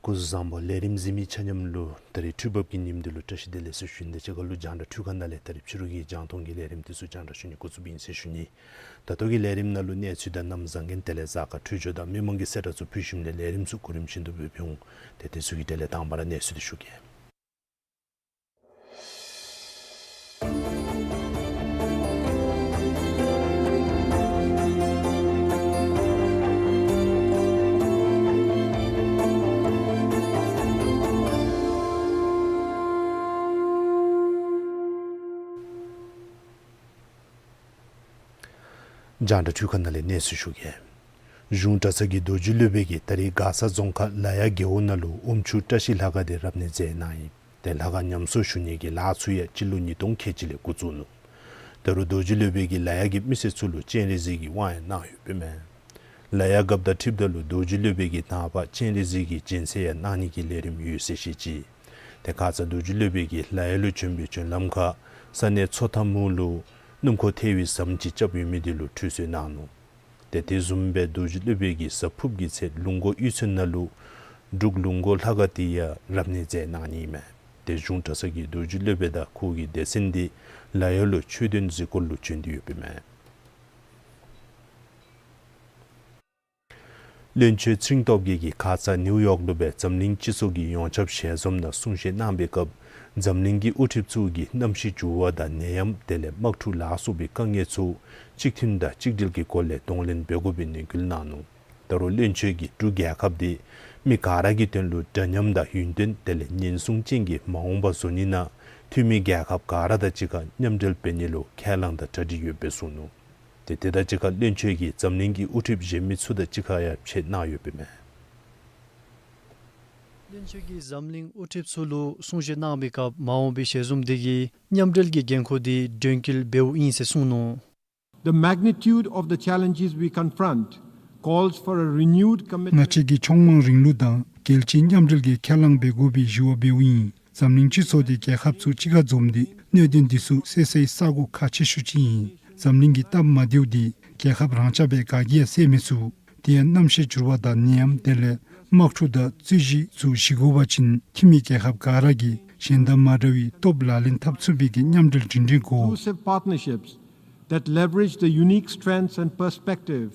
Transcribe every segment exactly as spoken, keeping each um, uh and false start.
སྐུ་གཟུགས་བཟང་པོ། ལས་རིམ་གཟིགས་མི་ཆ་མཉམ་ལུ་ད་རིས་འཕྲུལ་འབབ་ཀྱི་ཉིནམ་འདི་ལུ་བཀྲ་ཤིས་བདེ་ལེགས་ཟེར་ཞུ་ནི། དེ་གཅིག་ཁར་ལུ་རྒྱང་བསྒྲགས་འཕྲུལ་ཁང་ནང་ལས་ད་རིས་ཕྱི་རུ་གི་རྒྱང་མཐོང་གི་ལས་རིམ་འདི་ཚུ་རྒྱང་བསྒྲགས་ཞུ་ནི་འགོ་བཙུགསཔ་ཨིན་ཟེར་ཞུ་ནི། ད་ལྟོ་གི་ལས་རིམ་ནང་ལུ་གནས་ཚུལ་དང་གནམ་བཟང་ངན་དེ་ལས་གཟའ་སྐར་འཕྲོད་སྦྱོར་དང་མི་མང་གི་གསལ་བསྒྲགས་ཚུ་ཕུལ་ཞིནམ་ལས་ལས་རིམ་ཚུ་གོ་རིམ་བཞིན་དུ་སྦེ་འབད་འོང་། ཏེ་དེ་ཚུ་གི་གྲས་ལས་དང་པ་ར་གནས་ཚུལ་འདི་ཞུ་གེ། རྒྱང་བསྒྲགས་འཕྲུལ་ཁང་ནང་ལས་གནས་ཚུལ་ཞུ་གེ། གཞུང་གྲྭ་ཚང་གི་རྡོ་རྗེ་སློབ་དཔོན་གྱིས་ད་རིས་མགར་ས་རྫོང་ཁག་ལ་ཡ་རྒེད་འོག་ནང་ལུ་ཨོམ་ཆུ་བཀྲ་ཤིས་ལྷ་ཁང་འདི་རབ་གནས་མཛད་གནང་ཡི། ཏེ་ལྷ་ཁང་ཉམས་གསོ་ཞུ་ནི་གི་ལཱ་ཚུ་ཡང་སྤྱི་ལོ་ཉིས་སྟོང་ཁལ་གཅིག་ལས་འགོ་བཙུགས་ནུག། ད་རུང་རྡོ་རྗེ་སློབ་དཔོན་གྱིས་ལ་ཡ་གི་མི་སེར་ཚུ་ལུ་སྤྱན་རས་གཟིགས་ཀྱི་དབང་ཡང་གནང་ཡོདཔ་མས། ལ་ཡ་རྒཔོ་དང་འཁྲིལཝ་ད་ལུ་རྡོ་རྗེ་སློབ་དཔོན་གྱིས་ནངས་པ་སྤྱན་རས་གཟིགས་ཀྱི་སྦྱིན་སྲེག་ཡང་གནང་ནི་གི་ལས་རིམ་ཡོད་ཟེར་བཤད་ཅི། ཏེ་ཁ་ཙ་རྡོ་རྗེ་སློབ་དཔོན་གྱིས་ལ་ཡ་ལུ་བྱོན་པའི་བྱོན་ལམ་ཁར་ས་གནས་མཚོ་ཐང་མུའུ་ལུ་སྣུམ་འཁོར་ཐལ་བའི་ཟམ་ཅིག་རྐྱབ་ཡོད་མི་འདི་ལུ་ཁྲུས་གསོལ་གནང་ནུག། ཏེ་དེ་བཟུམ་སྦེ་རྡོ་རྗེ་སློབ་དཔོན་གྱིས་གཟའ་ཕུརཔ་གི་ཚེ་ལུང་དགོན་གཡུས་ཚན་ནང་ལུ་འབྲུག་ལུང་དགོན་ལྷ་ཁང་འདི་ཡང་རབ་གནས་མཛད་གནང་ནི་ཨིན་མས། ཏེ་གཞུང་གྲྭ་ཚང་གི་རྡོ་རྗེ་སློབ་དཔོན་དང་ཁོ་གི་སྡེ་ཚན་འདི་ལ་ཡ་ལུ་ཆོས་དོན་གཟིགས་སྐོར་ལུ་བྱོན་ཏེ་ཡོདཔ་ཨིན་མས། བློན་ཆེན་ཚེ་རིང་སྟོབས་རྒྱས་ཀྱིས་ཁ་ཙ་ནིའུ་ཡོག་ལུ་སྦེ་འཛམ་གླིང་སྤྱི་ཚོགས་ཀྱི་ཡོངས་ཁྱབ་ཞལ་འཛོམས་ནང་གསུང་བཤད་གནང་བའི་སྐབས་འཛམ་གླིང་གི་དབུ་ཁྲིདཔ་ཚུ་གིས་གནམ་གཤིས་འགྱུར་བ་དང་ནད་ཡམས་དེ་ལས་དམག་འཁྲུག་ལ་སོགས་པའི་དཀའ་ངལ་ཚུ་གཅིག་མཐུན་དང་གཅིག་སྒྲིལ་གྱི་སྒོ་ལས་གདོང་ལེན་འབད་དགོ་པའི་ནན་སྐུལ་གནང་ནུག། ད་རུང་བློན་ཆེན་གྱིས་འབྲུག་རྒྱལ་ཁབ་འདི་མི་ག་ར་གི་དོན་ལུ་འདྲ་མཉམ་དང་ཡུན་བརྟན་དེ་ལས་ཉེན་སྲུང་ཅན་གྱི་མ་འོངས་པ་བཟོ་ནི་ནང་འཐུས་མི་རྒྱལ་ཁབ་ག་ར་དང་གཅིག་ཁར་མཉམ་འབྲེལ་འབད་ནི་ལུ་ཁས་བླངས་དང་གྲ་སྒྲིག་ཡོདཔ་སྦེ་གསུངས་ནུག། ཏེ་དེ་དང་གཅིག་ཁར་བློན་ཆེན་གྱིས་འཛམ་གླིང་གི་དབུ་ཁྲིདཔ་གཞན་མི་ཚུ་དང་གཅིག་ཁར་ཡང་ཕྱད་གནང་ཡོདཔ་ཨིན་མས། བློན་ཆེན་གྱིས་འཛམ་གླིང་དབུ་ཁྲིདཔ་ཚུ་ལུ་གསུང་བཤད་གནང་བའི་སྐབས་མ་འོངས་པའི་ཞལ་འཛོམས་འདི་གིས་མཉམ་འབྲེལ་གྱི་འགན་ཁུར་འདི་དོན་འཁྱོལ་འབདཝ་ཨིན་ཟེར་གསུངས་ནུག། The magnitude of the challenges we confront calls for a renewed commitment. ང་བཅས་ཀྱིས་ཕྱོགས་མང་རིང་ལུགས་དང་རྒྱལ་སྤྱིའི་མཉམ་འབྲེལ་གྱི་ཁས་བླངས་འབད་དགོ་པའི་གཞི་བ་འབདཝ་ཨིན། འཛམ་གླིང་སྤྱི་ཚོགས་འདི་རྒྱལ་ཁབ་ཚུ་གཅིག་ཁར་འཛོམས་ཏེ་གནད་དོན་འདི་ཚུ་སེལ་སའི་ས་སྒོ་ཁག་ཆེ་ཤོས་ཅིག་ཨིན། འཛམ་གླིང་གི་སྟབས་མ་བདེཝ་འདི་རྒྱལ་ཁབ་རང་ཅག་སྦེ་ག་གིས་ཡང་སེལ་མི་ཚུགས། དེ་ཡང་གནམ་གཤིས་འགྱུར་བ་དང་ནད་ཡམས་དེ་ལས་དམག་འཁྲུག་དང་རྩོད་གཞི་ཚུ་ཞི་དགོ་པ་ཅིན་འཐུས་མི་རྒྱལ་ཁབ་ག་ར་གིས་གཞན་དང་མ་འདྲ་བའི་སྟོབས་ལག་ལེན་འཐབ་ཚུགས་པའི་གི་མཉམ་འབྲེལ་སྒྲིང་སྒྲིང་དགོ། Inclusive partnerships that leverage the unique strengths and perspective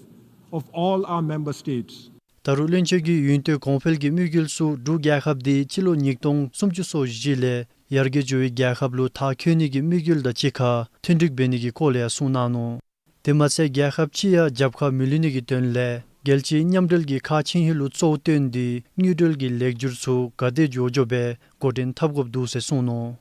of all our member states. ད་རུང་བློན་ཆེན་གྱིས་ཡུན་བརྟན་གོང་འཕེལ་གྱི་དམིགས་ཡུལ་ཚུ་འབྲུག་རྒྱལ་ཁབ་འདི་སྤྱི་ལོ་ཉིས་སྟོང་སུམ་ཅུ་སོ་བཞི་ལས་ཡར་རྒྱས་འགྱོ་བའི་རྒྱལ་ཁབ་ལུ་མཐར་འཁྱོལ་ནི་གི་དམིགས་ཡུལ་དང་གཅིག་ཁར་མཐུན་འགྲིག་འབད་ནི་གི་སྐོར་ལས་ཡང་གསུངས་གནང་ནུག། དེ་མ་ཚད་རྒྱལ་ཁབ་ཅིག་ཡང་རྒྱབ་ཁར་མི་ལུས་ནི་གི་དོན་ལས་རྒྱལ་སྤྱིའི་མཉམ་འབྲེལ་གྱི་ཁག་ཆེ་ཧིང་ལུ་གཙོ་བོ་བཏོན་ཏེ་དངུལ་འབྲེལ་གྱི་ལེགས་སྒྱུར་ཚུ་ག་དེ་མགྱོགས་མགྱོགས་སྦེ་འགོ་འདྲེན་འཐབ་དགོཔ་འདུག་ཟེར་གསུངས་ནུག།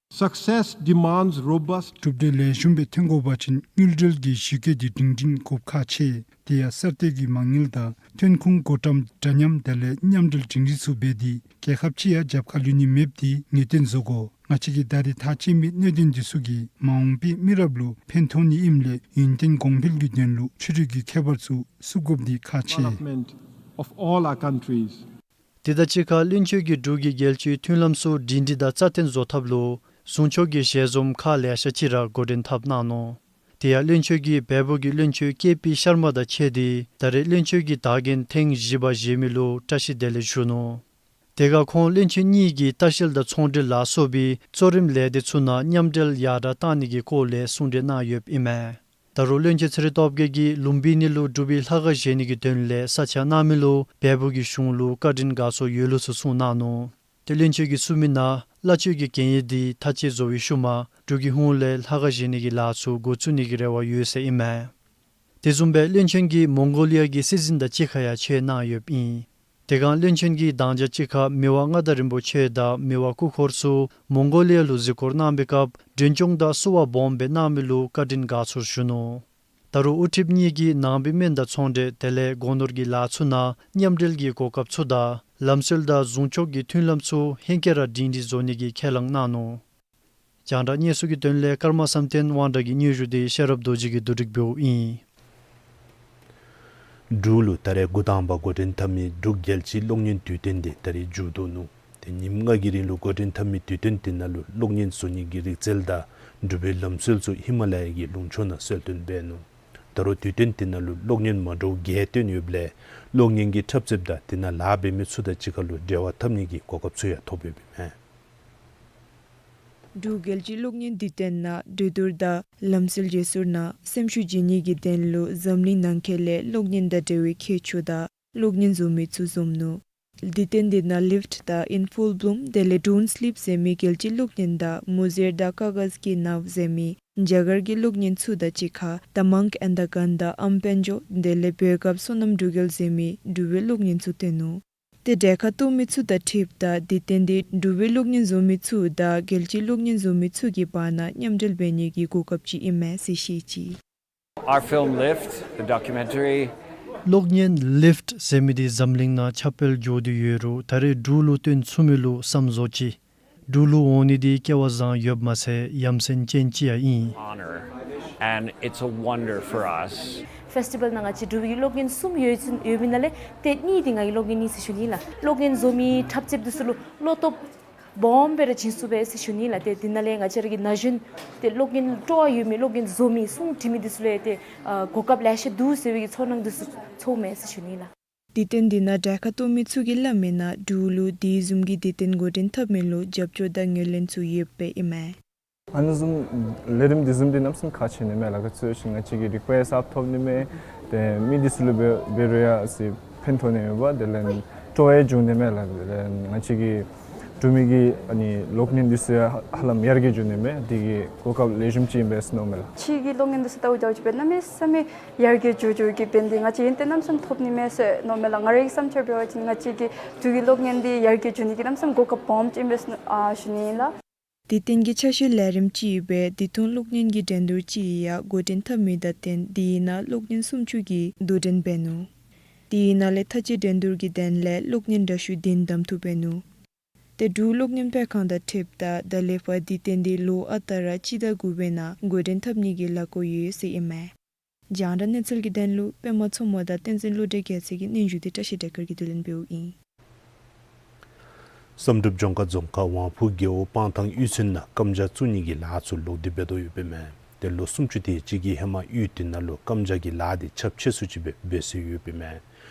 Success demands robust གྲུབ་འབྲས་ལེགས་ཤོམ་སྦེ་ཐོན་དགོ་པ་ཅིན་དངུལ་འབྲེལ་གྱི་གཞི་བཀོད་འདི་སྒྲིང་སྒྲིང་དགོཔ་ཁག་ཆེ། དེ་ཡང་གསར་གཏོད་ཀྱི་མ་དངུལ་དང་ཐོན་ཁུངས་བགོ་བཀྲམ་འདྲ་མཉམ་དེ་ལས་མཉམ་འབྲེལ་སྒྲིང་སྒྲིང་ཚུ་འབད་དེ་རྒྱལ་ཁབ་ཅིག་ཡང་རྒྱབ་ཁར་ལུས་ནི་མེདཔ་འདི་ངེས་གཏན་བཟོ་དགོ། ང་བཅས་ཀྱིས་ད་རེས་ཐག་བཅད་མི་གནད་དོན་འདི་ཚུ་གིས་མ་འོངས་པའི་མི་རབས་ལུ་ཕན་ཐོགས་ནི་ཨིནམ་ལས་ཡུན་བརྟན་གོང་འཕེལ་གྱི་དོན་ལུ་ཆོས་རིག་གི་ཁྱད་པར་ཚུ་བསུབ་དགོཔ་འདི་ཁག་ཆེ། Development of all our countries. དེ་དང་གཅིག་ཁར་བློན་ཆེན་གྱིས་འབྲུག་གི་རྒྱལ་སྤྱིའི་མཐུན་ལམ་ཚུ་སྒྲིང་སྒྲི་དང་རྩ་བརྟན་བཟོ་ཐབས་ལུ་གཟུངས་མཆོག་གི་ཞལ་འཛོམས་ཁག་ལེ་ཤ་ཅིག་ར་འགོ་འདྲེན་འཐབ་གནང་ནུག། དེ་ཡང་བློན་ཆེན་གྱིས་བལ་པོ་གི་བློན་ཆེན་ཀེ་པི་ཤར་མ་དང་ཕྱད་དེ་ད་རེས་བློན་ཆེན་གྱི་དག་འགན་ཐེངས་བཞི་པ་བཞེས་མི་ལུ་བཀྲ་ཤིས་བདེ་ལེགས་ཞུ་ནུག། དེ་ཁར་ཁོང་བློན་ཆེན་གཉིས་ཀྱིས་ལྟ་བཤལ་དང་ཚོང་འབྲེལ་ལ་སོགས་པའི་གཙོ་རིམ་ལས་སྡེ་ཚུ་ནང་མཉམ་འབྲེལ་ཡར་དྲགས་གཏང་ནི་གི་སྐོར་ལས་གསུང་གྲོས་གནང་ཡོདཔ་ཨིན་མས། ད་རུང་བློན་ཆེན་ཚེ་རིང་སྟོབས་རྒྱས་ཀྱིས་ལུམ་བི་ནི་ལུ་འབྲུག་པའི་ལྷ་ཁང་བཞེངས་ནི་གི་དོན་ལས་ས་ཆ་གནང་མི་ལུ་བལ་པོ་གི་གཞུང་ལུ་བཀའ་དྲིན་དགའ་ཚོར་ཡོད་ལུགས་ཚུ་གསུངས་གནང་ནུག། དེ་བློན་ཆེན་གྱིས་གསུངས་མི་ནང་བླ་མཆོད་ཀྱི་གན་ཡིག་འདི་ཐག་བཅད་བཟོ་བའི་ཤུལ་མ་འབྲུག་གི་ཧུང་ལས་ལྷ་ཁང་བཞེངས་ནི་གི་ལཱ་ཚུ་འགོ་བཙུགས་ནི་གི་རེ་བ་ཡོད་ཟེར་ཨིན་མས། དེ་བཟུམ་སྦེ་བློན་ཆེན་གྱིས་མོང་གོ་ལི་ཡ་གི་སྲིད་འཛིན་དང་གཅིག་ཁར་ཡང་ཕྱད་གནང་ཡོདཔ་ཨིན། དེ་སྒང་བློན་ཆེན་གྱིས་དང་ཇ་གཅིག་ཁར་མི་དབང་མངའ་བདག་རིན་པོ་ཆེ་དང་མི་དབང་སྐུ་འཁོར་ཚུ་མོང་གོ་ལི་ཡ་ལུ་གཟིགས་སྐོར་གནང་བའི་སྐབས་མགྲོན་སྐྱོང་དང་བསུ་བ་སྦོམ་སྦེ་གནང་མི་ལུ་བཀའ་དྲིན་དགའ་ཚོར་ཞུ་ནུག། ད་རུང་དབུ་ཁྲིདཔ་གཉིས་ཀྱིས་ནང་པའི་སྨན་དང་ཚོང་འབྲེལ་དེ་ལས་སྒོ་ནོར་གྱི་ལཱ་ཚུ་ནང་མཉམ་འབྲེལ་གྱི་གོ་སྐབས་ཚུ་དང་ལམ་སྲོལ་དང་གཟུངས་མཆོག་གི་མཐུན་ལམ་ཚུ་ཧེང་སྐལ་ར་སྒྲིང་སྒྲི་བཟོ་ནི་གི་ཁས་བླངས་གནང་ནུག། རྒྱང་བསྒྲགས་གནས་ཚུལ་གྱི་དོན་ལས་ཀརྨ་བསམ་གཏན་དབང་གྲགས་ཀྱི་སྙན་ཞུ་འདི་ཤེས་རབ་རྡོ་རྗེ་གིས་བསྡུ་སྒྲིག་འབདཝ་ཨིན། འབྲུག་ལུ་ད་རེས་འགོ་དང་པ་འགོ་འདྲེན་འཐབ་མི་འབྲུག་རྒྱལ་སྤྱིའི་གློག་བརྙན་དུས་སྟོན་འདི་ད་རེས་མཇུག་བསྡུ་ནུག། ཏེ་ཉིནམ་ལྔ་གི་རིང་ལུ་འགོ་འདྲེན་འཐབ་མི་དུས་སྟོན་དེ་ནང་ལུ་གློག་བརྙན་བཟོ་ནི་གི་རིག་རྩལ་དང་འབྲུག་པའི་ལམ་སྲོལ་ཚུ་ཧི་མ་ལ་ཡ་གི་ལུང་ཕྱོགས་ནང་གསལ་སྟོན་འབད་ནུག། ད་རུང་དུས་སྟོན་དེ་ནང་ལུ་གློག་བརྙན་མ་འདྲཝ་བརྒྱད་སྟོན་ཡོདཔ་ལས་གློག་བརྙན་གྱི་འཁྲབ་རྩེདཔ་དང་དེ་ནང་ལཱ་འབད་མི་ཚུ་དང་གཅིག་ཁར་ལུ་འབྲེལ་བ་འཐབ་ནི་གི་གོ་སྐབས་ཚུ་ཡང་ཐོབ་ཡོདཔ་ཨིན་མས། འབྲུག་རྒྱལ་སྤྱིའི་གློག་བརྙན་དུས་སྟོན་ནང་གྲོས་བསྡུར་དང་ལམ་སྲོལ་བརྗེ་སོར་ནང་སེམས་ཤུགས་བརྗེ་ནི་གི་དོན་ལུ་འཛམ་གླིང་ནང་འཁོད་ལས་གློག་བརྙན་དང་འབྲེལ་བའི་ཁྱད་ཆོས་དང་གློག་བརྙན་བཟོ་མི་ཚུ་འཛོམས་ནུག། དུས་སྟོན་དེ་ནང་Lift དང་In Full Bloom དེ་ལས་Don't Sleep ཟེར་མི་རྒྱལ་སྤྱིའི་གློག་བརྙན་དང་མོ་ཟེར་དང་ཀ་གཱཟ་ཀི་ནཱཝ་ཟེར་མི་རྒྱ་གར་གྱི་གློག་བརྙན་ཚུ་དང་གཅིག་ཁར་The Monk and the Gun དང་ཨམ་བེན་ཇོ་དེ་ལས་བོད་སྐབས་སོ་ནམ་འབྲུག་རྒྱལ་ཟེར་མི་འབྲུག་པའི་གློག་བརྙན་ཚུ་སྟོན་ནུག། ཏེ་གྲལ་ཁར་གཏོགས་མི་ཚུ་དང་འཁྲིལཝ་ད་དུས་སྟོན་འདི་འབྲུག་པའི་གློག་བརྙན་བཟོ་མི་ཚུ་དང་རྒྱལ་སྤྱིའི་གློག་བརྙན་བཟོ་མི་ཚུ་གི་བར་ན་མཉམ་འབྲེལ་འབད་ནི་གི་གོ་སྐབས་ཅིག་ཨིན་མས་ཟེར་བཤད་ཅི། Our film Lift, the documentary. གློག་བརྙན་Lift ཟེར་མི་འདི་འཛམ་གླིང་ནང་ཁྱབ་སྤེལ་འགྱོ་སྟེ་ཡོད་རུང་ད་རེས་འབྲུག་ལུ་སྟོན་ཚུགས་མི་ལུ་བསམ་བཟོ་ཅི། འབྲུག་ལུ་འོང་ནི་འདི་སྐལ་བ་བཟང་ཡོདཔ་མ་ཚད་ཡ་མཚན་ཅན་ཅིག་ཡང་ཨིན། Honor, and it's a wonder for us. Festival ནང་ང་བཅས་འབྲུག་པའི་གློག་བརྙན་གསུམ་ཡོད་ཡོད་མི་ནང་ལས་ཏེ་གཉིས་འདི་ང་གི་གློག་བརྙན་ཨིན་ཟེར་ཞུ་ནི་ལགས། གློག་བརྙན་བཟོ་མི་འཁྲབ་རྩེདཔ་འདི་ཚུ་ལུ་བློ་སྟོབས་སྦོམ་སྦེ་ར་བྱིན་ཚུགས་པས་ཟེར་ཞུ་ནི་ལགས། ཏེ་འདི་ནང་ལས་ང་བཅས་ར་གི་ན་གཞོན་ཏེ་གློག་བརྙན་སྤྲོ་བ་ཡོད་མི་གློག་བརྙན་བཟོ་མི་སྲུང་བྲི་མི་འདི་ཚུ་ལུ་ཡང་ཏེ་ཨ་གོ་སྐབས་ལེ་ཤ་འདུག་ཟེར་བའི་གི་ཚོར་སྣང་འདི་ཚུ་ཚོརཝ་མས་ཟེར་ཞུ་ནི་ལགས། དུས་སྟོན་འདི་ནང་གྲལ་ཁར་གཏོགས་མི་ཚུ་གིས་སླབ་མི་ནང་འབྲུག་ལུ་དེ་བཟུམ་གྱི་དུས་སྟོན་འགོ་འདྲེན་འཐབ་མི་ལུ་རྒྱབ་སྐྱོར་དང་ངོས་ལེན་ཚུ་ཡོདཔ་ཨིན་མས། ཨ་ནི་བཟུམ་ལས་རིམ་འདི་བཟུམ་འདི་གནམ་མེད་ས་མེད་ཁག་ཆེ་ནི་མས་ལགས། ག་ཅི་ཟེར་བ་ཅིན་ང་བཅས་ཀྱི་རིག་པ་ཡང་གསརཔ་ཐོབ་ནི་མས། ཏེ་མི་འདི་ཚུ་ལུ་འབད་འབད་རུང་ཡང་ཅིག་ཕན་ཐོགས་ནི་མས་པ། དེ་ལས་སྤྲོ་བ་ཡང་འབྱུང་ནི་མས་ལགས། དེ་ལས་ང་བཅས་ཀྱི་འབྲུག་མི་གི་ཨ་ནི་གློག་བརྙན་འདི་ཚུ་ཡང་ཧ་ལམ་ཡར་རྒྱས་འགྱོ་ནི་མས། དེ་གི་གོ་སྐབས་ལེགས་ཤོམ་ཅིག་ཨིན་པས་ཟེར་མནོཝ་མས་ལགས། ཕྱི་གི་གློག་བརྙན་འདི་ཚུ་ལྟཝ་ཅིག་འབད་གནམ་མེད་ས་མེད་ཡར་རྒྱས་འགྱོ་འགྱོ་གི་འབད་ནི་འདི་ང་བཅས་ཡོན་ཏན་གནམ་མེད་ས་མེད་ཐོབ་ནི་མས་ཟེར་མནོཝ་མས་ལགས། ང་རའི་བསམ་འཆར་འབད་བ་ཅིན་ང་བཅས་ཀྱི་འབྲུག་གི་གློག་བརྙན་འདི་ཡར་རྒྱས་འགྱོ་ནི་གི་གནམ་མེད་ས་མེད་གོ་སྐབས་སྦོམ་ཅིག་ཨིན་པས་ཟེར་ཨ་ཞུ་ནི་ཨིན་ལགས། དུས་སྟོན་གྱི་ཆ་ཤས་ལས་རིམ་ཅིག་སྦེ་དུས་ཐུང་གློག་བརྙན་གྱི་འགྲན་བསྡུར་ཅིག་ཡང་འགོ་འདྲེན་འཐབ་མི་དང་བསྟུན་དེའི་ནང་གློག་བརྙན་སུམ་ཅུ་གིས་དོ་འགྲན་འབད་ནུག། དེའི་ནང་ལས་མཐའ་དཔྱད་འགྲན་བསྡུར་གྱི་དོན་ལས་གློག་བརྙན་འདྲ་བཤུས་བདུན་གདམ་འཐུ་འབད་ནུག། ཏེ་འབྲུག་གློག་བརྙན་པེ་ཁང་དང་འཁྲིལཝ་ད་ད་ལས་ཕར་དུས་སྟོན་འདི་ལོ་ཨ་རྟག་ར་སྤྱི་ཟླ་དགུ་པའི་ནང་འགོ་འདྲེན་འཐབ་ནི་གི་ལས་བགོ་ཡོད་ཟེར་ཨིན་མས། རྒྱང་བསྒྲགས་གནས་ཚུལ་གྱི་དོན་ལུ་པདྨ་མཚོ་མོ་དང་བསྟན་འཛིན་བློ་གྲོས་རྒྱལ་མཚན་གྱི་སྙན་ཞུ་འདི་བཀྲ་ཤིས་བདེ་སྐར་གྱིས་བསྡུ་ལེན་འབདཝ་ཨིན། བསམ་གྲུབ་ལྗོངས་མཁར་རྫོང་ཁག་ཝང་ཕུ་རྒེད་འོག་སྤང་ཐང་གཡུས་ཚན་ནང་རྐམ་ཇ་བཙུགས་ནི་གི་ལཱ་ཚུ་ལོག་སྟེ་འབད་དོ་ཡོདཔ་ཨིན་མས། ཏེ་ལོ་སུམ་ཅུ་དེ་ཅིག་གི་ཧེ་མ་གཡུས་དེ་ནང་ལུ་རྐམ་ཇ་གི་ལཱ་འདི་ཁྱབ་ཆེ་སུ་ཅིག་སྦེ་འབད་སྲོལ་ཡོདཔ་ཨིན་མས།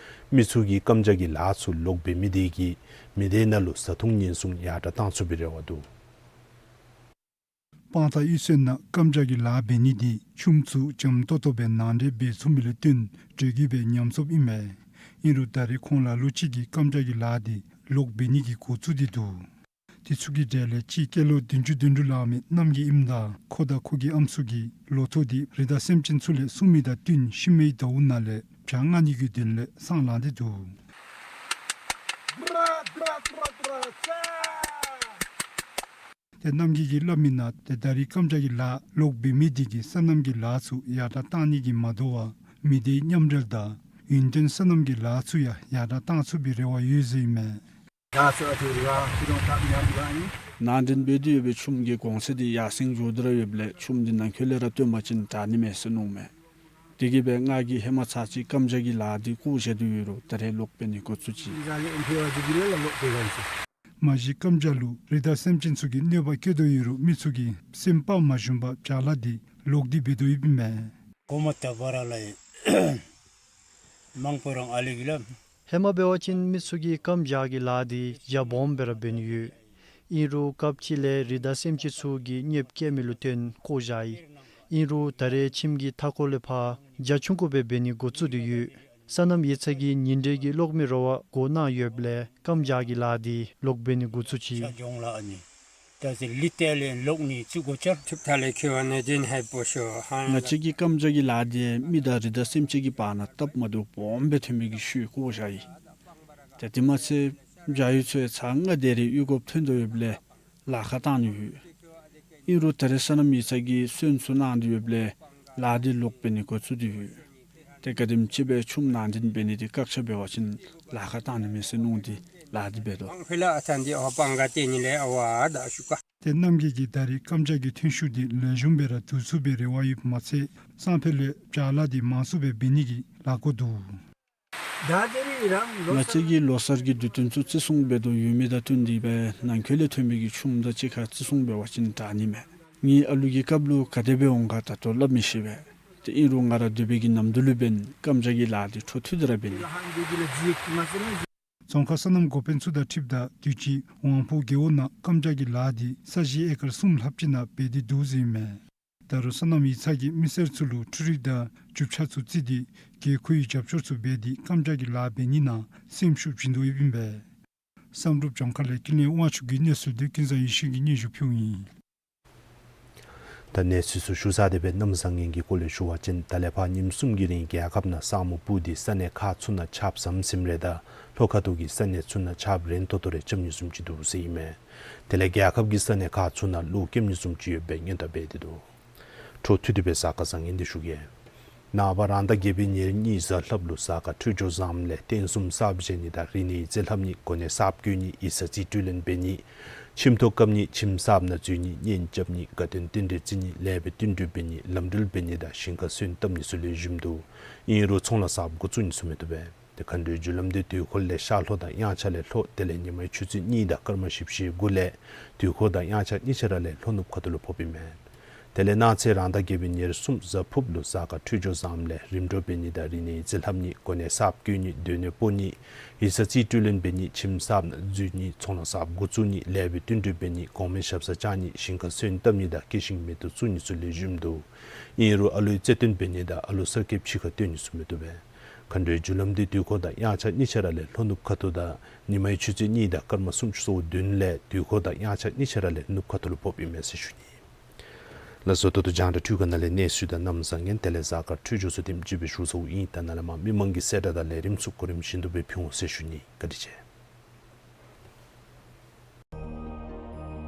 མི་ཚུ་གིས་རྐམ་ཇ་གི་ལཱ་ཚུ་ལོག་འབད་མི་དེ་གིས་མི་སྡེ་ནང་ལུ་བཟའ་འཐུང་ཉེན་སྲུང་ཡར་དྲགས་གཏང་ཚུགས་པའི་རེ་བ་འདུག། སྤང་ཐང་གཡུས་ཚན་ནང་རྐམ་ཇ་གི་ལཱ་འབད་ནི་འདི་ཆུམ་ཚུ་འཇམ་ཏོག་ཏོ་སྦེ་ནང་འདྲེན་འབད་ཚུགས་མི་ལུ་བརྟེན་འབྲུག་རྒྱལ་པོའི་ཉམས་གསོཝ་ཨིན་མས། ཨིན་རུང་ད་རེས་ཁོང་ལ་ལུ་ཅིག་གིས་རྐམ་ཇ་གི་ལཱ་འདི་ལོག་འབད་ནི་གི་འགོ་བཙུགས་ཏེ་འདུག། དེ་ཚུ་གི་གྲས་ལས་གཅིག་སྐྱེས་ལོ་བདུན་ཅུ་དོན་དྲུག་ལང་མི་རྣམ་རྒྱལ་ཨིནམ་ད་ཁོ་དང་ཁོ་གི་ཨམ་སྲུ་གིས་ལོ་ཐོག་འདི་རི་དྭགས་སེམས་ཅན་ཚུ་ལས་སྲུང་མི་དང་བསྟུན་ཤི་མེད་ཟླཝ་ནང་ལས་བྱ་མངག་ནི་གི་དོན་ལས་སྲང་ལང་སྟེ་འདུག། ཏེ་རྣམ་རྒྱལ་གྱིས་སླབ་མི་ནང་ཏེ་ད་རེས་རྐམ་ཇ་གི་ལཱ་ལོག་འབད་མི་དེ་གིས་སོ་ནམ་གྱི་ལཱ་ཚུ་ཡར་དྲགས་གཏང་ནི་གི་མ་དོ་བར་མི་སྡེའི་མཉམ་འབྲེལ་དང་ཡུན་བརྟན་སོ་ནམ་གྱི་ལཱ་ཚུ་ཡང་ཡར་དྲགས་གཏང་ཚུགས་པའི་རེ་བ་ཡོད་ཟེར་ཨིན་མས། ནང་འདྲེན་འབད་དེ་ཡོད་པའི་ཆུམ་གྱི་གོང་ཚད་འདི་ཡར་སེང་འགྱོ་སྟེ་ར་ཡོདཔ་ལས་ཆུམ་འདི་ནང་འཁོད་ལས་ར་བཏོན་པ་ཅིན་དྲག་ནི་མས་ཟེར་མནོཝ་མས། དེ་གིས་སྦེ་ང་གིས་ཧེ་མ་ཚར་གཅིག་རྐམ་ཇ་གི་ལཱ་འདི་བཀོ་བཞག་སྟེ་ཡོད་རུང་ད་རེས་ལོག་འབད་ནི་འགོ་བཙུགས་ཅི། མ་གཞི་རྐམ་ཇ་ལུ་རི་དྭགས་སེམས་ཅན་ཚུ་གིས་གནོད་པ་བཀལ་དོ་ཡོད་རུང་མི་ཚུ་གིས་སེམས་དཔའ་མ་ཞུམ་པར་བྱ་ལཱ་འདི་ལོག་སྟེ་འབད་དོ་ཡོདཔ་ཨིན་མས། གོ་མ་ཐོབ་པར་ལས་མང་པོ་རང་ཨ་ལུ་གིས་ལགས། ཧེ་མ་འབད་བ་ཅིན་མི་ཚུ་གིས་རྐམ་ཇ་གི་ལཱ་འདི་རྒྱ་སྦོམ་སྦེ་ར་འབད་ནི་ཡོད། ཨིན་རུང་སྐབས་ཅིག་ལས་རི་དྭགས་སེམས་ཅན་ཚུ་གིས་གནོདཔ་བཀལ་མི་ལུ་བརྟེན་བཀོ་བཞག་ཡི། ཨིན་རུང་ད་རེས་ཁྱིམ་གྱི་མཐའ་འཁོར་ལས་ཕར་རྒྱ་ཆུང་ཀུ་སྦེ་འབད་ནི་འགོ་བཙུགས་ཏེ་ཡོད། སོ་ནམ་ཡིག་ཚང་གིས་ཉིན་དྲོད་ཀྱི་གློག་མེ་རོ་བར་བགོ་གནང་ཡོདཔ་ལས་རྐམ་ཇ་གི་ལཱ་འདི་ལོག་འབད་ནི་འགོ་བཙུགས་ཅི། ད་ཟེར་ལི་ཏེ་ལས་ལོག་ནི་ཚུ་གོ་ཆ་ཐུབ་ཐ་ལས་ཁེ་བ་ནེ་ཇིན་ཧེ་པོ་ཤོ་ཧ། ང་བཅས་ཀྱི་རྐམ་ཇ་གི་ལཱ་འདི་མི་དང་རི་དྭགས་སེམས་ཅན་གྱི་བར་ན་སྟབས་མ་བདེཝ་སྦོམ་སྦེ་ཐོན་མི་གི་ཤུལ་བཀོ་བཞག་ཡི། ཏེ་དེ་མ་ཚད་བྱ་ཡུལ་ཚུ་ཡང་ཚར་ལྔ་དེ་རེ་གཡུག་དགོཔ་ཐོན་དོ་ཡོདཔ་ལས་ལཱ་ཁག་བཏང་ནི་ཡོད། ཨིན་རུང་ད་རེས་སོ་ནམ་ཡིག་ཚང་གིས་སོན་ཚུ་གནང་སྟེ་ཡོདཔ་ལས་ལཱ་འདི་ལོག་འབད་ནི་འགོ་བཙུགས་ཏེ་ཡོད། ཏེ་ག་དེམ་ཅིག་སྦེ་ཆུམ་ནང་འདྲེན་འབད་ནི་འདི་བཀག་ཆ་འབད་བ་ཅིན་ལཱ་ཁག་བཏང་ནི་མས་ཟེར་མནོ་སྟེ་ལཱ་འདི་འབད་དོ། ཏེ་གནམ་གྱི་གི་ད་རེས་རྐམ་ཇ་གི་ཐོན་ཤུགས་འདི་ལེགས་ཤོམ་སྦེ་ར་བསྡུ་ཚུགས་པའི་རེ་བ་ཡོདཔ་མ་ཚད་སང་ཕོད་ལས་བྱ་ལཱ་འདི་མང་སུ་སྦེ་འབད་ནི་གི་ལཱ་འགོ་འདུག། ང་བཅས་ཀྱིས་ལོ་གསར་གྱི་དུས་སྟོན་ཚུ་བརྩི་སྲུང་འབད་དོ་ཡོད་མི་དང་བསྟུན་ཏེ་སྦེ་ནང་འཁོད་ལས་ཐོན་པའི་གི་ཆུམ་དང་གཅིག་ཁར་བརྩི་སྲུང་འབད་བ་ཅིན་དྲག་ནི་མས། ངེའི་ཨ་ལུ་གི་སྐབས་ལུ་ག་དེ་སྦེ་འོང་ག་ད་ལྟོ་སླབ་མི་ཤེས་པས། ཏེ་ཨིན་རུང་ང་ར་སྡོད་པའི་གི་ནམ་དུས་ལུ་འབདན་རྐམ་ཇ་གི་ལཱ་འདི་འཕྲོ་མཐུད་དེ་ར་འབད་ནི། ཙོང་ཁ་སོ་ནམ་འགོ་དཔོན་ཚུ་དང་འཁྲིལཝ་ད་དུས་ཅི་ཝང་ཕུ་རྒེད་འོག་ནང་རྐམ་ཇ་གི་ལཱ་འདི་ས་གཞི་ཨེ་ཀར་གསུམ་ལྷགཔ་ཅིག་ནང་འབད་དེ་འདུག་ཟེར་ཨིན་མས། ད་རུང་སོ་ནམ་ཡིག་ཚང་གིས་མི་སེར་ཚུ་ལུ་འཕྲུལ་རིག་དང་རྒྱུ་ཆ་ཚུ་བརྩིས་ཏེ་གེ་ཁུ་ཡི་རྒྱབ་སྐྱོར་ཚུ་འབད་དེ་རྐམ་ཇ་གི་ལཱ་འབད་ནི་ནང་སེམས་ཤུགས་བྱིན་དོ་ཡོདཔ་ཨིན་པས། བསམ་གྲུབ་ལྗོངས་མཁར་ལས་ཀུན་ལེགས་དབང་ཕྱུག་གི་གནས་ཚུལ་འདི་ཀུན་བཟང་ཡེ་ཤེས་ཀྱིས་སྙན་ཞུ་ཕུལཝ་ཨིན། ད་གནས་ཚུལ་ཚུ་ཞུ་ཚར་ཏེ་སྦེ་གནམ་བཟང་ངན་གྱི་སྐོར་ལས་ཞུ་བ་ཅིན་ད་ལས་ཕར་ཉིནམ་གསུམ་གྱི་རིང་རྒྱལ་ཁབ་ནང་ས་སྨུག་སྤུབས་ཏེ་ས་གནས་ཁག་ཚུ་ནང་ཆརཔ་ཟམ་ཟིམ་རེ་དང་ལྷོ་ཁ་ཐུག་གི་ས་གནས་ཚུ་ནང་ཆརཔ་རན་ཏོག་ཏོ་རེ་རྐྱབ་ནི་བཟུམ་ཅིག་འདུག་ཟེར་ཨིན་མས། དེ་ལས་རྒྱལ་ཁབ་ཀྱི་ས་གནས་ཁག་ཚུ་ནང་གློག་སྐྱབས་ནི་བཟུམ་ཅིག་ཡོདཔ་སྦེ་སྔོན་བརྡ་འབད་དེ་འདུག། འཕྲོ་མཐུད་དེ་སྦེ་གཟའ་སྐར་བཟང་ངན་འདི་ཞུ་གེ། ནངས་པ་རང་ཟླ་བརྒྱད་པའི་ཉེར་གཉིས་གཟའ་ལྷགཔ་ལུ་གཟའ་སྐར་འཕྲོད་སྦྱོར་བཟངམ་ལས་རྟེན་གསུམ་གསརཔ་བཞེངས་ནི་དང་རིག་གནས་ཡིག་རྩིས་ལྷབ་ནི་གོ་གནས་གསརཔ་བསྐོ་ནི་ཡིག་ཚང་རྩིས་སྤྲོད་ལེན་འབད་ནི་ཁྱིམ་ཐོག་བཀབ་ནི་ཁྱིམ་གསརཔ་ནང་འཛུལ་ནི་གཉེན་རྐྱབ་ནི་དགའ་སྟོན་རྟེན་འབྲེལ་བརྩི་ནི་ལེགས་པའི་བསྟུན་གྲོས་འབད་ནི་ལམ་འགྲུལ་འབད་ནི་དང་ཞིང་ཁ་སོན་བཏབ་ནི་ཚུ་ལེགས་ཤོམ་འདུག། ཨིན་རུང་ཚོང་ལཱ་གསརཔ་འགོ་བཙུགས་ནི་ཚུ་མི་བཏུབ་པས། ཏེ་མཁའ་འགྲོའི་རྒྱུ་ལམ་འདི་དུས་འཁོར་ལས་ཤར་ལྷོ་དང་དབྱངས་འཆར་ལས་ལྷོ་དེ་ལས་ཉི་མའི་ཆུ་ཚོད་གཉིས་དང་སྐར་མ་བཞི་བཅུ་ཞེ་དགུ་ལས་དུས་འཁོར་དང་དབྱངས་འཆར་གཉིས་ཆ་ར་ལས་ལྷོ་ནུབ་ཁ་ཐུག་ལུ་ཕོགཔ་ཨིན་མས། དེ་ལས་གནངས་ཚེ་རང་ཟླ་བརྒྱད་པའི་ཉེར་གསུམ་གཟའ་ཕུརཔ་ལུ་གཟའ་སྐར་འཕྲོད་སྦྱོར་བཟངམ་ལས་རིམ་གྲོ་འབད་ནི་དང་རིག་གནས་ཡིག་རྩིས་ལྷབ་ནི་གོ་གནས་གསརཔ་བསྐོ་ནི་སྡོད་གནས་སྤོ་ནི་ཡིག་ཚང་རྩིས་སྤྲོད་ལེན་འབད་ནི་ཁྱིམ་གསརཔ་ནང་འཛུལ་ནི་ཚོང་ལཱ་གསརཔ་འགོ་བཙུགས་ནི་ལེགས་པའི་བསྟུན་གྲོས་འབད་ནི་གོང་མའི་ཞབས་སར་བཅར་ནི་ཞིང་ཁ་སོན་བཏབ་ནི་དང་སྐྱེད་ཤིང་མེ་ཏོག་བཙུགས་ནི་ཚུ་ལེགས་ཤོམ་འདུག། ཨིན་རུང་ཨ་ལུའི་རྩེ་སྟོན་འབད་ནི་དང་ཨ་ལུ་གསར་སྐྱེསཔ་ཕྱི་ཁར་སྟོན་ནི་ཚུ་མི་བཏུབ་པས། མཁའ་འགྲོའི་རྒྱུ་ལམ་འདི་དུས་འཁོར་དང་དབྱངས་འཆར་གཉིས་ཆ་ར་ལས་ལྷོ་ནུབ་ཁ་ཐུག་དང་ཉི་མའི་ཆུ་ཚོད་གཉིས་དང་སྐར་མ་སུམ་ཅུ་སོ་བདུན་ལས་དུས་འཁོར་དང་དབྱངས་འཆར་གཉིས་ཆ་ར་ལས་ནུབ་ཁ་ཐུག་ལུ་ཕོགཔ་ཨིན་མས་ཟེར་ཞུ་ནི། ལགས་སོ། ད་ལྟོ་རྒྱང་བསྒྲགས་འཕྲུལ་ཁང་ནང་ལས་གནས་ཚུལ་དང་གནམ་བཟང་ངན་དེ་ལས་གཟའ་སྐར་འཕྲོད་སྦྱོར་ཚུ་དེམ་ཅིག་སྦེ་ཞུ་ཚརཝ་ཨིན། ད་ནཱ་ལས་མར་མི་མང་གི་གསལ་བསྒྲགས་དང་ལས་རིམ་ཚུ་གོ་རིམ་བཞིན་དུ་སྦེ་ཕུལ་འོང་ཟེར་ཞུ་ནི། བཀའ་དྲིན་ཆེ།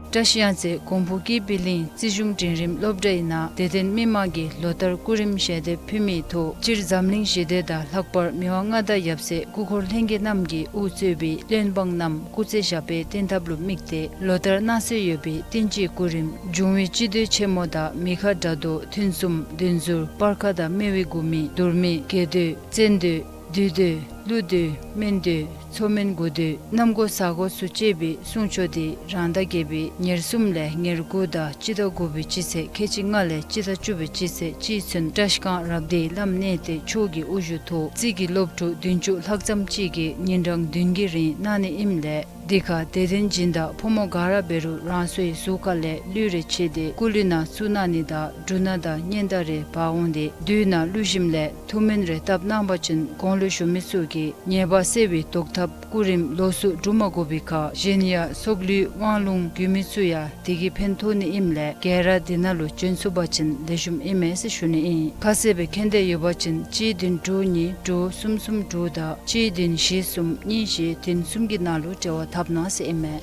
བཀྲ་ཤིས་གཡང་རྩེ་གོང་བུ་སྐྱིད་པའི་གླིང་རྩིས་གཞུང་འབྲིང་རིམ་སློབ་གྲྭའི་ནང་དད་ལྡན་མི་མང་གིས་ལོ་ལྟར་སྐུ་རིམ་ཞལ་འདེབས་ཕུལ་མིའི་ཐོག་སྤྱིར་འཛམ་གླིང་ཞི་བདེ་དང་ལྷག་པར་མི་དབང་མངའ་བདག་ཡབ་སྲས་སྐུ་འཁོར་ལྷན་རྒྱས་རྣམས་ཀྱིས་དབུ་གཙོས་པའི་བློན་འབངས་རྣམས་སྐུ་ཚེ་ཞབས་པད་བརྟན་ཐབས་ལུ་དམིགས་ཏེ་ལོ་ལྟར་གནང་སྲོལ་ཡོད་པའི་བསྟན་སྤྱིའི་སྐུ་རིམ་འབྱུང་བའི་སྤྱི་མདོས་ཆེན་མོ་དང་མི་ཁ་དགྲ་བཟློག་མཐུན་གསུམ་བདུན་ཟུར་སྤར་ཁ་དང་སྨེ་བའི་མགུར་མི་བསྡུར་མི་རྒྱས་མདོས་བཙན་མདོས་བདུད་མདོས་ཀླུ་མདོས་སྨན་མདོས་མཚོ་སྨན་དགུ་མདོས་གནམ་སྒོ་ས་སྒོ་ཚུ་བཅས་པའི་གསུང་ཆོག་འདི་རང་ཟླ་བརྒྱད་པའི་ཉེར་གསུམ་ལས་ཉེར་དགུ་དང་སྤྱི་ཟླ་དགུ་པའི་སྤྱི་ཚེས་ཁལ་གཅིག་ལྔ་ལས་སྤྱི་ཟླ་བཅུ་པའི་སྤྱི་ཚེས་གཅིག་ཚུན་བཀྲིས་སྒང་རབ་སྡེའི་བླམ་གནས་བརྟན་མཆོག་གི་དབུ་བཞུགས་ཐོག་རྩིས་ཀྱི་སློབ་ཕྲུག་བདུན་ཅུ་ལྷག་ཙམ་ཅིག་གིས་ཉིན་གྲངས་བདུན་གྱི་རིང་གནང་ནི་ཨིནམ་ལས་འདི་ཁར་དད་ལྡན་སྦྱིན་བདག་ཕོ་མོ་ག་ར་འབད་རུང་རང་སོའི་གཟུགས་ཁ་ལས་ལུས་རེ་ཕྱེ་སྟེ་སྐུ་ལུས་ནང་བཙུགས་གནང་ནི་དང་འབྲུ་སྣ་དང་སྙན་དར་རེ་འབག་འོང་སྟེ་དུས་ནང་ལུས་ཞིནམ་ལས་ཐུགས་སྨོན་རེ་བཏབ་གནང་པ་ཅིན་གོང་ལུ་ཞུ་མི་ཚུ་གིས་ཉེས་པ་སེལ་བའི་བཟློག་ཐབས་སྐུ་རིམ་ལོགས་སུ་སྒྲུབ་མ་དགོ་པའི་ཁར་གཞན་ཡང་སྲོག་ལུས་དབང་ལུང་རྒྱུད་སྨད་ཚུ་ཡང་དེ་གིས་ཕན་ཐོགས་ནི་ཨིནམ་ལས་ག་ར་འདི་ནང་ལུ་བྱོན་ཚུགས་པ་ཅིན་ལེགས་ཤོམ་ཨིན་མས་ཟེར་ཞུ་ནི་ཨིན། ཁ་གསལ་སྦེ་མཁྱེན་འདོད་ཡོད་པ་ཅིན་གཅིག་བདུན་དྲུག་གཉིས་དྲུག་གསུམ་གསུམ་དྲུག་དང་གཅིག་བདུན་བཞི་གསུམ་གཉིས་བཞི་བདུན་གསུམ་གྱི་ནང་ལུ་འབྲེལ་བ་འཐབ་གནང་ཟེར་ཨིན་མས།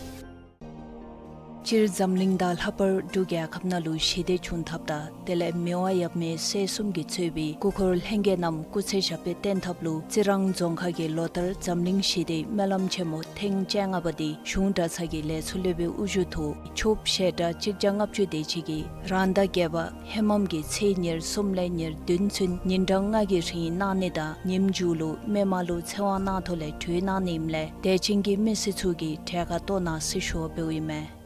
སྤྱིར་འཛམ་གླིང་དང་ལྷག་པར་འབྲུག་རྒྱལ་ཁབ་ནང་ལུ་ཞི་བདེ་བྱུང་ཐབས་དང་དེ་ལས་མི་དབང་ཡབ་མེས་སྲས་གསུམ་གྱིས་གཙོས་པའི་སྐུ་འཁོར་ལྷན་རྒྱས་རྣམས་སྐུ་ཚེ་ཞབས་པད་བརྟན་ཐབས་ལུ་རྩི་རང་རྫོང་ཁག་གིས་ལོ་ལྟར་འཛམ་གླིང་ཞི་བདེའི་སྨོན་ལམ་ཆེན་མོ་ཐེངས་བཅོ་ལྔ་པ་འདི་གཞུང་གྲྭ་ཚང་གི་ལས་ཚོགས་སློབ་དཔོན་དབུ་བཞུགས་ཐོག་ཆུ་བོ་ཞེ་དྲག་གཅིག་བརྒྱ་ལྔ་བཅུ་དེ་ཅིག་གིས་རང་ཟླ་བརྒྱད་པ་ཧེ་མམ་གྱི་ཚེས་ཉེར་གསུམ་ལས་ཉེར་བདུན་ཚུན་ཉིན་གྲངས་ལྔ་གི་རིང་གནང་ནི་དང་ཉིནམ་མཇུག་ལུ་མི་མང་ལུ་ཚེ་དབང་གནང་ཐོག་ལས་གྲོལ་གནང་ནི་ཨིནམ་ལས་དད་ཅན་གྱི་མི་སེར་ཚུ་གིས་གྲལ་ཁར་གཏོགས་གནང་ཟེར་ཞུ་བ་འབདཝ་ཨིན་མས།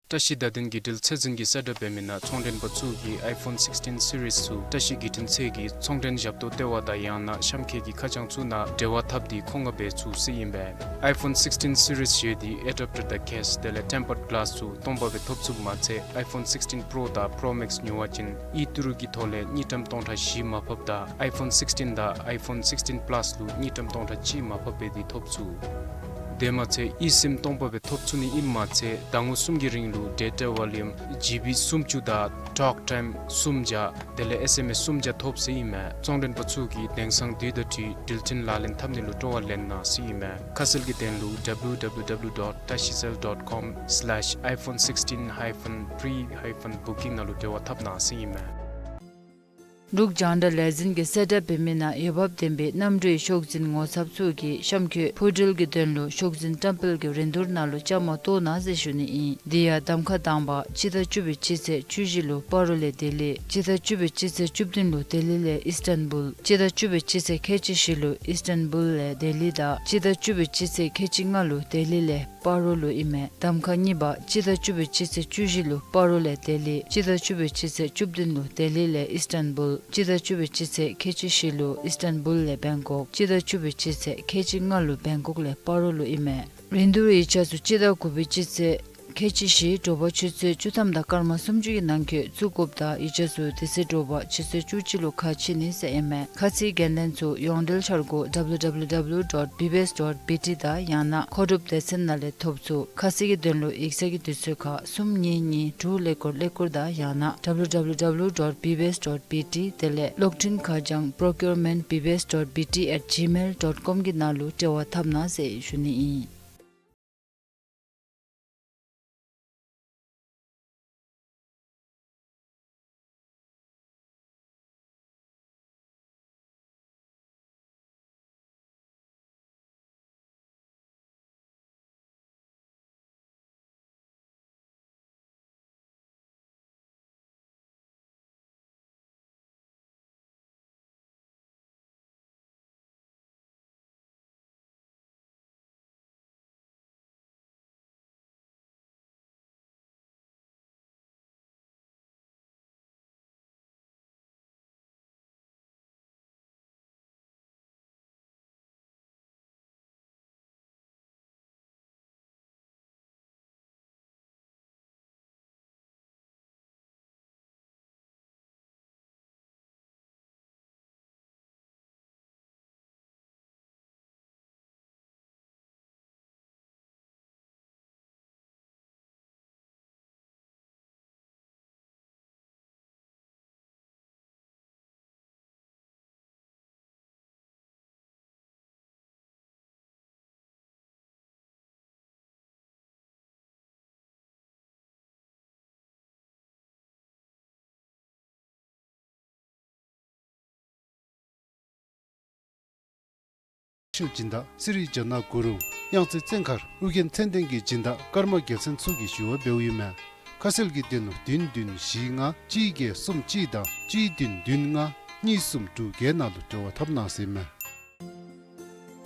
བཀྲ་ཤིས་བརྡ་དོན་བརྒྱུད་འབྲེལ་ཚད་འཛིན་གྱིས་གསལ་བསྒྲགས་འབད་མི་ནང་ཚོང་མགྲོན་པ་ཚུ་གིས་ཨའི་ཕོན་སིགསི་ཊིན་སི་རིསི་ཚུ་བཀྲ་ཤིས་བརྒྱུད་འཕྲིན་ཚད་ཀྱི་ཚོང་མགྲོན་ཞབས་ཏོག་ལྟེ་བ་དང་ཡང་ན་གཤམ་འཁོད་ཀྱི་ཁ་བྱང་ཚུ་ནང་འབྲེལ་བ་འཐབ་སྟེ་མཁོ་མངགས་འབད་ཚུགས་ཟེར་ཨིན་པས། ཨའི་ཕོན་སིགསི་ཊིན་སི་རིསི་བཞེས་ཏེ་ཨེ་ཌེབ་ཊར་དང་ཀེསི་དེ་ལས་ཊེམ་པརཌ་གི་ལཱསི་ཚུ་སྟོང་པ་སྦེ་ཐོབ་ཚུགསཔ་མ་ཚད་ཨའི་ཕོན་སིགསི་ཊིན་པྲོ་དང་པྲོ་མེགསི་ཉོ་བ་ཅིན་ཨི་ཊོ་རུ་གི་ཐོག་ལས་དངུལ་ཀྲམ་སྟོང་ཕྲག་བཞི་མར་ཕབ་དང་ཨའི་ཕོན་སིགསི་ཊིན་དང་ཨའི་ཕོན་སིགསི་ཊིན་པ་ལཱསི་ལུ་དངུལ་ཀྲམ་སྟོང་ཕྲག་གཅིག་མར་ཕབ་འབད་དེ་ཐོབ་ཚུགས། དེ་མ་ཚད་ཨི་སིམ་སྟོང་པ་སྦེ་ཐོབ་ཚུགས་ནི་ཨིནམ་མ་ཚད་ཟླ་ངོ་གསུམ་གྱི་རིང་ལུ་ཌེ་ཊ་ཝོ་ལུམ་ཇི་བི་སུམ་ཅུ་དང་ཊོག་ཊའིམ་སུམ་བརྒྱ་དེ་ལས་ཨེསི་ཨེམ་ཨེསི་སུམ་བརྒྱ་ཐོབ་ཟེར་ཨིན་མས། ཚོང་མགྲོན་པ་ཚུ་གིས་དེང་སང་དུས་དང་འཁྲིལ་འགྲུལ་འཕྲིན་ལག་ལེན་འཐབ་ནི་ལུ་སྤྲོ་བ་ལེན་གནང་ཟེར་ཨིན་མས། ཁ་གསལ་གྱི་དོན་ལུ་ཌབ་ལུ་ཌབ་ལུ་ཌབ་ལུ་ཌོཊ་ཊ་ཤི་སེལ་ཌོཊ་ཀོམ་སི་ལེཤ་ཨའི་ཕོན་སིགསི་ཊིན་ཧའི་ཕན་པྲི་ཧའི་ཕན་བུ་ཀིང་ནང་ལུ་འབྲེལ་བ་འཐབ་གནང་ཟེར་ཨིན་མས། འབྲུག་རྒྱང་བསྒྲགས་ལས་འཛིན་གྱིས་གསལ་བསྒྲགས་འབད་མི་ནང་འོས་འབབ་ལྡན་པའི་གནམ་གྲུའི་ཤོག་འཛིན་ངོ་ཚབ་ཚུ་གིས་གཤམ་འཁོད་འཕུར་འགྲུལ་གྱི་དོན་ལུ་ཤོག་འཛིན་བཀྲམ་སྤེལ་གྱི་རིན་བསྡུར་ནང་ལུ་བཅའ་མར་གཏོགས་གནང་ཟེར་ཞུ་ནི་ཨིན། དེ་ཡང་གདམ་ཁ་དང་པ་སྤྱི་ཟླ་བཅུ་པའི་སྤྱི་ཚེས་བཅུ་བཞི་ལུ་སྤ་རོ་ལས་ལྡི་ལི། སྤྱི་ཟླ་བཅུ་པའི་སྤྱི་ཚེས་བཅུ་བདུན་ལུ་ལྡི་ལི་ལས་ཨིསི་ཊན་བུལ། སྤྱི་ཟླ་བཅུ་པའི་སྤྱི་ཚེས་ཁལ་གཅིག་བཞི་ལུ་ཨིསི་ཊན་བུལ་ལས་ལྡི་ལི་དང་སྤྱི་ཟླ་བཅུ་པའི་སྤྱི་ཚེས་ཁལ་གཅིག་ལྔ་ལུ་ལྡི་ལི་ལས་སྤ་རོ་ལུ་ཨིན་མས། གདམ་ཁ་གཉིས་པ་སྤྱི་ཟླ་བཅུ་པའི་སྤྱི་ཚེས་བཅུ་བཞི་ལུ་སྤ་རོ་ལས་ལྡི་ལི། སྤྱི་ཟླ་བཅུ་པའི་སྤྱི་ཚེས་བཅུ་བདུན་ལུ་ལྡི་ལི་ལས་ཨིསི་ཊན་བུལ། སྤྱི་ཟླ་བཅུ་པའི་སྤྱི་ཚེས་ཁལ་གཅིག་བཞི་ལུ་ཨིསི་ཊན་བུལ་ལས་བེང་ཀོག། སྤྱི་ཟླ་བཅུ་པའི་སྤྱི་ཚེས་ཁལ་གཅིག་ལྔ་ལུ་བེང་ཀོག་ལས་སྤ་རོ་ལུ་ཨིན་མས། རིན་བསྡུར་ཡིག་ཆ་ཚུ་སྤྱི་ཟླ་དགུ་པའི་སྤྱི་ཚེས་ཁལ་གཅིག་བཞི་དྲོ་པ་ཆུ་ཚོད་བཅུ་ཐམ་དང་སྐར་མ་སུམ་ཅུ་གི་ནང་འཁོད་བཙུགས་དགོཔ་དང་ཡིག་ཆ་ཚུ་དེ་ཚེ་དྲོ་པ་ཆུ་ཚོད་བཅུ་གཅིག་ལུ་ཁ་ཕྱེ་ནི་ཟེར་ཨིན་མས། ཁ་ཚིག་འགན་ལེན་ཚུ་ཡོངས་འབྲེལ་འཆར་སྒོ་ཌབ་ལུ་ཌབ་ལུ་ཌབ་ལུ་ཌོཊ་བི་བི་ཨེསི་ཌོཊ་བི་ཊི་དང་ཡང་ན་མཁོ་སྒྲུབ་སྡེ་ཚན་ནང་ལས་ཐོབ་ཚུགས། ཁ་གསལ་གྱི་དོན་ལུ་ཡིག་ཚང་གི་དུས་ཚོད་ཁར་གསུམ་གཉིས་གཉིས་དྲུག་ཀླད་ཀོར་ཀླད་ཀོར་དང་ཡང་ན་ཌབ་ལུ་ཌབ་ལུ་ཌབ་ལུ་ཌོཊ་བི་བི་ཨེསི་ཌོཊ་བི་ཊི་དེ་ལས་གློག་འཕྲིན་ཁ་བྱང་པྲོ་ཀིའུར་མེནཊ་བི་བི་ཨེསི་ཌོཊ་བི་ཊི་ཨེཊ་ཇི་མེལ་ཌོཊ་ཀོམ་གྱི་ནང་ལུ་འབྲེལ་བ་འཐབ་གནང་ཟེར་ཞུ་ནི་ཨིན། ཤུལ་སྦྱིན་བདག་སི་རི་ཇ་ན་གུ་རུ། དབྱངས་རྩེ་བཙན་མཁར་ཨོ་རྒྱན་ཚེ་བརྟན་གྱི་སྦྱིན་བདག་ཀརྨ་རྒྱལ་མཚན་ཚུ་གིས་ཞུ་བ་འབདཝ་ཨིན་མས། ཁ་གསལ་གྱི་དོན་ལུ་བདུན་བདུན་བཞི་ལྔ་གཅིག་བརྒྱད་གསུམ་གཅིག་དང་གཅིག་བདུན་བདུན་ལྔ་གཉིས་གསུམ་དྲུག་བརྒྱད་ནང་ལུ་འབྲེལ་བ་འཐབ་གནང་ཟེར་ཨིན་མས།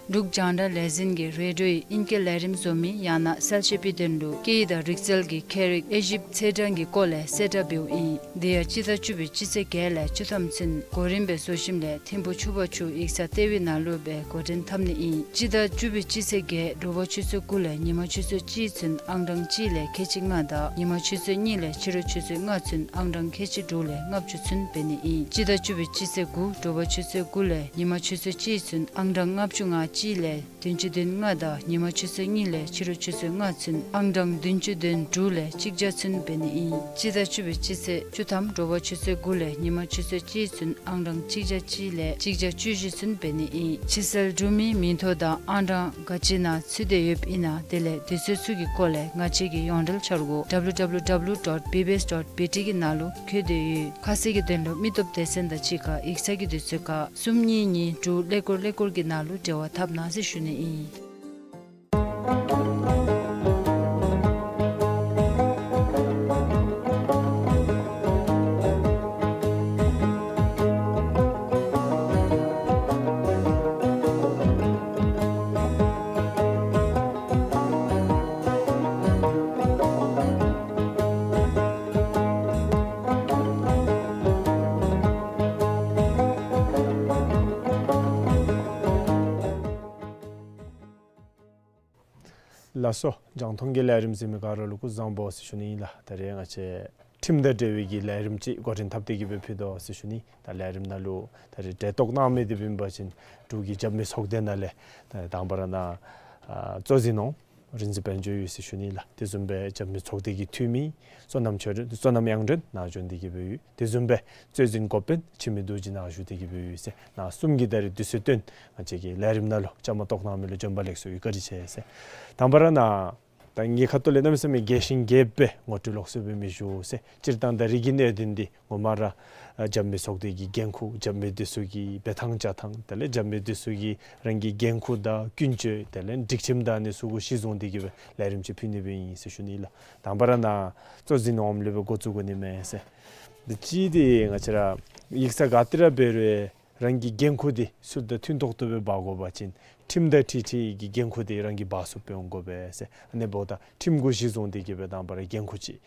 འབྲུག་རྒྱང་བསྒྲགས་ལས་འཛིན་གྱིས་རེ་ཌིའོའི་ཨིང་སྐད་ལས་རིམ་བཟོ་མི་ཡང་ན་གསལ་བཤད་པའི་དོན་ལུ་སྐད་ཡིག་དང་རིག་རྩལ་གྱི་ཁྱད་རིག་དབྱེ་ཞིབ་ཚེས་གྲངས་ཀྱི་སྐོར་ལས་གསལ་བསྒྲགས་འབདཝ་ཨིན། དེ་ཡང་སྤྱི་ཟླ་བཅུ་པའི་སྤྱི་ཚེས་བརྒྱད་ལས་བཅུ་ཐམ་ཚུན་གོ་རིམ་སྦེ་བཟོ་ཞིནམ་ལས་ཐིམ་ཕུ་ཆུ་བར་ཆུ་ཡིག་ཚང་ལྟེ་བའི་ནང་ལུ་སྦེ་འགོ་འདྲེན་འཐབ་ནི་ཨིན། སྤྱི་ཟླ་བཅུ་པའི་སྤྱི་ཚེས་བརྒྱད་དྲོ་པ་ཆུ་ཚོད་དགུ་ལས་ཉིན་མ་ཆུ་ཚོད་གཅིག་ཚུན་ཨང་གྲངས་གཅིག་ལས་ཁལ་གཅིག་ལྔ་དང་ཉིན་མ་ཆུ་ཚོད་གཉིས་ལས་ཕྱི་རུ་ཆུ་ཚོད་ལྔ་ཚུན་ཨང་གྲངས་ཁལ་གཅིག་དྲུག་ལས་ལྔ་བཅུ་ཚུན་འབད་ནི་ཨིན། སྤྱི་ཟླ་བཅུ་པའི་སྤྱི་ཚེས་དགུ་དྲོ་པ་ཆུ་ཚོད་དགུ་ལས་ཉིན་མ་ཆུ་ཚོད་གཅིག་ཚུན་ཨང་གྲངས་ལྔ་བཅུ་ང་ གཅིག་ལས་བདུན་ཅུ་དོན་ལྔ་དང་ཉིན་མ་ཆུ་ཚོད་གཉིས་ལས་ཕྱི་རུ་ཆུ་ཚོད་ལྔ་ཚུན་ཨང་གྲངས་བདུན་ཅུ་དོན་དྲུག་ལས་གཅིག་བརྒྱ་ཚུན་འབད་ནི་ཨིན། སྤྱི་ཟླ་བཅུ་པའི་སྤྱི་ཚེས་བཅུ་ཐམ་དྲོ་པ་ཆུ་ཚོད་དགུ་ལས་ཉིན་མ་ཆུ་ཚོད་གཅིག་ཚུན་ཨང་གྲངས་གཅིག་བརྒྱ་གཅིག་ལས་གཅིག་བརྒྱ་བཅུ་བཞི་ཚུན་འབད་ནི་ཨིན། ཕྱི་སེལ་གྲུབ་མིའི་མིང་ཐོ་དང་ཨང་གྲངས་ག་ཅི་ནང་ཚུད་དེ་ཡོདཔ་ཨིན་ན་དེ་ལས་དུས་ཚོད་ཚུ་གི་སྐོར་ལས་ང་བཅས་ཀྱི་ཡོངས་འབྲེལ་འཆར་སྒོ་W W W dot B B S dot B T གི་ནང་ལུ་བཀོད་དེ་ཡོད། ཁ་གསལ་གྱི་དོན་ལུ་མི་སྟོབས་སྡེ་ཚན་དང་གཅིག་ཁར་ཡིག་ཚང་གི་དུས་ཚོད་ཁར་གསུམ་གཉིས་གཉིས་དྲུག་ཀླད་ཀོར་ཀླད་ཀོར་གྱི་ནང་ལུ་འབྲེལ་བ་འཐབ་གནང་ཟེར་ཞུ་ནི་ཨིན། ལགས་སོ། རྒྱང་མཐོང་གི་ལས་རིམ་གཟིགས་མི་ག་ར་ལུ་སྐུ་གཟུགས་བཟང་པོ་ཟེར་ཞུ་ནི་ཨིན་ལགས། ད་རེས་ང་བཅས་ཁྲིམས་དང་འབྲེལ་བའི་གི་ལས་རིམ་ཅིག་འགོ་འདྲེན་འཐབ་སྟེ་གི་སྦེ་ཕུལ་དོ་ཟེར་ཞུ་ནི། ད་ལས་རིམ་ནང་ལུ་ད་རེས་གྲལ་གཏོགས་གནང་མི་དེ་འབད་བ་ཅིན་འབྲུག་གི་རྒྱབ་མི་ཚོགས་སྡེ་ནང་ལས་ད་དང་པ་ར་ནཱ་ཨ་གཙོ་འཛིན་འོགམ་རིག་འཛིན་དཔལ་འབྱོར་ཡོད་ཟེར་ཞུ་ནི་ལགས། དེ་བཟུམ་སྦེ་རྒྱབ་མི་ཚོགས་སྡེ་གི་འཐུས་མི་བསོད་ནམས་ཆོས་སྒྲོན་བསོད་ནམས་དབྱངས་སྒྲོན་ནཱ་བྱོན་ཏེ་གི་སྦེ་ཡོད། དེ་བཟུམ་སྦེ་གཙོ་འཛིན་འགོ་དཔོན་འཆི་མེད་རྡོ་རྗེ་ནཱ་བཞུགས་ཏེ་གི་སྦེ་ཡོད་ཟེར། ནཱ་གསུམ་གྱིས་ད་རེས་དུས་ཚོད་བཏོན་ང་བཅས་ཀྱི་ལས་རིམ་ནང་ལུ་བཅའ་མར་གཏོགས་གནང་མི་ལུ་བྱོན་པ་ལེགས་སོ་ཡོད། བཀའ་དྲིན་ཆེ་ཟེར། དང་པ་ར་ནཱ་ད་ངེའི་ཁ་ཐུག་ལས་གནམ་མེད་ས་མེད་རྒྱས་ཤིང་རྒྱསཔ་སྦེ་ངོ་སྤྲོད་ལོགས་སུ་སྦེ་མི་ཞུ་ཟེར། སྤྱིར་བཏང་ད་རིས་ཀྱི་གནད་དོན་འདི་ངོ་མ་ར་ཨ་རྒྱབ་མི་ཚོགས་སྡེ་གི་འགན་ཁུར་རྒྱབ་མི་འདི་ཚུ་གི་འབད་ཐངས་བྱ་ཐངས་དེ་ལས་རྒྱབ་མི་འདི་ཚུ་གི་རང་གི་འགན་ཁུར་དང་ཀུན་སྤྱོད་དེ་ལས་སྒྲིག་ཁྲིམས་དང་ཨ་ནི་ཚུ་གུ་གཞི་བཟུང་སྟེ་གི་སྦེ་ལས་རིམ་ཅིག་ཕུལ་ནི་སྦེ་ཨིན་ཟེར་ཞུ་ནི་ལགས། དང་པ་ར་ནཱ་གཙོ་འཛིན་འོགམ་ལས་སྦེ་འགོ་བཙུགས་དགོ་ནི་མས་ཟེར། འདི་གཅིག་འདི་ང་བཅས་ར་ཡིག་ཚང་ག་ཏེ་ར་འབད་རུང་རང་གི་འགན་ཁུར་འདི་ཚུ་དང་མཐུན་ཏོག་ཏོ་སྦེ་འབག་དགོ་པ་ཅིན་ཁྲིམས་དང་འཁྲིལ་འཁྲིལ་གྱི་འགན་ཁུར་འདི་རང་གིས་འབག་ཚུགསཔ་སྦེ་འོང་དགོ་པས་ཟེར། ཨ་ནི་འབདཝ་ད་ཁྲིམས་གུ་གཞི་བཟུང་སྟེ་གི་སྦེ་དང་པ་ར་འགན་ཁུར་ཅིག།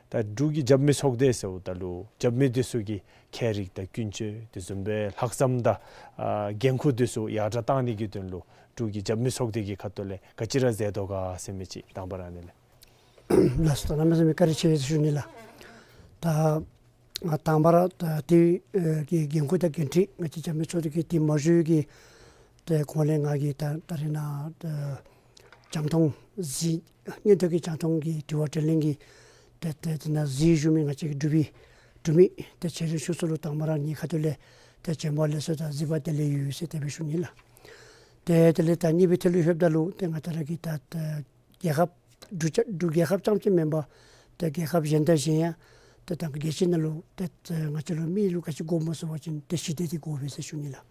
ད་འབྲུག་གི་རྒྱབ་མི་ཚོགས་སྡེ་ཟེརཝ་ད་ལུ་རྒྱབ་མི་འདི་ཚུ་གི་ཁྱད་རིག་དང་ཀུན་སྤྱོད་དེ་བཟུམ་སྦེ་ལྷག་བསམ་དང་ཨ་འགན་ཁུར་འདི་ཚུ་ཡར་དྲག་གཏང་ནི་གི་དོན་ལུ་འབྲུག་གི་རྒྱབ་མི་ཚོགས་སྡེ་གི་ཁ་ཐུག་ལས་ག་ཅི་ར་མཛད་དོ་ག་ཟེར་མི་ཅིག་དང་པ་ར་ཨ་ནི་ལས། ལགས་སོ། ད་གནམ་མེད་ས་མེད་བཀའ་དྲིན་ཆེ་ཟེར་ཞུ་ནི་ལགས། ད་ང་དང་པ་ར་ད་དེ་ཨེ་གི་འགན་ཁུར་དང་འགན་འཁྲི་ང་བཅས་རྒྱབ་མི་ཚོགས་སྡེ་གི་དེ་མ་ཞུ་གི་ཏེ་གོང་ལས་ང་གིས་ད་ད་རེས་ནཱ་ད་རྒྱང་མཐོང་གཟིགས་མཉན་ཐོས་ཀྱི་རྒྱང་མཐོང་གི་དྲི་བ་དྲིས་ལན་གྱི་ཏེ་ཏེ་དེ་ནང་གཟིགས་བཞུགས་མི་ང་བཅས་ཀྱི་འབྲུག་པའི་འབྲུག་མི་ཏེ་ཆེ་འབྲིང་ཆུང་གསུམ་ལུ་དང་པ་ར་ངེའི་ཁ་ཐུག་ལས་ཏེ་བྱོན་པ་ལེགས་སོ་དང་གཟིགས་པ་བདེ་ལེགས་ཡོད་ཟེར་དེ་སྦེ་ཞུ་ནི་ལགས། ཏེ་དེ་ལས་ད་གཉིས་པའི་ཐད་ལུ་ལྷོདཔ་ད་ལུ་ཏེ་ང་བཅས་ར་གི་ད་ད་རྒྱལ་ཁབ་འབྲུག་རྒྱལ་འབྲུག་རྒྱལ་ཁབ་རྐྱངམ་ཅིག་མེན་པར་ཏེ་རྒྱལ་ཁབ་གཞན་དང་གཞན་ཡང་ཏེ་ད་རྒྱལ་སྤྱི་ནང་ལུ་ཏེ་ཏེ་ང་བཅས་ལུ་མི་ལུ་ག་ཅི་དགོཔ་སྨོ་ཟེར་བ་ཅིན་ཏེ་ཞི་བདེ་འདི་དགོ་པས་ཟེར་ཞུ་ནི་ལགས།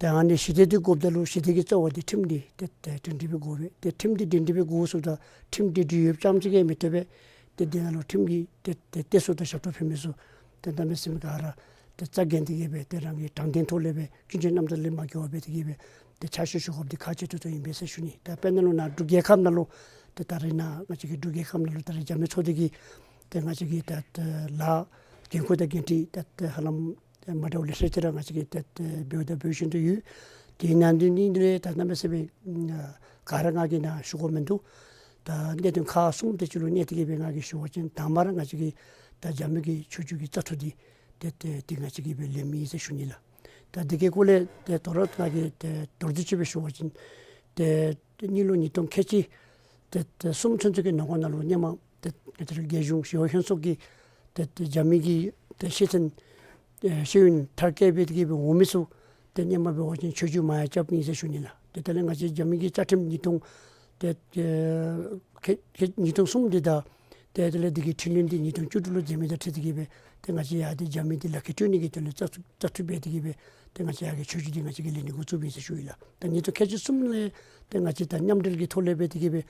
ཏེ་ཨ་ནི་ཞི་བདེ་འདི་དགོཔ་ད་ལུ་ཞི་བདེ་གི་རྩ་བ་འདི་ཁྲིམས་འདི་ཏེ་ཏེ་སྒྲིང་སྒྲི་སྦེ་དགོ་པས། ཏེ་ཁྲིམས་འདི་སྒྲིང་སྒྲི་སྦེ་དགོ་ཟེརཝ་ད་ཁྲིམས་འདི་སྒྲིང་ཡོདཔ་རྐྱངམ་ཅིག་གིས་མི་བཏུབ་པས། ཏེ་འདི་ནང་ལུ་ཁྲིམས་ཀྱི་ཏེ་ཏེ་གཏད་སོ་དང་ཞབས་ཏོག་ཕུལ་མི་ཚུ་ཏེ་གནམ་མེད་ས་མེད་ག་ར་ཏེ་རྩ་འགེངས་ཏེ་གི་སྦེ་ཏེ་རང་གི་དྲང་བདེན་ཐོག་ལས་སྦེ་ཀུན་སྤྱོད་རྣམ་དག་ལས་མ་འགལ་བར་སྦེ་ཏེ་གི་སྦེ་ཏེ་ཕྱག་ཞུ་ཞུ་དགོཔ་འདི་ཁག་ཆེ་ཏོག་ཏོ་ཨིན་པས་ཟེར་ཞུ་ནི། ད་དཔེར་ན་ལུ་ནཱ་འབྲུག་རྒྱལ་ཁབ་ནང་ལུ་ཏེ་ད་རེས་ནཱ་ང་བཅས་ཀྱི་འབྲུག་རྒྱལ་ཁབ་ནང་ལུ་ད་རེས་རྒྱབ་མི་ཚོགས་སྡེ་གི་ཏེ་ང་བཅས་ཀྱི་ད་ད་ལཱ་འགན་ཁུར་དང་འགན་འཁྲི་ད་ད་ཧ་ལམ་ཏེ་མ་འདྲཝ་ལེ་ཤ་ཅིག་ར་ང་བཅས་ཀྱིས་ཏེ་ཏེ་འབདཝ་ད་འབད་བཞིན་དུ་ཡོད། དེ་ནང་དོན་ནི་འདི་ལས་ད་གནམ་མེད་ས་མེད་ག་ར་ང་གིས་ནཱ་ཞུ་དགོཔ་མིན་འདུག། ད་གནད་དོན་ཁག་གསུམ་དེ་ཅིག་ལུ་གནས་ཏེ་གི་སྦེ་ང་གིས་ཞུ་བ་ཅིན་དང་པ་ར་ང་བཅས་ཀྱི་ད་རྒྱབ་མི་གི་ཆོས་བརྒྱུད་ཀྱི་བཙག་འཐུ་འདི་ཏེ་ཏེ་འདི་ང་བཅས་ཀྱིས་སྦེ་ལེན་མི་ཨིན་ཟེར་ཞུ་ནི་ལགས། ད་འདི་གི་སྐོར་ལས་ཏེ་དོ་རུང་ང་གིས་ཏེ་མདོར་བསྡུས་ཅིག་སྦེ་ཞུ་བ་ཅིན་ཏེ་ཏེ་གཉིས་ལོ་ཉིས་སྟོང་ཁལ་གཅིག་ཏེ་ཏེ་གསུམ་ཚུན་ཚོད་ཀྱི་ནང་འཁོད་ནང་ལུ་སྔོན་མ་ཏེ་ཏེ་རྒྱལ་གཞུང་ཞི་གཡོག་ལྷན་ཚོགས་ཀྱི་ཏེ་ཏེ་རྒྱབ་མི་གི་ཏེ་ཤེས་ཚད་ཨེ་ཤེས་ཡོན་མཐར་སྐྱེལ་འབད་དེ་གི་སྦེ་འོང་མི་ཚུ་ཏེ་སྔོན་མ་འབད་བ་ཅིན་ཆོས་བརྒྱུད་མ་ཡང་རྐྱབ་ཨིན་ཟེར་ཞུ་ནི་ལགས། ཏེ་དེ་ལས་ང་བཅས་རྒྱབ་མི་གི་རྩ་ཁྲིམས་ཉིས་སྟོང་ཏེ་ཨེ་ཁལ་ཁལ་ཉིས་སྟོང་གསུམ་འདི་དང་ཏེ་དེ་ལས་འདི་གི་ཁྲིམས་ལུགས་འདི་ཉིས་སྟོང་བཅུ་དྲུག་ལུ་མཛད་མི་དང་འཁྲིལ་ཏེ་གི་སྦེ་ཏེ་ང་བཅས་ཡང་ཏེ་རྒྱབ་མི་འདི་ལག་ཁྱེར་སྤྲོད་ནི་གི་དོན་ལས་བཙག་བཙག་འཐུ་འབད་དེ་གི་སྦེ་ཏེ་ང་བཅས་ཡར་གྱི་ཆོས་བརྒྱུད་འདི་ང་བཅས་ཀྱིས་ལེན་ནི་འགོ་བཙུགས་ཨིན་ཟེར་ཞུ་ཡི་ལགས། ད་ཉིས་སྟོང་ཁལ་གཅིག་གསུམ་ལས་ཏེ་ང་བཅས་ད་མཉམ་འབྲེལ་གྱི་ཐོག་ལས་འབད་དེ་གི་སྦེ་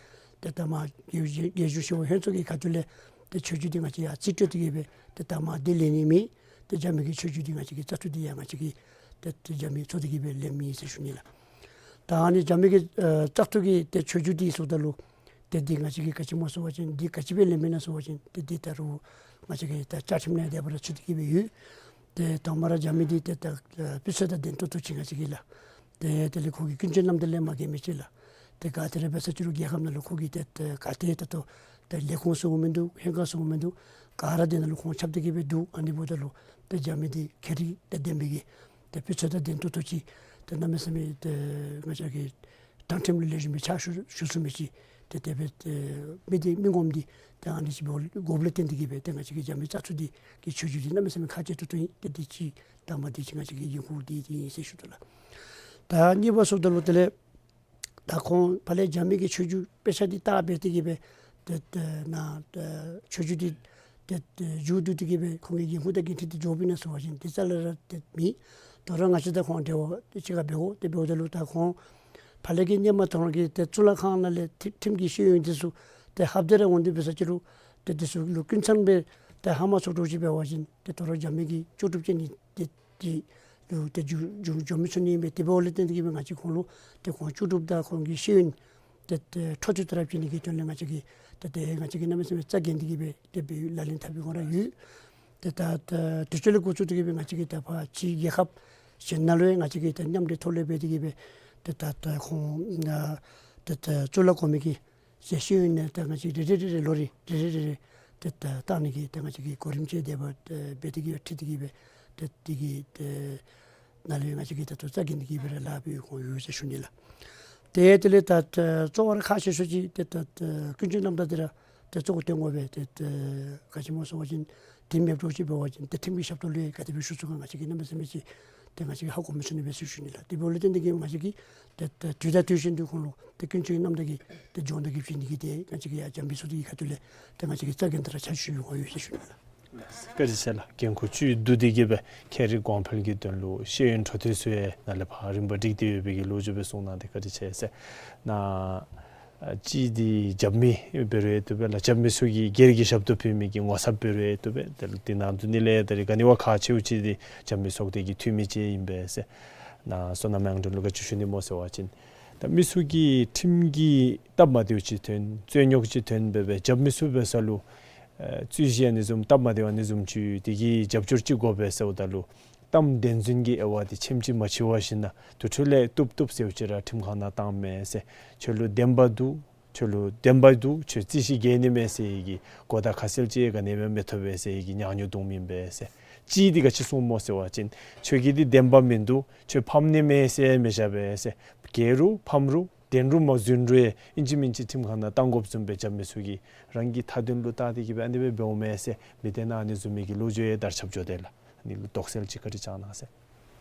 ཏེ་ད་མར་རྒྱལ་རྒྱལ་གཞུང་ཞི་གཡོག་ལྷན་ཚོགས་ཀྱི་ཁ་ཐུག་ལས་ཏེ་ཆོས་བརྒྱུད་འདི་ང་བཅས་ཡར་རྩིས་སྤྲོད་དེ་གི་སྦེ་ཏེ་ད་མར་འདི་ལེན་ནི་མེད། ཏེ་རྒྱབ་མི་གི་ཆོས་བརྒྱུད་འདི་ང་བཅས་ཀྱིས་བཙག་འཐུ་འདི་ཡང་ང་བཅས་ཀྱིས་ཏེ་ཏེ་རྒྱབ་མི་ཚོགས་སྡེ་གི་སྦེ་ལེན་མི་ཨིན་ཟེར་ཞུ་ནི་ལགས། ད་ཨ་ནི་རྒྱབ་མི་གི་ཨེ་བཙག་འཐུ་གི་ཏེ་ཆོས་བརྒྱུད་འདི་ཟེརཝ་ད་ལུ་ཏེ་འདི་ང་བཅས་ཀྱིས་ག་ཅི་སྨོ་ཟེར་བ་ཅིན་འདི་ག་ཅི་སྦེ་ལེན་མི་ཨིན་ན་ཟེར་བ་ཅིན་ཏེ་འདི་ད་རུང་ང་བཅས་ཀྱི་ད་བཅའ་ཁྲིམས་ནང་དེ་སྦེ་ར་ཚུད་དེ་གི་སྦེ་ཡོད། ཏེ་དང་པ་ར་རྒྱབ་མི་འདི་ཏེ་ད་ཨེ་སྤུས་ཚད་དང་ལྡན་ཏོག་ཏོ་ཅིག་ང་བཅས་ཀྱིས་ལགས། ཏེ་དེ་ལས་ཁོ་གི་ཀུན་སྤྱོད་རྣམ་དག་ལས་མ་འགལ་མི་ཅིག་ལགས། ཏེ་ག་ཏེ་ར་འབད་ས་ཅིག་རུང་རྒྱལ་ཁབ་ནང་ལུ་ཁོ་གི་ཏེ་ཏེ་ག་ཏེ་ད་ལྟོ་ཏེ་ལས་ཁུངས་ཟེར་དགོ་མིན་འདུག། ལྷན་ཁག་ཟེར་དགོ་མིན་འདུག། ག་ར་དེ་ནང་ལུ་ཁོང་ཁྱབ་སྟེ་གི་སྦེ་འདུག། ཨ་ནི་འབདཝ་ད་ལུ་ཏེ་རྒྱབ་མི་འདི་ཁྱད་རིག་དང་ལྡན་པའི་གི་ཏེ་སྤུས་ཚད་དང་ལྡན་ཏོག་ཏོ་ཅིག། ཏེ་གནམ་མེད་ས་མེད་ཏེ་ང་བཅས་ཀྱི་དྲང་ཁྲིམས་ལུ་ལེགས་ཤོམ་སྦེ་ཕྱག་ཞུ་ཞུ་ཚུགས་མི་ཅིག་ཏེ་དེ་སྦེ་ཏེ་མི་འདི་མི་ངོམ་འདི་ཏེ་ཨ་ནི་ཅིག་འབད་དགོཔ་ལས་བརྟེན་ཏེ་གིས་སྦེ་ཏེ་ང་བཅས་ཀྱི་རྒྱབ་མི་རྩ་ཚུ་འདི་གི་ཆོས་རྒྱུགས་འདི་གནམ་མེད་ས་མེད་ཁག་ཆེ་ཏོག་ཏོ་ཨིན། ཏེ་དེ་ཅིག་དང་པ་འདི་ཅིག་ང་བཅས་ཀྱི་འགན་ཁུར་འདི་འདི་ཨིན་ཟེར་ཞུ་དོ་ལགས། ད་གཉིས་པ་སོངམ་ད་ལུ་དེ་ལས་ད་ཁོང་ཕར་ལས་རྒྱབ་མི་གི་ཆོས་རྒྱུགས་དཔེ་ཆ་འདི་བལྟ་སྦེ་དེ་གིས་སྦེ་ཏེ་ཏེ་ནཱ་ཏེ་ཆོས་རྒྱུགས་འདི་ཏེ་ཏེ་མཇུག་བསྡུ་སྟེ་གིས་སྦེ་ཁོང་གི་འགན་ཁུར་དང་འགན་འཁྲི་འདི་འགྱོ་བའི་ན་ཟེར་བ་ཅིན་དེ་རྩ་ལས་ར་ཏེ་མེད། དོ་རུང་ང་བཅས་དང་ཁོང་འབྲེལ་བ་ཏེ་གཅིག་ཁར་འབདཝ་ཏེ་འབདཝ་ད་ལུ་ད་ཁོང་ཕར་ལས་ཀྱི་སྔོན་མ་དོ་རུང་གི་ཏེ་གཙུག་ལག་ཁང་ནང་ལས་ཁྲིམས་ཁྲིམས་ཀྱི་ཤེས་ཡོན་འདི་ཚུ་ཏེ་ལྷབ་སྟེ་ར་འོང་སྟེ་འབད་ས་ཅིག་རུང་ཏེ་དེ་ཚུ་ལུ་ཀུན་ཚང་སྦེ་ཏེ་ཧ་མ་ཚོར་དོ་ཅིག་འབད་བ་ཅིན་ཏེ་དོ་རུང་རྒྱབ་མི་གི་ལྕོགས་གྲུབ་ཅན་ནི་ཏེ་ཏེ་ལུ་ཏེ་འགྱོ་འགྱོ་འགྱོ་མི་ཚུགས་ནི་ཨིན་པས། དེ་འབདཝ་ལས་བརྟེན་ཏེ་གིས་སྦེ་ང་བཅས་ཁོང་ལུ་ཏེ་ཁོང་ལྕོགས་གྲུབ་དང་ཁོང་གི་ཤེས་ཡོན་ཏེ་ཏེ་འཕྲོ་མཐུད་དེ་ར་བྱིན་ནི་གི་དོན་ལས་ང་བཅས་ཀྱིས་ཏེ་ཏེ་ང་བཅས་ཀྱིས་གནམ་མེད་ས་མེད་རྩ་འགེངས་ཏེ་གིས་སྦེ་ཏེ་སྦེ་ལག་ལེན་འཐབ་པའི་ངོ་ར་ཡོད། ཏེ་ད་ད་དུས་ཚོད་ལས་འགོ་བཙུགས་ཏེ་གིས་སྦེ་ང་བཅས་ཀྱིས་ད་ཕར་ཕྱི་རྒྱལ་ཁབ་གཞན་ནང་ལུ་ཡང་ང་བཅས་ཀྱིས་ད་མཉམ་འབྲེལ་ཐོག་ལས་འབད་དེ་གིས་སྦེ་ཏེ་ད་ད་ཁོང་ཨ་ཏེ་ད་གཙུག་ལག་གོང་མའི་གི་ཞལ་ཤེས་ཡོན་ནི་ད་ང་བཅས་རེ་རེ་རེ་རེ་ལོ་རེ་རེ་རེ་རེ་རེ་ཏེ་ད་བཏང་ནི་གི་ད་ང་བཅས་ཀྱིས་གོ་རིམ་ཅིག་དེ་སྦེ་ཏེ་འབད་དེ་གིས་ཁྲིད་དེ་གིས་སྦེ་ཏེ་དེ་གི་ཏེ་ནང་ལུ་ཡང་ང་བཅས་ཀྱིས་ད་ལྟོ་རྩ་འགེངས་ཏེ་གིས་སྦེ་ར་ལཱ་འབད་དགོཔ་ཡོད་ཟེར་ཞུ་ནི་ལགས། ཏེ་དེ་ལས་ད་ད་གཙོ་བོ་ར་ཁག་ཆེ་ཤོས་ཅིག་ཏེ་ད་ད་ཀུན་སྤྱོད་རྣམ་དག་འདི་ར་ཏེ་གཙོ་བོ་སྟོན་དགོ་པས། ཏེ་ད་ག་ཅི་སྨོ་ཟེར་བ་ཅིན་དེ་མེདཔ་འདྲཝ་ཅིག་འབད་བ་ཅིན་ཏེ་ཁྲིམས་ཀྱི་ཞབས་ཏོག་ལུ་ཡང་ག་དེ་སྦེ་ཞུ་ཚུགས་ག་ང་བཅས་ཀྱིས་གནམ་མེད་ས་མེད་ཅིག་ཏེ་ང་བཅས་ཀྱིས་ཧ་གོ་མི་ཚུགས་ནི་མས་ཟེར་ཞུ་ནི་ལགས། དེ་འབདཝ་ལས་བརྟེན་ཏེ་གིས་ང་བཅས་ཀྱིས་ཏེ་ད་དུས་དང་དུས་བཞིན་དུ་ཁོང་ལུ་ཏེ་ཀུན་སྤྱོད་རྣམ་དག་གི་ཏེ་སྦྱོང་བརྡར་གྱི་བྱིན་ནི་གི་ཏེ་ང་བཅས་ཀྱི་ཡང་རྒྱབ་མི་ཚུ་དེ་གི་ཁ་ཐུག་ལས་ཏེ་ང་བཅས་ཀྱིས་རྩ་འགེངས་ཏེ་ར་ཕྱག་ཞུ་ཡོད་ཟེར་ཞུ་ནི་ལགས། བཀའ་དྲིན་ཆེ་ལགས། འགན་ཁུར་བཅུད་བསྡུ་སྟེ་གིས་སྦེ་ཁྱད་རིག་གོང་འཕེལ་གྱི་དོན་ལུ་ཤེས་ཡོན་འཕྲོ་མཐུད་ཚུ་ཡང་ནཱ་ལས་ཕར་རིམ་པ་སྒྲིག་སྟེ་ཡོད་པའི་གི་ལོ་རྒྱུས་སྦེ་གསུངས་གནང་སྟེ་བཀའ་དྲིན་ཆེ་ཟེར། ནཱ་ཨ་གཅིག་འདི་རྒྱབ་མི་འབད་རུང་ཡང་བཏུབ་པས་ལགས། རྒྱབ་མི་ཚུ་གིས་སྒེར་གྱི་ཞབས་ཏོག་ཕུལ་མི་གི་ངོ་ཚབ་འབད་རུང་ཡང་བཏུབ་པས། དེ་ལས་དེ་ནང་དུ་ནི་ལས་ད་རིས་ག་ནི་བ་ཁག་ཆེཝ་ཅིག་འདི་རྒྱབ་མི་ཚོགས་སྡེ་གི་འཐུས་མི་ཅིག་ཨིན་པས་ཟེར། ནཱ་བསོད་ནམས་དབྱངས་སྒྲོན་ལུ་ག་ཅི་ཞུ་ནི་སྨོ་ཟེར་བ་ཅིན་ད་མི་ཚུ་གིས་ཁྲིམས་ཀྱི་སྟབས་མ་བདེཝ་ཅིག་ཐོན་རྩོད་རྙོག་ཅིག་ཐོན་འབད་སྦེ་རྒྱབ་མི་ཚུ་འབད་ས་ལུ་ཨེ་རྩོད་གཞི་ཨ་ནི་བཟུམ་སྟབས་མ་བདེཝ་ཨ་ནི་བཟུམ་ཅིག་དེ་གི་རྒྱབ་སྐྱོར་ཅིག་དགོ་པས་ཟེརཝ་ད་ལུ་གཏམ་བདེན་རྫུན་གྱི་དབྱེ་བ་དེ་ཆེམ་ཅིག་མ་ཕྱེ་བ་བཞིན་ན་དེ་འཕྲོ་ལས་བཏུབ་བཏུབ་ཟེརཝ་ཅིག་ར་ཁྲིམས་ཁང་ནང་བཏངམ་མས་ཟེར། ཁྱོད་ལུ་བདེན་པ་འདུག་ཁྱོད་ལུ་བདེན་པ་འདུག་ཁྱོད་རྩོད་གཞི་རྒྱལ་ནི་མས་ཟེར་བའི་གི་གོ་བརྡ་ཁ་གསལ་ཅིག་ག་ནི་ཡང་མི་ཐོབ་པས་ཟེར་བའི་གི་ཉག་ཉོག་བརྡུངམ་ཨིན་པས་ཟེར། གཅིག་འདི་ག་ཅི་གསུངས་སྨོ་ཟེར་བ་ཅིན་ཁྱོད་ཀྱི་འདི་བདེན་པ་མིན་འདུག་ཁྱོད་ཕམ་ནི་མས་ཟེར་མི་བཞག་པས་ཟེར། རྒྱལ་རུང་ཕམ་རུང་བདེན་རུང་མ་རྫུན་རུང་ཨིན་ཅི་མིན་ཅི་ཁྲིམས་ཁང་ནང་བཏང་དགོཔ་བཟུམ་སྦེ་རྒྱབ་མི་ཚུ་གིས་རང་གི་མཐའ་དོན་ལུ་བལྟ་སྟེ་གིས་སྦེ་ཨ་ནི་སྦེ་འབདཝ་མས་ཟེར་མི་སྡེ་ནང་ཨ་ནི་བཟུམ་མའི་གི་ལོ་རྒྱུས་ཡང་དར་ཁྱབ་འགྱོ་དེས་ལགས། ཨ་ནི་ལུ་དོགས་སེལ་ཅིག་བཀའ་དྲིན་བསྐྱང་གནང་ཟེར།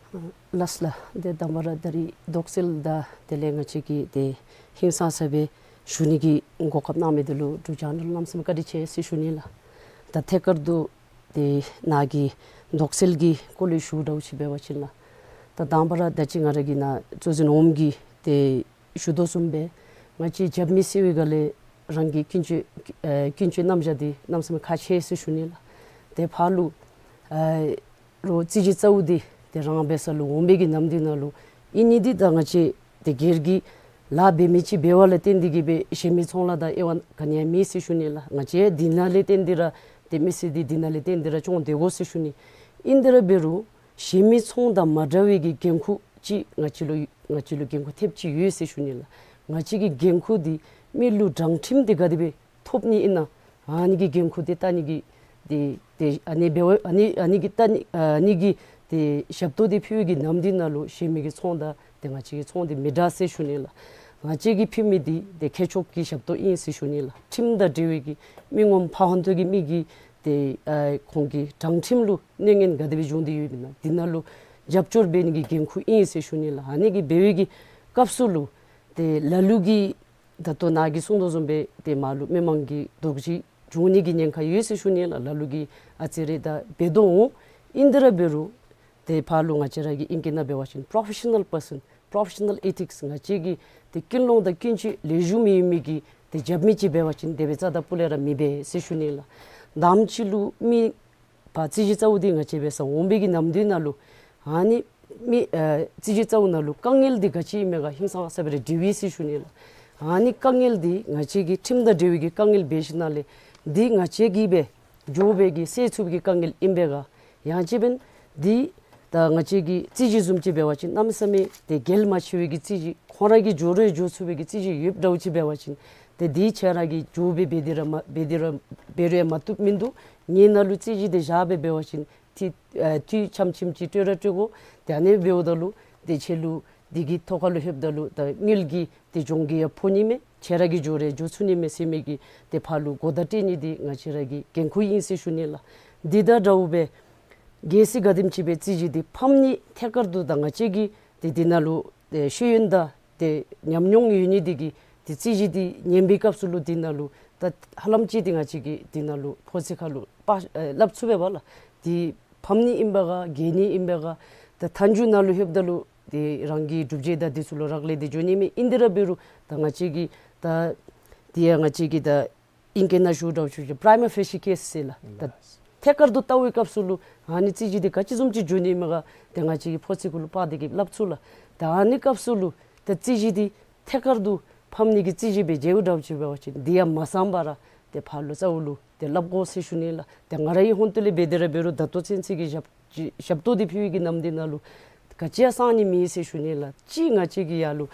ལགས་ལགས། ཏེ་དང་པ་ར་ད་རིས་དོགས་སེལ་དང་དེ་ལས་ང་བཅས་ཀྱིས་ཏེ་ཧིང་སངས་ས་སྦེ་ཞུ་ནི་གི་གོ་སྐབས་གནང་མི་འདི་ལུ་འབྲུག་རྒྱང་བསྒྲགས་ལུ་གནམ་མེད་ས་མེད་བཀའ་དྲིན་ཆེ་ཟེར་ཞུ་ནི་ལགས། ད་ཐད་ཀར་དུ་ཏེ་ནཱ་གི་དོགས་སེལ་གྱི་སྐོར་ལས་ཞུཝ་འདྲཝ་ཅིག་འབད་བ་ཅིན་ལགས། ད་དང་པ་ར་ད་ཅི་ང་ར་གིས་ནཱ་གཙོ་འཛིན་འོགམ་གིས་ཏེ་ཞུ་དོ་བཟུམ་སྦེ་ང་བཅས་རྒྱབ་མི་ཟེར་བའི་སྒང་ལས་རང་གི་ཀུན་སྤྱོད་ཨེ་ཀུན་སྤྱོད་རྣམ་གཞག་འདི་གནམ་མེད་ས་མེད་ཁག་ཆེ་ཟེར་ཞུ་ནི་ལགས། ཏེ་ཕར་ལུ་ཨེ་རོགས་རྩོད་གཞི་རྩཝ་འདི་ཏེ་རང་འབད་ས་ལུ་འོང་བའི་གི་ནམ་དུས་ནང་ལུ་ཨིན་ནི་འདི་ད་ང་བཅས་ཏེ་སྒེར་གྱི་ལཱ་འབད་མི་ཅིག་འབད་བ་ལས་བརྟེན་ཏེ་གིས་སྦེ་གཞན་མི་ཚོང་ལཱ་དང་དབྱེ་བ་ག་ནི་ཡང་མེད་ཟེར་ཞུ་ནི་ལགས། ང་བཅས་འདི་ནང་ལས་བརྟེན་ཏེ་ར་ཏེ་མི་སེར་འདི་འདི་ནང་ལས་བརྟེན་ཏེ་ར་སྐྱོང་སྡོད་དགོ་ཟེར་ཞུ་ནི། ཨིན་ཏེ་ར་འབད་རུང་གཞན་མི་ཚོང་དང་མ་འདྲ་བའི་གི་འགན་ཁུར་ཅིག་ང་བཅས་ལུ་ང་བཅས་ལུ་འགན་ཁུར་ཐེབས་ཅིག་ཡོད་ཟེར་ཞུ་ནི་ལགས། ང་བཅས་ཀྱི་འགན་ཁུར་འདི་མི་ལུ་དྲང་ཁྲིམས་འདི་ག་དེ་སྦེ་ཐོབ་ནི་ཨིན་ན་ཨ་ནི་གི་འགན་ཁུར་འདི་བལྟ་ནི་གི་ཏེ་ཏེ་ཨ་ནི་འབད་བ་ཨ་ནི་ཨ་ནི་གི་བལྟ་ནི་ཨ་ནི་གི་ཏེ་ཞབས་ཏོག་འདི་ཕུལ་བའི་གི་ནམ་དུས་ནང་ལུ་གཞན་མི་གི་ཚོང་དང་ཏེ་ང་བཅས་ཀྱི་ཚོང་འདི་མི་འདྲ་ཟེར་ཞུ་ནི་ལགས། ང་བཅས་ཀྱིས་ཕུལ་མི་འདི་ཏེ་ཁྱད་ཆོས་ཀྱི་ཞབས་ཏོག་ཨིན་ཟེར་ཞུ་ནི་ལགས། ཁྲིམས་དང་འབྲེལ་བའི་གི་མི་ངོམ་ཕ་ཧོན་ཐོ་གི་མི་གི་ཏེ་ཨ་ཁོང་གི་དྲང་ཁྲིམས་ལུ་གནོད་ངན་ག་དེ་སྦེ་བྱུང་སྟེ་ཡོདཔ་ཨིན་ན་འདི་ནང་ལུ་རྒྱབ་སྐྱོར་འབད་ནི་གི་འགན་ཁུར་ཨིན་ཟེར་ཞུ་ནི་ལགས། ཨ་ནི་གི་འབད་བའི་གི་སྐབས་སུ་ལུ་ཏེ་ལ་ལུ་གིས་ད་ལྟོ་ནཱ་གིས་གསུངས་དོ་བཟུམ་སྦེ་ཏེ་མར་ལུ་མི་མང་གི་དོགས་གཞི་བྱུང་ནི་གི་ཉེན་ཁ་ཡོད་ཟེར་ཞུ་ནི་ལགས། ལ་ལུ་གིས་ཨ་ཙི་རེ་ད་འབད་དོ་འོང་། ཨིན་ཏེ་ར་འབད་རུང་ཏེ་ཕར་ལུ་ང་བཅས་ར་གི་ཨིང་སྐད་ནང་འབད་བ་ཅིན་པོརོ་ཕེ་ཤ་ནཱལ་པར་སཱན་པོརོ་ཕེ་ཤ་ནཱལ་ཨེ་ཐིགསི་ང་བཅས་ཀྱི་ཏེ་ཀུན་སློང་དང་ཀུན་སྤྱོད་ལེགས་ཤོམ་ཡོད་མི་གི་ཏེ་རྒྱབ་མི་ཅིག་འབད་བ་ཅིན་དེ་སྦེ་རྩ་དང་སྤུ་ལས་ར་མི་འབད་ཟེར་ཞུ་ནི་ལགས། དང་པ་ཅིག་ལུ་མི་ཕར་རྩོད་གཞི་རྩཝ་འདི་ང་བཅས་འབད་སར་འོང་བའི་གི་ནམ་དུས་ནང་ལུ་ཨ་ནི་མི་ཨེ་རྩོད་གཞི་རྩཝ་ནང་ལུ་དཀའ་ངལ་འདི་ག་ཅི་ཨིན་མས་ག་ཧིང་སངས་ས་སྦེ་ར་འདྲི་ཡི་ཟེར་ཞུ་ནི་ལགས། ཨ་ནི་དཀའ་ངལ་འདི་ང་བཅས་ཀྱི་ཁྲིམས་དང་འབྲེལ་བའི་གི་དཀའ་ངལ་འབད་ཞིནམ་ལས་འདི་ང་བཅས་ཀྱིས་སྦེ་འགྱོ་བའི་གི་སེལ་ཚུགས་པའི་གི་དཀའ་ངལ་ཨིན་པས་ག། ཡང་ཅིན་འབདན་འདི་ད་ང་བཅས་ཀྱི་རྩོད་གཞི་བཟུམ་ཅིག་འབད་བ་ཅིན་གནམ་མེད་ས་མེད་ཏེ་གལ་མ་ཆེ་བའི་གི་རྩོད་གཞི་ཁོང་ར་གིས་འགྱོ་རུང་འགྱོ་ཚུགས་པའི་གི་རྩོད་གཞི་ཡོདཔ་འདྲཝ་ཅིག་འབད་བ་ཅིན་ཏེ་འདི་ཁྱེད་ར་གིས་འགྱོ་སྦེ་འབད་དེ་ར་མ་འབད་དེ་ར་འབད་རུང་ཡང་མ་བཏུབ་མིན་འདུག། ངེའི་ནང་ལུ་རྩོད་གཞི་འདི་བཞག་སྦེ་འབད་བ་ཅིན་ཏེ་ཨ་འཐུས་ཙམ་ཙམ་ཅིག་སྤྲོད་ར་སྤྲོད་དགོ། ཏེ་ཨ་ནི་འབདཝ་ད་ལུ་ཏེ་ཁྱེད་ལུ་ འདི་གི་ཐོག་ཁ་ལུ་ལྷོདཔ་ད་ལུ་ད་དངུལ་གྱི་ཏེ་གྱོང་གུད་ཡང་ཕོག་ནི་མས། ཁྱོད་ར་གིས་འགྱོ་རུང་འགྱོ་ཚུགས་ནི་མས་ཟེར་མི་གི་ཏེ་ཕར་ལུ་གོ་བརྡ་སྤྲོད་ནི་འདི་ང་བཅས་ར་གི་འགན་ཁུར་ཨིན་ཟེར་ཞུ་ནི་ལགས། འདི་དང་འདྲཝ་སྦེ་གལ་སྲིད་ག་དེམ་ཅིག་སྦེ་རྩོད་གཞི་འདི་ཕམ་ནི་ཐད་ཀར་དུ་ད་ང་བཅས་ཀྱིས་ཏེ་འདི་ནང་ལུ་ཏེ་ཤེས་ཡོན་དང་ཏེ་ཉམས་མྱོང་ཡོད་ནི་འདི་གིས་ཏེ་རྩོད་གཞི་འདི་ཉན་པའི་སྐབས་སུ་ལུ་འདི་ནང་ལུ་ད་ཧ་ལམ་ཅིག་ཏེ་ང་བཅས་ཀྱིས་འདི་ནང་ལུ་ཕོ་ཚོད་ཁ་ལུ་པ་ཨེ་སླབ་ཚུགས་པས་པ་ལགས། འདི་ཕམ་ནི་ཨིན་པས་ག་རྒྱལ་ནི་ཨིན་པས་ག། ད་མཐའ་མཇུག་ནང་ལུ་ལྷོདཔ་ད་ལུ་ཏེ་རང་གི་སྒྲུབ་བྱེད་དང་འདི་ཚུ་ལུ་རག་ལས་ཏེ་འགྱོ་ནི་མས། ཨིན་དེ་ར་འབད་རུང་ད་ང་བཅས་ཀྱིས་ད་འདི་ཡང་ང་བཅས་ཀྱིས་ད་ཨིང་སྐད་ནང་ཞུཝ་འདྲཝ་ཅིག་པྲའི་མ་ཕེ་ཤི་ཀེསི་ཟེར་ལགས། ད་ཐད་ཀར་དུ་བལྟ་བའི་སྐབས་སུ་ལུ་ཨ་ནི་རྩོད་གཞི་འདི་ག་ཅི་བཟུམ་ཅིག་འགྱོ་ནི་མས་ག་ཏེ་ང་བཅས་ཀྱིས་ཕོ་ཚོད་ཁ་ལུ་པ་འདི་གིས་སླབ་ཚུགས་ལགས། ད་ཨ་ནི་སྐབས་སུ་ལུ་ད་རྩོད་གཞི་འདི་ཐད་ཀར་དུ་ཕམ་ནི་གི་རྩོད་གཞི་སྦེ་མཇལཝ་འདྲཝ་ཅིག་འབད་བ་ཅིན་འདི་ཡང་མ་གསང་པར་ཏེ་ཕར་ལུ་རྩ་བ་ལུ་ཏེ་སླབ་དགོ་ཟེར་ཞུ་ནི་ལགས། ཏེ་ང་རའི་ཧོངས་ཏོ་ལས་འབད་དེ་ར་འབད་རུང་ད་ལྟོ་ཚུན་ཚོད་ཀྱི་ཞབས་ཞབས་ཏོག་འདི་ཕུལ་བའི་གི་ནམ་འདི་ནང་ལུ་ག་ཅི་ཡང་གསང་ནི་མེད་ཟེར་ཞུ་ནི་ལགས། ཅིག་ང་བཅས་ཀྱི་ཡར་ལུ་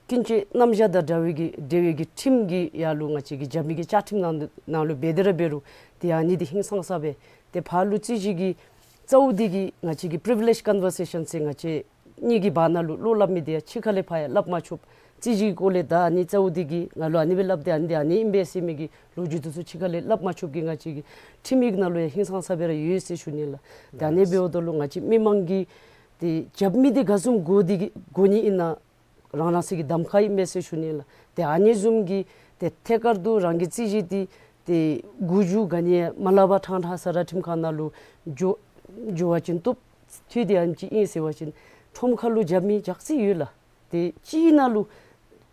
ཀུན་སྤྱོད་རྣམ་གཞག་དང་འདྲ་བའི་གི་འབྲེལ་བའི་གི་ཁྲིམས་ཀྱི་ཡར་ལུ་ང་བཅས་ཀྱི་རྒྱབ་མི་གི་བཅའ་ཁྲིམས་ནང་ནང་ལུ་འབད་དེ་ར་འབད་རུང་ཏེ་ཨ་ནི་འདི་ཧིང་སངས་ས་སྦེ་ཏེ་ཕར་ལུ་རྩོད་གཞི་གི་རྩ་བ་འདི་གིས་ང་བཅས་ཀྱི་པི་རི་བི་ལེཇ་ཀོན་བར་སེ་ཤཱན་ཟེར་ང་བཅས་གཉིས་ཀྱི་བར་ན་ལུ་བློ་སླབ་མི་འདི་ཡང་ཕྱི་ཁ་ལས་ཕར་ཡང་སླབ་མ་ཆོགཔ། རྩོད་གཞི་གི་སྐོར་ལས་ད་ཨ་ནི་རྩ་བ་འདི་གིས་ང་ལུ་ཨ་ནི་སྦེ་སླབ་སྟེ་ཨ་ནི་འདི་ཨ་ནི་ཨིན་པས་ཟེར་མི་གི་ལོ་རྒྱུས་འདི་ཚུ་ཕྱི་ཁ་ལས་སླབ་མ་ཆོགཔ་གི་ང་བཅས་ཀྱི་ཁྲིམས་ཡིག་ནང་ལུ་ཡང་ཧིང་སངས་ས་སྦེ་ར་ཡོད་ཟེར་ཞུ་ནི་ལགས། ད་ཨ་ནི་འབདཝ་ད་ལུ་ང་བཅས་མི་མང་གིས་ཏེ་རྒྱབ་མི་འདི་ག་བཟུམ་དགོ་འདི་གི་དགོ་ནི་ཨིན་ན་རང་རང་སོའི་གི་གདམ་ཁ་ཨིན་མས་ཟེར་ཞུ་ནི་ལགས། ཏེ་ཨ་ནི་བཟུམ་གྱི་ཏེ་ཐད་ཀར་དུ་རང་གི་རྩོད་གཞི་འདི་ཏེ་མགུ་མཇུག་ག་ནི་ཡང་མ་སླབ་པར་ཕྲང་ཕྲང་ས་ར་ཁྲིམས་ཁང་ནང་ལུ་འགྱོ་འགྱོ་བ་ཅིན་བཏུབ། འཐུས་འདི་ཨ་ནེམ་ཅིག་ཨིན་ཟེར་བ་ཅིན་ཁྲོམ་ཁ་ལུ་རྒྱབ་མི་ཇག་རྩི་ཡོད་ལགས། ཏེ་གཅིག་ནང་ལུ་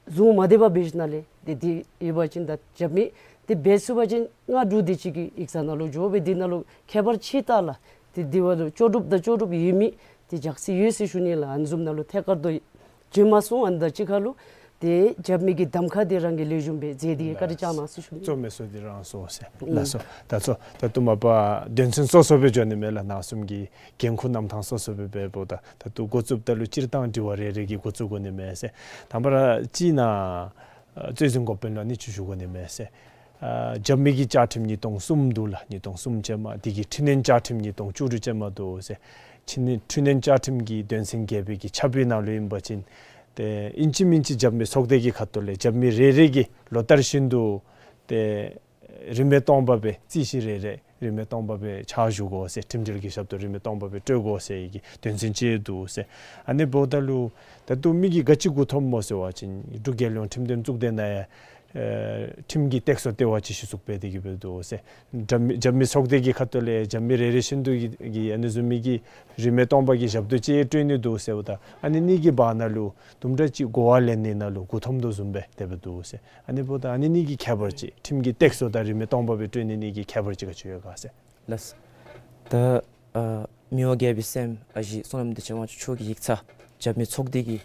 བཟུང་མ་སྡོད་པར་འབད་ཞིནམ་ལས་ཏེ་འདི་ཡོད་པ་ཅིན་ད་རྒྱབ་མི་འདི་འབད་ཚུགས་པ་ཅིན་ལྔ་དྲུག་དེ་ཅིག་གིས་ཡིག་ཚང་ནང་ལུ་འགྱོ་སྦེ་འདི་ནང་ལུ་ཁྱད་པར་ཅིག་བལྟ་ལགས། ཏེ་འདི་བ་ལུ་ལྕོགས་གྲུབ་དང་ལྕོགས་གྲུབ་ཡོད་མི་ཏེ་ཇག་རྩི་ཡོད་ཟེར་ཞུ་ནི་ལགས། ཨ་ནི་བཟུམ་ནང་ལུ་ཐད་ཀར་དུ་འགྱོ་མ་སོང་། ཨ་ནི་དང་གཅིག་ཁར་ལུ་ཏེ་རྒྱབ་མི་གི་གདམ་ཁ་འདི་རང་གིས་ལེགས་ཤོམ་སྦེ་མཛད་དེ་གིས་བཀའ་དྲིན་བསྐྱང་གནང་ཟེར་ཞུ་ནི། གཙོ་མི་ཚུ་འདི་རང་སོ་ཟེར། ལགས་སོ། ད་གཙོ་ད་ལྟོ་མ་པ་དོན་ཚན་སོ་སོ་སྦེ་འགྱོ་ནི་མས་ལགས། ནང་གསུམ་གྱི་འགན་ཁུར་རྣམ་ཐར་སོ་སོ་སྦེ་འབདཝ་ད་ད་ལྟོ་འགོ་བཙུགསཔ་ད་ལུ་སྤྱིར་བཏང་དྲི་བ་རེ་རེ་གིས་འགོ་བཙུགས་དགོ་ནི་མས་ཟེར། དང་པ་ར་གཅིག་ནང་ཨ་རྩོད་འཛིན་འགོ་དཔོན་ལུ་ཨ་ནི་ཅིག་ཞུ་དགོ་ནི་མས་ཟེར། ཨ་རྒྱབ་མི་གི་བཅའ་ཁྲིམས་ཉིས་སྟོང་གསུམ་འདུག་ལགས། ཉིས་སྟོང་གསུམ་ཅན་མ་འདི་གི་འཕྲི་སྣོན་བཅའ་ཁྲིམས་ཉིས་སྟོང་བཅུ་དྲུག་ཅན་མ་འདུག་ཟེར། འཕྲི་སྣོན་འཕྲི་སྣོན་བཅའ་ཁྲིམས་ཀྱི་དོན་ཚན་བརྒྱད་པའི་གི་ཆ་བུའི་ནང་ལུ་ཨིན་པ་ཅིན་ཏེ་ཨིན་ཅི་མིན་ཅི་རྒྱབ་མི་ཚོགས་སྡེ་གི་ཁ་ཐུག་ལས་རྒྱབ་མི་རེ་རེ་གིས་ལོ་ལྟར་བཞིན་དུ་ཏེ་རིན་མེད་སྟོང་པ་སྦེ་རྩོད་གཞི་རེ་རེ་རིན་མེད་སྟོང་པ་སྦེ་ཕྱག་ཞུ་དགོ་ཟེར། ཁྲིམས་འབྲེལ་གྱི་ཞབས་ཏོག་རིན་མེད་སྟོང་པ་སྦེ་སྤྲོད་དགོ་ཟེར་གྱི་དོན་ཚན་ཅིག་འདུག་ཟེར། ཨ་ནི་འབདཝ་ད་ལུ་ད་ལྟོ་མི་གིས་ག་ཅི་མགུ་འཐོམ་སྨོ་ཟེར་བ་ཅིན་འབྲུག་རྒྱལ་ཡོངས་ཁྲིམས་དོན་གཙུག་སྡེ་ནང་ཡང་ཨེ་ཁྲིམས་ཀྱི་སྟེགས་གསོ་ལྟེ་བ་ཅིག་གཞི་བཙུགས་འབད་དེ་གིས་འབད་འདུག་ཟེར། རྒྱབ་མི་རྒྱབ་མི་ཚོགས་སྡེ་གི་ཁ་ཐུག་ལས་རྒྱབ་མི་རེ་རེ་བཞིན་དུ་གིས་གིས་ཨ་ནི་བཟུམ་མའི་གི་རིན་མེད་སྟོང་པ་གི་ཞབས་ཏོག་ཅིག་སྤྲོད་ནི་འདུག་ཟེརཝ་ད་ཨ་ནི་གཉིས་ཀྱི་བར་ན་ལུ་དུམ་གྲ་ཅིག་གོ་བ་ལེན་ནི་ནང་ལུ་མགུ་འཐོམ་དོ་བཟུམ་སྦེ་དེ་སྦེ་འདུག་ཟེར། ཨ་ནི་འབདཝ་ད་ཨ་ནི་གཉིས་ཀྱི་ཁྱད་པར་ཅིག་ཁྲིམས་ཀྱི་སྟེགས་གསོ་དང་རིན་མེད་སྟོང་པ་སྦེ་སྤྲོད་ནི་གཉིས་ཀྱི་ཁྱད་པར་ཅིག་ག་ཅི་ཡོད་ག་ཟེར། ལགས། ད་ཨ་མི་དབང་རྒྱལ་པོའི་སྲསམོ་ཨ་ཞེ་བསོད་ནམས་བདེ་ཆེན་དབང་ཕྱུག་མཆོག་གི་ཡིག་ཚང་རྒྱབ་མི་ཚོགས་སྡེ་གི་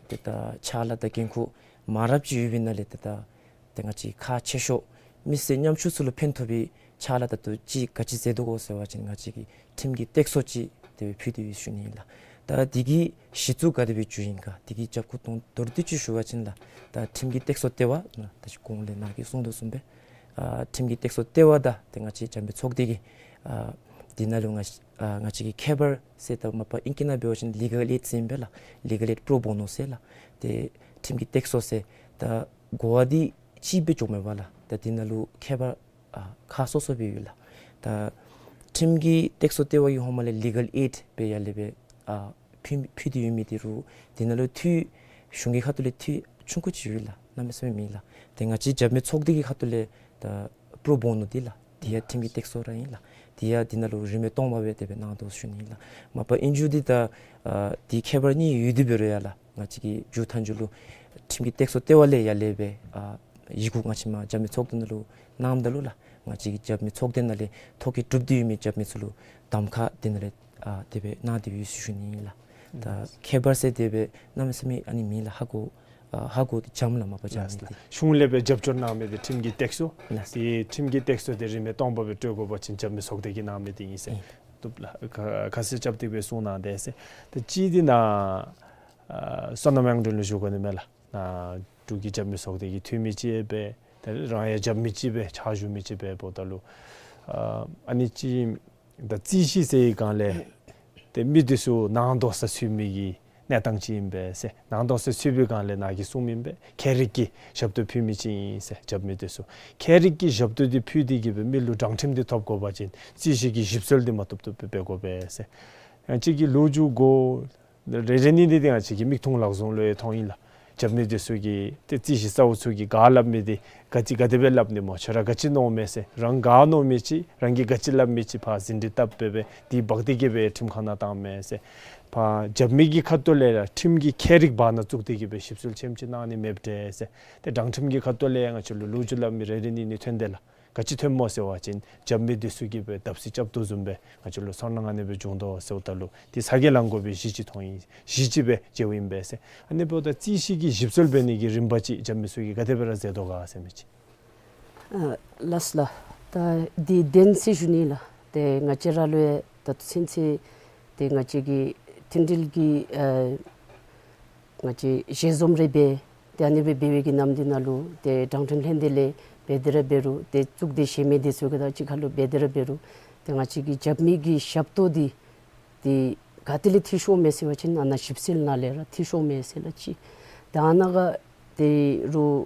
ཏེ་ད་ཕྱག་ལཱ་དང་འགན་ཁུར་མང་རབས་ཅིག་ཡོད་པའི་ནང་ལས་ཏེ་ད་ཏེ་ང་བཅས་ཁག་ཆེ་ཤོས་མི་སེར་ཉམ་ཆུང་ཚུ་ལུ་ཕན་ཐོགས་པའི་ཕྱག་ལཱ་ད་ལྟོ་ཅིག་ག་ཅི་མཛད་དོ་གོ་ཟེར་བ་ཅིན་ང་བཅས་ཀྱིས་ཁྲིམས་ཀྱི་སྟེགས་གསོ་ཅིག་དེ་སྦེ་ཕུལ་ཏེ་ཡོད་ཞུ་ནི་ཨིན་ལགས། ད་འདི་གི་གཞི་བཙུགས་ག་དེ་སྦེ་འགྱོ་ཡི་ག་འདི་གི་རྒྱབ་ཁུངས་དོན་མདོར་བསྡུས་ཅིག་ཞུ་བ་ཅིན་ལགས། ད་ཁྲིམས་ཀྱི་སྟེགས་གསོ་ལྟེ་བ་ད་ཅི་གོང་ལས་ནཱ་གིས་གསུངས་དོ་བཟུམ་སྦེ་ཨ་ཁྲིམས་ཀྱི་སྟེགས་གསོ་ལྟེ་བ་དང་ཏེ་ང་བཅས་རྒྱབ་མི་ཚོགས་སྡེ་གི་ཨ་འདི་ནང་ལུ་ང་ཨ་ང་བཅས་ཀྱི་ཁྱད་པར་ཟེར་ད་མ་པ་ཨིང་སྐད་ནང་འབད་བ་ཅིན་ལི་གལ་ཨེཌ་ཟེར་ཨིན་པས་ལགས། ལི་གལ་ཨེཌ་པྲོ་བོ་ནོ་ཟེར་ལགས། ཏེ་ཁྲིམས་ཀྱི་སྟེགས་གསོ་ཟེར་ད་གོ་བ་འདི་གཅིག་སྦེ་འགྱོཝ་མས་པ་ལགས། ད་འདི་ནང་ལུ་ཁྱད་པར་ཨ་ཁག་སོ་སོ་སྦེ་ཡོད་ལགས། ད་ཁྲིམས་ཀྱི་སྟེགས་གསོ་ལྟེ་བ་གིས་ཧོངས་མ་ལས་ལི་གལ་ཨེཌ་སྦེ་ཡར་ལས་སྦེ་ཨ་ཕུལ་ཕུལ་ཏེ་ཡོད་མི་འདི་རུང་འདི་ནང་ལུ་འཐུས་གཞུང་གི་ཁ་ཐུག་ལས་འཐུས་ཆུང་ཀུ་ཅིག་ཡོད་ལགས། གནམ་མེད་ས་མེད་མེད་ལགས། ཏེ་ང་བཅས་རྒྱབ་མི་ཚོགས་སྡེ་གི་ཁ་ཐུག་ལས་ད་པྲོ་བོ་ནོ་འདི་ལགས། འདི་ཡང་ཁྲིམས་ཀྱི་སྟེགས་གསོ་ར་ཨིན་ལགས། འདི་ཡང་འདི་ནང་ལུ་རིན་མེད་སྟོང་པ་སྦེ་དེ་སྦེ་གནང་དོ་ཞུ་ནི་ཨིན་ལགས། མ་པ་ཨིན་རུང་འདི་ད་ཨ་འདི་ཁྱད་པར་གཉིས་ཡོད་དེ་འབད་རུང་ཡང་ལགས། ང་བཅས་ཀྱིས་མཇུག་མཐའ་མཇུག་ལུ་ཁྲིམས་ཀྱི་སྟེགས་གསོ་ལྟེ་བ་ལས་ཡར་ལས་སྦེ་ཨ་ཡི་གུ་ང་བཅས་མ་རྒྱབ་མི་ཚོགས་སྡེ་ནང་ལུ་གནངམ་ད་ལུ་ལགས། ང་བཅས་ཀྱི་རྒྱབ་མི་ཚོགས་སྡེ་ནང་ལས་ཐོ་བཀོད་གྲུབ་སྟེ་ཡོད་མི་རྒྱབ་མི་ཚུ་ལུ་གདམ་ཁ་འདི་ནང་ལས་ཨ་དེ་སྦེ་གནང་སྟེ་ཡོད་ཞུ་ཞུ་ནི་ཨིན་ལགས། ད་ཁྱད་པར་ཟེར་དེ་སྦེ་གནམ་མེད་ས་མེད་ཨ་ནི་མེད་ལགས། ཧ་གོ་ཨ་ཧ་གོ་འཇམ་ལགས། མ་པ་འཇམ་ལགས་ནི་ལགས། ཏེ་གཞུང་ལས་སྦེ་རྒྱབ་སྐྱོར་གནང་མི་འདི་ཁྲིམས་ཀྱི་སྟེགས་གསོ། ལགས། ཏེ་ཁྲིམས་ཀྱི་སྟེགས་གསོ་འདི་རིན་མེད་སྟོང་པ་སྦེ་སྤྲོད་དགོ་པ་ཅིན་རྒྱབ་མི་ཚོགས་སྡེ་གིས་གནང་མི་འདི་ཨིན་ཟེར། ཨིན། བཏུབ་ལགས། ཁ་ཁ་གསལ་རྐྱབ་སྟེ་སྦེ་གསུངས་གནང་དེས་ཟེར། ཏེ་གཅིག་འདི་ནཱ་ཨ་བསོད་ནམས་དབྱངས་སྒྲོན་ལུ་ཞུ་དགོ་ནི་མས་ལགས། ནཱ་འབྲུག་གི་རྒྱབ་མི་ཚོགས་སྡེ་གི་འཐུས་མི་ཅིག་སྦེ་ཏེ་རང་ཡང་རྒྱབ་མི་ཅིག་སྦེ་ཕྱག་ཞུ་མི་ཅིག་སྦེ་འབདཝ་ད་ལུ་ཨ་ཨ་ནི་ཅིག་ད་རྩོད་གཞི་ཟེར་བའི་སྒང་ལས་ཏེ་མི་འདི་ཚུ་ནང་དོགས་ས་ཚུད་མི་གི་ གནས་སྟངས་ཅིག་ཨིན་པས་ཟེར། ནང་དོགས་སེལ་ཚུགས་པའི་སྒང་ལས་ནཱ་གིས་གསུངམ་ཨིན་པས། ཁྱད་རིག་གི་ཞབས་ཏོག་ཕུལ་མི་ཅིག་ཨིན་ཟེར། རྒྱབ་མི་འདི་ཚུ་ཁྱད་རིག་གི་ཞབས་ཏོག་འདི་ཕུལ་ཏེ་གིས་སྦེ་མི་ལུ་དྲང་ཁྲིམས་འདི་ཐོབ་དགོ་པ་ཅིན་རྩོད་གཞི་གི་ཞིབ་འཚོལ་འདི་མ་བཏུབ་བཏུབ་སྦེ་འབད་དགོ་པས་ཟེར། ཡང་ཅིག་གིས་ལོ་རྒྱུས་གོ་རེ་རེ་གཉིས་གཉིས་འདི་ང་བཅས་ཀྱི་མིག་མཐོང་ལག་བཟུང་ལུ་ཡང་མཐོང་ཡི་ལགས། རྒྱབ་མི་འདི་ཚུ་གིས་ཏེ་རྩོད་གཞི་གཙོ་བོ་ཚུ་གིས་ག་སླབ་མི་འདི་ག་ཅི་ག་དེ་སྦེ་སླབ་ནི་སྨོ། ཁྱོད་ར་ག་ཅི་མནོཝ་མས་ཟེར། རང་ག་མནོ་མི་ཅིག་རང་གིས་ག་ཅི་སླབ་མི་ཅིག་ཕར་ཟིན་བྲིས་བཏབ་སྦེ་སྦེ་འདི་འབག་སྟེ་གིས་སྦེ་ཁྲིམས་ཁང་ནང་བཏངམ་མས་ཟེར། ཕར་རྒྱབ་མི་གི་ཁ་ཐུག་ལས་ར་ཁྲིམས་ཀྱི་ཁྱད་རིག་བར་ན་བཙུགས་ཏེ་གིས་སྦེ་ཞིབ་འཚོལ་ཆེམ་ཅིག་གནང་ནི་མེདཔ་འདྲས་ཟེར། ཏེ་དྲང་ཁྲིམས་ཀྱི་ཁ་ཐུག་ལས་ཡང་ང་བཅས་ལུ་ལོ་རྒྱུས་སླབ་མི་རེ་རེ་གཉིས་གཉིས་ཐོན་དེས་ལགས། ག་ཅི་ཐོནམ་སྨོ་ཟེར་བ་ཅིན་རྒྱབ་མི་འདི་ཚུ་གིས་སྦེ་བརྡབ་གསིག་རྐྱབ་དོ་བཟུམ་སྦེ་ང་བཅས་ལུ་ཚོར་སྣང་ཨ་ནི་སྦེ་བྱུང་དོ་ཟེརཝ་ད་ལུ་འདི་ཚ་གྱང་ལང་དགོ་པའི་གཞི་ཅིག་མཐོང་ཡི། གཞི་ཅིག་སྦེ་མཇལཝ་ཨིན་པས་ཟེར། ཨ་ནི་འབདཝ་ད་རྩོད་གཞི་གི་ཞིབ་འཚོལ་འབད་ནི་གི་རིམ་པ་ཅིག་རྒྱབ་མི་ཚུ་གིས་ག་དེ་སྦེ་ར་མཛད་དོ་ག་ཟེར་མི་ཅིག། ཨ་ལགས་ལགས། ད་འདི་བདེན་ཟེར་ཞུ་ནི་ལགས། ཏེ་ང་བཅས་ར་ལུ་ཡང་ད་ལྟོ་ཚུན་ཚོད་ཏེ་ང་བཅས་ཀྱི་མཐུན་སྒྲིལ་གྱི་ཨ་ང་བཅས་ཞལ་འཛོམས་རེ་འབད། ཏེ་ཨ་ནི་སྦེ་འབད་བའི་གི་ནམ་འདི་ནང་ལུ་ཏེ་དྲང་ཁྲིམས་ལྷན་སྡེ་ལས་འབད་དེ་ར་འབད་རུང་ཏེ་གཙུག་སྡེ་གཞན་མི་འདི་ཚུ་གིས་ད་ཅི་ཁ་ལུ་འབད་དེ་ར་འབད་རུང་ཏེ་ང་བཅས་ཀྱི་རྒྱབ་མི་གི་ཞབས་ཏོག་འདི་ཏེ་ག་ཏེ་ལས་ཐོན་སོང་མས་ཟེར་བ་ཅིན་ཨ་ནཱ་ཞིབ་འཚོལ་ནང་ལས་ར་ཐོན་སོང་མས་ཟེར་ལགས་ཅིག། ད་ཨ་ནཱ་ག་ཏེ་རུང་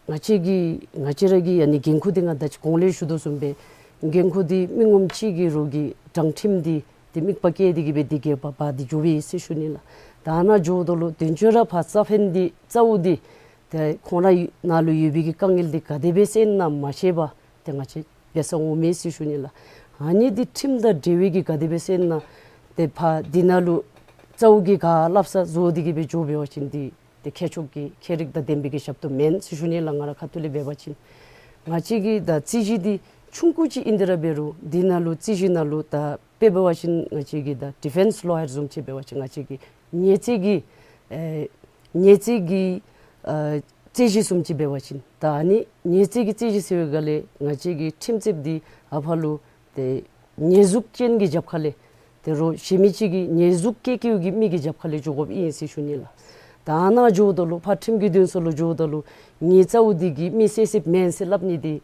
ང་བཅས་ཀྱི་ང་བཅས་ར་གི་ཨ་ནི་འགན་ཁུར་འདི་ང་ད་ཅི་གོང་ལས་ཞུ་དོ་བཟུམ་སྦེ་འགན་ཁུར་འདི་མི་ངོམ་གཅིག་གི་རོགས་ཀྱི་དྲང་ཁྲིམས་འདི་ཏེ་དམིགས་པ་བསྐྱེད་དེ་གིས་སྦེ་འདི་གི་འབག་འབག་སྟེ་འགྱོ་བས་ཟེར་ཞུ་ནི་ལགས། ད་ཨ་ནཱ་འགྱོཝ་ད་ལུ་དོན་གཅོད་ར་ཕར་རྩ་ཕན་འདི་རྩ་བོ་འདི་ཏེ་ཁོང་ར་ནང་ལུ་ཡོད་པའི་གི་དཀའ་ངལ་འདི་ག་དེ་སྦེ་སེལ་ན་མ་ཤེས་པར་ཏེ་ང་བཅས་འབད་སར་འོང་མས་ཟེར་ཞུ་ནི་ལགས། ཨ་ནི་འདི་ཁྲིམས་དང་འབྲེལ་བའི་གི་ག་དེ་སྦེ་སེལ་ན་ཏེ་ཕར་འདི་ནང་ལུ་རྩ་བོ་གིས་ག་སླབ་ས་བཟོ་སྟེ་གིས་སྦེ་འགྱོ་འབད་བ་ཅིན་འདི་ཏེ་ཁྱད་ཆོས་ཀྱི་ཁྱད་རིག་དང་ལྡན་པའི་གི་ཞབས་ཏོག་མེན་ཟེར་ཞུ་ནི་ལགས། ང་ར་ཁ་ཐུག་ལས་འབད་བ་ཅིན་ང་བཅས་ཀྱི་ད་རྩོད་གཞི་འདི་ཆུང་ཀུ་ཅིག་ཨིན་ཏེ་ར་འབད་རུང་འདི་ནང་ལུ་རྩོད་གཞི་ནང་ལུ་ད་དཔེ་འབད་བ་ཅིན་ང་བཅས་ཀྱི་ད་ཌི་ཕེནསི་ལོ་ཡར་བཟུམ་ཅིག་འབད་བ་ཅིན་ང་བཅས་ཀྱི་ཉེས་རྩོད་ཀྱི་ཨེ་ཉེས་རྩོད་ཀྱི་ཨ་རྩོད་གཞི་བཟུམ་ཅིག་འབད་བ་ཅིན་ད་ཨ་ནི་ཉེས་རྩོད་ཀྱི་རྩོད་གཞི་ཟེར་བའི་སྒང་ལས་ང་བཅས་ཀྱི་ཁྲིམས་རྩོདཔ་འདི་ཨ་ཕར་ལུ་ཏེ་ཉེས་འཛུགས་ཅན་གྱི་རྒྱབ་ཁ་ལས་ཏེ་རོགས་གཞན་མི་ཅིག་གིས་ཉེས་འཛུགས་བཀལ་བཀལཝ་གི་མི་གི་རྒྱབ་ཁ་ལས་འགྱོ་དགོཔ་ཨིན་ཟེར་ཞུ་ནི་ལགས། ད་ཨ་ནཱ་འགྱོཝ་ད་ལུ་ཕར་ཁྲིམས་ཀྱི་འདུན་ས་ལུ་འགྱོཝ་ད་ལུ་ངེའི་རྩ་བོ་འདི་གིས་མི་བསད་བསདཔ་མེན་ཟེར་སླབ་ནི་འདི་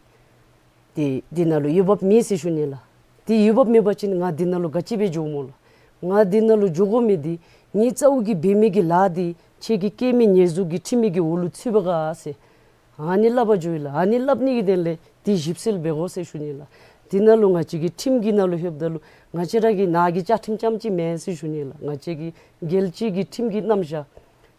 ཏེ་འདི་ནང་ལུ་འོས་འབབ་མེད་ཟེར་ཞུ་ནི་ལགས། ཏེ་འོས་འབབ་མེད་པ་ཅིན་ང་འདི་ནང་ལུ་ག་ཅི་སྦེ་འགྱོཝ་སྨོ་ལགས། ང་འདི་ནང་ལུ་འགྱོ་དགོ་མི་འདི་ངེའི་རྩ་བོ་གིས་འབད་མི་གི་ལཱ་འདི་ཁྱེད་ཀྱིས་བཀལ་མི་ཉེས་འཛུགས་ཀྱི་ཁྲིམས་མི་གི་འོག་ལུ་ཚུད་པས་ག་ཟེར་ཨ་ནི་སླབ་པར་འགྱོ་ཡི་ལགས། ཨ་ནི་སླབ་ནི་གི་དོན་ལས་འདི་ཞིབ་འཚོལ་འབད་དགོ་ཟེར་ཞུ་ནི་ལགས། འདི་ནང་ལུ་ང་བཅས་ཀྱི་ཁྲིམས་ཀྱི་ནང་ལུ་ལྷོདཔ་ད་ལུ་ང་བཅས་ར་གི་ནང་གི་བཅའ་ཁྲིམས་རྐྱངམ་ཅིག་མེན་ཟེར་ཞུ་ནི་ལགས། ང་བཅས་ཀྱི་རྒྱལ་སྤྱི་གི་ཁྲིམས་ཀྱི་རྣམ་གཞག་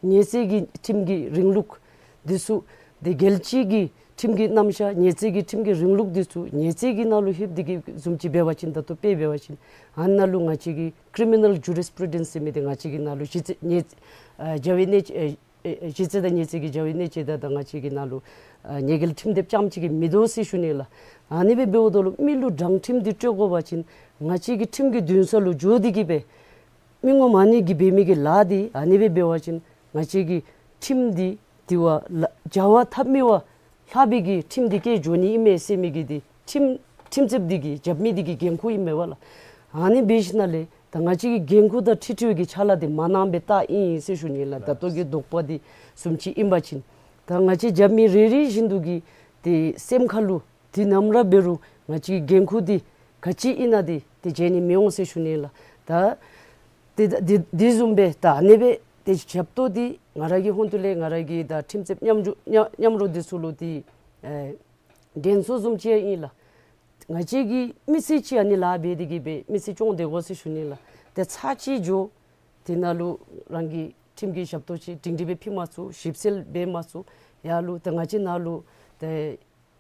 ཉེས་རྩོད་ཀྱི་ཁྲིམས་ཀྱི་རིང་ལུགས་འདི་ཚུ་ཏེ་རྒྱལ་སྤྱི་གི་ཁྲིམས་ཀྱི་རྣམ་གཞག་ཉེས་རྩོད་ཀྱི་ཁྲིམས་ཀྱི་རིང་ལུགས་འདི་ཚུ་ཉེས་རྩོད་ཀྱི་ནང་ལུ་ལྷོདཔ་འདི་གི་བཟུམ་ཅིག་འབད་བ་ཅིན་ད་ལྟོ་དཔེ་འབད་བ་ཅིན་ཨ་ནཱ་ལུ་ང་བཅས་ཀྱི་ཀི་རི་མི་ནཱལ་ཇུ་རིས་པུ་རི་ཌེནསི་ཟེར་མི་འདི་ང་བཅས་ཀྱི་ནང་ལུ་གཞི་རྩའི་ཉེས་ཨ་བྱ་བའི་གནད་ཨེ་ཨེ་གཞི་རྩ་དང་ཉེས་རྩོད་ཀྱི་བྱ་བའི་གནད་དེ་ད་ད་ང་བཅས་ཀྱི་ནང་ལུ་ཨ་ཉེས་འགེལ་ཁྲིམས་དེབ་རྐྱངམ་ཅིག་གིས་མི་དོ་ཟེར་ཞུ་ནི་ལགས། ཨ་ནི་སྦེ་འབདཝ་ད་ལུ་མི་ལུ་དྲང་ཁྲིམས་འདི་སྤྲོད་དགོ་པ་ཅིན་ང་བཅས་ཀྱི་ཁྲིམས་ཀྱི་འདུན་ས་ལུ་འགྱོ་སྟེ་གིས་སྦེ་མི་ངོམ་ཨ་ནི་གིས་འབད་མི་གི་ལཱ་འདི་ཨ་ནི་སྦེ་འབད་བ་ཅིན་ང་བཅས་ཀྱི་ཁྲིམས་འདི་དེ་བ་ལ་བྱ་བ་ཐབས་མེད་པ་ལྷག་པའི་གི་ཁྲིམས་འདི་བཀལ་འགྱོ་ནི་ཨིན་མས་ཟེར་མི་གི་འདི་ཁྲིམས་ཁྲིམས་རྩོདཔ་འདི་གི་རྒྱབ་མི་འདི་གི་འགན་ཁུར་ཨིན་མས་པ་ལགས། ཨ་ནི་འབད་ཞིནམ་ལས་ད་ང་བཅས་ཀྱི་འགན་ཁུར་དང་འཁྲིལ་འཁྲིལ་བའི་གི་ཕྱག་ལཱ་འདི་མ་གནངམ་སྦེ་བལྟ་ཨིན་ཟེར་ཞུ་ནི་ལགས། ད་ལྟོ་གི་དོགས་པ་འདི་བཟུམ་ཅིག་ཨིན་པ་ཅིན་ད་ང་བཅས་རྒྱབ་མི་རེ་རེ་བཞིན་དུ་གི་ཏེ་སེམས་ཁ་ལུ་དུས་ནམ་ར་འབད་རུང་ང་བཅས་ཀྱི་འགན་ཁུར་འདི་ག་ཅི་ཨིན་ན་འདི་ཏེ་བརྗེད་ནི་མི་འོང་ཟེར་ཞུ་ནི་ལགས། ད་ཏེ་ད་དེ་དེ་བཟུམ་སྦེ་ད་ཨ་ནི་སྦེ་ཏེ་ཞབས་ཏོག་འདི་ང་ར་གི་ཧོངས་ཏོ་ལས་ང་ར་གི་ད་ཁྲིམས་རྩོདཔ་མཉམ་རོགས་མཉམ་མཉམ་རོགས་འདི་ཚུ་ལུ་འདི་ཨེ་དྲན་གསོ་བཟུམ་ཅིག་ཡང་ཨིན་ལགས། ང་བཅས་ཀྱིས་མི་སེར་ཅིག་ཨ་ནི་ལཱ་འབད་དེ་གིས་སྦེ་མི་སེར་སྐྱོང་སྡོད་དགོ་ཟེར་ཞུ་ནི་ལགས། ཏེ་ཚར་གཅིག་འགྱོ་དེ་ནང་ལུ་རང་གི་ཁྲིམས་ཀྱི་ཞབས་ཏོག་ཅིག་སྒྲིང་སྒྲི་སྦེ་ཕུལ་མ་ཚུགས། ཞིབ་འཚོལ་འབད་མ་ཚུགས། ཡར་ལུ་ཏེ་ང་བཅས་ནང་ལུ་ཏེ་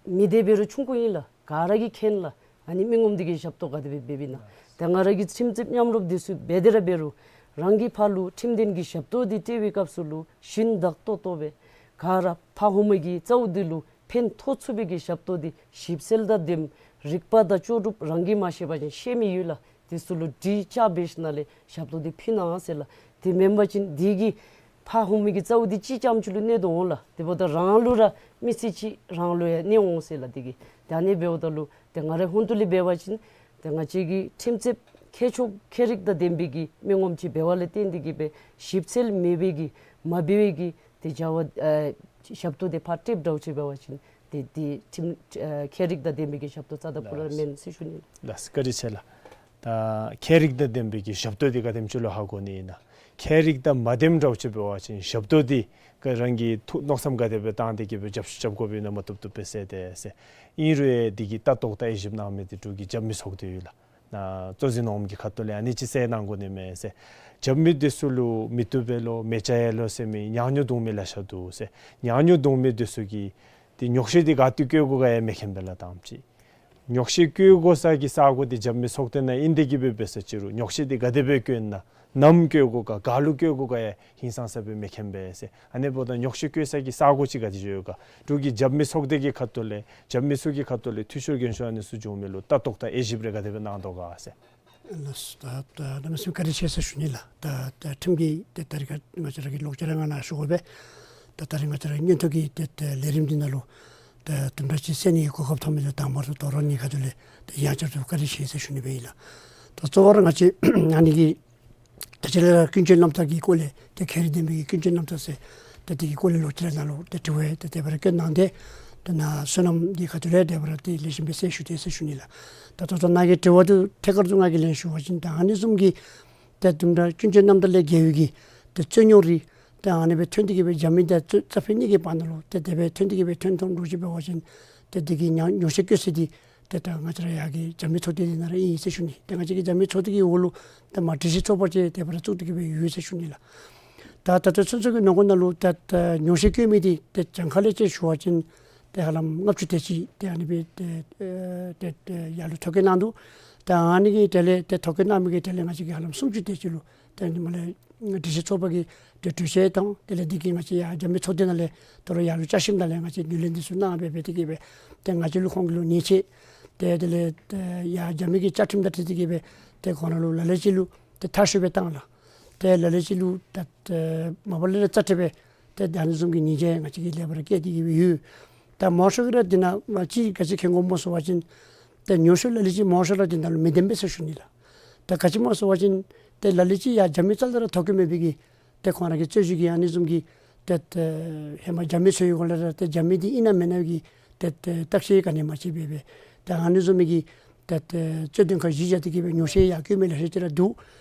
མི་སྡེ་འབད་རུང་ཆུང་ཀུ་ཨིན་ལགས། ག་ར་གིས་མཁྱེན་ལགས། ཨ་ནི་མི་ངོམ་འདི་གིས་ཞབས་ཏོག་ག་དེ་སྦེ་འབདཝ་ཨིན་ན། ཏེ་ང་ར་གི་ཁྲིམས་རྩོདཔ་མཉམ་རོགས་འདི་ཚུ་འབད་དེ་ར་འབད་རུང་རང་གིས་ཕར་ལུ་ཁྲིམས་དོན་གྱི་ཞབས་ཏོག་འདི་སྤྲོད་པའི་སྐབས་སུ་ལུ་ཞིན་བདག་ཏོག་ཏོ་སྦེ་ག་ར་ཕར་ཧོངས་མི་གི་རྩ་བོ་འདི་ལུ་ཕན་ཐོགས་ཚུགས་པའི་གི་ཞབས་ཏོག་འདི་ཞིབ་འཚོལ་དང་ལྡནམ་རིག་པ་དང་ལྕོགས་གྲུབ་རང་གིས་མ་ཤེས་པ་ཅིན་ཤེས་མི་ཡོད་ལགས། དེ་ཚུ་ལུ་དྲི་བཅའ་འབད་ཞིནམ་ལས་ཞབས་ཏོག་འདི་ཕུལ་གནང་ཟེར་ལགས། དེ་མེན་པ་ཅིན་དེ་གིས་ཕར་ཧོངས་མི་གི་རྩ་བོ་འདི་གཅིག་རྐྱངམ་ཅིག་ལུ་གནོད་དོ་འོང་ལགས། དེ་འབདཝ་ད་རང་ལུ་ར་མི་སེར་ཅིག་རང་ལུ་ཡང་གནོད་འོང་ཟེར་ལགས། དེ་གིས་ད་ཨ་ནི་འབདཝ་ད་ལུ་ཏེ་ང་རའི་ཧོངས་ཏོ་ལས་འབད་བ་ཅིན་ཏེ་ང་བཅས་ཀྱི་ཁྲིམས་རྩོདཔ་ཁྱད་ཆོས་ཁྱད་རིག་དང་ལྡན་པའི་གི་མི་ངོམ་ཅིག་འབད་བ་ལས་བརྟེན་ཏེ་གིས་སྦེ་ཞིབ་འཚོལ་མེད་པའི་གི་མ་འབད་བའི་གི་ཏེ་བྱ་བ་ཨེ་ཞབས་ཏོག་འདི་ཕར་སྤྲོདཔ་འདྲཝ་ཅིག་འབད་བ་ཅིན་ཏེ་འདི་ཁྲིམས་ཨེ་ཁྱད་རིག་དང་ལྡན་པའི་གི་ཞབས་ཏོག་རྩ་དང་པོ་ར་མེན་ཟེར་ཞུ་ནི་ལགས། ལགས་བཀའ་དྲིན་ཆེ་ལགས། ད་ཁྱད་རིག་དང་ལྡན་པའི་གི་ཞབས་ཏོག་འདི་ག་དེམ་ཅིག་ལུ་ཧ་གོ་ནི་ཨིན་ན། ཁྱད་རིག་དང་མ་ལྡནམ་འདྲཝ་ཅིག་འབད་བ་ཅིན་ཞབས་ཏོག་འདི་ག་རང་གིས་ཐུགས་མནོ་བསམ་ག་དེ་སྦེ་བཏང་སྟེ་གི་སྦེ་རྒྱབ་ཤུགས་རྐྱབ་དགོཔ་ཨིན་ན་མ་བཏུབ་བཏུབ་སྦེ་ཟེར་ཏེ་ཟེར། ཨིན་རུང་ཡང་འདི་གི་ལྟ་རྟོག་དང་དབྱེ་ཞིབ་གནང་མི་འདི་འབྲུག་གི་རྒྱབ་མི་ཚོགས་སྡེ་ཡོད་ལགས། ནཱ་གཙོ་འཛིན་འོགམ་གྱི་ཁ་ཐུག་ལས་ཨ་ནི་ཅིག་གསལ་གནང་དགོ་ནི་མས་ཟེར། རྒྱབ་མི་འདི་ཚུ་ལུ་མི་བཏུབ་པས་ལོ་མི་བྱ་ཡས་ལོ་ཟེར་མི་ཉག་ཉོག་རྡུང་མི་ལེ་ཤ་འདུག་ཟེར། ཉག་ཉོག་རྡུང་མི་འདི་ཚུ་གིས་ཏེ་ཉོག་བཤད་འདི་ག་ཏེ་བཀོད་དགོ་ག་ཡང་མི་མཁྱེན་པས་ལགས་དང་པ་ཅིག། ཉོག་བཤད་བཀོད་དགོ་ས་གི་ས་གོ་འདི་རྒྱབ་མི་ཚོགས་སྡེ་ནང་ཨིན་ཏེ་གི་སྦེ་འབད་ས་ཅི་རུང་ཉོག་བཤད་འདི་ག་དེ་སྦེ་བཀོད་ན་ནམ་བཀོད་དགོ་ག་ག་ལུ་བཀོད་དགོ་ག་ཡང་ཧིང་སངས་ས་སྦེ་མི་མཁྱེན་པས་ཟེར། ཨ་ནི་འབདཝ་ད་ཉོག་བཤད་བཀོད་ས་གི་ས་གོ་ཅིག་ག་ཏེ་ཡོད་ག། འབྲུག་གི་རྒྱབ་མི་ཚོགས་སྡེ་གི་ཁ་ཐུག་ལས་རྒྱབ་མི་ཚུ་གི་ཁ་ཐུག་ལས་འཐུས་ཤོར་རྒན་ཤོས་ཨ་ནི་ཚུ་བྱུང་མི་ལུ་ལྟ་རྟོག་དང་དབྱེ་ཞིབ་རེ་ག་དེ་སྦེ་གནང་དོ་ག་ཟེར། ལགས། ད་ད་གནམ་མེད་ས་མེད་བཀའ་དྲིན་ཆེ་ཟེར་ཞུ་ནི་ལགས། ད་ད་ཁྲིམས་ཀྱི་ཏེ་ད་རིས་ཁར་ང་བཅས་ར་གི་ལོག་ཅི་ར་ང་ནཱ་ཞུ་དགོ་པས། ད་ད་རིས་ང་བཅས་ར་གི་མངོན་མཐོ་གི་ཏེ་ཏེ་ལས་རིམ་འདི་ནང་ལུ་ད་དུམ་གྲ་ཅིག་གསན་ནི་གི་གོ་སྐབས་ཐོབ་མི་ལུ་དང་པ་ར་དོ་རུང་ཨ་ནི་ཁ་ཐུག་ལས་ཏེ་ཡང་བསྐྱར་དུ་བཀའ་དྲིན་ཆེ་ཟེར་ཞུ་ནི་སྦེ་ཨིན་ལགས། ད་གཙོ་བོ་ར་ང་བཅས་ཨ་ནི་གི་ད་ཅི་ལས་ར་ཀུན་སྤྱོད་རྣམ་དག་གི་སྐོར་ལས་ཏེ་ཁྱད་རིག་ལྡན་པའི་གི་ཀུན་སྤྱོད་རྣམ་དག་ཟེར་ཏེ་དེ་གི་སྐོར་ལས་ལོག་ཅི་ར་ནཱ་ལུ་ཏེ་དྲི་བ་ཏེ་དེ་སྦེ་ར་བཀོད་གནང་སྟེ་ཏེ་ནཱ་བསོད་ནམས་ཀྱི་ཁ་ཐུག་ལས་དེ་སྦེ་ར་ཏེ་ལེགས་ཤོམ་སྦེ་གསལ་ཞུ་དེས་ཟེར་ཞུ་ནི་ལགས། ད་ད་ད་ནཱ་གི་དྲི་བ་འདི་ཐད་ཀར་དུ་ང་གིས་ལན་ཞུ་བ་ཅིན་ད་ཨ་ནི་བཟུམ་གྱི་ཏེ་དུམ་གྲ་ཀུན་སྤྱོད་རྣམ་དག་ལས་འགལ་བའི་གི་ཏེ་རྩོད་རྙོག་རིགས་ཏེ་ཨ་ནི་སྦེ་ཐོན་ཏེ་གི་སྦེ་རྒྱབ་མི་དང་རྩ་རྩ་ཕན་གཉིས་ཀྱི་བར་ན་ལུ་ཏེ་དེ་སྦེ་ཐོན་ཏེ་གི་སྦེ་ཐོན་ཐོན་འདྲཝ་ཅིག་འབད་བ་ཅིན་ཏེ་དེ་གི་ཉོ་ཉོག་བཤད་བཀོད་ས་འདི་ཏེ་ད་ང་བཅས་ར་ཡར་གི་རྒྱབ་མི་ཚོགས་སྡེ་འདི་ནང་ར་ཨིན་ཟེར་ཞུ་ནི། ཏེ་ང་བཅས་ཀྱི་རྒྱབ་མི་ཚོགས་སྡེ་གི་འོག་ལུ་ཏེ་མ་སྒྲིག་གཞི་ཚོགས་པ་ཅིག་དེ་སྦེ་ར་བཙུགས་ཏེ་གི་སྦེ་ཡོད་ཟེར་ཞུ་ནི་ལགས། ད་ད་ལྟོ་ཚུན་ཚོད་ཀྱི་ནང་འཁོད་ནང་ལུ་ད་ད་ཉོག་བཤད་བཀོད་མི་འདི་ཏེ་གྱངས་ཁ་ལས་ཅིག་ཞུ་བ་ཅིན་ཏེ་ཧ་ལམ་ལྔ་བཅུ་དེ་ཅིག་ཏེ་ཨ་ནི་སྦེ་ཏེ་ཨེ་ཏེ་ཏེ་ཡར་ལུ་ཐོ་བཀོད་གནང་འདུག། ཏེ་ཨ་ནི་གི་གྲས་ལས་ཏེ་ཐོ་བཀོད་གནང་མི་གི་གྲས་ལས་ང་བཅས་ཀྱིས་ཧ་ལམ་སུམ་ཅུ་དེ་ཅིག་ལུ་ཏེ་ཨ་ནི་མ་ལས་སྒྲིག་གཞི་ཚོགས་པ་གི་ཏེ་གྲོས་ཆོད་དང་དེ་ལས་འདི་གིས་ང་བཅས་ཡར་རྒྱབ་མི་ཚོགས་སྡེ་ནང་ལས་དོ་རུང་ཡར་ལུ་བཅའ་ཁྲིམས་དང་ལས་ང་བཅས་ངོས་ལེན་འདི་ཚུ་གནང་སྦེ་འབད་དེ་གི་སྦེ་ཏེ་ང་བཅས་ལུ་ཁོང་གི་ལུ་ཉེས་ཆད་ཏེ་དེ་ལས་ཏེ་ཡར་རྒྱབ་མི་གི་བཅའ་ཁྲིམས་དང་འཁྲིལ་ཏེ་གི་སྦེ་ཏེ་ཁོང་ར་ལུ་ལ་ལུ་ཅིག་ལུ་ཏེ་ཐར་ཤུལ་སྦེ་བཏང་ལགས། ཏེ་ལ་ལུ་ཅིག་ལུ་ད་ཏེ་མ་པ་ལས་ར་རྩ་ཁྲིམས་སྦེ་ཏེ་ད་ཨ་ནི་བཟུམ་གྱི་ཉེས་ཆད་ང་བཅས་ཀྱིས་ལེགས་པར་བཀལ་ཏེ་གི་སྦེ་ཡོད། ད་མང་ཤོས་ཀྱིས་ར་འདི་ནང་མ་གཅིག་ག་ཅི་མཁྱེན་དགོཔ་སྨོ་ཟེར་བ་ཅིན་ཏེ་ཉོག་བཤད་ལ་ལུ་ཅིག་མང་ཤོས་ར་འདི་ནང་ལུ་མི་བདེན་པས་ཟེར་ཞུ་ནི་ལགས། ད་ག་ཅི་སྨོ་ཟེར་བ་ཅིན་ཏེ་ལ་ལུ་ཅིག་ཡར་རྒྱབ་མི་རྩ་ལས་ར་ཐོ་བཀོད་མེད་པའི་གི་ཏེ་ཁོང་ར་གི་རྩོད་གཞི་གི་ཨ་ནི་བཟུམ་གྱི་ཏེ་ཏེ་ཧེ་མ་རྒྱབ་མི་ཚུ་གི་སྐོར་ལས་ར་ཏེ་རྒྱབ་མི་འདི་ཨིན་ན་མེན་ན་གི་ཏེ་ཏེ་བརྟག་དཔྱད་ག་ནི་མ་ཅིག་འབད་སྦེ་ཏེ་ཨ་ནི་བཟུམ་མའི་གི་ཏེ་ཏེ་རྩོད་དོན་ཁག་གཞི་བཞག་སྟེ་གི་སྦེ་ཉོག་བཤད་ཡར་བཀོད་མི་ལེ་ཤ་ཅིག་ར་འདུག།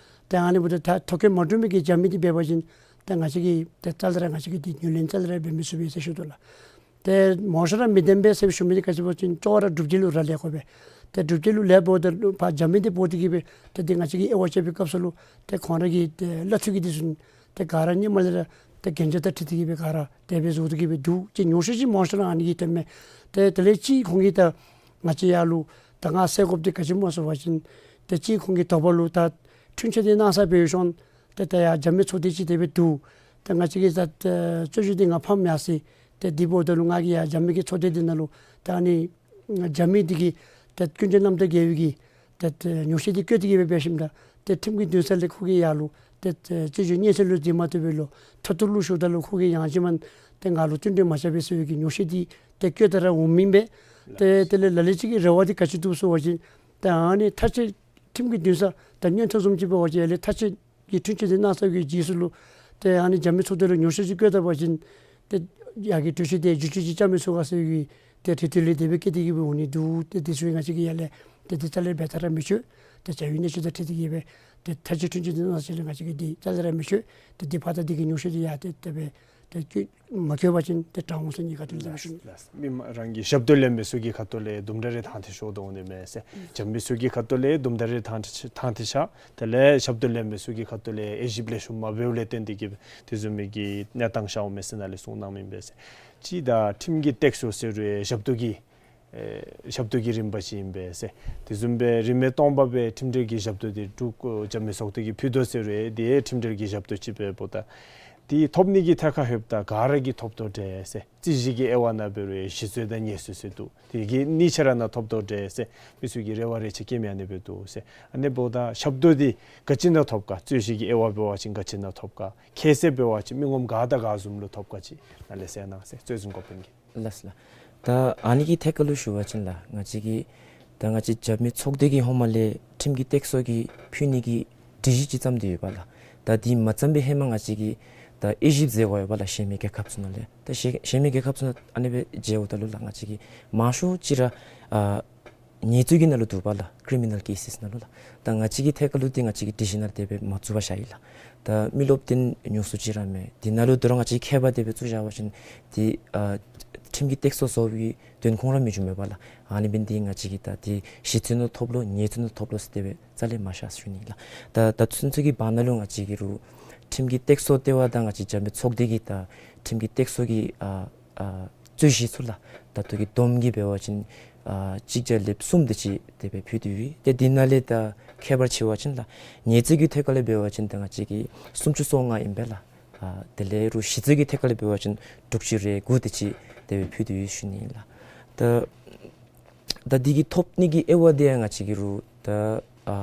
ཏེ་ཨ་ནི་འབདཝ་ད་ད་ཐོ་བཀོད་མ་གྲུབ་མི་གི་རྒྱབ་མི་འདི་འབད་བ་ཅིན་ཏེ་ང་བཅས་ཀྱིས་ཏེ་རྩ་ལས་ར་ང་བཅས་ཀྱིས་འདི་ངོས་ལེན་རྩ་ལས་ར་འབད་མི་ཚུགས་པས་ཟེར་ཞུ་དོ་ལགས། ཏེ་མང་ཤོས་ར་མི་བདེན་པས་ཟེར་ཞུ་མི་འདི་ག་ཅི་འབད་བ་ཅིན་གཙོ་བོ་ར་སྒྲུབ་བྱེད་ལུ་ར་ལེན་དགོ་པས། ཏེ་སྒྲུབ་བྱེད་ལུ་ལེན་འབདཝ་ད་ལུ་ཕར་རྒྱབ་མི་འདི་འབོ་སྟེ་གི་སྦེ་ཏེ་འདི་ང་བཅས་ཀྱིས་དབྱེ་བ་དཔྱད་པའི་སྐབས་སུ་ལུ་ཏེ་ཁོང་ར་གི་ཏེ་གླ་འཐུས་ཀྱི་འདི་ཚུ་ཏེ་ག་ར་ཧེ་མ་ལས་ར་ཏེ་གན་རྒྱ་དང་འཁྲིལ་ཏེ་གི་སྦེ་ག་ར་དེ་སྦེ་བཟོ་སྟེ་གི་སྦེ་འདུག། ཅིག་ཉོག་བཤད་ཅིག་མང་ཤོས་ར་ཨ་ནི་གིས་སྟོནམ་མས། ཏེ་དེ་ལས་ཅིག་ཁོང་གིས་ད་ང་བཅས་ཡར་ལུ་ད་ང་ཟེར་དགོཔ་འདི་ག་ཅི་སྨོ་ཟེར་བ་ཅིན་ཏེ་ཅིག་ཁོང་གིས་དོགས་པ་ལུ་ད་འཁྲུན་ཆོད་འདི་གནང་ས་འབད་ཞིནམ་ཏེ་ད་ཡར་རྒྱབ་མི་ཚོགས་སྡེ་ཅིག་དེ་སྦེ་འདུག། ཏེ་ང་བཅས་ཀྱིས་ད་ཨེ་རྩོད་གཞི་འདི་ང་ཕམ་ཡར་སོ་ཡི། ཏེ་འདི་འབདཝ་ད་ལུ་ང་གིས་ཡར་རྒྱབ་མི་གི་ཚོགས་སྡེ་འདི་ནང་ལུ་ད་ཨ་ནི་རྒྱབ་མི་འདི་གིས་ཏེ་ཀུན་སྤྱོད་རྣམ་དག་འགལ་བའི་གི་ཏེ་ཏེ་ཉོག་བཤད་འདི་བཀོད་དེ་གི་སྦེ་འབད་ཞིནམ་ད་ཏེ་ཁྲིམས་ཀྱི་འདུན་ས་ལས་ཁོ་གིས་ཡར་ལུ་ཏེ་ཏེ་རྩོད་གཞི་སྙན་སེང་ལུ་འཛིན་མ་བཏུབ་པས་ལོ་མཐོ་གཏུགས་ལུ་ཞུཝ་ད་ལུ་ཁོ་གིས་ཡང་ཅིན་མ་ཏེ་ང་ལུ་བསྟུན་གྲོས་མ་རྐྱབ་པས་ཟེར་བའི་གི་ཉོག་བཤད་འདི་ཏེ་བཀོད་དེ་ར་འོང་མི་ཨིན་པས། ཏེ་དེ་ལས་ལ་ལུ་ཅིག་གི་རེ་བ་འདི་ག་ཅི་འདུག་ཟེར་བ་ཅིན་ཏེ་ཨ་ནི་ཐག་གཅོད་ཁྲིམས་ཀྱི་འདུན་ས་ད་མངོན་མཐོ་བཟུམ་ཅིག་འབད་བ་ཅིན་ཡར་ལས་ཐག་གཅོད་ཀྱི་འཁྲུན་ཆོད་འདི་གནང་ཚར་བའི་རྗེས་སུ་ལུ་ཏེ་ཨ་ནི་རྒྱབ་མི་ཚོགས་སྡེ་ལུ་ཉོག་བཤད་ཅིག་བཀོད་ད་པ་ཅིན་ཏེ་ཡར་གྱི་གྲོས་ཆོད་དེ་བསྒྱུར་བཅོས་ཅིག་རྐྱབ་མི་ཚུགས་ག་ཟེར་བའི་ཏེ་རེ་ལྟོས་ལས་དེ་སྦེ་བཀོད་དེ་གི་སྦེ་འོང་ནི་འདུག། ཏེ་དེ་ཚུ་ཡང་ང་བཅས་ཀྱིས་ཡར་ལས་ཏེ་དེ་རྩ་ལས་འབད་ད་ར་མི་ཆོག། ཏེ་བྱ་བའི་གནས་ཚུལ་དང་འཁྲིལ་ཏེ་གི་སྦེ་ཏེ་ཐག་གཅོད་འཁྲུན་ཆོད་འདི་གནང་ཟེར་ལས་ང་བཅས་ཀྱིས་འདི་རྩ་ལས་ར་མི་ཆོག། ཏེ་འདི་ཕར་ད་འདི་གི་ཉོག་བཤད་འདི་ཡར་ཏེ་དེ་སྦེ་ཏེ་བཀོད་མ་བཀོད་པ་ཅིན་ཏེ་དྲག་འོང་ཟེར་ནི་ག་དེ་ལས་ཞུ་ནི། ལགས། མི་མང་རང་གི་ཞབས་ཏོག་ལེན་མི་ཚུ་གི་ཁ་ཐུག་ལས་དུམ་གྲ་རེ་ཐང་ཐད་ཤོར་དོ་འོང་ནི་མས་ཟེར། རྒྱབ་མི་ཚུ་གི་ཁ་ཐུག་ལས་དུམ་གྲ་རེ་ཐང་ཐད་ཐང་ཐད་ཤོར། དེ་ལས་ཞབས་ཏོག་ལེན་མི་ཚུ་གི་ཁ་ཐུག་ལས་དབྱེ་ཞིབ་ལེགས་ཤོམ་མ་འབདཝ་ལས་བརྟེན་ཏེ་གི་དེ་བཟུམ་མའི་གི་གནས་སྟངས་ཤརཝ་མས་ཟེར་ནཱ་ལས་གསུང་གནང་མི་ཨིན་པས་ཟེར། ཅིག་ད་ཁྲིམས་ཀྱི་སྟེགས་སུ་ཟེར་རུང་ཞབས་ཏོག་གི་ཨེ་ཞབས་ཏོག་གི་རིམ་པ་ཅིག་ཨིན་པས་ཟེར། དེ་བཟུམ་སྦེ་རིན་མེད་སྟོང་པ་སྦེ་ཁྲིམས་འབྲེལ་གྱི་ཞབས་ཏོག་འདི་འབྲུག་རྒྱབ་མི་ཚོགས་སྡེ་གིས་ཕུལ་དོ་ཟེར་རུང་དེ་ཁྲིམས་འབྲེལ་གྱི་ཞབས་ཏོག་ཅིག་འབདཝ་ད་དེ་ཐོབ་ནི་གི་ཐད་ཁར་ལྷོདཔ་ད་ག་ར་གིས་ཐོབ་དོ་འདྲས་ཟེར། རྩོད་གཞི་གི་དབྱེ་བ་ནང་འབད་རུང་ཞི་རྩོད་དང་ཉེས་རྩོད་ཟེར་འདུག། དེ་གི་གཉིས་ཆ་ར་ནང་ཐོབ་དོ་འདྲས་ཟེར་མི་ཚུ་གིས་རེ་བ་རེ་ཆེ་བསྐྱེད་མི་ཨ་ནི་སྦེ་འདུག་ཟེར། ཨ་ནི་འབདཝ་ད་ཞབས་ཏོག་འདི་ག་ཅི་ནང་ཐོབ་ག། རྩོད་གཞི་གི་དབྱེ་བ་འབད་བ་ཅིན་ག་ཅི་ནང་ཐོབ་ག། ཁྱད་བསད་འབད་བ་ཅིན་མི་ངོམ་ག་དང་ག་བཟུམ་ལུ་ཐོབ་ག་ཅིག་ནཱ་ལས་གསལ་གནང་ཟེར། རྩོད་འཛིན་འགོ་དཔོན་གྱིས། ལགས་ལགས། ད་ཨ་ནི་གི་ཐད་ཁར་ལུ་ཞུ་བ་ཅིན་ལགས་ང་བཅས་ཀྱི་ད་ང་བཅས་རྒྱབ་མི་ཚོགས་སྡེ་གིས་ཧེ་མ་ལས་ཁྲིམས་ཀྱི་སྟེགས་སུ་གི་ཕུལ་ནི་གི་སྒྲིག་གཞི་ཅིག་བརྩམས་ཏེ་ཡོད་པ་ལགས། ད་འདི་མ་བརྩམས་པའི་ཧེ་མ་ང་བཅས་ཀྱིས་ད་དབྱེ་ཞིབ་མཛད་དགོ་ཡོད་པ་ལགས། གཞན་མི་རྒྱལ་ཁབ་ཚུ་ནང་ལས་ད་གཞན་གཞན་མི་རྒྱལ་ཁབ་ཚུ་ནང་ཨ་ནི་སྦེ་མཇལཝ་ད་ལུ་ལགས་ང་བཅས་ཀྱིས་མང་ཤོས་ཅིག་ར་ཨ་ ཉེས་རྩོད་ཀྱི་ནང་ལུ་འདུག་པ་ལགས། ཀི་རི་མི་ནཱལ་ཀེ་སིས་ནང་ལུ་ལགས། ད་ང་བཅས་ཀྱི་ཐད་ཁར་ལུ་འདི་ང་བཅས་ཀྱིས་ཌི་བི་ཤཱན་ནང་ལུ་དེ་སྦེ་མ་བཙུགས་པར་བཞག་ཡི་ལགས། ད་མི་རློབས་འདི་ཉུང་སུ་ཅིག་ར་མས། འདི་ནང་ལུ་ད་རུང་ང་བཅས་ཀྱིས་ཁྱད་པར་དེ་སྦེ་བཙུགས་བཞག་པ་ཅིན་འདི་ཨ་ཁྲིམས་ཀྱི་སྟེགས་གསོ་བཟོ་བའི་དོན་ཁུངས་ར་མི་འབྱུང་མས་པ་ལགས། ཨ་ནི་འབད་ནི་འདི་ང་བཅས་ཀྱིས་ད་འདི་ཞི་རྩོད་ནང་ཐོབ་ལོ་ཉེས་རྩོད་ནང་ཐོབ་ལོ་ཟེར་དེ་སྦེ་རྩ་ལས་མ་བཞག་ཟེར་ཞུ་ནི་ལགས། ད་ད་ཚུན་ཚོད་ཀྱི་བར་ན་ལུ་ང་བཅས་ཀྱིས་རུང་ཁྲིམས་ཀྱི་སྟེགས་གསོ་ལྟེ་བ་དང་ང་བཅས་འཇམ་དཔལ་ཚོགས་སྡེ་གིས་ད་ཁྲིམས་ཀྱི་སྟེགས་གསོ་གི་ཨ་ཨ་རྩོད་གཞི་ཚུ་ལགས། ད་ལྟོ་གི་བསྡོམས་ཀྱིས་འབད་བ་ཅིན་ཨ་གཅིག་བརྒྱ་ལེབ་གསུམ་དེ་ཅིག་དེ་སྦེ་ཕུལ་ཏེ་ཡོད། ཏེ་འདི་ནང་ལས་ད་ཁྱད་པར་ཕྱེ་བ་ཅིན་ལགས། ཉེས་རྩོད་ཀྱི་ཐད་ཁར་ལས་འབད་བ་ཅིན་ད་ང་བཅས་ཀྱིས་སུམ་ཅུ་སོ་ལྔ་ཨིན་པས་ལགས། ཨ་དེ་ལས་རུང་ཞི་རྩོད་ཀྱི་ཐད་ཁར་ལས་འབད་བ་ཅིན་དྲུག་ཅུ་རེ་དགུ་དེ་ཅིག་དེ་སྦེ་ཕུལ་ཏེ་ཡོད་ཟེར་ཞུ་ནི་ལགས། ད་ད་འདི་གི་ཐོབ་ནི་གི་དབྱེ་བ་འདི་ཡང་ང་བཅས་ཀྱིས་རུང་ད་ཨ་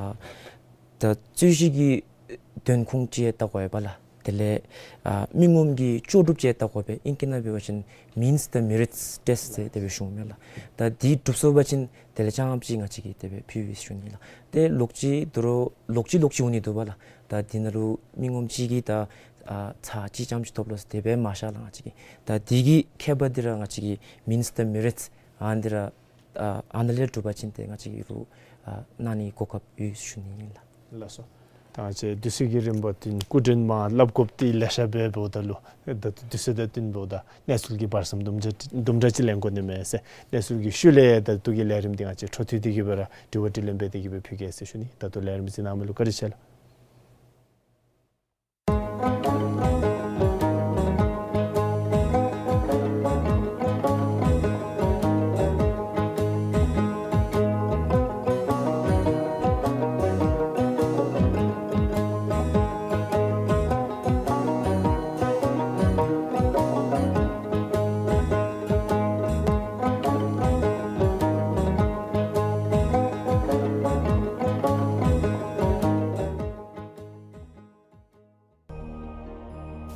ད་རྩོད་གཞི་གི་དོན་ཁུངས་ཅིག་ཡང་བལྟ་དགོ་པས་ལགས། དེ་ལས་ཨ་མི་ངོམ་གྱི་ལྕོགས་གྲུབ་ཅིག་ཡང་བལྟ་དགོ་པས། ཨིང་སྐད་ནང་འབད་བ་ཅིན་means the merits test ཟེར་དེ་སྦེ་ཞུཝ་མས་ལགས། ད་འདི་གྲུབ་སོང་པ་ཅིན་དེ་ལས་རྐྱངམ་ཅིག་ང་བཅས་ཀྱིས་དེ་སྦེ་ཕུལ་ཡི་ཟེར་ཞུ་ནི་ལགས། ཏེ་ལོག་ཅི་ད་རུང་ལོག་ཅི་ལོག་ཅི་འོང་ནི་འདུག་པ་ལགས། ད་འདི་ནང་ལུ་མི་ངོམ་ཅིག་གིས་ད་ཨ་ཚར་གཅིག་རྐྱངམ་ཅིག་ཐོབ་ལོ་ཟེར་དེ་སྦེ་མ་བཞག་ལགས། ང་བཅས་ཀྱིས་ད་འདི་གི་ཁྱད་པར་འདི་ར་ང་བཅས་ཀྱིས་means the merits ཨ་འདི་ར་ཨ་ཨ་ནཱ་ལས་གྲུབ་པ་ཅིན་ཏེ་ང་བཅས་ཀྱིས་རུང་ཨ་གནང་ནི་གོ་སྐབས་ཡོད་ཟེར་ཞུ་ནི་ཨིན་ལགས། ལགས་སོ། ད་ང་བཅས་དུས་ཚོད་ཀྱི་རིམ་པ་འདི་སྐུ་མགྲོན་མ་སླབ་དགོཔ་འདི་ལེ་ཤ་སྦེ་འབདཝ་ད་ལུ་ད་དུས་ཚོད་དང་བསྟུན་འབདཝ་ད་གནས་ཚུལ་གྱི་བར་མཚམས་དུམ་གྲ་དུམ་གྲ་ཅིག་ལེན་དགོ་ནི་མས་ཟེར། གནས་ཚུལ་གྱི་ཤུལ་ལས་ད་ལྟོ་གི་ལས་རིམ་འདི་ང་བཅས་འཕྲོ་མཐུད་དེ་གིས་སྦེ་ར་དྲི་བ་དྲིས་ལན་འབད་དེ་གིས་སྦེ་ཕུལ་གེ་ཟེར་ཞུ་ནི། ད་ལྟོ་ལས་རིམ་གཟིགས་གནང་མི་ལུ་བཀའ་དྲིན་ཆེ་ལགས།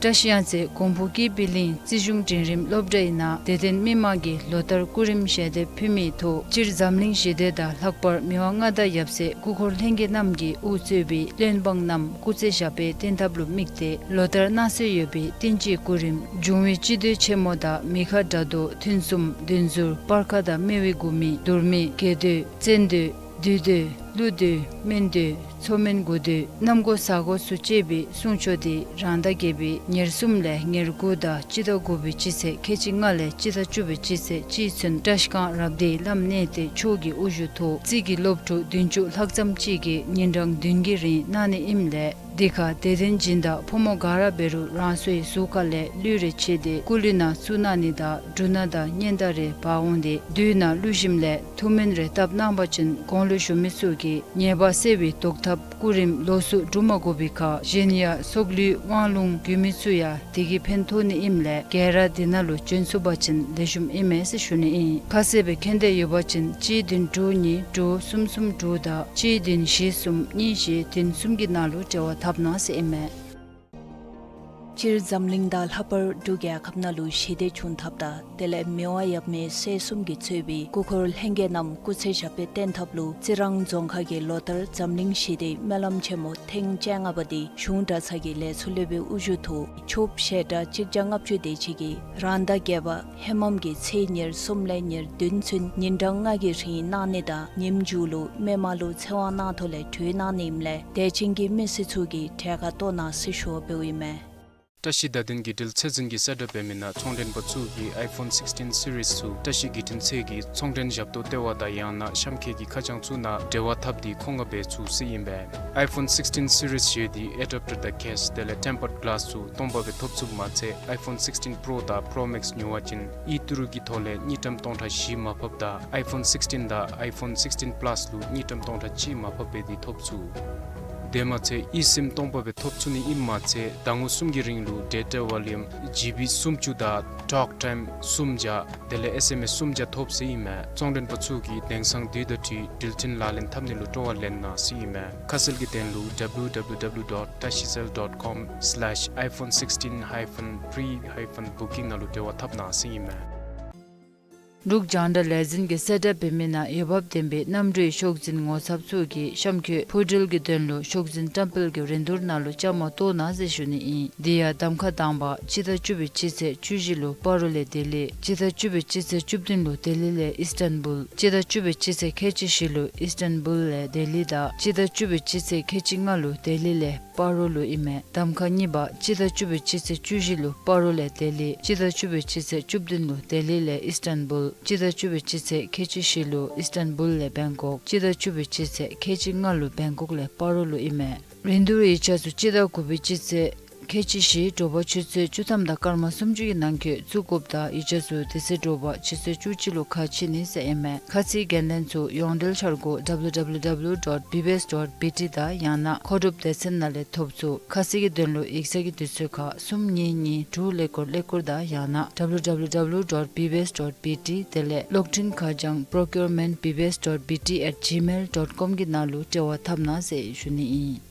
བཀྲ་ཤིས་གཡང་རྩེ་གོང་བུ་སྐྱེས་པའི་གླིང་རྩིས་གཞུང་འབྲིང་རིམ་སློབ་གྲྭའི་ནང་དད་ལྡན་མི་མང་གིས་ལོ་ལྟར་སྐུ་རིམ་ཞལ་འདེབས་ཕུལ་མིའི་ཐོག་སྤྱིར་འཛམ་གླིང་ཞི་བདེ་དང་ལྷག་པར་མི་དབང་མངའ་བདག་ཡབ་སྲས་སྐུ་འཁོར་ལྷན་རྒྱས་རྣམས་ཀྱིས་དབུ་གཙོས་པའི་བློན་འབངས་རྣམས་སྐུ་ཚེ་ཞབས་པད་བརྟན་ཐབས་ལུ་དམིགས་ཏེ་ལོ་ལྟར་གནང་སྲོལ་ཡོད་པའི་བསྟན་སྤྱིའི་སྐུ་རིམ་འབྱུང་བའི་སྤྱི་མདོས་ཆེན་མོ་དང་མི་ཁ་དགྲ་གདོང་ཐུན་གསུམ་བདུན་ཟུར་སྤར་ཁ་དང་སྨེ་བའི་མགུར་མི་དུར་མི་གྱེས་མདོས་བཙན་མདོས་བདུད་མདོས་ཀླུ་མདོས་སྨན་མདོས་མཚོ་སྨན་དགུ་མདོས་གནམ་སྒོ་ས་སྒོ་སུ་གཅེས་པའི་གསུང་ཆོག་འདི་རང་ཟླ་བརྒྱད་པའི་ཉེར་གསུམ་ལས་ཉེར་དགུ་དང་སྤྱི་ཟླ་དགུ་པའི་སྤྱི་ཚེས་ཁལ་གཅིག་ལྔ་ལས་སྤྱི་ཟླ་བཅུ་པའི་སྤྱི་ཚེས་གཅིག་ཚུན་བཀྲ་ཤིས་སྒང་རབ་སྡེའི་བླམ་གནས་བརྟན་མཆོག་གི་དབུ་བཞུགས་ཐོག་རྩིས་ཀྱི་སློབ་ཕྲུག་བདུན་ཅུ་ལྷག་ཙམ་ཅིག་གིས་ཉིན་གྲངས་བདུན་གྱི་རིང་གནང་ནི་ཨིནམ་ལས་འདི་ཁར་དད་ལྡན་སྦྱིན་བདག་ཕོ་མོ་ག་ར་འབད་རུང་རང་སོའི་གཟུགས་ཁ་ལས་གླུད་རེ་ཕྱེ་སྟེ་སྐུ་གླུད་ནང་བཙུགས་གནང་ནི་དང་འབྲུ་སྣ་དང་སྙན་དར་རེ་འབག་འོང་སྟེ་བདུད་ནང་ཀླུ་ཞིམ་ལས་ཐུགས་སྨོན་རེ་བཏབ་གནང་པ་ཅིན་གོང་ལུ་ཞུ་མི་ཚུ་གི་ཉེས་པ་སེལ་བའི་བཟློག་ཐབས་སྐུ་རིམ་ལོགས་སུ་སྒྲུབ་མ་དགོ་པའི་ཁར་གཞན་ཡང་སྲོག་ལུས་དབང་ལུང་རྒྱུད་སྨོན་ཚུ་ཡང་དེ་གིས་ཕན་ཐོགས་ནི་ཨིནམ་ལས་ག་ར་འདི་ནང་ལུ་བྱོན་ཚུགས་པ་ཅིན་ལེགས་ཤོམ་ཨིན་མས་ཟེར་ཞུ་ནི་ཨིན། ཁ་གསལ་སྦེ་མཁྱེན་འདོད་ཡོད་པ་ཅིན་གཅིག་བདུན་དྲུག་གཉིས་དྲུག་གསུམ་གསུམ་དྲུག་དང་གཅིག་བདུན་བཞི་གསུམ་གཉིས་བཞི་བདུན་གསུམ་གྱི་ནང་ལུ་འབྲེལ་བ་འཐབ་གནང་ཟེར་ཨིན་མས། སྤྱིར་འཛམ་གླིང་དང་ལྷག་པར་འབྲུག་རྒྱལ་ཁབ་ནང་ལུ་ཞི་བདེ་བྱུང་ཐབས་དང་དེ་ལས་མི་དབང་ཡབ་མེས་སྲས་གསུམ་གྱིས་གཙོས་པའི་སྐུ་འཁོར་ལྷན་རྒྱས་རྣམས་སྐུ་ཚེ་ཞབས་པད་བརྟན་ཐབས་ལུ་རྩི་རང་རྫོང་ཁག་གིས་ལོ་ལྟར་འཛམ་གླིང་ཞི་བདེའི་སྨོན་ལམ་ཆེན་མོ་ཐེངས་བཅོ་ལྔ་པ་འདི་གཞུང་གྲྭ་ཚང་གི་ལས་ཚོགས་སློབ་དཔོན་དབུ་བཞུགས་ཐོག་ཆོསཔ་བཤད་གྲྭ་གཅིག་བརྒྱ་ལྔ་བཅུ་དེ་ཅིག་གིས་རང་ཟླ་བརྒྱད་པ་ཧེ་མམ་གྱི་ཚེས་ཉེར་གསུམ་ལས་ཉེར་བདུན་ཚུན་ཉིན་གྲངས་ལྔ་གི་རིང་གནང་ནི་དང་ཉིནམ་མཇུག་ལུ་མི་མང་ལུ་ཚེ་དབང་གནང་ཐོག་ལས་གྲོལ་གནང་ནི་ཨིནམ་ལས་དད་ཅན་གྱི་མི་སེར་ཚུ་གིས་གྲལ་ཁར་གཏོགས་གནང་ཟེར་ཞུ་བ་འབདཝ་ཨིན་མས། བཀྲ་ཤིས་བརྡ་དོན་བརྒྱུད་འབྲེལ་ཚད་འཛིན་གྱིས་གསལ་བསྒྲགས་འབད་མི་ནང་ཚོང་མགྲོན་པ་ཚུ་གིས་ཨའི་ཕོན་སིགསི་ཊིན་སི་རིསི་ཚུ་བཀྲ་ཤིས་བརྒྱུད་འཕྲིན་ཚད་ཀྱི་ཚོང་མགྲོན་ཞབས་ཏོག་ལྟེ་བ་དང་ཡང་ན་གཤམ་འཁོད་ཀྱི་ཁ་བྱང་ཚུ་ནང་འབྲེལ་བ་འཐབ་སྟེ་མཁོ་མངགས་འབད་ཚུགས་ཟེར་ཨིན་པས། ཨའི་ཕོན་སིགསི་ཊིན་སི་རིསི་བཞེས་ཏེ་ཨེ་ཌེབ་ཊར་དང་ཀེསི་དེ་ལས་ཊེམ་པརཌ་གི་ལཱསི་ཚུ་སྟོང་པ་སྦེ་ཐོབ་ཚུགསཔ་མ་ཚད་ཨའི་ཕོན་སིགསི་ཊིན་པྲོ་དང་པྲོ་མེགསི་ཉོ་བ་ཅིན་ཨི་ཊུ་རུ་གི་ཐོག་ལས་དངུལ་ཀྲམ་སྟོང་ཕྲག་བཞི་མར་ཕབ་དང་ཨའི་ཕོན་སིགསི་ཊིན་དང་ཨའི་ཕོན་སིགསི་ཊིན་པ་ལཱསི་ལུ་དངུལ་ཀྲམ་སྟོང་ཕྲག་གཅིག་མར་ཕབ་འབད་དེ་ཐོབ་ཚུགས། དེ་མ་ཚད་ཨི་སིམ་སྟོང་པ་སྦེ་ཐོབ་ཚུགས་ནི་ཨིནམ་མ་ཚད་ཟླ་ངོ་གསུམ་གྱི་རིང་ལུ་ཌེ་ཊ་ཝོ་ལུམ་ཇི་བི་སུམ་ཅུ་དང་ཊོག་ཊའིམ་སུམ་བརྒྱ་དེ་ལས་ཨེསི་ཨེམ་ཨེསི་སུམ་བརྒྱ་ཐོབ་ཟེར་ཨིན་མས། ཚོང་མགྲོན་པ་ཚུ་གིས་དེང་སང་དུས་དང་འཁྲིལ་འགྲུལ་འཕྲིན་ལག་ལེན་འཐབ་ནི་ལུ་སྤྲོ་བ་ལེན་གནང་ཟེར་ཨིན་མས། ཁ་གསལ་གྱི་དོན་ལུ་ཌབ་ལུ་ཌབ་ལུ་ཌབ་ལུ་ཌོཊ་ཊ་ཤི་སེལ་ཌོཊ་ཀོམ་སི་ལེཤ་ཨའི་ཕོན་སིགསི་ཊིན་ཧའི་ཕན་པྲི་ཧའི་ཕན་བུ་ཀིང་ནང་ལུ་འབྲེལ་བ་འཐབ་གནང་ཟེར་ཨིན་མས། འབྲུག་རྒྱང་བསྒྲགས་ལས་འཛིན་གྱིས་གསལ་བསྒྲགས་འབད་མི་ནང་འོས་འབབ་ལྡན་པའི་གནམ་གྲུའི་ཤོག་འཛིན་ངོ་ཚབ་ཚུ་གིས་གཤམ་འཁོད་འཕུར་འགྲུལ་གྱི་དོན་ལུ་ཤོག་འཛིན་བཀྲམ་སྤེལ་གྱི་རིན་བསྡུར་ནང་ལུ་བཅའ་མར་གཏོགས་གནང་ཟེར་ཞུ་ནི་ཨིན། དེ་ཡང་གདམ་ཁ་དང་པ་སྤྱི་ཟླ་བཅུ་པའི་སྤྱི་ཚེས་བཅུ་བཞི་ལུ་སྤ་རོ་ལས་ལྡི་ལི། སྤྱི་ཟླ་བཅུ་པའི་སྤྱི་ཚེས་བཅུ་བདུན་ལུ་ལྡི་ལི་ལས་ཨིས་ཊན་བུལ། སྤྱི་ཟླ་བཅུ་པའི་སྤྱི་ཚེས་ཁལ་གཅིག་བཞི་ལུ་ཨིས་ཊན་བུལ་ལས་ལྡི་ལི་དང་སྤྱི་ཟླ་བཅུ་པའི་སྤྱི་ཚེས་ཁལ་གཅིག་ལྔ་ལུ་ལྡི་ལི་ལས་སྤ་རོ་ལུ་ཨིན་མས། གདམ་ཁ་གཉིས་པ་སྤྱི་ཟླ་བཅུ་པའི་སྤྱི་ཚེས་བཅུ་བཞི་ལུ་སྤ་རོ་ལས་ལྡི་ལི། སྤྱི་ཟླ་བཅུ་པའི་སྤྱི་ཚེས་བཅུ་བདུན་ལུ་ལྡི་ལི་ལས་ཨིས་ཊན་བུལ། སྤྱི་ཟླ་བཅུ་པའི་སྤྱི་ཚེས་ཁལ་གཅིག་བཞི་ལུ་ཨིས་ཊན་བུལ་ལས་བེང་ཀོག། སྤྱི་ཟླ་བཅུ་པའི་སྤྱི་ཚེས་ཁལ་གཅིག་ལྔ་ལུ་བེང་ཀོག་ལས་སྤ་རོ་ལུ་ཨིན་མས། རིན་བསྡུར་ཡིག་ཆ་ཚུ་སྤྱི་ཟླ་དགུ་པའི་སྤྱི་ཚེས་ཁལ་གཅིག་བཞི་དྲོ་པ་ཆུ་ཚོད་བཅུ་ཐམ་དང་སྐར་མ་སུམ་ཅུ་གི་ནང་འཁོད་བཙུགས་དགོཔ་དང་ཡིག་ཆ་ཚུ་དེ་ཚེ་དྲོ་པ་ཆུ་ཚོད་བཅུ་གཅིག་ལུ་ཁ་ཕྱེ་ནི་ཟེར་ཨིན་མས། ཁ་ཚིག་འགན་ལེན་ཚུ་ཡོངས་འབྲེལ་འཆར་སྒོ་W W W dot B B S dot B T དང་ཡང་ན་མཁོ་སྒྲུབ་སྡེ་ཚན་ནང་ལས་ཐོབ་ཚུགས། ཁ་གསལ་གྱི་དོན་ལུ་ཡིག་ཚང་གི་དུས་ཚོད་ཁར་གསུམ་གཉིས་གཉིས་དྲུག་ཀླད་ཀོར་ཀླད་ཀོར་དང་ཡང་ན་W W W dot B B S dot B T དེ་ལས་གློག་འཕྲིན་ཁ་བྱང་procurement B B S dot B T at gmail dot com གི་ནང་ལུ་འབྲེལ་བ་འཐབ་གནང་ཟེར་ཞུ་ནི་ཨིན།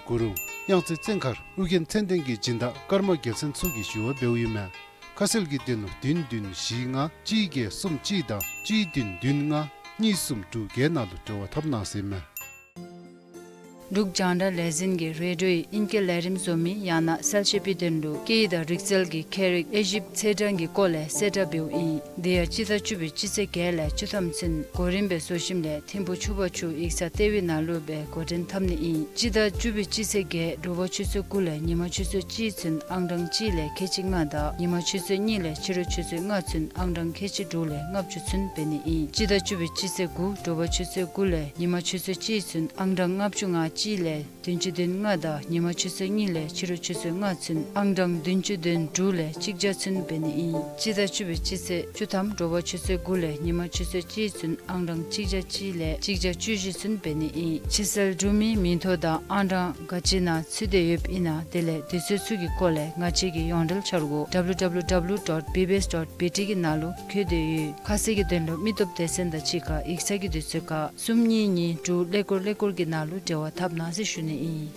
གུ་རུ་གཡང་རྩེ་བཙན་མཁར་ཨོ་རྒྱན་མཚན་ལྡན་གྱི་སྦྱིན་བདག་ཀརྨ་རྒྱལ་མཚན་ཚུ་གིས་ཞུ་བ་འབདཝ་ཨིན་མས། ཁ་གསལ་གྱི་དོན་ལུ་བདུན་བདུན་བཞི་ལྔ་གཅིག་བརྒྱད་གསུམ་གཅིག་དང་གཅིག་བདུན་བདུན་ལྔ་གཉིས་གསུམ་དྲུག་བརྒྱད་ནང་ལུ་འབྲེལ་བ་འཐབ་གནང་ཟེར་ཨིན་མས། འབྲུག་རྒྱང་བསྒྲགས་ལས་འཛིན་གྱིས་རེ་ཌིའོ་ཡི་ཨིང་སྐད་ལས་རིམ་བཟོ་མི་ཡང་ན་གསལ་བཤད་པའི་དོན་ལུ་སྐད་ཡིག་དང་རིག་རྩལ་གྱི་ཁྱད་རིག་དབྱེ་ཞིབ་ཚད་གྲངས་ཀྱི་སྐོར་ལས་གསལ་བསྒྲགས་འབདཝ་ཨིན། དེ་ཡང་སྤྱི་ཟླ་བཅུ་པའི་སྤྱི་ཚེས་བརྒྱད་ལས་བཅུ་ཐམ་ཚུན་གོ་རིམ་སྦེ་བཟོ་ཞིནམ་ལས་ཐིམ་ཕུ་ཆུ་བར་ཆུ་ཡིག་ཚང་ལྟེ་བའི་ནང་ལུ་སྦེ་འགོ་འདྲེན་འཐབ་ནི་ཨིན། སྤྱི་ཟླ་བཅུ་པའི་སྤྱི་ཚེས་བརྒྱད་དྲོ་པ་ཆུ་ཚོད་དགུ་ལས་ཉིན་མ་ཆུ་ཚོད་གཅིག་ཚུན་ཨང་གྲངས་གཅིག་ལས་ཁལ་གཅིག་ལྔ་དང་ཉིན་མ་ཆུ་ཚོད་གཉིས་ལས་ཕྱི་རུ་ཆུ་ཚོད་ལྔ་ཚུན་ཨང་གྲངས་ཁལ་གཅིག་དྲུག་ལས་ལྔ་བཅུ་ཚུན་འབད་ནི་ཨིན། སྤྱི་ཟླ་བཅུ་པའི་སྤྱི་ཚེས་དགུ་དྲོ་པ་ཆུ་ཚོད་དགུ་ལས་ཉིན་མ་ཆུ་ཚོད་གཅིག་ཚུན་ཨང་གྲངས་ལྔ་བཅུ་ང་གཅིག་ལས་བདུན་ཅུ་དོན་ལྔ་དང་ཉིན་མ་ཆུ་ཚོད་གཉིས་ལས་ཕྱི་རུ་ཆུ་ཚོད་ལྔ་ཚུན་ཨང་གྲངས་བདུན་ཅུ་དོན་དྲུག་ལས་གཅིག་བརྒྱ་ཚུན་འབད་ནི་ཨིན། སྤྱི་ཟླ་བཅུ་པའི་སྤྱི་ཚེས་བཅུ་ཐམ་དྲོ་པ་ཆུ་ཚོད་དགུ་ལས་ཉིན་མ་ཆུ་ཚོད་གཅིག་ཚུན་ཨང་གྲངས་གཅིག་བརྒྱ་གཅིག་ལས་གཅིག་བརྒྱ་བཅུ་བཞི་ཚུན་འབད་ནི་ཨིན། ཕྱིར་སེལ་གྲུབ་མིའི་མིང་ཐོ་དང་ཨང་གྲངས་ག་ཅི་ནང་ཚུད་དེ་ཡོདཔ་ཨིན་ན་དེ་ལས་དུས་ཚོད་ཚུ་གི་སྐོར་ལས་ང་བཅས་ཀྱི་ཡོངས་འབྲེལ་འཆར་སྒོ་W W W dot B B S dot B T གི་ནང་ལུ་བཀོད་དེ་ཡོད། ཁ་གསལ་གྱི་དོན་ལུ་མི་སྟོབས་སྡེ་ཚན་དང་གཅིག་ཁར་ཡིག་ཚང་གི་དུས་ཚོད་ཁར་གསུམ་གཉིས་གཉིས་དྲུག་ཀླད་ཀོར་ཀླད་ཀོར་གྱི་ནང་ལུ་འབྲེལ་བ་འཐབ་གནང་ཟེར་ཞུ་ནི་ཨིན།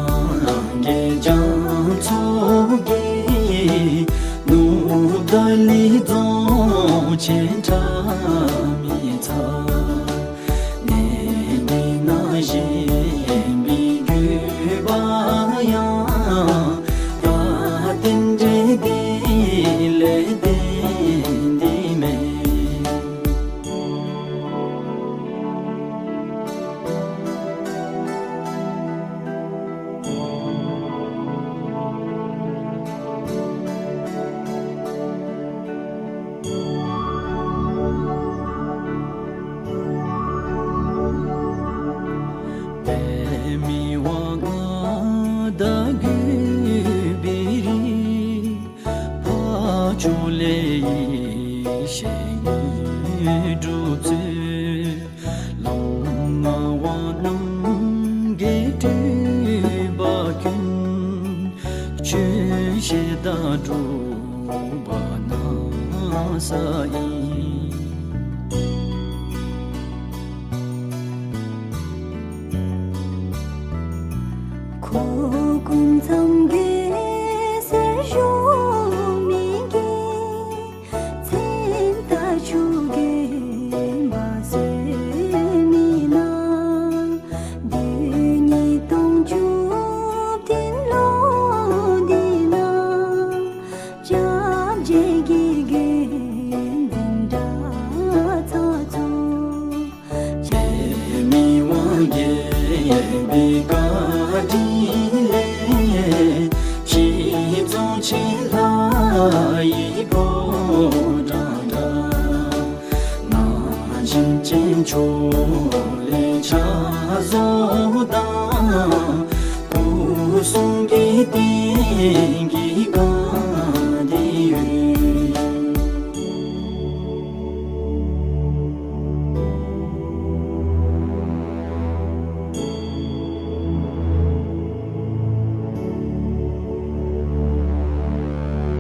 སངས་རྒྱས་རྒྱ་མཚོ་གི་ནུབ་བདའ་ལི་རྫོང་ཆེན་ཁྲ་མི་ཚ། གནས་འདི་ན་བཞེངས་པའི་བརྒྱུད་པ་ཡང་ད་རྟེན་འབྲེལ་འདི་ལས་བརྟེན་ཏེ་མེན། པདྨའི་དབང་མངའ་བདག་བརྒྱུད་པའི་རིགས། འཕགས་མཆོག་ལས་ཡེ་ཤེས་དངོས་གྲུབ་སྩོལ། ལམ་ལྔ་དབང་རྣམ་བསྒྱུར་སྤྲུལ་པ་ཀུན། ཆོས་བཤད་དང་སྒྲུབ་པ་ན་ས་ཡིན། ཁོ་ཀུན་ཚང་གི་སེར་ཤོག་མིག་གིས། མཚན་རྟགས་ཆུ་རྒྱུན་འབར་སོས་མི་ན། བདུན་གཉིས་སྟོང་བཅུ་བདུན་ལོ་འདི་ན། སྐྱབས་རྗེ་དགེ་རྒན་འཛིན་གྲྭ་ཚང་ཚུ། པདྨའི་དབང་རྒྱལ་པོའི་བཀའ་དྲིན་ལས། གཞིས་རྫོང་ཆེན་ལྷ་ཡི་ཕོ་བྲང་འདྲ། ན་གཞོན་ཅན་ཕྱོགས་ལས་ཕྱག་བཟོ་དང་། སྐུ་གསུང་གི་རྟེན་གྱི་བཀའ་འདི་ཡོད།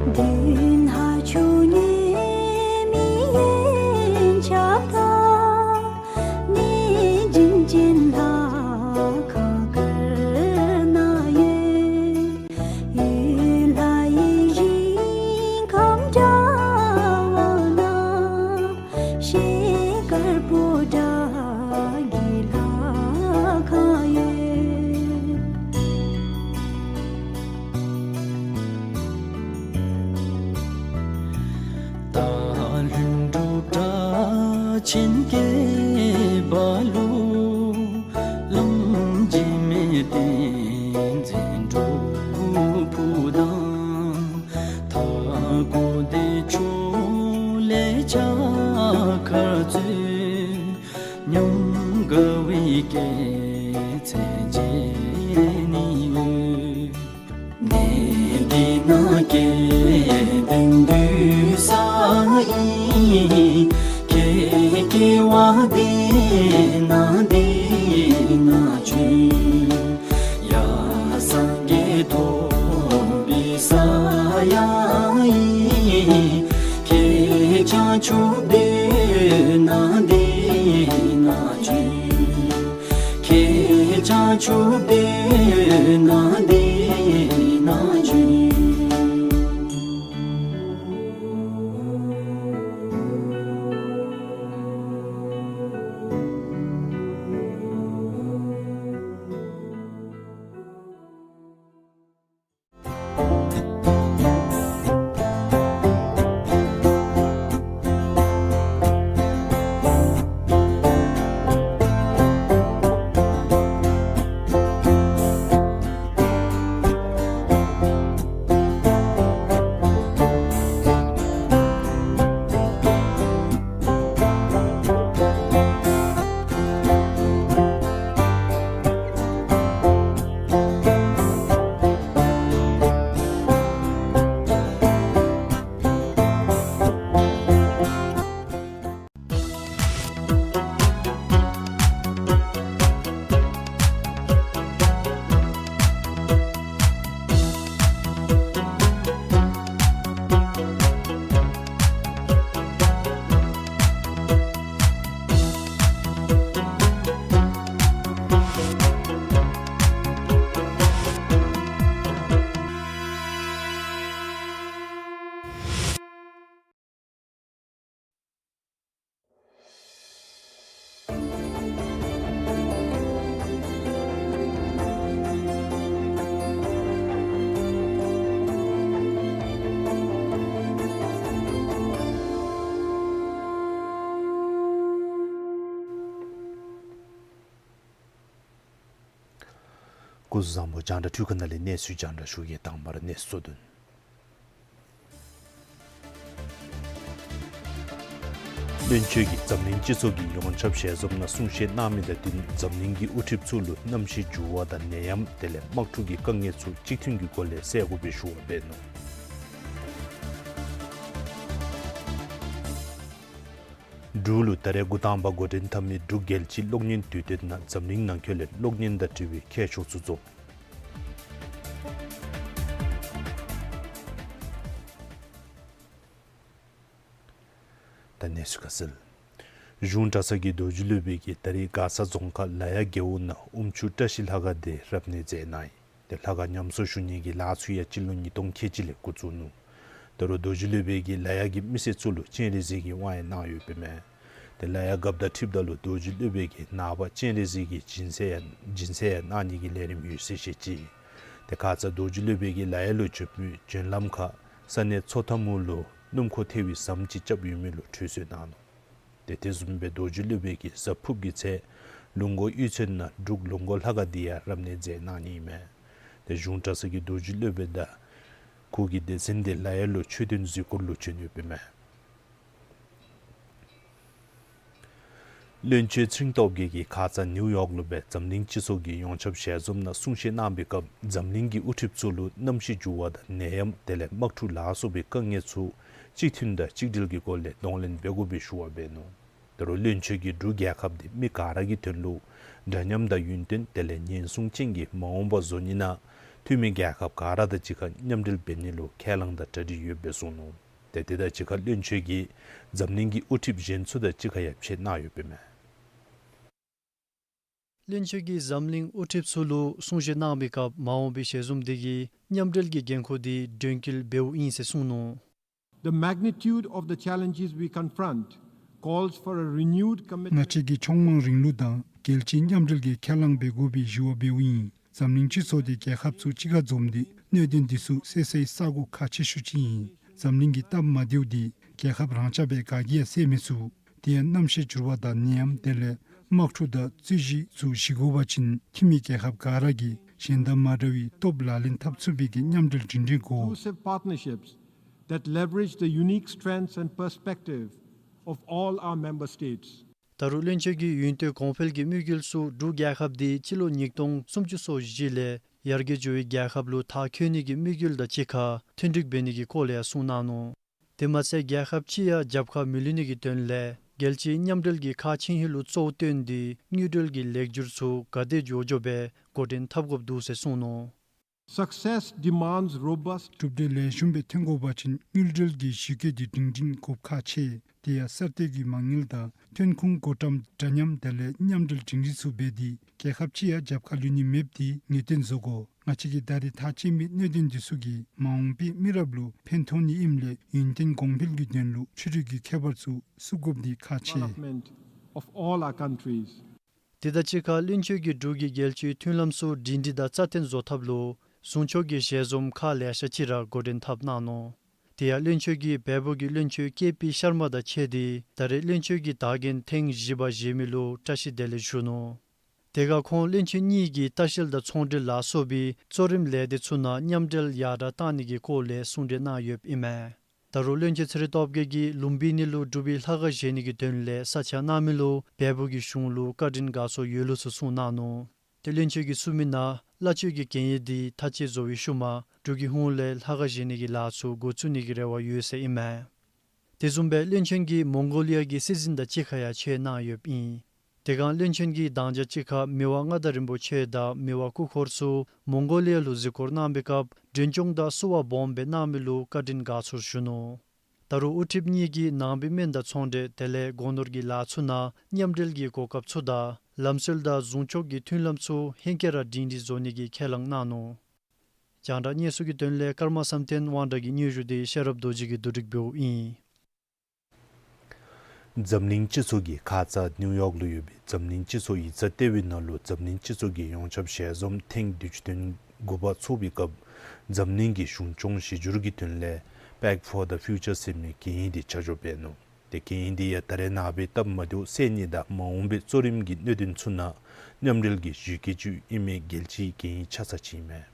མདུན་ཕག་ཕྱོགས་ཉེ་མི་ཡན་ཆབ་དང་། གནས་བྱིན་ཅན་ལྷ་ཁང་དཀར་ནག་ཡོད། ཡུལ་ལྷ་ཡི་རིང་ཁམས་འདྲ་བ་ན། ཤེལ་དཀར་པོ་ཏ་གི་ལྷ་ཁང་ཡོད། སྟག་ལྷུན་གྲུབ་གྲགས་ཆེན་སྐྱེས་པ་ལུ། ལམ་འཇིགས་མེད་བསྟན་འཛིན་སྒྲུབ་ཕུག་དང་། མཐའ་འཁོབ་བདེ་མཆོག་ལས་ཕྱག་འཁར་སྩོལ། ཉམས་དགའ་བའི་སྐྱེད་ཚལ་མཇལ་ནི་འོས། གནས་འདི་ན་སྐལ་ལྡན་འདུས་ས་ཨིན། ཁྱེད་སྐྱེ་བ་འདི་ན་འདི་ན་བྱོན། ཡར་སངས་རྒྱས་ཐོབ་པའི་ས་ཡང་ཨིན། ཁྱེད་བྱང་ཆུབ་སྡོད་ན་འདི་ན་བྱོན། ཁྱེད་བྱང་ཆུབ་སྡོད་ན་འདི་ན་བྱོན། སྐུ་གཟུགས་བཟང་པོ། རྒྱང་བསྒྲགས་འཕྲུལ་ཁང་ནང་ལས་གནས་ཚུལ་རྒྱང་བསྒྲགས་ཞུ་གེ། དང་པ་ར་གནས་ཚུལ་དོན། བློན་ཆེན་གྱིས་འཛམ་གླིང་སྤྱི་ཚོགས་ཀྱི་ཡོངས་ཁྱབ་ཞལ་འཛོམས་ནང་གསུང་བཤད་གནང་མི་དང་བསྟུན་འཛམ་གླིང་གི་དབུ་ཁྲིད་ཚུ་ལུ་གནམ་གཤིས་འགྱུར་བ་དང་ནད་ཡམས་དེ་ལས་དམག་འཁྲུག་གི་དཀའ་ངལ་ཚུ་གཅིག་མཐུན་གྱི་སྒོ་ལས་སེལ་དགོ་པའི་ཞུ་བ་འབད་ནུག། འབྲུག་ལུ་ད་རེས་འགོ་དང་པ་འགོ་འདྲེན་འཐབ་མི་འབྲུག་རྒྱལ་སྤྱིའི་གློག་བརྙན་དུས་སྟོན་ནང་འཛམ་གླིང་ནང་འཁོད་ལས་གློག་བརྙན་དང་འབྲེལ་བའི་མཁས་མཆོག་ཚུ་འཛོམས། ད་གནས་ཚུལ་ཁ་གསལ། གཞུང་གྲྭ་ཚང་གི་རྡོ་རྗེ་སློབ་དཔོན་གྱིས་ད་རེས་མགར་ས་རྫོང་ཁག་ལ་ཡ་རྒེད་འོག་ནང་དབུ་མཆོད་བཀྲ་ཤིས་ལྷ་ཁང་དེ་རབ་གནས་མཛད་གནང་ཡི། ཏེ་ལྷ་ཁང་ཉམས་གསོ་ཞུ་ནི་གི་ལཱ་ཚུ་ཡང་སྤྱི་ལོ་ཉིས་སྟོང་ཁལ་གཅིག་ལས་འགོ་བཙུགས་ནུག། ད་རུང་རྡོ་རྗེ་སློབ་དཔོན་གྱིས་ལ་ཡ་གི་མི་སེར་ཚུ་ལུ་སྤྱན་རས་གཟིགས་ཀྱི་དབང་ཡང་གནང་ཡོདཔ་ཨིན་མས། ཏེ་ལ་ཡ་རྒཔོ་དང་འཁྲིལཝ་ད་ལུ་རྡོ་རྗེ་སློབ་དཔོན་གྱིས་ནངས་པ་སྤྱན་རས་གཟིགས་ཀྱི་སྦྱིན་སྲེག་ཡང་སྦྱིན་སྲེག་ཡང་གནང་ནི་གི་ལས་རིམ་ཡོད་ཟེར་བཤད་ཅི། ཏེ་ཁ་ཙ་རྡོ་རྗེ་སློབ་དཔོན་གྱིས་ལ་ཡ་ལུ་བྱོན་མི་བྱོན་ལམ་ཁར་ས་གནས་མཚོ་ཐང་མོ་ལུ་སྣུམ་འཁོར་ཐལ་བའི་ཟམ་ཅིག་རྐྱབ་ཡོད་མི་ལུ་འཕྲོད་སོར་གནང་ནུག། ཏེ་དེ་བཟུམ་སྦེ་རྡོ་རྗེ་སློབ་དཔོན་གྱིས་གཟའ་ཕུརཔ་གི་ཚེ་ལུང་དགོན་གཡུས་ཚན་ནང་འབྲུག་ལུང་དགོན་ལྷ་ཁང་དེ་ཡང་རབ་གནས་མཛད་གནང་ནི་ཨིན་མས། ཏེ་གཞུང་གྲྭ་ཚང་གི་རྡོ་རྗེ་སློབ་དཔོན་དང་ཁོ་གི་སྡེ་ཚན་དེ་ལ་ཡ་ལུ་མཆོད་རྟེན་གཟིགས་སྐོར་ལུ་བྱོན་ཡོདཔ་ཨིན་མས། བློན་ཆེན་ཚེ་རིང་སྟོབས་རྒྱས་ཀྱིས་ཁ་ཙ་ནིའུ་ཡོག་ལུ་སྦེ་འཛམ་གླིང་སྤྱི་ཚོགས་ཀྱི་ཡོངས་ཁྱབ་ཞལ་འཛོམས་ནང་གསུང་བཤད་གནང་བའི་སྐབས་འཛམ་གླིང་གི་དབུ་ཁྲིད་ཚུ་ལུ་གནམ་གཤིས་འགྱུར་བ་དང་ནད་ཡམས་དེ་ལས་དམག་འཁྲུག་ལ་སོགས་པའི་དཀའ་ངལ་ཚུ་གཅིག་མཐུན་དང་གཅིག་སྒྲིལ་གྱི་སྒོ་ལས་གདོང་ལེན་འབད་དགོ་པའི་ཞུ་བ་འབད་ནུག། ད་རུང་བློན་ཆེན་གྱིས་འབྲུག་རྒྱལ་ཁབ་འདི་མི་ག་ར་གི་དོན་ལུ་འདྲ་མཉམ་དང་ཡུན་བརྟན་དེ་ལས་ཉེན་སྲུང་ཅན་གྱི་མ་འོངས་པ་བཟོ་ནི་ནང་འཐུས་མི་རྒྱལ་ཁབ་ག་ར་དང་གཅིག་ཁར་མཉམ་འབྲེལ་འབད་ནི་ལུ་ཁས་བླངས་དང་གྲ་སྒྲིག་ཡོད་པའི་གསུངས་ནུག། ཏེ་དེ་དང་གཅིག་ཁར་བློན་ཆེན་གྱིས་འཛམ་གླིང་གི་དབུ་ཁྲིད་གཞན་ཚུ་དང་གཅིག་ཁར་ཡང་ཕྱད་གནང་ཡོདཔ་ཨིན་མས། བློན་ཆེན་གྱིས་འཛམ་གླིང་དབུ་ཁྲིད་ཚུ་ལུ་གསུང་བཤད་གནང་བའི་སྐབས་མ་འོངས་པའི་ཞལ་འཛོམས་འདི་གིས་མཉམ་འབྲེལ་གྱི་འགན་ཁུར་འདི་དོན་འཁྱོལ་འབདཝ་ཨིན་ཟེར་གསུངས་ནུག། The magnitude of the challenges we confront calls for a renewed commitment. ང་བཅས་ཀྱིས་ཕྱོགས་མང་རིང་ལུགས་དང་རྒྱལ་སྤྱིའི་མཉམ་འབྲེལ་གྱི་ཁས་བླངས་འབད་དགོ་པའི་ཞུ་བ་འབདཝ་ཨིན། འཛམ་གླིང་སྤྱི་ཚོགས་དེ་རྒྱལ་ཁབ་ཚུ་གཅིག་ཁར་འཛོམས་ཏེ་གནད་དོན་འདི་ཚུ་སེལ་སའི་ས་སྒོ་ཁག་ཆེ་ཤོས་ཅིག་ཨིན། འཛམ་གླིང་གི་སྟབས་མ་བདེཝ་འདི་རྒྱལ་ཁབ་རང་ཆ་སྦེ་ག་གིས་ཡང་སེལ་མི་ཚུགས། དེ་ཡང་གནམ་གཤིས་འགྱུར་བ་དང་ནད་ཡམས་དེ་ལས་དམག་འཁྲུག་དང་རྩོད་གཞི་ཚུ་ཞི་དགོ་པ་ཅིན་འཐུས་མི་རྒྱལ་ཁབ་ག་ར་གིས་གཞན་དང་མ་འདྲ་བའི་སྟོབས་ལག་ལེན་འཐབ་ཚུགས་པའི་གི་མཉམ་འབྲེལ་སྒྲིང་སྒྲིང་དགོ། Inclusive partnerships that leverage the unique strengths and perspective of all our member states. ད་རུང་བློན་ཆེན་གྱིས་ཡུན་བརྟན་གོང་འཕེལ་གྱི་དམིགས་ཡུལ་ཚུ་འབྲུག་རྒྱལ་ཁབ་འདི་སྤྱི་ལོ་ཉིས་སྟོང་སུམ་ཅུ་སོ་བཞི་ལས་ཡར་རྒྱས་འགྱོ་བའི་རྒྱལ་ཁབ་ལུ་མཐའ་འཁྱོལ་ནི་གི་དམིགས་ཡུལ་དང་གཅིག་ཁར་མཐུན་འགྲིག་འབད་ནི་གི་སྐོར་ལས་ཡང་གསུངས་གནང་ནུག། དེ་མ་ཚད་རྒྱལ་ཁབ་ཅིག་ཡང་རྒྱབ་ཁར་མི་ལུས་ནི་གི་དོན་ལས་རྒྱལ་སྤྱིའི་མཉམ་འབྲེལ་གྱི་ཁག་ཆེ་ཤོས་ལུ་གཙོ་བོ་བཏོན་ཏེ་དངུལ་འབྲེལ་གྱི་ལེགས་སྒྱུར་ཚུ་ག་དེ་མགྱོགས་མགྱོགས་སྦེ་འགོ་འདྲེན་འཐབ་དགོཔ་འདུག་ཟེར་གསུངས་ནུག། Success demands robust གྲུབ་འབྲས་ལེགས་ཤོམ་སྦེ་ཐོན་དགོ་པ་ཅིན་དངུལ་འབྲེལ་གྱི་གཞི་བཀོད་འདི་སྒྲིང་སྒྲིང་དགོཔ་ཁག་ཆེ། དེ་ཡང་གསར་གཏོད་ཀྱི་མ་དངུལ་དང་ཐོན་ཁུངས་བགོ་བཀྲམ་འདྲ་མཉམ་དེ་ལས་མཉམ་འབྲེལ་སྒྲིང་སྒྲིང་ཚུ་འབད་དེ་རྒྱལ་ཁབ་ཅིག་ཡང་རྒྱབ་ཁར་ལུས་ནི་མེདཔ་འདི་ངེས་གཏན་བཟོ་དགོ། ང་བཅས་ཀྱིས་ད་རེས་ཐག་བཅད་མི་གནད་དོན་འདི་ཚུ་གིས་མ་འོངས་པའི་མི་རབས་ལུ་ཕན་ཐོགས་ནི་ཨིནམ་ལས་ཡུན་བརྟན་གོང་འཕེལ་གྱི་དོན་ལུ་ཕྱི་རོལ་གྱི་ཁྱད་པར་ཚུ་བསུབ་དགོཔ་འདི་ཁག་ཆེ། Development of all our countries. དེ་དང་གཅིག་ཁར་བློན་ཆེན་གྱིས་འབྲུག་གི་རྒྱལ་སྤྱིའི་མཐུན་ལམ་ཚུ་སྒྲིང་སྒྲི་དང་རྩ་བརྟན་བཟོ་ཐབས་ལུ་གཞུང་ཕྱོགས་ཀྱི་ཞལ་འཛོམས་ཁག་ལེ་ཤ་ཅིག་ར་འགོ་འདྲེན་འཐབ་གནང་ནུག། དེ་ཡང་བློན་ཆེན་གྱིས་བལ་པོ་གི་བློན་ཆེན་ཀེ་པི་ཤར་མ་དང་ཕྱད་དེ་ད་རེས་བློན་ཆེན་གྱི་དག་འགན་ཐེངས་བཞི་པ་བཞེས་མི་ལུ་བཀྲ་ཤིས་བདེ་ལེགས་ཞུ་ནུག། དེ་ཁར་ཁོང་བློན་ཆེན་གཉིས་ཀྱིས་ལྟ་བཤལ་དང་ཚོང་འབྲེལ་ལ་སོགས་པའི་གཙོ་རིམ་ལས་སྡེ་ཚུ་ནང་མཉམ་འབྲེལ་ཡར་དྲག་གཏང་ནི་གི་སྐོར་ལས་གསུང་གྲོས་གནང་ཡོདཔ་ཨིན་མས། ད་རུང་བློན་ཆེན་ཚེ་རིང་སྟོབས་རྒྱས་ཀྱིས་ལུམ་བི་ནི་ལུ་འབྲུག་པའི་ལྷ་ཁང་བཞེངས་ནི་གི་དོན་ལས་ས་ཆ་གནང་མི་ལུ་བལ་པོ་གི་གཞུང་ལུ་བཀའ་དྲིན་དགའ་ཚོར་ཡོད་ལུགས་ཚུ་གསུངས་གནང་ནུག། ཏེ་བློན་ཆེན་གྱིས་གསུངས་མི་ནང་བླ་མཆོད་ཀྱི་གན་ཡིག་འདི་ཐག་བཅད་བཟོ་བའི་ཤུལ་མ་འབྲུག་གི་ཧུང་ལས་ལྷ་ཁང་བཞེངས་ནི་གི་ལཱ་ཚུ་འགོ་བཙུགས་ནི་གི་རེ་བ་ཡོད་ཟེར་ཨིན་མས། དེ་བཟུམ་སྦེ་བློན་ཆེན་གྱིས་མོང་གོ་ལི་ཡ་གི་སྲིད་འཛིན་དང་གཅིག་ཁར་ཡང་ཕྱད་གནང་ཡོདཔ་ཨིན། དེ་སྒང་བློན་ཆེན་གྱིས་དང་འཇགས་གཅིག་ཁར་མི་དབང་མངའ་བདག་རིན་པོ་ཆེ་དང་མི་དབང་སྐུ་འཁོར་ཚུ་མོང་གོ་ལི་ཡ་ལུ་གཟིགས་སྐོར་གནང་བའི་སྐབས་མགྲོན་སྐྱོང་དང་བསུ་བ་སྦོམ་སྦེ་གནང་མི་ལུ་བཀའ་དྲིན་དགའ་ཚོར་ཞུ་ནུག། ད་རུང་དབུ་ཁྲིད་གཉིས་ཀྱིས་ནང་པའི་སྨན་དང་ཚོང་འབྲེལ་དེ་ལས་སྒོ་ནོར་གྱི་ལཱ་ཚུ་ནང་མཉམ་འབྲེལ་གྱི་གོ་སྐབས་ཚུ་དང་ལམ་སྲོལ་དང་གཞུང་ཕྱོགས་ཀྱི་མཐུན་ལམ་ཚུ་ཧེང་སྐལ་ར་སྒྲིང་སྒྲིང་བཟོ་ནི་གི་ཁས་བླངས་གནང་ནུག། རྒྱང་བསྒྲགས་གནས་ཚུལ་གྱི་དོན་ལས་ཀརྨ་བསམ་གཏན་དབང་གྲགས་ཀྱི་སྙན་ཞུ་འདི་ཤེས་རབ་རྡོ་རྗེ་གིས་བསྡུ་སྒྲིག་འབདཝ་ཨིན། འཛམ་གླིང་སྤྱི་ཚོགས་ཀྱིས་ཁ་ཙ་ནིའུ་ཡོག་ལུ་ཡོད་པའི་འཛམ་གླིང་སྤྱི་ཚོགས་ཡིག་ཚང་ལྟེ་བའི་ནང་ལུ་འཛམ་གླིང་སྤྱི་ཚོགས་ཀྱི་ཡོངས་ཁྱབ་ཞལ་འཛོམས་ཐེངས་བདུན་ཅུ་དོན་དགུ་པ་ཚོགས་པའི་སྐབས་འཛམ་གླིང་གི་གཞུང་སྐྱོང་གཞི་བསྒྱུར་གྱི་དོན་ལས་Pact for the Future ཟེར་མི་གན་ཡིག་འདི་ཆ་འཇོག་འབད་ནུག། ཏེ་གན་ཡིག་འདི་ཡང་ད་རེས་ནངས་པ་སྟབས་མ་བདེཝ་སེལ་ནི་དང་མ་འོངས་པའི་གཙོ་རིམ་གྱི་གནད་དོན་ཚུ་ནང་མཉམ་འབྲེལ་གྱི་ཞུ་སྐད་ཅིག་ཨིན་མི་རྒྱལ་སྤྱིའི་གན་ཡིག་ཆ་ཚང་ཅིག་ཨིན་མས།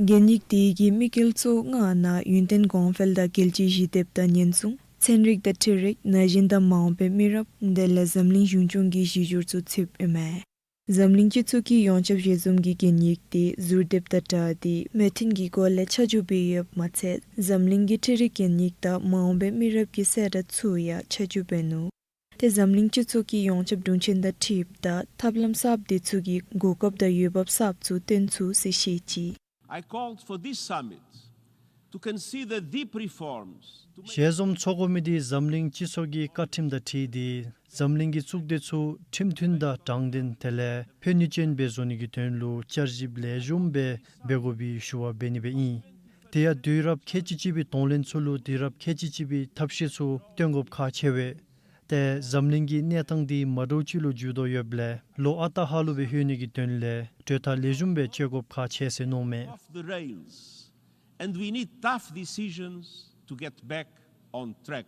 གན་ཡིག་དེ་གི་དམིགས་ཡུལ་གཙོ་བོ་ལྔ་ནང་ཡུན་བརྟན་གོང་འཕེལ་དང་རྒྱལ་སྤྱིའི་ཞི་བདེ་དང་ཉེན་སྲུང་། ཚན་རིག་དང་འཕྲུལ་རིག། ན་གཞོན་དང་མ་འོངས་པའི་མི་རབས། དེ་ལས་འཛམ་གླིང་གཞུང་སྐྱོང་གི་གཞི་འགྱུར་ཚུ་ཚུདཔ་ཨིན་མས། འཛམ་གླིང་སྤྱི་ཚོགས་ཀྱི་ཡོངས་ཁྱབ་ཞལ་འཛོམས་ཀྱི་གན་ཡིག་དེ་ཟུར་འདེབས་དང་སྦྲགས་ཏེ་མོས་མཐུན་གྱི་སྒོ་ལས་ཆ་འཇོག་འབད་ཡོདཔ་མ་ཚད་འཛམ་གླིང་གི་འཕྲུལ་རིག་གན་ཡིག་དང་མ་འོངས་པའི་མི་རབས་ཀྱི་གསལ་བསྒྲགས་ཚུ་ཡང་ཆ་འཇོག་འབད་ནུག། ཏེ་འཛམ་གླིང་སྤྱི་ཚོགས་ཀྱི་ཡོངས་ཁྱབ་དྲུང་ཆེན་དང་འཁྲིལཝ་ད་ཐབས་ལམ་གསརཔ་དེ་ཚུ་གིས་གོ་སྐབས་དང་འོས་འབབ་གསརཔ་ཚུ་སྟོན་ཚུགས་ཟེར་བཤད་ཅི། I called for this summit to consider deep reforms to make ཞལ་འཛོམས་ཚོགས་དགོ་མི་དེ་འཛམ་གླིང་སྤྱི་ཚོགས་ཀྱི་བཀའ་ཁྲིམས་དང་འཁྲིལ་ཏེ་འཛམ་གླིང་གི་གཙུག་སྡེ་ཚུ་ཁྲིམས་མཐུན་དང་དྲང་བདེན་དེ་ལས་ཕན་ནུས་ཅན་སྦེ་བཟོ་ནི་གི་དོན་ལུ་བསྐྱར་ཞིབ་ལེགས་ཤོམ་སྦེ་འབད་དགོ་པའི་ཞུ་བ་འབད་ནི་སྦེ་ཨིན། དེ་ཡང་དུས་རབས་ཁལ་གཅིག་གཅིག་པའི་གདོང་ལེན་ཚུ་ལུ་དུས་རབས་ཁལ་གཅིག་གཅིག་པའི་ཐབས་ཤེས་ཚུ་སྟོན་དགོཔ་ཁག་ཆེ་བས། ཏེ་འཛམ་གླིང་གི་གནས་སྟངས་འདི་མ་འདྲཝ་ཅིག་ལུ་འགྱུར་དོ་ཡོདཔ་ལས་ལོ་ཨ་རྟག་ཧ་ལུགས་སྦེ་ལྷོད་ནི་གི་དོན་ལས་གྲོས་ཐག་ལེགས་ཤོམ་སྦེ་བཅད་དགོཔ་ཁག་ཆེ་ཟེར་མནོཝ་མས། Off the rails, and we need tough decisions to get back on track.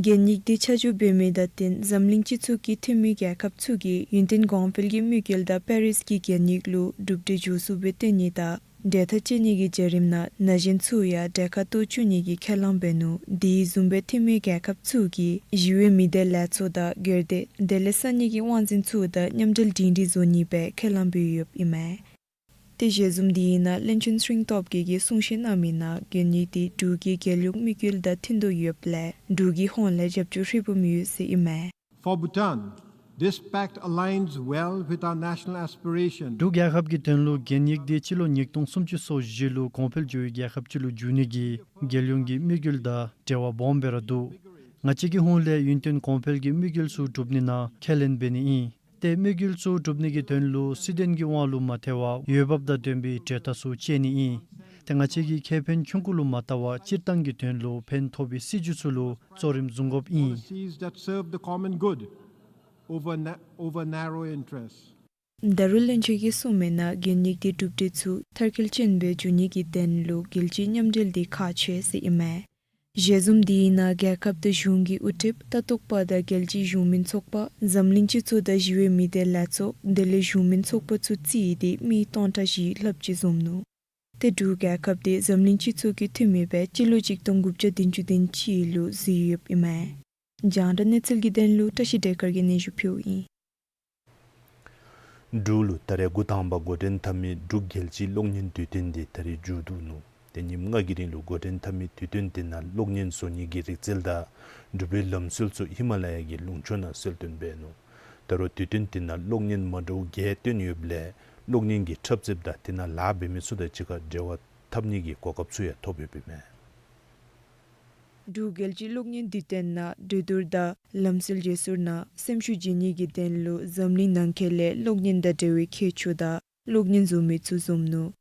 གན་ཡིག་འདི་ཆ་འཇོག་འབད་མི་དང་བསྟུན་འཛམ་གླིང་སྤྱི་ཚོགས་ཀྱི་འཐུས་མི་རྒྱལ་ཁབ་ཚུ་གིས་ཡུན་བརྟན་གོང་འཕེལ་གྱི་དམིགས་ཡུལ་དང་པེ་རིས་ཀྱི་གན་ཡིག་ལུ་གྲུབ་འབྲས་འགྱོ་ཚུགསཔ་སྦེ་སྟོན་ནི་དང་འབྲེལ་ཐག་བཅད་ནི་གི་བརྒྱུད་རིམ་ནང་ན་གཞོན་ཚུ་ཡང་གྲལ་ཁར་གཏོགས་བཅུག་ནི་གི་ཁས་བླངས་འབད་ནུག། དེ་བཟུམ་སྦེ་འཐུས་མི་རྒྱལ་ཁབ་ཚུ་གིས་ཞི་བའི་མི་སྡེ་ལས་ཚོགས་དང་སྒེར་སྡེ་དེ་ལས་ས་གནས་ཀྱི་དབང་འཛིན་ཚུ་དང་མཉམ་འབྲེལ་སྒྲིང་སྒྲིང་བཟོ་ནི་སྦེ་ཁས་བླངས་འབད་ཡོདཔ་ཨིན་མས། ཏེ་ཞལ་འཛོམས་དེའི་ནང་བློན་ཆེན་ཚེ་རིང་སྟོབས་རྒྱས་ཀྱིས་གསུང་བཤད་གནང་མི་ནང་གན་ཡིག་དེ་འབྲུག་གི་རྒྱལ་ཡོངས་དམིགས་ཡུལ་དང་མཐུན་དོ་ཡོདཔ་ལས་འབྲུག་གི་ཧོངས་ལས་རྒྱབ་སྐྱོར་ཧྲིལ་བུམ་ཡོད་ཟེར་ཨིན་མས། For Bhutan, this pact aligns well with our national aspiration. འབྲུག་རྒྱལ་ཁབ་ཀྱི་དོན་ལུ་གན་ཡིག་དེ་སྤྱི་ལོ་ཉིས་སྟོང་སུམ་ཅུ་སོ་བཞི་ལུ་གོང་འཕེལ་འགྱོ་བའི་རྒྱལ་ཁབ་ཅིག་ལུ་འགྱུར་ནི་གི་རྒྱལ་ཡོངས་ཀྱི་དམིགས་ཡུལ་དང་འབྲེལ་བ་སྦོམ་སྦེ་ར་འདུག། ང་བཅས་ཀྱི་ཧོངས་ལས་ཡུན་བརྟན་གོང་འཕེལ་གྱི་དམིགས་ཡུལ་ཚུ་སྒྲུབ་ནི་ནང་ཁས་ལེན་འབད་ནི་ཨིན། ཏེ་དམིགས་ཡུལ་ཚུ་སྒྲུབ་ནི་གི་དོན་ལུ་སྲིད་དོན་གྱི་དབང་ལུ་མ་ཐལ་བར་འོས་འབབ་དང་ལྡན་པའི་གྲོས་ཐག་ཚུ་བཅད་ནི་ཨིན། ཏེ་ང་བཅས་ཀྱི་ཁེ་ཕན་ཆུང་ཀུ་ལུ་མ་བལྟ་བར་སྤྱིར་བཏང་གི་དོན་ལུ་ཕན་ཐོགས་པའི་སྲིད་བྱུས་ཚུ་ལུ་གཙོ་རིམ་བཟུང་དགོཔ་ཨིན། Policies that serve the common good over na- over narrow interests. ད་རུང་བློན་ཆེན་གྱིས་གསུངས་མི་ནང་གན་ཡིག་དེ་གྲུབ་འབྲས་ཚུ་མཐར་འཁྱོལ་ཅན་སྦེ་འགྱོ་ནི་གི་དོན་ལུ་རྒྱལ་སྤྱིའི་མཉམ་འབྲེལ་དེ་ཁག་ཆེ་ཟེར་ཨིན་མས། ཞལ་འཛོམས་དེའི་ནང་རྒྱལ་ཁབ་དང་གཞུང་གི་དབུ་ཁྲིདཔ་ལྟ་རྟོགཔ་དང་རྒྱལ་སྤྱིའི་གཞུང་མིན་ཚོགས་པ་འཛམ་གླིང་སྤྱི་ཚོགས་དང་ཞི་བའི་མི་སྡེ་ལས་ཚོགས་དེ་ལས་གཞུང་མིན་ཚོགས་པ་ཚུ་རྩིས་ཏེ་མི་སྟོང་ཕྲག་བཞི་ལྷགཔ་ཅིག་འཛོམས་ནུག། ཏེ་འབྲུག་རྒྱལ་ཁབ་དེ་འཛམ་གླིང་སྤྱི་ཚོགས་ཀྱི་འཐུས་མི་སྦེ་སྤྱི་ལོ་གཅིག་སྟོང་དགུ་བརྒྱ་བདུན་ཅུ་དོན་གཅིག་ལུ་བཟོ་ཡོདཔ་ཨིན་མས། རྒྱང་བསྒྲགས་གནས་ཚུལ་གྱི་དོན་ལུ་བཀྲ་ཤིས་བདེ་དཀར་གྱིས་སྙན་ཞུ་ཕུལཝ་ཨིན། འབྲུག་ལུ་ད་རེས་འགོ་དང་པ་འགོ་འདྲེན་འཐབ་མི་འབྲུག་རྒྱལ་སྤྱིའི་གློག་བརྙན་དུས་སྟོན་དེ་ད་རེས་མཇུག་བསྡུ་ནུག། ཏེ་ཉིནམ་ལྔ་གི་རིང་ལུ་འགོ་འདྲེན་འཐབ་མི་དུས་སྟོན་དེ་ནང་གློག་བརྙན་བཟོ་ནི་གི་རིག་རྩལ་དང་འབྲུག་པའི་ལམ་སྲོལ་ཚུ་ཧི་མ་ལ་ཡ་གི་ལུང་ཕྱོགས་ནང་གསལ་སྟོན་འབད་ནུག། ད་རུང་དུས་སྟོན་དེ་ནང་གློག་བརྙན་མ་འདྲཝ་བརྒྱད་སྟོན་ཡོདཔ་ལས་གློག་བརྙན་གྱི་འཁྲབ་རྩེདཔ་དང་དེ་ནང་ལཱ་འབད་མི་ཚུ་དང་གཅིག་ཁར་འབྲེལ་བ་འཐབ་ནི་གི་གོ་སྐབས་ཚུ་ཡང་ཐོབ་ཡོདཔ་ཨིན་མས། འབྲུག་རྒྱལ་སྤྱིའི་གློག་བརྙན་དུས་སྟོན་ནང་གྲོས་བསྡུར་དང་ལམ་སྲོལ་བརྗེ་སོར་ནང་སེམས་ཤུགས་བརྗེ་ནི་གི་དོན་ལུ་འཛམ་གླིང་ནང་འཁོད་ལས་གློག་བརྙན་དང་འབྲེལ་བའི་མཁས་མཆོག་དང་གློག་བརྙན་བཟོ་མི་ཚུ་འཛོམས་ནུག།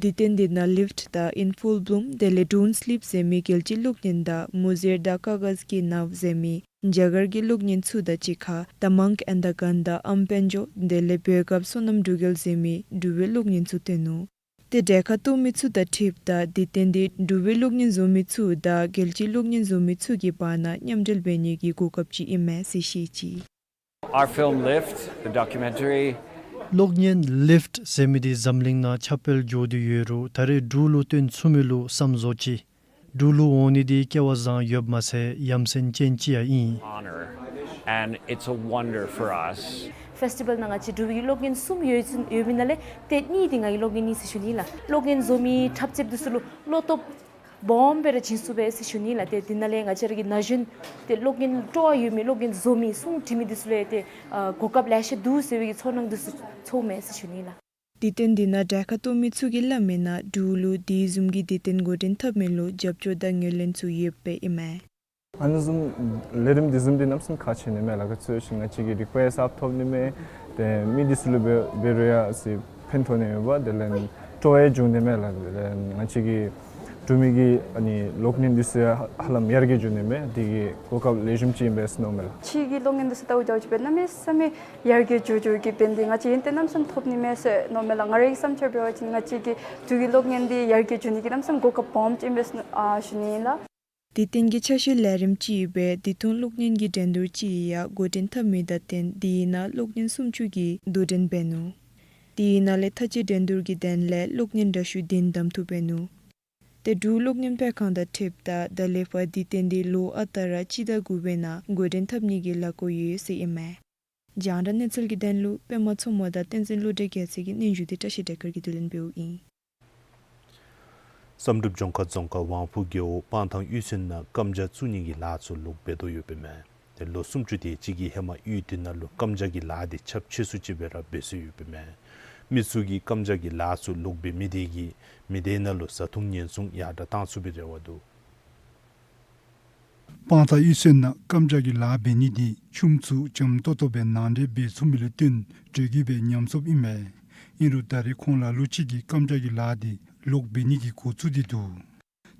དུས་སྟོན་དེ་ནང་Lift དང་In Full Bloom དེ་ལས་Don't Sleep ཟེར་མི་རྒྱལ་སྤྱིའི་གློག་བརྙན་དང་མོ་ཟེར་དང་ཀ་གཱཟ་ཀི་ནཱཝ་ཟེར་མི་རྒྱ་གར་གྱི་གློག་བརྙན་ཚུ་དང་གཅིག་ཁར་The Monk and the Gun དང་ཨམ་བྷན་ཇོ་དེ་ལས་བོད་སྐབས་སོ་ནམ་འབྲུག་རྒྱལ་ཟེར་མི་འབྲུག་པའི་གློག་བརྙན་ཚུ་སྟོན་ནུག། ཏེ་གྲལ་ཁར་གཏོགས་མི་ཚུ་དང་འཁྲིལཝ་ད་དུས་སྟོན་དེ་འབྲུག་པའི་གློག་བརྙན་བཟོ་མི་ཚུ་དང་རྒྱལ་སྤྱིའི་གློག་བརྙན་བཟོ་མི་ཚུ་གི་བར་ན་མཉམ་འབྲེལ་འབད་ནི་གི་གོ་སྐབས་ཅིག་ཨིན་མས་ཟེར་བཤད་ཅི། Our film Lift, the documentary. གློག་བརྙན་Lift ཟེར་མི་དེ་འཛམ་གླིང་ནང་ཁྱབ་སྤེལ་འགྱོ་སྟེ་ཡོད་རུང་ད་རེས་འབྲུག་ལུ་སྟོན་ཚུགས་མི་ལུ་བསམ་བཟོ་ཅི། འབྲུག་ལུ་འོང་ནི་དེ་སྐལ་བ་བཟང་ཡོདཔ་མ་ཚད་ཡ་མཚན་ཅན་ཅིག་ཡང་ཨིན། Honor, and it's a wonder for us. Festival ནང་ང་བཅས་འབྲུག་པའི་གློག་བརྙན་གསུམ་ཡོད་ཡོད་མི་ནང་ལས་ཏེ་གཉིས་དེ་ང་གི་གློག་བརྙན་ཨིན་ཟེར་ཞུ་ནི་ལགས། གློག་བརྙན་བཟོ་མི་འཁྲབ་རྩེདཔ་དེ་ཚུ་ལུ་བློ་སྟོབས་སྦོམ་སྦེ་ར་བྱིན་ཚུགས་པས་ཟེར་ཞུ་ནི་ལགས། ཏེ་དེ་ནང་ལས་ང་བཅས་ར་གི་ན་གཞོན་ཏེ་གློག་བརྙན་སྤྲོ་བ་ཡོད་མི་གློག་བརྙན་བཟོ་མི་གསུང་འདྲི་མི་དེ་ཚུ་ལུ་ཏེ་ཨ་གོ་སྐབས་ལེ་ཤ་འདུག་ཟེར་བའི་གི་ཚོར་སྣང་དེ་ཚུ་ཚོརཝ་མས་ཟེར་ཞུ་ནི་ལགས། དུས་སྟོན་དེ་ནང་གྲལ་ཁར་གཏོགས་མི་ཚུ་གིས་སླབ་མི་ནང་འབྲུག་ལུ་དེ་བཟུམ་གྱི་དུས་སྟོན་འགོ་འདྲེན་འཐབ་མི་ལུ་རྒྱབ་སྐྱོར་དང་ངོས་ལེན་ཚུ་ཡོདཔ་ཨིན་མས། ཨ་ནི་བཟུམ་ལས་རིམ་དེ་བཟུམ་དེ་གནམ་མེད་ས་མེད་ཁག་ཆེ་ནི་མས་ལགས། ག་ཅི་ཟེར་བ་ཅིན་ང་བཅས་ཀྱི་རིག་པ་ཡང་གསརཔ་ཐོབ་ནི་མས། ཏེ་མི་དེ་ཚུ་ལུ་འབད་འབད་རུང་ཡང་ཅིག་ཕན་ཐོགས་ནི་ཡོདཔ་དེ་ལས་སྤྲོ་བ་ཡང་འབྱུང་ནི་མས་ལགས། དེ་ལས་ང་བཅས་ཀྱི་འབྲུག་མི་གི་ཨ་ནི་གློག་བརྙན་དེ་ཚུ་ཡང་ཧ་ལམ་ཡར་རྒྱས་འགྱོ་ནི་མས། དེ་གི་གོ་སྐབས་ལེགས་ཤོམ་ཅིག་ཨིན་པས་ཟེར་མནོཝ་མས་ལགས། ཕྱི་གི་གློག་བརྙན་དེ་ཚུ་ལྟཝ་ད་ཅིག་འབད་གནམ་མེད་ས་མེད་ཡར་རྒྱས་འགྱོ་འགྱོ་གི་འབདན་དེ་ང་བཅས་ཡོན་ཏན་གནམ་མེད་ས་མེད་ཐོབ་ནི་མས་ཟེར་མནོཝ་མས་ལགས། ང་རའི་བསམ་འཆར་འབད་བ་ཅིན་ང་བཅས་ཀྱི་འབྲུག་གི་གློག་བརྙན་དེ་ཡར་རྒྱས་འགྱོ་ནི་གི་གནམ་མེད་ས་མེད་གོ་སྐབས་སྦོམ་ཅིག་ཨིན་པས་ཟེར་ཨ་ཞུ་ནི་ཨིན་ལགས། དེ་སྟེང་གི་ཆ་ཤས་ལས་རིམ་ཅིག་ཡོད་པས་དེ་ཐུང་གློག་བརྙན་གྱི་འགྲན་བསྡུར་ཅིག་ཡང་འགོ་འདྲེན་འཐབ་མི་དང་བསྟུན་དེའི་ནང་གློག་བརྙན་སུམ་ཅུ་གིས་དོ་འགྲན་འབད་ནུག། དེའི་ནང་ལས་མཐའ་དཔྱད་འགྲན་བསྡུར་གྱི་དོན་ལས་གློག་བརྙན་འདྲ་བཤུས་བདུན་བདམས་ཐུབ་པའི་ནུག། ཏེ་འབྲུག་གློག་བརྙན་པར་ཁང་དང་འཁྲིལཝ་ད་ད་ལས་ཕར་དེ་སྟེང་འདི་ལོ་ཨ་རྟག་ར་སྤྱི་ཟླ་དགུ་པའི་ནང་འགོ་འདྲེན་འཐབ་ནི་གི་ལས་འགུལ་ཡོད་ཟེར་ཨིན་མས། རྒྱང་བསྒྲགས་གནས་ཚུལ་གྱི་དོན་ལུ་པདྨ་མཚོ་མོ་དང་བསྟན་འཛིན་བློ་གྲོས་རྒྱལ་མཚན་གྱི་སྙན་ཞུ་འདི་བཀྲ་ཤིས་བདེ་སྐར་གྱིས་བསྡུ་ལེན་འབདཝ་ཨིན། བསམ་གྲུབ་ལྗོངས་མཁར་རྫོང་ཁག་དབང་ཕུག་རྒེད་འོག་སྤང་ཐང་གཡུས་ཚན་ནང་རྐངམ་ཇ་བཙུགས་ནི་གི་ལཱ་ཚུ་ལོག་འབད་དོ་ཡོདཔ་ཨིན་མས། ཏེ་ལོ་སུམ་ཅུ་དེ་ཅིག་གི་ཧེ་མ་གཡུས་དེ་ནང་ལུ་རྐངམ་ཇ་གི་ལཱ་འདི་ཁྱབ་ཆེ་སུ་ཅིག་སྦེ་ར་འབད་སྲོལ་ཡོདཔ་ཨིན་མས། མི་ཚུ་གིས་རྐངམ་ཇ་གི་ལཱ་ཚུ་ལོག་འབད་མི་དེ་གིས་མི་སྡེ་ནང་ལུ་བཟའ་འཐུང་ཉེན་སྲུང་ཡར་དྲག་བཏང་ཚུགས་པའི་རེ་བ་འདུག། སྤང་ཐང་གཡུས་ཚན་ནང་རྐངམ་ཇ་གི་ལཱ་འབད་ནི་འདི་ཆུམ་ཚུ་འཇམ་ཏོག་ཏོ་སྦེ་ནང་འདྲེན་འབད་ཚུགས་མི་ལུ་བརྟེན་དྲོད་སྐྱིད་སྦེ་ཉམས་སོཔ་ཨིན་མས། ཨིན་རུང་ད་རེས་ཁོང་ལ་ལུ་ཅིག་གིས་རྐངམ་ཇ་གི་ལཱ་འདི་ལོག་འབད་ནི་གི་འགོ་བཙུགས་ཏེ་འདུག།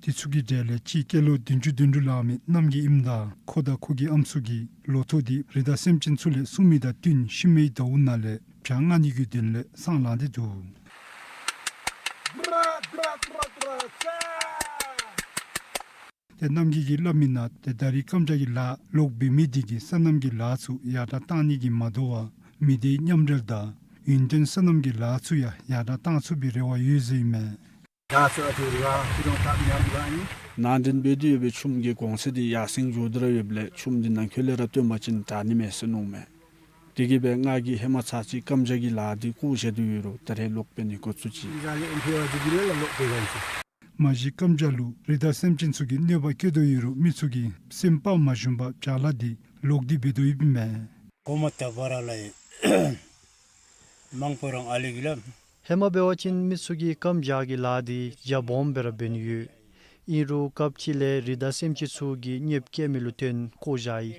དེ་ཚུ་གི་གྲས་ལས་གཅིག་སྐྱེས་ལོ་བདུན་ཅུ་དོན་དྲུག་ལང་མི་རྣམ་རྒྱལ་ཨིནམ་ད་ཁོ་དང་ཁོ་གི་ཨམ་སྲུ་གིས་ལོ་ཐོག་འདི་རི་དྭགས་སེམས་ཅན་ཚུ་ལས་སྲུང་མི་དང་བསྟུན་ཤི་མེད་ཟླཝ་ནང་ལས་བྱ་མངག་ནི་གི་དོན་ལས་སྲང་ལང་སྟེ་འདུག། ཏེ་རྣམ་རྒྱལ་གྱིས་སླབ་མི་ནང་ཏེ་ད་རེས་རྐངམ་ཇ་གི་ལཱ་ལོག་འབད་མི་དེ་གིས་སོ་ནམ་གྱི་ལཱ་ཚུ་ཡར་དྲག་བཏང་ནི་གིས་མ་དོ་བར་མི་སྡེའི་མཉམ་འབྲེལ་དང་ཡུན་བརྟན་སོ་ནམ་གྱི་ལཱ་ཚུ་ཡང་ཡར་དྲག་བཏང་ཚུགས་པའི་རེ་བ་ཡོད་ཟེར་ཨིན་མས། ནང་འདྲེན་འབད་དེ་ཡོད་པའི་ཆུམ་གྱི་གོང་ཚད་འདི་ཡར་སེང་འགྱོ་སྟེ་ར་ཡོདཔ་ལས་ཆུམ་འདི་ནང་འཁོད་ལས་ར་བཏོན་པ་ཅིན་དྲག་ནི་མས་ཟེར་མནོཝ་མས། དེ་གིས་སྦེ་ང་གིས་ཧེ་མ་ཚར་གཅིག་རྐངམ་ཇ་གི་ལཱ་འདི་བཀོ་བཞག་སྟེ་ཡོད་རུང་ད་རེས་ལོག་འབད་ནི་འགོ་བཙུགས་ཅི། མ་གཞི་རྐངམ་ཇ་ལུ་རི་དྭགས་སེམས་ཅན་ཚུ་གིས་གནོད་པ་བཀལ་དོ་ཡོད་རུང་མི་ཚུ་གིས་སེམས་དཔའ་མ་ཞུམ་པར་བྱ་ལཱ་འདི་ལོག་སྟེ་འབད་དོ་ཡོདཔ་ཨིན་མས། གོ་མ་ད་བར་ལས་མང་པོ་རང་ཨ་ལེ་གི་ལ། ཧེ་མ་འབད་བ་ཅིན་མི་ཚུ་གིས་རྐངམ་ཇ་གི་ལཱ་འདི་རྒྱ་སྦོམ་སྦེ་ར་འབད་ནི་ཡོད། ཨིན་རུང་སྐབས་ཅིག་ལས་རི་དྭགས་སེམས་ཅན་ཚུ་གིས་གནོདཔ་བཀལ་མི་ལུ་བརྟེན་བཀོ་བཞག་ཡི།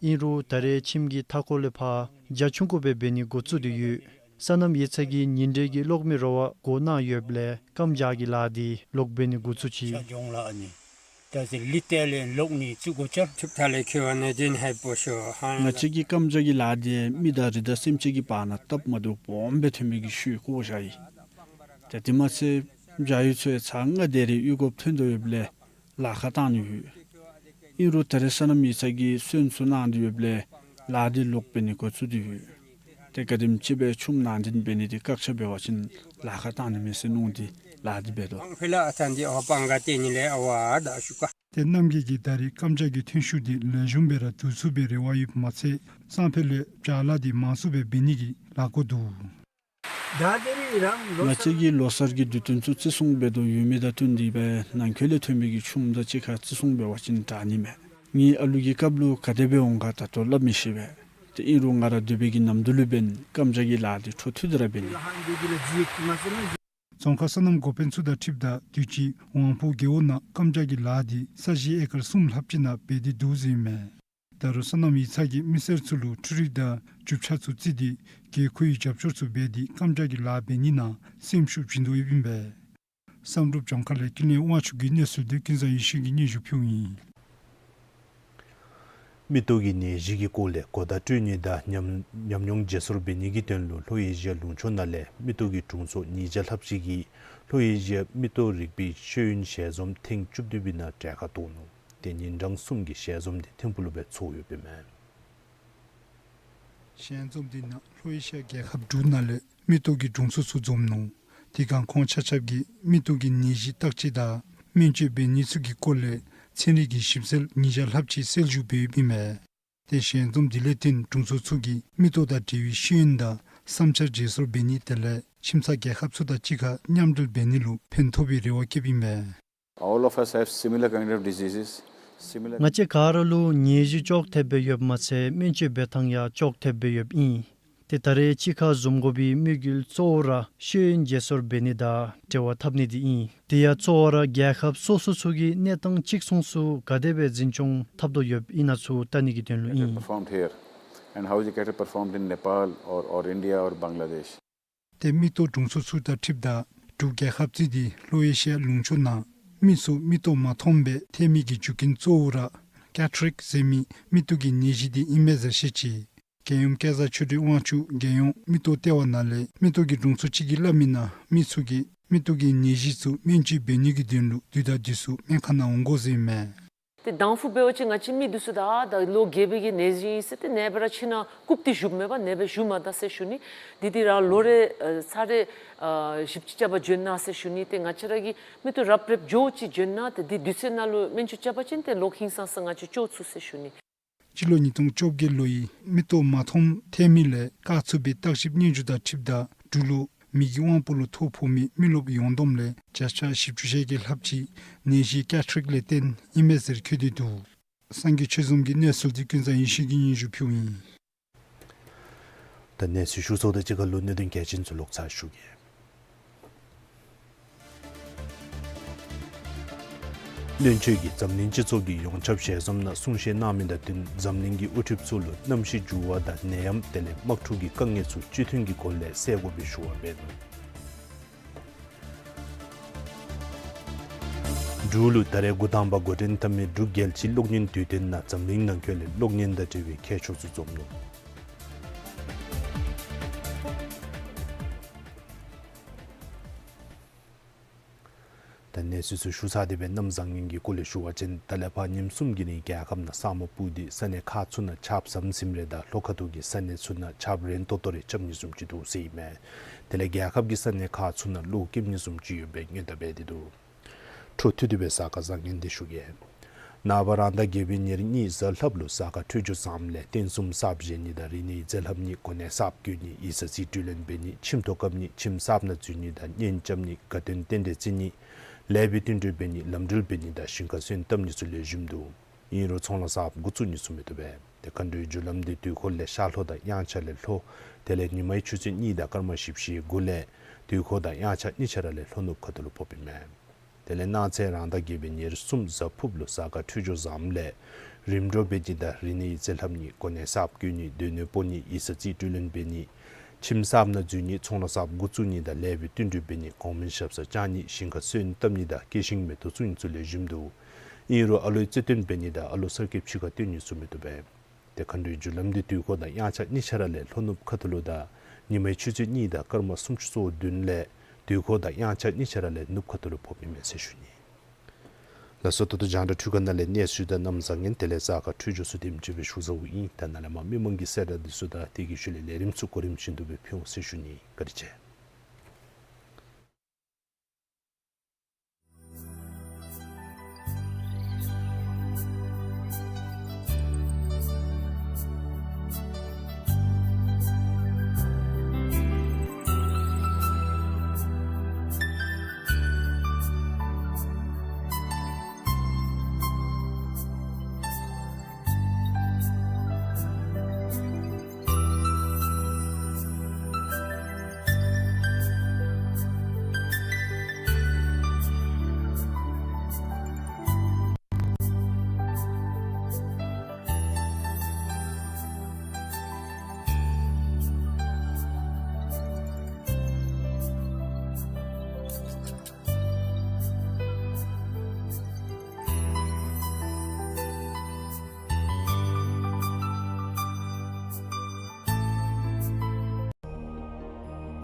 ཨིན་རུང་ད་རེས་ཁྱིམ་གྱི་མཐའ་འཁོར་ལས་ཕར་ཇ་ཆུང་ཀུ་སྦེ་འབད་ནི་འགོ་བཙུགས་ཏེ་ཡོད། སོ་ནམ་ཡིག་ཚང་གིས་ཉིན་རེ་གི་གློག་མེ་རོགས་བསྒོར་གནང་ཡོདཔ་ལས་རྐངམ་ཇ་གི་ལཱ་འདི་ལོག་འབད་ནི་འགོ་བཙུགས་ཅི། ང་བཅས་ཀྱི་རྐངམ་ཇ་གི་ལཱ་འདི་མི་དང་རི་དྭགས་སེམས་ཅན་གྱི་བར་ན་སྟབས་མ་བདེཝ་སྦོམ་སྦེ་ཐོན་མི་གི་ཤུལ་བཀོ་བཞག་ཡི། ཏེ་དེ་མ་ཚད་བྱ་ཡུལ་ཚུ་ཡང་ཚར་ལྔ་དེ་རེ་གཡུག་དགོཔ་ཐོན་དོ་ཡོདཔ་ལས་ལཱ་ཁག་བཏང་ནི་ཡོད། ཨིན་རུང་ད་རེས་སོ་ནམ་ཡིག་ཚང་གིས་སོན་ཚུ་གནང་སྟེ་ཡོདཔ་ལས་ལཱ་འདི་ལོག་འབད་ནི་འགོ་བཙུགས་ཏེ་ཡོད། ཏེ་ག་དེམ་ཅིག་སྦེ་ཆུམ་ནང་འདྲེན་འབད་ནི་འདི་བཀག་ཆ་འབད་བ་ཅིན་ལཱ་ཁག་བཏང་ནི་མས་ཟེར་མནོ་སྟེ་ལཱ་འདི་འབད་དོ། ཏེ་རྣམ་རྒྱལ་གྱིས་ད་རེས་རྐངམ་ཇ་གི་ཐོན་ཤུགས་འདི་ལེགས་ཤོམ་སྦེ་ར་བསྡུ་ཚུགས་པའི་རེ་བ་ཡོདཔ་མ་ཚད་སང་ཕོད་ལས་བྱ་ལཱ་འདི་མང་སུ་སྦེ་འབད་ནི་གི་ལས་འགུལ་འདུག། ང་བཅས་ཀྱིས་ལོ་གསར་གྱི་དུས་སྟོན་ཚུ་བརྩི་སྲུང་འབད་དོ་ཡོད་མི་དང་བསྟུན་ཏེ་སྦེ་ནང་འཁོད་ལས་ཐོན་པའི་གི་ཆུམ་དང་གཅིག་ཁར་བརྩི་སྲུང་འབད་བ་ཅིན་དྲག་ནི་མས། ངེའི་ཨ་ལུ་གི་སྐབས་ལུ་ག་དེ་སྦེ་འོང་ག་ད་ལྟོ་སླབ་མི་ཤེས་པས། ཏེ་ཨིན་རུང་ང་ར་སྡོད་པའི་གི་ནམ་དུས་ལུ་འབདན་རྐངམ་ཇ་གི་ལཱ་འདི་འཕྲོ་མཐུད་དེ་ར་འབད་ནི། རྫོང་ཁག་སོ་ནམ་འགོ་དཔོན་ཚུ་དང་འཁྲིལཝ་ད་དུས་ཅི་དབང་ཕུག་རྒེད་འོག་ནང་རྐངམ་ཇ་གི་ལཱ་འདི་ས་གཞི་ཨེ་ཀར་གསུམ་ལྷགཔ་ཅིག་ནང་འབད་དེ་འདུག་ཟེར་ཨིན་མས། ད་རུང་སོ་ནམ་ཡིག་ཚང་གིས་མི་སེར་ཚུ་ལུ་འཕྲུལ་རིག་དང་རྒྱུ་ཆ་ཚུ་བརྩིས་ཏེ་དགོས་མཁོའི་རྒྱབ་སྐྱོར་ཚུ་འབད་དེ་རྐངམ་ཇ་གི་ལཱ་འབད་ནི་ནང་སེམས་ཤུགས་བྱིན་དོ་ཡོདཔ་ཨིན་པས། བསམ་གྲུབ་ལྗོངས་མཁར་ལས་ཀུན་ལེགས་དབང་ཕྱུག་གི་གནས་ཚུལ་འདི་ཀུན་བཟང་ཡེ་ཤེས་ཀྱིས་སྙན་ཞུ་ཕུལཝ་ཨིན། མིག་ཏོ་གི་ནད་གཞི་གི་སྐོར་ལས་གོ་བརྡ་སྤྲོད་ནི་དང་ཉམས་ཉམས་མྱོང་བརྗེ་སོར་འབད་ནི་གི་དོན་ལུ་ལྷོ་ཨེ་ཤི་ཡ་ལུང་ཕྱོགས་ནང་ལས་མིག་ཏོ་གི་དྲུང་འཚོ་ཉིས་བརྒྱ་ལྷགཔ་ཅིག་གིས་ལྷོ་ཨེ་ཤི་ཡ་མིག་ཏོ་རིག་པའི་ཤེས་ཡོན་ཞལ་འཛོམས་ཐེངས་བཅུ་བདུན་པའི་ནང་གྲལ་ཁར་གཏོགས་ནུག། ཏེ་ཉིན་གྲངས་གསུམ་གྱི་ཞལ་འཛོམས་འདི་ཐིམ་ཕུག་ལུ་སྦེ་ཚོགས་ཡོདཔ་ཨིན་མས། ཞལ་འཛོམས་འདི་ནང་ལྷོ་ཨེ་ཤི་ཡ་རྒྱལ་ཁབ་དྲུག་ནང་ལས་མིག་ཏོ་གི་དྲུང་འཚོ་ཚུ་འཛོམས་ནུག། དེ་སྒང་ཁོང་ཆ་ཁྱབ་ཀྱིས་མིག་ཏོ་གི་ནད་གཞི་བརྟག་དཔྱད་དང་སྨན་བཅོས་འབད་ནི་ཚུ་གི་སྐོར་ལས་ཚན་རིག་གི་ཞིབ་འཚོལ་ཉིས་བརྒྱ་ལྷགཔ་ཅིག་གསལ་ཞུ་འབད་ཡོདཔ་ཨིན་མས། ཏེ་ཞལ་འཛོམས་འདི་ལས་བརྟེན་དྲུང་འཚོ་ཚུ་གིས་མིག་ཏོ་དང་འབྲེལ་བའི་ཤེས་ཡོན་དང་བསམ་འཆར་བརྗེ་སོར་འབད་ནི་དེ་ལས་ཁྱིམ་ཚང་རྒྱལ་ཁབ་ཚུ་དང་གཅིག་ཁར་མཉམ་འབྲེལ་འབད་ནི་ལུ་ཕན་ཐོགས་པའི་རེ་བ་བསྐྱེདཔ་ཨིན་མས། All of us have similar kind of diseases, similar ང་བཅས་ག་ར་ལུ་ནད་གཞི་ཅོག་འཐདཔ་སྦེ་ཡོདཔ་མ་ཚད་སྨན་བཅོས་འབད་ཐངས་ཡང་ཅོག་འཐདཔ་སྦེ་ཡོདཔ་ཨིན། ཏེ་ད་རེས་གཅིག་ཁར་འཛོམས་དགོ་པའི་དམིགས་ཡུལ་གཙོ་བོ་ར་ཤེས་ཡོན་བརྗེ་སོར་འབད་ནི་དང་འབྲེལ་བ་འཐབ་ནི་འདི་ཨིན། དེ་ཡང་གཙོ་བོ་ར་རྒྱལ་ཁབ་སོ་སོ་ཚུ་གི་གནས་སྟངས་གཅིག་མཚུངས་སུ་ག་དེ་སྦེ་འཛིན་སྐྱོང་འཐབ་དོ་ཡོདཔ་ཨིན་ན་ཚུ་བལྟ་ནི་གི་དོན་ལུ་ཨིན། Performed here and how is it performed in Nepal or, or India or Bangladesh? ཏེ་མིག་ཏོ་དྲུང་འཚོ་ཚུ་དང་འཁྲིལཝ་ད་འབྲུག་རྒྱལ་ཁབ་བརྩིས་ཏེ་ལྷོ་ཨེ་ཤི་ཡ་ལུང་ཕྱོགས་ནང་མི་ཚུ་མིག་ཏོ་མ་མཐོངམ་སྦེ་ཐལ་མི་གི་རྒྱུ་རྐྱེན་གཙོ་བོ་ར་ཀེ་ཊ་རེཀཊ་ཟེར་མི་མིག་ཏོ་གི་ནད་གཞི་འདི་ཨིན་མས་ཟེར་བཤད་ཅི། རྒྱལ་ཡུམ་སྐལ་བཟང་ཆོས་སྒྲོན་དབང་ཕྱུག་རྒྱལ་ཡོངས་མིག་ཏོ་ལྟེ་བ་ནང་ལས་མིག་ཏོ་གི་དྲུང་འཚོ་ཅིག་གིས་སླབ་མི་ནང་མི་ཚུ་གིས་མིག་ཏོ་གི་ནད་གཞི་ཚུ་སྨན་བཅོས་འབད་ནི་གི་དོན་ལུ་དུས་དང་དུས་སུ་སྨན་ཁང་ནང་འོང་དགོ་ཟེར་ཨིན་མས། དང་ཕུ་འབད་བ་ཅིན་ང་བཅས་མི་འདི་ཚུ་ད་ད་ལོ་རྒས་པའི་གི་ནད་གཞི་ཨིན་ཟེར་ཏེ་ནངས་པ་ར་ཁྱིམ་ནང་བཀུག་སྟེ་བཞུགསཔ་མེན་པར་ནངས་པ་བཞུགས་མ་ད་ཟེར་ཞུ་ནི། འདི་འདི་ར་ལོ་རེ་ཨ་ཚར་རེ་ཨ་བཞི་བཅུ་རྐྱབ་པ་འབྱོན་གནང་ཟེར་ཞུ་ནི། ཏེ་ང་བཅས་ར་གིས་མིག་ཏོ་རབ་རེབ་འགྱོ་ཅིག་འབྱོན་གནང་། ཏེ་འདི་དུས་ཚོད་ནང་ལུ་སྨན་བཅོས་རྐྱབ་པ་ཅིན་ཏེ་ལོག་ཧིང་སངས་ས་ང་བཅས་འགྱོ་ཚུགས་ཟེར་ཞུ་ནི། སྤྱི་ལོ་ཉིས་སྟོང་བཅོ་བརྒྱད་ལོའི་མིག་ཏོ་མ་མཐོང་ཐལ་མི་ལས་བཀག་ཚུགས་པའི་བརྟག་ཞིབ་སྙན་ཞུ་དང་འཁྲིལཝ་ད་འབྲུག་ལུ་མིག་གི་དབང་པོ་ལུ་ཐོ་ཕོག་མི་མི་རློབས་ཡོངས་བསྡོམས་ལས་བརྒྱ་ཆ་བཞི་བཅུ་ཞེ་བརྒྱད་ལྷགཔ་ཅིག་ནད་གཞི་ཀེ་ཊ་རེཀཊ་ལས་བརྟེན་ཨིན་མས་ཟེར་འཁོད་དེ་འདུག། སངས་རྒྱས་ཆོས་འཛོམས་ཀྱི་གནས་ཚུལ་འདི་ཀུན་བཟང་ཡེ་ཤེས་ཀྱིས་སྙན་ཞུ་ཕུལཝ་ཨིན། ད་གནས་ཚུལ་ཞུ་ཚརཝ་དང་གཅིག་ཁར་ལུ་གནད་དོན་གལ་ཆེན་ཚུ་ལོག་ཚར་ཞུ་གེ། བློན་ཆེན་གྱིས་འཛམ་གླིང་སྤྱི་ཚོགས་ཀྱི་ཡོངས་ཁྱབ་ཞལ་འཛོམས་ནང་གསུང་བཤད་གནང་མི་དང་བསྟུན་འཛམ་གླིང་གི་དབུ་ཁྲིདཔ་ཚུ་ལུ་གནམ་གཤིས་འགྱུར་བ་དང་ནད་ཡམས་དེ་ལས་དམག་འཁྲུག་གི་དཀའ་ངལ་ཚུ་སྤྱི་མཐུན་གྱི་སྒོ་ལས་སེལ་དགོ་པའི་ཞུ་བ་འབད་ནུག། འབྲུག་ལུ་ད་རེས་འགོ་དང་པ་འགོ་འདྲེན་འཐབ་མི་འབྲུག་རྒྱལ་སྤྱིའི་གློག་བརྙན་དུས་སྟོན་ནང་འཛམ་གླིང་ནང་འཁོད་ལས་གློག་བརྙན་དང་འབྲེལ་བའི་མཁས་མཆོག་ཚུ་འཛོམས་ནུག། ད་གནས་ཚུལ་ཚུ་ཞུ་ཚར་ཏེ་སྦེ་གནམ་བཟང་ངན་གྱི་སྐོར་ལས་ཞུ་བ་ཅིན་ད་ལས་ཕར་ཉིནམ་གསུམ་གྱི་རིང་རྒྱལ་ཁབ་ནང་ས་སྨུག་སྤུབས་ཏེ་ས་གནས་ཁག་ཚུ་ནང་ཆརཔ་ཟམ་ཟིམ་རེ་དང་ལྷོ་ཁ་ཐུག་གི་ས་གནས་ཚུ་ནང་ཆརཔ་རན་ཏོག་ཏོ་རེ་རྐྱབ་ནི་བཟུམ་ཅིག་འདུག་ཟེར་ཨིན་མས། དེ་ལས་རྒྱལ་ཁབ་ཀྱི་ས་གནས་ཁག་ཚུ་ནང་གློག་སྐྱེབ་ནི་བཟུམ་ཅིག་ཡོད་པའི་སྔོན་བརྡ་འབད་དེ་འདུག། འཕྲོ་མཐུད་དེ་སྦེ་གཟའ་སྐར་བཟང་ངན་འདི་ཞུ་གེ། ནངས་པ་རང་ཟླ་བརྒྱད་པའི་ཉེར་གཉིས་གཟའ་ལྷགཔ་ལུ་གཟའ་སྐར་འཕྲོད་སྦྱོར་བཟངམ་ལས་རྟེན་གསུམ་གསརཔ་བཞེངས་ནི་དང་རིག་གནས་ཡིག་རྩིས་ལྷབ་ནི་གོ་གནས་གསརཔ་བསྐོ་ནི་ཡིག་ཚང་རྩིས་སྤྲོད་ལེན་འབད་ནི་ཁྱིམ་ཐོག་བཀབ་ནི་ཁྱིམ་གསརཔ་ནང་འཛུལ་ནི་དང་གཉེན་རྐྱབ་ནི་དགའ་སྟོན་རྟེན་འབྲེལ་བརྩི་ནི་ལེགས་པའི་བསྟུན་གྲོས་འབད་ནི་ལམ་འགྲུལ་འབད་ནི་དང་ཞིང་ཁར་སོན་བཏབ་ནི་ཚུ་ལེགས་ཤོམ་འདུག། ཨིན་རུང་ཚོང་ལཱ་གསརཔ་འགོ་བཙུགས་ནི་ཚུ་མི་བཏུབ་པས། ཏེ་མཁའ་འགྲོའི་རྒྱུ་ལམ་འདི་དུས་འཁོར་ལས་ཤར་ལྷོ་དང་དབྱངས་འཆར་ལས་ལྷོ། དེ་ལས་ཉི་མའི་ཆུ་ཚོད་གཉིས་དང་སྐར་མ་བཞི་བཅུ་ཞེ་དགུ་ལས་དུས་འཁོར་དང་དབྱངས་འཆར་གཉིས་ཆ་ར་ལས་ལྷོ་ནུབ་ཁ་ཐུག་ལུ་ཕོགཔ་ཨིན་མས། དེ་ལས་གནངས་ཚེ་རང་ཟླ་བརྒྱད་པའི་ཉེར་གསུམ་གཟའ་ཕུརཔ་ལུ་གཟའ་སྐར་འཕྲོད་སྦྱོར་བཟངམ་ལས་རིམ་གྲོ་འབད་ནི་དང་རིག་གནས་ཡིག་རྩིས་ལྷབ་ནི་གོ་གནས་གསརཔ་བསྐོ་ནི་སྡོད་གནས་སྤོ་ནི་ཡིག་ཚང་རྩིས་སྤྲོད་ལེན་འབད་ནི་ཁྱིམ་གསརཔ་ནང་འཛུལ་ནི་ཚོང་ལཱ་གསརཔ་འགོ་བཙུགས་ནི་དང་ལེགས་པའི་བསྟུན་གྲོས་འབད་ནི་གོང་སྨན་ཞབས་སར་བཅར་ནི་ཞིང་ཁར་སོན་བཏབ་ནི་དང་སྐྱེད་ཤིང་མེ་ཏོག་བཙུགས་ནི་ཚུ་ལེགས་ཤོམ་འདུག། ཨིན་རུང་ཨ་ལོའི་རྩེ་སྟོན་འབད་ནི་དང་ཨ་ལོ་གསར་སྐྱེབ་ཕྱི་ཁར་སྟོན་ནི་ཚུ་མི་བཏུབ་པས། ཏེ་མཁའ་འགྲོའི་རྒྱུ་ལམ་འདི་དུས་འཁོར་དང་དབྱངས་འཆར་གཉིས་ཆ་ར་ལས་ལྷོ་ནུབ་ཁ་ཐུག་ལུ་དང་ཉི་མའི་ཆུ་ཚོད་གཉིས་དང་སྐར་མ་སུམ་ཅུ་སོ་བདུན་ལས་དུས་འཁོར་དང་དབྱངས་འཆར་གཉིས་ཆ་ར་ལས་ནུབ་ཁ་ཐུག་ལུ་ཕོགཔ་ཨིན་མས་ཟེར་ཞུ་ནི། ལགས་སོ། ད་ལྟོ་རྒྱང་བསྒྲགས་འཕྲུལ་ཁང་ནང་ལས་གནས་ཚུལ་དང་གནམ་བཟང་ངན་དེ་ལས་གཟའ་སྐར་འཕྲོད་སྦྱོར་ཚུ་དེམ་ཅིག་སྦེ་ཞུ་ཚརཝ་ཨིན། ད་ནཱ་ལས་མར་མི་མང་གི་གསལ་བསྒྲགས་འདི་ཚུ་དང་དེ་གི་ཤུལ་ལས་ལས་རིམ་ཚུ་གོ་རིམ་བཞིན་དུ་སྦེ་ཕུལ་འོང་ཟེར་ཞུ་ནི། བཀའ་དྲིན་ཆེ།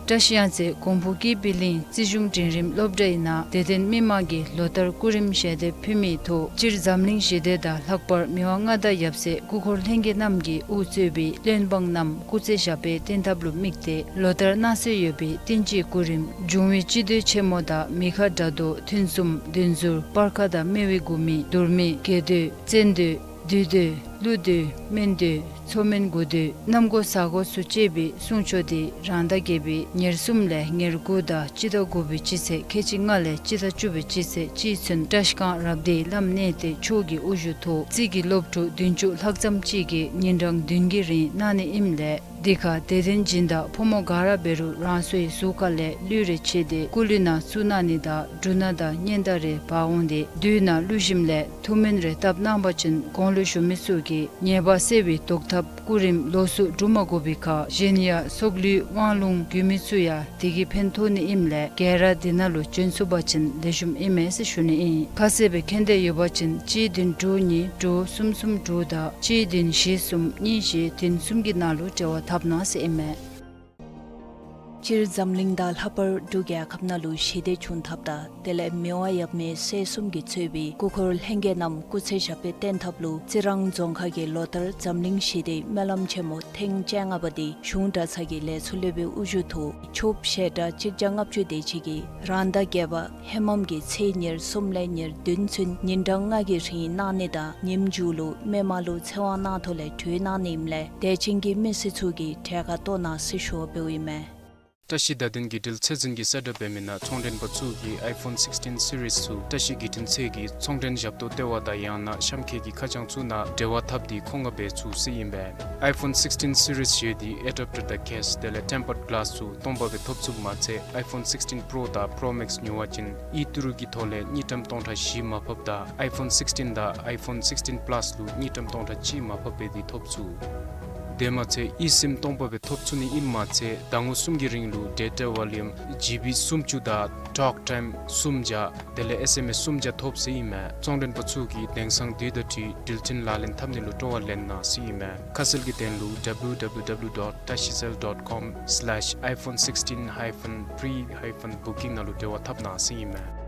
བཀྲིས་ཡང་རྩེ་གོང་ཕུ་ཀི་པི་ལིང་རྩིས་གཞུང་འབྲིང་རིམ་སློབ་གྲྭའི་ནང་དད་ལྡན་མི་མང་གི་ལོ་ལྟར་སྐུ་རིམ་ཞལ་འདེབས་ཕུལ་མིའི་ཐོག་སྤྱིར་འཛམ་གླིང་ཞི་བདེ་དང་ལྷག་པར་མི་དབང་མངའ་བདག་ཡབ་སྲས་སྐུ་འཁོར་ལྷན་རྒྱས་རྣམས་ཀྱིས་དབུ་གཙོས་པའི་བློན་འབངས་རྣམས་སྐུ་ཚེ་ཞབས་པད་བརྟན་ཐབས་ལུ་དམིགས་ཏེ་ལོ་ལྟར་གནང་སྲོལ་ཡོད་པའི་བསྟན་སྤྱིའི་སྐུ་རིམ་འབྱུང་བའི་སྤྱི་མདོས་ཆེན་མོ་དང་མི་ཁ་དགྲ་གདོང་ཐུན་གསུམ་བདུད་འཛུལ་སྤར་ཁ་དང་སྨེ་བའི་མགུར་མི་དུར་མི་རྒྱལ་མདོས་བཙན་མདོས་བདུད་མདོས་ཀླུ་མདོས་སྨན་མདོས་མཚོ་སྨན་དགུ་མདོས་གནམ་སྒོ་ས་སྒོ་ཚུ་བཅས་པའི་གསུང་ཆོག་དེ་རང་ཟླ་བརྒྱད་པའི་ཉེར་གསུམ་ལས་ཉེར་དགུ་དང་སྤྱི་ཟླ་དགུ་པའི་སྤྱི་ཚེས་ཁལ་གཅིག་ལྔ་ལས་སྤྱི་ཟླ་བཅུ་པའི་སྤྱི་ཚེས་གཅིག་ཚུན་བཀྲིས་སྒང་རབ་སྡེའི་བླམ་གནས་བརྟན་མཆོག་གི་དབུ་བཞུགས་ཐོག་རྩིས་ཀྱི་སློབ་ཕྲུག་བདུན་ཅུ་ལྷག་ཙམ་ཅིག་གིས་ཉིན་གྲངས་བདུན་གྱི་རིང་གནང་ནི་ཨིནམ་ལས་འདི་ཁར་དད་ལྡན་སྦྱིན་བདག་ཕོ་མོ་ག་ར་འབད་རུང་རང་སོའི་གཟུགས་ཁ་ལས་གླུད་རེ་ཕྱེ་སྟེ་སྐུ་གླུད་ནང་བཙུགས་གནང་ནི་དང་འབྲུ་སྣ་དང་སྙན་དར་རེ་འབག་འོང་སྟེ་བདུད་ནག་ཀླུ་ཞིམ་ལས་ཐུགས་སྨོན་རེ་བཏབ་གནང་པ་ཅིན་གོང་ལུ་ཞུ་མི་ཚུ་གི་ཉེས་པ་སེལ་བའི་བཟློག་ཐབས་སྐུ་རིམ་ལོགས་སུ་སྒྲུབ་མ་དགོ་པའི་ཁར་གཞན་ཡང་སྲོག་ལུས་དབང་ལུང་རྒྱུད་སྨད་ཚུ་ཡང་དེ་གིས་ཕན་ཐོགས་ནི་ཨིནམ་ལས་ག་ར་འདི་ནང་ལུ་བྱོན་ཚུགས་པ་ཅིན་ལེགས་ཤོམ་ཨིན་མས་ཟེར་ཞུ་ནི་ཨིན། ཁ་གསལ་སྦེ་མཁྱེན་འདོད་ཡོད་པ་ཅིན་གཅིག་བདུན་དྲུག་གཉིས་དྲུག་གསུམ་གསུམ་དྲུག་དང་གཅིག་བདུན་བཞི་གསུམ་གཉིས་བཞི་བདུན་གསུམ་གྱི་ནང་ལུ་འབྲེལ་བ་འཐབ་གནང་ཟེར་ཨིན་མས། སྤྱིར་འཛམ་གླིང་དང་ལྷག་པར་འབྲུག་རྒྱལ་ཁབ་ནང་ལུ་ཞི་བདེ་བྱུང་ཐབས་དང་དེ་ལས་མི་དབང་ཡབ་མེས་སྲས་གསུམ་གྱིས་གཙོས་པའི་སྐུ་འཁོར་ལྷན་རྒྱས་རྣམས་སྐུ་ཚེ་ཞབས་པད་བརྟན་ཐབས་ལུ་རྩི་རང་རྫོང་ཁག་གིས་ལོ་ལྟར་འཛམ་གླིང་ཞི་བདེའི་སྨོན་ལམ་ཆེན་མོ་ཐེངས་བཅོ་ལྔ་པ་འདི་གཞུང་གྲྭ་ཚང་གི་ལས་ཚོགས་སློབ་དཔོན་དབུ་བཞུགས་ཐོག་ཆུ་བོ་བཞི་སྦྲགས་གཅིག་བརྒྱ་ལྔ་བཅུ་དེ་ཅིག་གིས་རང་ཟླ་བརྒྱད་པ་ཧེ་མམ་གྱི་ཚེས་ཉེར་གསུམ་ལས་ཉེར་བདུན་ཚུན་ཉིན་གྲངས་ལྔ་གི་རིང་གནང་ནི་དང་ཉིནམ་མཇུག་ལུ་མི་མང་ལུ་ཚེ་དབང་གནང་ཐོག་ལས་གྲོལ་གནང་ནི་ཨིནམ་ལས་དད་ཅན་གྱི་མི་སེར་ཚུ་གིས་གྲལ་ཁར་གཏོགས་གནང་ཟེར་ཞུ་བ་འབདཝ་ཨིན་མས། བཀྲ་ཤིས་བརྡ་དོན་བརྒྱུད་འབྲེལ་ཚད་འཛིན་གྱིས་གསལ་བསྒྲགས་འབད་མི་ནང་ཚོང་མགྲོན་པ་ཚུ་གིས་ཨའི་ཕོན་སིགསི་ཊིན་སི་རིསི་ཚུ་བཀྲ་ཤིས་བརྒྱུད་འཕྲིན་ཚད་ཀྱི་ཚོང་མགྲོན་ཞབས་ཏོག་ལྟེ་བ་དང་ཡང་ན་གཤམ་འཁོད་ཀྱི་ཁ་བྱང་ཚུ་ནང་འབྲེལ་བ་འཐབ་སྟེ་མཁོ་མངགས་འབད་ཚུགས་ཟེར་ཨིན་པས། ཨའི་ཕོན་སིགསི་ཊིན་སི་རིསི་བཞི་འདི་ཨེ་ཌེབ་ཊར་དང་ཀེསི་དེ་ལས་ཊེམ་པརཌ་གི་ལཱསི་ཚུ་སྟོང་པ་སྦེ་ཐོབ་ཚུགསཔ་མ་ཚད་ཨའི་ཕོན་སིགསི་ཊིན་པྲོ་དང་པྲོ་མེགསི་ཉོ་བ་ཅིན་ཨི་ཊི་རུ་གི་ཐོག་ལས་དངུལ་ཀྲམ་སྟོང་ཕྲག་བཞི་མར་ཕབ་དང་ཨའི་ཕོན་སིགསི་ཊིན་དང་ཨའི་ཕོན་སིགསི་ཊིན་པ་ལཱསི་ལུ་དངུལ་ཀྲམ་སྟོང་ཕྲག་གཅིག་མར་ཕབ་འབད་དེ་ཐོབ་ཚུགས། དེ་མ་ཚད་ཨི་སིམ་སྟོང་པ་སྦེ་ཐོབ་ཚུགས་ནི་ཨིནམ་མ་ཚད་ཟླ་ངོ་གསུམ་གྱི་རིང་ལུ་ཌེ་ཊ་ཝོ་ལུམ་ཇི་བི་སུམ་ཅུ་དང་ཊོག་ཊའིམ་སུམ་བརྒྱ་དེ་ལས་ཨེསི་ཨེམ་ཨེསི་སུམ་བརྒྱ་ཐོབ་ཟེར་ཨིན་མས། ཚོང་མགྲོན་པ་ཚུ་གིས་དེང་སང་དུས་དང་འཁྲིལ་འགྲུལ་འཕྲིན་ལག་ལེན་འཐབ་ནི་ལུ་སྤྲོ་བ་ལེན་གནང་ཟེར་ཨིན་མས། ཁ་གསལ་གྱི་དོན་ལུ་ཌབ་ལུ་ཌབ་ལུ་ཌབ་ལུ་ཌོཊ་ཊ་ཤི་སེལ་ཌོཊ་ཀོམ་སི་ལེཤ་ཨའི་ཕོན་སིགསི་ཊིན་ཧའི་ཕན་པྲི་ཧའི་ཕན་བུ་ཀིང་ནང་ལུ་འབྲེལ་བ་འཐབ་གནང་ཟེར་ཨིན་མས།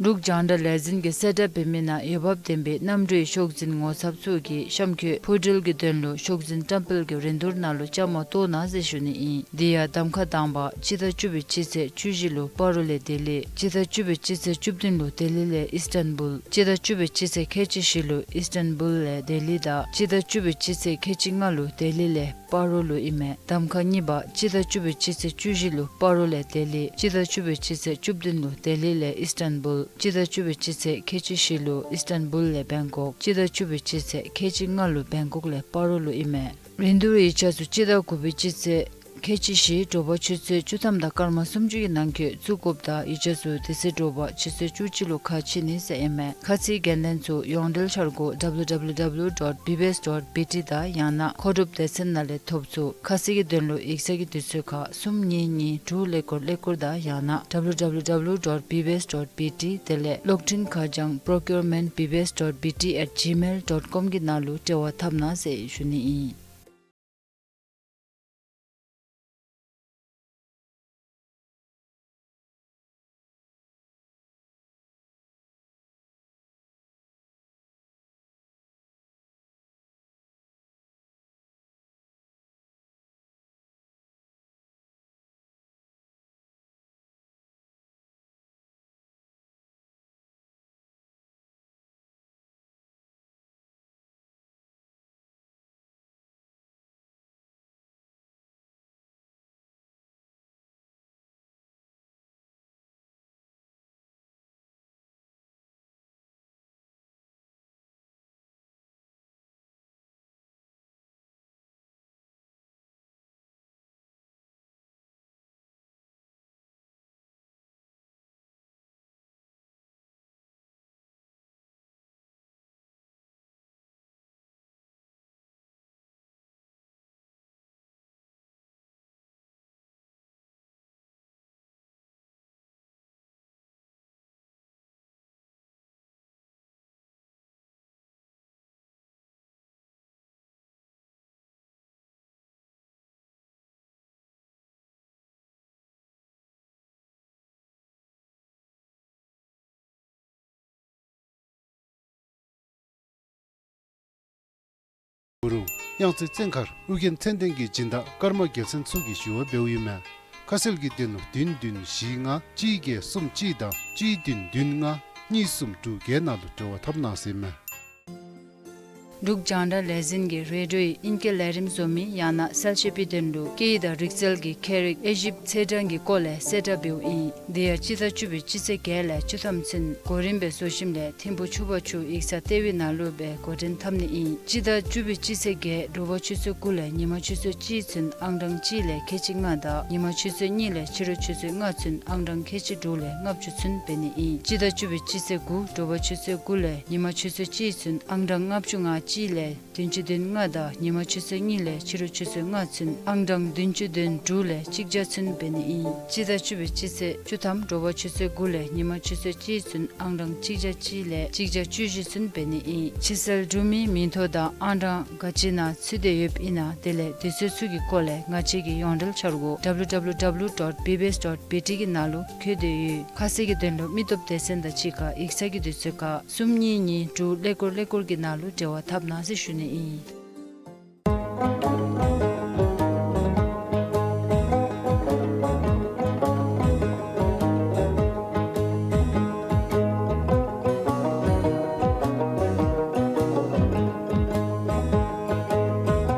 འབྲུག་རྒྱང་བསྒྲགས་ལས་འཛིན་གྱིས་གསལ་བསྒྲགས་འབད་མི་ནང་འོས་འབབ་ལྡན་པའི་གནམ་གྲུའི་ཤོག་འཛིན་ངོ་ཚབ་ཚུ་གིས་གཤམ་འཁོད་འཕུར་འགྲུལ་གྱི་དོན་ལུ་ཤོག་འཛིན་བཀྲམ་སྤེལ་གྱི་རིན་བསྡུར་ནང་ལུ་བཅའ་མར་གཏོགས་གནང་ཟེར་ཞུ་ནི་ཨིན། དེ་ཡང་གདམ་ཁ་དང་པ་སྤྱི་ཟླ་བཅུ་པའི་སྤྱི་ཚེས་བཅུ་བཞི་ལུ་སྤ་རོ་ལས་ལྡི་ལི། སྤྱི་ཟླ་བཅུ་པའི་སྤྱི་ཚེས་བཅུ་བདུན་ལུ་ལྡི་ལི་ལས་ཨིསི་ཊན་བུལ། སྤྱི་ཟླ་བཅུ་པའི་སྤྱི་ཚེས་ཁལ་གཅིག་བཞི་ལུ་ཨིསི་ཊན་བུལ་ལས་ལྡི་ལི་དང་སྤྱི་ཟླ་བཅུ་པའི་སྤྱི་ཚེས་ཁལ་གཅིག་ལྔ་ལུ་ལྡི་ལི་ལས་སྤ་རོ་ལུ་ཨིན་མས། གདམ་ཁ་གཉིས་པ་སྤྱི་ཟླ་བཅུ་པའི་སྤྱི་ཚེས་བཅུ་བཞི་ལུ་སྤ་རོ་ལས་ལྡི་ལི། སྤྱི་ཟླ་བཅུ་པའི་སྤྱི་ཚེས་བཅུ་བདུན་ལུ་ལྡི་ལི་ལས་ཨིསི་ཊན་བུལ། སྤྱི་ཟླ་བཅུ་པའི་སྤྱི་ཚེས་ཁལ་གཅིག་བཞི་ལུ་ཨིསི་ཊན་བུལ་ལས་བེང་ཀོག། སྤྱི་ཟླ་བཅུ་པའི་སྤྱི་ཚེས་ཁལ་གཅིག་ལྔ་ལུ་བེང་ཀོག་ལས་སྤ་རོ་ལུ་ཨིན་མས། རིན་བསྡུར་ཡིག་ཆ་ཚུ་སྤྱི་ཟླ་དགུ་པའི་སྤྱི་ཚེས་ཁལ་གཅིག་བཞི་དྲོ་པ་ཆུ་ཚོད་བཅུ་ཐམ་དང་སྐར་མ་སུམ་ཅུ་གི་ནང་འཁོད་བཙུགས་དགོཔ་དང་ཡིག་ཆ་ཚུ་དེ་ཚེ་དྲོ་པ་ཆུ་ཚོད་བཅུ་གཅིག་ལུ་ཁ་ཕྱེ་ནི་ཟེར་ཨིན་མས། ཁ་ཚིག་འགན་ལེན་ཚུ་ཡོངས་འབྲེལ་འཆར་སྒོ་ཌབ་ལུ་ཌབ་ལུ་ཌབ་ལུ་ཌོཊ་བི་བི་ཨེསི་ཌོཊ་བི་ཊི་དང་ཡང་ན་མཁོ་སྒྲུབ་སྡེ་ཚན་ནང་ལས་ཐོབ་ཚུགས། ཁ་གསལ་གྱི་དོན་ལུ་ཡིག་ཚང་གི་དུས་ཚོད་ཁར་གསུམ་གཉིས་གཉིས་དྲུག་ཀླད་ཀོར་ཀླད་ཀོར་དང་ཡང་ན་ཌབ་ལུ་ཌབ་ལུ་ཌབ་ལུ་ཌོཊ་བི་བི་ཨེསི་ཌོཊ་བི་ཊི་དེ་ལས་གློག་འཕྲིན་ཁ་བྱང་པྲོ་ཀིའུར་མེནཊ་བི་བི་ཨེསི་ཌོཊ་བི་ཊི་ཨེཊ་ཇི་མེལ་ཌོཊ་ཀོམ་གྱི་ནང་ལུ་འབྲེལ་བ་འཐབ་གནང་ཟེར་ཞུ་ནི་ཨིན། གུ་རུ་དབྱངས་རྩེ་བཙན་མཁར་ཨོ་རྒྱན་མཚན་ལྡན་གྱི་སྦྱིན་བདག་ཀརྨ་རྒྱལ་མཚན་ཚུ་གིས་ཞུ་བ་འབདཝ་ཨིན་མས། ཁ་གསལ་གྱི་དོན་ལུ་བདུན་བདུན་བཞི་ལྔ་གཅིག་བརྒྱད་གསུམ་གཅིག་དང་གཅིག་བདུན་བདུན་ལྔ་གཉིས་གསུམ་དྲུག་བརྒྱད་ནང་ལུ་འབྲེལ་བ་འཐབ་གནང་ཟེར་ཨིན་མས། འབྲུག་རྒྱང་བསྒྲགས་ལས་འཛིན་གྱིས་རེ་ཌིའོ་ཡི་ཨིང་སྐད་ལས་རིམ་བཟོ་མི་ཡང་ན་གསལ་བཤད་པའི་དོན་ལུ་སྐད་ཡིག་དང་རིག་རྩལ་གྱི་ཁྱད་རིག་ཨེ་ཞིབ་ཚེས་གྲངས་ཀྱི་སྐོར་ལས་གསལ་བསྒྲགས་འབདཝ་ཨིན། དེ་ཡང་སྤྱི་ཟླ་བཅུ་པའི་སྤྱི་ཚེས་བརྒྱད་ལས་བཅུ་ཐམ་ཚུན་གོ་རིམ་སྦེ་བཟོ་ཞིནམ་ལས་ཐིམ་ཕུ་ཆུ་བར་ཆུ་ཡིག་ཚང་ལྟེ་བའི་ནང་ལུ་སྦེ་འགོ་འདྲེན་འཐབ་ནི་ཨིན། སྤྱི་ཟླ་བཅུ་པའི་སྤྱི་ཚེས་བརྒྱད་དྲོ་པ་ཆུ་ཚོད་དགུ་ལས་ཉིན་མ་ཆུ་ཚོད་གཅིག་ཚུན་ཨང་གྲངས་གཅིག་ལས་ཁལ་གཅིག་ལྔ་དང་ཉིན་མ་ཆུ་ཚོད་གཉིས་ལས་ཕྱི་རུ་ཆུ་ཚོད་ལྔ་ཚུན་ཨང་གྲངས་ཁལ་གཅིག་དྲུག་ལས་ལྔ་བཅུ་ཚུན་འབད་ནི་ཨིན། སྤྱི་ཟླ་བཅུ་པའི་སྤྱི་ཚེས་དགུ་དྲོ་པ་ཆུ་ཚོད་དགུ་ལས་ཉིན་མ་ཆུ་ཚོད་གཅིག་ཚུན་ཨང་གྲངས་ལྔ་བཅུ་ང་ གཅིག་ལས་བདུན་ཅུ་དོན་ལྔ་དང་ཉིན་མ་ཆུ་ཚོད་གཉིས་ལས་ཕྱི་རུ་ཆུ་ཚོད་ལྔ་ཚུན་ཨང་གྲངས་བདུན་ཅུ་དོན་དྲུག་ལས་གཅིག་བརྒྱ་ཚུན་འབད་ནི་ཨིན། སྤྱི་ཟླ་བཅུ་པའི་སྤྱི་ཚེས་བཅུ་ཐམ་དྲོ་པ་ཆུ་ཚོད་དགུ་ལས་ཉིན་མ་ཆུ་ཚོད་གཅིག་ཚུན་ཨང་གྲངས་གཅིག་བརྒྱ་གཅིག་ལས་གཅིག་བརྒྱ་བཅུ་བཞི་ཚུན་འབད་ནི་ཨིན། ཕྱི་སེལ་གྲུབ་མིའི་མིང་ཐོ་དང་ཨང་གྲངས་ག་ཅི་ནང་ཚུད་དེ་ཡོདཔ་ཨིན་ན་དེ་ལས་དུས་ཚོད་ཚུ་གི་སྐོར་ལས་ང་བཅས་ཀྱི་ཡོངས་འབྲེལ་འཆར་སྒོ་W W W dot B B S dot B T གི་ནང་ལུ་བཀོད་དེ་ཡོད། ཁ་གསལ་གྱི་དོན་ལུ་མི་སྟོབས་སྡེ་ཚན་དང་གཅིག་ཁར་ཡིག་ཚང་གི་དུས་ཚོད་ཁར་གསུམ་གཉིས་གཉིས་དྲུག་ཀླད་ཀོར་ཀླད་ཀོར་གྱི་ནང་ལུ་འབྲེལ་བ་འཐབ་གནང་ཟེར་ཞུ་ནི་ཨིན།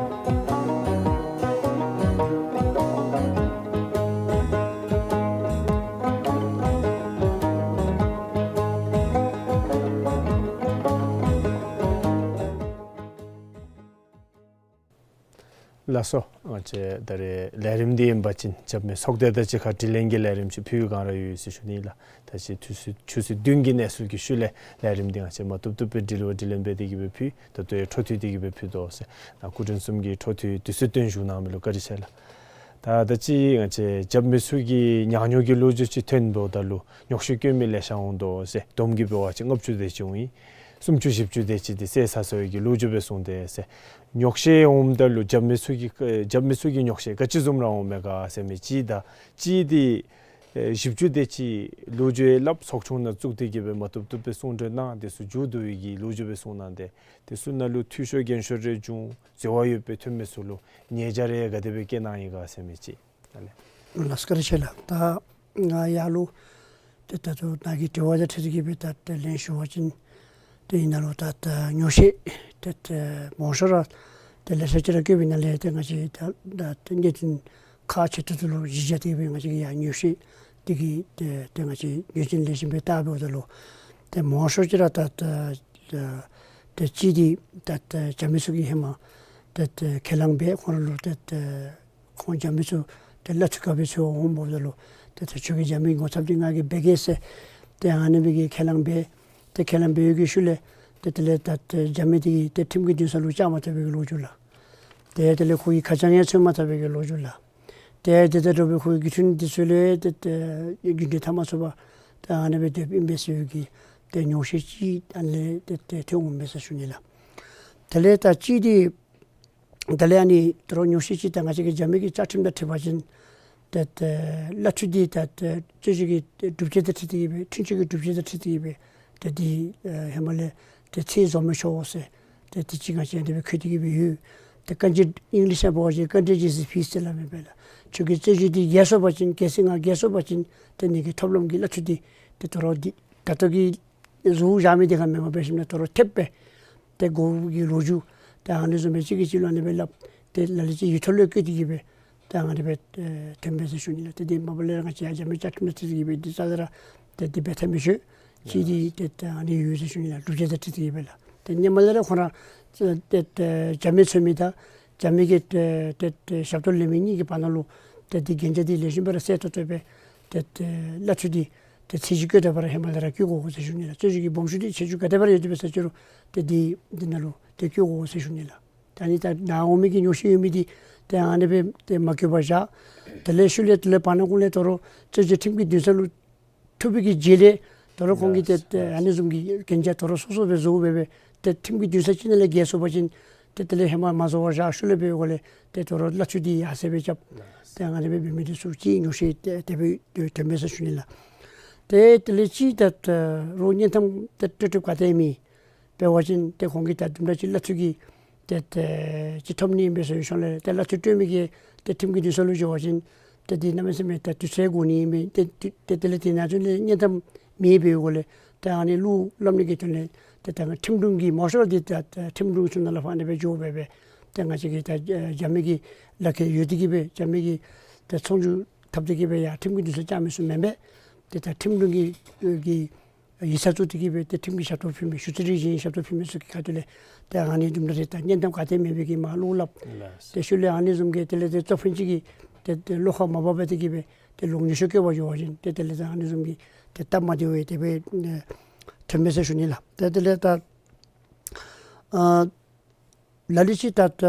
ལགས་སོ། ང་བཅས་ད་རེས་ལས་རིམ་འདི་ཨིན་པ་ཅིན་རྒྱབ་མི་ཚོགས་སྡེ་དང་གཅིག་ཁར་དྲི་ལན་གྱི་ལས་རིམ་ཅིག་ཕུལ་བའི་བསྒང་ར་ཡོད་ཟེར་ཞུ་ནི་ལགས། ད་ཅི་དུས་ཚོད་ཆུ་ཚོད་བདུན་གྱི་གནས་ཚུལ་གྱི་ཤུལ་ལས་ལས་རིམ་འདི་ང་བཅས་མ་བཏུབ་བཏུབ་སྦེ་དྲི་བ་དྲི་ལན་འབད་དེ་གི་སྦེ་ཕུལ། ད་ལྟོ་ཡང་འཕྲོ་མཐུད་དེ་གི་སྦེ་ཕུལ་དོ་ཟེར། ནཱ་སྐུ་མགྲོན་གསུམ་གྱིས་འཕྲོ་མཐུད་དུས་ཚོད་བཏོན་བཞུགས་གནང་མི་ལུ་བཀའ་དྲིན་ཆེ་ལགས། ད་ད་ཅི་ང་བཅས་རྒྱབ་མི་ཚུ་གིས་ཉག་ཉོག་གི་ལོ་རྒྱུས་ཅིག་ཐོན་འབདཝ་ད་ལུ་ཉོག་བཤད་བཀོད་མི་ལེ་ཤ་འོང་དོ་ཟེར། བསྡོམས་ཀྱིས་འབད་བ་ཅིན་ལྔ་བཅུ་དེ་ཅིག་འོང་ཡི། སུམ་ཅུ་བཞི་བཅུ་དེ་ཅིག་འདི་བསད་ཚར་སོ་ཡི་གི་ལོ་རྒྱུས་སྦེ་གསུངས་ཏེ་ཟེར། ཉོག་བཤད་འོངམ་ད་ལུ་རྒྱབ་མི་ཚུ་གི་རྒྱབ་མི་ཚུ་གི་ཉོག་བཤད་ག་ཅི་བཟུམ་ར་འོང་མས་ག་ཟེར་མི་ཅིག་དང་གཅིག་འདི་ཨེ་བཞི་བཅུ་དེ་ཅིག་ལོ་རྒྱུས་སླབ་ཚོགས་ཆུང་ནང་བཙུགས་ཏེ་གི་སྦེ་མ་བཏུབ་བཏུབ་སྦེ་གསུང་གྲོས་གནང་། དེ་ཚུ་མཇུག་བསྡུ་བའི་གི་ལོ་རྒྱུས་སྦེ་གསུངས་གནང་སྟེ་དེ་ཚུ་ནང་ལུ་འཐུས་ཤོར་འགན་ཤོར་རེ་བྱུང་འཛོལ་བ་ཡོདཔ་སྦེ་ཐོན་མི་ཚུ་ལུ་ཉེས་བྱ་རེ་ག་དེ་སྦེ་བཀལ་གནང་ཡི་ག་ཟེར་མི་ཅིག། ཨ་ལས། ལགས་སོ་བཀའ་དྲིན་ཆེ་ལགས། ད་ང་ཡར་ལུ་ཏེ་ད་ལྟོ་ནཱ་གི་དྲི་བ་དང་འཁྲིལ་ཏེ་གི་སྦེ་ད་ཏེ་ལན་ཞུ་བ་ཅིན་ཏེ་ཨིན་ན་ལུ་ད་ད་ཉོག་བཤད་ཏེ་ཏེ་མང་ཤོས་ར་ཏེ་ལེ་ཤ་ཅིག་ར་བཀོད་པའི་ནང་ལས་ཏེ་ང་བཅས་ད་ད་ཏེ་གནད་དོན་ཁག་ཆེ་ཏོག་ཏོ་ལུ་གཞི་བཞག་སྟེ་གི་སྦེ་ང་བཅས་ཀྱིས་ཡར་ཉོག་བཤད་འདི་གི་ཏེ་ཏེ་ང་བཅས་ཉོག་བཤད་ལེགས་ཤོམ་སྦེ་བལྟ་འབདཝ་ད་ལུ་ཏེ་མང་ཤོས་ཅིག་ར་ད་ད་ད་ཏེ་གཅིག་འདི་ད་ད་རྒྱབ་མི་ཚུ་གིས་ཧེ་མ་ད་ད་ཁས་བླངས་འབད་ཁོང་ར་ལུ་ད་ད་ཁོང་རྒྱབ་མི་ཚུ་ཏེ་གླ་འཐུས་ག་སྦེ་འཚོལ་འོང་འབདཝ་ད་ལུ་ཏེ་ད་ཁྱོད་ཀྱིས་རྒྱབ་མི་ངོ་ཚབ་འདི་ང་གིས་འབད་གེ་ཟེར་ཏེ་ཨ་ནི་སྦེ་གི་ཁས་བླངས་འབད། ཏེ་ཁས་བླངས་འབད་ཡོད་ཀྱི་ཤུལ་ལས་ཏེ་དེ་ལས་ད་ཏེ་རྒྱབ་མི་འདི་གིས་ཏེ་ཁྲིམས་ཀྱི་འདུན་ས་ལུ་བཅར་མ་ཐོབ་པའི་གི་ལོ་རྒྱུས་ལགས། ཏེ་དེ་ལས་ཁོ་གིས་ཁ་བྱང་ཡང་འཚོལ་མ་ཐོབ་པའི་གི་ལོ་རྒྱུས་ལགས། ཏེ་དེ་དང་འདྲ་བའི་ཁོ་གི་རྒྱུ་མཚན་འདི་ཚུ་ལས་ཏེ་ཏེ་རྒྱུ་འབྲས་ཐོན་མ་ཚུགས་པར་ཏེ་ཨ་ནི་སྦེ་སྡོདཔ་ཨིན་པས་ཟེར་བའི་གི་ཏེ་ཉོག་བཤད་ཅིག་ཨ་ནི་ལས་ཏེ་ཏེ་ཐོན་འོང་མས་ཟེར་ཞུ་ནི་ལགས། དེ་ལས་ད་གཅིག་འདི་ད་ལས་ཨ་ནི་ད་རུང་ཉོག་བཤད་ཅིག་ད་ང་བཅས་ཀྱི་རྒྱབ་མི་གི་བཅའ་ཁྲིམས་དང་འཁྲིལ་བ་ཅིན་ཏེ་ཏེ་གླ་འཐུས་འདི་ད་ཏེ་རྩོད་གཞི་གི་སྒྲུབ་བྱེད་དང་འཁྲིལ་ཏེ་གི་སྦེ་འཁྲུན་ཆོད་ཀྱི་སྒྲུབ་བྱེད་དང་འཁྲིལ་ཏེ་གི་སྦེ་ཏེ་འདི་ཨེ་ཧེ་མ་ལས་ཏེ་ཚད་བཟོ་མི་ཆོག་ཟེར་ཏེ་དེ་ཅིག་ང་བཅས་འདི་སྦེ་འཁོད་དེ་གི་སྦེ་ཡོད། ཏེ་ག་ཅི་ཨིང་ལིཤ་ནང་འབད་བ་ཅིན་ག་འདྲས་ཅིག་ཟེར་ཕིས་ཟེར་སླབ་མས་པས་ལགས། ཁྱོད་ཀྱི་རྩོད་གཞི་འདི་འགལ་སོང་པ་ཅིན་གལ་སྲིད་ང་འགལ་སོང་པ་ཅིན་ཏེ་ངེ་གི་ཐོབ་ལམ་གྱི་གླ་འཐུས་འདི་ཏེ་ད་རུང་འདི་ད་ལྟོ་གི་གཟུགས་བཞག་མི་འདི་ཁར་མེན་པར་འབད་ཞིནམ་ལས་ད་རུང་ཐེབས་སྦེ་ཏེ་དགོ་གི་ལོ་རྒྱུས་ཏེ་ཨ་ནི་བཟུམ་སྦེ་གཅིག་གིས་གཅིག་ལུ་ཨ་ནི་སྦེ་སླབ། ཏེ་ལ་ལུ་ཅིག་ཡིག་ཐོག་ལུ་བཀོད་དེ་གི་སྦེ་ཏེ་ཨ་ནི་སྦེ་ཨེ་ཐོན་མས་ཟེར་ཞུ་ནི་ལགས། ཏེ་འདི་མ་པ་ལས་ར་ང་བཅས་ཡར་རྒྱབ་མི་བཅའ་ཁྲིམས་དང་འཁྲིལ་ཏེ་གི་སྦེ་འདི་རྩ་ལས་ར་ཏེ་འདི་འབད་ཐབས་མི་ཆོག། གཅིག་འདི་ཏེ་ཏེ་ཨ་ནི་ཡོད་ཟེར་ཞུ་ནི་ལགས། སྒྲུབ་བྱེད་དང་འཁྲིལ་ཏེ་གི་སྦེ་ལགས། ཏེ་ཧེ་མ་ལས་ར་ཁོང་ར་ཏེ་ཏེ་རྒྱབ་མི་འཚོལ་མི་དང་རྒྱབ་མི་གི་ཏེ་ཏེ་ཏེ་ཞབས་ཏོག་ལེན་མི་གཉིས་ཀྱི་བར་ན་ལུ་ཏེ་འདི་གན་རྒྱ་འདི་ལེགས་ཤོམ་སྦེ་ར་གསལ་ཏོག་ཏོ་སྦེ་ཏེ་ཏེ་གླ་འཐུས་འདི་ཏེ་ཚད་གཞི་བཀོད་དེ་སྦེ་ར་ཧེ་མ་ལས་ར་བཀོད་དགོ་ཟེར་ཞུ་ནི་ལགས། རྩོད་གཞི་གི་སྦོམ་ཆུང་འདི་ཁྱད་ཆོས་ག་དེ་སྦེ་ར་ཡོད་དེ་འབད་ས་ཅི་རུང་ཏེ་འདི་འདི་ནང་ལུ་ཏེ་བཀོད་དགོ་ཟེར་ཞུ་ནི་ལགས། ད་ནི་ད་ནཱ་འོང་མི་གི་ཉོག་བཤད་ཡོད་མི་འདི་ཏེ་ཨ་ནི་སྦེ་ཏེ་མ་བཀོད་པར་བཞག། དེ་ལས་ཤུལ་ལས་དེ་ལས་བར་ན་གུང་ལས་ད་རུང་རྩོད་གཞི་ཁྲིམས་ཀྱི་འདུན་ས་ལུ་ཐུག་པའི་གི་རྗེས་ལས་ད་རུང་ཁོང་གིས་ཏེ་ཏེ་ཨ་ནི་བཟུམ་གྱི་གན་རྒྱ་ད་རུང་སོ་སོ་སྦེ་བཟོ་སྦེ་སྦེ་ཏེ་ཁྲིམས་ཀྱི་འདུན་ས་ཅིག་ནང་ལས་འགལ་སོང་པ་ཅིན་ཏེ་དེ་ལས་ཧེ་མ་མ་བཟོ་བར་བཞག། ཤུལ་ལས་འབད་བའི་སྒོ་ལས་ཏེ་ད་རུང་གླ་འཐུས་འདི་ཡར་སེང་སྦེ་རྐྱབ། ཏེ་ཨ་ནི་སྦེ་འབད་མི་འདི་ཚུ་ཅིག་ཉོག་བཤད་ཏེ་དེ་སྦེ་ཐོན་མས་ཟེར་ཞུ་ནི་ལགས། ཏེ་དེ་ལས་ཅིག་ད་ད་རུང་སྙན་ཐམ་ཏེ་སྤྲོད་སྤྲོདཔ་ག་ཏེ་མེད། འབད་བ་ཅིན་ཏེ་ཁོང་གིས་ད་དུམ་གྲ་ཅིག་གླ་འཐུས་ཀྱི་ཏེ་ཏེ་ཅིག་ཐོབ་ནི་ཨིན་པས་ཟེར་ཞུ་ནི་ལགས། ཏེ་གླ་འཐུས་སྤྲོད་མི་གིས་ཏེ་ཁྲིམས་ཀྱི་འདུན་ས་ལུ་འགྱོ་བ་ཅིན་ཏེ་འདི་གནམ་མེད་ས་མེད་ད་དུས་ཚོད་དགོ་ནི་ཨིན་པས། ཏེ་ཏེ་ཏེ་དེ་ལས་དེ་ནང་ཚུན་ལས་སྙན་ཐམ་མེད་པའི་སྒོ་ལས་ཏེ་ཨ་ནི་གླུ་སླབ་ནི་གི་དོན་ལས་ཏེ་ད་ཁྲིམས་དྲུང་གིས་མང་ཤོས་ར་འདི་ད་ད་ཁྲིམས་དྲུང་ཚུ་ནང་ལུ་ཕར་ཨ་ནི་སྦེ་འགྱོ་སྦེ་སྦེ་ཏེ་ང་བཅས་ཀྱི་ད་རྒྱབ་མི་གི་ལག་ཁྱེར་ཡོད་དེ་གི་སྦེ་རྒྱབ་མི་གི་ད་ཚོང་བསྒྱུར་འཐབ་སྟེ་གི་སྦེ་ཡར་ཁྲིམས་ཀྱི་འདུན་ས་བཅར་མི་ཚུ་མེན་པས། ཏེ་ད་ཁྲིམས་དྲུང་གི་གི་ཡིག་ཚང་བཙུགས་ཏེ་གི་སྦེ་ཏེ་ཁྲིམས་ཀྱི་ཞབས་ཏོག་ཕུལ་མི་ཞུ་རྩིས་རིག་གཞུང་ཞབས་ཏོག་ཕུལ་མི་ཚུ་གི་ཁ་ཐུག་ལས་ཏེ་ཨ་ནི་དུམ་གྲ་རེ་ད་སྙན་ཐམ་ག་ཏེ་མེད་པའི་གི་མར་གླུ་སླབ། ལགས། ཏེ་ཤུལ་ལས་ཨ་ནི་བཟུམ་གྱི་དེ་ལས་ཏེ་གཙོ་ཕན་ཅིག་གིས་ཏེ་ཏེ་བློ་ཁ་མ་འབབ་པར་ཏེ་གི་སྦེ་ཏེ་ལོག་ཉོག་བཤད་བཀོད་པར་འགྱོ་བ་ཅིན་ཏེ་དེ་ལས་ད་ཨ་ནི་བཟུམ་གྱི་ཏེ་སྟབས་མ་བདེཝ་དེ་སྦེ་ཨེ་ཐོན་མས་ཟེར་ཞུ་ནི་ལགས། ཏེ་དེ་ལས་ད་ཨ་ ལ་ལུ་ཅིག་ད་ད་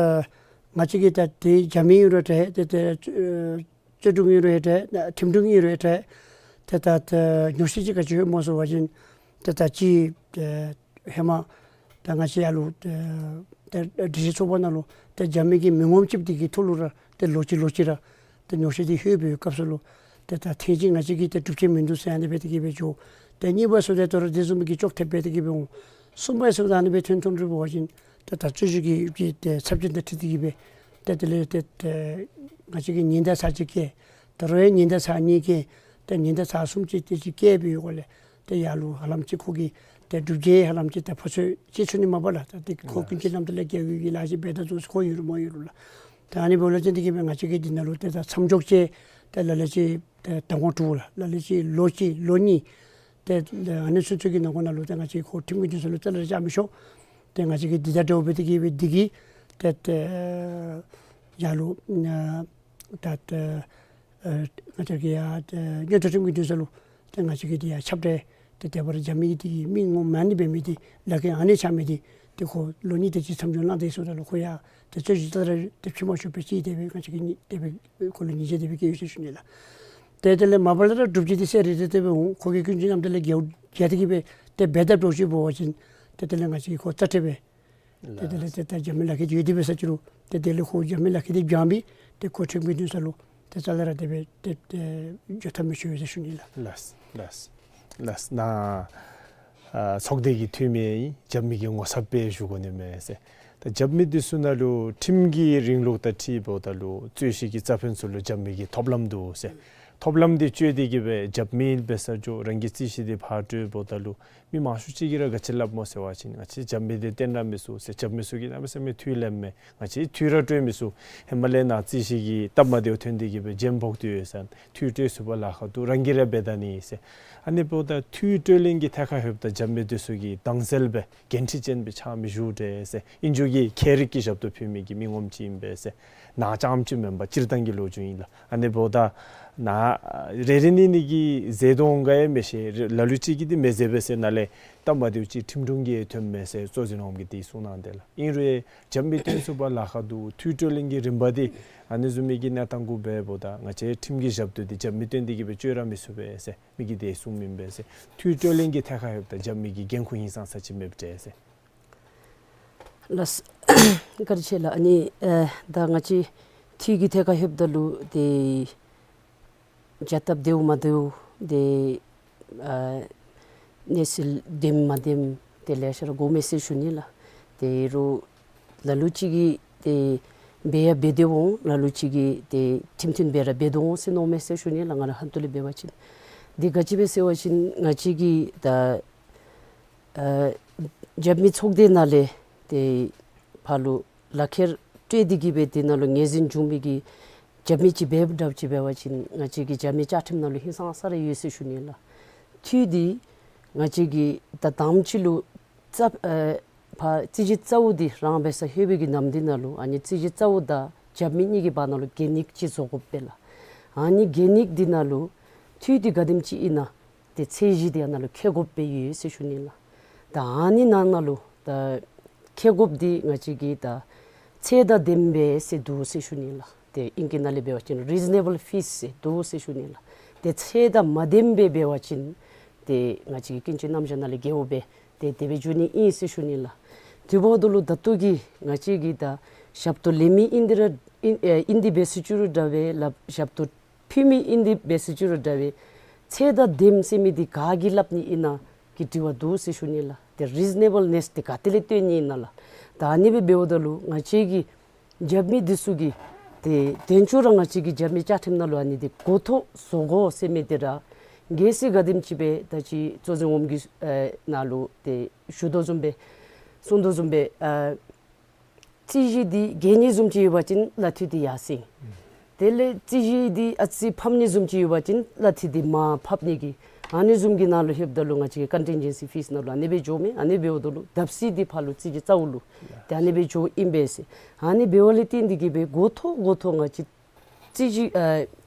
ང་བཅས་ཀྱིས་ད་དེ་རྒྱབ་མི་ཨིན་རུང་འདྲ་ཏེ་ད་ཨ་རྩོད་སྒྲུབ་ཨིན་རུང་འདྲ་ཁྲིམས་དྲུང་ཨིན་རུང་འདྲ་ཏེ་ད་ད་ཉོགས་བཤད་ཅིག་ག་ཅི་ཡོད་སྨོ་ཟེར་བ་ཅིན་ད་ད་ཅི་ཨ་ཧེ་མ་ད་ང་བཅས་ཡར་ལུ་ད་ད་སྒྲིག་གཞི་ཚོགས་པ་ནང་ལུ་ད་རྒྱབ་མི་གི་མི་ངོམ་ཅིག་འདི་གི་ཐོག་ལུ་ར་ད་ལོག་ཅི་ལོག་ཅི་ར་ད་ཉོགས་བཤད་འདི་ལྷོད་པའི་སྐབས་སུ་ལུ་ཏེ་ད་ཐེངས་གཅིག་ང་བཅས་ཀྱིས་ཏེ་གྲུབ་ཆ་མིན་འདུག་ཟེར་ཨ་ནི་སྦེ་དེ་གིས་སྦེ་འགྱོ། ཏེ་གཉིས་པ་ཟེརཝ་ད་ལྟོ་ར་དེ་བཟུམ་གྱི་ཅོག་འཐདཔ་སྦེ་དེ་གིས་སྦེ་འོང་། གསུམ་པ་ཟེརཝ་ད་ཨ་ནི་སྦེ་ཐོན་ཐོན་རུང་འབད་བ་ཅིན་ཏེ་ད་རྩོད་བཞག་གི་ཏེ་ཚབས་ཆེན་དང་འཁྲིལ་ཏེ་གིས་སྦེ་ཏེ་དེ་ལས་ཏེ་ཏེ་ང་བཅས་ཀྱིས་ཉེན་བརྡ་ཚར་གཅིག་བཀལ། ད་རུང་ཡང་ཉེན་བརྡ་ཚར་གཉིས་བཀལ། ཏེ་ཉེན་བརྡ་ཚར་གསུམ་ཅིག་དེ་ཅིག་བཀལ་བའི་སྒོ་ལས་ཏེ་ཡར་ལུ་ཧ་ལམ་ཅིག་ཁོ་གིས་ཏེ་སྒྲུབ་བྱེད་ཧ་ལམ་ཅིག་ཏེ་ཕོ་ཚོད་ཅིག་ཚུད་ནི་མས་པ་ལགས། ད་ཏེ་ཁོ་ཀུན་སྤྱོད་རྣམ་དག་ལས་འགལ་བའི་གི་ལཱ་ཅིག་འབད་ད་ཚུགས་ཁོ་ཡོད་རུང་མ་ཡོད་རུང་ལགས། ད་ཨ་ནི་འབདཝ་ལས་བརྟེན་ཏེ་གིས་སྦེ་ང་བཅས་ཀྱིས་འདི་ནང་ལུ་ཏེ་ད་མཚམས་འཇོག་ཅིག་ཏེ་ལ་ལུ་ཅིག་ཏེ་ཟླ་ངོ་དྲུག་ལགས། ལ་ལུ་ཅིག་ལོ་གཅིག་ལོ་གཉིས། ཏེ་ཨ་ནི་ཚུན་ཚོད་ཀྱི་ནང་འཁོད་ནང་ལུ་ཏེ་ང་བཅས་ཁོ་ཁྲིམས་ཀྱི་འདུན་ས་ལུ་རྩ་ལས་ར་བཅར་མི་ཆོག། ཏེ་ང་བཅས་ཀྱིས་འདི་དང་འདྲཝ་སྦེ་དེ་གིས་སྦེ་དེ་གིས་ཏེ་ཏེ་ཡར་ལུ་ཨ་ད་ཏེ་ཨ་ང་བཅས་ཀྱིས་ཡར་ཏེ་མངོན་མཐོ་ཁྲིམས་ཀྱི་འདུན་ས་ལུ་ཏེ་ང་བཅས་ཀྱིས་དེ་ཡར་ཁྱབ་བསྒྲགས་ཏེ་དེ་སྦེ་ར་རྒྱབ་མི་གི་དེ་གིས་མི་ངོམ་མ་ནི་འབད་མི་དེ་ལཱ་ཁག་ཨ་ནི་རྐྱབ་མི་དེ་ཏེ་ཁོ་ལོ་གཉིས་དེ་ཅིག་མཚམས་འཇོག་གནང་སྟེ་ཟེརཝ་ད་ལུ་ཁོ་ཡང་ཏེ་རྩོད་གཞི་རྩ་ལས་ར་ཏེ་ཕྱེ་མ་ཆོག་པའི་ཅིག་དེ་སྦེ་ང་བཅས་ཀྱིས་དེ་སྦེ་ཁོ་ལུ་ཉེས་ཆད་དེ་སྦེ་བཀལ་ཡོད་ཟེར་ཞུ་ནི་ལགས། ཏེ་དེ་ལས་མ་པ་ལས་ར་སྒྲུབ་བྱེད་དེ་གསལ་རི་རི་དེ་སྦེ་འོང་། ཁོ་གིས་ཀུན་སྤྱོད་རྣམ་དག་ལས་འགལ་འགལ་ཏེ་གིས་སྦེ་ཏེ་འབད་དཔ་འདྲཝ་ཅིག་འབད་བ་ཅིན་ཏེ་དེ་ལས་ང་བཅས་ཀྱིས་ཁོ་རྩ་ཁྲལ་འབད། ཏེ་དེ་ལས་ལགས། ཏེ་ད་རྒྱབ་མི་ལཱ་ཁག་དེ་ཡོད་དེ་འབད་ས་ཅིག་རུང་ཏེ་དེ་ལས་ཁོ་རྒྱབ་མི་ལཱ་ཁག་དེ་བྱང་སྦེ་ཏེ་ཁོ་ཁྲིམས་ཀྱི་འདུན་ས་ལུ་ཏེ་རྩ་ལས་ར་དེ་སྦེ་ཏེ་ཏེ་འགྱོ་ཐབས་མི་ཆོག་ཟེར་ཞུ་ནི་ལགས། ལགས་ལགས་ལགས། ནཱ་ཨ་ཚོགས་སྡེ་གི་འཐུས་མི་ཨིན། རྒྱབ་མི་གི་ངོ་ཚབ་སྦེ་ཞུ་དགོ་ནི་མས་ཟེར། ད་རྒྱབ་མི་འདི་ཚུ་ནང་ལུ་ཁྲིམས་ཀྱི་རིང་ལུགས་དང་འཁྲིལཝ་ད་ལུ་རྩོད་གཞི་གི་རྩ་ཕན་ཚུ་ལུ་རྒྱབ་མི་གི་ཐོབ་ལམ་འདུག་ཟེར། ཐོབ་ལམ་འདི་སྤྱོད་དེ་གིས་སྦེ་རྒྱབ་མི་འབད་ས་ཅིག་རང་གི་རྩོད་གཞི་འདི་ཕར་སྤྲོདཔ་ད་ལུ་མི་མང་ཤོས་ཅིག་གིས་ར་ག་ཅི་སླབ་སྨོ་ཟེར་བ་ཅིན་ང་བཅས་རྒྱབ་མི་འདི་བཏོན་ར་མི་ཚུགས་ཟེར། རྒྱབ་མི་ཚུ་གིས་གནམ་མེད་ས་མེད་འཐུས་ལེན་མས། ང་བཅས་འཐུས་ར་སྤྲོད་མི་ཚུགས། ཧེ་མ་ལས་ནཱ་རྩོད་གཞི་གི་སྟབས་མ་བདེཝ་ཐོན་ཏེ་གིས་སྦེ་རྒྱན་ཕོག་སྟེ་ཡོད་ཟེར། འཐུས་སྤྲོད་ཚུགས་པར་ལཱ་ཁག་འདུག། རང་གིས་ར་འབད་ད་ནི་ཟེར། ཨ་ནི་འབདཝ་ད་འཐུས་སྤྲོད་ལེན་གྱི་ཐད་ཁར་ལྷོདཔ་ད་རྒྱབ་མི་འདི་ཚུ་གིས་དྭངས་གསལ་སྦེ་འགན་འཁྲི་ཅན་སྦེ་ཆགས་མི་བཞུགས་ཏེ་ཟེར། ཨིན་རུང་གི་ཁྱད་རིག་གི་ཞབས་ཏོག་ཕུལ་མི་གི་མི་ངོམ་ཅིག་ཨིན་པས་ཟེར། ནཱ་རྐྱངམ་ཅིག་མེན་པར་སྤྱིར་བཏང་གི་ལོ་རྒྱུས་ཨིན་ལགས། ཨ་ནི་འབདཝ་ད་ནཱ་རེ་རེ་གཉིས་གཉིས་ཀྱིས་མཛད་དོ་འོང་ག་ཡང་མི་ཤེས། ལ་ལུ་ཅིག་གིས་འདི་མི་མཛད་པས་ཟེར། ནཱ་ལས་སྟབས་མ་བདེཝ་ཅིག་ཁྲིམས་དྲུང་གིས་ཐོནམ་མས་ཟེར་གཙོ་འཛིན་འོགམ་གིས་དེ་གསུངས་གནང་དེས་ལགས། ཨིན་རུང་རྒྱབ་མི་བཏོན་ཚུགས་པར་ལཱ་ཁག་འདུག། འཐུས་སྤྲོད་ལེན་གྱི་རིམ་པ་འདི་ཨ་ནི་བཟུམ་མའི་གི་གནས་སྟངས་གུ་འབདཝ་ད་ང་བཅས་ཁྲིམས་ཀྱི་ཞབས་ཏོག་འདི་རྒྱབ་མི་བཏོན་ཏེ་གིས་སྦེ་སྤྱོད་ར་མི་ཚུགས་པས་ཟེར་མི་གིས་དེ་གསུངམ་ཨིན་པས་ཟེར། འཐུས་སྤྲོད་ལེན་གྱི་ཐད་ཁར་ལྷོདཔ་ད་རྒྱབ་མི་གི་འགན་ཁུར་ཧིང་སངས་ས་ཅིག་མེདཔ་འདྲས་ཟེར། ལགས། བཀའ་དྲིན་ཆེ་ལགས། ཨ་ནི་ཨེ་ད་ང་བཅས་འཐུས་ཀྱི་ཐད་ཁར་ལྷོདཔ་ད་ལུ་ཏེ་བྱ་སྟབས་བདེཝ་མ་བདེཝ་ཏེ་ཨ་གནས་ཚུལ་བདེནམ་མ་བདེནམ་ཏེ་ལེ་ཤ་ར་གོཝ་མས་ཟེར་ཞུ་ནི་ལགས། ཏེ་རུང་ལ་ལུ་ཅིག་གིས་ཏེ་འབད་ཡང་འབད་དེ་འོང་། ལ་ལུ་ཅིག་གིས་ཏེ་ཁྲིམས་མཐུན་སྦེ་ར་འབད་དོ་འོང་ཟེར་མནོཝ་མས་ཟེར་ཞུ་ནི་ལགས། ང་རའི་ཧན་ཏོ་ལས་འབད་བ་ཅིན་འདི་ག་ཅི་སྦེ་ཟེར་བ་ཅིན་ང་བཅས་ཀྱིས་ད་ཨ་རྒྱབ་མི་ཚོགས་སྡེ་ནང་ལས་ཏེ་ཕར་ལུ་ལག་ཁྱེར་སྤྲོད་དེ་གིས་སྦེ་དེ་ནང་ལུ་ངོས་འཛིན་བྱུང་མི་གི་རྒྱབ་མི་ཅིག་འབདཝ་འདྲཝ་ཅིག་འབད་བ་ཅིན་ང་བཅས་ཀྱི་རྒྱབ་མི་བཅའ་ཁྲིམས་ནང་ལུ་ཧིང་སངས་ས་ར་ཡོད་ཟེར་ཞུ་ནི་ལགས། འཐུས་འདི་ང་བཅས་ཀྱིས་ད་དང་པ་ཅིག་ལུ་རྩ་ཨེ་ཕར་རྩོད་གཞི་རྩ་བོ་འདི་རང་འབད་སར་ལྷོད་པའི་གི་ནམ་འདི་ནང་ལུ་ཨ་ནི་རྩོད་གཞི་རྩ་བོ་དང་རྒྱབ་མི་གཉིས་ཀྱི་བར་ན་ལུ་གན་ཡིག་ཅིག་བཟོ་དགོཔ་སྦེ་ལགས། ཨ་ནི་གན་ཡིག་འདི་ནང་ལུ་འཐུས་འདི་ག་དེམ་ཅིག་ཨིན་ན་ཏེ་ཚད་གཞི་འདི་ཨ་ནཱ་ལུ་འཁོད་དགོཔ་སྦེ་ཡོད་ཟེར་ཞུ་ནི་ལགས། ད་ཨ་ནི་ནང་ན་ལུ་ད་འཁོད་དགོཔ་འདི་ང་བཅས་ཀྱིས་ད་ཚད་དང་ལྡནམ་སྦེ་ཟེར་འདུག་ཟེར་ཞུ་ནི་ལགས། ཏེ་ཨིང་སྐད་ནང་ལས་འབད་བ་ཅིན་རི་ཛི་ནེ་བཱལ་ཕིས་ཟེར་འདུག་ཟེར་ཞུ་ནི་ལགས། ཏེ་ཚད་དང་མ་ལྡནམ་སྦེ་འབད་བ་ཅིན་ཏེ་ང་བཅས་ཀྱི་ཀུན་སྤྱོད་རྣམ་གཞག་ནང་ལས་འགལཝ་སྦེ་ཏེ་དེ་སྦེ་འགྱོ་ནི་ཨིན་ཟེར་ཞུ་ནི་ལགས། དེ་འབདཝ་ད་ལུ་ད་ལྟོ་གི་ང་བཅས་ཀྱིས་ད་ཞབས་ཏོག་ལེན་མི་ཨིན་ཏེ་ར་ཨིན་ཨེ་ཨིན་ཏེ་འབད་ཟེར་ཅི་རུང་འདྲ་བས་ལགས། ཞབས་ཏོག་ཕུལ་མི་ཨིན་ཏེ་འབད་ཟེར་ཅི་རུང་འདྲ་བས་ཚད་དང་ལྡནམ་ཟེར་མི་འདི་ག་གིས་སླབ་ནི་ཨིན་ན་གི་དྲི་བ་འདུག་ཟེར་ཞུ་ནི་ལགས། ཏེ་རི་ཛི་ནེ་བཱལ་ནེས་འདི་ག་ཏེ་ལས་སྟོན་ནི་ཨིན་ན་ལགས། ད་ཨ་ནི་སྦེ་འབདཝ་ད་ལུ་ང་བཅས་ཀྱི་རྒྱབ་མི་འདི་ཚུ་གིས་ཏེ་དེ་ཚུ་ར་ང་བཅས་ཀྱི་རྒྱབ་མི་བཅའ་ཁྲིམས་ནང་ལུ་ཨ་ནི་འདི་གོ་མཐོ་བཟོ་དགོ་ཟེར་མི་འདི་ར་གལ་སྲིད་ག་དེམ་ཅིག་སྦེ་ད་ཅི་གཙོ་འཛིན་འོགམ་གིས་ཨེ་ནཱ་ལུ་ཏེ་ཞུ་དོ་བཟུམ་སྦེ་གསུང་དོ་བཟུམ་སྦེ་ཨ་རྩོད་གཞི་འདི་རྒྱས་ནི་བཟུམ་ཅིག་ཡོད་པ་ཅིན་གླ་འཐུས་འདི་ཡར་སེང་། དེ་ལས་རྩོད་གཞི་འདི་ཨ་ཙི་ཕམ་ནི་བཟུམ་ཅིག་ཡོད་པ་ཅིན་གླ་འཐུས་འདི་མར་ཕབ་ནི་གི་ཨ་ནི་བཟུམ་གྱི་ནང་ལུ་ལྷོདཔ་ད་ལུ་ང་བཅས་ཀྱི་ཀོན་ཊིན་ཇེན་སི་ཕིས་ནང་ལུ་ཨ་ནི་སྦེ་འགྱོཝ་མས། ཨ་ནི་འབདཝ་ད་ལུ་ལྡབ་གསིག་འདི་ཕར་ལུ་རྩོད་གཞི་རྩ་བོ་ལུ་ཏེ་ཨ་ནི་སྦེ་འགྱོཝ་ཨིན་པས་ཟེར། ཨ་ནི་འབདཝ་ལས་བརྟེན་ཏེ་གིས་སྦེ་གོ་མཐོ་གོ་མཐོ་ང་བཅས་རྩོད་གཞི་ཨ་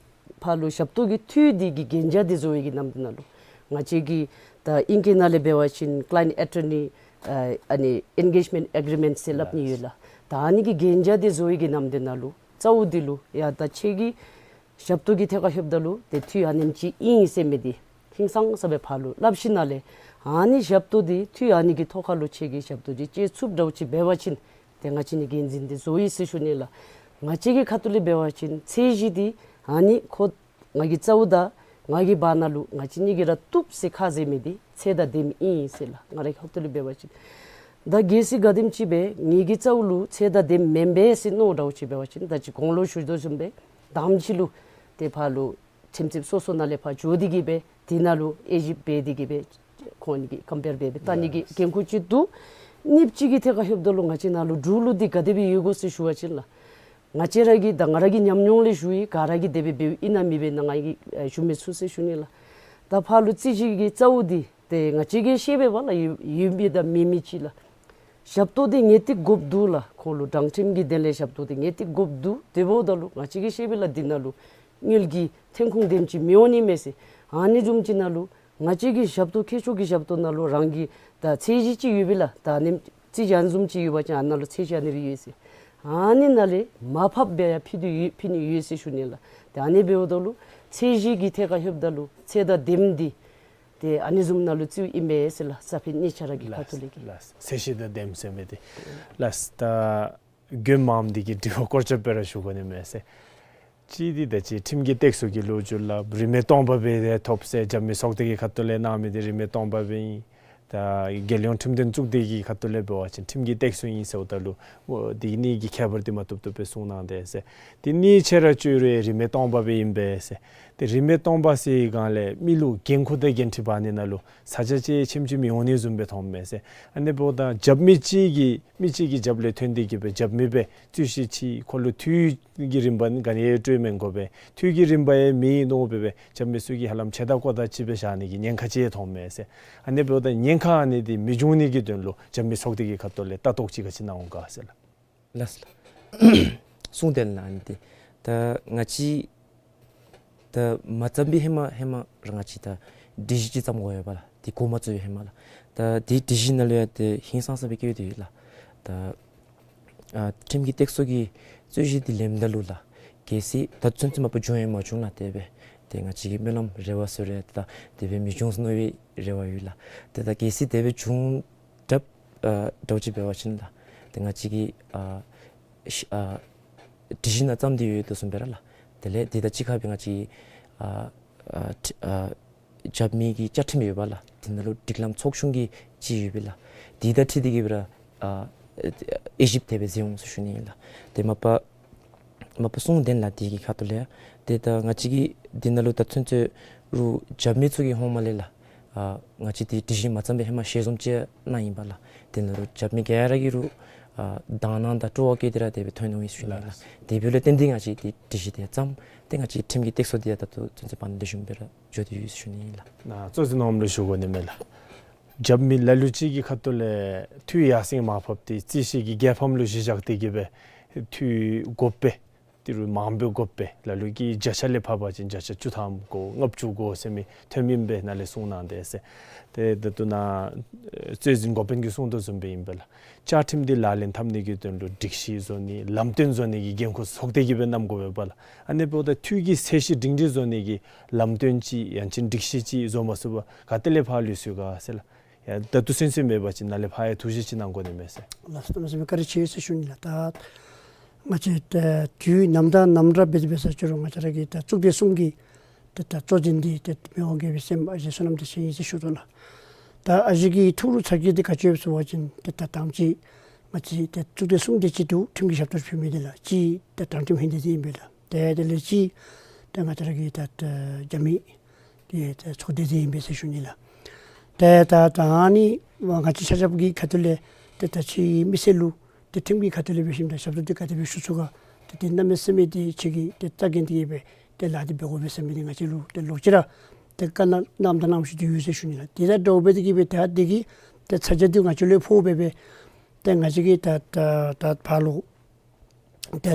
ཕར་ལུ་ཞབས་ཏོག་གི་འཐུས་འདི་གི་གན་རྒྱ་འདི་བཟོ་བའི་གི་ནམ་འདི་ནང་ལུ་ང་བཅས་ཀྱིས་ད་ཨིང་སྐད་ནང་ལས་འབད་བ་ཅིན་ཀ་ལའིནཊ་ཨེ་ཊོར་ནི་ཨ་ཨ་ནི་ཨེན་གེཇ་མེནཊ་ཨེ་གི་རི་མེནཊ་ཟེར་སླབ་ནི་ཡོད་ལགས། ད་ཨ་ནི་གི་གན་རྒྱ་འདི་བཟོ་བའི་གི་ནམ་དེ་ནང་ལུ་རྩ་བོ་འདི་ལུ་ཡ་ད་ཁྱེད་ཀྱི་ཞབས་ཏོག་གི་ཐད་ཁར་ལྷོདཔ་ད་ལུ་ཏེ་འཐུས་ཨ་ནེམ་ཅིག་ཨིན་ཟེར་མི་འདི་ཧིང་སངས་ས་སྦེ་ཕར་ལུ་སླབ་ཞིནམ་ལས་ཨ་ནི་ཞབས་ཏོག་འདི་འཐུས་ཨ་ནི་གི་ཐོག་ཁར་ལུ་ཁྱེད་ཀྱི་ཞབས་ཏོག་འདི་བཅད་ཚུགསཔ་འདྲཝ་ཅིག་འབད་བ་ཅིན་ཏེ་ང་བཅས་ནི་འགན་འཛིན་འདི་བཟོ་ཡི་ཟེར་ཞུ་ནི་ལགས། ང་བཅས་ཀྱི་ཁ་ཐུག་ལས་འབད་བ་ཅིན་ཚད་གཞི་འདི་ཨ་ནི་ཁོ་ང་གི་རྩ་བོ་དང་ང་གི་བར་ན་ལུ་ང་བཅས་གཉིས་ཀྱིས་ར་བཏུབ་ཟེར་ཁ་བཟེད་མི་འདི་ཚད་དང་ལྡནམ་ཨིན་ཟེར་ལགས། ང་རའི་ཁ་ཐུག་ལས་འབད་བ་ཅིན་ད་གལ་སྲིད་ག་དེམ་ཅིག་སྦེ་ངེ་གི་རྩ་བོ་ལུ་ཚད་དང་ལྡནམ་མེན་པས་ཟེར་མནོ་འདྲཝ་ཅིག་འབད་བ་ཅིན་ད་ཅི་གོང་ལུ་ཞུ་དོ་བཟུམ་སྦེ་དང་པ་ཅིག་ལུ་ཏེ་ཕར་ལུ་ཁྲིམས་རྩིསཔ་སོ་སོ་ནང་ལས་ཕར་འགྱོ་སྟེ་གིས་སྦེ་དེ་ནང་ལུ་དབྱེ་ཞིབ་འབད་དེ་གིས་སྦེ་ཁོང་གཉིས་ཀྱི་ཀམ་པེར་འབད་སྦེ་བལྟ་ནི་གི་འགན་ཁུར་ཅིག་འདུག། གཉིས་པ་ཅིག་གི་ཐད་ཁར་ལྷོདཔ་ད་ལུ་ང་བཅས་ནང་ལུ་འབྲུག་ལུ་འདི་ག་དེ་སྦེ་ཡོད་གོ་ཟེར་ཞུ་བ་ཅིན་ལགས། ང་བཅས་ར་གི་ད་ང་ར་གི་ཉམས་མྱོང་ལས་ཞུ་ཡི། ག་ར་གིས་དེ་སྦེ་འབདཝ་ཨིན་ན་མེན་པས་ན་ང་གིས་ཨེ་ཞུ་མི་ཚུགས་ཟེར་ཞུ་ནི་ལགས། ད་ཕར་ལུ་རྩིས་ཞིབ་ཀྱི་རྩ་བོ་འདི་ཏེ་ང་བཅས་ཀྱིས་ཤེས་པས་པ་ལགས། ཡོད་ཡོད་མི་དང་མེད་མི་ཅིག་ལགས། ཞབས་ཏོག་འདི་ངེས་ཏིག་དགོཔ་འདུག་ལགས། ཁོ་ལུ་དྲང་ཁྲིམས་ཀྱི་དོན་ལས་ཞབས་ཏོག་འདི་ངེས་ཏིག་དགོཔ་འདུག། དེ་འབདཝ་ད་ལུ་ང་བཅས་ཀྱིས་ཤེས་པས་ལགས། འདི་ནང་ལུ་དངུལ་གྱི་ཐོན་ཁུངས་དེམ་ཅིག་མི་འོང་ནི་མས་ཟེར། ཨ་ནི་བཟུམ་ཅིག་ནང་ལུ་ང་བཅས་ཀྱི་ཞབས་ཏོག་ཁྱད་ཆོས་ཀྱི་ཞབས་ཏོག་ནང་ལུ་རང་གི་ད་ཚད་གཞི་ཅིག་ཡོད་པས་ལགས། ད་ཨ་ནི་རྩིས་ཞིབ་བཟུམ་ཅིག་ཡོད་པ་ཅིན་ཨ་ནཱ་ལུ་ཚད་གཞི་ཨ་ནི་སྦེ་ཡོད་ཟེར། ཨ་ནི་ནང་ལས་མར་ཕབ་སྦེ་ཡང་ཕུལ་དོ་ཡོད་ཕུལ་ནི་ཡོད་ཟེར་ཞུ་ནི་ལགས། ཏེ་ཨ་ནི་འབདཝ་ད་ལུ་ཚད་གཞི་གི་ཐད་ཁར་ལྷོདཔ་ད་ལུ་ཚད་དང་ལྡནམ་འདི་ཏེ་ཨ་ནི་བཟུམ་ནང་ལུ་རྩིཝ་ཨིན་པས་ཟེར་ལགས། ས་ཕི་ནི་ཆ་ར་གི་ཁ་ཐུག་ལས་ཀྱི་ལགས། ཚད་གཞི་དང་ལྡནམ་ཟེར་མི་འདི་ལགས། ད་དགོངསམ་འདི་གི་དྲི་བ་སྐོར་ཅིག་སྦེ་ར་ཞུ་དགོ་ནི་མས་ཟེར། གཅིག་འདི་ད་ཅི་ཁྲིམས་ཀྱི་སྟེགས་གསོ་གི་ལོ་རྒྱུས་ལགས། རིན་མེད་སྟོང་པ་སྦེ་ཏེ་ཐོབ་ཟེར་རྒྱབ་མི་ཚོགས་སྡེ་གི་ཁ་ཐུག་ལས་གནང་མི་འདི་རིན་མེད་སྟོང་པ་སྦེ་ཨིན། ད་རྒྱལ་ཡོངས་ཁྲིམས་དོན་གཙུག་སྡེ་གི་ཁ་ཐུག་ལས་འབད་བ་ཅིན་ཁྲིམས་ཀྱི་སྟེགས་གསོ་ཨིན་ཟེརཝ་ད་ལུ་འོ་འདི་གཉིས་ཀྱི་ཁྱད་པར་འདི་མ་བཏུབ་བཏུབ་སྦེ་གསུངས་གནང་དེས་ཟེར། འདི་གཉིས་ཆ་ར་ཅིག་རུང་རིན་མེད་སྟོང་པ་སྦེ་ཨིན་པས་ཟེར། ཏེ་རིན་མེད་སྟོང་པ་ཟེར་བའི་སྒང་ལས་མི་ལུ་འགན་ཁུར་དང་འགན་འཁྲི་འབག་ནི་ནང་ལུ་ས་ཆ་ཅིག་ཆེམ་ཅིག་མི་འོང་ནི་བཟུམ་སྦེ་མཐོངམ་མས་ཟེར། ཨ་ནི་འབདཝ་ད་རྒྱབ་མི་གཅིག་གིས་མི་གཅིག་གི་རྒྱབ་ལས་ཐོན་ཏེ་གིས་སྦེ་རྒྱབ་མི་སྦེ་རྩོད་གཞི་ཅིག་ཁོ་ལུ་འཐུས་ཀྱི་རིམ་པ་ག་ནི་ཡང་སྤྲོད་མི་དགོ་པས། འཐུས་ཀྱི་རིམ་པ་ཡང་མེད་མནོ་སྦེ་སྦེ་རྒྱབ་མི་ཚུ་གིས་ཧ་ལམ་ཆེ་ད་ཀོ་ད་ཅིག་སྦེ་བཞག་ནི་གི་ཉེན་ཁ་ཅིག་མཐོངམ་མས་ཟེར། ཨ་ནི་འབདཝ་ད་ཉེན་ཁ་ཨ་ནི་འདི་མི་འབྱུང་ནི་གི་དོན་ལུ་རྒྱབ་མི་ཚོགས་སྡེ་གི་ཁ་ཐུག་ལས་ལྟ་རྟོག་ཅིག་ག་ཅི་གནང་འོང་ག་ཟེར་ལགས། ལགས་ལགས། གསུངས་དོ་ལགས། ཨ་ནི་འདི་ད་ང་བཅས་ད་མ་བརྩམས་པའི་ཧེ་མ་ཧེ་མ་ར་ང་བཅས་ད་སྒྲིག་གཞི་ཅིག་བརྩམ་དགོ་ཡོད་པ་ལགས། འདི་འགོ་མ་བཙུགས་པའི་ཧེ་མ་ལགས། ད་འདི་སྒྲིག་གཞི་ནང་ལུ་ཡང་ཏེ་ཧིང་སངས་ས་སྦེ་བཀོད་དེ་ཡོད་ལགས། ད་ཨ་ཁྲིམས་ཀྱི་སྟེགས་གསོ་གི་རྩོད་གཞི་འདི་ལེནམ་ད་ལུ་ལགས། གལ་སྲིད་ད་ཚུན་ཚོད་མ་པ་བྱུང་ཡང་མ་བྱུང་ལགས། དེ་སྦེ་ཏེ་ང་བཅས་ཀྱི་སྨོན་ལམ་རེ་བ་ཟེར་རུང་ད་དེ་སྦེ་མི་འབྱུང་ཟེར་མནོ་བའི་རེ་བ་ཡོད་ལགས། ཏེ་ད་གལ་སྲིད་དེ་སྦེ་བྱུང་དྲགས་ཨ་འདྲཝ་ཅིག་འབད་བ་ཅིན་ལགས། ཏེ་ང་བཅས་ཀྱིས་ཨ་ཤ་ཨ་སྒྲིག་གཞི་ནང་བརྩམས་ཏེ་ཡོད་དོ་བཟུམ་སྦེ་ར་ལགས། དེ་ལས་འདི་དང་གཅིག་ཁར་སྦེ་ང་བཅས་ཨ་ཨ་ཁྲི་ཨ་རྒྱབ་མི་གི་བཅའ་ཁྲིམས་ཡོད་པ་ལགས། དེ་ནང་ལུ་སྒྲིག་ལམ་ཚོགས་ཆུང་གི་ཅིག་ཡོད་པས་ལགས། འདི་དང་འཁྲིལ་ཏེ་གིས་སྦེ་ར་ཨ་དབྱེ་ཞིབ་དེ་སྦེ་མཛད་འོང་ཟེར་ཞུ་ནི་ཨིན་ལགས། ཏེ་མ་པ་མ་པ་གསུངས་དོ་ལགས། དེ་གི་ཁ་ཐུག་ལས་ཏེ་ད་ང་བཅས་ཀྱིས་འདི་ནང་ལུ་ད་ཚུན་ཚོད་རུང་རྒྱབ་མི་ཚུ་གི་ཧོངས་མ་ལས་ལགས། ཨ་ང་བཅས་འདི་སྒྲིག་གཞི་མ་བརྩམས་པའི་ཧེ་མ་ཞལ་འཛོམས་ཅིག་གནང་ཡི་པ་ལགས། དེ་ནང་ལུ་རྒྱབ་མི་ག་ར་གིས་རུང་ཨ་དག་སྣང་དང་སྤྲོ་བ་བསྐྱེད་དེ་ར་དེ་སྦེ་ཐོན་འོང་ཡི་ཟེར་ཞུ་ནི་ཨིན་ལགས། དེ་འབདཝ་ལས་བརྟེན་ཏེ་ང་བཅས་འདི་སྒྲིག་གཞི་འདི་བརྩམས། ཏེ་ང་བཅས་ཁྲིམས་ཀྱི་སྟེགས་གསོ་འདི་ཡང་ད་ལྟོ་ཚུན་ཚོད་བར་ན་ལེགས་ཤོམ་སྦེ་ར་འགྱོ་སྟེ་ཡོད་ཟེར་ཞུ་ནི་ཨིན་ལགས། ནཱ་གཙོ་འཛིན་ནོར་བུ་ལུ་ཞུ་དགོ་ནི་མས་ལགས། རྒྱབ་མི་ལ་ལུ་ཅིག་གི་ཁ་ཐུག་ལས་འཐུས་ཡར་སེང་མར་ཕབ་སྟེ་རྩོད་གཞི་གི་རྒྱལ་ཕམ་ལུ་གཞི་བཞག་སྟེ་གིས་སྦེ་འཐུས་དགོ་པས། ཏི་རུ་མང་པོ་དགོ་པས། ལ་ལུ་གིས་བརྒྱ་ཆ་ལས་ཕབ་པ་ཅིན་བརྒྱ་ཆ་བཅུ་ཐམ་དགོ་ལྔ་བཅུ་དགོ་ཟེར་མི་ཐོནམ་ཨིན་པས་ནཱ་ལས་གསུངས་གནང་དེས་ཟེར། ཏེ་ད་ལྟོ་ནཱ་གཙོ་འཛིན་འགོ་དཔོན་གྱིས་གསུངས་དོ་བཟུམ་སྦེ་ཨིན་པས་ལགས། བཅའ་ཁྲིམས་འདི་ལག་ལེན་འཐབ་ནི་གི་དོན་ལུ་སྒྲིག་གཞི་བཟོ་ནི་ལམ་སྟོན་བཟོ་ནི་གི་འགན་ཁུར་ཚོགས་སྡེ་གིས་སྦེ་བསྣམ་དགོ་པས་པ་ལགས། ཨ་ནི་འབདཝ་ད་འཐུས་ཀྱི་ཚད་གཞི་སྒྲིང་སྒྲིང་བཟོ་ནི་གི་ལམ་སྟོན་ཅིག་ཡང་ཅིན་སྒྲིག་གཞི་ཅིག་བཟོ་མ་ཚུགས་པར་ག་ཏེ་ལས་ཕར་ལུས་སོང་ག་ཟེར་ལགས། ཡ་ད་ལྟོ་ཚུན་ཚོད་མེད་པ་ཅིན་ནཱ་ལས་ཕར་ཡང་ཐུགས་བཞེད་ཅིག་གནང་དགོ་ནི་མས་ཟེར། ལགས་སོ། གནམ་མེད་ས་མེད་བཀའ་དྲིན་ཆེ་ཟེར་ཞུ་ནི་ལགས། ད་ང་བཅས་ད་དུས་ནམ་དང་ནམ་ར་འབད་དེ་འབད་ས་ཅིག་རུང་ང་བཅས་ར་གི་ད་གཙུག་སྡེ་གསུམ་གྱི་ད་ད་གཙོ་འཛིན་འདི་ད་མི་དབང་རྒྱལ་པོའི་སྲསམོ་ཨ་ཞེ་བསོད་ནམས་བདེ་ཆེན་ཨིན་ཟེར་ཞུ་དོ་ལགས། ད་ཨ་ཞེ་གི་ཐུགས་ལུ་ཚ་གྱང་འདི་ག་ཅི་ཡོདཔ་ཟེར་བ་ཅིན་ད་ད་དང་པ་ཅིག་ང་བཅས་ད་གཙུག་སྡེ་གསུམ་འདི་གཅིག་ཏུ་ཁྲིམས་ཀྱི་ཞབས་ཏོག་ཕུལ་མི་འདི་ལགས། གཅིག་ད་དྲང་ཁྲིམས་ཧིང་སྡེ་འདི་ཨིན་པས་ལགས། ཏེ་དེ་ལས་གཅིག་ཏེ་ང་བཅས་ར་གི་ད་ད་རྒྱབ་མི་ཏེ་ད་ཚོགས་སྡེ་འདི་ཨིན་པས་ཟེར་ཞུ་ནི་ལགས། ཏེ་ད་ད་ཨ་ནི་ང་བཅས་ཆ་ཁྱབ་ཀྱི་ཁ་ཐུག་ལས་ཏེ་ད་ཁྱེད་མི་སེར་ལུ་ཏེ་ཁྲིམས་ཀྱི་ཁ་ཐུག་ལས་འབད་ཞིནམ་ད་ཞབས་ཏོག་འདི་ག་དེ་སྦེ་ཞུ་ཚུགས་ག་ཏེ་ཏེ་གནམ་མེད་ས་མེད་ཏེ་ཁྱེད་ཀྱིས་ཏེ་རྩ་འགེངས་ཏེ་གིས་སྦེ་ཏེ་ལཱ་འདི་འབད་དགོ་པས་ཟེར་མི་འདི་ང་བཅས་ལུ་ཏེ་ལོག་ཅི་ར་ཏེ་བཀའ་གནང་གནངམ་དང་གནང་བཞིན་དུ་ཡོད་ཟེར་ཞུ་ནི་ལགས། ཏེ་ད་འདྲཝ་སྦེ་ཏེ་གིས་སྦེ་ད་འདི་གིས་ཏེ་ཚ་གྱང་འདི་ང་བཅས་ལུ་ཕོག་སྦེ་སྦེ་ཏེ་ང་བཅས་ཀྱིས་ད་ད་ད་ཕར་ལུ་ཏེ་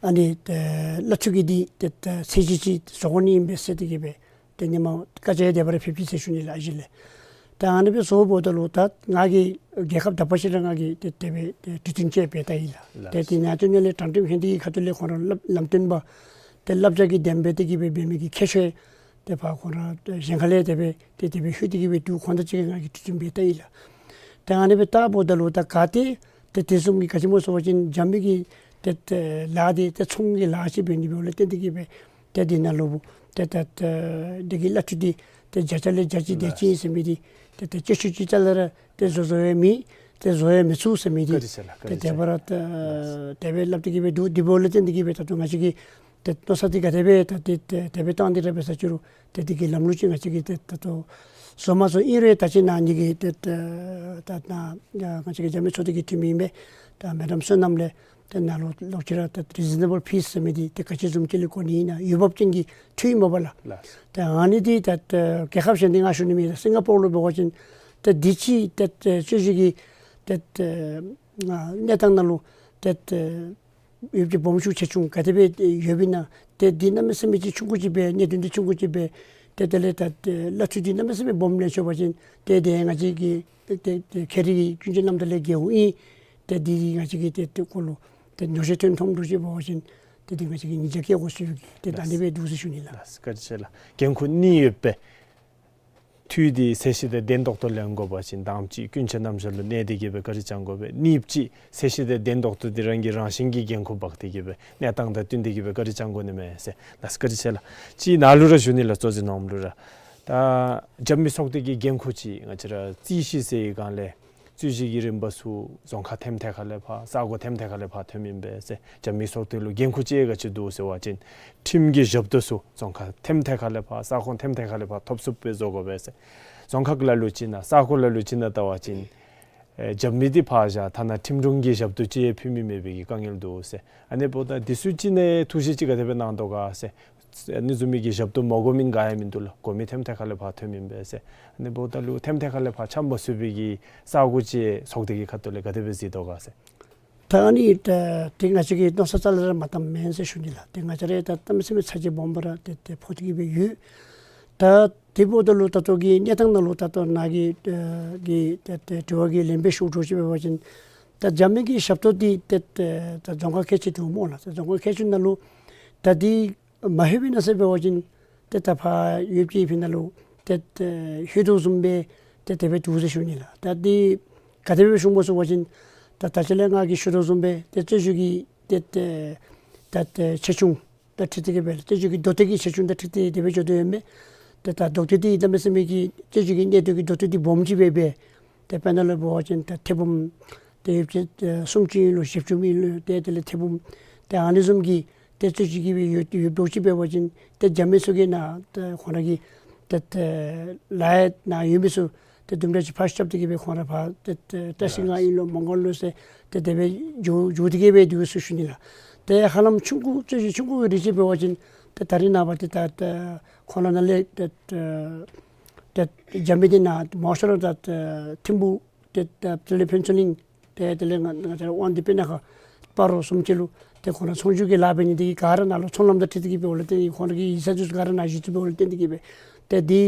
ཨ་ནི་ཏེ་བླ་ཆོས་ཀྱི་འདི་ཏེ་ཏེ་ཚད་གཞི་ཅིག་བཟོ་དགོ་ནི་ཨིན་པས་ཟེར་ཏེ་གིས་སྦེ་ཏེ་ཧེ་མ་བཀའ་རྒྱ་ཡང་དེ་སྦེ་ར་ཕེབས་ཅི་ཟེར་ཞུ་ནི་ལགས། ཨ་ཞེ་ལས་ ད་ཨ་ནི་སྦེ་བཟོཝ་ད་ལུ་ད་ང་གིས་རྒྱལ་ཁབ་དག་པ་ཅིག་ར་ང་གིས་ཏེ་དེ་སྦེ་ཏེ་གྲོས་བསྟུན་ཅིག་འབད་ད་ཡི་ལགས། ལགས། ཏེ་དེ་ནང་དོན་ལས་དྲང་ཁྲིམས་ཧན་ཏེ་གི་ཁ་ཐུག་ལས་ཁོང་ར་ལམ་ལམ་སྟོན་པ་ཏེ་བསླབ་བྱ་གི་དེ་སྦེ་ཏེ་གི་སྦེ་འབད་མི་གི་ཁྱད་ཆོས་ཏེ་ཕར་ཁོང་ར་གཞན་ཁ་ལས་དེ་སྦེ་ཏེ་དེ་སྦེ་ལྷོད་དེ་གི་སྦེ་འདུག། ཁོང་དང་གཅིག་ཁར་ང་གིས་གྲོས་བསྟུན་འབད་ད་ཡི་ལགས། ཏེ་ཨ་ནི་སྦེ་བལྟཝ་ད་ལུ་ད་ག་ཏེ་ཏེ་དེ་བཟུམ་གྱི་ག་ཅི་སྨོ་ཟེར་བ་ཅིན་རྒྱབ་མི་གི་ཏེ་ཏེ་ལཱ་འདི་ཏེ་ཚོང་གི་ལཱ་ཅིག་འབད་ནི་འབདཝ་ལས་བརྟེན་ཏེ་གི་སྦེ་ཏེ་འདི་ནང་ལུ་ཏེ་ཏེ་ཏེ་འདི་གི་བླ་སྤྲུལ་འདི་ཏེ་བརྒྱ་ཆ་ལས་བརྒྱ་ཅིག་དེ་ཅིག་ཨིན་ཟེར་མི་འདི་ཏེ་ཏེ་སྤྱོད་ཚུལ་ཅིག་རྩ་ལས་ར་ཏེ་བཟོ་བཟོ་ཡང་མེད། ཏེ་བཟོ་ཡང་མི་ཚུགས་ཟེར་མི་འདི་བཀའ་དྲིན་ཆེ་ལགས། ཏེ་བཀའ་དྲིན་ཆེ། དེ་སྦེ་ར་ཏེ་དེ་སྦེ་སླབ་སྟེ་གི་སྦེ་འདུག། དེ་འབདཝ་ལས་བརྟེན་ཏེ་གི་སྦེ་ད་ལྟོ་ང་བཅས་ཀྱིས་ཏེ་མནོ་བསམ་འདི་ག་དེ་སྦེ་ད་ཏེ་ཏེ་དེ་སྦེ་བཏང་སྟེ་ར་འབད་ས་ཅི་རུང་ཏེ་འདི་གི་ལམ་ལུགས་ཅིག་ང་བཅས་ཀྱིས་ཏེ་ད་ལྟོ་བཟོ་མ་བཟོ་ཨིན་རུང་ད་ཅི་ནཱ་ངེ་གི་ཏེ་ད་ད་ནཱ་ང་བཅས་ཀྱི་རྒྱབ་མི་ཚོགས་སྡེ་གི་འཐུས་མི་ཨིན་པས། ད་མེ་ཌམ་བསོད་ནམས་ལས་ཏེ་ནཱ་ལུ་ལོག་ཅི་ར་ད་རི་ཛི་ནེ་བཱལ་ཕི་ཟེར་མི་འདི་ཏེ་ག་ཅི་བཟུམ་ཅིག་ལས་གོ་ནི་ཨིན་ན་འོས་འབབ་ཅན་གྱི་འཐུས་ཨིན་མས་པ་ལགས། ལགས། ཏེ་ཨ་ནི་འདི་ད་ད་རྒྱལ་ཁབ་གཞན་འདི་ང་ཞུ་ནི་མེད། ད་སིང་ག་པོར་ལུ་འབད་བ་ཅིན་ད་འདི་ཅིག་ད་ད་སྤྱོད་བཟོ་གི་ད་ད་ཨ་གནས་སྟངས་ནང་ལུ་ད་ད་ཡོདཔ་ཅིག་སྦོམ་ཆུང་ཆེ་ཆུང་ག་དེ་སྦེ་ཡོདཔ་ཨིན་ན། ཏེ་འདི་གནམ་མེད་ས་མེད་ཅིག་ཆུང་ཀུ་ཅིག་སྦེ་གནད་དོན་འདི་ཆུང་ཀུ་ཅིག་སྦེ་ཏེ་དེ་ལས་ད་ཏེ་བླ་སྤྲུལ་འདི་གནམ་མེད་ས་མེད་སྦོམ་ལེན་ཆོག་པ་ཅིན་ཏེ་དེ་ང་བཅས་ཀྱི་ཏེ་ཏེ་ཁེ་རི་གི་ཀུན་སྤྱོད་རྣམ་དག་ལས་འགལཝ་ཨིན། ཏེ་འདི་ང་བཅས་ཀྱིས་ཏེ་ཏེ་ཁོ་ལུ་ཏེ་ཉོགས་བཤད་ཐོན་ཐོནམ་འདྲཝ་ཅིག་འབད་བ་ཅིན་ཏེ་འདི་ང་བཅས་ཀྱིས་ཉེས་བྱ་བཀལ་དགོ་ཟེར་ཏེ་ད་ཨ་ནི་སྦེ་འདུག་ཟེར་ཞུ་ནི་ལགས། ལགས། བཀའ་དྲིན་ཆེ་ལགས། འགན་ཁུར་གཉིས་ཡོད་པའི་འཐུས་འདི་ཚད་གཞི་དང་ལྡན་ཏོག་ཏོ་ལེན་དགོ་པ་ཅིན་དང་པ་ཅིག་ཀུན་སྤྱོད་རྣམ་གཞག་ལུ་གནས་ཏེ་གི་སྦེ་བཀའ་དྲིན་བསྐྱང་དགོ་པས། གཉིས་པ་ཅིག་ཚད་གཞི་དང་ལྡན་ཏོག་ཏོ་འདི་རང་གི་རང་བཞིན་གྱི་འགན་ཁུར་འབག་སྟེ་གི་སྦེ་གནས་སྟངས་དང་བསྟུན་ཏེ་གི་སྦེ་བཀའ་དྲིན་བསྐྱང་དགོ་ནི་མས་ཟེར། ལགས། བཀའ་དྲིན་ཆེ་ལགས། ཅིག་ནཱ་ལུ་ར་ཞུ་ནི་ལགས། གཙོ་འཛིན་ནོར་བུ་ལུ་ར། ད་རྒྱབ་མི་ཚོགས་སྡེ་གི་འགན་ཁུར་ཅིག་ང་བཅས་ར་རྩོད་གཞི་ཟེར་བའི་སྒང་ལས་རྩོད་གཞི་གི་རིམ་པ་ཚུ་རྫོང་ཁག་ཐེམ་ཐད་ཁ་ལས་ཕར་ས་གོ་ཐེམ་ཐད་ཁ་ལས་ཕར་ཐོནམ་ཨིན་པས་ཟེར། རྒྱབ་མི་ཚོགས་སྡེ་ལུ་འགན་ཁུར་ཅིག་ག་ཅི་འདུག་ཟེར་བ་ཅིན་ཁྲིམས་ཀྱི་ཞབས་ཏོག་ཚུ་རྫོང་ཁག་ཐེམ་ཐད་ཁ་ལས་ཕར་ས་ཁོངས་ཐེམ་ཐད་ཁ་ལས་ཕར་ཐོབ་ཚུགསཔ་སྦེ་བཟོ་དགོ་པས་ཟེར། རྫོང་ཁག་ལ་ལུ་ཅིག་ནང་ས་གོ་ལ་ལུ་ཅིག་ནང་བལྟ་བ་ཅིན་ཨེ་རྒྱབ་མི་འདི་ཕར་བཞག་ཐ་ན་ཁྲིམས་དྲུང་གི་ཞབས་ཏོག་ཅིག་ཕུལ་མི་མེད་པའི་གི་དཀའ་ངལ་འདུག་ཟེར། ཨ་ནི་འབདཝ་ད་འདི་ཚུ་ཅིག་ནང་ཐུགས་བཞེད་ཅིག་ག་དེ་སྦེ་གནང་དོ་ག་ཟེར། ཨ་ནི་བཟུམ་མའི་གི་ཞབས་ཏོག་མ་དགོ་མི་ག་ཡང་མིན་འདུག་ལགས། དགོ་མི་ཐེམ་ཐད་ཁ་ལས་ཕར་ཐོནམ་ཨིན་པས་ཟེར། ཨ་ནི་འབདཝ་ད་ལུ་ཐེམ་ཐད་ཁ་ལས་ཕར་ཆ་མ་སོང་བའི་གི་ས་གོ་ཅིག་ཚོགས་སྡེ་གི་ཁ་ཐུག་ལས་ག་དེ་སྦེ་གཟིགས་དོ་ག་ཟེར། ད་ཨ་ནི་ད་ཏེ་ང་བཅས་ཀྱིས་མནོ་བསམ་རྩ་ལས་ར་མ་བཏངམ་མེན་ཟེར་ཞུ་ནི་ལགས། ཏེ་ང་བཅས་ར་ད་གནམ་མེད་ས་མེད་ཚ་གྱང་སྦོམ་སྦེ་ར་ཏེ་ཏེ་ཕོག་སྟེ་གི་སྦེ་ཡོད། ད་དེ་འབདཝ་ད་ལུ་ད་ལྟོ་གི་གནས་སྟངས་ནང་ལུ་ད་ལྟོ་ནཱ་གི་ཨེ་གི་ཏེ་ཏེ་དྲི་བ་གི་ལན་སྦེ་ཞུ་དོ་ཅིག་འབད་བ་ཅིན་ད་རྒྱབ་མི་གི་ཞབས་ཏོག་འདི་ཏེ་ཏེ་ད་རྫོང་ཁག་ཁལ་གཅིག་འདུག་སྨོ་ལགས། ད་རྫོང་ཁག་ཁལ་གཅིག་ནང་ལུ་ད་འདི་མ་ལྷོད་པའི་ནང་ཟེར་འབད་བ་ཅིན་ཏེ་ད་ཕར་ཡོདཔ་ཅིག་ཕི་ནང་ལུ་ཏེ་ཏེ་ལྷོད་དོ་བཟུམ་སྦེ་ཏེ་དེ་སྦེ་འདུག་ཟེར་ཞུ་ནི་ལགས། ད་འདི་ག་དེ་སྦེ་ཞུཝ་སྨོ་ཟེར་བ་ཅིན་ད་ད་ཅི་ལས་ང་གིས་ཞུ་དོ་བཟུམ་སྦེ་ཏེ་རྩོད་གཞི་གི་ཏེ་ཏེ་ད་ཏེ་ཆེ་ཆུང་དང་འཁྲིལ་ཏེ་གི་སྦེ་རྩོད་གཞི་གི་མདོ་སྟོད་ཀྱི་ཆེ་ཆུང་དང་འཁྲིལ་ཏེ་དེ་སྦེ་འགྱོ་དོ་ཡོད་མས། ཏེ་ད་མདོ་སྟོད་འདི་གནམ་མེད་ས་མེད་ཀྱི་རྩོད་གཞི་གི་གནད་དོན་གྱི་མདོ་སྟོད་འདི་སྦོམ་ཅིག་སྦེ་འབད། ཏེ་དཔེར་ན་ལུ་འབད་བ་ཅིན་ད་ཐེར་འབུམ་ཏེ་ཡོདཔ་ཅིག་ཏེ་སུམ་ཅུ་ཨིན་ལོ་བཞི་བཅུ་ཨིན་ལོ་ཏེ་དེ་ལས་ཐེར་འབུམ་ཏེ་ཨ་ནི་བཟུམ་གྱི་ཏེ་རྩོད་གཞི་གི་སྦེ་ཡོད་ཡོདཔ་འདྲཝ་ཅིག་འབད་བ་ཅིན་ཏེ་རྒྱབ་མི་ཚུ་གིས་ནཱ་ཏེ་ཁོང་ར་གི་ཏེ་ཏེ་ལཱ་ཡང་ནཱ་ཡོད་མི་ཚུ་ཏེ་དུམ་གྲ་ཅིག་ཕར་རྐྱབ་སྟེ་གི་སྦེ་ཁོང་ར་ཕར་ཏེ་ཏེ་བཀྲིས་སྒང་ཨིན་ལོ་མོང་སྒར་ལོ་ཟེར་ཏེ་དེ་སྦེ་འགྱོ་འགྱོ་སྟེ་གི་སྦེ་འདུག་ཟེར་ཞུ་ནི་ལགས། ཏེ་ཧ་ལམ་ཆུང་ཀུ་རྩོད་གཞི་ཆུང་ཀུ་གི་རིགས་ཅིག་འབད་བ་ཅིན་ཏེ་ད་རིས་ནངས་པ་ཏེ་ད་ཏེ་ཁོང་ར་ནཱ་ལས་ཏེ་ཏེ་ཏེ་རྒྱབ་མི་འདི་ནཱ་མང་ཤོས་ར་ད་ཏེ་ཐིམ་ཕུག་ཏེ་ད་དེ་ལས་ཕུན་ཚོགས་གླིང་ཏེ་དེ་ལས་ང་ང་བཅས་ར་དབང་འདུས་སྤུ་ན་ཁ་སྤ་རོ་བཟུམ་ཅིག་ལུ་ཏེ་ཁོང་ར་ཚོང་སྒྱུར་གྱི་ལཱ་འབད་ནི་འདི་གིས་ག་ར་ནཱ་ལུ་ཚོང་ལམ་དང་འཁྲིལ་ཏེ་གི་སྦེ་འོང་ལོ། ཏེ་ཁོང་ར་གི་ཡིག་ཚང་འདི་ཚུ་ག་ར་ནཱ་བཞུགས་ཏེ་སྦེ་འོང་ལོ། ཏེ་འདི་གིས་སྦེ་ཏེ་འདི་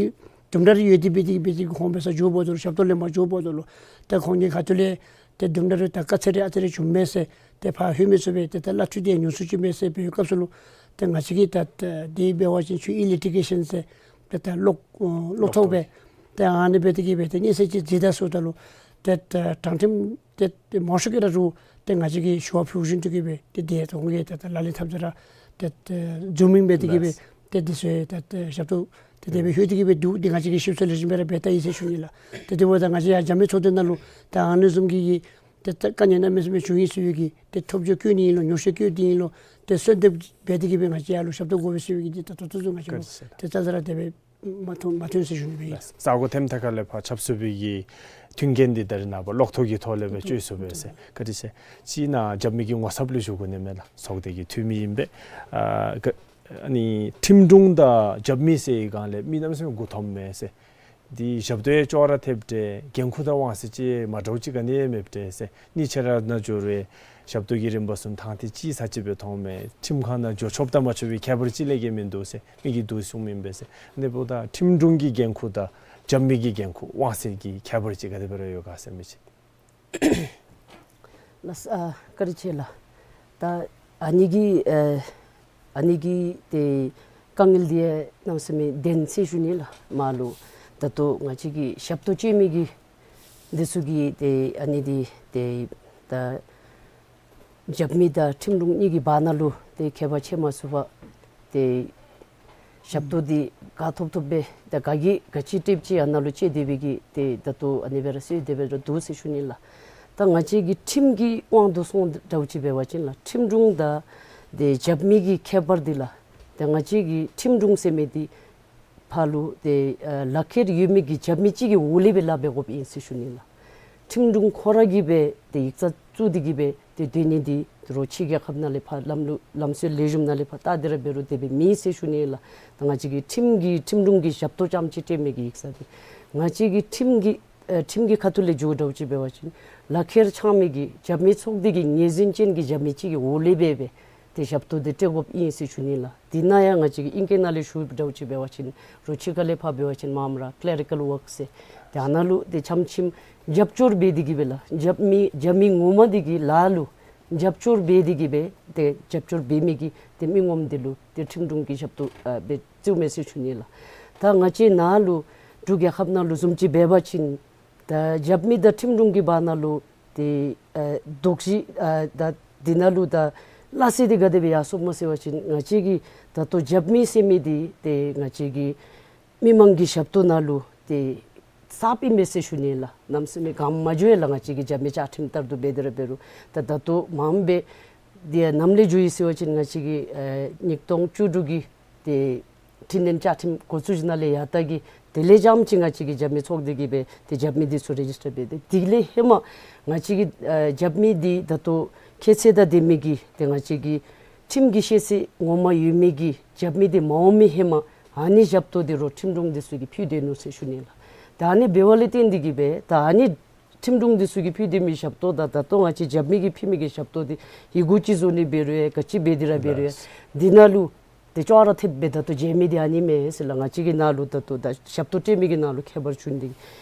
དུམ་གྲ་རེ་ཡོད་དེ་འབད་དེ་འབད་དེ་ཁོང་འབད་སར་འགྱོཝ་ད་ལུ་ཞབས་ཏོག་ལེན་པར་འགྱོཝ་ད་ལུ་ཏེ་ཁོང་གི་ཁ་ཐུག་ལས་ཏེ་དུམ་གྲ་རེ་ད་དཀའ་ཚེགས་རེ་ཨ་ཙི་རེ་བྱུངམ་མས་ཟེར་ཏེ་ཕར་ལྷོད་མི་ཚུགས་པས། ཏེ་ད་གླ་འཐུས་འདི་ཉུང་སུ་ཅིག་མས་ཟེར་འབད་བའི་སྐབས་སུ་ལུ་ཏེ་ང་བཅས་ཀྱིས་ད་ཏེ་འདི་འབད་བ་ཅིན་ཚུ་ཨི་ལི་ཊི་གེ་ཤཱན་ཟེར་ཏེ་ད་གློག་ཨོ་གློག་ཐོག་སྦེ་ཏེ་ཨ་ནི་འབད་དེ་གི་སྦེ་ཏེ་སྙན་སེང་ཅིག་མཛད་ད་ཟེརཝ་ད་ལུ་ཏེ་ད་དྲང་ཁྲིམས་ཏེ་ཏེ་མང་ཤོས་ཀྱིས་ར་རུང་ཏེ་ང་བཅས་ཀྱི་ཞུ་བ་ཕུལ་བཞིན་དུ་གི་སྦེ་ཏེ་དེ་ད་ཁོང་གིས་ད་ད་ལག་ལེན་འཐབ་སྟེ་ར་ཏེ་ཏེ་འཛུལཝ་ཨིན་པས། དེ་གིས་སྦེ་ལགས། ཏེ་དེ་ཚུ་ད་ཏེ་ཞབས་ཏོག་ཏེ་དེ་སྦེ་ལྷོད་དེ་གི་སྦེ་འདུག། ཏེ་ང་བཅས་ཀྱིས་ཞིབ་འཚོལ་ལེགས་ཤོམ་སྦེ་ར་འབད་ད་ཡི་ཟེར་ཞུ་ནི་ལགས། ཏེ་དེ་འབདཝ་ད་ང་བཅས་ཡང་རྒྱབ་མི་ཚོགས་སྡེ་ནང་ལུ་ད་ཨ་ནི་བཟུམ་གྱི་ཏེ་ད་དཀའ་ངལ་གནམ་མེད་ས་མེད་བྱུང་ཡི་ཟེར་བའི་གི་ཏེ་ཐོབ་བརྗོད་བཀོད་ནི་ཨིན་ལོ་ཉོགས་བཤད་བཀོད་དེ་ཨིན་ལོ་ཏེ་གསོལ་འདེབས་འབད་དེ་གི་སྦེ་ང་བཅས་ཡར་ལུ་ཞབས་ཏོག་དགོ་པས་ཟེར་བའི་གི་ཏེ་ད་ད་ལྟོ་ཚུན་ང་བཅས་ལུ་ཏེ་རྩ་ལས་ར་དེ་སྦེ་མ་ཐོན་མ་ཐོན་ཟེར་ཞུ་ནི་སྦེ་ཨིན། ས་གོ་ཐེམ་ཐད་ཁ་ལས་ཕར་ཆབ་སྲིད་པའི་གི་མཐུན་རྐྱེན་འདི་ད་རེས་ནངས་པ་གློག་ཐོག་གི་ཐོག་ལས་སྦེ་སྤྱོད་ཚུགས་པས་ཟེར། བཀའ་དྲིན་ཆེ། ཅིག་ནཱ་རྒྱབ་མི་གི་ངོ་ཚབ་ལུ་ཞུ་དགོ་ནི་མས་ལགས། ཚོགས་སྡེ་གི་འཐུས་མི་ཨིན་པས། ཨ་ག་ཨ་ནི་ཁྲིམས་དྲུང་དང་རྒྱབ་མི་ཟེར་བའི་སྒང་ལས་མི་གནམ་མེད་ས་མེད་མགུ་འཐོམ་མས་ཟེར། འདི་ཞབས་ཏོག་ཡང་ཅོག་ར་འཐདཔ་འདྲས། འགན་ཁུར་དང་དབང་ཚད་ཅིག་མ་འདྲཝ་ཅིག་ག་ནི་ཡང་མེདཔ་འདྲས་ཟེར། གཉིས་ཆ་ར་ནང་འགྱོ་རུང་ཞབས་ཏོག་གི་རིམ་པ་ཚུ་ཐང་ཐད་ཅིག་ས་ཅིག་སྦེ་མཐོངམ་མས། ཁྲིམས་ཁང་ནང་འགྱོ་ཆོགཔ་དང་མ་ཆོག་པའི་ཁྱད་པར་ཅིག་ལས་བརྒལ་མིན་འདུག་ཟེར་མི་གིས་འདུག་གསུངམ་ཨིན་པས་ཟེར། ཨ་ནི་འབདཝ་ད་ཁྲིམས་དྲུང་གི་འགན་ཁུར་དང་ རྒྱབ་མི་གི་འགན་ཁུར་དབང་ཚད་ཀྱི་ཁྱད་པར་ཅིག་ག་དེ་སྦེ་ར་ཡོད་ག་ཟེར་མི་ཅིག། ལགས་སོ། ཨ་བཀའ་དྲིན་ཆེ་ལགས། ད་ཨ་ནི་གི་ཨ་ཨ་ནི་གི་ཏེ་དཀའ་ངལ་འདི་གནམ་མེད་ས་མེད་ལྡན་ཟེར་ཞུ་ནི་ལགས། མ་ལུ་ད་ལྟོ་ང་བཅས་ཀྱི་ཞབས་ཏོག་སྤྱོད་མི་གི་འདི་ཚུ་གིས་ཏེ་ཨ་ནི་འདི་ཏེ་ད་རྒྱབ་མི་དང་ཁྲིམས་དྲུང་གཉིས་ཀྱི་བར་ན་ལུ་ཏེ་ཁྱད་པར་ཕྱེ་མ་ཚུགས་པར་ཏེ་ཞབས་ཏོག་འདི་ག་ཐོབ་ཐོབ་སྦེ་ད་ག་གིས་ག་ཅི་སྤྲོདཔ་ཅིག་ཨ་ནཱ་ལུ་སྤྱོད་དེ་སྦེ་གི་ཏེ་ད་ལྟོ་ཨ་ནི་སྦེ་ར་སོང་སྟེ་སྦེ་ར་འདུག་ཟེར་ཞུ་ནི་ལགས། ད་ང་བཅས་ཀྱི་ཁྲིམས་ཀྱི་དབང་དུ་སོང་འདྲཝ་ཅིག་འབད་བ་ཅིན་ལགས། ཁྲིམས་དྲུང་དང་ཏེ་རྒྱབ་མི་གི་ཁྱད་པར་འདི་ལགས། ཏེ་ང་བཅས་ཀྱི་ཁྲིམས་དྲུང་ཟེར་མི་འདི་ཕར་ལུ་ཏེ་ཨ་ལག་ཁྱེར་ཡོད་མི་གི་རྒྱབ་མི་ཅིག་གི་འོག་ལས་སྦེ་ལཱ་འབད་དགོཔ་ཨིན་ཟེར་ཞུ་ནི་ལགས། ཁྲིམས་དྲུང་ཁོ་ར་གིས་སྦེ་ཏེ་ཡིག་ཚང་བཙུགས་ཏེ་གི་སྦེ་ཏེ་སྡོད་ནི་འདི་རོགས་ཕྱི་རྒྱལ་ཁབ་ནང་ལས་ཕར་ལམ་ལུགས་ལམ་སྲོལ་ལེགས་ཤོམ་ནང་ལས་ཕར་བལྟ་སྟེ་ར་འབད་རུང་དེ་སྦེ་མེད་ཟེར་ཞུ་ནི་ལགས། ད་ང་བཅས་ཀྱི་ཁྲིམས་ཀྱི་ཁྲིམས་དྲུང་གི་ཞབས་ཏོག་རྐྱངམ་ཅིག་སྤྲོད་མི་གི་ཡིག་ཚང་འདི་ང་བཅས་ཀྱི་ཁྲིམས་ཀྱི་ཨ་ཁྲིམས་ཀྱི་ཁ་ཐུག་ལས་འགྱོ་འདྲཝ་ཅིག་འབད་བ་ཅིན་ལག་ཁྱེར་འཆང་མི་གི་རྒྱབ་མི་ཚོགས་སྡེ་གི་ངོས་འཛིན་ཅན་གྱི་རྒྱབ་མི་ཅིག་གི་འོག་ལས་སྦེ་སྦེ་ཏེ་ཞབས་ཏོག་འདི་སྤྲོད་དགོཔ་ཨིན་ཟེར་ཞུ་ནི་ལགས། འདི་ནང་ཡང་ང་བཅས་ཀྱིས་ཨིང་སྐད་ནང་ལས་ཞུ་འདྲཝ་ཅིག་འབད་བ་ཅིན་རོགས་ཕྱི་ཁ་ལས་ཕར་འབད་བ་ཅིན་མངམ་ར་ཀེ་ལི་རི་ཀཱལ་ཝརཀ་ཟེར་ཏེ་ཨ་ནཱ་ལུ་ཏེ་ཆམ་ཆིམ་རྒྱབ་སྐྱོར་འབད་དེ་གི་སྦེ་ལགས། རྒྱབ་མི་རྒྱབ་མི་ངོ་མ་འདི་གི་ལཱ་ལུ་རྒྱབ་སྐྱོར་འབད་དེ་གི་སྦེ་ཏེ་རྒྱབ་སྐྱོར་འབད་མི་གི་ཏེ་མི་ངོམ་འདི་ལུ་ཏེ་ཁྲིམས་དྲུང་གི་ཞབས་ཏོག་ཨ་སྦེ་བཙུགས་མས་ཟེར་ཞུ་ནི་ལགས། ད་ང་བཅས་ནཱ་ལུ་འབྲུག་རྒྱལ་ཁབ་ནང་ལུ་བཟུམ་ཅིག་འབད་བ་ཅིན་ད་རྒྱབ་མི་དང་ཁྲིམས་དྲུང་གི་བར་ན་ལུ་ཏེ་ཨ་དོགས་གཞི་ཨ་ད་འདི་ནང་ལུ་ད་སླ་བསྲེ་འདི་ག་དེ་སྦེ་ཡར་སོངམ་སྨོ་ཟེར་བ་ཅིན་ང་བཅས་ཀྱི་ད་ལྟོ་རྒྱབ་མི་ཟེར་མི་འདི་ཏེ་ང་བཅས་ཀྱི་མི་མང་གི་ཞབས་ཏོག་ནང་ལུ་ཏེ་གསརཔ་ཨིན་མས་ཟེར་ཞུ་ནི་ལགས། གནམ་མེད་ས་མེད་གང་མ་འགྱོ་ཡ་ལགས། ང་བཅས་ཀྱི་རྒྱབ་མི་བཅའ་ཁྲིམས་ལྟར་དུ་འབད་དེ་ར་འབད་རུང་ད་ད་ལྟོ་མངམ་སྦེ་འདི་ཡང་ནམ་ལས་འགྱོ་ཡི་ཟེར་བ་ཅིན་ང་བཅས་ཀྱི་ཨེ་ཉིས་སྟོང་བཅུ་དྲུག་གི་ཏེ་འཕྲི་སྣོན་བཅའ་ཁྲིམས་འགོ་བཙུགས་ཞིནམ་ལས་ཡར་ད་གི་དེ་ལས་རྐྱངམ་ཅིག་ང་བཅས་ཀྱི་རྒྱབ་མི་ཚོགས་སྡེ་གིས་སྦེ་ཏེ་རྒྱབ་མི་འདི་ཚུ་རེ་ཇིས་ཊར་འབད་དེ་དེ་ལས་ཧེ་མ་ང་བཅས་ཀྱི་ཨེ་རྒྱབ་མི་འདི་ད་ལྟོ་ཁྱད་ཚད་དང་ལྡན་མི་གི་ཏེ་ང་བཅས་ཀྱི་ཁྲིམས་ཀྱི་ཤེས་ཚད་ངོ་མ་ཡོད་མི་གི་རྒྱབ་མི་འདི་མ་འོང་མི་ཧེ་མ་ཨ་ནི་ཞབས་ཏོག་འདི་རོགས་ཁྲིམས་དྲུང་འདི་ཚུ་གིས་ཕུལ་སྡོད་ནུག་ཟེར་ཞུ་ནི་ལགས། ད་ཨ་ནི་འབད་བ་ལས་བརྟེན་ཏེ་གི་སྦེ་ད་ཨ་ནི་ཁྲིམས་དྲུང་འདི་ཚུ་གིས་ཕུལ་སྡོད་མི་ཞབས་ཏོག་དང་ད་ལྟོ་ང་བཅས་རྒྱབ་མི་གིས་ཕུལ་མི་གི་ཞབས་ཏོག་འདི་ཡི་གུ་ཅིག་བཟོ་ནི་འབད་རུང་ཡང་ག་ཅི་འབད་དེ་ར་འབད་རུང་ཡང་འདི་ནང་ལུ་ཏེ་ཅོག་ར་འཐདཔ་སྦེ་ད་ལྟོ་མཇལ་མི་འདི་ཨ་ནི་མས་ཟེར་ལགས། ང་བཅས་ཀྱི་ནང་ལུ་ད་ལྟོ་ད་ཞབས་ཏོག་སྤྲོད་མི་གི་ནང་ལུ་ཁྱད་པར་བྱུང་སྟེ་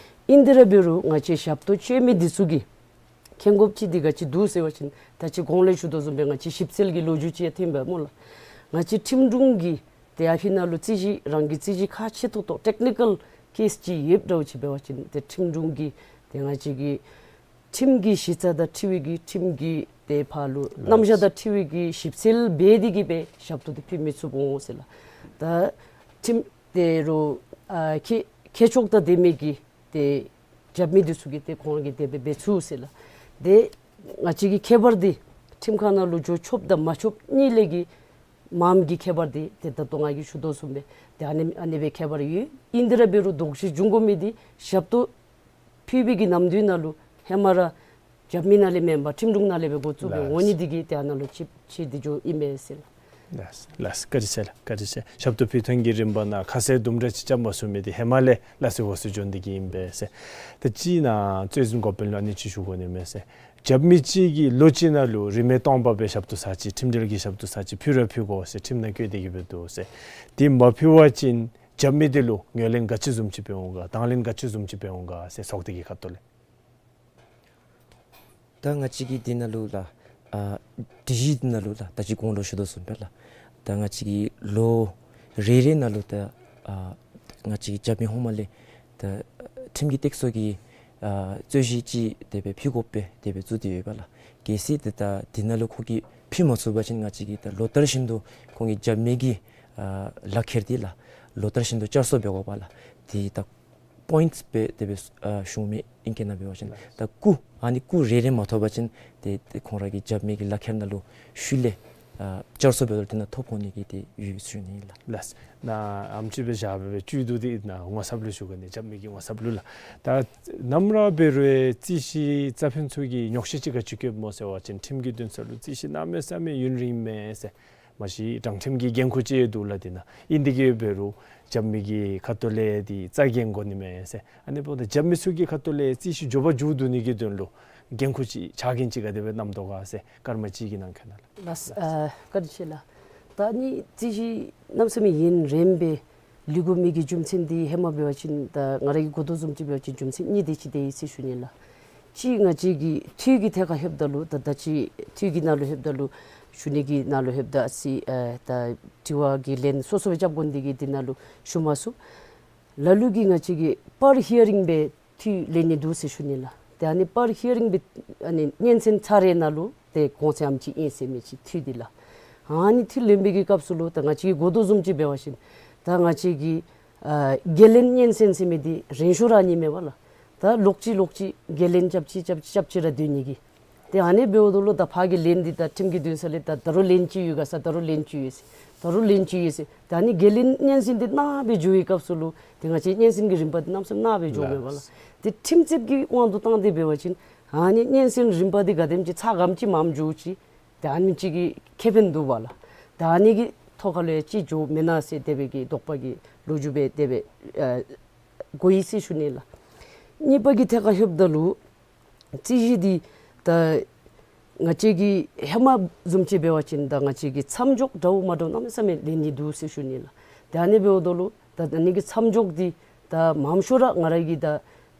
ཨིན་དེ་ར་འབད་རུང་ང་བཅས་ཞབས་ཏོག་སྤྲོད་མི་འདི་ཚུ་གིས་མཁྱེན་དགོཔ་ཅིག་འདི་ག་ཅི་འདུག་ཟེར་བ་ཅིན་ད་ཅི་གོང་ལས་ཞུ་དོ་བཟུམ་སྦེ་ང་བཅས་ཞིབ་འཚོལ་གྱི་ལོ་རྒྱུས་ཅིག་ཡང་ཐོན་པས་སྨོ་ལགས། ང་བཅས་ཁྲིམས་དྲུང་གིས་ཏེ་ཨ་ཕི་ནང་ལུ་རྩོད་གཞི་རང་གི་རྩོད་གཞི་ཁག་ཆེ་ཏོག་ཏོ་ཊེག་ནི་ཀཱལ་ཀེསི་ཅིག་ཡོདཔ་འདྲཝ་ཅིག་འབད་བ་ཅིན་ཏེ་ཁྲིམས་དྲུང་གིས་ཏེ་ང་བཅས་ཀྱི་ཁྲིམས་ཀྱི་གཞི་རྩ་དང་འཁྲིལ་བའི་གི་ཁྲིམས་ཀྱི་ཏེ་ཕར་ལུ་རྣམ་གཞག་དང་འཁྲིལ་བའི་གི་ཞིབ་འཚོལ་འབད་དེ་གི་སྦེ་ཞབས་ཏོག་འདི་ཕུལ་མི་ཚུགས་འོང་ཟེར་ལགས། ད་ཁྲིམས་ཏེ་རོགས་ཨ་མཁས་མཁས་མཆོག་དང་ལྡན་མི་གི་ཏེ་རྒྱབ་མི་འདི་ཚུ་གིས་ཏེ་ཁོང་གིས་དེ་སྦེ་འབད་ཚུགས་ཟེར་ལགས། ཏེ་ང་བཅས་ཀྱི་ཁྱད་པར་འདི་ཁྲིམས་ཁང་ནང་ལུ་འགྱོ་ཆོགཔ་དང་མ་ཆོགཔ་གཉིས་ལས་ཀྱི་མངམ་གི་ཁྱད་པར་འདི་ཏེ་ད་ལྟོ་ང་གིས་ཞུ་དོ་བཟུམ་སྦེ་ཏེ་ཨ་ནི་ཨ་ནི་སྦེ་ཁྱད་པར་ཡོད། ཨིན་དེ་ར་འབད་རུང་དོགས་གཞི་འབྱུང་དགོ་མི་འདི་ཞབས་ཏོག་ཕུལ་བའི་གི་ནམ་དུས་ནང་ལུ་ཧེ་མ་ར་རྒྱབ་མི་ནང་ལས་མེན་པར་ཁྲིམས་དྲུང་ནང་ལས་སྦེ་འགོ་བཙུགས་སྦེ་འོང་ནི་འདི་གིས་ཏེ་ཨ་ནཱ་ལུ་ཅིག་ཅིག་འདི་འགྱོཝ་ཨིན་མས་ཟེར་ལགས། ལགས་ལགས་བཀའ་དྲིན་ཆེ་ལགས། བཀའ་དྲིན་ཆེ། ཞབས་ཏོག་ཕུལ་ཐངས་ཀྱི་རིམ་པ་ནང་ཁ་གསལ་དུམ་གྲ་ཅིག་རྐྱབ་མ་ཚུགས་མི་འདི་ཧེ་མ་ལས་སླ་བསྲེ་འོ་བསྲེ་འགྱོ་ནི་འདི་གིས་ཨིན་པས་ཟེར། ད་ཅི་ནཱ་རྩོད་འཛིན་འགོ་དཔོན་ལུ་ཨ་ནི་ཅིག་ཞུ་དགོ་ནི་མས་ཟེར། རྒྱབ་མི་ཅིག་གིས་ལོ་གཅིག་ནང་ལུ་རིན་མེད་སྟོང་པ་སྦེ་ཞབས་ཏོག་ཚར་གཅིག་ཁྲིམས་འབྲེལ་གྱི་ཞབས་ཏོག་ཚར་གཅིག་ཕུལ་ར་ཕུལ་དགོ་ཟེར་ཁྲིམས་ནང་བཀོད་དེ་གི་སྦེ་འདུག་ཟེར། དེ་མ་ཕུལ་བ་ཅིན་རྒྱབ་མི་འདི་ལུ་ངོས་ལེན་ག་ཅི་བཟུམ་ཅིག་འབད་འོང་ག་དང་ལེན་ག་ཅི་བཟུམ་ཅིག་འབད་འོང་ག་ཟེར་ཚོགས་སྡེ་གི་ཁ་ཐུག་ལས། ད་ང་བཅས་ཀྱི་འདི་ནང་ལུ་ལགས་ཨ་སྒྲིག་གཞི་འདི་ནང་ལུ་ལགས་ད་ཅི་གོང་ལུ་ཞུ་དོ་བཟུམ་སྦེ་ལགས་ད་ང་བཅས་ཀྱི་ལོ་རེ་རེ་ནང་ལུ་ད་ཨ་ང་བཅས་ཀྱི་རྒྱབ་མི་ཧོངས་མ་ལས་ད་ཁྲིམས་ཀྱི་སྟེགས་གསོ་གི་ཨ་རྩོད་གཞི་ཅིག་དེ་སྦེ་ཕུལ་དགོཔ་སྦེ་དེ་སྦེ་བཙུགས་ཏེ་ཡོདཔ་ལགས། གལ་སྲིད་ད་ད་འདི་ནང་ལུ་ཁོ་གིས་ཕུལ་མ་ཚུགས་པ་ཅིན་ང་བཅས་ཀྱིས་ད་ལོ་ལྟར་བཞིན་དུ་ཁོང་གི་རྒྱབ་མི་གི་ཨ་ལག་ཁྱེར་འདི་ལགས་ལོ་ལྟར་བཞིན་དུ་བསྐྱར་གསོ་འབད་དགོཔ་ལགས། དེ་ད་པོའིནཊསི་སྦེ་དེ་སྦེ་ཨ་ཞུ་མི་ཨིན་གྱི་ན་འབད་བ་ཅིན་ད་སྐུ་ཨ་ནི་སྐུ་རེ་རེ་མ་ཐོབ་པ་ཅིན་ཏེ་ཏེ་ཁོང་ར་གི་རྒྱབ་མི་གི་ལག་ཁྱེར་ནང་ལུ་ཤུལ་ལས་ཨ་བསྐྱར་གསོ་འབད་དོ་དེ་ནང་ཐོབ་འོང་ནི་གི་དེ་ཡོད་ཟེར་ཞུ་ནི་ཨིན་ལགས། ལགས། ནཱ་ཨེམ་ཅིག་སྦེ་བཞག་སྦེ་སྦེ་བཅུད་བསྡུ་སྟེ་ནཱ་ངོ་ཚབ་ལུ་ཞུ་གེ་ནི། རྒྱབ་མི་གི་ངོ་ཚབ་ལུ་ལགས། ད་ནམ་ར་འབད་རུང་རྩོད་གཞི་རྩ་ཕན་ཚུ་གིས་ཉོགས་བཤད་ཅིག་ག་ཅི་བཀོདཔ་སྨོ་ཟེར་བ་ཅིན་ཁྲིམས་ཀྱི་འདུན་ས་ལུ་རྩོད་གཞི་གནམ་མེད་ས་མེད་ཡུན་རིངམ་མས་ཟེར། མ་གཞི་དྲང་ཁྲིམས་ཀྱི་འགན་ཁུར་ཅིག་འདུག་ལགས། དེ་ནང་ཨིན་དེ་གི་འབད་རུང་རྒྱབ་མི་གི་ཁ་ཐུག་ལས་འདི་རྩ་འགེངས་དགོ་ནི་མས་ཟེར། ཨ་ནི་འབདཝ་ད་རྒྱབ་མི་ཚུ་གི་ཁ་ཐུག་ལས་རྩོད་གཞི་མགྱོགས་པ་མཇུག་བསྡུ་ནི་གི་དོན་ལུ་འགན་ཁུར་ཅིག་ཕྱག་འགན་ཅིག་ག་དེ་སྦེ་བསྣམ་དོ་ག་ཟེར་སྐར་མ་གཅིག་གི་ནང་འཁོད་ནང་ལགས། ལགས། ཨ་བཀའ་དྲིན་ཆེ་ལགས། ད་ཨ་ནི་རྩོད་གཞི་གནམ་མེད་ས་མེད་ཡུན་རིངམ་སྦེ་ ལུས་དགོ་མི་གི་རྒྱུ་མཚན་འདི་ཧེ་མ་འབད་བ་ཅིན་ད་ང་ར་གིས་གོ་དོ་བཟུམ་ཅིག་འབད་བ་ཅིན་རྒྱུ་མཚན་གཉིས་དེ་ཅིག་དེ་ཨིན་ཟེར་ཞུ་ནི་ལགས། གཅིག་ང་བཅས་ཀྱི་འཐུས་ཀྱི་ཐད་ཁར་ལྷོདཔ་ད་ལུ་ད་ད་ཅི་འཐུས་ཀྱི་ནང་ལུ་ལྷོདཔ་ད་ལུ་ཞུ་ནི་གི་ནང་ལུ་ལྷོདཔ་ད་ཨ་ཙི་ཨེ་ད་དྲི་བ་གི་ལན་སོ་སོ་སྦེ་རྐྱབ་དགོ་ནི་དེ་གིས་འདི་ནང་ལུ་ཞུ་མ་ཚུགས། ལ་ལུ་གིས་ང་བཅས་ཀྱིས་per hearing སྦེ་འཐུས་ལེན་ནི་འདུག་ཟེར་ཞུ་ནི་ལགས། ཏེ་ཨ་ནི་per hearing སྦེ་ཨ་ནི་སྙན་གསན་ཚར་རེ་ནང་ལུ་ཏེ་གོང་ཚད་ཨ་ནེམ་ཅིག་ཨིན་ཟེར་མི་ཅིག་འཐུས་འདི་ལགས། ཨ་ནི་འཐུས་ལེན་པའི་གི་སྐབས་སུ་ལུ་ད་ང་བཅས་ཀྱིས་གོ་དོ་བཟུམ་ཅིག་འབད་བ་ཅིན་ད་ང་བཅས་ཀྱི་ཨ་འགན་ལེན་སྙན་གསན་ཟེར་མི་འདི་རན་ཤོས་ར་ཨ་ནི་མས་པ་ལགས། ད་ལོག་ཅི་ལོག་ཅི་འགན་ལེན་རྐྱབ་ཅི་རྐྱབ་ཅི་རྐྱབ་ཅི་ར་སྡོད་ནི་གི། ཏེ་ཨ་ནི་འབདཝ་ད་ལུ་ད་ཕར་གྱི་ལན་འདི་ད་ཁྲིམས་ཀྱི་འདུན་ས་ལས་ད་ད་རུང་ལན་ཅིག་ཡོད་ག་ཟེར། ད་རུང་ལན་ཅིག་ཡོད་ཟེར། ད་རུང་ལན་ཅིག་ཡོད་ཟེར། ད་ཨ་ནི་འགན་ལེན་སྙན་གསན་འདི་གནང་སྦེ་འགྱོ་བའི་སྐབས་སུ་ལུ་ཏེ་ང་བཅས་སྙན་གསན་གྱི་རིམ་པ་འདི་གནམ་མེད་ས་མེད་གནང་སྦེ་འགྱོཝ་མས་པ་ལགས། ཏེ་ཁྲིམས་རྩོདཔ་ཀྱི་དབང་དུ་བཏང་སྟེ་འབད་བ་ཅིན་ཨ་ནི་སྙན་གསན་རིམ་པ་འདི་ག་དེམ་ཅིག་ཚ་ག་དེམ་ཅིག་མངམ་འགྱོ་ཅི། ཏེ་ཨ་ནི་ཅིག་གི་ཁེ་ཕན་འདུག་པ་ལགས། ད་ཨ་ནི་གི་ཐོག་ཁ་ལུ་ཡང་ཅིག་འགྱོཝ་མེན་ན་ཟེར་དེ་སྦེ་གི་དོགས་པ་གི་ལོ་རྒྱུས་སྦེ་དེ་སྦེ་ཨ་གོ་ཡི་ཟེར་ཞུ་ནི་ལགས། གཉིས་པ་གི་ཐད་ཁར་ལྷོདཔ་ད་ལུ་རྩོད་གཞི་འདི་ད་ང་བཅས་ཀྱིས་ཧེ་མ་བཟུམ་ཅིག་འབད་བ་ཅིན་ད་ང་བཅས་ཀྱིས་མཚམས་འཇོག་འདྲཝ་མ་འདྲཝ་གནམ་མེད་ས་མེད་ལེན་ནི་འདུག་ཟེར་ཞུ་ནི་ལགས། ཏེ་ཨ་ནི་འབདཝ་ད་ལུ་ད་ཨ་ནི་གི་མཚམས་འཇོག་འདི་ད་མངམ་ཤོས་ར་ང་ར་གིས་ད་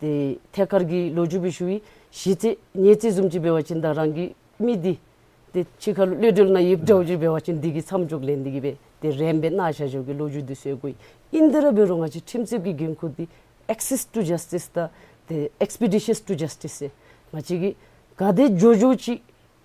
ཏེ་ཐད་ཀར་གྱི་ལོ་རྒྱུས་སྦེ་ཞུ་ཡི། གཞི་རྩའི་ཉེས་རྩོད་བཟུམ་ཅིག་འབད་བ་ཅིན་ད་རང་གི་མི་འདི་ཏེ་ཕྱི་ཁ་ལུ་གློད་གྲོལ་ནང་ཡིབ་འགྱོ་ཅི་འབད་བ་ཅིན་འདི་གི་མཚམས་འཇོག་ལེན་ཏེ་གི་སྦེ་ཏེ་རནམ་སྦེ་གནང་བཞག་བཞགཔ་གི་ལོ་རྒྱུས་འདི་ཚུ་ཡང་གོ་ཡི། ཨིན་དེ་ར་འབད་རུང་ང་བཅས་ཁྲིམས་རྩོདཔ་གི་འགན་ཁུར་འདི་access to justice དང་ཏེ་expeditious to justice ཟེར་ང་བཅས་ཀྱིས་ག་དེ་མགྱོགས་མགྱོགས་ཅིག་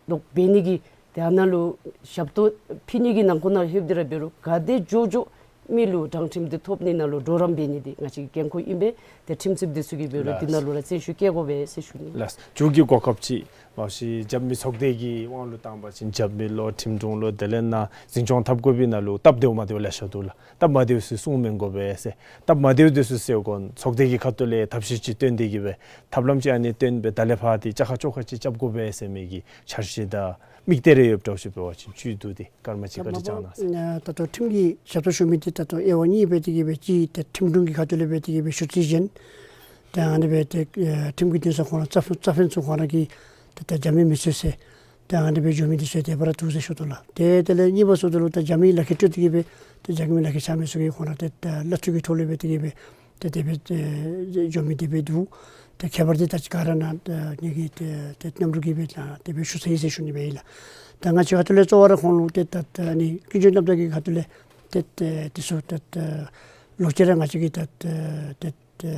ལོག་འབད་ནི་གི་ཏེ་ཨ་ནཱ་ལུ་ཞབས་ཏོག་ཕུལ་ནི་གི་ནང་འཁོད་ནང་ལྷོདཔ་འདི་ར་འབད་རུང་ག་དེ་མགྱོགས་མགྱོགས་མི་ལུ་དྲང་ཁྲིམས་འདི་ཐོབ་ནི་ནང་ལུ་གྲོགས་རམ་འབད་ནི་འདི་ང་བཅས་ཀྱི་འགན་ཁུར་ཨིན་པས། ཏེ་ཁྲིམས་རྩོདཔ་འདི་ཚུ་གིས་འབད་རུང་འདི་ནང་ལུ་ར་བརྩོན་ཤུགས་བསྐྱེད་དགོ་པས་ཟེར་ཞུ་ནི། ལགས། མཇུག་གི་གོ་སྐབས་ཅིག་མ་གཞི་རྒྱབ་མི་ཚོགས་སྡེ་གི་དབང་ལུ་བཏང་པ་ཅིན་རྒྱབ་མི་ལོ་ཁྲིམས་དྲུང་ལོ་དེ་ལས་ནཱ་འཛིན་སྐྱོང་འཐབ་དགོ་པའི་ནང་ལུ་སྟབས་བདེཝ་མ་བདེཝ་ལེ་ཤ་འདུག་ལགས། སྟབས་མ་བདེཝ་ཚུ་གསུང་མི་དགོ་པས་ཟེར། སྟབས་མ་བདེཝ་འདི་ཚུ་སེལ་དགོ་ཚོགས་སྡེ་གི་ཁ་ཐུག་ལས་ཐབས་ཤེས་ཅིག་བཏོན་ཏེ་གི་སྦེ་ཐབས་ལམ་ཅིག་ཨ་ནི་བཏོན་སྦེ་ད་ལས་ཕར་འདི་བཅའ་ཁ་བཅོ་ཁ་ཅིག་རྐྱབ་དགོ་པས་ཟེར་མི་གི་འཆར་གཞི་དང་དམིགས་གཏད་རེ་ཡོདཔ་འདྲཝ་ཅིག་འབད་བ་ཅིན་ཅིག་འདུག་སྟེ་སྐར་མ་ཅིག་བཀའ་དྲིན་བསྐྱང་གནང་ཟེར། ད་ལྟོ་ཁྲིམས་ཀྱི་ཞབས་ཏོག་ཞུ་མི་འདི་ད་ལྟོ་དབྱེ་བ་གཉིས་སྦེ་དེ་གི་སྦེ་གཅིག་ཏེ་ཁྲིམས་དྲུང་གི་ཁ་ཐུག་ལས་སྦེ་དེ་གི་སྦེ་ཞུ་རྩིས་གཞན། ཏེ་ཨ་ནི་སྦེ་ཏེ་ཨེ་ཁྲིམས་ཀྱི་འདུན་ས་ཁོང་ར་རྩ་ཁྲིམས་རྩ་ཁྲིམས་ཚུ་ཁོང་ར་གིས་ཏེ་ད་རྒྱབ་མི་མི་ཚུ་ཟེར། ཏེ་ཨ་ནི་སྦེ་འགྱོ་མི་འདི་ཚུ་དེ་སྦེ་ར་འདུག་ཟེར་ཞུ་དོ་ལགས། ཏེ་དེ་ལས་གཉིས་པ་ཟེརཝ་ད་ལུ་ད་རྒྱབ་མི་ལག་ཁྱེར་སྤྲོད་དེ་གི་སྦེ་ཏེ་རྒྱབ་མི་ལག་ཁྱེར་ཆགས་མི་ཚུ་གིས་ཁོང་ར་ཏེ་ད་གླ་ཆུ་གི་ཐོག་ལས་སྦེ་དེ་གི་སྦེ་ཏེ་དེ་སྦེ་ཨེ་འགྱོ་མི་དེ་སྦེ་འདུག། ཏེ་ཁྱད་པར་འདི་ད་ཅི་ག་ར་ནཱ་ཏེ་ངེ་གི་ཏེ་ཏེ་རྣམ་རོག་གིས་སྦེ་ད་དེ་སྦེ་ཞུ་ཚར་ཡི་ཟེར་ཞུ་ནི་སྦེ་ཨིན་ལགས། ད་ང་བཅས་ཁ་ཐུག་ལས་གཙོ་བོ་ར་ཁོང་ལུ་ཏེ་ད་ད་ཨ་ནི་ཀུན་སྤྱོད་རྣམ་དག་གི་ཁ་ཐུག་ལས་ཏེ་ཏེ་དེ་ཚུ་ད་ད་ལོག་ཅི་ར་ང་བཅས་ཀྱིས་ད་ད་ཏེ་ཏེ་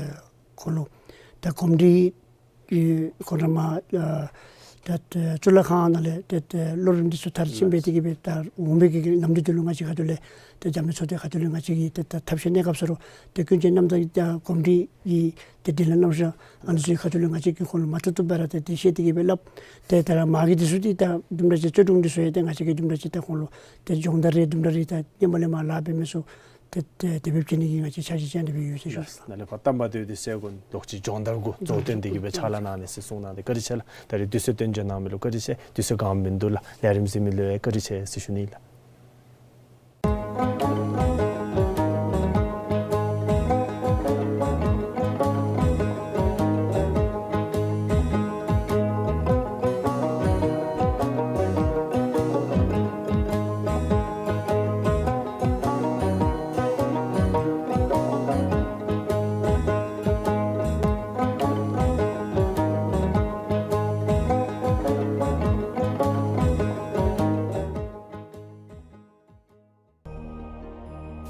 ཁོང་ལུ་ད་གོམས་འདྲིས་ཨེ་ཁོང་ར་མར་ཨ་ད་ད་གཙུག་ལག་ཁང་ནང་ལས་ཏེ་ད་སློབ་རིམ་འདི་ཚུ་མཐར་ཕྱིན་སྦེ་དེ་གི་སྦེ་ད་འོང་པའི་གི་ནམ་དུས་འདི་ལུ་ང་བཅས་ཁ་ཐུག་ལས་ཏེ་རྒྱབ་མི་ཚོགས་སྡེ་ཁ་ཐུག་ལས་ང་བཅས་ཀྱིས་ཏེ་ད་ཐབས་ཤེས་གནས་སྐབས་སུ་རུང་ཏེ་ཀུན་སྤྱོད་རྣམ་དག་གི་ད་གོམས་འདྲིས་ཀྱི་ཏེ་དྲིན་ལན་གནང་ཤོག། ཨ་ནི་ཚུ་གི་ཁ་ཐུག་ལས་ང་བཅས་ཀྱིས་ཁོང་ལུ་མ་བཏུབ་བཏུབ་སྦེ་ར་ཏེ་ཏེ་བཤད་དེ་གི་སྦེ་སླབ། ཏེ་ད་ར་མ་གི་འདི་ཚུ་འདི་ད་དུམ་གྲ་ཅིག་རྩོད་དྲུང་འདི་ཚུ་ཡང་ཏེ་ང་བཅས་ཀྱིས་དུམ་གྲ་ཅིག་ད་ཁོང་ལུ་ཏེ་སྦྱོང་བརྡར་རེ་དུམ་གྲ་རེ་ད་ཧེ་མ་ལས་མར་ལཱ་འབད་མི་ཚུ་ཏེ་ཏེ་དེ་སྦེ་བྱིན་ནི་གི་ང་བཅས་འཆར་གཞི་ཅིག་ཨ་ནི་སྦེ་ཡོད་ཟེར་ཞུ་ལགས། ནཱ་ལས་ཕར་གཏམ་དཔེ་འདི་ཚུ་གོ་ལོག་ཅིག་སྦྱོང་བརྡར་གུ་གཙོ་བོ་བཏོན་ཏེ་གི་སྦེ་ཕྱག་ལཱ་གནང་ནི་ཟེར་གསུངས་གནང་སྟེ་བཀའ་དྲིན་ཆེ་ལགས། ད་རིས་དུས་ཚོད་བཏོན་བྱོན་གནང་མི་ལུ་བཀའ་དྲིན་ཆེ། དུས་ཚོད་གང་མིན་འདུག་ལགས། ལས་རིམ་གཟིགས་མི་ལུ་ཡང་བཀའ་དྲིན་ཆེ་ཟེར་ཞུ་ནི་ལགས།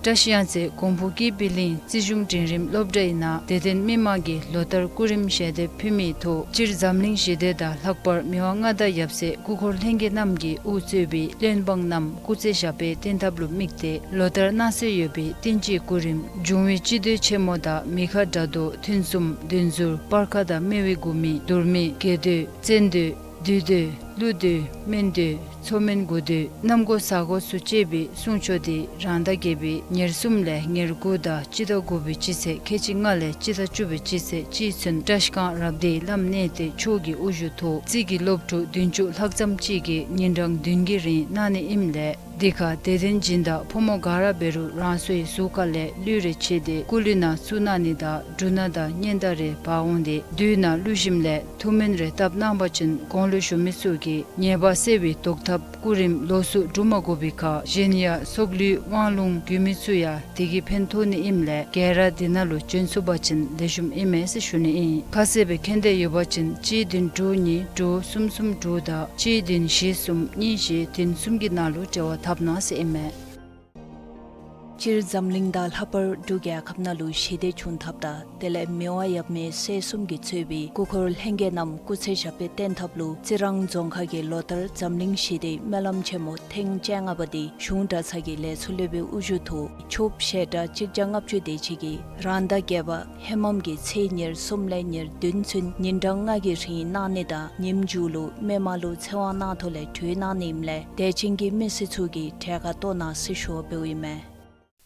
བཀྲ་ཤིས་གཡང་རྩེ་ཀོང་པོ་ཀི་པི་ལིང་རྩིས་གཞུང་འབྲིང་རིམ་སློབ་གྲྭའི་ནང་དད་ལྡན་མི་མང་གིས་ལོ་ལྟར་སྐུ་རིམ་ཞལ་འདེབས་ཕུལ་མིའི་ཐོག་སྤྱིར་འཛམ་གླིང་ཞི་བདེ་དང་ལྷག་པར་མི་དབང་མངའ་བདག་ཡབ་སྲས་སྐུ་འཁོར་ལྷན་རྒྱས་རྣམས་ཀྱིས་དབུ་གཙོས་པའི་བློན་འབངས་རྣམས་སྐུ་ཚེ་ཞབས་པད་བརྟན་ཐབས་ལུ་དམིགས་ཏེ་ལོ་ལྟར་གནང་སྲོལ་ཡོད་པའི་བསྟན་སྤྱིའི་སྐུ་རིམ་འབྱུང་བའི་སྤྱི་མདོས་ཆེན་མོ་དང་མི་ཁ་དགྲ་གདོང་མཐུན་གསུམ་བདུན་ཟུར་སྤར་ཁ་དང་སྨེ་བའི་དགུ་མིག་དུར་མིག་དགེ་མདོས་བཙན་མདོས་བདུད་མདོས་ཀླུ་མདོས་སྨན་མདོས་མཚོ་སྨན་དགུ་མདོས་གནམ་སྒོ་ས་སྒོ་ཚུ་བཅས་པའི་གསུང་ཆོག་འདི་རང་ཟླ་བརྒྱད་པའི་ཉེར་གསུམ་ལས་ཉེར་དགུ་དང་སྤྱི་ཟླ་དགུ་པའི་སྤྱི་ཚེས་ཁལ་གཅིག་ལྔ་ལས་སྤྱི་ཟླ་བཅུ་པའི་སྤྱི་ཚེས་གཅིག་ཚུན་བཀྲ་ཤིས་སྒང་རབ་སྡེའི་བླམ་གནས་བརྟན་མཆོག་གི་དབུ་བཞུགས་ཐོག་རྩིས་ཀྱི་སློབ་ཕྲུག་བདུན་ཅུ་ལྷག་ཙམ་ཅིག་གིས་ཉིན་གྲངས་བདུན་གྱི་རིང་གནང་ནི་ཨིནམ་ལས་ དེ་ཁར་དད་ལྡན་སྦྱིན་བདག་ཕོ་མོ་ག་ར་འབད་རུང་རང་སོའི་གཟུགས་ཁ་ལས་ལུས་རེ་ཕྱེ་སྟེ་སྐུ་ལུས་ནང་བཙུགས་གནང་ནི་དང་འབྲུ་སྣ་དང་སྙན་དར་རེ་འབག་འོང་སྟེ་དུས་ནང་བླུགས་ཞིནམ་ལས་ཐུགས་སྨོན་རེ་བཏབ་གནང་པ་ཅིན་གོང་ལུ་ཞུ་མི་ཚུ་གིས་ཉེས་པ་སེལ་བའི་བཟློག་ཐབས་སྐུ་རིམ་ལོགས་སུ་སྒྲུབ་མ་དགོ་པའི་ཁར་གཞན་ཡང་སྲོག་ལུས་དབང་ལུང་རྒྱུད་སྨིན་ཚུ་ཡང་དེ་གིས་ཕན་ཐོགས་ནི་ཨིནམ་ལས་ག་ར་དེ་ནང་ལུ་བྱོན་ཚུགས་པ་ཅིན་ལེགས་ཤོམ་ཨིན་མས་ཟེར་ཞུ་ནི་ཨིན། ཁ་གསལ་སྦེ་མཁྱེན་འདོད་ཡོད་པ་ཅིན་གཅིག་བདུན་དྲུག་གཉིས་དྲུག་གསུམ་གསུམ་དྲུག་དང་གཅིག་བདུན་བཞི་གསུམ་གཉིས་བཞི་བདུན་གསུམ་གྱི་ནང་ལུ་འབྲེལ་བ་འཐབ་གནང་ཟེར་ཨིན་མས། སྤྱིར་འཛམ་གླིང་དང་ལྷག་པར་འབྲུག་རྒྱལ་ཁབ་ནང་ལུ་ཞི་བདེ་བྱུང་ཐབས་དང་དེ་ལས་མི་དབང་ཡབ་མེས་སྲས་གསུམ་གྱིས་གཙོས་པའི་སྐུ་འཁོར་ལྷན་རྒྱས་རྣམས་སྐུ་ཚེ་ཞབས་པད་བརྟན་ཐབས་ལུ་རྩི་རང་རྫོང་ཁག་གིས་ལོ་ལྟར་འཛམ་གླིང་ཞི་བདེའི་སྨོན་ལམ་ཆེན་མོ་ཐེངས་བཅོ་ལྔ་པ་འདི་གཞུང་གྲྭ་ཚང་གི་ལས་ཚོགས་སློབ་དཔོན་དབུ་བཞུགས་ཐོག་ཆོས་བཤད་གྲྭ་གཅིག་བརྒྱ་ལྔ་བཅུ་དེ་ཅིག་གིས་རང་ཟླ་བརྒྱད་པ་ཧེ་མམ་གྱི་ཚེས་ཉེར་གསུམ་ལས་ཉེར་བདུན་ཚུན་ཉིན་གྲངས་ལྔ་གི་རིང་གནང་ནི་དང་ཉིནམ་མཇུག་ལུ་མི་མང་ལུ་ཚེ་དབང་གནང་ཐོག་ལས་གྲོལ་གནང་ནི་ཨིནམ་ལས་དད་ཅན་གྱི་མི་སེར་ཚུ་གིས་གྲལ་ཁར་གཏོགས་གནང་ཟེར་ཞུ་བ་འབདཝ་ཨིན་མས།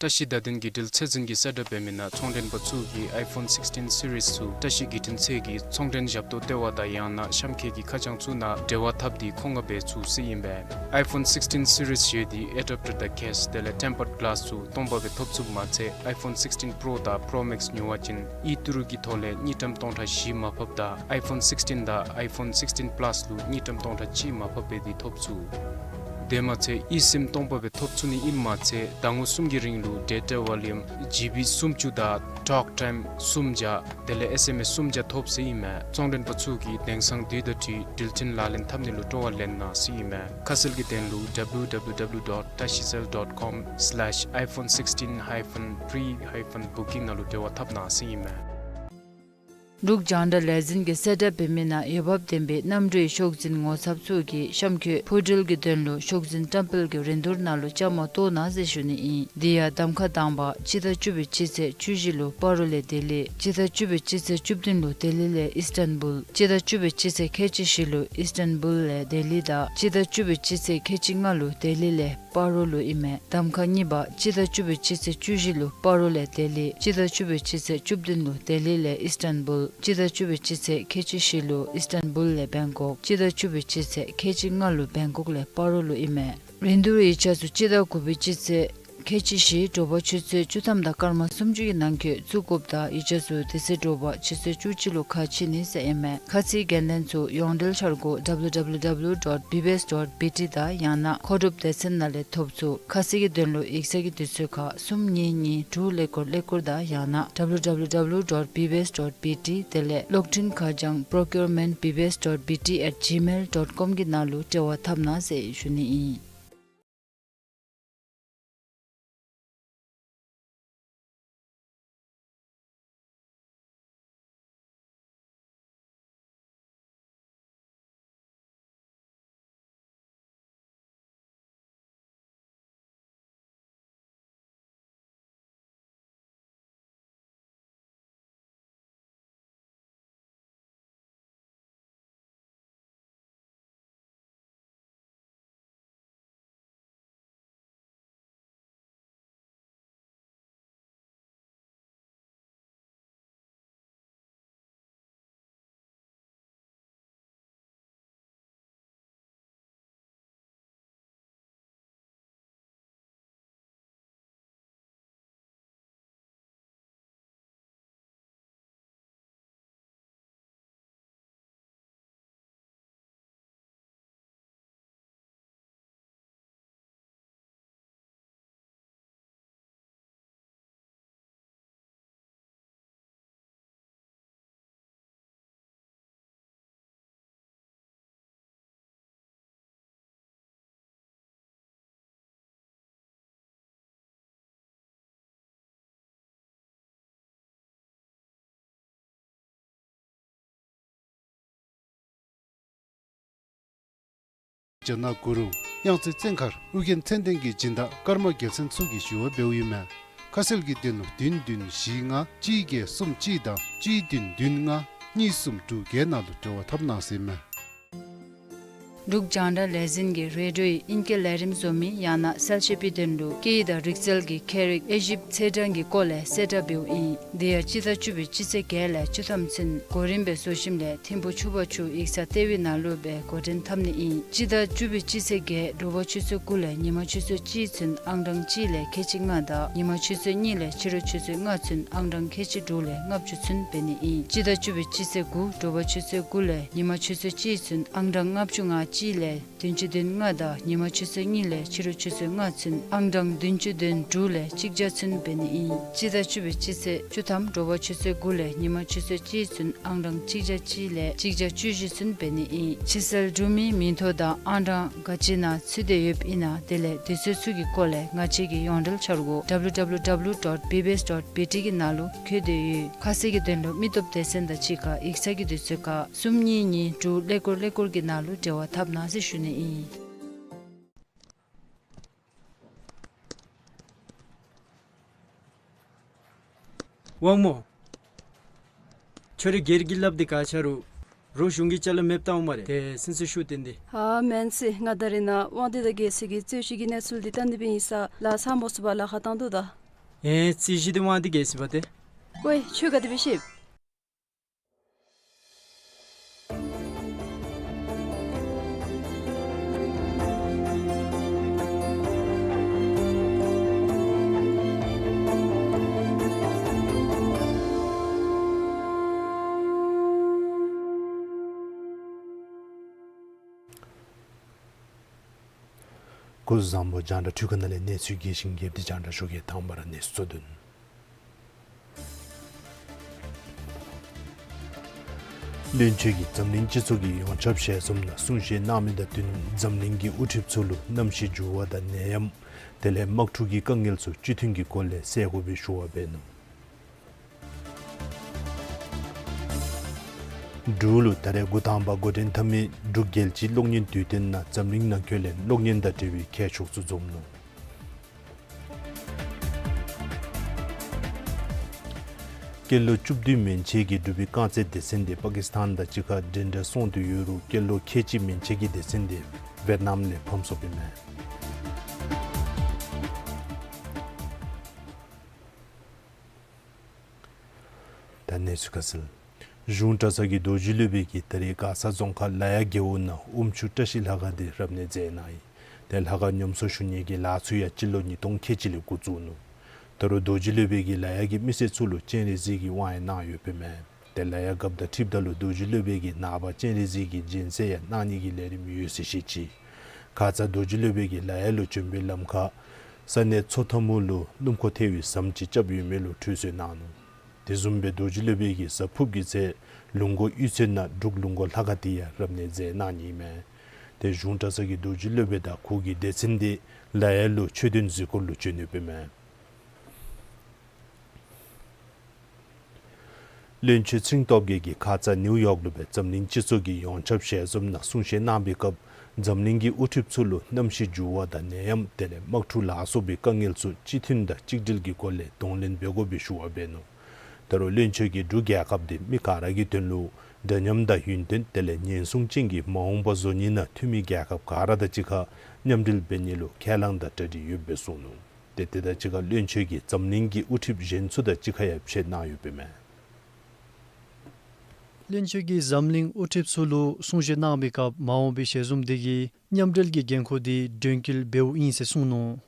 བཀྲ་ཤིས་བརྡ་དོན་བརྒྱུད་འབྲེལ་ཚད་འཛིན་གྱིས་གསལ་བསྒྲགས་འབད་མི་ནང་ཚོང་མགྲོན་པ་ཚུ་གིས་ཨའི་ཕོན་སིགསི་ཊིན་སི་རིསི་ཚུ་བཀྲ་ཤིས་བརྒྱུད་འཕྲིན་ཚད་ཀྱི་ཚོང་མགྲོན་ཞབས་ཏོག་ལྟེ་བ་དང་ཡང་ན་གཤམ་འཁོད་ཀྱི་ཁ་བྱང་ཚུ་ནང་འབྲེལ་བ་འཐབ་སྟེ་མཁོ་མངགས་འབད་ཚུགས་ཟེར་ཨིན་པས། ཨའི་ཕོན་སིགསི་ཊིན་སི་རིསི་བཞེས་ཏེ་ཨེ་ཌབ་ཊར་དང་ཀེསི་དེ་ལས་ཊེམ་པརཌ་གི་ལཱསི་ཚུ་སྟོང་པ་སྦེ་ཐོབ་ཚུགསཔ་མ་ཚད་ཨའི་ཕོན་སིགསི་ཊིན་པྲོ་དང་པྲོ་མེགསི་ཉོ་བ་ཅིན་ཨི་ཊི་རུ་གི་ཐོག་ལས་དངུལ་ཀྲམ་སྟོང་ཕྲག་བཞི་མར་ཕབ་དང་ཨའི་ཕོན་སིགསི་ཊིན་དང་ཨའི་ཕོན་སིགསི་ཊིན་པ་ལཱསི་ལུ་དངུལ་ཀྲམ་སྟོང་ཕྲག་གཅིག་མར་ཕབ་འབད་དེ་ཐོབ་ཚུགས། དེ་མ་ཚད་ཨི་སིམ་སྟོང་པ་སྦེ་ཐོབ་ཚུགས་ནི་ཨིནམ་མ་ཚད་ཟླ་ངོ་གསུམ་གྱི་རིང་ལུ་ཌེ་ཊ་ཝོ་ལུམ་ཇི་བི་སུམ་ཅུ་དང་ཊོག་ཊའིམ་སུམ་བརྒྱ་དེ་ལས་ཨེསི་ཨེམ་ཨེསི་སུམ་བརྒྱ་ཐོབ་ཟེར་ཨིན་མས། ཚོང་མགྲོན་པ་ཚུ་གིས་དེང་སང་དུས་དང་འཁྲིལ་འགྲུལ་འཕྲིན་ལག་ལེན་འཐབ་ནི་ལུ་སྤྲོ་བ་ལེན་གནང་ཟེར་ཨིན་མས། ཁ་གསལ་གྱི་དོན་ལུ་ཌབ་ལུ་ཌབ་ལུ་ཌབ་ལུ་ཌོཊ་ཊ་ཤི་སེལ་ཌོཊ་ཀོམ་སི་ལེཤ་ཨའི་ཕོན་སིགསི་ཊིན་ཧའི་ཕན་པྲི་ཧའི་ཕན་བུ་ཀིང་ནང་ལུ་འབྲེལ་བ་འཐབ་གནང་ཟེར་ཨིན་མས། འབྲུག་རྒྱང་བསྒྲགས་ལས་འཛིན་གྱིས་གསལ་བསྒྲགས་འབད་མི་ནང་འོས་འབབ་ལྡན་པའི་གནམ་གྲུའི་ཤོག་འཛིན་ངོ་ཚབ་ཚུ་གིས་གཤམ་འཁོད་འཕུར་འགྲུལ་གྱི་དོན་ལུ་ཤོག་འཛིན་བཀྲམ་སྤེལ་གྱི་རིན་བསྡུར་ནང་ལུ་བཅའ་མར་གཏོགས་གནང་ཟེར་ཞུ་ནི་ཨིན། དེ་ཡང་གདམ་ཁ་དང་པ་སྤྱི་ཟླ་བཅུ་པའི་སྤྱི་ཚེས་བཅུ་བཞི་ལུ་སྤ་རོ་ལས་ལྡི་ལི། སྤྱི་ཟླ་བཅུ་པའི་སྤྱི་ཚེས་བཅུ་བདུན་ལུ་ལྡི་ལི་ལས་ཨིསི་ཊན་བུལ། སྤྱི་ཟླ་བཅུ་པའི་སྤྱི་ཚེས་ཁལ་གཅིག་བཞི་ལུ་ཨིསི་ཊན་བུལ་ལས་ལྡི་ལི་དང་སྤྱི་ཟླ་བཅུ་པའི་སྤྱི་ཚེས་ཁལ་གཅིག་ལྔ་ལུ་ལྡི་ལི་ལས་སྤ་རོ་ལུ་ཨིན་མས། གདམ་ཁ་གཉིས་པ་སྤྱི་ཟླ་བཅུ་པའི་སྤྱི་ཚེས་བཅུ་བཞི་ལུ་སྤ་རོ་ལས་ལྡི་ལི། སྤྱི་ཟླ་བཅུ་པའི་སྤྱི་ཚེས་བཅུ་བདུན་ལུ་ལྡི་ལི་ལས་ཨིསི་ཊན་བུལ། སྤྱི་ཟླ་བཅུ་པའི་སྤྱི་ཚེས་ཁལ་གཅིག་བཞི་ལུ་ཨིསི་ཊན་བུལ་ལས་བེང་ཀོག། སྤྱི་ཟླ་བཅུ་པའི་སྤྱི་ཚེས་ཁལ་གཅིག་ལྔ་ལུ་བེང་ཀོག་ལས་སྤ་རོ་ལུ་ཨིན་མས། རིན་བསྡུར་ཡིག་ཆ་ཚུ་སྤྱི་ཟླ་དགུ་པའི་སྤྱི་ཚེས་ཁལ་གཅིག་བཞི་དྲོ་པ་ཆུ་ཚོད་བཅུ་ཐམ་དང་སྐར་མ་སུམ་ཅུ་གི་ནང་འཁོད་བཙུགས་དགོཔ་དང་ཡིག་ཆ་ཚུ་དེ་ཚེ་དྲོ་པ་ཆུ་ཚོད་བཅུ་གཅིག་ལུ་ཁ་ཕྱེ་ནི་ཟེར་ཨིན་མས། ཁ་ཚིག་འགན་ལེན་ཚུ་ཡོངས་འབྲེལ་འཆར་སྒོ་ཌབ་ལུ་ཌབ་ལུ་ཌབ་ལུ་ཌོཊ་བི་བི་ཨེསི་ཌོཊ་བི་ཊི་དང་ཡང་ན་མཁོ་སྒྲུབ་སྡེ་ཚན་ནང་ལས་ཐོབ་ཚུགས། ཁ་གསལ་གྱི་དོན་ལུ་ཡིག་ཚང་གི་དུས་ཚོད་ཁར་གསུམ་གཉིས་གཉིས་དྲུག་ཀླད་ཀོར་ཀླད་ཀོར་དང་ཡང་ན་ཌབ་ལུ་ཌབ་ལུ་ཌབ་ལུ་ཌོཊ་བི་བི་ཨེསི་ཌོཊ་བི་ཊི་དེ་ལས་གློག་འཕྲིན་ཁ་བྱང་པྲོ་ཀིའུར་མེནཊ་བི་བི་ཨེསི་ཌོཊ་བི་ཊི་ཨེཊ་ཇི་མེལ་ཌོཊ་ཀོམ་གྱི་ནང་ལུ་འབྲེལ་བ་འཐབ་གནང་ཟེར་ཞུ་ནི་ཨིན། རྒྱ་ནག་གུ་རུ་དབྱངས་རྩེ་བཙན་མཁར་ཨོ་རྒྱན་ཚེ་བརྟན་གྱི་སྦྱིན་བདག་ཀརྨ་རྒྱལ་མཚན་མཚོ་གིས་ཞུ་བ་འབདཝ་ཨིན་མས། ཁ་གསལ་གྱི་དོན་ལུ་བདུན་བདུན་བཞི་ལྔ་གཅིག་བརྒྱད་གསུམ་གཅིག་དང་གཅིག་བདུན་བདུན་ལྔ་གཉིས་གསུམ་དྲུག་བརྒྱད་ནང་ལུ་འབྲེལ་བ་འཐབ་གནང་ཟེར་ཨིན་མས། འབྲུག་རྒྱང་བསྒྲགས་ལས་འཛིན་གྱིས་རེ་ཌིའོ་ཡི་ཨིང་སྐད་ལས་རིམ་བཟོ་མི་ཡང་ན་གསལ་བཤད་པའི་དོན་ལུ་སྐད་ཡིག་དང་རིག་རྩལ་གྱི་ཁྱད་རིག་དབྱེ་ཞིབ་ཚེས་གྲངས་ཀྱི་སྐོར་ལས་གསལ་བསྒྲགས་འབདཝ་ཨིན། དེ་ཡང་སྤྱི་ཟླ་བཅུ་པའི་སྤྱི་ཚེས་བརྒྱད་ལས་བཅུ་ཐམ་ཚུན་གོ་རིམ་སྦེ་བཟོ་ཞིནམ་ལས་ཐིམ་ཕུ་ཆུ་བར་ཆུ་ཡིག་ཚང་ལྟེ་བའི་ནང་ལུ་སྦེ་འགོ་འདྲེན་འཐབ་ནི་ཨིན། སྤྱི་ཟླ་བཅུ་པའི་སྤྱི་ཚེས་བརྒྱད་དྲོ་པ་ཆུ་ཚོད་དགུ་ལས་ཉིན་མ་ཆུ་ཚོད་གཅིག་ཚུན་ཨང་གྲངས་གཅིག་ལས་ཁལ་གཅིག་ལྔ་དང་ཉིན་མ་ཆུ་ཚོད་གཉིས་ལས་ཕྱི་རུ་ཆུ་ཚོད་ལྔ་ཚུན་ཨང་གྲངས་ཁལ་གཅིག་དྲུག་ལས་ལྔ་བཅུ་ཚུན་འབད་ནི་ཨིན། སྤྱི་ཟླ་བཅུ་པའི་སྤྱི་ཚེས་དགུ་དྲོ་པ་ཆུ་ཚོད་དགུ་ལས་ཉིན་མ་ཆུ་ཚོད་གཅིག་ཚུན་ཨང་གྲངས་ལྔ་བཅུ་ང་གཅིག་ལས་བདུན་ཅུ་དོན་ལྔ་དང་ཉིན་མ་ཆུ་ཚོད་གཉིས་ལས་ཕྱི་རུ་ཆུ་ཚོད་ལྔ་ཚུན་ཨང་གྲངས་བདུན་ཅུ་དོན་དྲུག་ལས་གཅིག་བརྒྱ་ཚུན་འབད་ནི་ཨིན། སྤྱི་ཟླ་བཅུ་པའི་སྤྱི་ཚེས་བཅུ་ཐམ་དྲོ་པ་ཆུ་ཚོད་དགུ་ལས་ཉིན་མ་ཆུ་ཚོད་གཅིག་ཚུན་ཨང་གྲངས་གཅིག་བརྒྱ་གཅིག་ལས་གཅིག་བརྒྱ་བཅུ་བཞི་ཚུན་འབད་ནི་ཨིན། ཕྱི་སེལ་གྲུབ་མིའི་མིང་ཐོ་དང་ཨང་གྲངས་ག་ཅི་ནང་ཚུད་དེ་ཡོདཔ་ཨིན་ན་དེ་ལས་དུས་ཚོད་ཚུ་གི་སྐོར་ལས་ང་བཅས་ཀྱི་ཡོངས་འབྲེལ་འཆར་སྒོ་W W W dot B B S dot B T གི་ནང་ལུ་བཀོད་དེ་ཡོད། ཁ་གསལ་གྱི་དོན་ལུ་མི་སྟོབས་སྡེ་ཚན་དང་གཅིག་ཁར་ཡིག་ཚང་གི་དུས་ཚོད་ཁར་གསུམ་གཉིས་གཉིས་དྲུག་ཀླད་ཀོར་ཀླད་ཀོར་གྱི་ནང་ལུ་འབྲེལ་བ་འཐབ་གནང་ཟེར་ཞུ་ནི་ཨིན། དབང་མོ། ཁྱོད་རའི་སྒེར་གྱི་ལགཔ་འདི་ག་ཆ་རུང་རོགས་གཞུང་གི་ཅ་ལ་མེདཔ་བཏང་འོང་སྨ་རེ། ཏེ་སེམས་སུ་ཤུགས་བཏོན་ཏེ། ཨ་མེན་སི། ང་ད་རེས་ནངས་དབང་འདུས་དང་རྒྱལ་སྲས་ཀྱི་རྩོད་གཞི་གི་གནས་ཚུལ་འདི་བལྟ་ནི་སྦེ་ཨིན་ས་ལགས། ཚར་མོ་ཚུགས་པར་ལཱ་ཁག་བཏང་དོ་ད། ཨེ་རྩོད་གཞི་འདི་དབང་འདུས་རྒྱལ་སྲས་འབད་དེ། ཝའེ་ཁྱོད་ག་དེ་སྦེ་ཤེས། སྐུ་གཟུགས་བཟང་པོ། རྒྱང་བསྒྲགས་འཕྲུལ་ཁང་ནང་ལས་གནས་ཚུལ་རྒྱས་ཤིང་རྒྱས་པ་འདི་རྒྱང་བསྒྲགས་ཞུ་གེ། དང་པ་ར་གནས་ཚུལ་གཙོ་དོན། བློན་ཆེན་གྱིས་འཛམ་གླིང་སྤྱི་ཚོགས་ཀྱི་ཡོངས་ཁྱབ་ཞལ་འཛོམས་ནང་གསུང་བཤད་གནང་མི་དང་བསྟུན་འཛམ་གླིང་གི་དབུ་ཁྲིདཔ་ཚུ་ལུ་གནམ་གཤིས་འགྱུར་བ་དང་ནད་ཡམས་དེ་ལས་དམག་འཁྲུག་གི་དཀའ་ངལ་ཚུ་སྤྱི་མཐུན་གྱི་སྒོ་ལས་སེལ་དགོ་པའི་ཞུ་བ་འབད་ནུག། འབྲུག་ལུ་ད་རེས་འགོ་དང་པ་འགོ་འདྲེན་འཐབ་མི་འབྲུག་རྒྱལ་སྤྱིའི་གློག་བརྙན་དུས་སྟོན་ནང་འཛམ་གླིང་ནང་འཁོད་ལས་གློག་བརྙན་དང་འབྲེལ་བའི་མཁས་མཆོག་ཚུ་འཛོམས་ནུག། སྐྱེས་ལོ་བཅུ་བདུན་མན་ཆད་ཀྱི་འབྲུག་པའི་རྐང་རྩེད་སྡེ་ཚན་འདི་པ་ཀིས་ཐཱན་དང་གཅིག་ཁར་འགྲན་ཟླ་སོང་སྟེ་ཡོད་རུང་སྐྱེས་ལོ་ཁལ་གཅིག་མན་ཆད་ཀྱི་སྡེ་ཚན་འདི་ཝེཊ་ནམ་ལས་ཕམ་སོཔ་ཨིན་མས། ད་གནས་ཚུལ་ཁ་གསལ། གཞུང་གྲྭ་ཚང་གི་རྡོ་རྗེ་སློབ་དཔོན་གྱིས་ད་རེས་མགར་ས་རྫོང་ཁག་ལ་ཡ་རྒེད་འོག་ནང་དབུ་མཆོད་བཀྲ་ཤིས་ལྷ་ཁང་འདི་རབ་གནས་མཛད་གནང་ཡི། ཏེ་ལྷ་ཁང་ཉམས་གསོ་ཞུ་ནི་གི་ལཱ་ཚུ་ཡང་སྤྱི་ལོ་ཉིས་སྟོང་ཁལ་གཅིག་ལས་འགོ་བཙུགས་ནུག། ད་རུང་རྡོ་རྗེ་སློབ་དཔོན་གྱིས་ལ་ཡ་གི་མི་སེར་ཚུ་ལུ་སྤྱན་རས་གཟིགས་ཀྱི་དབང་ཡང་གནང་ཡོདཔ་ཨིན་མས། ཏེ་ལ་ཡ་རྒཔོ་དང་འཁྲིལཝ་ད་ལུ་རྡོ་རྗེ་སློབ་དཔོན་གྱིས་ནངས་པ་སྤྱན་རས་གཟིགས་ཀྱི་སྦྱིན་སྲེག་ཡང་གནང་ནི་གི་ལས་རིམ་ཡོད་ཟེར་བཤད་ཅི། ཁ་ཙ་རྡོ་རྗེ་སློབ་དཔོན་གྱིས་ལ་ཡ་ལུ་བྱོན་པའི་ལམ་ཁར་ས་གནས་མཚོ་ཐ་མུ་ལུ་སྣུམ་འཁོར་ཐལ་བའི་ཟམ་ཅིག་རྐྱབ་ཡོད་མི་ལུ་འཕྲོད་སོར་གནང་ནུག། དེ་བཟུམ་སྦེ་རྡོ་རྗེ་སློབ་དཔོན་གྱིས་གཟའ་ཕུརཔ་གི་ཚེ་ལུང་དགོན་གཡུས་ཚན་ནང་འབྲུག་ལུང་དགོན་ལྷ་ཁང་འདི་ཡང་རབ་གནས་མཛད་གནང་ནི་ཨིན་མས། ཏེ་གཞུང་གྲྭ་ཚང་གི་རྡོ་རྗེ་སློབ་དཔོན་དང་ཁོ་གི་སྡེ་ཚན་འདི་ལ་ཡ་ལུ་ཆོས་དོན་གཟིགས་སྐོར་ལུ་བྱོན་ཡོདཔ་ཨིན་མས། བློན་ཆེན་ཚེ་རིང་སྟོབས་རྒྱས་ཀྱིས་ཁ་ཙ་ནིའུ་ཡོག་ལུ་སྦེ་འཛམ་གླིང་སྤྱི་ཚོགས་ཀྱི་ཡོངས་ཁྱབ་ཞལ་འཛོམས་ནང་གསུང་བཤད་གནང་པའི་སྐབས་འཛམ་གླིང་གི་དབུ་ཁྲིདཔ་ཚུ་ལུ་གནམ་གཤིས་འགྱུར་བ་དང་ནད་ཡམས་དེ་ལས་དམག་འཁྲུག་ལ་སོགས་པའི་དཀའ་ངལ་ཚུ་སྤྱི་མཐུན་དང་གཅིག་སྒྲིལ་གྱི་སྒོ་ལས་གདོང་ལེན་འབད་དགོ་པའི་ཞུ་བ་འབད་ནུག། ད་རུང་བློན་ཆེན་གྱིས་འབྲུག་རྒྱལ་ཁབ་འདི་མི་ག་ར་གི་དོན་ལུ་འདྲ་མཉམ་དང་ཡུན་བརྟན་དེ་ལས་ཉེན་སྲུང་ཅན་གྱི་མ་འོངས་པ་བཟོ་ནི་ནང་འཐུས་མི་རྒྱལ་ཁབ་ག་ར་དང་གཅིག་ཁར་མཉམ་འབྲེལ་འབད་ནི་ལུ་ཁས་བླངས་དང་གྲ་སྒྲིག་ཡོདཔ་སྦེ་གསུངས་ནུག། ཏེ་དེ་དང་གཅིག་ཁར་བློན་ཆེན་གྱིས་འཛམ་གླིང་གི་དབུ་ཁྲིདཔ་གཞན་ཚུ་དང་གཅིག་ཁར་ཡང་ཕྱད་གནང་ཡོདཔ་ཨིན་མས། བློན་ཆེན་གྱིས་འཛམ་གླིང་དབུ་ཁྲིདཔ་ཚུ་ལུ་གསུང་བཤད་གནང་པའི་སྐབས་མ་འོངས་པའི་ཞལ་འཛོམས་འདི་གིས་མཉམ་འབྲེལ་གྱི་འགན་ཁུར་འདི་དོན་འཁྱོལ་འབདཝ་ཨིན་ཟེར་གསུངས་ནུག།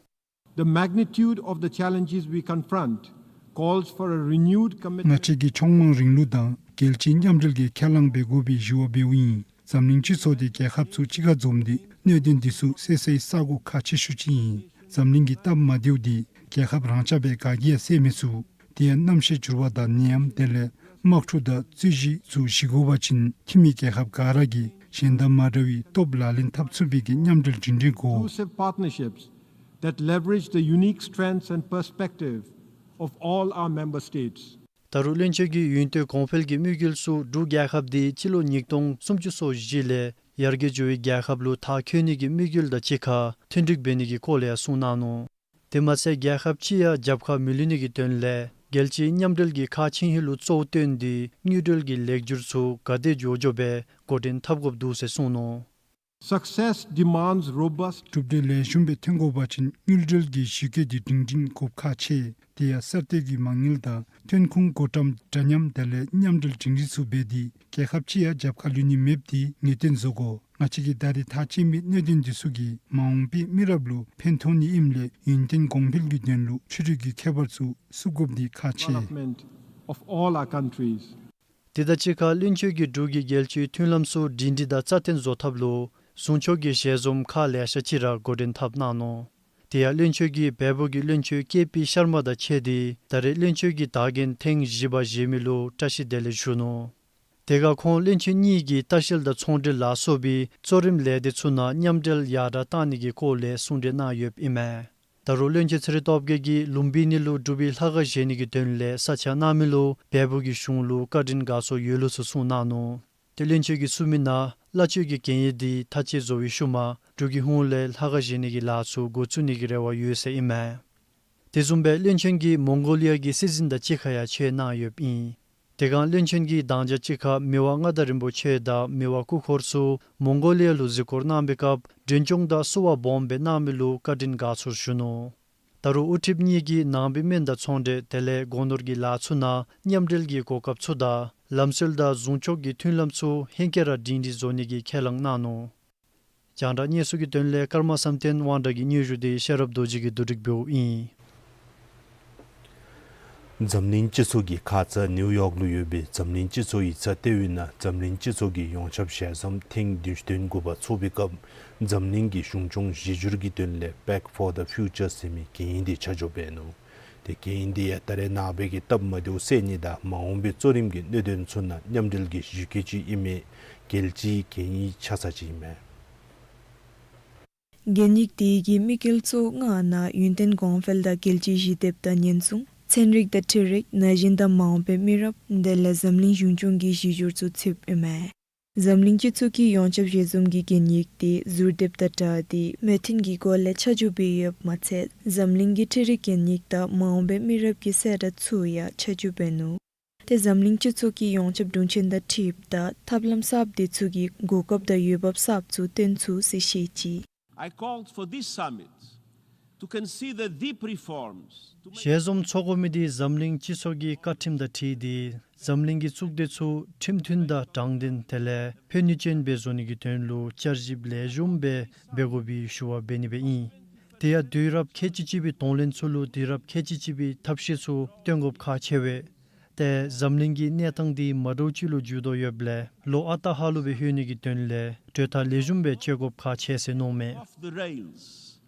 The magnitude of the challenges we confront calls for a renewed commitment. ང་བཅས་ཀྱི་མཆོག་དམངས་རིང་ལུགས་དང་རྒྱལ་སྤྱིའི་མཉམ་འབྲེལ་གྱི་ཁས་བླངས་འབད་དགོ་པའི་ཞུ་བ་འབདཝ་ཨིན། འཛམ་གླིང་སྤྱི་ཚོགས་འདི་རྒྱལ་ཁབ་ཚུ་གཅིག་ཁར་འཛོམས་ཏེ་གནད་དོན་འདི་ཚུ་སེལ་སའི་ས་སྒོ་ཁག་ཆེ་ཤོས་ཅིག་ཨིན། འཛམ་གླིང་གི་སྟབས་མ་བདེཝ་འདི་རྒྱལ་ཁབ་རང་ཆ་སྦེ་ག་གིས་ཡང་སེལ་མི་ཚུགས། དེ་ཡང་གནམ་གཤིས་འགྱུར་བ་དང་ནད་ཡམས་དེ་ལས་དམག་འཁྲུག་དང་རྩོད་གཞི་ཚུ་ཞི་དགོ་པ་ཅིན་འཐུས་མི་རྒྱལ་ཁབ་ག་ར་གིས་གཞན་དང་མ་འདྲ་བའི་སྟོབས་ལག་ལེན་འཐབ་ཚུགས་པའི་གི་མཉམ་འབྲེལ་སྒྲིང་སྒྲིང་དགོ། Inclusive partnerships that leverage the unique strengths and perspective of all our member states. ད་རུང་བློན་ཆེན་གྱིས་ཡུན་བརྟན་གོང་འཕེལ་གྱི་དམིགས་ཡུལ་ཚུ་འབྲུག་རྒྱལ་ཁབ་འདི་སྤྱི་ལོ་ཉིས་སྟོང་སུམ་ཅུ་སོ་བཞི་ལས་ཡར་རྒྱས་འགྱོ་བའི་རྒྱལ་ཁབ་ལུ་མཐར་འཁྱོལ་ནི་གི་དམིགས་ཡུལ་དང་གཅིག་ཁར་མཐུན་འགྲིག་འབད་ནི་གི་སྐོར་ལས་ཡང་གསུངས་གནང་ནུག། དེ་མ་ཚད་རྒྱལ་ཁབ་ཅིག་ཡང་རྒྱབ་ཁར་མི་ལུས་ནི་གི་དོན་ལས་རྒྱལ་སྤྱིའི་མཉམ་འབྲེལ་གྱི་ཁག་ཆེ་ཧིང་ལུ་གཙོ་བོ་བཏོན་ཏེ་དངུལ་འབྲེལ་གྱི་ལེགས་སྒྱུར་ཚུ་ག་དེ་མགྱོགས་མགྱོགས་སྦེ་འགོ་འདྲེན་འཐབ་དགོཔ་འདུག་ཟེར་གསུངས་ནུག། Success demands robust གྲུབ་འབྲས་ལེགས་ཤོམ་སྦེ་ཐོན་དགོ་པ་ཅིན་དངུལ་འབྲེལ་གྱི་གཞི་བཀོད་འདི་སྒྲིང་སྒྲིང་དགོཔ་ཁག་ཆེ། དེ་ཡང་གསར་གཏོད་ཀྱི་མ་དངུལ་དང་ཐོན་ཁུངས་བགོ་བཀྲམ་འདྲ་མཉམ་དེ་ལས་མཉམ་འབྲེལ་སྒྲིང་སྒྲིང་ཚུ་འབད་དེ་རྒྱལ་ཁབ་ཅིག་ཡང་རྒྱབ་ཁར་ལུས་ནི་མེདཔ་འདི་ངེས་གཏན་བཟོ་དགོ། ང་བཅས་ཀྱིས་ད་རེས་ཐག་བཅད་མི་གནད་དོན་འདི་ཚུ་གིས་མ་འོངས་པའི་མི་རབས་ལུ་ཕན་ཐོགས་ནི་ཨིནམ་ལས་ཡུན་བརྟན་གོང་འཕེལ་གྱི་དོན་ལུ་ཕྱི་རོལ་གྱི་ཁྱད་པར་ཚུ་བསུབ་དགོཔ་འདི་ཁག་ཆེ། Development of all our countries. དེ་དང་གཅིག་ཁར་བློན་ཆེན་གྱིས་འབྲུག་གི་རྒྱལ་སྤྱིའི་མཐུན་ལམ་ཚུ་སྒྲིང་སྒྲིང་དང་རྩ་བརྟན་བཟོ་ཐབས་ལུ་ཟུང་ཕྱོགས་ཀྱི་ཞལ་འཛོམས་ཁག་ལེ་ཤ་ཅིག་ར་འགོ་འདྲེན་འཐབ་གནང་ནུག། དེ་ཡང་བློན་ཆེན་གྱིས་བལ་པོ་གི་བློན་ཆེན་ཀེ་པི་ཤར་མ་དང་ཕྱད་དེ་ད་རེས་བློན་ཆེན་གྱི་དག་རྒྱན་ཐེངས་བཞི་པ་བཞེས་མི་ལུ་བཀྲ་ཤིས་བདེ་ལེགས་ཞུ་ནུག། དེ་ཁར་ཁོང་བློན་ཆེན་གཉིས་ཀྱིས་ལྟ་བཤལ་དང་ཚོང་འབྲེལ་ལ་སོགས་པའི་གཙོ་རིམ་ལས་སྡེ་ཚུ་ནང་མཉམ་འབྲེལ་ཡར་དྲག་གཏང་ནི་གི་སྐོར་ལས་གསུང་གྲོས་གནང་ཡོདཔ་ཨིན་མས། ད་རུང་བློན་ཆེན་ཚེ་རིང་སྟོབས་རྒྱས་ཀྱིས་ལུམ་བི་ནི་ལུ་འབྲུག་པའི་ལྷ་ཁང་བཞེངས་ནི་གི་དོན་ལས་ས་ཆ་གནང་མི་ལུ་བལ་པོ་གི་གཞུང་ལུ་བཀའ་དྲིན་དགའ་ཚོར་ཡོད་ལུགས་སུ་གསུངས་གནང་ནུག། ཏེ་བློན་ཆེན་གྱིས་གསུངས་མི་ནང་གླ་ཆ་གི་གན་ཡིག་འདི་ཐག་བཅད་བཟོ་བའི་ཤུལ་མ་འབྲུག་གི་ཧོངས་ལས་ལྷ་ཁང་བཞེངས་ནི་གི་ལཱ་ཚུ་འགོ་བཙུགས་ནི་གི་རེ་བ་ཡོད་ཟེར་ཨིན་མས། དེ་བཟུམ་སྦེ་བློན་ཆེན་གྱིས་མོང་གོ་ལི་ཡ་གི་སྲིད་འཛིན་དང་གཅིག་ཁར་ཡང་ཕྱད་གནང་ཡོདཔ་ཨིན། དེ་སྒང་བློན་ཆེན་གྱིས་དང་ཅ་གཅིག་ཁར་མི་དབང་མངའ་བདག་རིན་པོ་ཆེ་དང་མི་དབང་སྐུ་འཁོར་ཚུ་མོང་གོ་ལི་ཡ་ལུ་གཟིགས་སྐོར་གནང་པའི་སྐབས་མགྲོན་སྐྱོང་དང་བསུ་བ་སྦོམ་སྦེ་གནང་མི་ལུ་བཀའ་དྲིན་དགའ་ཚོར་ཞུ་ནུག། ད་རུང་དབུ་ཁྲིདཔ་གཉིས་ཀྱིས་ནང་པའི་སྨན་དང་ཚོང་འབྲེལ་དེ་ལས་སྒོ་ནོར་གྱི་ལཱ་ཚུ་ནང་མཉམ་འབྲེལ་གྱི་གོ་སྐབས་ཚུ་དང་ལམ་སྲོལ་དང་ཟུང་ཕྱོགས་ཀྱི་མཐུན་ལམ་ཚུ་ཧེང་སྐལ་ར་སྒྲིང་སྒྲིང་བཟོ་ནི་གི་ཁས་བླངས་གནང་ནུག། རྒྱང་བསྒྲགས་གནས་ཚུལ་གྱི་དོན་ལས་ཀརྨ་བསམ་གཏན་དབང་གྲགས་ཀྱི་སྙན་ཞུ་འདི་ཤེས་རབ་རྡོ་རྗེ་གིས་བསྡུ་སྒྲིག་འབདཝ་ཨིན། འཛམ་གླིང་སྤྱི་ཚོགས་ཀྱི་ཁ་ཚ་ནིའུ་ཡོག་ལུ་ཡོད་པའི་འཛམ་གླིང་སྤྱི་ཚོགས་ཡིག་ཚང་ལྟེ་བའི་ནང་འཛམ་གླིང་སྤྱི་ཚོགས་ཀྱི་ཡོངས་ཁྱབ་ཞལ་འཛོམས་ཐེངས་བདུན་ཅུ་དོན་དགུ་པ་ཚོགས་པའི་སྐབས་འཛམ་གླིང་གི་གཞུང་སྐྱོང་གཞི་བསྒྱུར་གྱི་དོན་ལས་Pact for the Future ཟེར་མི་གན་ཡིག་འདི་ཆ་འཇོག་འབད་ནུག། ཏེ་གན་ཡིག་འདི་ཡང་ད་རེས་ནངས་པའི་གི་སྟབས་མ་བདེཝ་སེལ་ནི་དང་མ་འོངས་པའི་གཙོ་རིམ་གྱི་གནད་དོན་ཚུ་ནང་མཉམ་འབྲེལ་གྱི་གཞི་བཀོད་ཅིག་ཨིན་མི་རྒྱལ་སྤྱིའི་གན་ཡིག་ཆགས་ས་ཅིག་ཨིན་མས། གན་ཡིག་དེ་གི་དམིགས་ཡུལ་གཙོ་བོ་ལྔ་ནང་ཡུན་བརྟན་གོང་འཕེལ་དང་རྒྱལ་སྤྱིའི་ཞི་བདེ་དང་ཉེན་སྲུང་ཚན་རིག་དང་འཕྲུལ་རིག་ན་གཞོན་དང་མ་འོངས་པའི་མི་རབས་དེ་ལས་འཛམ་གླིང་གཞུང་སྐྱོང་གི་གཞི་བསྒྱུར་ཚུ་ཚུདཔ་ཨིན་མས། འཛམ་གླིང་སྤྱི་ཚོགས་ཀྱི་ཡོངས་ཁྱབ་ཞལ་འཛོམས་ཀྱི་གན་ཡིག་དེ་ཟུར་འདེབས་དང་སྦྲགས་ཏེ་མོས་མཐུན་གྱི་སྒོ་ལས་ཆ་འཇོག་འབད་ཡོདཔ་མ་ཚད་འཛམ་གླིང་གི་འཕྲུལ་རིག་གན་ཡིག་དང་མ་འོངས་པའི་མི་རབས་ཀྱི་གསལ་བསྒྲགས་ཚུ་ཡང་ཆ་འཇོག་འབད་ནུག། ཏེ་འཛམ་གླིང་སྤྱི་ཚོགས་ཀྱི་ཡོངས་ཁྱབ་དྲུང་ཆེན་དང་འཁྲིལཝ་ད་ཐབས་ལམ་གསརཔ་དེ་ཚུ་གི་གོ་སྐབས་དང་འོས་འབབ་གསརཔ་ཚུ་སྟོན་ཚུགས་ཟེར་བཤད་ཅི། I called for this summit to consider deep reforms to make ཞལ་འཛོམས་ཚོགས་དགོ་མི་དེ་འཛམ་གླིང་སྤྱི་ཚོགས་ཀྱི་བཀའ་ཁྲིམས་དང་འཁྲིལ་ཏེ་འཛམ་གླིང་གི་གཙུག་སྡེ་ཚུ་ཁྲིམས་མཐུན་དང་དྲང་བདེན་དེ་ལས་ཕན་ནུས་ཅན་སྦེ་བཟོ་ནི་གི་དོན་ལུ་བསྐྱར་ཞིབ་ལེགས་ཤོམ་སྦེ་འབད་དགོ་པའི་ཞུ་བ་འབད་ནི་སྦེ་ཨིན། དེ་ཡང་དུས་རབས་ཁལ་གཅིག་གཅིག་པའི་གདོང་ལེན་ཚུ་ལུ་དུས་རབས་ཁལ་གཅིག་གཅིག་པའི་ཐབས་ཤེས་ཚུ་སྟོན་དགོཔ་ཁག་ཆེ་བས། ཏེ་འཛམ་གླིང་གི་གནས་སྟངས་འདི་མ་འདྲཝ་ཅིག་ལུ་འགྱུར་དོ་ཡོདཔ་ལས་ལོ་ཨ་རྟག་ཧ་ལུགས་སྦེ་ལྷོད་ནི་གི་དོན་ལས་གྲོས་ཐག་ལེགས་ཤོམ་སྦེ་བཅད་དགོཔ་ཁག་ཆེ་ཟེར་མནོཝ་མས། Off the rails,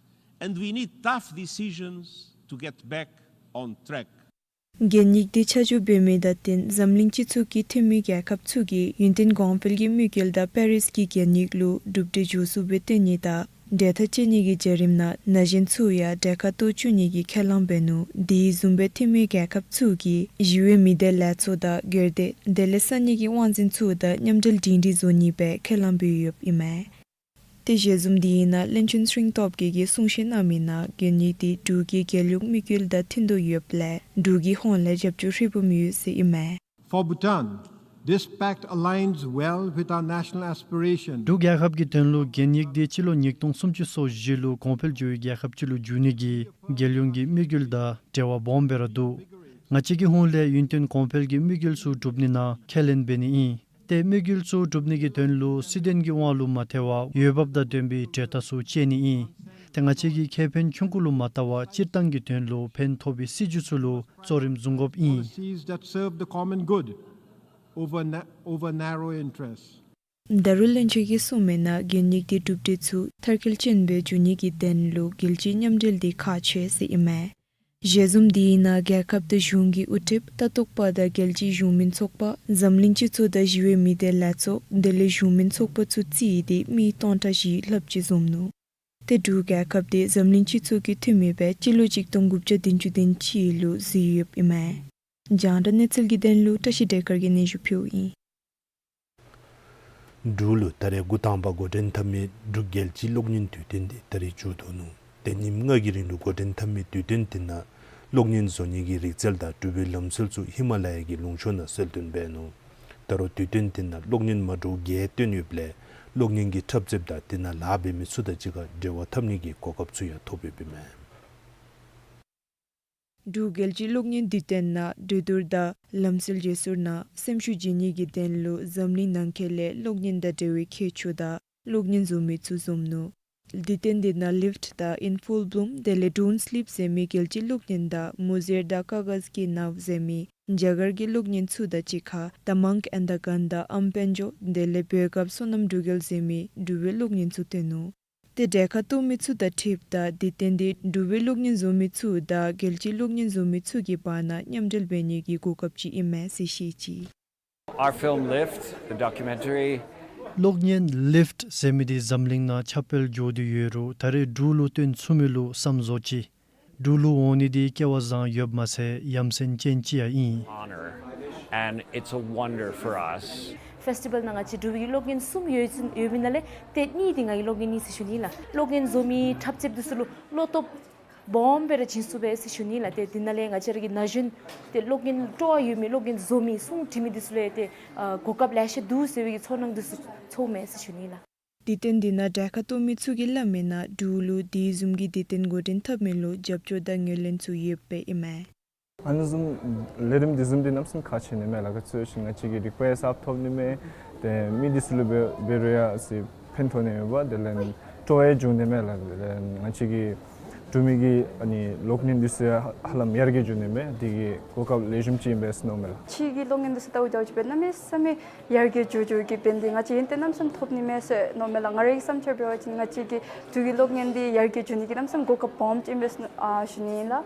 and we need tough decisions to get back on track. གན་ཡིག་འདི་ཆ་འཇོག་འབད་མི་དང་བསྟུན་འཛམ་གླིང་སྤྱི་ཚོགས་ཀྱི་འཐུས་མི་རྒྱལ་ཁབ་ཚུ་གིས་ཡུན་བརྟན་གོང་འཕེལ་གྱི་དམིགས་ཡུལ་དང་པེ་རིས་ཀྱི་གན་ཡིག་ལུ་གྲུབ་འབྲས་མགྱོགས་སུ་སྦེ་བཏོན་ནི་དང་འབྲེལ་ཐག་བཅད་ནི་གི་བརྒྱུད་རིམ་ནང་ན་གཞོན་ཚུ་ཡང་གྲལ་ཁར་གཏོགས་བཅུག་ནི་གི་ཁས་བླངས་འབད་ནུག། དེ་བཟུམ་སྦེ་འཐུས་མི་རྒྱལ་ཁབ་ཚུ་གིས་ཞི་གཡོག་མི་སྡེ་ལས་ཚོགས་དང་སྒེར་སྡེ་དེ་ལས་ས་གནས་ཀྱི་དབང་འཛིན་ཚུ་དང་མཉམ་འབྲེལ་སྒྲིང་སྒྲིང་བཟོ་ནི་སྦེ་ཁས་བླངས་འབད་ཡོདཔ་ཨིན་མས། ཏེ་ཞལ་འཛོམས་དེའི་ནང་བློན་ཆེན་ཚེ་རིང་སྟོབས་རྒྱས་ཀྱིས་གསུང་བཤད་གནང་མི་ནང་གན་ཡིག་དེ་འབྲུག་གི་རྒྱལ་ཡོངས་དམིགས་ཡུལ་དང་མཐུན་དོ་ཡོདཔ་ལས་འབྲུག་གི་ཧོངས་ལས་རྒྱབ་སྐྱོར་ཧྲིལ་བུམ་ཡོད་ཟེར་ཨིན་མས། For Bhutan, this pact aligns well with our national aspiration. འབྲུག་རྒྱལ་ཁབ་ཀྱི་དོན་ལུ་གན་ཡིག་དེ་སྤྱི་ལོ་ཉིས་སྟོང་སུམ་ཅུ་སོ་བཞི་ལུ་གོང་འཕེལ་འགྱོ་བའི་རྒྱལ་ཁབ་ཅིག་ལུ་འགྱུར་ནི་གི་རྒྱལ་ཡོངས་ཀྱི་དམིགས་ཡུལ་དང་འབྲེལ་བ་སྦོམ་སྦེ་ར་འདུག། ང་བཅས་ཀྱི་ཧོངས་ལས་ཡུན་བརྟན་གོང་འཕེལ་གྱི་དམིགས་ཡུལ་ཚུ་སྒྲུབ་ནི་ནང་ཁས་ལེན་འབད་ནི་ཨིན། ཏེ་དམིགས་ཡུལ་ཚུ་སྒྲུབ་ནི་གི་དོན་ལུ་སྲིད་དོན་གྱི་དབང་ལུ་མ་ཐལ་བར་འོས་འབབ་དང་ལྡན་པའི་གྲོས་ཐག་ཚུ་བཅད་ནི་ཨིན། ཏེ་ང་བཅས་ཀྱིས་ཁེ་ཕན་ཆུང་ཀུ་ལུ་མ་བལྟ་བར་སྤྱིར་བཏང་གི་དོན་ལུ་ཕན་ཐོགས་པའི་སྲིད་བྱུས་ཚུ་ལུ་གཙོ་རིམ་བཟུང་དགོཔ་ཨིན། Policies that serve the common good over na-, over narrow interests. ད་རུང་བློན་ཆེན་གྱིས་གསུངས་མི་ནང་གན་ཡིག་དེ་གྲུབ་འབྲས་ཚུ་མཐར་འཁྱོལ་ཅན་སྦེ་འགྱུར་ནི་གི་དོན་ལུ་རྒྱལ་སྤྱིའི་མཉམ་འབྲེལ་དེ་ཁག་ཆེ་ཟེར་ཨིན་མས། ཞལ་འཛོམས་དེའི་ནང་རྒྱལ་ཁབ་དང་གཞུང་གི་དབུ་ཁྲིདཔ་ལྟ་རྟོག་པ་དང་རྒྱལ་སྤྱིའི་གཞུང་མིན་ཚོགས་པ་འཛམ་གླིང་སྤྱི་ཚོགས་དང་ཞི་གཡོག་མི་སྡེ་ལས་ཚོགས་དེ་ལས་གཞུང་མིན་ཚོགས་པ་ཚུ་བརྩིས་ཏེ་མི་སྟོང་ཕྲག་བཞི་ལྷགཔ་ཅིག་འཛོམས་ནུག། ཏེ་འབྲུག་རྒྱལ་ཁབ་དེ་འཛམ་གླིང་སྤྱི་ཚོགས་ཀྱི་འཐུས་མི་སྦེ་སྤྱི་ལོ་གཅིག་སྟོང་དགུ་བརྒྱ་བདུན་ཅུ་དོན་གཅིག་ལུ་བཟོས་ཡོདཔ་ཨིན་མས། རྒྱང་བསྒྲགས་གནས་ཚུལ་གྱི་དོན་ལུ་བཀྲ་ཤིས་བདེ་དཀར་གྱིས་སྙན་ཞུ་ཕུལཝ་ཨིན། འབྲུག་ལུ་ད་རེས་འགོ་དང་པ་འགོ་འདྲེན་འཐབ་མི་འབྲུག་རྒྱལ་སྤྱིའི་གློག་བརྙན་དུས་སྟོན་དེ་ད་རེས་མཇུག་བསྡུ་ནུག། ཏེ་ཉིནམ་ལྔ་གི་རིང་ལུ་འགོ་འདྲེན་འཐབ་མི་དུས་སྟོན་དེ་ནང་གློག་བརྙན་བཟོ་ནི་གི་རིག་རྩལ་དང་འབྲུག་པའི་ལམ་སྲོལ་ཚུ་ཧི་མ་ལ་ཡ་གི་ལུང་ཕྱོགས་ནང་གསལ་སྟོན་འབད་ནུག། ད་རུང་དུས་སྟོན་དེ་ནང་གློག་བརྙན་མ་འདྲཝ་བརྒྱད་བཏོན་ཡོདཔ་ལས་ གློག་བརྙན་གྱི་འཁྲབ་རྩེདཔ་དང་དེ་ནང་ལཱ་འབད་མི་ཚུ་དང་གཅིག་ཁར་འབྲེལ་བ་འཐབ་ནི་གི་གོ་སྐབས་ཚུ་ཡང་ཐོབ་ཡོདཔ་ཨིན་མས། འབྲུག་རྒྱལ་སྤྱིའི་གློག་བརྙན་དུས་སྟོན་ནང་གྲོས་བསྡུར་དང་ལམ་སྲོལ་བརྗེ་སོར་ནང་སེམས་ཤུགས་བསྐྱེད་ནི་གི་དོན་ལུ་འཛམ་གླིང་ནང་འཁོད་ལས་གློག་བརྙན་དང་འབྲེལ་བའི་མཁས་མཆོག་དང་གློག་བརྙན་བཟོ་མི་ཚུ་འཛོམས་ནུག། དུས་སྟོན་འདི་ནང་ལིཕཊ་དང་ཨིན་ཕུལ་བླུམ་དེ་ལས་ཌོནཊ་སི་ལིཔ་ཟེར་མི་རྒྱལ་སྤྱིའི་གློག་བརྙན་དང་མོ་ཟེར་དང་ཀ་གཱས་ཀི་ནཱབ་ཟེར་མི་རྒྱ་གར་གྱི་གློག་བརྙན་ཚུ་དང་གཅིག་ཁར་ད་མང་ཀི་ཨེན་ཌ་གཱན་དང་ཨམ་བེན་ཇོ་དེ་ལས་བོད་སྐབས་བསོད་ནམས་འབྲུག་རྒྱལ་ཟེར་མི་འབྲུག་པའི་གློག་བརྙན་ཚུ་སྟོན་ནུག། ཏེ་གྲལ་ཁར་གཏོགས་མི་ཚུ་དང་འཁྲིལཝ་ད་དུས་སྟོན་འདི་འབྲུག་པའི་གློག་བརྙན་བཟོ་མི་ཚུ་དང་རྒྱལ་སྤྱིའི་གློག་བརྙན་བཟོ་མི་ཚུ་གི་བར་ན་མཉམ་འབྲེལ་འབད་ནི་གི་གོ་སྐབས་ཅིག་ཨིན་མས་ཟེར་བཤད་ཅི། Our film Lift, the documentary. གློག་བརྙན་ལིཕཊ་ཟེར་མི་འདི་འཛམ་གླིང་ནང་ཁྱབ་སྤེལ་འགྱོ་སྟེ་ཡོད་རུང་ད་རེས་འབྲུག་ལུ་སྟོན་ཚུགས་མི་ལུ་བསམ་བཟོ་ཅི། འབྲུག་ལུ་འོང་ནི་འདི་སྐལ་བ་བཟང་ཡོདཔ་མ་ཚད་ཡ་མཚན་ཅན་ཅིག་ཡང་ཨིན། Honor, and it's a wonder for us. ཕེསི་ཊི་བཱལ་ནང་ང་བཅས་འབྲུག་པའི་གློག་བརྙན་གསུམ་ཡོད་ཡོད་མི་ནང་ལས་ཏེ་གཉིས་འདི་ང་གི་གློག་བརྙན་ཨིན་ཟེར་ཞུ་ནི་ལགས། གློག་བརྙན་བཟོ་མི་འཁྲབ་རྩེདཔ་འདི་ཚུ་ལུ་བློ་སྟོབས་སྦོམ་སྦེ་ར་བྱིན་ཚུགས་པས་ཟེར་ཞུ་ནི་ལགས། ཏེ་འདི་ནང་ལས་ང་བཅས་ར་གི་ན་གཞོན་ཏེ་གློག་བརྙན་སྤྲོ་བ་ཡོད་མི་གློག་བརྙན་བཟོ་མི་གསུང་འདྲི་མི་འདི་ཚུ་ལུ་ཡང་ཏེ་ཨ་གོ་སྐབས་ལེ་ཤ་འདུག་ཟེར་བའི་གི་ཚོར་སྣང་འདི་ཚུ་ཚོརཝ་མས་ཟེར་ཞུ་ནི་ལགས། དུས་སྟོན་འདི་ནང་གྲལ་ཁར་གཏོགས་མི་ཚུ་གིས་སླབ་མིའི་ནང་འབྲུག་ལུ་དེ་བཟུམ་གྱི་དུས་སྟོན་འགོ་འདྲེན་འཐབ་མི་ལུ་རྒྱབ་སྐྱོར་དང་ངོས་ལེན་ཚུ་ཡོདཔ་ཨིན་མས། ཨ་ནི་བཟུམ་ལས་རིམ་འདི་བཟུམ་འདི་གནམ་མེད་ས་མེད་ཁག་ཆེ་ནི་མས་ལགས། ག་ཅི་ཟེར་བ་ཅིན་ང་བཅས་ཀྱིས་རིག་པ་ཡང་གསརཔ་ཐོབ་ནི་མས། ཏེ་མི་འདི་ཚུ་ལུ་འབད་འབད་རུང་ཡང་ཅིག་ཕན་ཐོགས་ནི་མས་པ། དེ་ལས་སྤྲོ་བ་ཡང་འབྱུང་ནི་མས་ལགས། དེ་ལས་ང་བཅས་ཀྱི་འབྲུག་མི་གི་ཨ་ནི་གློག་བརྙན་འདི་ཚུ་ཡང་ཧ་ལམ་ཡར་རྒྱས་འགྱོ་ནི་མས། དེ་གི་གོ་སྐབས་ལེགས་ཤོམ་ཅིག་ཨིན་པས་ཟེར་མནོཝ་མས་ལགས། ཕྱི་གི་གློག་བརྙན་འདི་ཚུ་བལྟཝ་ད་ཅིག་འབད་གནམ་མེད་ས་མེད་ཡར་རྒྱས་འགྱོ་འགྱོ་གི་འབད་ནི་འདི་ང་བཅས་ཡོན་ཏན་གནམ་མེད་ས་མེད་ཐོབ་ནི་མས་ཟེར་མནོཝ་མས་ལགས། ང་རའི་བསམ་འཆར་འབད་བ་ཅིན་ང་བཅས་ཀྱི་འབྲུག་གི་གློག་བརྙན་འདི་ཡར་རྒྱས་འགྱོ་ནི་གི་གནམ་མེད་ས་མེད་གོ་སྐབས་སྦོམ་ཅིག་ཨིན་པས་ཟེར་ཨ་ཞུ་ནི་ཨིན་ལགས།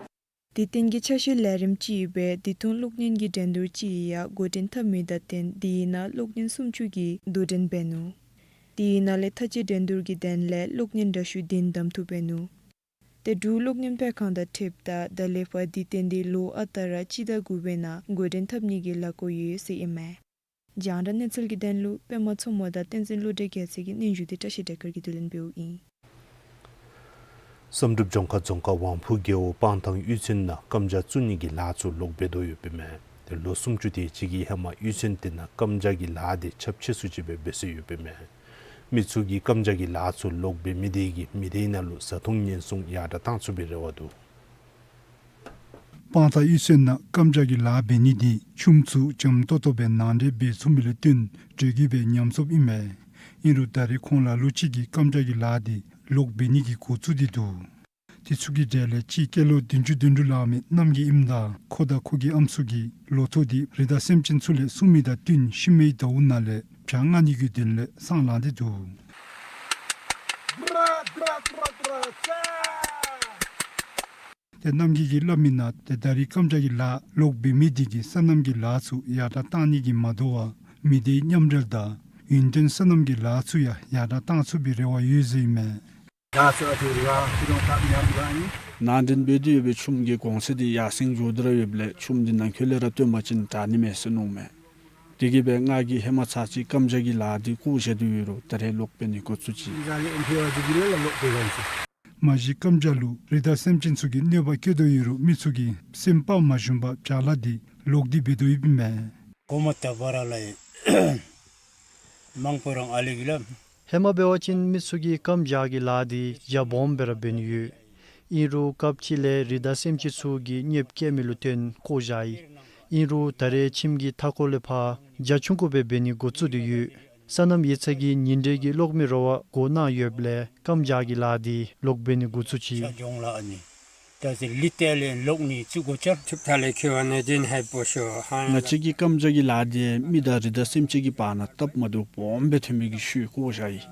དུས་སྟོན་གྱི་ཆ་ཤས་ལས་རིམ་ཅིག་སྦེ་དུས་ཐུང་གློག་བརྙན་གྱི་འགྲན་བསྡུར་ཅིག་ཡང་འགོ་འདྲེན་འཐབ་མི་དང་བསྟུན་དེའི་ནང་གློག་བརྙན་སུམ་ཅུ་གིས་དོ་འགྲན་འབད་ནུག། དེའི་ནང་ལས་མཐའ་དཔྱད་འགྲན་བསྡུར་གྱི་དོན་ལས་གློག་བརྙན་འདྲ་བཤུས་བདུན་བདམས་ཐུབ་པའི་ནུག། ཏེ་འབྲུག་གློག་བརྙན་སྤེལ་ཁང་དང་འཁྲིལཝ་ད་ད་ལས་ཕར་དུས་སྟོན་འདི་ལོ་ཨ་རྟག་ར་སྤྱི་ཟླ་དགུ་པའི་ནང་འགོ་འདྲེན་འཐབ་ནི་གི་ལས་འགུལ་ཡོད་ཟེར་ཨིན་མས། རྒྱང་བསྒྲགས་གནས་ཚུལ་གྱི་དོན་ལུ་པདྨ་མཚོ་མོ་དང་བསྟན་འཛིན་བློ་གྲོས་རྒྱལ་མཚན་གྱི་སྙན་ཞུ་འདི་བཀྲ་ཤིས་བདེ་དཀར་གྱིས་བསྡུ་ལེན་འབདཝ་ཨིན། བསམ་གྲུབ་ལྗོངས་མཁར་རྫོང་ཁག་ཝང་ཕུ་རྒེད་འོག་སྤང་ཐང་གཡུས་ཚན་ནང་རྐངམ་ཇ་བཙུགས་ནི་གི་ལཱ་ཚུ་ལོག་འབད་དོ་ཡོདཔ་ཨིན་མས། ཏེ་ལོ་སུམ་ཅུ་དེ་ཅིག་གི་ཧེ་མ་གཡུས་ཚན་དེ་ནང་རྐངམ་ཇ་གི་ལཱ་འདི་ཁྱབ་ཆེ་སུ་ཅིག་སྦེ་འབད་སྲོལ་ཡོདཔ་ཨིན་མས། མི་ཚུ་གིས་རྐངམ་ཇ་གི་ལཱ་ཚུ་ལོག་འབད་མི་དེ་གིས་མི་སྡེའི་ནང་ལུ་བཟའ་འཐུང་ཉེན་སྲུང་ཡར་དྲག་བཏང་ཚུགས་པའི་རེ་བ་འདུག། སྤང་ཐང་གཡུས་ཚན་ནང་རྐངམ་ཇ་གི་ལཱ་འབད་ནི་འདི་ཆུམ་ཚུ་འཇམ་ཏོང་ཏོ་སྦེ་ནང་འདྲེན་འབད་ཚུགས་མི་ལས་བརྟེན་འགྲོས་ཀྱིས་སྦེ་ཉམས་སོངམ་ཨིན་མས། ཨིན་རུང་ད་རེས་ཁོང་ལ་ལུ་ཅིག་གིས་རྐངམ་ཇ་གི་ལཱ་འདི་ལོག་འབད་ནི་གི་འགོ་བཙུགས་ཏེ་འདུག། དེ་ཚུ་གི་གྲས་ལས་གཅིག་སྐྱེས་ལོ་བདུན་ཅུ་དོན་དྲུག་ལང་མི་རྣམ་རྒྱལ་ཨིནམ་ད་ཁོ་དང་ཁོ་གི་ཨམ་སྲུ་གིས་ལོ་ཐོག་འདི་རི་དྭགས་སེམས་ཅན་ཚུ་ལས་སྲུང་མི་དང་བསྟུན་ཤི་མེད་ཟླཝ་ནང་ལས་བྱ་མངག་ནི་གི་དོན་ལས་སྲང་ལངས་ཏེ་འདུག། ཏེ་རྣམ་རྒྱལ་གྱིས་སླབ་མིའི་ནང་ཏེ་ད་རེས་རྐངམ་ཇ་གི་ལཱ་ལོག་འབད་མི་དེ་གིས་སོ་ནམ་གྱི་ལཱ་ཚུ་ཡར་དྲག་བཏང་ནི་གིས་མ་དོ་བར་མི་སྡེའི་མཉམ་འབྲེལ་དང་ཡུན་བརྟན་སོ་ནམ་གྱི་ལཱ་ཚུ་ཡང་ཡར་དྲག་བཏང་ཚུགས་པའི་རེ་བ་ཡོད་ཟེར་ཨིན་མས། ནང་འདྲེན་འབད་དེ་ཡོད་པའི་ཆུམ་གྱི་གོང་ཚད་འདི་ཡར་སེང་འགྱོ་སྟེ་ར་ཡོདཔ་ལས་ཆུམ་འདི་ནང་འཁོད་ལས་ར་བཏོན་པ་ཅིན་དྲག་ནི་མས་ཟེར་མནོཝ་མས། དེ་གིས་སྦེ་ང་གིས་ཧེ་མ་ཚར་གཅིག་རྐངམ་ཇ་གི་ལཱ་འདི་བཀོ་བཞག་སྟེ་ཡོད་རུང་ད་རེས་ལོག་འབད་ནི་འགོ་བཙུགས་ཅི། མ་གཞི་རྐངམ་ཇ་ལུ་རི་དྭགས་སེམས་ཅན་ཚུ་གིས་གནོད་པ་བཀལ་དོ་ཡོད་རུང་མི་ཚུ་གིས་སེམས་དཔའ་མ་ཞུམ་པར་བྱ་ལཱ་འདི་ལོག་སྟེ་འབད་དོ་ཡོདཔ་ཨིན་མས། གོ་མ་ད་བར་ལས་མང་པོ་རང་ཨ་ལས་ཀྱི་ལཱ། ཧེ་མ་འབད་བ་ཅིན་མི་ཚུ་གིས་རྐངམ་ཇ་གི་ལཱ་འདི་རྒྱ་སྦོམ་སྦེ་ར་འབད་ནི་ཡོད། ཨིན་རུང་སྐབས་ཅིག་ལས་རི་དྭགས་སེམས་ཅན་ཚུ་གིས་གནོདཔ་བཀལ་མི་ལུ་བརྟེན་བཀོ་བཞག་ཡི། ཨིན་རུང་ད་རེས་ཁྱིམ་གྱི་མཐའ་འཁོར་ལས་ཕར་རྒྱ་ཆུང་ཀུ་སྦེ་འབད་ནི་འགོ་བཙུགས་ཏེ་ཡོད། སོ་ནམ་ཡིག་ཚང་གི་ཉིན་རེ་གི་གློག་མེ་རོགས་པ་བསྐོ་གནང་ཡོདཔ་ལས་རྐངམ་ཇ་གི་ལཱ་འདི་ལོག་འབད་ནི་འགོ་བཙུགས་ཅི། ང་བཅས་ཀྱི་རྐངམ་ཇ་གི་ལཱ་འདི་མི་དང་རི་དྭགས་སེམས་ཅན་གྱི་བར་ན་སྟབས་མ་བདེཝ་སྦོམ་སྦེ་ཐོན་མི་གི་ཤུལ་བཀོ་བཞག་ཡི།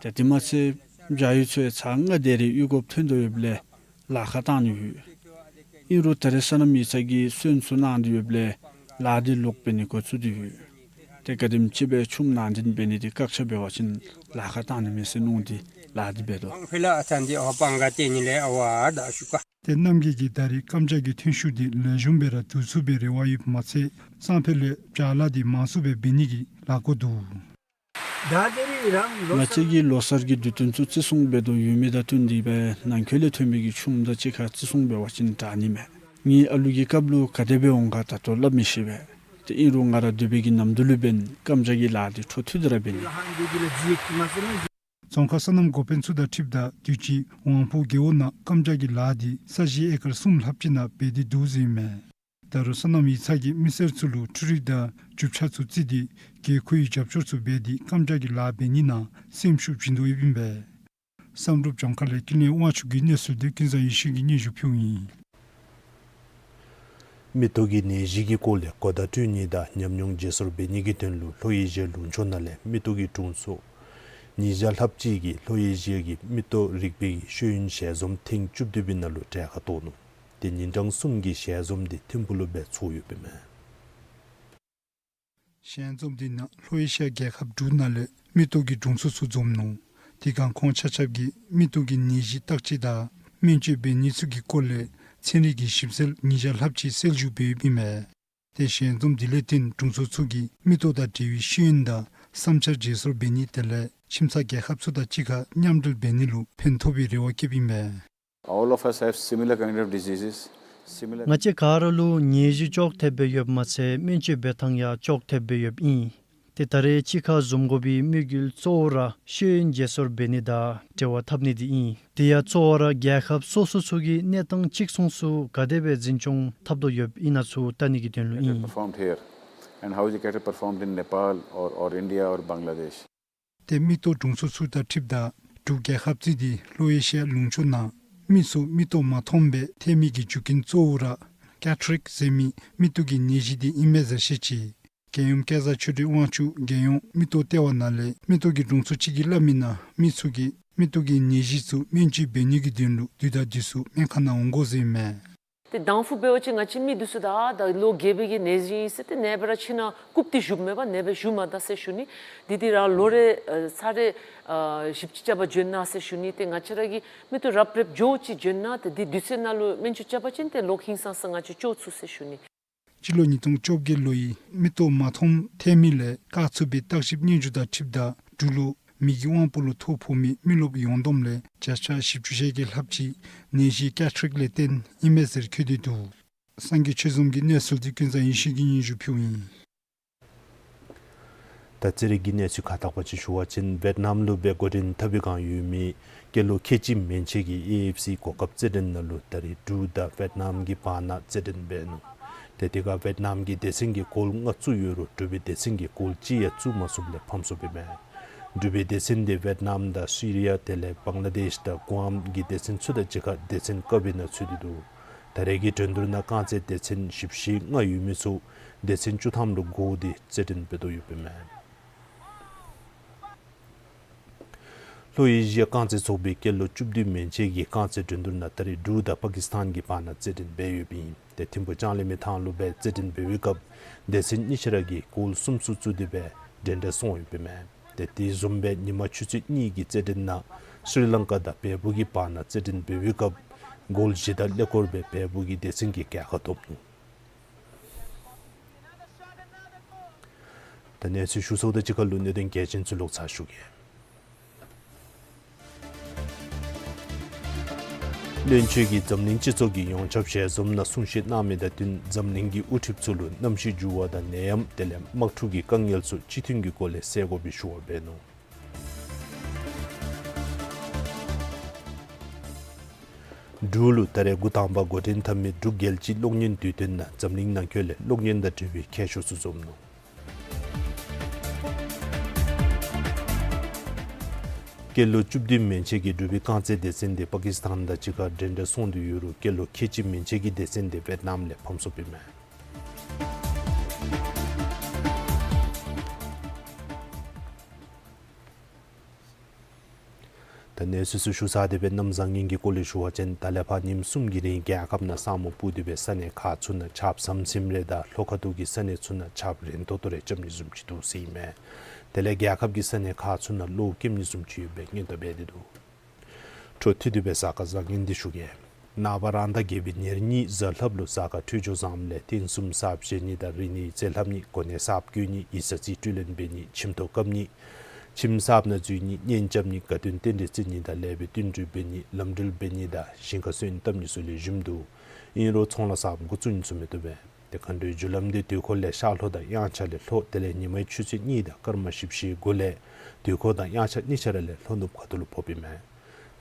ཏེ་དེ་མ་ཚད་བྱ་ཡུལ་ཚུ་ཡང་ཚར་ལྔ་དེ་རེ་གཡུག་དགོཔ་ཐོན་དོ་ཡོདཔ་ལས་ལཱ་ཁག་བཏང་ནི་ཡོད། ཨིན་རུང་ད་རེས་སོ་ནམ་ཡིག་ཚང་གིས་སོན་ཚུ་གནང་སྟེ་ཡོདཔ་ལས་ལཱ་འདི་ལོག་འབད་ནི་འགོ་བཙུགས་ཏེ་ཡོད། ཏེ་ག་དེམ་ཅིག་སྦེ་ཆུམ་ནང་འདྲེན་འབད་ནི་འདི་བཀག་ཆ་འབད་བ་ཅིན་ལཱ་ཁག་བཏང་ནི་མས་ཟེར་མནོ་སྟེ་ལཱ་འདི་འབད་དོ། ཏེ་རྣམ་རྒྱལ་གྱིས་ད་རེས་རྐངམ་ཇ་གི་ཐོན་ཤུགས་འདི་ལེགས་ཤོམ་སྦེ་ར་བསྡུ་ཚུགས་པའི་རེ་བ་ཡོདཔ་མ་ཚད་སང་ཕོད་ལས་བྱ་ལཱ་འདི་མང་སུ་སྦེ་འབད་ནི་གི་ལཱ་འགོ་འདུག། ང་བཅས་ཀྱིས་ལོ་གསར་གྱི་དུས་སྟོན་ཚུ་བརྩི་སྲུང་འབད་དོ་ཡོད་མི་དང་བསྟུན་ཏེ་སྦེ་ནང་འཁོད་ལས་ཐོན་མི་གི་ཆུམ་དང་གཅིག་ཁར་བརྩི་སྲུང་འབད་བ་ཅིན་དྲག་ནི་མས། ངེའི་ཨ་ལུ་གི་སྐབས་ལུ་ག་དེ་སྦེ་འོང་ག་ད་ལྟོ་སླབ་མི་ཤེས་པས། ཏེ་ཨིན་རུང་ང་ར་སྡོད་པའི་གི་ནམ་དུས་ལུ་འབདན་རྐངམ་ཅིག་གི་ལཱ་འདི་འཕྲོ་མཐུད་དེ་ར་འབད་ནི། རྫོང་ཁག་སོ་ནམ་འགོ་དཔོན་ཚུ་དང་འཁྲིལཝ་ད་དུས་ཅི་ཝང་ཕུ་རྒེད་འོག་ནང་རྐངམ་ཅིག་གི་ལཱ་འདི་ས་གཞི་ཨེ་ཀར་གསུམ་ལྷགཔ་ཅིག་ནང་འབད་དེ་འདུག་ཟེར་ཨིན་མས། ད་རུང་སོ་ནམ་ཡིག་ཚང་གིས་མི་སེར་ཚུ་ལུ་འཕྲུལ་རིག་དང་རྒྱུ་ཆ་ཚུ་བརྩིས་ཏེ་རྒེད་འཁོགས་ཀྱི་རྒྱབ་སྐྱོར་ཚུ་འབད་དེ་རྐངམ་ཅིག་གི་ལཱ་འབད་ནི་ནང་སེམས་ཤུགས་བྱིན་དོ་ཡོདཔ་ཨིན་པས། བསམ་གྲུབ་ལྗོངས་མཁར་ལས་ཀུན་ལེགས་དབང་ཕྱུག་གི་གནས་ཚུལ་འདི་ཀུན་བཟང་ཡེ་ཤེས་ཀྱིས་སྙན་ཞུ་ཕུལཝ་ཨིན། མིག་ཏོ་གི་ནད་གཞི་གི་སྐོར་ལས་གོ་བརྡ་སྤྲོད་ནི་དང་ཉམས་མྱོང་བརྗེ་སོར་འབད་ནི་གི་དོན་ལུ་ལྷོ་ཨེ་ཤི་ཡ་ལུང་ཕྱོགས་ནང་ལས་མིག་ཏོ་གི་དྲུང་འཚོ་ཉིས་བརྒྱ་ལྷགཔ་ཅིག་གིས་ལྷོ་ཨེ་ཤི་ཡ་གི་མིག་ཏོ་རིག་པའི་ཤེས་ཡོན་ཞལ་འཛོམས་ཐེངས་བཅུ་བདུན་པའི་ནང་ལུ་གྲལ་ཁར་གཏོགས་ནུག། ཏེ་ཉིན་གྲངས་གསུམ་གྱི་ཞལ་འཛོམས་འདི་ཐིམ་ཕུག་ལུ་སྦེ་ཚོགས་ཡོདཔ་ཨིན་མས། ཞལ་འཛོམས་འདི་ནང་ལྷོ་ཨེ་ཤི་ཡ་རྒྱལ་ཁབ་དྲུག་ནང་ལས་མིག་ཏོ་གི་དྲུང་འཚོ་ཚུ་འཛོམས་ནུག། དེ་སྒང་ཁོང་ཆ་ཁྱབ་ཀྱིས་མིག་ཏོ་གི་ནད་གཞི་བརྟག་དཔྱད་དང་སྨན་བཅོས་འབད་ནི་ཚུ་གི་སྐོར་ལས་ཚན་རིག་གི་ཞིབ་འཚོལ་ཉིས་བརྒྱ་ལྷགཔ་ཅིག་སེལ་བསྒྱུར་འབདཝ་ཨིན་མས། ཏེ་ཞལ་འཛོམས་འདི་ལས་བརྟེན་དྲུང་འཚོ་ཚུ་གིས་མིག་ཏོ་དང་འབྲེལ་བའི་ཤེས་ཡོན་དང་བསམ་འཆར་བརྗེ་སོར་འབད་ནི་དེ་ལས་ཁྱིམ་ཚང་རྒྱལ་ཁབ་ཚུ་དང་གཅིག་ཁར་མཉམ་འབྲེལ་འབད་ནི་ལུ་ཕན་ཐོགས་པའི་རེ་བ་བསྐྱེདཔ་ཨིན་མས། All of us have similar kind of diseases, similar ང་བཅས་ག་ར་ལུ་ནད་གཞི་ཅོག་འཐདཔ་སྦེ་ཡོདཔ་མ་ཚད་སྨན་བཅོས་འབད་ཐངས་ཡང་ཅོག་འཐདཔ་སྦེ་ཡོདཔ་ཨིན། ཏེ་ད་རེས་གཅིག་ཁར་འཛོམས་དགོ་པའི་དམིགས་ཡུལ་གཙོ་བོ་ར་ཤེས་ཡོན་བརྗེ་སོར་འབད་ནི་དང་འབྲེལ་བ་འཐབ་ནི་འདི་ཨིན། དེ་ཡང་གཙོ་བོ་ར་རྒྱལ་ཁབ་སོ་སོ་ཚུ་གིས་གནས་སྟངས་གཅིག་མཚུངས་སུ་ག་དེ་སྦེ་འཛིན་སྐྱོང་འཐབ་དོ་ཡོདཔ་ཨིན་ན་ཚུ་བལྟ་ནི་གི་དོན་ལུ་ཨིན། Performed here and how is it performed in Nepal or, or India or Bangladesh? ཏེ་མིག་ཏོ་དྲུང་འཚོ་ཚུ་དང་འཁྲིལཝ་ད་འབྲུག་རྒྱལ་ཁབ་བརྩིས་ཏེ་ལྷོ་ཨེ་ཤི་ཡ་ལུང་ཕྱོགས་ནང་མི་ཚུ་མིག་ཏོ་མ་མཐོངམ་སྦེ་ཐལ་མི་གི་རྒྱུ་རྐྱེན་གཙོ་བོ་ར་ཀེ་ཊ་རེཀཊ་ཟེར་མི་མིག་ཏོ་གི་ནད་གཞི་འདི་ཨིན་མས་ཟེར་བཤད་ཅི། རྒྱལ་ཡུམ་སྐལ་བཟང་ཆོས་སྒྲོན་དབང་ཕྱུག་རྒྱལ་ཡོངས་མིག་ཏོ་ལྟེ་བ་ནང་ལས་མིག་ཏོ་གི་དྲུང་འཚོ་ཅིག་གིས་སླབ་མི་ནང་མི་ཚུ་གིས་མིག་ཏོ་གི་ནད་གཞི་ཚུ་སྨན་བཅོས་འབད་ནི་གི་དོན་ལུ་དུས་དང་དུས་སུ་སྨན་ཁང་ནང་འོང་དགོ་ཟེར་ཨིན་མས། ཏེ་དང་ཕུ་འབད་བ་ཅིན་ང་བཅས་མི་འདི་ཚུ་ད་ད་ལོ་རྒས་པའི་གི་ནད་གཞི་ཨིན་ཟེར་ཏེ་ནད་པ་ར་ཁྱིམ་ནང་བཀུག་སྟེ་བཞུགསཔ་མེན་པར་ནད་པ་བཞུགས་མ་ད་ཟེར་ཞུ་ནི། འདི་འདི་ར་ལོ་རེ་ཨ་ཚར་རེ་ཨ་ཞིབ་དཔྱད་རྐྱབ་པར་འབྱོན་གནང་ཟེར་ཞུ་ནི། ཏེ་ང་བཅས་ར་གི་མིག་ཏོ་རབ་རིབ་འགྱོ་ཅིག་འབྱོན་གནང་། ཏེ་འདི་དུས་ཚོད་ནང་ལུ་སྨན་བཅོས་རྐྱབ་པ་ཅིན་ཏེ་ལོག་ཧིང་སངས་ས་ང་བཅས་སྐྱོབ་ཚུགས་ཟེར་ཞུ་ནི། སྤྱི་ལོ་ཉིས་སྟོང་བཅོ་བརྒྱད་ལོའི་མིག་ཏོ་མ་མཐོངམ་ཐལ་མི་ལས་བཀག་ཚུགས་པའི་བརྟག་ཞིབ་སྙན་ཞུ་དང་འཁྲིལཝ་ད་འབྲུག་ལུ་མི་གི་དབང་པོ་ལུ་ཐོ་ཕོག་མི་མི་རློབས་ཡོངས་བསྡོམས་ལས་བརྒྱ་ཆ་བཞི་བཅུ་ཞེ་བརྒྱད་ལྷགཔ་ཅིག་ནད་གཞི་ཀེ་ཊ་རེཀཊ་ལས་བརྟེན་ཨིན་མས་ཟེར་འཁོད་དེ་འདུག། སངས་རྒྱས་ཆོས་འཛོམས་ཀྱི་གནས་ཚུལ་འདི་ཀུན་བཟང་ཡེ་ཤེས་ཀྱིས་སྙན་ཞུ་ཕུལཝ་ཨིན། ད་རྩེད་རིགས་ཀྱི་གནས་ཚུལ་ཁ་ཐུག་པ་ཅིག་ཞུ་བ་ཅིན་ཝེཊ་ནམ་ལུ་སྦེ་འགོ་འདྲེན་འཐབ་པའི་བསྒང་ཡོད་མི་སྐྱེས་ལོ་ཁལ་གཅིག་མན་ཆད་ཀྱི་ཨེ་ཨེཕ་སི་གོ་སྐབས་རྩེད་འགྲན་ནང་ལུ་ད་རེས་འབྲུག་དང་ཝེཊ་ནམ་གྱི་བར་ན་རྩེད་འགྲན་འབད་ནུག། ཏེ་དེ་ཁར་ཝེཊ་ནམ་གྱི་སྡེ་ཚན་གྱི་གོལ་ལྔ་བཙུགས་ཡོད་རུང་འབྲུག་པའི་སྡེ་ཚན་གྱིས་གོལ་གཅིག་ཡང་བཙུགས་མ་ཚུགསཔ་ལས་ཕམ་སོཔ་ཨིན་མས། འབྲུག་པའི་སྡེ་ཚན་འདི་ཝེཊ་ནམ་དང་སུ་རི་ཡ་དེ་ལས་བང་ལ་དེཤ་དང་གུའམ་གྱི་སྡེ་ཚན་ཚུ་དང་གཅིག་ཁར་སྡེ་ཚན་ཀ་པའི་ནང་ཚུད་དེ་འདུག། ད་རེས་ཀྱི་འགྲན་བསྡུར་ནང་རྐང་རྩེད་སྡེ་ཚན་བཞི་བཅུ་ཞེ་ལྔ་ཡོད་མི་ཚུ་སྡེ་ཚན་བཅུ་ཐམ་ལུ་བགོ་སྟེ་རྩེད་འགྲན་འབད་དོ་ཡོདཔ་ཨིན་མས། ལྷོ་ཨེ་ཤི་ཡ་རྐང་རྩེད་ཚོགས་པའི་སྐྱེས་ལོ་བཅུ་བདུན་མན་ཆད་ཀྱི་རྐང་རྩེད་འགྲན་བསྡུར་ནང་ད་རེས་འབྲུག་དང་པ་ཀིས་ཐན་གྱི་བར་ན་རྩེད་འགྲན་འབད་ཡོདཔ་ཨིན། ཏེ་ཐིམ་ཕུག་ལྕང་གླིང་མའི་ཐང་ལུ་སྦེ་རྩེད་འགྲན་འབད་བའི་སྐབས་སྡེ་ཚན་གཉིས་ཆ་ར་གིས་གོལ་གསུམ་གསུམ་བཙུགས་ཏེ་སྦེ་འགྲན་ཟླ་སོང་ཡོདཔ་ཨིན་མས། ཏེ་དེ་བཟུམ་སྦེ་ཉིན་མ་ཆུ་ཚོད་གཉིས་ཀྱི་རྩེད་འགྲན་ནང་སྲི་ལང་ཀ་དང་བལ་པོ་གི་བར་ན་རྩེད་འགྲན་འབད་བའི་སྐབས་གོལ་བཞི་དང་ཀླད་ཀོར་སྦེ་བལ་པོ་གི་སྡེ་ཚན་གྱིས་རྒྱལ་ཁ་ཐོབ་ནུག། ད་གནས་ཚུལ་ཞུ་ཚརཝ་དང་གཅིག་ཁར་ལུ་གནད་དོན་གལ་ཆེན་ཚུ་ལོག་ཚར་ཞུ་གེ། བློན་ཆེན་གྱིས་འཛམ་གླིང་སྤྱི་ཚོགས་ཀྱི་ཡོངས་ཁྱབ་ཞལ་འཛོམས་ནང་གསུང་བཤད་གནང་མི་དང་བསྟུན་འཛམ་གླིང་གི་དབུ་ཁྲིདཔ་ཚུ་ལུ་གནམ་གཤིས་འགྱུར་བ་དང་ནད་ཡམས་དེ་ལས་དམག་འཁྲུག་གི་དཀའ་ངལ་ཚུ་སྤྱི་མཐུན་གྱི་སྒོ་ལས་སེལ་དགོ་པའི་ཞུ་བ་འབད་ནུག། འབྲུག་ལུ་ད་རེས་འགོ་དང་པ་འགོ་འདྲེན་འཐབ་མི་འབྲུག་རྒྱལ་སྤྱིའི་གློག་བརྙན་དུས་སྟོན་ནང་འཛམ་གླིང་ནང་འཁོད་ལས་གློག་བརྙན་དང་འབྲེལ་བའི་མཁས་མཆོག་ཚུ་འཛོམས་ནུག། སྐྱེས་ལོ་བཅུ་བདུན་མན་ཆད་ཀྱི་འབྲུག་པའི་རྐང་རྩེད་སྡེ་ཚན་འདི་པ་ཀིས་ཐན་དང་གཅིག་ཁར་འགྲན་ཟླ་སོང་སྟེ་ཡོད་རུང་སྐྱེས་ལོ་ཁལ་གཅིག་མན་ཆད་ཀྱི་སྡེ་ཚན་འདི་ཝེཊ་ནམ་ལས་ཕམ་སོཔ་ཨིན་མས། ད་གནས་ཚུལ་ཚུ་ཞུ་ཚར་ཏེ་སྦེ་གནམ་བཟང་ངན་གྱི་སྐོར་ལས་ཞུ་བ་ཅིན་ད་ལས་ཕར་ཉིནམ་གསུམ་གྱི་རིང་རྒྱལ་ཁབ་ནང་ས་སྨུག་སྤུབས་ཏེ་སྦེ་ས་གནས་ཁག་ཚུ་ནང་ཆརཔ་ཟམ་ཟིམ་རེ་དང་ལྷོ་ཁ་ཐུག་གི་ས་གནས་ཚུ་ནང་ཆརཔ་རན་ཏོག་ཏོ་རེ་རྐྱབ་ནི་བཟུམ་ཅིག་འདུག་ཟེར་ཨིན་མས། དེ་ལས་རྒྱལ་ཁབ་ཀྱི་ས་གནས་ཁག་ཚུ་ནང་གློག་ཀེམ་ནི་བཟུམ་ཅིག་ཡོད་པའི་སྙན་ཐོ་སྦེ་ཏེ་འདུག། འཕྲོ་མཐུད་དེ་སྦེ་གཟའ་སྐར་བཟང་ངན་འདི་ཞུ་གེ། ནངས་པ་རང་ཟླ་བརྒྱད་པའི་ཉེར་གཉིས་གཟའ་ལྷགཔ་ལུ་གཟའ་སྐར་འཕྲོད་སྦྱོར་བཟངམ་ལས་རྟེན་གསུམ་གསརཔ་བཞེངས་ནི་དང་རིག་གནས་རྩིས་ལྷབ་ནི་གོ་གནས་གསརཔ་བསྐོ་ནི་ཡིག་ཚང་རྩིས་སྤྲོད་ལེན་འབད་ནི་ཁྱིམ་ཐོག་བཀབ་ནི་ཁྱིམ་གསརཔ་ནང་འཛུལ་ནི་གཉེན་རྐྱབ་ནི་དགའ་སྟོན་རྟེན་འབྲེལ་བརྩི་ནི་དང་ལེགས་པའི་བསྟུན་གྲོས་འབད་ནི་ལམ་འགྲུལ་འབད་ནི་དང་ཞིང་ཁ་སོན་བཏབ་ནི་ཚུ་ལེགས་ཤོམ་འདུག། ཨིན་རུང་ཚོང་ལཱ་གསརཔ་འགོ་བཙུགས་ནི་ཚུ་མི་བཏུབ་པས། མཁའ་འགྲོའི་རྒྱུ་ལམ་འདི་དུས་འཁོར་ལས་ཤར་ལྷོ་དང་དབྱངས་འཆར་ལས་ལྷོ་དེ་ལས་ཉི་མའི་ཆུ་ཚོད་གཉིས་དང་སྐར་མ་བཞི་བཅུ་ཞེ་དགུ་ལས་དུས་འཁོར་དང་དབྱངས་འཆར་གཉིས་ཆ་ར་ལས་ལྷོ་ནུབ་ཁ་ཐུག་ལུ་ཕོགཔ་ཨིན་མས།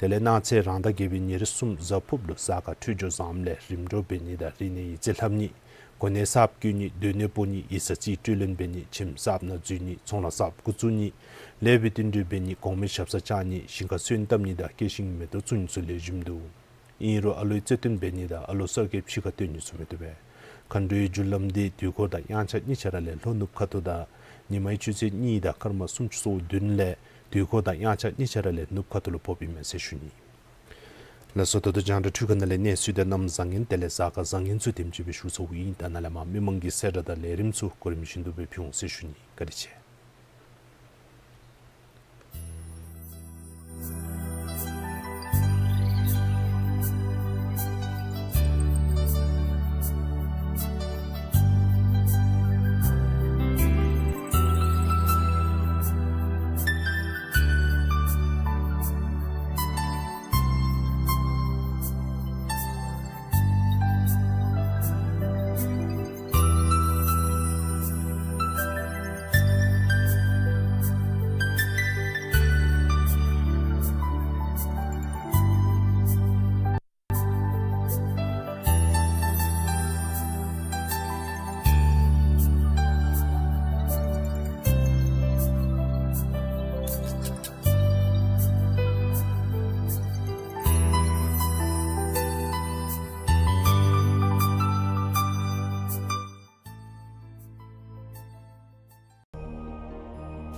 དེ་ལས་གནངས་ཚེ་རང་ཟླ་བརྒྱད་པའི་ཉེར་གསུམ་གཟའ་ཕུརཔ་ལུ་གཟའ་སྐར་འཕྲོད་སྦྱོར་བཟངམ་ལས་རིམ་གྲོ་འབད་ནི་དང་རིག་གནས་ཡིག་རྩིས་ལྷབ་ནི། གོ་གནས་གསརཔ་བསྐོ་ནི། སྡོད་གནས་སྤོ་ནི། ཡིག་ཚང་རྩིས་སྤྲོད་ལེན་འབད་ནི། ཁྱིམ་གསརཔ་ནང་འཛུལ་ནི། ཚོང་ལཱ་གསརཔ་འགོ་བཙུགས་ནི། ལེགས་པའི་བསྟུན་གྲོས་འབད་ནི། གོང་མའི་ཞབས་སར་བཅར་ནི། ཞིང་ཁར་སོན་བཏབ་ནི་དང་སྐྱེས་ཤིང་མེ་ཏོག་བཙུགས་ནི་ཚུ་ལེགས་ཤོམ་འདུག། ཨིན་རུང་ཨ་ལོའི་བརྩེ་འདུན་འབད་ནི་དང་ཨ་ལོ་གསར་སྐྱེས་ཕྱི་ཁར་བཏོན་ནི་ཚུ་མི་བཏུབ་པས། མཁའ་འགྲོའི་རྒྱུ་ལམ་འདི་དུས་འཁོར་དང་དབྱངས་འཆར་གཉིས་ཆ་ར་ལས་ལྷོ་ནུབ་ཁ་ཐུག་དང་ཉི་མའི་ཆུ་ཚོད་གཉིས་དང་སྐར་མ་སུམ་ཅུ་སོ་བདུན་ལས་དུས་འཁོར་དང་དབྱངས་འཆར་གཉིས་ཆ་ར་ལས་ནུབ་ཁ་ཐུག་ལུ་ཕོགཔ་ཨིན་མས་ཟེར་ཞུ་ནི། ལགས་སོ། ད་ལྟོ་རྒྱང་བསྒྲགས་འཕྲུལ་ཁང་ནང་ལས་གནས་ཚུལ་དང་གནམ་བཟང་ངན་དེ་ལས་གཟའ་སྐར་བཟང་ངན་ཚུ་དེམ་ཅིག་སྦེ་ཞུ་ཚརཝ་ཨིན། ད་ནཱ་ལས་མར་མི་མང་གི་གསལ་བསྒྲགས་དང་ལས་རིམ་ཚུ་གོ་རིམ་བཞིན་དུ་སྦེ་ཕུལ་འོང་ཟེར་ཞུ་ནི། བཀའ་དྲིན་ཆེ།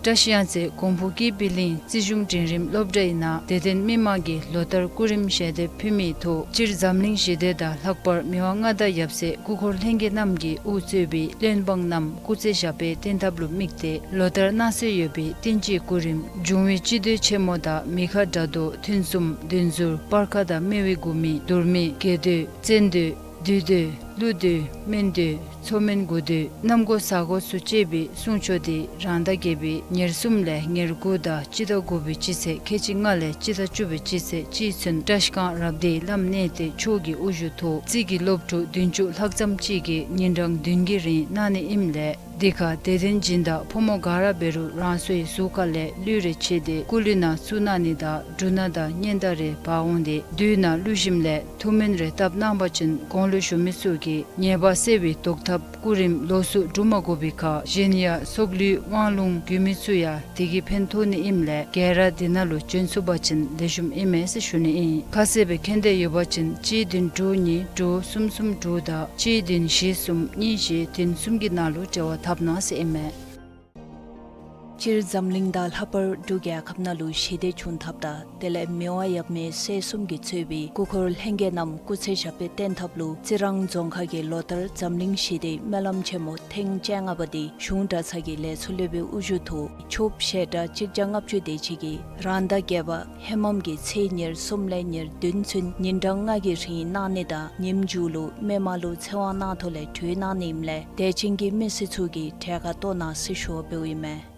བཀྲ་ཤིས་གཡང་རྩེ་གོང་ཕུ་ཀི་པི་ལིང་རྩིས་གཞུང་འབྲིང་རིམ་སློབ་གྲྭའི་ནང་དད་ལྡན་མི་མང་གིས་ལོ་ལྟར་སྐུ་རིམ་ཞལ་འདེབས་ཕུལ་མིའི་ཐོག་སྤྱིར་འཛམ་གླིང་ཞི་བདེ་དང་ལྷག་པར་མི་དབང་མངའ་བདག་ཡབ་སྲས་སྐུ་འཁོར་ལྷན་རྒྱས་རྣམས་ཀྱིས་དབུ་གཙོས་པའི་བློན་འབངས་རྣམས་སྐུ་ཚེ་ཞབས་པད་བརྟན་ཐབས་ལུ་དམིགས་ཏེ་ལོ་ལྟར་གནང་སྲོལ་ཡོད་པའི་བསྟན་སྤྱིའི་སྐུ་རིམ་འབྱུང་བའི་སྤྱི་མདོས་ཆེན་མོ་དང་མི་ཁ་དགྲ་གདོང་ཐུན་གསུམ་བདུན་ཟུར་སྤར་ཁ་དང་སྨེ་བའི་དགུ་མིག་དུར་མིག་རྒྱས་མདོས་བཙན་མདོས་བདུད་མདོས་ཀླུ་མདོས་སྨན་མདོས་མཚོ་སྨན་དགུ་མདོས་གནམ་སྒོ་ས་སྒོ་ཚུ་བཅས་པའི་གསུང་ཆོག་འདི་རང་ཟླ་བརྒྱད་པའི་ཉེར་གསུམ་ལས་ཉེར་དགུ་དང་སྤྱི་ཟླ་དགུ་པའི་སྤྱི་ཚེས་ཁལ་གཅིག་ལྔ་ལས་སྤྱི་ཟླ་བཅུ་པའི་སྤྱི་ཚེས་གཅིག་ཚུན་བཀྲིས་སྒང་རབ་སྡེའི་བླམ་གནས་བརྟན་མཆོག་གི་དབུ་བཞུགས་ཐོག་རྩིས་ཀྱི་སློབ་ཕྲུག་བདུན་ཅུ་ལྷག་ཙམ་ཅིག་གིས་ཉིན་གྲངས་བདུན་གྱི་རིང་གནང་ནི་ཨིནམ་ལས་འདི་ཁར་དད་ལྡན་སྦྱིན་བདག་ཕོ་མོ་ག་ར་འབད་རུང་རང་སོའི་གཟུགས་ཁ་ལས་ལུས་རེ་ཕྱེ་སྟེ་སྐུ་ལུས་ནང་བཙུགས་གནང་ནི་དང་འབྲུ་སྣ་དང་སྙན་དར་རེ་འབག་འོང་སྟེ་བདུད་ནང་ལུས་ཞིནམ་ལས་ཐུགས་སྨོན་རེ་བཏབ་གནང་བ་ཅིན་གོང་ལུ་ཞུ་མི་ཚུ་གི་ཉེས་པ་སེལ་བའི་བཟློག་ཐབས་སྐུ་རིམ་ལོགས་སུ་སྒྲུབ་མ་དགོ་པའི་ཁར་གཞན་ཡང་སྲོག་ལུས་དབང་ལུང་རྒྱུད་སྨད་ཚུ་ཡང་དེ་གིས་ཕན་ཐོགས་ནི་ཨིནམ་ལས་ག་ར་འདི་ནང་ལུ་བྱོན་ཚུགས་པ་ཅིན་ལེགས་ཤོམ་ཨིན་མས་ཟེར་ཞུ་ནི་ཨིན། ཁ་གསལ་སྦེ་མཁྱེན་འདོད་ཡོད་པ་ཅིན་གཅིག་བདུན་དྲུག་གཉིས་དྲུག་གསུམ་གསུམ་དྲུག་དང་གཅིག་བདུན་བཞི་གསུམ་གཉིས་བཞི་བདུན་གསུམ་གྱི་ནང་ལུ་འབྲེལ་བ་འཐབ་གནང་ཟེར་ཨིན་མས། སྤྱིར་འཛམ་གླིང་དང་ལྷག་པར་འབྲུག་རྒྱལ་ཁབ་ནང་ལུ་ཞི་བདེ་བྱུང་ཐབས་དང་དེ་ལས་མི་དབང་ཡབ་མེས་སྲས་གསུམ་གྱིས་གཙོས་པའི་སྐུ་འཁོར་ལྷན་རྒྱས་རྣམས་སྐུ་ཚེ་ཞབས་པད་བརྟན་ཐབས་ལུ་རྩི་རང་རྫོང་ཁག་གིས་ལོ་ལྟར་འཛམ་གླིང་ཞི་བདེའི་སྨོན་ལམ་ཆེན་མོ་ཐེངས་བཅོ་ལྔ་པ་འདི་གཞུང་གྲྭ་ཚང་གི་ལས་ཚོགས་སློབ་དཔོན་དབུ་བཞུགས་ཐོག་ཆོསཔ་བཤད་གྲྭ་གཅིག་བརྒྱ་ལྔ་བཅུ་དེ་ཅིག་གིས་རང་ཟླ་བརྒྱད་པ་ཧེ་མམ་གྱི་ཚེས་ཉེར་གསུམ་ལས་ཉེར་བདུན་ཚུན་ཉིན་གྲངས་ལྔ་གི་རིང་གནང་ནི་དང་ཉིནམ་མཇུག་ལུ་སྨོན་མ་ལུ་ཚེ་དབང་གནང་ཐོག་ལས་གྲོལ་གནང་ནི་ཨིནམ་ལས་དད་ཅན་གྱི་མི་སེར་ཚུ་གིས་གྲལ་ཁར་གཏོགས་གནང་ཟེར་ཞུ་བ་འབདཝ་ཨིན་མས།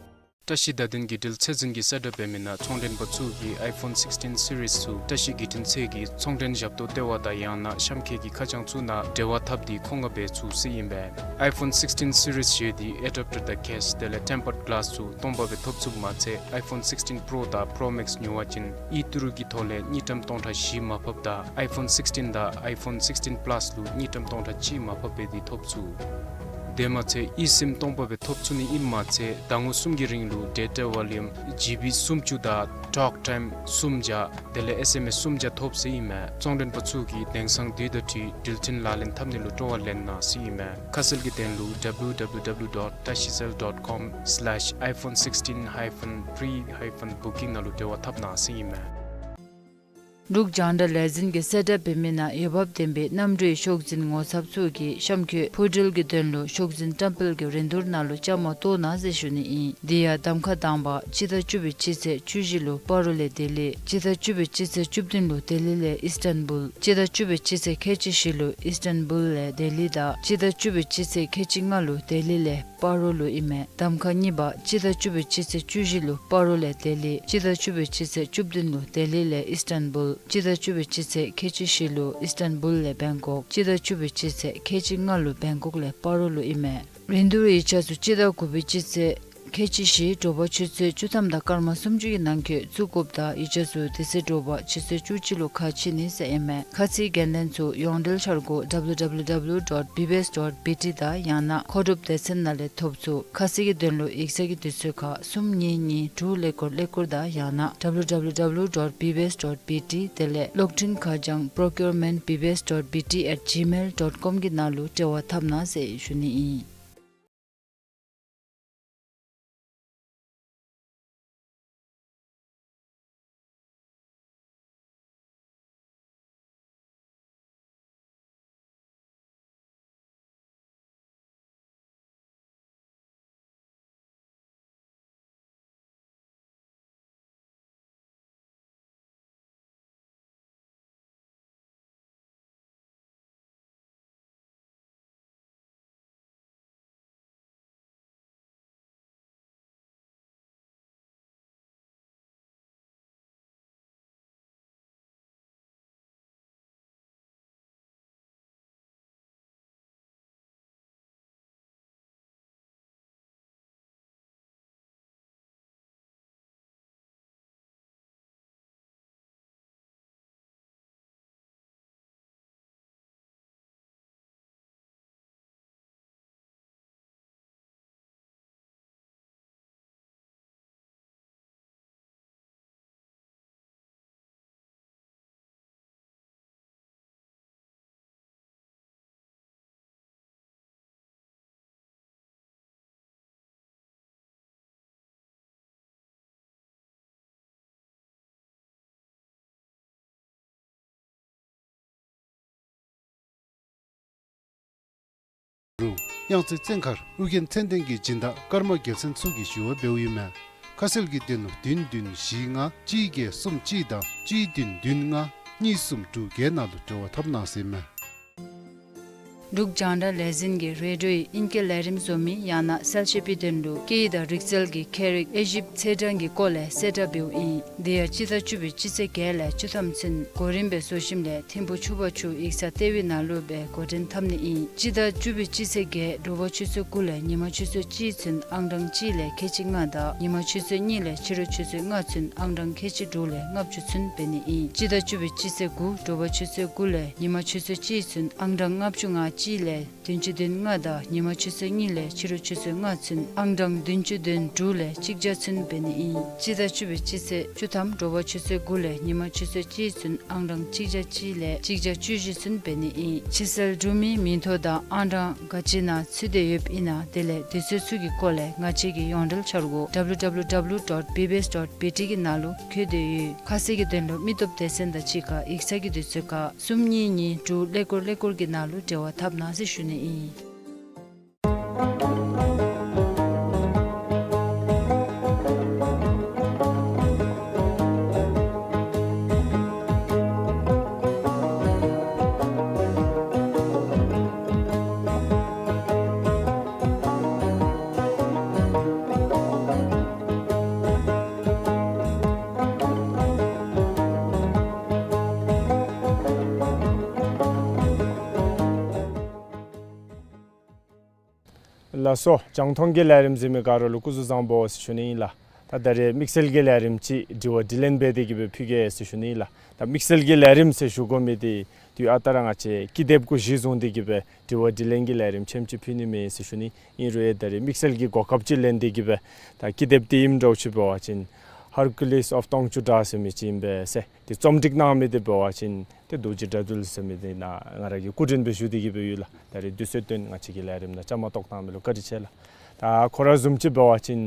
བཀྲ་ཤིས་བརྡ་དོན་བརྒྱུད་འབྲེལ་ཚད་འཛིན་གྱིས་གསལ་བསྒྲགས་འབད་མི་ནང་ཚོང་མགྲོན་པ་ཚུ་གིས་ཨའི་ཕོན་སིགསི་ཊིན་སི་རིསི་ཚུ་བཀྲ་ཤིས་བརྒྱུད་འཕྲིན་ཚད་ཀྱི་ཚོང་མགྲོན་ཞབས་ཏོག་ལྟེ་བ་དང་ཡང་ན་གཤམ་འཁོད་ཀྱི་ཁ་བྱང་ཚུ་ནང་འབྲེལ་བ་འཐབ་སྟེ་མཁོ་མངགས་འབད་ཚུགས་ཟེར་ཨིན་པས། ཨའི་ཕོན་སིགསི་ཊིན་སི་རིསི་བཞེས་ཏེ་ཨེ་ཌེབ་ཊར་དང་ཀེསི་དེ་ལས་ཊེམ་པརཌ་གི་ལཱསི་ཚུ་སྟོང་པ་སྦེ་ཐོབ་ཚུགསཔ་མ་ཚད་ཨའི་ཕོན་སིགསི་ཊིན་པྲོ་དང་པྲོ་མེགསི་ཉོ་བ་ཅིན་ཨི་ཊི་རུ་གི་ཐོག་ལས་དངུལ་ཀྲམ་སྟོང་ཕྲག་བཞི་མར་ཕབ་དང་ཨའི་ཕོན་སིགསི་ཊིན་དང་ཨའི་ཕོན་སིགསི་ཊིན་པ་ལཱསི་ལུ་དངུལ་ཀྲམ་སྟོང་ཕྲག་གཅིག་མར་ཕབ་སྦེ་འདི་ཐོབ་ཚུགས། དེ་མ་ཚད་ཨི་སིམ་སྟོང་པ་སྦེ་ཐོབ་ཚུགས་ནི་ཨིནམ་མ་ཚད་ཟླ་ངོ་གསུམ་གྱི་རིང་ལུ་ཌེ་ཊ་ཝོ་ལུམ་ཇི་བི་སུམ་ཅུ་དང་ཊོག་ཊའིམ་སུམ་བརྒྱ་དེ་ལས་ཨེསི་ཨེམ་ཨེསི་སུམ་བརྒྱ་ཐོབ་ཟེར་ཨིན་མས། ཚོང་མགྲོན་པ་ཚུ་གིས་དེང་སང་དུས་དང་འཁྲིལ་འགྲུལ་འཕྲིན་ལག་ལེན་འཐབ་ནི་ལུ་སྤྲོ་བ་ལེན་གནང་ཟེར་ཨིན་མས། ཁ་གསལ་གྱི་དོན་ལུ་ཌབ་ལུ་ཌབ་ལུ་ཌབ་ལུ་ཌོཊ་ཏ་ཤི་སེལ་ཌོཊ་ཀོམ་སི་ལེཤ་ཨའི་ཕོན་སིགསི་ཊིན་ཧའི་ཕོན་པི་རི་ཧའི་ཕོན་བུ་ཀིང་ནང་ལུ་འབྲེལ་བ་འཐབ་གནང་ཟེར་ཨིན་མས། འབྲུག་རྒྱང་བསྒྲགས་ལས་འཛིན་གྱིས་གསལ་བསྒྲགས་འབད་མི་ནང་འོས་འབབ་ལྡན་པའི་གནམ་གྲུའི་ཤོག་འཛིན་ངོ་ཚབ་ཚུ་གིས་གཤམ་འཁོད་འཕུར་འགྲུལ་གྱི་དོན་ལུ་ཤོག་འཛིན་བཀྲམ་སྤེལ་གྱི་རིན་བསྡུར་ནང་ལུ་བཅའ་མར་གཏོགས་གནང་ཟེར་ཞུ་ནི་ཨིན། དེ་ཡང་གདམ་ཁ་དང་པ་སྤྱི་ཟླ་བཅུ་པའི་སྤྱི་ཚེས་བཅུ་བཞི་ལུ་སྤ་རོ་ལས་ལྡི་ལི། སྤྱི་ཟླ་བཅུ་པའི་སྤྱི་ཚེས་བཅུ་བདུན་ལུ་ལྡི་ལི་ལས་ཨིསི་ཊན་བུལ། སྤྱི་ཟླ་བཅུ་པའི་སྤྱི་ཚེས་ཁལ་གཅིག་བཞི་ལུ་ཨིསི་ཊན་བུལ་ལས་ལྡི་ལི་དང་སྤྱི་ཟླ་བཅུ་པའི་སྤྱི་ཚེས་ཁལ་གཅིག་ལྔ་ལུ་ལྡི་ལི་ལས་སྤ་རོ་ལུ་ཨིན་མས། གདམ་ཁ་གཉིས་པ་སྤྱི་ཟླ་བཅུ་པའི་སྤྱི་ཚེས་བཅུ་བཞི་ལུ་སྤ་རོ་ལས་ལྡི་ལི། སྤྱི་ཟླ་བཅུ་པའི་སྤྱི་ཚེས་བཅུ་བདུན་ལུ་ལྡི་ལི་ལས་ཨིསི་ཊན་བུལ། སྤྱི་ཟླ་བཅུ་པའི་སྤྱི་ཚེས་ཁལ་གཅིག་བཞི་ལུ་ཨིསི་ཊཱན་བུལ་ལས་བེང་ཀོག། སྤྱི་ཟླ་བཅུ་པའི་སྤྱི་ཚེས་ཁལ་གཅིག་ལྔ་ལུ་བེང་ཀོག་ལས་པ་རོ་ལུ་ཨིན་མས། རིན་བསྡུར་ཡིག་ཆ་ཚུ་སྤྱི་ཟླ་དགུ་པའི་སྤྱི་ཚེས་ཁལ་གཅིག་བཞི་དྲོ་པ་ཆུ་ཚོད་བཅུ་ཐམ་དང་སྐར་མ་སུམ་ཅུ་གི་ནང་འཁོད་བཙུགས་དགོཔ་དང་ཡིག་ཆ་ཚུ་དེ་ཚེ་དྲོ་པ་ཆུ་ཚོད་བཅུ་གཅིག་ལུ་ཁ་ཕྱེ་ནི་ཟེར་ཨིན་མས། ཁ་ཚིག་འགན་ལེན་ཚུ་ཡོངས་འབྲེལ་འཆར་སྒོ་W W W dot B B S dot B T དང་ཡང་ན་མཁོ་སྒྲུབ་སྡེ་ཚན་ནང་ལས་ཐོབ་ཚུགས། ཁ་གསལ་གྱི་དོན་ལུ་ཡིག་ཚང་གི་དུས་ཚོད་ཁར་གསུམ་གཉིས་གཉིས་དྲུག་ཀླད་ཀོར་ཀླད་ཀོར་དང་ཡང་ན་W W W dot B B S dot B T དེ་ལས་གློག་འཕྲིན་ཁ་བྱང་procurement B B S dot B T at gmail dot com གི་ནང་ལུ་འབྲེལ་བ་འཐབ་གནང་ཟེར་ཞུ་ནི་ཨིན། རུང་། གཡང་རྩེ་བཙན་མཁར་ཨོ་རྒྱན་ཚེ་བརྟན་གྱི་སྦྱིན་བདག་ཀརྨ་རྒྱལ་མཚན་ཚུ་གིས་ཞུ་བ་འབདཝ་ཨིན་མས། ཁ་གསལ་གྱི་དོན་ལུ་བདུན་བདུན་བཞི་ལྔ་གཅིག་བརྒྱད་གསུམ་གཅིག་དང་གཅིག་བདུན་བདུན་ལྔ་གཉིས་གསུམ་དྲུག་བརྒྱད་ནང་ལུ་འབྲེལ་བ་འཐབ་གནང་ཟེར་ཨིན་མས། འབྲུག་རྒྱང་བསྒྲགས་ལས་འཛིན་གྱིས་རེ་ཌིའོ་ཡི་ཨིང་སྐད་ལས་རིམ་བཟོ་མི་ཡང་ན་གསལ་བཤད་པའི་དོན་ལུ་སྐད་ཡིག་དང་རིག་རྩལ་གྱི་མཁས་རིག་དབྱེ་ཞིབ་ཚད་གྲངས་ཀྱི་སྐོར་ལས་གསལ་བསྒྲགས་འབདཝ་ཨིན། དེ་ཡང་སྤྱི་ཟླ་བཅུ་པའི་སྤྱི་ཚེས་བརྒྱད་ལས་བཅུ་ཐམ་ཚུན་གོ་རིམ་སྦེ་བཟོ་ཞིནམ་ལས་ཐིམ་ཕུ་ཆུ་བར་ཆུ་ཡིག་ཚང་ལྟེ་བའི་ནང་ལུ་སྦེ་འགོ་འདྲེན་འཐབ་ནི་ཨིན། སྤྱི་ཟླ་བཅུ་པའི་སྤྱི་ཚེས་བརྒྱད་དྲོ་པ་ཆུ་ཚོད་དགུ་ལས་ཉིན་མ་ཆུ་ཚོད་གཅིག་ཚུན་ཨང་གྲངས་གཅིག་ལས་ཁལ་གཅིག་ལྔ་དང་ཉིན་མ་ཆུ་ཚོད་གཉིས་ལས་ཕྱི་རུ་ཆུ་ཚོད་ལྔ་ཚུན་ཨང་གྲངས་ཁལ་གཅིག་དྲུག་ལས་ལྔ་བཅུ་ཚུན་འབད་ནི་ཨིན། སྤྱི་ཟླ་བཅུ་པའི་སྤྱི་ཚེས་དགུ་དྲོ་པ་ཆུ་ཚོད་དགུ་ལས་ཉིན་མ་ཆུ་ཚོད་གཅིག་ཚུན་ཨང་གྲངས་ལྔ་བཅུ་ང་གཅིག་ལས་བདུན་ཅུ་དོན་ལྔ་དང་ཉིན་མ་ཆུ་ཚོད་གཉིས་ལས་ཕྱི་རུ་ཆུ་ཚོད་ལྔ་ཚུན་ཨང་གྲངས་བདུན་ཅུ་དོན་དྲུག་ལས་གཅིག་བརྒྱ་ཚུན་འབད་ནི་ཨིན། སྤྱི་ཟླ་བཅུ་པའི་སྤྱི་ཚེས་བཅུ་ཐམ་དྲོ་པ་ཆུ་ཚོད་དགུ་ལས་ཉིན་མ་ཆུ་ཚོད་གཅིག་ཚུན་ཨང་གྲངས་གཅིག་བརྒྱ་གཅིག་ལས་གཅིག་བརྒྱ་བཅུ་བཞི་ཚུན་འབད་ནི་ཨིན། ཕྱིར་སེལ་གྲུབ་མིའི་མིང་ཐོ་དང་ཨང་གྲངས་ག་ཅི་ནང་ཚུད་དེ་ཡོདཔ་ཨིན་ན་དེ་ལས་དུས་ཚོད་ཚུ་གི་སྐོར་ལས་ང་བཅས་ཀྱི་ཡོངས་འབྲེལ་འཆར་སྒོ་W W W dot B B S dot B T གི་ནང་ལུ་བཀོད་དེ་ཡོད། ཁ་གསལ་གྱི་དོན་ལུ་མི་སྟོབས་སྡེ་ཚན་དང་གཅིག་ཁར་ཡིག་ཚང་གི་དུས་ཚོད་ཁར་གསུམ་གཉིས་གཉིས་དྲུག་ཀླད་ཀོར་ཀླད་ཀོར་གྱི་ནང་ལུ་འབྲེལ་བ་འཐབ་གནང་ཟེར་ཞུ་ནི་ཨིན། ལགས་སོ། རྒྱང་མཐོང་གི་ལས་རིམ་གཟིགས་མི་ག་ར་ལུ་སྐུ་གཟུགས་བཟང་པོ་ཟེར་ཞུ་ནི་ཨིན་ལགས། ད་ད་རེས་དམིགས་བསལ་གྱི་ལས་རིམ་ཅིག་དྲི་བ་དྲིས་ལན་འབད་དེ་གི་སྦེ་ཕུལ་གེ་ཟེར་ཞུ་ནི་ཨིན་ལགས། ད་དམིགས་བསལ་གྱི་ལས་རིམ་ཟེར་ཞུ་དགོ་མི་འདི་དུས་ཨ་རྟག་ར་ང་བཅས་ཀི་དེབ་གུ་གཞི་བཟུང་སྟེ་གི་སྦེ་དྲི་བ་དྲིས་ལན་གྱི་ལས་རིམ་ཆེམ་ཅིག་ཕུལ་ནི་མས་ཟེར་ཞུ་ནི། ཨིན་རུང་ཡང་ད་རེས་དམིགས་བསལ་གྱི་གོ་སྐབས་ཅིག་ལེན་ཏེ་གི་སྦེ་ད་ཀི་དེབ་འདི་ཨིནམ་འདྲཝ་ཅིག་འབད་བ་ཅིན་Hercules of Tongchutra ཟེར་མི་ཅིག་ཨིན་པས་ཟེར། ཏེ་རྩོམ་སྒྲིག་གནང་མི་འདི་འབད་བ་ཅིན་ཏེ་རྡོ་རྗེ་དགྲ་འདུལ་ཟེར་མི་འདི་ནཱ་ང་ར་གིས་སྐུ་མགྲོན་སྦེ་ཞུ་སྟེ་གི་སྦེ་ཡོད་ལགས། ད་རེས་དུས་ཚོད་བཏོན་ང་བཅས་ཀྱི་ལས་རིམ་ནང་བཅའ་མར་གཏོགས་གནང་མི་ལུ་བཀའ་དྲིན་ཆེ་ལགས། ད་ཁོ་ར་བཟུམ་ཅིག་འབད་བ་ཅིན་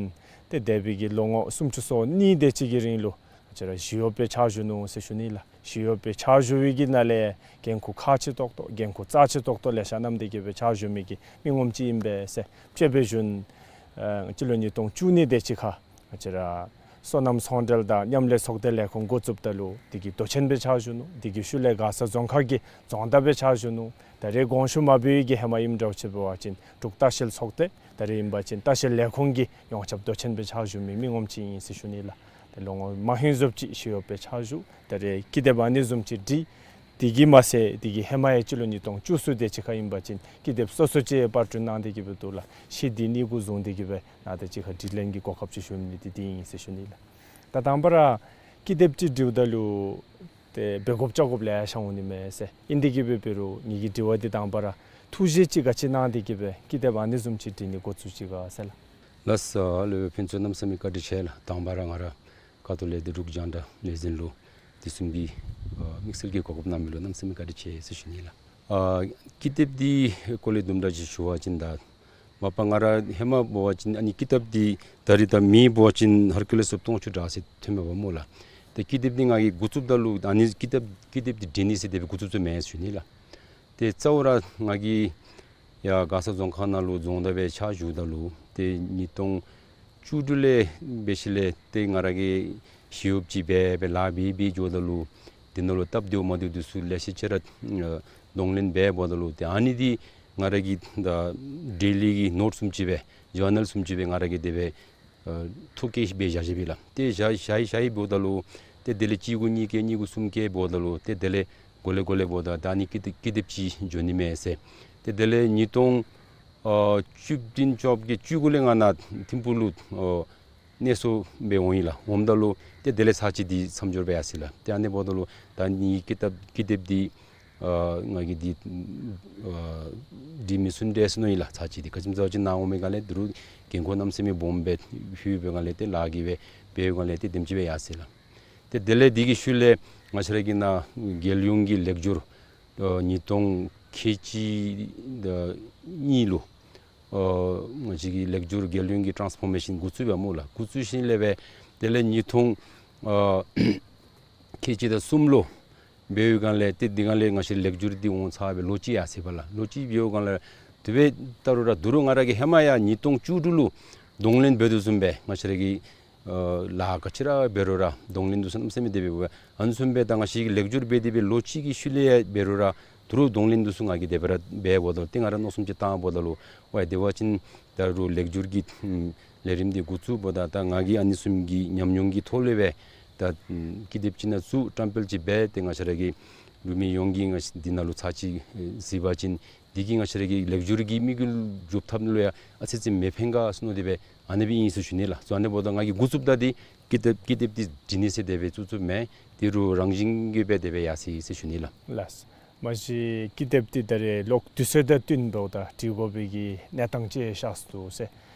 ཏེ་འདས་པའི་གི་ལོ་ངོ་སུམ་ཅུ་སོ་གཉིས་དེ་ཅིག་གི་རིང་ལུ་ང་བཅས་ར་ཞི་གཡོགཔ་སྦེ་ཕྱག་ཞུ་ནུག་ཟེར་ཞུ་ནི་ལགས། ཞི་གཡོགཔ་སྦེ་ཕྱག་ཞུ་བའི་གི་ནང་ལས་འགན་ཁུར་ཁག་ཆེ་ཏོག་ཏོ་འགན་ཁུར་རྩ་ཆེ་ཏོག་ཏོ་ལེ་ཤ་བསྣམས་ཏེ་གི་སྦེ་ཕྱག་ཞུ་མི་གི་མི་ངོམ་ཅིག་ཨིན་པས་ཟེར། དཔྱེ་སྦེ་ཞུ་ན་ཨ་སྤྱི་ལོ་ཉིས་སྟོང་བཅུ་གཉིས་དེ་ཅིག་ཁར་ང་བཅས་ར་སོ་ནམ་ཚོང་འབྲེལ་དང་མཉམ་ལས་ཚོགས་སྡེ་ལས་ཁུངས་འགོ་བཙུགསཔ་ད་ལུ་དེ་གི་མདོ་ཆེན་སྦེ་ཕྱག་ཞུ་ནུག། དེ་གི་ཤུལ་ལས་མགར་ས་རྫོང་ཁག་གི་རྫོང་བདག་སྦེ་ཕྱག་ཞུ་ནུག། ད་རེས་དགོངས་ཞུ་མ་འབད་བའི་གི་ཧེ་མ་ཨིནམ་འདྲཝ་ཅིག་འབད་བ་ཅིན་འབྲུག་ལྟ་བཤལ་ཚོགས་སྡེ་ད་རེས་ཨིན་པ་ཅིན་ལྟ་བཤལ་ལས་ཁུངས་ཀྱི་ཡོངས་ཁྱབ་མདོ་ཆེན་སྦེ་ཕྱག་ཞུ་མི་མི་ངོམ་ཅིག་ཨིན་ཟེར་ཞུ་ནི་ལགས། ཏེ་ལོ་ངོ་མང་ཤོས་ཅིག་ཞི་གཡོགཔ་སྦེ་ཕྱག་ཞུ། ད་རེས་ཀི་དེབ་ཨ་ནི་བཟུམ་ཅིག་བྲིས། དེ་གིས་མ་ཚད་དེ་གི་ཧེ་མ་ཡང་སྤྱི་ལོ་ཉིས་སྟོང་བཅུ་གསུམ་དེ་ཅིག་ཁར་ཨིན་པ་ཅིན་ཀི་དེབ་སོ་སོ་ཅིག་པར་སྐྲུན་གནང་སྟེ་གི་སྦེ་འདུག་ལགས། གཞི་དེ་གཉིས་ཀོ་བཟུང་སྟེ་གི་སྦེ་ནཱ་ད་ཅི་ཁར་དྲི་ལན་གྱི་གོ་སྐབས་ཅིག་ཞུ་ནི་འདི་དེ་ཨིན་ཟེར་ཞུ་ནི་ལགས། ད་དང་པ་ར་ཀི་དེབ་ཅིག་འབྲི་འོངམ་ད་ལུ་ཏེ་འབད་དགོཔ་བྱ་དགོཔ་ལེ་ཤ་འོང་ནི་མས་ཟེར། ཨིན་ཏེ་གི་སྦེ་འབད་རུང་ངེ་གི་དྲི་བ་འདི་དང་པ་ར་ཐུགས་བཞེད་ཅིག་ག་ཅི་གནང་སྟེ་གི་སྦེ་ཀི་དེབ་ཨ་ནི་བཟུམ་ཅིག་འབྲི་ནི་འགོ་བཙུགས་ཅི་ག་ཟེར་ལགས། ལགས་སོ། ལགས་སོ། ཕུན་ཚོགས་གནམ་མེད་ས་མེད་བཀའ་དྲིན་ཆེ་ལགས། དང་པ་ར་ང་ར་ཁ་ཐུག་ལས་འདི་འབྲུག་རྒྱང་བསྒྲགས་ལས་འཛིན་ལུ་དེ་བཟུམ་གྱི་ཨ་དམིགས་བསལ་གྱི་གོ་སྐབས་གནང་མི་ལུ་གནམ་མེད་ས་མེད་བཀའ་དྲིན་ཆེ་ཟེར་ཞུ་ནི་ལགས། ཨ་ཀི་དེབ་འདི་སྐོར་ལས་དུམ་གྲ་ཅིག་ཞུ་བ་ཅིན་ད་མ་པ་ང་ར་ཧེ་མ་འབད་བ་ཅིན་ཨ་ནི་ཀི་དེབ་འདི་ད་རེས་ད་མི་འབད་བ་ཅིན་ཧར་ཀུ་ལི་སི་སྟོང་ཕྲག་དྲུག་ཅུ་ཐོན་མས་པ་སྨོ་ལགས། ཏེ་ཀི་དེབ་འདི་ང་གིས་འགོ་བཙུགསཔ་ད་ལུ་ཨ་ནི་ཀི་དེབ་ཀི་དེབ་འདི་འབྲི་ནི་ཟེར་དེ་སྦེ་འགོ་བཙུགས་བཙུགསཔ་མེན་ཟེར་ཞུ་ནི་ལགས། ཏེ་གཙོ་བོ་ར་ང་གིས་ཡར་མགར་ས་རྫོང་ཁག་ནང་ལུ་རྫོང་བདག་སྦེ་ཕྱག་ཞུཝ་ད་ལུ་ཏེ་ཉིས་སྟོང་བཅུ་དྲུག་ལས་འབད་ཞིནམ་ལས་ཏེ་ང་ར་གིས་ཞི་གཡོགཔ་ཅིག་འབད་སྦེ་ལཱ་འབད་འབད་འགྱོཝ་ད་ལུ་དེ་ནང་ལུ་སྟབས་བདེཝ་མ་བདེཝ་འདི་ཚུ་ལེ་ཤ་ཅིག་ར་ཨ་གདོང་ལེན་འབད་འབདཝ་ད་ལུ་ཏེ་ཨ་ནི་འདི་ང་ར་གི་ད་ཌེ་ལི་གི་ནོཊ་བཟུམ་ཅིག་སྦེ་ཇར་ནལ་བཟུམ་ཅིག་སྦེ་ང་ར་གིས་དེ་སྦེ་ཨ་ཐོ་བཀོད་སྦེ་བཞག་བཞགཔ་ཨིན་ལགས། ཏེ་བཞག་བཞག་བཞག་འབདཝ་ད་ལུ་ཏེ་དེ་ལས་གཅིག་གུ་གཉིས་བཀོད་གཉིས་གུ་གསུམ་བཀོད་འབདཝ་ད་ལུ་ཏེ་དེ་ལས་འགོ་ལས་འགོ་ལས་འབདཝ་ད་ད་ཨ་ནི་ཀི་དེབ་ཀི་དེབ་ཅིག་འགྱོ་ནི་མས་ཟེར། ཏེ་དེ་ལས་ཉིས་སྟོང་ཨ་བཅུ་བདུན་བཅོ་བརྒྱད་བཅུ་དགུ་ལས་ང་ནཱ་ཐིམ་ཕུག་ལུ་ཨ་གནས་སོ་སྦེ་འོང་ཡི་ལགས། འོངམ་ད་ལུ་ཏེ་དེ་ལས་ཚར་གཅིག་འདི་མཚམས་འཇོག་འབད་ཡར་སོ་ཡི་ལགས། ཏེ་ཨ་ནི་འབདཝ་ད་ལུ་ད་ཨ་ནི་ཀི་དེབ་ཀི་དེབ་འདི་ཨ་ང་གིས་འདི་ཨ་འབྲི་མི་ཚུགས་ཏེ་ཟེར་མནོ་ཡི་ལགས། ཚར་གཅིག་འདི་ག་ཅི་སྨོ་ཟེར་བ་ཅིན་ནཱ་འོང་མི་སྒང་ལས་འདི་རུ་འགན་ཁུར་གནམ་མེད་ས་མེད་སྦོམ་སྦེ་ལྷོད་པའི་སྒང་ལས་ཏེ་ལཱ་གིས་སྦེ་འབད་བའི་སྒང་ལས་ཏེ་དེམ་ཅིག་སྦེ་ཡར་སོ་ཡི་ལགས། ཏེ་དེ་ལས་འདི་གི་ཤུལ་ལས་ང་བཅས་ར་གི་ནཱ་རྒྱལ་ཡོངས་ཀྱི་ལེགས་སྒྱུར་ཨ་ཉིས་སྟོང་ཁལ་གཅིག་དང་གཉིས་ལུ་ཨ་ང་བཅས་ཀྱི་ལེགས་སྒྱུར་རྒྱལ་ཡོངས་ཀྱི་ཊཱནསི་ཕོར་མེ་ཤཱན་འགོ་བཙུགས་པས་སྨོ་ལགས། འགོ་བཙུགས་ཞིནམ་ལས་སྦེ་དེ་ལས་ཉིས་སྟོང་ཨ་ཁལ་གཅིག་དང་གསུམ་ལུ་འབད་བའི་སྒང་ལས་ཏེ་འདི་སྒང་ལས་ང་བཅས་ལེགས་སྒྱུར་འདི་འོང་ཚར་སྦེ་ལོ་གཅིག་ཡར་སོ་ཡི་ལགས། ལོ་གཅིག་འབད་བའི་སྒང་ལས་དེ་སྦེ་ད་རུང་ར་ད་རུང་ང་ར་གིས་ཧེ་མ་ཡང་ཉིས་སྟོང་བཅུ་དྲུག་ལུ་གདོང་ལེན་འབད་དོ་བཟུམ་སྦེ་ང་བཅས་ར་གི་ཨ་ལཱ་ག་ཅི་ར་འབད་རུང་ར་གདོང་ལེན་འདི་ཚུ་གནམ་མེད་ས་མེད་དེ་སྦེ་འབད། ཨ་ནི་བཟུམ་སྦེ་ད་ང་བཅས་ཀྱིས་ལེགས་སྒྱུར་འབད་དེ་སྦེ་ལོ་གཅིག་གི་ཤུལ་ལས་འབད་རུང་ར་ད་རུང་གདོང་ལེན་འདི་ཚུ་ང་གིས་དེ་སྦེ་ར་འབད་འབདཝ་ད་ཏེ་ང་ར་མནོ་བསམ་ཅིག་བཏང་འབདཝ་ད་ལུ་ཝའི་དེ་འབད་བ་ཅིན་ད་རུང་ལེགས་སྒྱུར་གྱི་ཨམ་ལས་རིམ་འདི་འགོ་བཙུགསཔ་ད་ད་ང་གིས་ཨ་ནི་བཟུམ་གྱི་ཉམས་མྱོང་གི་ཐོག་ལས་སྦེ་ད་ཨམ་ཀི་དེབ་ཅིག་ནང་བཙུགས་བཀྲམ་སྤེལ་ཅིག་འབད་དེ་ང་བཅས་ར་གི་འབྲུག་མི་ཡོངས་ཀྱིས་ང་བཅས་འདི་ནང་ལུ་ཚར་གཅིག་ཨེ་གཟིགས་པ་ཅིན་འདི་གིས་ང་བཅས་ར་གི་ལེགས་སྒྱུར་གྱི་དམིགས་ཡུལ་འགྲུབ་ཐབས་ལུ་ཡང་ཨ་ཙི་ཙི་མི་ཕན་ག་ཟེར་མནོ་སྟེ་སྦེ་ཨ་ནི་སྦེ་ཨིན་ཟེར་ཞུ་ནི་ལགས། སོ་ཨ་ནི་འབདཝ་ད་ང་གིས་འགོ་བཙུགསཔ་ད་འདི་ཀི་དེབ་ཀི་དེབ་འདི་འབྲི་ནི་ཟེར་དེ་སྦེ་བཙུགས་བཙུགསཔ་མེན། དེ་རུང་རང་བཞིན་གྱིས་སྦེ་དེ་སྦེ་ཡར་སོ་ཡི་ཟེར་ཞུ་ནི་ལགས། ལགས། མ་གཞི་ཀི་དེབ་འདི་ད་རེས་ལོག་དུས་ཚོད་དང་བསྟུན་འབདཝ་ད་འབྲི་དགོ་པའི་གི་གནས་སྟངས་ཅིག་ཤར་སོ་ཡི་ཟེར།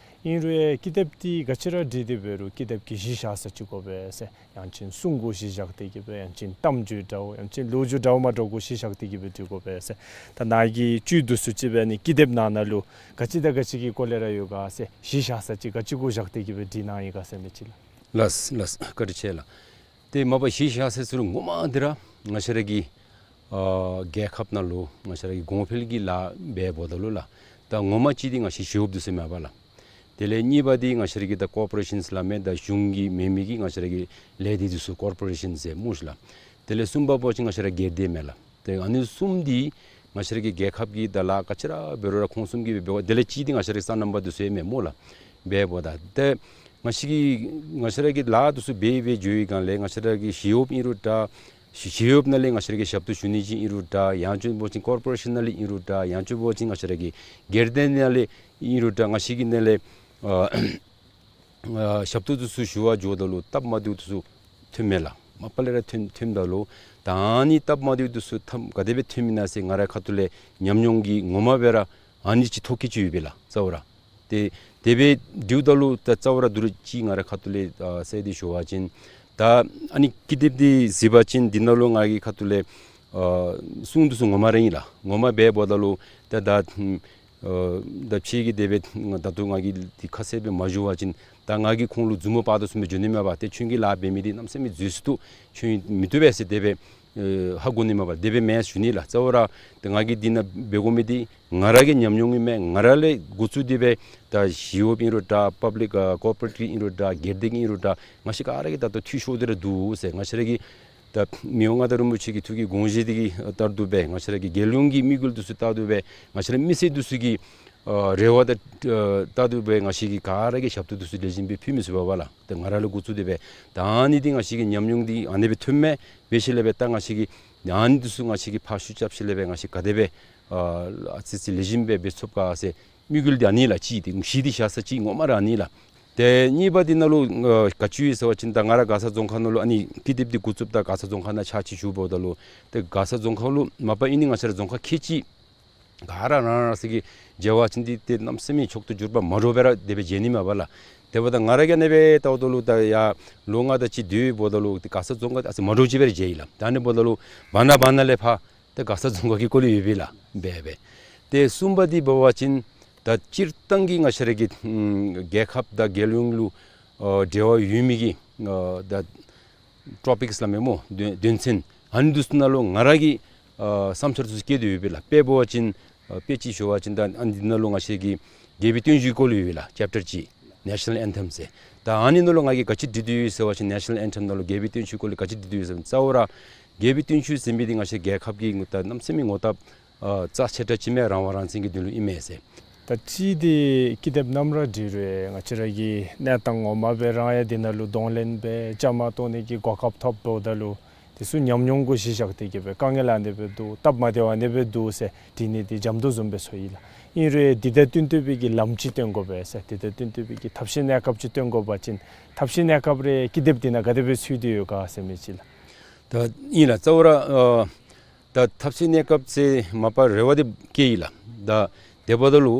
ཨིན་རུང་ཡང་ཀི་དེབ་འདི་ག་ཅི་ར་འབྲི་སྟེ་འབད་རུང་ཀི་དེབ་ཀྱི་གཞི་བཞག་ས་ཅིག་དགོ་པས་ཟེར། ཡང་ཅིན་གསུང་གུ་གཞི་བཞག་སྟེ་གི་སྦེ་ཡང་ཅིན་གཏམ་རྒྱུད་འདྲཝ་ཡང་ཅིན་ལོ་རྒྱུས་འདྲཝ་མ་འདྲཝ་གུ་གཞི་བཞག་སྟེ་གི་སྦེ་འབྲི་དགོ་པས་ཟེར། ད་ནཱ་གི་བཅུད་འདི་ཚུ་ཅིག་སྦེ་ཨ་ནི་ཀི་དེབ་ནང་ན་ལུ་ག་ཅི་དང་ག་ཅི་གི་སྐོར་ལས་ར་ཡོད་ག་ཟེར། གཞི་བཞག་ས་ཅིག་ག་ཅི་གུ་བཞག་སྟེ་གི་སྦེ་འབྲི་གནང་ཡི་ག་ཟེར་མི་ཅིག་ལགས། ལགས་ལགས། བཀའ་དྲིན་ཆེ་ལགས། ཏེ་མ་པ་གཞི་བཞག་ས་ཟེར་རུང་ངོ་མ་འདི་ར་ང་བཅས་ར་གི་ཨ་རྒྱལ་ཁབ་ནང་ལུ་ང་བཅས་ར་གི་གོང་འཕེལ་གྱི་ལཱ་འབད་འབདཝ་ད་ལུ་ལགས། ད་ངོ་མ་གཅིག་འདི་ང་བཅས་ཞི་གཡོགཔ་འདི་ཚུ་མས་པ་ལགས། དེ་ལས་གཉིས་པ་འདི་ང་བཅས་ར་གི་ད་ཀོར་པོ་རེ་ཤཱནསི་སླབ་མི་ད་གཞུང་གི་མེན་མི་གི་ང་བཅས་ར་གི་ལས་སྡེ་འདི་ཚུ་ཀོར་པོ་རེ་ཤཱན་ཟེར་སྨོ་ཤིག་ལགས། དེ་ལས་གསུམ་པ་འབད་བ་ཅིན་ང་བཅས་ར་སྒེར་སྡེ་མས་ལགས། ཏེ་ཨ་ནི་གསུམ་འདི་ང་བཅས་ར་གི་རྒྱལ་ཁབ་ཀྱི་ད་ལཱ་ག་ཅི་ར་འབད་རུང་ར་ཁོང་གསུམ་གྱིས་སྦེ་འབདཝ། དེ་ལས་གཅིག་འདི་ང་བཅས་ར་གི་སོ་ནམ་པ་འདི་ཚུ་ཡང་མས་སྨོ་ལགས། འབདཝ་ད་ཏེ་ང་བཅས་ཀྱི་ང་བཅས་ར་གི་ལཱ་འདི་ཚུ་འབད་འབད་འགྱོ་བའི་སྒང་ལས་ང་བཅས་ར་གི་ཞི་གཡོགཔ་ཨིན་རུང་འདྲ། ཞི་ཞི་གཡོགཔ་ནང་ལས་ང་བཅས་ར་གི་ཞབས་ཏོག་ཞུ་ནི་ཅིག་ཨིན་རུང་འདྲ། ཡང་ཅིན་འབད་བ་ཅིན་ཀོར་པོ་རེ་ཤཱན་ནང་ལས་ཨིན་རུང་འདྲ། ཡང་ཅིན་འབད་བ་ཅིན་ང་བཅས་ར་གི་སྒེར་སྡེ་ནང་ལས་ཨིན་རུང་འདྲ། ང་བཅས་ཀྱི་ནང་ལས་ཨ་ཨ་ཞབས་ཏོག་འདི་ཚུ་ཞུ་བར་འགྱོཝ་ད་ལུ་སྟབས་མ་བདེཝ་འདི་ཚུ་ཐོནམ་མས་ལགས། མ་པ་ལས་ར་ཐོན་ཐོནམ་ད་ལུ་ད་ཨ་ནི་སྟབས་མ་བདེཝ་འདི་ཚུ་ཐམ་ག་དེ་སྦེ་ཐོནམ་ཨིན་ན་ཟེར་ང་རའི་ཁ་ཐུག་ལས་ཉམས་མྱོང་གི་ངོ་མ་སྦེ་ར་ཨ་ནི་ཅིག་ཐོ་བཀོད་ཅིག་ཡོད་པས་ལགས་གཙོ་བོ་ར། ཏེ་དེ་སྦེ་འབྲིཝ་ད་ལུ་ད་གཙོ་བོ་ར་འདི་རུ་ཅིག་ང་རའི་ཁ་ཐུག་ལས་ཨ་གསལ་ཏེ་ཞུ་བ་ཅིན་ད་ཨ་ནི་ཀི་དེབ་འདི་གཟིགས་པ་ཅིན་འདི་ནང་ལུ་ང་གི་ཁ་ཐུག་ལས་ཨ་གསུང་འདི་ཚུ་ངོ་མ་ར་ཨིན་ལགས། ངོ་མ་འབདཝ་ད་ལུ་ད་ད་ཨ་ད་ཕྱི་གི་དེ་སྦེ་ད་ལྟོ་ང་གིས་འདི་ཁ་གསལ་སྦེ་མ་ཞུ་བ་ཅིན་ད་ང་གིས་ཁོང་ལུ་མཛུབ་མོ་དཔག་དོ་བཟུམ་སྦེ་འགྱོ་ནི་མས་པ། ཏེ་ཁྱོད་ཀྱིས་ལཱ་འབད་མི་འདི་གནམ་མེད་ས་མེད་འཛོལ་སོ་ནུག། ཁྱོད་མི་བཏུབ་པས་ཟེར་དེ་སྦེ་ཨེ་ཧ་གོ་ནི་མས་པ། དེ་སྦེ་མེན་ཟེར་ཞུ་ནི་ལགས། གཙོ་བོ་ར་ཏེ་ང་གིས་འདི་ནང་འབད་དགོ་མི་འདི་ང་ར་གི་ཉམས་མྱོང་ཨིན་མས། ང་ར་ལས་འགོ་བཙུགས་ཏེ་སྦེ་ད་ཞི་གཡོགཔ་ཨིན་རུང་འདྲ། པབ་ལིཀ་ཨ་ཀོར་པོ་རེཊ་ཨིན་རུང་འདྲ། སྒེར་སྡེ་གི་ཨིན་རུང་འདྲ། ང་བཅས་ག་ར་གིས་ད་ལྟོ་འཐུས་ཤོར་ཏེ་ར་འདུག་ཟེར། ང་བཅས་ར་གི་ད་མི་དབང་མངའ་བདག་རིན་པོ་ཆེ་གི་ཐུགས་ཀྱི་དགོངས་བཞེད་འདི་གི་ལྟར་དུ་སྦེ་ང་བཅས་ར་གི་རྒྱལ་ཡོངས་ཀྱི་དམིགས་ཡུལ་འདི་ཚུ་ལྟར་དུ་སྦེ་ང་བཅས་ར་མི་སེར་འདི་ཚུ་གི་ ཨ་རེ་བ་དང་ཨ་ད་དུ་སྦེ་ང་བཅས་ཀྱིས་ག་ར་གི་ཞབས་ཏོག་འདི་ཚུ་ལེགས་ཤོམ་སྦེ་ཕུལ་མི་ཚུགས་པས་ལགས། ཏེ་ང་ར་ལས་འགོ་བཙུགས་ཏེ་སྦེ་ད་ཨ་ནི་འདི་ང་བཅས་ཀྱི་ཉམས་མྱོང་འདི་ཨ་ནི་སྦེ་ཐོནམ་མས། འབད་ཞིནམ་ལས་སྦེ་ད་ང་བཅས་ཀྱིས་ཨ་ནི་འདི་ཚུ་ང་བཅས་ཀྱིས་ཕར་བཤུད་རྐྱབ་ཞིནམ་ལས་སྦེ་ང་བཅས་ག་དེ་སྦེ་ཨ་ཨ་ཙི་ཙི་ལེགས་ཤོམ་སྦེ་འབད་ཚུགས་ག་ཟེར་དམིགས་ཡུལ་འདི་ཨ་ནི་ལགས། གཅིག་འདི་གཞི་འདི་བཞག་ས་ཅིག་ངོ་མ་ར་ཨ་ནི་ལགས། ཏེ་གཉིས་པ་འདི་ནང་ལུ་ཨ་ག་ཅི་ཡོད་ཟེར་བ་ཅིན་ད་ང་ར་མགར་ས་རྫོང་ཁག་ནང་ལུ་ཨ་ནི་ཀི་དེབ་འདི་འགོ་བཙུགསཔ་ད་མགར་ས་རྫོང་ཁག་ནང་ཕྱག་ཕྱིད་ཞུཝ་ད་ལུ་ཏེ་མགར་ས་རྫོང་ཁག་ལུ་མ་པ་ཨིན་ནི་ང་བཅས་ར་རྫོང་ཁག་ཁལ་གཅིག་ག་ར་རང་རང་སོའི་གི་མཇལ་བ་ཅིན་འདི་ཏེ་གནམ་མེད་ས་མེད་མཆོག་ཏུ་གྱུར་པ་མ་འདྲཝ་སྦེ་ར་དེ་སྦེ་མཇལ་ནི་མས་པ་ལགས། དེ་འབདཝ་ད་ང་ར་གིས་ཨ་ནི་སྦེ་བལྟཝ་ད་ལུ་ད་ཡར་ལོ་ལྔ་དེ་ཅིག་སྡོདཔ་ད་ལུ་ཏེ་མགར་ས་རྫོང་ཁག་ཨ་ཙི་མ་འདྲཝ་ཅིག་སྦེ་ར་མཇལ་ཡི་ལགས། ད་ཨ་ནི་འབདཝ་ད་ལུ་བར་ན་བར་ན་ལས་ཕར་ཏེ་མགར་ས་རྫོང་ཁག་གི་སྐོར་ལས་ཡོད་པས་ལགས། འབད་འབད། ཏེ་གསུམ་པ་འདི་འབད་བ་ཅིན་ད་སྤྱིར་བཏང་གི་ང་བཅས་ར་གི་ཨམ་རྒྱལ་ཁབ་དང་རྒྱལ་ཡོངས་ལུ་ཨ་འབྲེལ་བ་ཡོད་མི་གི་ཨ་ད་ཊོ་པིཀསི་སླབ་མི་སྨོ་དོན་དོན་ཚན་ཨ་ནི་འདི་ཚུ་ནང་ལུ་ང་ར་གིས་ཨ་བསམ་འཆར་ཚུ་བཀོད་དེ་ཡོད་པས་ལགས། དཔེ་འབད་བ་ཅིན་ཨ་དཔེ་ཅིག་ཞུ་བ་ཅིན་ད་ཨ་ནི་འདི་ནང་ལུ་ང་བཅས་ཀྱི་རྒྱལ་པོའི་བརྟན་བཞུགས་སྐོར་ལས་ཡོད་པས་ལགས། ཅེབ་ཊར་གཅིག་ནེ་ཤ་ནཱལ་ཨེན་ཐེམ་ཟེར། ད་ཨ་ནི་ནང་ལུ་ང་གིས་ག་ཅི་བྲིས་ཏེ་ཡོད་ཟེར་བ་ཅིན་ནེ་ཤ་ནཱལ་ཨེན་ཐེམ་ནང་ལུ་རྒྱལ་པོའི་བརྟན་བཞུགས་སྐོར་ལས་ག་ཅི་བྲིས་ཏེ་ཡོད་ཟེར་བ་ཅིན་རྩ་བ་ར་རྒྱལ་པོའི་བརྟན་བཞུགས་ཟེར་མི་འདི་ང་བཅས་རྒྱལ་ཁབ་ཀྱི་ད་གནམ་མེད་ས་མེད་ངོ་རྟགས་ཨ་རྩ་ཆེ་དྲགས་ཅིག་མས། རང་དབང་རང་བཙན་གྱི་དོན་ལུ་ཨིན་མས་ཟེར། ད་ཅི་འདི་ཀི་དེབ་ནམ་ར་བྲིས་རུང་ང་བཅས་ར་གི་གནས་སྟངས་ངོ་མ་སྦེ་རང་ཡང་འདི་ནང་ལུ་གདོང་ལེན་འབད་བཅའ་མར་གཏོགས་ནི་གི་གོ་སྐབས་ཐོབ་འབདཝ་ད་ལུ་འདི་ཚུ་ཉམས་མྱོང་གུ་གཞི་བཞག་སྟེ་གི་སྦེ་དཀའ་ངལ་ཨ་ནི་སྦེ་འདུག་སྟབས་མ་བདེཝ་ཨ་ནི་སྦེ་འདུག་ཟེར་བྲིས་ནི་འདི་འཇམ་ཏོང་བཟུམ་སྦེ་ཚོར་ཡི་ལགས། ཨིན་རུང་འདི་དང་བསྟུན་ཏེ་སྦེ་གི་ལམ་ཅིག་སྟོན་དགོ་པས་ཟེར། འདི་དང་བསྟུན་ཏེ་སྦེ་གི་ཐབས་ཤེས་གནས་སྐབས་ཅིག་སྟོན་དགོ་པ་ཅིན་ཐབས་ཤེས་གནས་སྐབས་རེ་ཀི་དེབ་འདི་ནང་ག་དེ་སྦེ་ཚུད་དེ་ཡོད་ག་ཟེར་མི་ཅིག་ལགས། ད་ཨིན་ལགས། རྩ་བ་ར་ཨ་ད་ཐབས་ཤེས་གནས་སྐབས་ཟེར་མ་པ་རེ་བ་འདི་བསྐྱེད་ཡི་ལགས། ད་དེ་འབདཝ་ད་ལུ་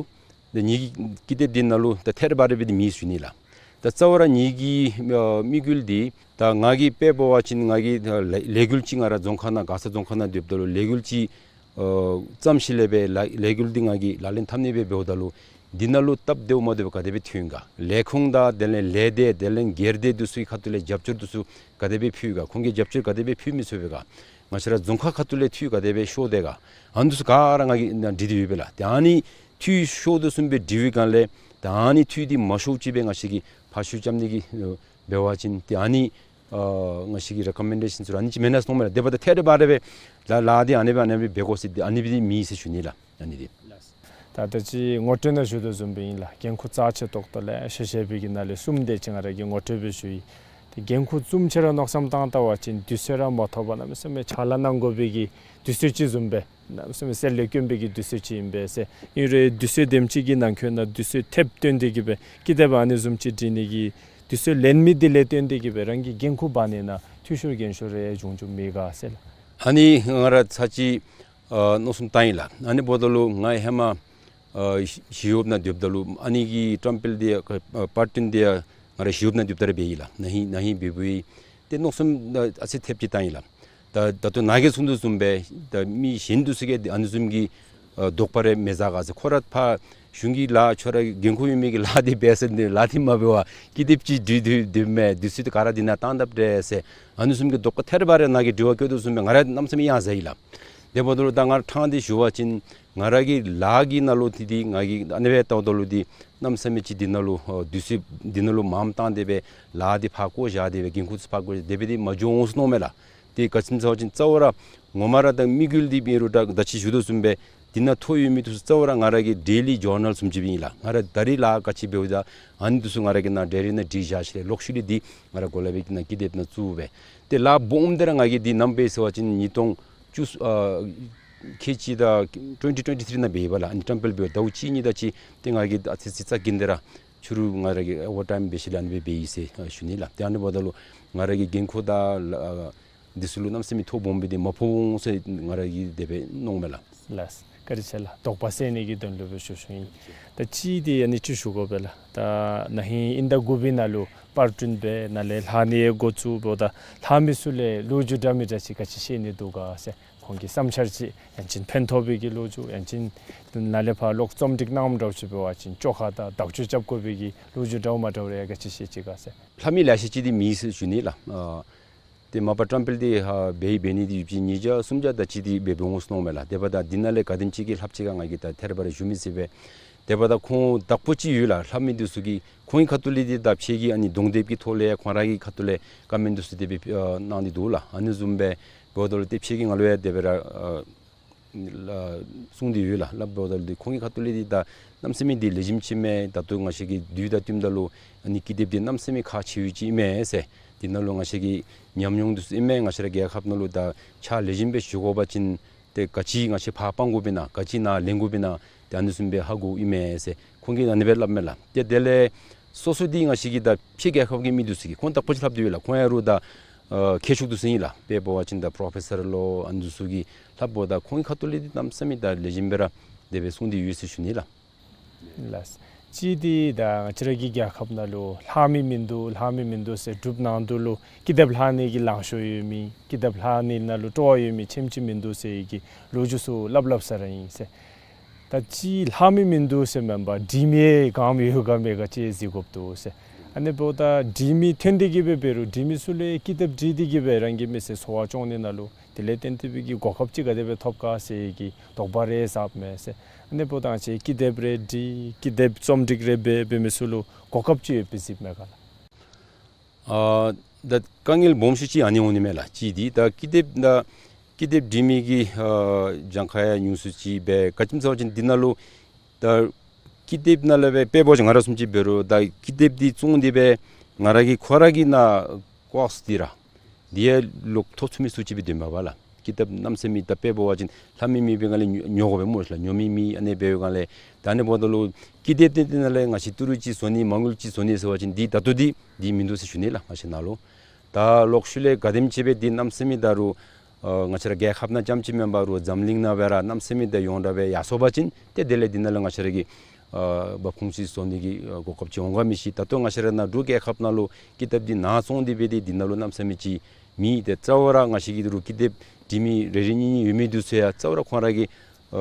ད་ངེ་གི་ཀི་དེབ་འདི་ནང་ལུ་ད་ཐད་རི་བ་རི་སྦེ་འདི་མེད་ཟེར་ཞུ་ནི་ལགས། ད་རྩ་བ་ར་ངེ་གི་ཨ་དམིགས་ཡུལ་འདི་ད་ང་གིས་དཔེ་འབད་བ་ཅིན་ང་གིས་ད་ལས་ལས་འགུལ་ཅིག་ང་ར་རྫོང་ཁག་ནང་མགར་ས་རྫོང་ཁག་ནང་སྡོདཔ་ད་ལུ་ལས་འགུལ་ཅིག་ཨ་བརྩམས་ཞིནམ་ལས་སྦེ་ལས་ལས་འགུལ་འདི་ང་གིས་ལག་ལེན་འཐབ་ནི་སྦེ་འབདཝ་ད་ལུ་འདི་ནང་ལུ་སྟབས་བདེཝ་མ་བདེཝ་ག་དེ་སྦེ་ཐོན་ག། ལས་ཁུངས་དང་དེ་ལས་ལས་སྡེ་དེ་ལས་སྒེར་སྡེ་འདི་ཚུ་གི་ཁ་ཐུག་ལས་རྒྱབ་སྐྱོར་འདི་ཚུ་ག་དེ་སྦེ་ཕུལ་ག། ཁོང་གིས་རྒྱབ་སྐྱོར་ག་དེ་སྦེ་ཕུལ་མི་ཚུགས་པས་ག། ང་བཅས་ར་རྫོང་ཁག་ཁ་ཐུག་ལས་འཐུས་ག་དེ་སྦེ་ཤོར་དེས་ག། ཨ་ནི་འདི་ཚུ་ག་ར་ང་གིས་ནཱ་བྲིས་ཏེ་ཡོད་པས་ལགས། ཏེ་ཨ་ནི་འཐུས་ཤོར་དོ་བཟུམ་སྦེ་བྲིས་པའི་སྒང་ལས་ད་ཨ་ནི་འཐུས་འདི་མ་ཤོརཝ་ཅིག་སྦེ་ང་བཅས་ཀྱིས་ཕར་བཤུད་རྐྱབ་ནི་གི་ཨ་འབད་བ་ཅིན་ཏེ་ཨ་ནི་ཨ་ང་བཅས་ཀྱི་རེ་ཀོ་མེན་ཌེ་ཤཱན་ཚུ་ར་ཨ་ནི་ཅིག་མེན་ན་མནོཝ་མས་ལགས། དེ་འབདཝ་ད་ཐད་རི་བ་རི་སྦེ་ལཱ་ལཱ་འདི་ཨ་ནི་སྦེ་ཨ་ནི་སྦེ་འབད་དགོ་ཟེར་འདི་ཨ་ནི་སྦེ་འདི་མེད་ཟེར་ཞུ་ནི་ལགས། ཨ་ནི་འདི་ད་ད་ཅི་ངོ་སྤྲོད་ནང་ཞུ་དོ་བཟུམ་སྦེ་ཨིན་ལགས། འགན་ཁུར་རྩ་ཆེ་ཏོག་ཏོ་ལེ་ཤ་བཞེས་པའི་གི་ནང་ལས་གསུམ་དེ་ཅིག་ང་ར་གིས་ངོ་སྤྲོད་སྦེ་ཞུ་ཡི། ཏེ་འགན་ཁུར་གསུམ་ཅིག་ར་མནོ་བསམ་བཏང་བལྟ་བ་ཅིན་དུས་ཚོད་ར་མ་ཐོབ་པར་གནམ་མེད་ས་མེད་ཕྱག་ལཱ་གནང་དགོ་པའི་གི་དུས་ཚོད་ཅིག་བཟུམ་སྦེ་གནམ་མེད་ས་མེད་གསེར་ལས་དཀོན་པའི་གི་དུས་ཚོད་ཅིག་ཨིན་པས་ཟེར། ཨིན་རུང་དུས་ཚོད་དེམ་ཅིག་གི་ནང་འཁོད་ནང་དུས་ཚོད་ཐེབས་བཏོན་ཏེ་གི་སྦེ་ཀི་དེབ་ཨ་ནི་བཟུམ་ཅིག་བྲིས་ནི་གི་དུས་ཚོད་ལེན་མི་འདི་ལས་བརྟེན་ཏེ་གི་སྦེ་རང་གི་འགན་ཁུར་འབག་ནི་ནང་འཐུས་ཤོར་འགན་ཤོར་རེ་བྱུང་བྱུངམ་མེད་ག་ཟེར་ལགས། ཨ་ནི་ང་ར་ཚར་གཅིག་ཨ་མནོ་བསམ་བཏང་ཡི་ལགས། ཨ་ནི་འབདཝ་ད་ལུ་ང་ཧེ་མ་ཨ་ཞི་ཞི་གཡོགཔ་ནང་སྡོདཔ་ད་ལུ་ཨ་ནི་གི་ཊམ་པེལ་འདི་ཨ་པར་ཊིན་འདི་ཨ་ང་ར་ཞི་གཡོགཔ་ནང་སྡོདཔ་ད་ར་འབད་ཡི་ལགས། ན་ཧིང་ན་ཧིང་འབད་འབདཝ་ཨིན། ཏེ་མནོ་བསམ་ཨ་ཨ་ཙི་ཐེབས་ཅིག་བཏང་ཡི་ལགས། ད་ད་ལྟོ་ནཱ་གིས་གསུངས་དོ་བཟུམ་སྦེ་ད་མི་གཞན་འདི་ཚུ་གིས་ཨ་ནི་བཟུམ་གྱི་ཨ་དོགས་པ་རེ་མི་ཟ་ག་ཟེར། ཁོ་ར་ཕར་གཞུང་གི་ལཱ་ཁྱོད་ར་འགན་ཁུར་ཡོད་མི་གི་ལཱ་འདི་འབད་ཟེར་འདི་ལཱ་འདི་མ་འབད་བར་ཀི་དེབ་ཅིག་བྲིས་ཏེ་སྡོདཔ་མས། དུས་ཚོད་འདི་ག་ར་འདི་ནང་བཏང་དཔ་འདྲས་ཟེར་ཨ་ནི་བཟུམ་གྱི་དོགས་པ་ཐད་རི་བ་རི་ནཱ་གིས་དྲི་བ་བཀོད་དོ་བཟུམ་སྦེ་ང་ར་གནམ་མེད་ས་མེད་ཡང་ཟ་ཡི་ལགས། དེ་འབདཝ་ད་ལུ་ད་ང་ར་ཕྲང་སྟེ་ཞུ་བ་ཅིན་ང་ར་གི་ལཱ་གི་ནང་ལུ་འདི་འདི་ང་གིས་ཨ་ནི་སྦེ་བལྟཝ་ད་ལུ་འདི་གནམ་མེད་ས་མེད་ཅིག་འདི་ནང་ལུ་ཨ་དུས་ཚོད་འདི་ནང་ལུ་མངམ་བཏང་སྟེ་སྦེ་ལཱ་འདི་ཕར་བཀོ་བཞག་སྟེ་སྦེ་འགན་ཁུར་ཚུ་ཕར་བཀོ་བཞག་སྟེ་སྦེ་འདི་མ་འགྱོ་འོང་ཟེར་མནོཝ་མས་ལགས། ཏེ་ག་ཅི་སྨོ་ཟེར་བ་ཅིན་རྩ་བ་ར་ངོ་མ་ར་ད་དམིགས་ཡུལ་འདི་འབད་རུང་ད་ད་ཅི་ཞུ་དོ་བཟུམ་སྦེ་འདི་ནང་ཐོ་ཡོད་མི་འདི་ཚུ་རྩ་བ་ར་ང་ར་གི་ཌེ་ལི་ཇར་ནཱལ་བཟུམ་ཅིག་སྦེ་ཨིན་ལགས། ང་ར་ད་རིས་ལཱ་ག་ཅི་འབདཝ་ད་ཨ་ནི་འདི་ཚུ་ང་ར་གི་ནཱ་ཌའི་རི་ནང་བྲིས་བཞག་ཞིནམ་ལས་ལོག་ཤུལ་ལས་འདི་ང་ར་གོ་ལ་སྦེ་ནཱ་ཀི་དེབ་ནང་བཙུགས་སྦེ། ཏེ་ལཱ་སྦོམ་འདི་ར་ང་གིས་འདི་ནམ་འབད་ཟེར་བ་ཅིན་ཉིས་སྟོང་བཅུ་ཨ་ཁལ་གཅིག་དང་ཊུ་ཝེན་ཊི་ཊུ་ཝེན་ཊི་ཐི་རི་ནང་འབད་ཡི་པ་ལགས། ཨ་ནི་ཊམ་པེལ་འབད་བའི་ཟླཝ་གཅིག་གཉིས་དེ་ཅིག་ཏེ་ང་གིས་ཨ་ཙི་ཙི་རྩ་འགེངས་ཏེ་ར་ཕྱི་རུ་ང་ར་གིས་ཨོ་ཝར་ཊའིམ་འབད་ཞིནམ་ལས་ཨ་ནི་སྦེ་འབད་ཡི་ཟེར་ཨ་ཞུ་ནི་ལགས། ཏེ་ཨ་ནི་འབདཝ་ད་ལུ་ང་ར་གི་འགན་ཁུར་དང་ལཱ་འདི་ཚུ་ལུ་གནམ་མེད་ས་མེད་ཐོ་སྦོམ་སྦེ་འདི་མ་ཕོག་འོང་ཟེར་ང་ར་གིས་དེ་སྦེ་མནོཝ་མས་ལགས། ལགས། བཀའ་དྲིན་ཆེ་ལགས། དོགས་པ་སེལ་ནི་གི་དོན་ལུ་སྦེ་ཞུ་ཞུཝ་ཨིན། ད་ཅི་འདི་ཨ་ནི་ཅིག་ཞུ་དགོ་པས་ལགས། ད་ན་ཧིང་དབྱིན་ཟླ་དགུ་པའི་ནང་ལུ་པར་སྐྲུན་འབད་ནཱ་ལས་ལྷག་ནི་ཡང་འགོ་བཙུགས་འབདཝ་ད་ལྷག་མི་ཚུ་ལས་ལོ་རྒྱུས་འདྲ་མི་འདྲ་ཅིག་ག་ཅི་བཤད་ནི་འདུག་ག་ཟེར། ཁོང་གི་བསམ་འཆར་ཅིག་ཡང་ཅིན་ཕན་ཐོགས་པའི་གི་ལོ་རྒྱུས་ཡང་ཅིན་ནཱ་ལས་ཕར་ལོག་རྩོམ་སྒྲིག་གནངམ་འདྲཝ་ཅིག་འབད་བ་ཅིན་བཅོ་ཁ་དང་དག་བཅོས་རྐྱབ་དགོ་པའི་གི་ལོ་རྒྱུས་འདྲཝ་མ་འདྲཝ་རེ་ག་ཅི་ཤེས་ཅི་ག་ཟེར། ལྷག་མི་ལེ་ཤ་ཅིག་འདི་མེད་ཟེར་ཞུ་ནི་ལགས། ཨ་ཏེ་མ་པ་ཊམ་པེལ་འདི་ཧ་འབད་ཡི་འབད་ནི་འདི་ཡོད་པ་ཅིན་ཉིས་བརྒྱ་སུམ་བརྒྱ་དེ་ཅིག་འདི་འབད་འབད་འོང་ཟེར་མནོཝ་མས་ལགས། དེ་འབདཝ་ད་འདི་ནང་ལས་ག་དེམ་ཅིག་གིས་ལྷགཔ་ཅིག་ག་ང་གིས་ད་ཐད་རི་བ་རི་ཞུ་མི་ཚུགས་པས། དེ་འབདཝ་ད་ཁོང་དག་པ་ཅིག་ཡོད་ལགས། ལྷག་མི་འདི་ཚུ་གིས་ཁོང་གི་ཁ་ཐུག་ལས་འདི་ད་ཕྱི་གི་ཨ་ནི་གདོང་དེབ་ཀྱི་ཐོག་ལས་ཁོང་ར་གི་ཁ་ཐུག་ལས་ཀོ་མེནཊ་འདི་ཚུ་དེ་སྦེ་ཨ་གནང་སྟེ་འདུག་ལགས། ཨ་ནི་བཟུམ་སྦེ་འབདཝ་ད་ལུ་ཏེ་ཕྱི་གི་ང་ལུ་ཡང་དེ་སྦེ་ར་ཨ་ ལགས། གསུངས་ཏེ་ཡོད་ལགས། སླབ་འབདཝ་ད་ལུ་ཁོང་གི་ཁ་ཐུག་ལས་འདི་ད་གནམ་མེད་ས་མེད་འདི་ལེགས་ཤོམ་ཅིག་མས། ད་ལྟོ་ང་བཅས་ཀྱི་དུས་དང་བསྟུནམ་ད་ལུ་ཨ་ནི་ཀི་དེབ་འདི་གནམ་མེད་ས་མེད་ཁག་ཆེ་བའི་ཅིག་མས་ཟེར། འདི་ནང་ལུ་ང་བཅས་ཀྱི་ཉམས་མྱོང་འདི་ཚུ་ཨིན་མས། ང་བཅས་ར་རྒྱལ་ཁབ་ནང་ལུ་ད་ཕྱག་ལེགས་ཤོམ་སྦེ་ཞུ་དགོ་པ་ཅིན་ཏེ་ག་ཅི་ང་བཅས་ཕར་སྤང་དགོཔ་ཨིན་ན་ག་ཅི་ནཱ་ལེན་དགོཔ་ཨིན་ན་ཏེ་ཨ་ནི་བཟུམ་སྦེ་ཧ་གོཝ་ཨིན་མས་ཟེར་ཁོང་གིས་ཨ་ནི་སྦེ་སླབ་མས་ལགས། ཏེ་དེ་ལས་སོ་སོ་འདི་ང་བཅས་ཀྱི་ད་ཕྱི་རྒྱལ་ཁབ་ཀྱི་མི་འདི་ཚུ་གིས་ཁོང་དག་པ་ཅིག་སླབ་སྟེ་ཡོད་ལགས། ཁོང་ཡང་རུང་ད་ཨ་མཁས་མཆོག་འདི་ཚུ་ཨིན་ལགས། དཔེ་འབད་བ་ཅིན་ད་པྲོ་ཕེ་སར་ལོ་ཨ་ནི་འདི་ཚུ་གིས་སླབ་འབདཝ་ད་ཁོང་གི་ཁ་ཐུག་ལས་འདི་གནམ་མེད་ས་མེད་ད་ལེགས་ཤོམ་སྦེ་ར་དེ་སྦེ་གསུངས་ཏེ་ཡོད་ཟེར་ཞུ་ནི་ལགས། ལགས། གཅིག་འདི་ད་ང་བཅས་ར་གི་རྒྱལ་ཁབ་ནང་ལུ་ལྷག་མི་མིན་འདུག་ལྷག་མི་མིན་འདུག་ཟེར་འབྲུགཔ་ནང་དུ་ལུ་ཀི་དེབ་ལྷག་ནི་གི་ལང་ཤོར་ཡོད་མི་ཀི་དེབ་ལྷག་ནི་ནང་ལུ་སྤྲོ་བ་ཡོད་མི་ཆེམ་ཅིག་མིན་འདུག་ཟེར་གྱི་ལོ་རྒྱུས་ཚུ་སླབ་སླབ་ས་ར་ཨིན་ཟེར། ད་གཅིག་ལྷག་མི་མིན་འདུག་ཟེར་མེན་པར་འབྲི་མི་ག་མི་ཡོད་ག་མེད་ག་ཅིག་གཟིགས་དགོཔ་འདུག་ཟེར། ཨ་ནི་འབདཝ་ད་འབྲི་མི་ཐོན་ཏེ་གི་སྦེ་འབད་རུང་འབྲི་མི་ཚུ་ལས་ཀི་དེབ་བྲིས་ཏེ་གི་སྦེ་རང་གི་མི་ཚེ་འཚོ་བ་སྐྱོང་ནི་ནང་ལུ་དེ་ལས་བརྟེན་ཏེ་སྦེ་གི་གོ་སྐབས་ཅིག་ག་དེ་སྦེ་ཐོབ་ག་ཟེར་གྱི་དོགས་པ་རེ་ཟཝ་མས་ཟེར། ཨ་ནི་འབདཝ་ད་ང་བཅས་ཀི་དེབ་རེ་འབྲི་ཀི་དེབ་རྩོམ་སྒྲིག་རེ་འབད་འབད་མི་ཚུ་ལུ་གོ་སྐབས་ཅིག་ཡོདཔ་སྦེ་གཟིགསཔ་མས་ག་ལགས། ཨ་ད་དཀའ་ངལ་སྦོམ་ཤོས་ཅིག་ཨ་ནི་འོང་ནི་མས་ལགས། གཅིག་འདི་ད་ཀི་དེབ་ད་ཀི་དེབ་འབྲི་མི་གི་ཨ་གྱངས་ཁ་ཡང་ཉུང་སུ་ཅིག་སྦེ་ག་ཅི་སྨོ་ཟེར་བ་ཅིན་འདི་ནང་ལུ་ད་ཀི་དེབ་ནང་ལས་སྦེ་དཔེ་འབད་བ་ཅིན་ང་ར་བཟུམ་ཅིག་འབད་རུང་ད་ཀི་དེབ་འདི་བཙོང་སྟེ་སྦེ་ང་ར་གི་ཁོ་ར་གི་ནང་ཀོསཊ་འདི་ར་འདི་ཡང་ལོག་ཐོབ་ཚུགས་མི་ཚུ་ཅིག་སྦེ་སྡོདཔ་མས་པ་ལགས། ཀི་དེབ་གནམ་མེད་ས་མེད་ད་དཔེ་འབད་བ་ཅིན་ལྷག་མི་མེད་པའི་སྒང་ལས་ཉོ་ཉོ་དགོ་པས་སྨོ་ལགས། ཉོ་མི་མེད། ཨ་ནི་འབད་བའི་སྒང་ལས་ད་ཨ་ནི་འབདཝ་ད་ལུ་ཀི་དེབ་འདི་འདི་ནང་ལས་ང་བཅས་ཏི་རུ་ཅིག་བཟོ་ནི་མ་དངུལ་ཅིག་བཟོ་ནི་ཟེར་བ་ཅིན་འདི་ད་ལྟོ་འདི་འདི་མིན་འདུག་ཟེར་ཞུ་ནི་ལགས། ང་བཅས་ནང་ལུ་ད་ལོག་ཤུལ་ལས་ག་དེམ་ཅིག་སྦེ་འདི་གནམ་མེད་ས་མེད་ད་རུང་ཨ་ང་བཅས་ར་རྒྱལ་ཁབ་ནང་རྐྱངམ་ཅིག་མེན་པར་རུང་འཛམ་གླིང་ནང་སྦེ་ར་གནམ་མེད་ས་མེད་ད་ཡོངས་གྲགས་སྦེ་ཡར་སོང་པ་ཅིན་ཏེ་དེ་ལས་འདི་ནང་ལུ་ང་བཅས་ར་གི་ཨ་འབབ་ཁུངས་ཅིག་བཟོ་ནི་གི་ཨ་གོ་སྐབས་ཅིག་འོང་ག་མི་ཤེས། ད་ལྟོ་ང་བཅས་ར་ནཱ་འབྲུག་རྒྱལ་ཁབ་ནང་ལུ་ཀི་དེབ་འདི་ནཱ་བཙོང་སྟེ་སྦེ་འདི་འདི་ནང་ལུ་གནམ་མེད་ས་མེད་ཅིག་མེད། ཏེ་རྩ་བ་ར་ང་བཅས་ཀྱི་ཏི་རུ་ཀི་དེབ་འབྲི་མི་རེ་རེ་གཉིས་གཉིས་ཡོད་མི་འདི་ཚུ་ཡང་རྩ་བ་ར་ཁོང་ར་གི་ཨ་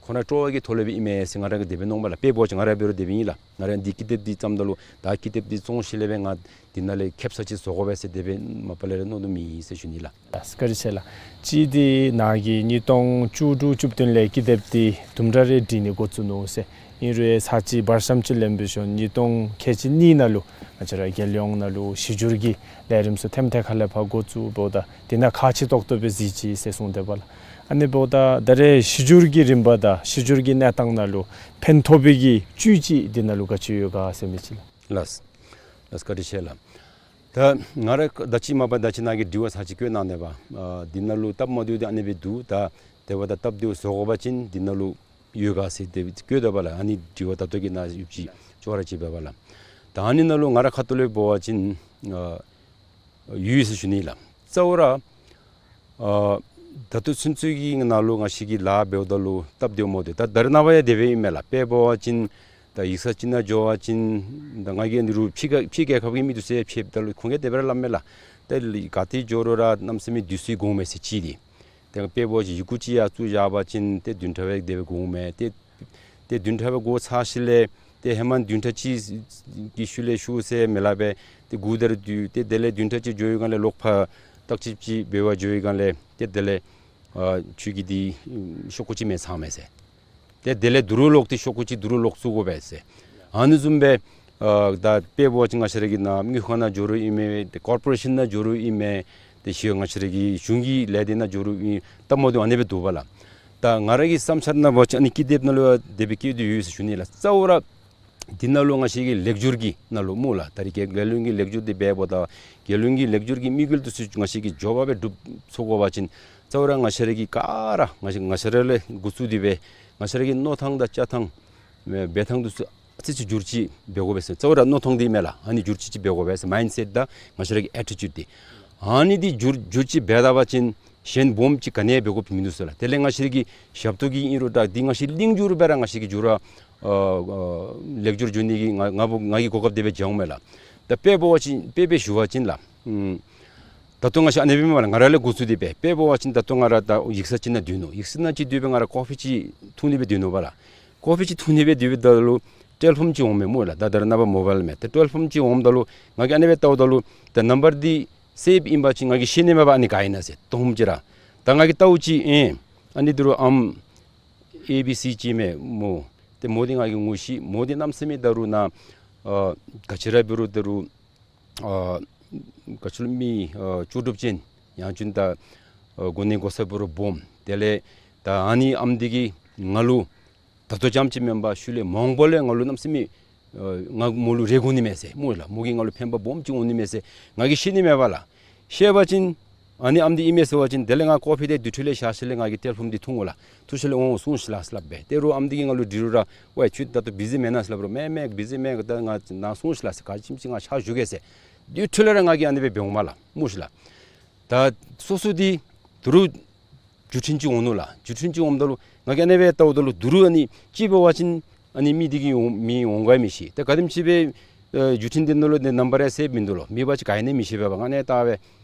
ཁོང་ར་སྤྲོ་བ་གི་ཐོག་ལས་སྦེ་ཨིན་མས་ཟེར་ང་ར་གིས་དེ་སྦེ་མནོཝ་མས་ལགས། དཔེ་འབད་བ་ཅིན་ང་ར་འབད་རུང་དེ་སྦེ་ཨིན་ལགས། ང་ར་འདི་ཀི་དེབ་འདི་བརྩམས་ད་ལུ་ད་ཀི་དེབ་འདི་བཙོང་ཞིནམ་ལས་སྦེ་ང་འདི་ནང་ལས་ཁེབ་ས་ཅིག་བཟོ་དགོ་པས་ཟེར་དེ་སྦེ་མ་པ་ལས་ར་མནོ་དོ་མེད་ཟེར་ཞུ་ནི་ལགས། ལགས་བཀའ་དྲིན་ཆེ་ལགས། གཅིག་འདི་ནཱ་གིས་ཉིས་སྟོང་བཅུ་དྲུག་བཅུ་བདུན་ལས་ཀི་དེབ་འདི་དུམ་གྲ་རེ་འབྲི་ནི་འགོ་བཙུགས་ནུག་ཟེར། ཨིན་རུང་ཚར་གཅིག་བར་མཚམས་ཅིག་ལེན་འབད་ཞིནམ་ཉིས་སྟོང་ཁལ་གཅིག་གཉིས་ནང་ལུ་ང་བཅས་ར་རྒྱལ་ཡོངས་ནང་ལུ་གཞི་འགྱུར་གྱི་ལས་རིམ་ཚུ་ཐེམ་ཐེ་ཁ་ལས་ཕར་འགོ་བཙུགས་འབདཝ་ད་འདི་ནང་ཁག་ཆེ་ཏོག་ཏོ་སྦེ་གཟིགས་ཅི་ཟེར་གསུངས་ཏེ་འབདཝ་ལགས། ཨ་ནི་འབདཝ་ད་ད་རེས་གཞི་འགྱུར་གྱི་རིམ་པ་དང་གཞི་འགྱུར་གྱི་གནས་སྟངས་ནང་ལུ་ཕན་ཐོགས་པའི་གི་བཅུད་ཅིག་འདི་ནང་ལུ་ག་ཅི་ཡོད་ག་ཟེར་མི་ཅིག་ལགས། ལགས། ལགས་བཀའ་དྲིན་ཆེ་ལགས། ད་ང་ར་ད་ཅི་མ་པ་ད་ཅི་ནཱ་གིས་དྲི་བ་ཚར་གཅིག་བཀོད་གནང་ནུག་པ། ཨ་འདི་ནང་ལུ་སྟབས་མ་བདེཝ་འདི་ཨ་ནི་སྦེ་འདུག། ད་དེ་འབདཝ་ད་སྟབས་བདེཝ་བཟོ་དགོ་པ་ཅིན་འདི་ནང་ལུ་ཡོད་ག་ཟེར་དེ་བཀོད་ད་པ་ལགས། ཨ་ནི་དྲི་བ་ད་ལྟོ་གི་ནཱ་ཡོདཔ་ཅིག་ཅོག་ར་ཅིག་འབད་བ་ལགས། ད་ཨ་ནི་ནང་ལུ་ང་ར་ཁ་ཐུག་ལས་འབད་བ་ཅིན་ཨ་ཡོད་ཟེར་ཞུ་ནི་ལགས། རྩ་བ་ར་ཨ་ད་ལྟོ་ཚུན་ཚོད་ཀྱི་ནང་ལུ་ང་བཅས་ཀྱིས་ལཱ་འབདཝ་ད་ལུ་སྟབས་བདེཝ་མ་བདེཝ་ད་ད་རེས་ནངས་པ་ཡང་དེ་སྦེ་ཨིན་མས་ལགས། དཔེ་འབད་བ་ཅིན་ད་ཡིག་ཚང་ཅིག་ནང་འགྱོ་བ་ཅིན་ད་ང་གིས་འདི་རུ་ཕྱི་རྒྱལ་ཕྱི་རྒྱལ་ཁབ་ཀྱི་མི་འདི་ཚུ་ཡང་ཕྱདཔ་ད་ལུ་ཁོང་གིས་དེ་སྦེ་ར་སླབ་མས་ལགས། ད་ག་ཏེ་འགྱོ་རུང་ར་གནམ་མེད་ས་མེད་དུས་ཚོད་འགོརཝ་མས་ཟེར་གཅིག་འདི། ཏེ་དཔེ་འབད་བ་ཅིན་ཡི་གུ་ཅིག་ཡར་བཙུགས་བཞག་པ་ཅིན་ཏེ་བདུན་ཕྲག་སྦེ་དེ་སྦེ་འགོརཝ་མས། ཏེ་ཏེ་བདུན་ཕྲག་སྦེ་འགོར་ཚར་ཞིནམ་ལས་ཏེ་ཧེ་མ་བདུན་ཕྲག་གཅིག་གི་ཤུལ་ལས་ཞུ་ཟེར་མི་སླབ་པས། ཏེ་འགོར་ད་རུང་དེ་ཏེ་དེ་ལས་བདུན་ཕྲག་གཅིག་འགྱོ་བའི་སྒང་ལས་ལོག་ཕར་བརྟག་དཔྱད་ཅིག་འབད་བར་འགྱོ་བའི་སྒང་ལས་ཏེ་དེ་ལས་ཨ་ཁྱོད་ཀྱི་འདི་ཤོག་གུ་ཅིག་མེད་ཚར་མས་ཟེར། ཏེ་དེ་ལས་དོ་རུང་ལོག་སྟེ་ཤོག་གུ་ཅིག་དོ་རུང་ལོག་བཙུགས་དགོ་པས་ཟེར། ཨ་ནི་བཟུམ་སྦེ་ཨ་ད་དཔེ་འབད་བ་ཅིན་ང་བཅས་ར་གི་ནཱ་དངུལ་ཁང་ནང་འགྱོ་རུང་ཨིན་མས། ཏེ་ཀོར་པོ་རེ་ཤཱན་ནང་འགྱོ་རུང་ཨིན་མས། ཏེ་ཤི་ང་བཅས་ར་གི་གཞུང་གི་ལས་སྡེ་ནང་འགྱོ་རུང་ཨིན། སྟབས་མ་བདེཝ་ཨ་ནི་སྦེ་འདུག་པ་ལགས། ད་ང་ར་གི་བསམ་འཆར་ནང་འབད་བ་ཅིན་ཨ་ནི་ཀི་དེབ་ནང་ལུ་དེ་སྦེ་བཀོད་དེ་ཡོད་ཟེར་ཞུ་ནི་ལགས། རྩ་བ་ར་འདི་ནང་ལུ་ང་བཅས་ཀྱི་ལེགས་སྒྱུར་གྱི་ནང་ལུ་སྨོ་ལགས། ད་རེས་རྒྱལ་རྒྱལ་ཡོངས་ཀྱི་ལེགས་སྒྱུར་འདི་འབདཝ་ད་རྒྱལ་ཡོངས་ཀྱི་ལེགས་སྒྱུར་གྱི་དམིགས་ཡུལ་འདི་ཚུ་ང་བཅས་ཀྱིས་མགྱོགས་པ་སྦེ་འགྲུབ་ཚུགས་དགོ་པ་ཅིན་རྩ་བ་ར་ང་བཅས་ར་གིས་ག་ར་ང་བཅས་ང་བཅས་ར་ལས་འགོ་བཙུགས་ཏེ་སྦེ་ང་བཅས་ར་གི་མནོ་ཐངས་དང་བཅའ་ཐངས་འབད་ཐངས་འདི་ཚུ་ཨ་ཙི་ཅིག་བསྒྱུར་བཅོས་འབད་དགོ་པས་ཟེར། རྩ་བ་ར་མནོ་ཐངས་འདི་མས་ལགས། ཨ་ནི་བསྒྱུར་བཅོས་ཅིག་འབད་དགོ་པས་ཟེར། མའིནཌ་སེཊ་དང་ང་བཅས་ར་གི་ཨེ་ཊི་ཊིའུཌ་འདི། ཨ་ནི་འདི་བསྒྱུར་བསྒྱུར་བཅོས་འབད་ད་པ་ཅིན་གཞན་སྦོམ་ཅིག་ག་ནི་ཡང་འབད་དགོཔ་མིན་འདུག་ཟེར་ལགས། དེ་ལས་ང་བཅས་ར་གི་ཞབས་ཏོག་གི་ཨིན་རུང་ད་འདི་ང་བཅས་ལིང་བསྒྱུར་སྦེ་ར་ང་བཅས་ཀྱིས་བསྒྱུར་ར་ཨ་ཨ་ལེགས་སྒྱུར་འགྱོ་ནི་གི་ང་ང་བུ་ང་གི་གོ་སྐབས་དེ་སྦེ་བྱུངམ་མས་ལགས། ད་དཔེ་འབད་བ་ཅིན་དཔེ་སྦེ་ཞུ་བ་ཅིན་ལགས། ཨམ་ད་ལྟོ་ང་བཅས་ཨ་ནི་སྦེ་མས་ལགས། ང་ར་ལས་འགོ་བཙུགས་ཏེ་སྦེ་དཔེ་འབད་བ་ཅིན་ད་ལྟོ་ང་ར་ད་ཡིག་ཚང་ཅིག་ནང་སྡོད་ནུག། ཡིག་ཚང་ནང་ཅིག་སྡོད་སྦེ་ང་ར་ཀོ་ཕི་ཅིག་འཐུང་ནི་སྦེ་སྡོད་ནུག་པ་ལགས། ཀོ་ཕི་ཅིག་འཐུང་ནི་སྦེ་སྡོདཔ་ད་ལུ་ཊེ་ལི་ཕོན་ཅིག་འོངམ་མས་སྨོ་ལགས། ད་ད་རེས་ནངས་པ་མོ་བཱའིལ་མས། ཏེ་ཊེ་ལི་ཕོན་ཅིག་འོངམ་ད་ལུ་ད་ནམ་བར་འདི་སེབ་ཨིན་པ་ཅིན་ང་གིས་ཤེས་ནི་མས་པ། ཨ་ནི་ག་ཨིན་ན་ཟེར་མཐོངམ་ཅིག་ར། ད་ང་གིས་བལྟཝ་ཅིག་ཨེ་ཨ་ནི་འདི་རུ་ཨམ་ཨེ་བི་སི་ཅིག་མས་སྨོ། ཏེ་མོ་འདི་ང་གིས་ངོ་ཤེས། མོ་འདི་གནམ་མེད་ས་མེད་ད་རུང་ནཱ་ཨ་ག་ཅི་ར་འབད་རུང་ད་རུང་ཨ་ག་ཅི་ལོ་མི་ཨ་ལྕོགས་གྲུབ་ཅན། ཡང་ཅིན་ད་ཨ་གོ་གནས་གོ་ས་འབད་རུང་སྦོམ། དེ་ལས་ ད་ཨ་ནི་ཨམ་འདི་གིས་ང་ལུ་ད་ལྟོ་ཙམ་ཅིག་མེན་པར་ཤུལ་ལས་མང་པོ་ལས་ང་ལུ་གནམ་མེད་ས་མེད་ཨ་ང་མོ་ལུ་རེ་དགོ་ནི་མས་ཟེར་སྨོ་ལགས། མོ་གིས་ང་ལུ་ཕན་པ་སྦོམ་ཅིག་འོང་ནི་མས་ཟེར་ང་གིས་ཤེས་ནི་མས་པ་ལགས། ཤེས་པ་ཅིན་ཨ་ནི་ཨམ་འདི་ཨིན་མས་ཟེར་བ་ཅིན་དེ་ལས་ང་ཀོ་ཕི་དེ་དུར་ཁྲོད་ལས་བཞག་ཞིནམ་ལས་ང་གིས་ཊེ་ལི་ཕོན་འདི་འཐུང་འོང་ལགས། འཐུང་ཞིནམ་ལས་འོང་སོང་ཞིག་ལགས་ཟེར་སླབ་སྦེ། ཏེ་རུང་ཨམ་འདི་གིས་ང་ལུ་དྲི་རུང་ར་ཝའི་ཁྱོད་ད་ལྟོ་བི་ཟི་མེན་ན་ཟེར་སླབ་རུང་མེན་མེན་བི་ཟི་མེན་ད་ང་ནཱ་སོང་ཞིག་ལགས་ཟེར་ག་ཅི་ཅིག་ང་ཕྱག་ཞུ་གེ་ཟེར། དུར་ཁྲོད་ལས་ར་ང་གིས་ཨ་ནི་སྦེ་འབད་འོངམ་ལགས་སྨོ་ཤིག་ལགས། ད་སོ་སོ་འདི་དུར་རྒྱུ་འཕྲིན་ཅིག་འོང་ནུག་ལགས། རྒྱུ་འཕྲིན་ཅིག་འོངམ་ད་ལུ་ང་གིས་ཨ་ནི་སྦེ་བལྟཝ་ད་ལུ་དུར་ཨ་ནི་ཅིག་འབད་བ་ཅིན་ཨ་ནི་མི་འདི་གིས་འོང་མི་འོང་ག་མི་ཤེས། ད་ག་དེམ་ཅིག་སྦེ་ཨ་རྒྱུ་འཕྲིན་འདི་ནང་ལུ་ཏེ་ནམ་བར་ཡང་སེབ་མིན་འདུག་ལོ། མེད་པ་ཅིན་ག་ཨིན་ན་མི་ཤེས་པས་པ། ཨ་ནི་བལྟ་སྦེ་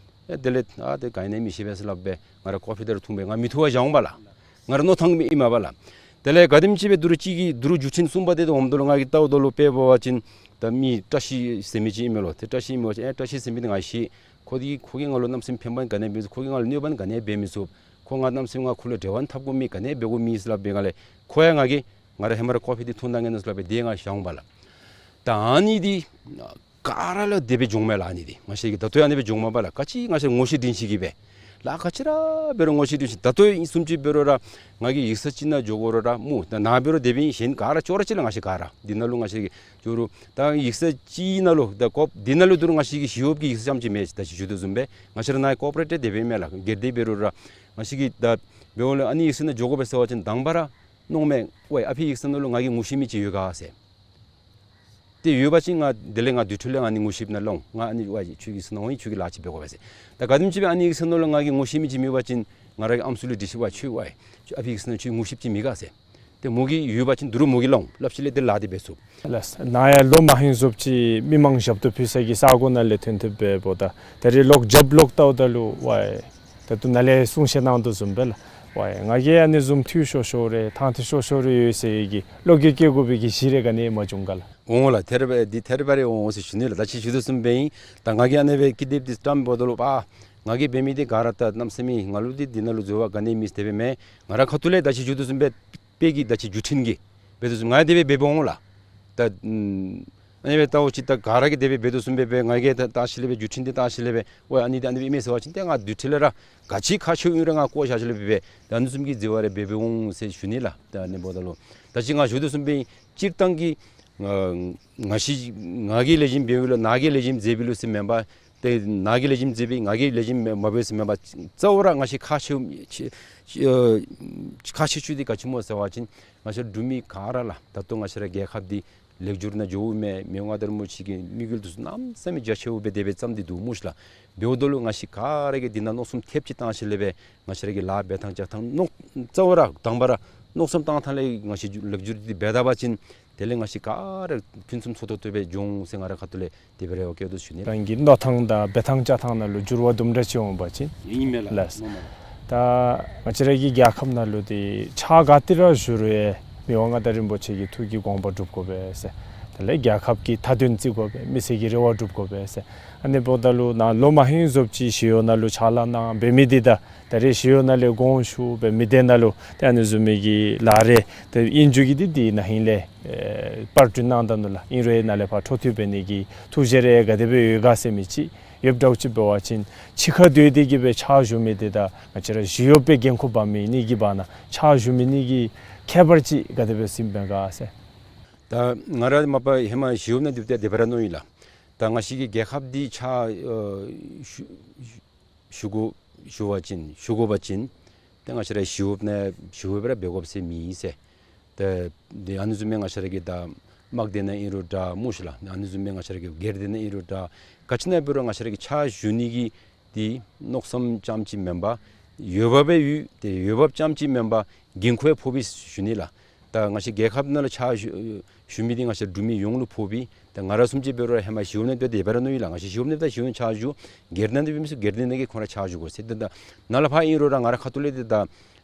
ཨེ་དེ་ལས་ཨ་ཏེ་ག་ཨིན་ན་མི་ཤེས་པས་ཟེར་སླབ་སྦེ་ང་ར་ཀོ་ཕི་དེ་ར་འཐུང་སྦེ་ང་མི་འཐུ་བར་བཞག་འོང་པ་ལགས། ང་ར་མནོ་ཐངས་མེད་ཨིན་མས་པ་ལགས། དེ་ལས་ག་དེམ་ཅིག་སྦེ་དུར་ཅིག་གིས་དུར་རྒྱུ་འཕྲིན་གསུམ་པ་དེ་འོངམ་ད་ལུ་ང་གིས་བལྟཝ་ད་ལུ་དཔེ་འབད་བ་ཅིན་ད་མི་བཀྲ་ཤིས་ཟེར་མི་ཅིག་ཨིན་མས་ལོ། ཏེ་བཀྲ་ཤིས་ཨིན་མས་པ་ཅིན་ཨེ་བཀྲ་ཤིས་ཟེར་མི་འདི་ང་ཤེས། ཁོ་འདི་ཁོ་གིས་ང་ལུ་གནམ་མེད་ས་མེད་ཕན་པ་ག་ནི་འབད་མི་ཚུགས། ཁོ་གིས་ང་ལུ་གནོད་པ་ག་ནི་འབད་མི་ཚུགས། ཁོ་ང་གནམ་མེད་ས་མེད་ང་ཁོ་ལུ་འབྲེལ་བ་འཐབ་དགོ་མི་ག་ནི་འབད་དགོ་མི་ཟེར་སླབ་སྦེ་ང་ལས་ཁོ་ཡང་ང་གིས་ང་ར་ཧེ་མ་ར་ཀོ་ཕི་འདི་འཐུང་ད་ངེས་ནོ་ཟེར་སླབ་སྦེ་དེ་ང་བཞག་འོང་པ་ལགས། ད་ཨ་ནི་འདི་ག་ར་ལུ་དེ་སྦེ་འབྱུངམ་མས་ལགས། ཨ་ནི་འདི་ང་བཅས་ཀྱི་ད་ལྟོ་ཡང་ཨ་ནི་སྦེ་འབྱུངམ་མས་པ་ལགས། ག་ཅི་ང་བཅས་ངོ་ཤེས་འདྲིས་ཤེས་ཀྱིས་སྦེ་ལགས། ག་ཅི་ར་འབད་རུང་ངོ་ཤེས་འདྲིས་ཤེས། ད་ལྟོ་ཨིན་བཟུམ་ཅིག་འབད་རུང་ར་ང་གིས་ཡིག་ཚང་ཅིག་ནང་འགྱོ་དགོ་རུང་ར་སྨོ་ད་ནཱ་འབད་རུང་དེ་སྦེ་ཨིན། གཞན་ག་ར་ཅོག་ར་གཅིག་ལགས། ང་བཅས་ག་ར་འདི་ནང་ལུ་ང་བཅས་ཀྱིས་འགྱོ་རུང་ད་ཡིག་ཚང་ཅིག་ནང་ལུ་ད་ཀོ་འདི་ནང་ལུ་དུར་ང་བཅས་ཀྱི་ཞི་གཡོགཔ་གི་ཡིག་ཚང་ཙམ་ཅིག་མེན། ད་ཅི་ཞུ་དོ་བཟུམ་སྦེ་ང་བཅས་ར་ནཱ་ཀོ་པ་རེ་ཊིབ་དེ་སྦེ་མས་ལགས། སྒེར་སྡེ་འབད་རུང་ར་ང་བཅས་ཀྱིས་ད་འབདཝ་ལས་ཨ་ནི་ཡིག་ཚང་ནང་འགྱོ་དགོ་པས་ཟེར་བ་ཅིན་དང་པ་ར་མནོཝ་མས། ཝའི་ཨ་ཕི་ཡིག་ཚང་ནང་ལུ་ང་གིས་ངོ་ཤེས་མི་ཅིག་ཡོད་ག་ཟེར། ཏེ་ཡོད་པ་ཅིན་ང་དེ་ལས་ང་དུར་ཁྲོད་ལས་ཨ་ནི་ངོ་ཤེསཔ་ནང་ལོང་ང་ཨ་ནི་ཝའི་ཁྱོད་ཀྱི་ཡིག་ཚང་ནང་འོང་ཡི། ཁྱོད་ཀྱིས་ལཱ་ཅིག་འབད་དགོ་པས་ཟེར། ད་ག་དེམ་ཅིག་སྦེ་ཨ་ནི་ཡིག་ཚང་ནང་ལུ་ང་གིས་ངོ་ཤེས་མི་ཅིག་མེད་པ་ཅིན་ང་ར་གིས་ཨམ་སྲུ་ལུ་འདྲི་ཞིནམ་ཝའི་ཁྱོད་ཝའི་ཨ་ཕི་ཡིག་ཚང་ནང་ཁྱོད་ངོ་ཤེསཔ་ཅིག་མེད་ག་ཟེར། ཏེ་མོ་གིས་ཡོད་པ་ཅིན་དུར་མོ་གིས་ལོང་སླབ་ཞིནམ་ལས་ཏེ་ལཱ་འདི་འབད་ཚུགས། ལགས། ནཱ་ཡང་ལོ་མ་ཧིང་བཟུམ་ཅིག་མི་མང་ཞབས་ཏོག་ཕུལ་ས་གི་ས་གོ་ནང་ལས་ཐོན་ཐོནམ་འབདཝ་ད་ད་རིས་ལོག་རྒྱབ་ལོག་བལྟཝ་ད་ལུ་ཝའི་ད་ལྟོ་ནཱ་ལས་གསུང་བཤད་གནང་དོ་བཟུམ་སྦེ་ལགས། ཝའི་ང་གིས་ཨ་ནི་བཟུམ་འཐུས་ཤོར་ཤོར་རེ་ཐང་འཐུས་ཤོར་ཤོར་རེ་ཡོད་ཟེར་གྱི་བློ་འགྱོད་བསྐྱེད་དགོ་པའི་གི་གཞི་རེ་ག་ནི་མ་བྱུང་ག་ལགས། འོང་ལགས། ཐད་རི་བ་འདི་ཐད་རི་བ་རི་འོང་འོང་ཟེར་ཞུ་ནི་ལགས། ད་ཅི་ཞུ་དོ་བཟུམ་སྦེ་ཨིན། ད་ང་གིས་ཨ་ནི་སྦེ་ཀི་དེབ་འདི་བཀྲམ་འབདཝ་ད་ལུ་པ་ང་གིས་འབད་མི་འདི་ག་ར་ད་གནམ་མེད་ས་མེད་ང་ལུ་འདི་འདི་ནང་ལུ་འཛོལ་བ་ག་ནི་མེད་ཟེར་དེ་སྦེ་མེན། ང་ར་ཁ་ཐུག་ལས་ད་ཅི་ཞུ་དོ་བཟུམ་སྦེ་དཔེ་གི་ད་ཅི་རྒྱུ་འཕྲིན་གྱི་འབད་དོ་བཟུམ་ང་དེ་སྦེ་འབད་འབདཝ་འོང་ལགས། ད་ཨ་ནི་སྦེ་བལྟ་བ་ཅིན་ད་ག་ར་གིས་དེ་སྦེ་འབད་དོ་བཟུམ་སྦེ་སྦེ་ང་གིས་ད་བལྟ་ཞིནམ་ལས་སྦེ་རྒྱུ་འཕྲིན་འདི་བལྟ་ཞིནམ་ལས་སྦེ་ཝའི་ཨ་ནི་འདི་ཨ་ནི་སྦེ་ཨིན་མས་ཟེར་བ་ཅིན་ཏེ་ང་དུར་ཁྲོད་ལས་ར་ག་ཅི་ཁག་ཆེཝ་ཨིན་རུང་ང་བཀོ་བཞག་ཞིནམ་ལས་སྦེ་སྦེ་ད་ཨ་ནི་བཟུམ་གྱི་འཛོལ་བ་རེ་འབད་འབདཝ་འོང་ཟེར་ཞུ་ནི་ལགས། ད་ཨ་ནི་འབདཝ་ད་ལུ་ད་ཅི་ང་ཞུ་དོ་བཟུམ་སྦེ་སྤྱིར་བཏང་གི་ང་ང་ཤི་ང་གིས་ལེགས་ཤོམ་འབདཝ་ལུ་ནཱ་གིས་ལེགས་ཤོམ་མཛད་པས་ལོ་ཟེར་མེན་པར་ཏེ་ནཱ་གིས་ལེགས་ཤོམ་མཛད་པས་ང་གིས་ལེགས་ཤོམ་མ་འབད་ཟེར་མེན་པར་གཙོ་བོ་ར་ང་བཅས་ཁག་ཆེ་ཆེ་ཨ་ཁག་ཆེ་ཤོས་འདི་ག་ཅི་སྨོ་ཟེར་བ་ཅིན་ང་བཅས་འབྲུག་མི་ག་ར་ལགས། ད་ལྟོ་ང་བཅས་ར་རྒྱལ་ཁབ་འདི་ལེགས་འགྱུར་ནང་འགྱོཝ་མས། མི་དབང་མངའ་བདག་རིན་པོ་ཆེ་གི་དམིགས་ཡུལ་འདི་ཚུ་གནམ་མེད་ས་མེད་རྒྱ་ཆེཝ་སྦེ་དེ་སྦེ་བརྩམས་ཏེ་འདུག་སྨོ་ཤིག་ལགས། འབདཝ་ད་ལུ་ང་བཅས་ག་ར་གིས་འདི་ནང་མནོ་བསམ་ཐེབས་ཅིག་བཏང་ཞིནམ་ལས་སྦེ་ང་བཅས་ར་གི་ལཱ་འབད་ཐངས་བྱ་ཐངས་མནོ་གཙོ་བོ་ར་དང་པ་ར་མནོ་བསམ་བཏང་ཐངས་ལས་ང་བཅས་ལེགས་འགྱུར་འདི་འབད་ད་པ་ཅིན་དེ་ལས་ང་བཅས་ག་ར་ཕུན་སུམ་ཚོགས་ཏོག་ཏོ་སྦེ་འགྱོ་འོང་ཟེར་ང་ར་ཁ་ཐུག་ལས་དེ་སྦེ་རེ་བ་བསྐྱེད་དོ་ཞུ་ནི། རང་གི་མནོ་ཐངས་དང་འབད་ཐངས་བྱ་ཐངས་ནང་ལུ་འགྱུར་བ་དུམ་གྲ་ཅིག་འོང་པ་ཅིན་ཨིན་མས་ལགས། ལགས། ངོ་མ་ལགས། ད་ང་བཅས་ར་གི་རྒྱལ་ཁབ་ནང་ལུ་འདི་ཕྱག་ག་ཏེ་ར་ཞུ་རུང་ཡང་མི་དབང་མངའ་བདག་རིན་པོ་ཆེ་གི་ཐུགས་ཀྱི་དགོངས་པ་སྒྲུབ་དགོ་པས་ཟེར། དེ་ལས་རྒྱལ་ཁབ་ཀྱི་མཐའ་དོན་བརྩི་དགོ་པས། མི་སེར་གྱི་རེ་བ་སྒྲུབ་དགོ་པས་ཟེར། ཨ་ནི་འབདཝ་ད་ལུ་ནཱ་ལོ་མ་ཧིང་བཟུམ་ཅིག་ཞི་གཡོག་ནང་ལུ་ཕྱག་ལཱ་གནང་འབད་མི་འདི་དང་ད་རེས་ཞི་གཡོག་ནང་ལས་དགོངས་ཞུ་འབད་མི་འདི་ནང་ལུ་ཏེ་ཨ་ནི་བཟུམ་མའི་གི་ལཱ་རེ་ཏེ་ཨིན་རྒྱུ་གི་འདི་འདི་ན་ཧིང་ལས་ཨེ་པར་སྐྲུན་གནང་ད་ནུག་ལགས། ཨིན་རུང་ཡང་ནཱ་ལས་ཕར་འཕྲོ་མཐུད་འབད་ནི་གི་ཐུགས་བཞེད་རེ་ག་དེ་སྦེ་ཡོད་ག་ཟེར་མི་ཅིག་ཡོདཔ་འདྲཝ་ཅིག་འབད་བ་ཅིན་ཕྱི་ཁར་སྡོད་དེ་གིས་སྦེ་ཕྱག་ཞུ་མི་འདི་དང་ང་བཅས་ར་ཞི་གཡོག་སྦེ་འགན་ཁུར་འབག་མི་འདི་གི་བར་ན་ཕྱག་ཞུ་མི་འདི་གི་ཁྱད་པར་ཅིག་ག་དེ་སྦེ་ཟིན་པས་ག་ཟེར། ད་ང་ར་མ་པ་ཧེ་མ་ཞི་གཡོག་ནང་སྡོདཔ་ད་དེ་སྦེ་ར་མནོ་ཡི་ལགས། ད་ང་བཅས་ཀྱི་རྒྱལ་ཁབ་འདི་ཕྱག་ཨ་ཞུ་ཞུ་དགོ་ཞུ་བ་ཅིན་ཞུ་དགོ་པ་ཅིན་ཏེ་ང་བཅས་ར་ཞི་གཡོག་ནང་ཞི་གཡོག་སྦེ་ར་འབད་དགོཔ་ཟེར་མེད་ཟེར། ཏེ་འདི་ཨ་ནི་བཟུམ་སྦེ་ང་བཅས་ར་གི་ད་དམག་སྡེ་ནང་ཨིན་རུང་འདྲ་སྨོ་ཤིག་ལགས། ཨ་ནི་བཟུམ་སྦེ་ང་བཅས་ར་གི་སྒེར་སྡེ་ནང་ཨིན་རུང་འདྲ་ག་ཅི་ནང་འབད་རུང་ང་བཅས་ར་གི་ཕྱག་ཞུ་ནི་གི་འདི་མནོ་བསམ་ཙམ་ཅིག་མེན་པར་འོས་འབབ་སྦེ་ཡོད། ཏེ་འོས་འབབ་ཙམ་ཅིག་མེན་པར་འགན་ཁུར་ཕོག་པས་ཞུ་ནི་ལགས། ད་ང་བཅས་རྒྱལ་ཁབ་ནང་ལུ་ཕྱག་ཞུ་ཞུ་མི་འདི་ང་བཅས་འབྲུག་མི་ཡོངས་ལུ་ཕོག་པས། ད་ང་ར་བཟུམ་ཅིག་འབད་རུང་ཧེ་མ་ཞི་གཡོག་ནང་སྡོད་དེ་སྦེ་ར་མནོ་ཡི་ལགས། ང་བཅས་ཞི་གཡོག་ནང་ད་ཞི་གཡོག་ནང་ཕྱག་ཞུ། སྒེར་ནང་སྡོད་མི་ཚུ་སྒེར་སྡེ་ནང་གི་ཁོང་ར་ཕྱག་ཞུ་དགོ་ཟེར། ཏེ་ད་ནཱ་ལས་ཕར་ཨིན་རུང་ར་ང་ར་ཁ་ཐུག་ལས་ཏེ་ད་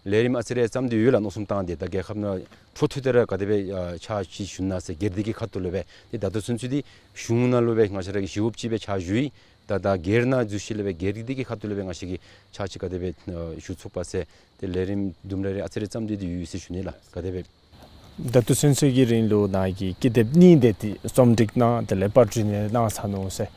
ལས་རིམ་ཨ་ཙི་རེ་བརྩམས་ཏེ་ཡོད་ལགས། མནོ་བསམ་བཏང་སྟེ་ད་རྒྱལ་ཁབ་ནང་འཕྲོ་མཐུད་དེ་ར་ག་དེ་སྦེ་ཨ་ཕྱག་ཅིག་ཞུ་ན་ཟེར་སྒེར་སྡེ་གི་ཁ་ཐུག་ལས་སྦེ། ཏེ་ད་ལྟོ་ཚུན་ཚོད་འདི་གཞུང་ནང་ལུ་སྦེ་ང་བཅས་ར་གི་ཞི་གཡོགཔ་ཅིག་སྦེ་ཕྱག་ཞུ་ཡི། ད་ད་སྒེར་ནང་འཛུལ་ཞིནམ་ལས་སྦེ་སྒེར་སྡེ་གི་ཁ་ཐུག་ལས་སྦེ་ང་བཅས་ཀྱིས་ཕྱག་ཅིག་ག་དེ་སྦེ་ཨ་ཞུ་ཚུགས་པ་ཟེར་ཏེ་ལས་རིམ་དུམ་གྲ་རེ་ཨ་ཙི་རེ་བརྩམས་ཏེ་འདི་ཡོད་ཟེར་ཞུ་ནི་ལགས། ག་དེ་སྦེ། ད་ལྟོ་ཚུན་ཚོད་ཀྱི་རིང་ལུ་ནཱ་གིས་ཀི་དེབ་གཉིས་དེ་ཏེ་རྩོམ་སྒྲིག་གནང་དེ་ལས་པར་སྐྲུན་གནང་ཚར་ནུག་ཟེར།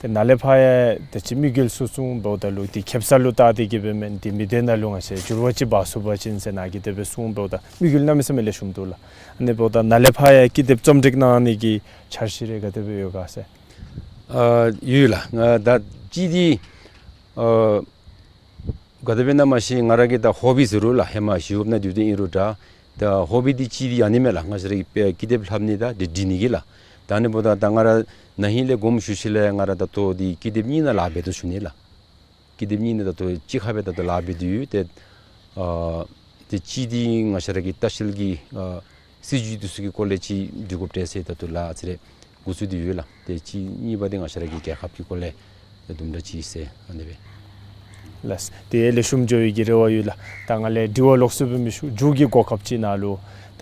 ཏེ་ནཱ་ལས་ཕར་ཡང་ཏེ་ཅིག་དམིགས་ཡུལ་ཚུ་གསུངམ་འབདཝ་ད་ལུ་ཏེ་ཁེབ་ས་ལུ་བལྟ་སྟེ་གི་སྦེ་མེན། ཏེ་མི་སྡེ་ནང་ལུ་ང་བཅས་འགྱུར་བ་ཅིག་འབག་ཚུགས་པ་ཅིན་ཟེར་ནཱ་གིས་དེ་སྦེ་གསུངམ་འབདཝ་ད་དམིགས་ཡུལ་གནམ་མེད་ས་མེད་ལེགས་ཤོམ་འདུག་ལགས། ཨ་ནི་འབདཝ་ད་ནཱ་ལས་ཕར་ཡང་ཀི་དེབ་རྩོམ་སྒྲིག་གནང་ནི་གི་འཆར་གཞི་རེ་ག་དེ་སྦེ་ཡོད་ག་ཟེར། ཨ་ཡོད་ལགས། ང་ད་ཅི་འདི་ཨ་ག་དེ་སྦེ་ཨིན་ན་མ་ཤེས། ང་ར་གི་ད་ཧོ་བི་ཟེར་རུང་ལགས། ཧེ་མ་ཞི་གཡོགཔ་ནང་འདུག་སྟེ་ཨིན་རུང་འདྲ། ད་ཧོ་བི་འདི་ཅིག་འདི་ཨ་ནི་མས་ལགས། ང་བཅས་ར་གི་དཔེ་ཀི་དེབ་ལྷབ་ནི་དང་འདི་འབྲི་ནི་གི་ལགས། ད་ཨ་ནི་འབདཝ་ད་ད་ང་ར་ན་ཧིང་ལས་དགོངསམ་ཞུ་ཞིནམ་ལས་ང་ར་ད་ལྟོ་འདི་ཀི་དེབ་གཉིས་ནང་ལཱ་འབད་དོ་ཞུ་ནི་ལགས། ཀི་དེབ་གཉིས་ནང་ད་ལྟོ་གཅིག་ཁར་སྦེ་ད་ལྟོ་ལཱ་འབད་དེ་ཡོད། ཏེ་ཨ་ཏེ་གཅིག་འདི་ང་བཅས་ར་གི་ལྟ་བཤལ་གྱི་ཨ་སྲིད་བྱུས་འདི་ཚུ་གི་སྐོར་ལས་ཅིག་འབྲི་དགོཔ་འདྲས་ཟེར་ད་ལྟོ་ལཱ་ཨ་ཙི་རེ་འགོ་བཙུགས་ཏེ་ཡོད་ལགས། ཏེ་གཅིག་གཉིས་པ་འདི་ང་བཅས་ར་གི་རྒྱལ་ཁབ་ཀྱི་སྐོར་ལས་ཏེ་དུམ་གྲ་ཅིག་ཟེར་ཨ་ནི་སྦེ། ལགས། ཏེ་ལེགས་ཤོམ་འགྱོ་བའི་གི་རེ་བ་ཡོད་ལགས། ད་ང་ལས་དྲི་བ་ལོགས་སུ་སྦེ་མི་ཞུ། མཇུག་གི་གོ་སྐབས་ཅིག་ནང་ལུ་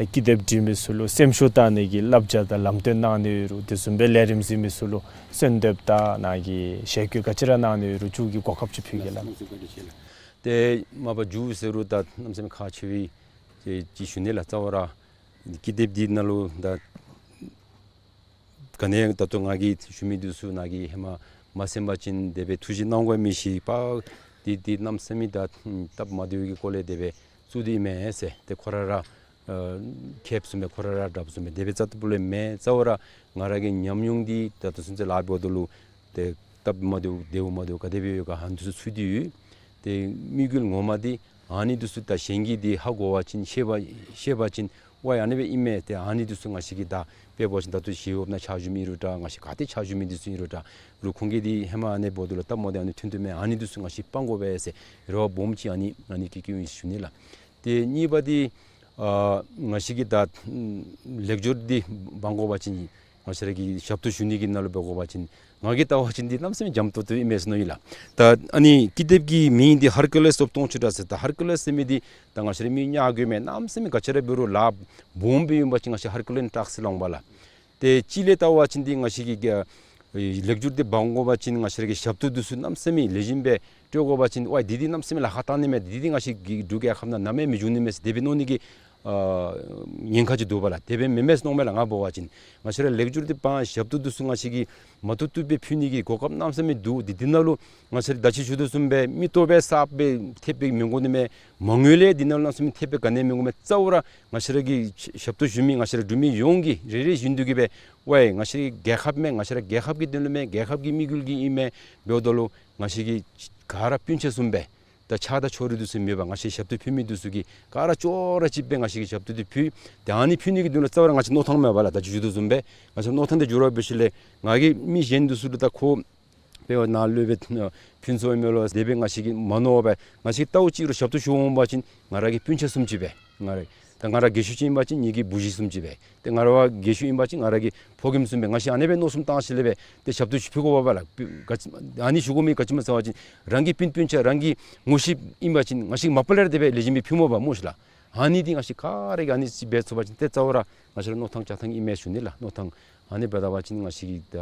ད་ཀི་དེབ་འབྲི་མི་ཚུ་ལུ་སེམས་ཤུགས་བཏང་ནི་གི་བསླབ་བྱ་དང་ལམ་སྟོན་གནང་ནི་ཡོད་རུང་དེ་བཟུམ་སྦེ་ལས་རིམ་གཟིགས་མི་ཚུ་ལུ་གསོལ་འདེབས་དང་ནཱ་གི་ཞལ་བཀོད་ག་ཅི་ར་གནང་ནི་ཡོད་རུང་མཇུག་གི་གོ་སྐབས་ཅིག་ཕུལ་གེ་ལགས། ཏེ་མ་པ་མཇུག་ཟེར་རུང་ད་གནམ་མེད་ས་མེད་ཁག་ཆེ་བའི་ཅིག་ཞུ་ནི་ལགས། རྩ་བ་ར་ཀི་དེབ་འདི་ནང་ལུ་ད་ག་ནི་ད་ལྟོ་ང་གིས་ཞུ་མི་འདི་ཚུ་ནཱ་གིས་ཧེ་མ་མ་གསན་པ་ཅིན་དེ་སྦེ་ཐུགས་བཞེད་གནང་དགོ་མི་ཤེས་པ། འདི་འདི་གནམ་མེད་ས་མེད་ད་སྟབས་མ་བདེཝ་གི་སྐོར་ལས་དེ་སྦེ་བཙུགས་ཏེ་ཨིན་མས་ཟེར། ཏེ་ཁོ་ར་ར་ཨ་ཁེབ་བཟུམ་སྦེ་ཁོ་ར་ར་དྲགཔ་བཟུམ་སྦེ་དེ་སྦེ་རྩ་ལྟ་བུ་ལས་མེན། རྩ་བ་ར་ང་ར་གི་ཉམས་མྱོང་འདི་ད་ལྟོ་ཚུན་ཚོད་ལཱ་འབདཝ་ད་ལུ་ཏེ་སྟབས་མ་བདེཝ་བདེཝ་མ་བདེཝ་ག་དེ་སྦེ་ཡོད་ག་ཨ་ནི་འདི་ཚུ་ཚུད་དེ་ཡོད། ཏེ་དམིགས་ཡུལ་ངོ་མ་འདི་ཨ་ནི་འདི་ཚུ་ད་གཞན་གྱིས་འདི་ཧ་གོ་བ་ཅིན་ཤེས་པ་ཤེས་པ་ཅིན་ཝའི་ཨ་ནི་སྦེ་ཨིན་མས། ཏེ་ཨ་ནི་འདི་ཚུ་ང་བཅས་ཀྱིས་ད་དཔེ་འབད་བ་ཅིན་ད་ལྟོ་ཞི་གཡོགཔ་ནང་ཕྱག་ཞུ་མི་ཨིན་རུང་འདྲ། ང་བཅས་ག་ཏེ་ཕྱག་ཞུ་མི་འདི་ཚུ་ཨིན་རུང་འདྲ། རུང་ཁོང་གིས་འདི་ཧེ་མ་ཨ་ནི་འབདཝ་ད་ལུ་སྟབས་མ་བདེཝ་ཨ་ནི་ཐོན་དོ་མས། ཨ་ནི་འདི་ཚུ་ང་བཅས་སྤང་དགོ་པས་ཟེར་རེ་བ་སྦོམ་ཅིག་ཨ་ནི་ཨ་ནི་ཀི་ཀི་ཨིན་ཞུ་ནི་ལགས། ཏེ་གཉིས་པ་འདི་ཨ་ང་བཅས་ཀྱིས་ད་ལེགས་སྒྱུར་འདི་འབག་དགོ་པ་ཅིན་ང་བཅས་ར་གི་ཞབས་ཏོག་ཞུ་ནི་གི་ནང་ལུ་འབད་དགོ་པ་ཅིན་ང་གིས་བལྟ་བ་ཅིན་འདི་གནམ་མེད་ས་མེད་འཇམ་ཏོང་ཏོ་ཨིན་མས་ཟེར་མནོ་ཡི་ལགས། ད་ཨ་ནི་ཀི་དེབ་ཀྱི་མིང་འདི་Hercules of Tongchudra ཟེར། ད་ཧར་ཀུ་ལེས་ཟེར་མི་འདི་ད་ང་བཅས་ར་མི་ཉག་རྐྱང་མས། གནམ་མེད་ས་མེད་ག་ཅི་ར་འབད་རུང་ལཱ་སྦོམ་སྦེ་ཨིན་པ་ཅིན་ང་བཅས་ཧར་ཀུ་ལེན་ཊཱསཀ་ཟེར་སླབ་འོང་པ་ལགས། ཏེ་གཅིག་ལས་བལྟ་བ་ཅིན་འདི་ང་བཅས་ཀྱིས་ཨེ་ལེགས་སྒྱུར་འདི་འབག་དགོ་པ་ཅིན་ང་བཅས་ར་གི་ཞབས་ཏོག་འདི་ཚུ་གནམ་མེད་ས་མེད་ལེགས་ཤོམ་སྦེ་སྤྲོད་དགོ་པ་ཅིན་ཝའི་འདི་འདི་གནམ་མེད་ས་མེད་ལཱ་ཁག་གཏང་ནི་མས། འདི་འདི་ང་བཅས་ཀྱི་འབྲུག་རྒྱལ་ཁབ་ནང་ནམ་ཡང་མི་འབྱུང་ནི་མས་ཟེར་དེ་སྦེ་མནོ་ནི་གི་ཨ་ཉེན་ཁ་ཅིག་འདུག་པ་ལགས། དེ་སྦེ་མེན་མས་ཟེར་མནོཝ་མས་ལགས། ང་འབད་བ་ཅིན་ང་བཅས་ར་ལེགས་སྒྱུར་འདི་འབག་ཞབས་ཏོག་འདི་ཚུ་ང་བཅས་ཀྱིས་མ་བཏུབ་བཏུབ་སྦེ་ཕུལ་ནི་གི་གོ་སྐབས་གནམ་མེད་ས་མེད་འདུག། འདི་འདི་ནང་ལུ་ང་བཅས་ར་ད་ཅི་ཞུ་དོ་བཟུམ་སྦེ་མི་སྟོབས་སྦེ་གསརཔ་སྦེ་ཐེབས་སྦེ་མི་དགོ་ནི་མས། མ་དངུལ་ལས་འདི་ནང་ལུ་གནམ་མེད་ས་མེད་ཐེབས་སྦེ་ག་ནི་མི་དགོ་མས། རྩ་བ་ར་ང་བཅས་ར་གི་ཞབས་ཏོག་ཞུ་མི་ང་བཅས་ར་འབྲུག་མི་ཡོངས་ཀྱིས་རེ་རེ་བཞིན་དུ་གིས་སྦེ་ཝའི་ང་བཅས་ར་གི་རྒྱལ་ཁབ་མས། ང་བཅས་ར་རྒྱལ་ཁབ་ཀྱི་དོན་ལུ་མས། རྒྱལ་ཁབ་ཀྱི་དམིགས་ཡུལ་གྱིས་ཨིན་མས། འབདཝ་ད་ལུ་ང་བཅས་ཀྱིས་ག་ར་སྤུན་ཆ་བཟུམ་སྦེ་ད་ཆགས་སྡང་ཕྱོགས་རིས་འདི་ཚུ་མེད་པར་ང་བཅས་ཞབས་ཏོག་ཕུལ་མི་འདི་ཚུ་གིས་ག་ར་ཅོག་ར་གཅིག་སྦེ་ང་བཅས་ཀྱིས་ཞབས་ཏོག་འདི་ཕུལ། ཏེ་ཨ་ནི་ཕུལ་ནི་གི་དོན་ལུ་རྩ་བ་ར་ང་བཅས་མནོ་ཐངས་མེད་པ་ལགས། ད་ཅི་ཞུ་དོ་བཟུམ་སྦེ་ང་བཅས་མནོ་ཐངས་འདི་འགྱུར་བ་འབད་ཞིནམ་ལས་ང་གིས་མི་གཞན་འདི་ཚུ་ལུ་ད་ཁོ་དཔེ་ནཱ་ལུ་སྦེ་ཨ་ཕུན་ཚོགས་ཨིན་མས་ལོ་དེ་སྦེ་ང་བཅས་ཀྱིས་མ་མནོ་བར་ང་བཅས་ལྟཝ་ཅིག་རུང་ཞབས་ཏོག་ཞུ་འོང་པ་ཅིན་ང་ར་གི་སྤུན་ཆ་བཟུམ་ཅིག་སྦེ་ང་ར་ད་ང་ར་རྒས་ཤོས་ཅིག་ཨིན་པ་ཅིན་ངེ་གི་བུ་གཞི་བཟུམ་ཅིག་སྦེ། ཏེ་ང་ར་བ་རྒས་ཤོས་ཨིན་པ་ཅིན་ང་ར་གི་ཕོ་རྒནམ་བཟུམ་སྦེ་ང་བཅས་ཨ་ནེ་སྦེ་མནོ་བསམ་བཏང་ཞིནམ་ལས་སྦེ་ཏེ་ཞབས་ཏོག་ཅིག་ཕུལ་དགོ་པས་ལགས། ག་ཅི་ཨ་ནི་ཞུ་དགོ་མི་ག་ཅི་སྨོ་ཟེར་བ་ཅིན་རང་གི་སྤུན་སྤུན་ཆ་རང་གི་ངོ་ཤེས་ཨིན་པ་ཅིན་ང་བཅས་མ་པ་ལས་ར་དེ་སྦེ་ལེགས་ཤོམ་སྦེ་ཕུལ་མས་པ་སྨོ་ཤིག་ལགས། ཨ་ནི་འདི་ང་བཅས་ག་ར་གིས་ཨ་ནི་ཅིག་འབད་ཚུགས་པ་ཅིན་ཏེ་རྩ་བ་ར་ང་བཅས་ར་མནོ་ཐངས་བྱ་ཐངས་ཨིན་མས་ཞུ་ནི་ལགས། མནོ་ཐངས་ཨ་ནི་འབད་ད་པ་ཅིན་ང་བཅས་ཀྱིས་ད་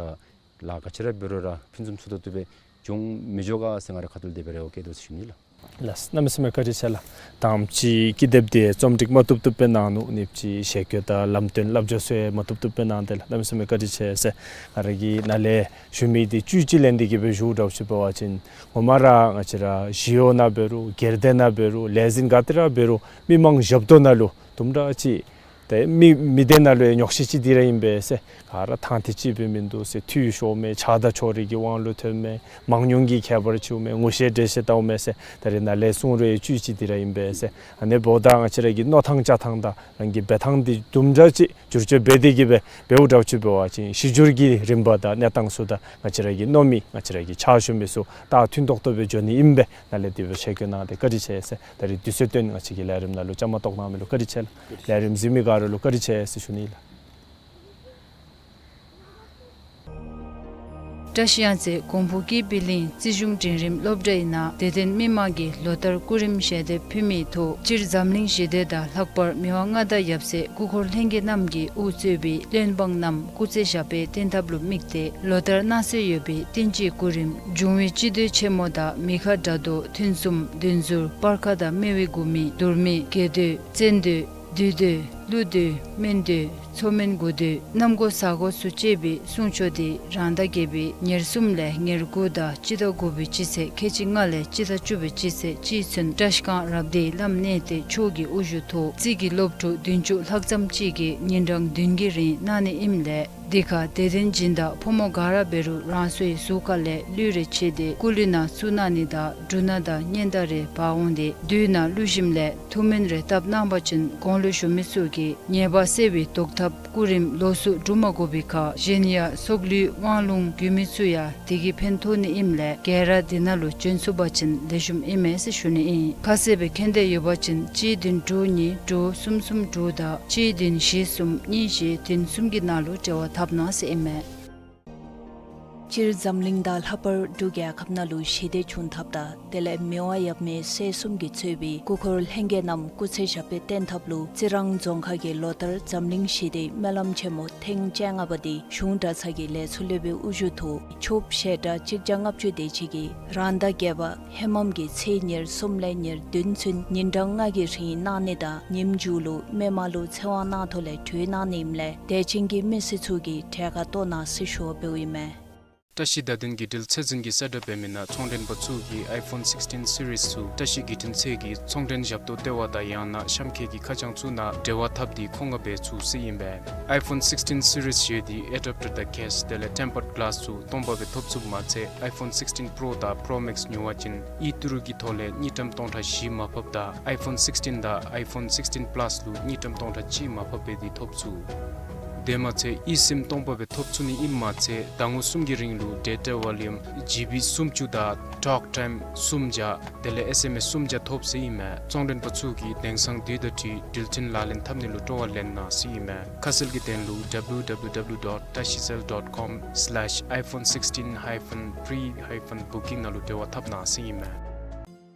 ལཱ་ག་ཅི་ར་འབད་རུང་ར་ཕུན་སུམ་ཚོགས་ཏོག་ཏོ་སྦེ་འགྱོ་མི་འགྱོ་ག་ཟེར་ང་རའི་ཁ་ཐུག་ལས་དེ་སྦེ་རེ་བ་བསྐྱེད་དོ་ཟེར་ཞུ་ནི་ལགས། ལགས། གནམ་མེད་ས་མེད་བཀའ་དྲིན་ཆེ་ལགས། དང་པ་ཅིག་ཀི་དེབ་འདི་རྩོམ་སྒྲིག་མ་བཏུབ་བཏུབ་སྦེ་གནང་ནུག། གཉིས་པ་ཅིག་ཞལ་བཀོད་དང་ལམ་སྟོན་བསླབ་བྱ་ཚུ་ཡང་མ་བཏུབ་བཏུབ་སྦེ་གནང་སྟེ་ལགས། གནམ་མེད་ས་མེད་བཀའ་དྲིན་ཆེ་ཟེར། ང་ར་གིས་ནཱ་ལས་ཞུ་མི་འདི་བཅུད་ཅིག་ལེན་ཏེ་གི་སྦེ་ཞུཝ་འདྲཝ་ཅིག་འབད་བ་ཅིན་ངོ་མ་ར་ང་བཅས་ར་ཞི་གཡོག་ནང་འབད་རུང་སྒེར་སྡེ་ནང་འབད་རུང་ལས་འཛིན་ག་ཏེ་ར་འབད་རུང་མི་མང་ཞབས་ཏོག་ནང་ལུ་དུམ་གྲ་ཅིག་ཏེ་མི་མི་སྡེ་ནང་ལུ་ཡང་ཉོགས་བཤད་ཅིག་འདི་ར་ཨིན་པས་ཟེར། ག་ར་ཐང་ཐད་ཅིག་སྦེ་མིན་འདུག་ཟེར། འཐུས་ཤོར་མས། ཆགས་སྡང་ཕྱོགས་རིས་ཀྱི་དབང་ལུ་ཐོན་མས། མང་ཉུང་གི་ཁྱད་པར་ཅིག་འོང་མས། ངོ་ཤེས་འདྲེས་ཤེས་བལྟཝ་མས་ཟེར། ད་རེས་ནཱ་ལས་གསུང་རུང་བཅུད་ཅིག་འདི་ར་ཨིན་པས་ཟེར། ཨ་ནི་འབདཝ་ད་ང་བཅས་ར་གི་མནོ་ཐངས་བྱ་ཐངས་དང་རང་གི་འབད་ཐངས་འདི་དུམ་གྲ་ཅིག་བསྒྱུར་བཅོས་འབད་དེ་གི་སྦེ་འབདཝ་འདྲཝ་ཅིག་འབད་བ་ཅིན་གཞི་འགྱུར་གྱི་རིམ་པ་དང་གནས་སྟངས་ཚུ་དང་ང་བཅས་ར་གི་མནོ་མི་ང་བཅས་ར་གི་ཕྱག་ཞུ་མི་ཚུ་ད་མཐུན་ཏོག་ཏོ་སྦེ་འགྱོ་ནི་ཨིན་པས། ནཱ་ལས་དེ་སྦེ་ཞལ་བཀོད་གནང་སྟེ་བཀའ་དྲིན་ཆེ་ཟེར། ད་རེས་དུས་ཚོད་བཏོན་ང་བཅས་ཀྱི་ལས་རིམ་ནང་ལུ་བཅའ་མར་གཏོགས་གནང་མི་ལུ་བཀའ་དྲིན་ཆེ་ལགས། ལས་རིམ་གཟིགས་མི་ག་ར་ལུ་བཀའ་དྲིན་ཆེ་ཟེར་ཞུ་ནི་ལགས། བཀྲ་ཤིས་གཡང་རྩེ་གོང་ཕུ་ཀི་པི་ལིང་རྩིས་གཞུང་འབྲིང་རིམ་སློབ་གྲྭའི་ནང་དད་ལྡན་མི་མང་གི་ལོ་ལྟར་སྐུ་རིམ་ཞལ་འདེབས་ཕུལ་མི་ཐོག་སྤྱིར་འཛམ་གླིང་ཞི་བདེ་དང་ལྷག་པར་མི་དབང་མངའ་བདག་ཡབ་སྲས་སྐུ་འཁོར་ལྷན་རྒྱས་རྣམས་ཀྱིས་དབུ་གཙོས་པའི་བློན་འབངས་རྣམས་སྐུ་ཚེ་ཞབས་པད་བརྟན་ཐབས་ལུ་དམིགས་ཏེ་ལོ་ལྟར་གནང་སྲོལ་ཡོད་པའི་བསྟན་སྤྱིའི་སྐུ་རིམ་འབྱུང་བའི་སྤྱི་མདོས་ཆེན་མོ་དང་མི་ཁ་དགྲ་གདོང་ཐུན་གསུམ་བདུན་ཟུར་སྤར་ཁ་དང་སྨེ་བའི་དགུ་མིག་དུར་མིག་དགེ་མདོས་བཙན་མདོས། བདུད་འདུལ། ཀླུ་འདུལ། སྨན་འདུལ། མཚོ་སྨན་དགུ་འདུལ། གནམ་སྒོ་ས་སྒོ་སོགས་བཅས་པའི་སྲུང་ཆོག་འདི་རང་ཟླ་བརྒྱད་པའི་ཉེར་གསུམ་ལས་ཉེར་དགུ་དང་སྤྱི་ཟླ་དགུ་པའི་སྤྱི་ཚེས་ཁལ་གཅིག་ལྔ་ལས་སྤྱི་ཟླ་བཅུ་པའི་སྤྱི་ཚེས་གཅིག་ཚུན་བཀྲིས་སྒང་རབ་སྡེའི་བླམ་གནས་བརྟན་མཆོག་གི་དབུ་བཞུགས་ཐོག་རྩིས་ཀྱི་སློབ་ཕྲུག་བདུན་ཅུ་ལྷག་ཙམ་ཅིག་གིས་ཉིན་གྲངས་བདུན་གྱི་རིང་གནང་ནི་ཨིནམ་ལས། འདི་ཁར་དད་ལྡན་སྦྱིན་བདག་ཕོ་མོ་ག་ར་འབད་རུང་རང་སོའི་གཟུགས་ཁ་ལས་ལུས་རེ་ཕྱེ་སྟེ་སྐུ་ལུས་ནང་བཙུགས་གནང་ནི་དང་འབྲུ་སྣ་དང་སྙན་དར་རེ་འབག་འོང་སྟེ་བདུད་ནང་བླུགས་ཞིནམ་ལས་ཐུགས་སྨོན་རེ་བཏབ་གནང་བ་ཅིན་གོང་ལུ་ཞུ་མི་ཚུ་གིས་ཉེས་པ་སེལ་བའི་བཟློག་ཐབས་སྐུ་རིམ་ལོགས་སུ་སྒྲུབ་མ་དགོ་པའི་ཁར་གཞན་ཡང་སྲོག་ལུས་དབང་ལུང་རྒྱུད་སྨད་ཚུ་ཡང་དེ་གིས་ཕན་ཐོགས་ནི་ཨིནམ་ལས་ག་ར་འདི་ནང་ལུ་བྱོན་ཚུགས་པ་ཅིན་ལེགས་ཤོམ་ཨིན་མས་ཟེར་ཞུ་ནི་ཨིན། ཁ་གསལ་སྦེ་མཁྱེན་འདོད་ཡོད་པ་ཅིན་གཅིག་བདུན་དྲུག་གཉིས་དྲུག་གསུམ་གསུམ་དྲུག་དང་གཅིག་བདུན་བཞི་གསུམ་གཉིས་བཞི་བདུན་གསུམ་གྱི་ནང་ལུ་འབྲེལ་བ་འཐབ་གནང་ཟེར་ཨིན་མས། སྤྱིར་འཛམ་གླིང་དང་ལྷག་པར་འབྲུག་རྒྱལ་ཁབ་ནང་ལུ་ཞི་བདེ་བྱུང་ཐབས་དང་དེ་ལས་མི་དབང་ཡབ་མེས་སྲས་གསུམ་གྱིས་གཙོས་པའི་སྐུ་འཁོར་ལྷན་རྒྱས་རྣམས་སྐུ་ཚེ་ཞབས་པད་བརྟན་ཐབས་ལུ་རྩི་རང་རྫོང་ཁག་གིས་ལོ་ལྟར་འཛམ་གླིང་ཞི་བདེའི་སྨོན་ལམ་ཆེན་མོ་ཐེངས་བཅོ་ལྔ་པ་འདི་གཞུང་གྲྭ་ཚང་གི་ལས་ཚོགས་སློབ་དཔོན་དབུ་བཞུགས་ཐོག་ཆོབ་ཞལ་གྲངས་གཅིག་བརྒྱ་ལྔ་བཅུ་དེ་ཅིག་གིས་རང་ཟླ་བརྒྱད་པ་ཧེ་མམ་གྱི་ཚེས་ཉེར་གསུམ་ལས་ཉེར་བདུན་ཚུན་ཉིན་གྲངས་ལྔ་གི་རིང་གནང་ནི་དང་ཉིནམ་མཇུག་ལུ་མི་མང་ལུ་ཚེ་དབང་གནང་ཐོག་ལས་གྲོལ་གནང་ནི་ཨིནམ་ལས་དད་ཅན་གྱི་མི་སེར་ཚུ་གིས་གྲལ་ཁར་གཏོགས་གནང་ཟེར་ཞུ་བ་འབདཝ་ཨིན་མས། བཀྲ་ཤིས་བརྡ་དོན་བརྒྱུད་འབྲེལ་ཚད་འཛིན་གྱིས་གསལ་བསྒྲགས་འབད་མི་ནང་ཚོང་མགྲོན་པ་ཚུ་གིས་ཨའི་ཕོན་སིགསི་ཊིན་སི་རིསི་ཚུ་བཀྲ་ཤིས་བརྒྱུད་འཕྲིན་ཚད་ཀྱི་ཚོང་མགྲོན་ཞབས་ཏོག་ལྟེ་བ་དང་ཡང་ན་གཤམ་འཁོད་ཀྱི་ཁ་བྱང་ཚུ་ནང་འབྲེལ་བ་འཐབ་སྟེ་མཁོ་མངགས་འབད་ཚུགས་ཟེར་ཨིན་པས། ཨའི་ཕོན་སིགསི་ཊིན་སི་རིསི་བཞེས་ཏེ་ཨེ་ཌེབ་ཊར་དང་ཀེསི་དེ་ལས་ཊེམ་པརཌ་གི་ལཱསི་ཚུ་སྟོང་པ་སྦེ་ཐོབ་ཚུགསཔ་མ་ཚད་ཨའི་ཕོན་སིགསི་ཊིན་པྲོ་དང་པྲོ་མེགསི་ཉོ་བ་ཅིན་ཨི་ཏི་རུ་གི་ཐོག་ལས་དངུལ་ཀྲམ་སྟོང་ཕྲག་བཞི་མར་ཕབ་དང་ཨའི་ཕོན་སིགསི་ཊིན་དང་ཨའི་ཕོན་སིགསི་ཊིན་པ་ལཱསི་ལུ་དངུལ་ཀྲམ་སྟོང་ཕྲག་གཅིག་མར་ཕབ་འབད་དེ་ཐོབ་ཚུགས། དེ་མ་ཚད་ཨི་སིམ་སྟོང་པ་སྦེ་ཐོབ་ཚུགས་ནི་ཨིནམ་མ་ཚད་ཟླ་ངོ་གསུམ་གྱི་རིང་ལུ་ཌེ་ཊ་ཝོ་ལུམ་ཇི་བི་སུམ་ཅུ་དང་ཊོག་ཊའིམ་སུམ་བརྒྱ་དེ་ལས་ཨེསི་ཨེམ་ཨེསི་སུམ་བརྒྱ་ཐོབ་ཟེར་ཨིན་མས། ཚོང་མགྲོན་པ་ཚུ་གིས་དེང་སང་དུས་དང་འཁྲིལ་འགྲུལ་འཕྲིན་ལག་ལེན་འཐབ་ནི་ལུ་སྤྲོ་བ་ལེན་གནང་ཟེར་ཨིན་མས། ཁ་གསལ་གྱི་དོན་ལུ་ཌབ་ལུ་ཌབ་ལུ་ཌབ་ལུ་ཌོཊ་ཊ་ཤི་སེལ་ཌོཊ་ཀོམ་སི་ལེཤ་ཨའི་ཕོན་སིགསི་ཊིན་ཧའི་ཕོན་པྲི་ཧའི་ཕོན་བུ་ཀིང་ནང་ལུ་འབྲེལ་བ་འཐབ་གནང་ཟེར་ཨིན་མས།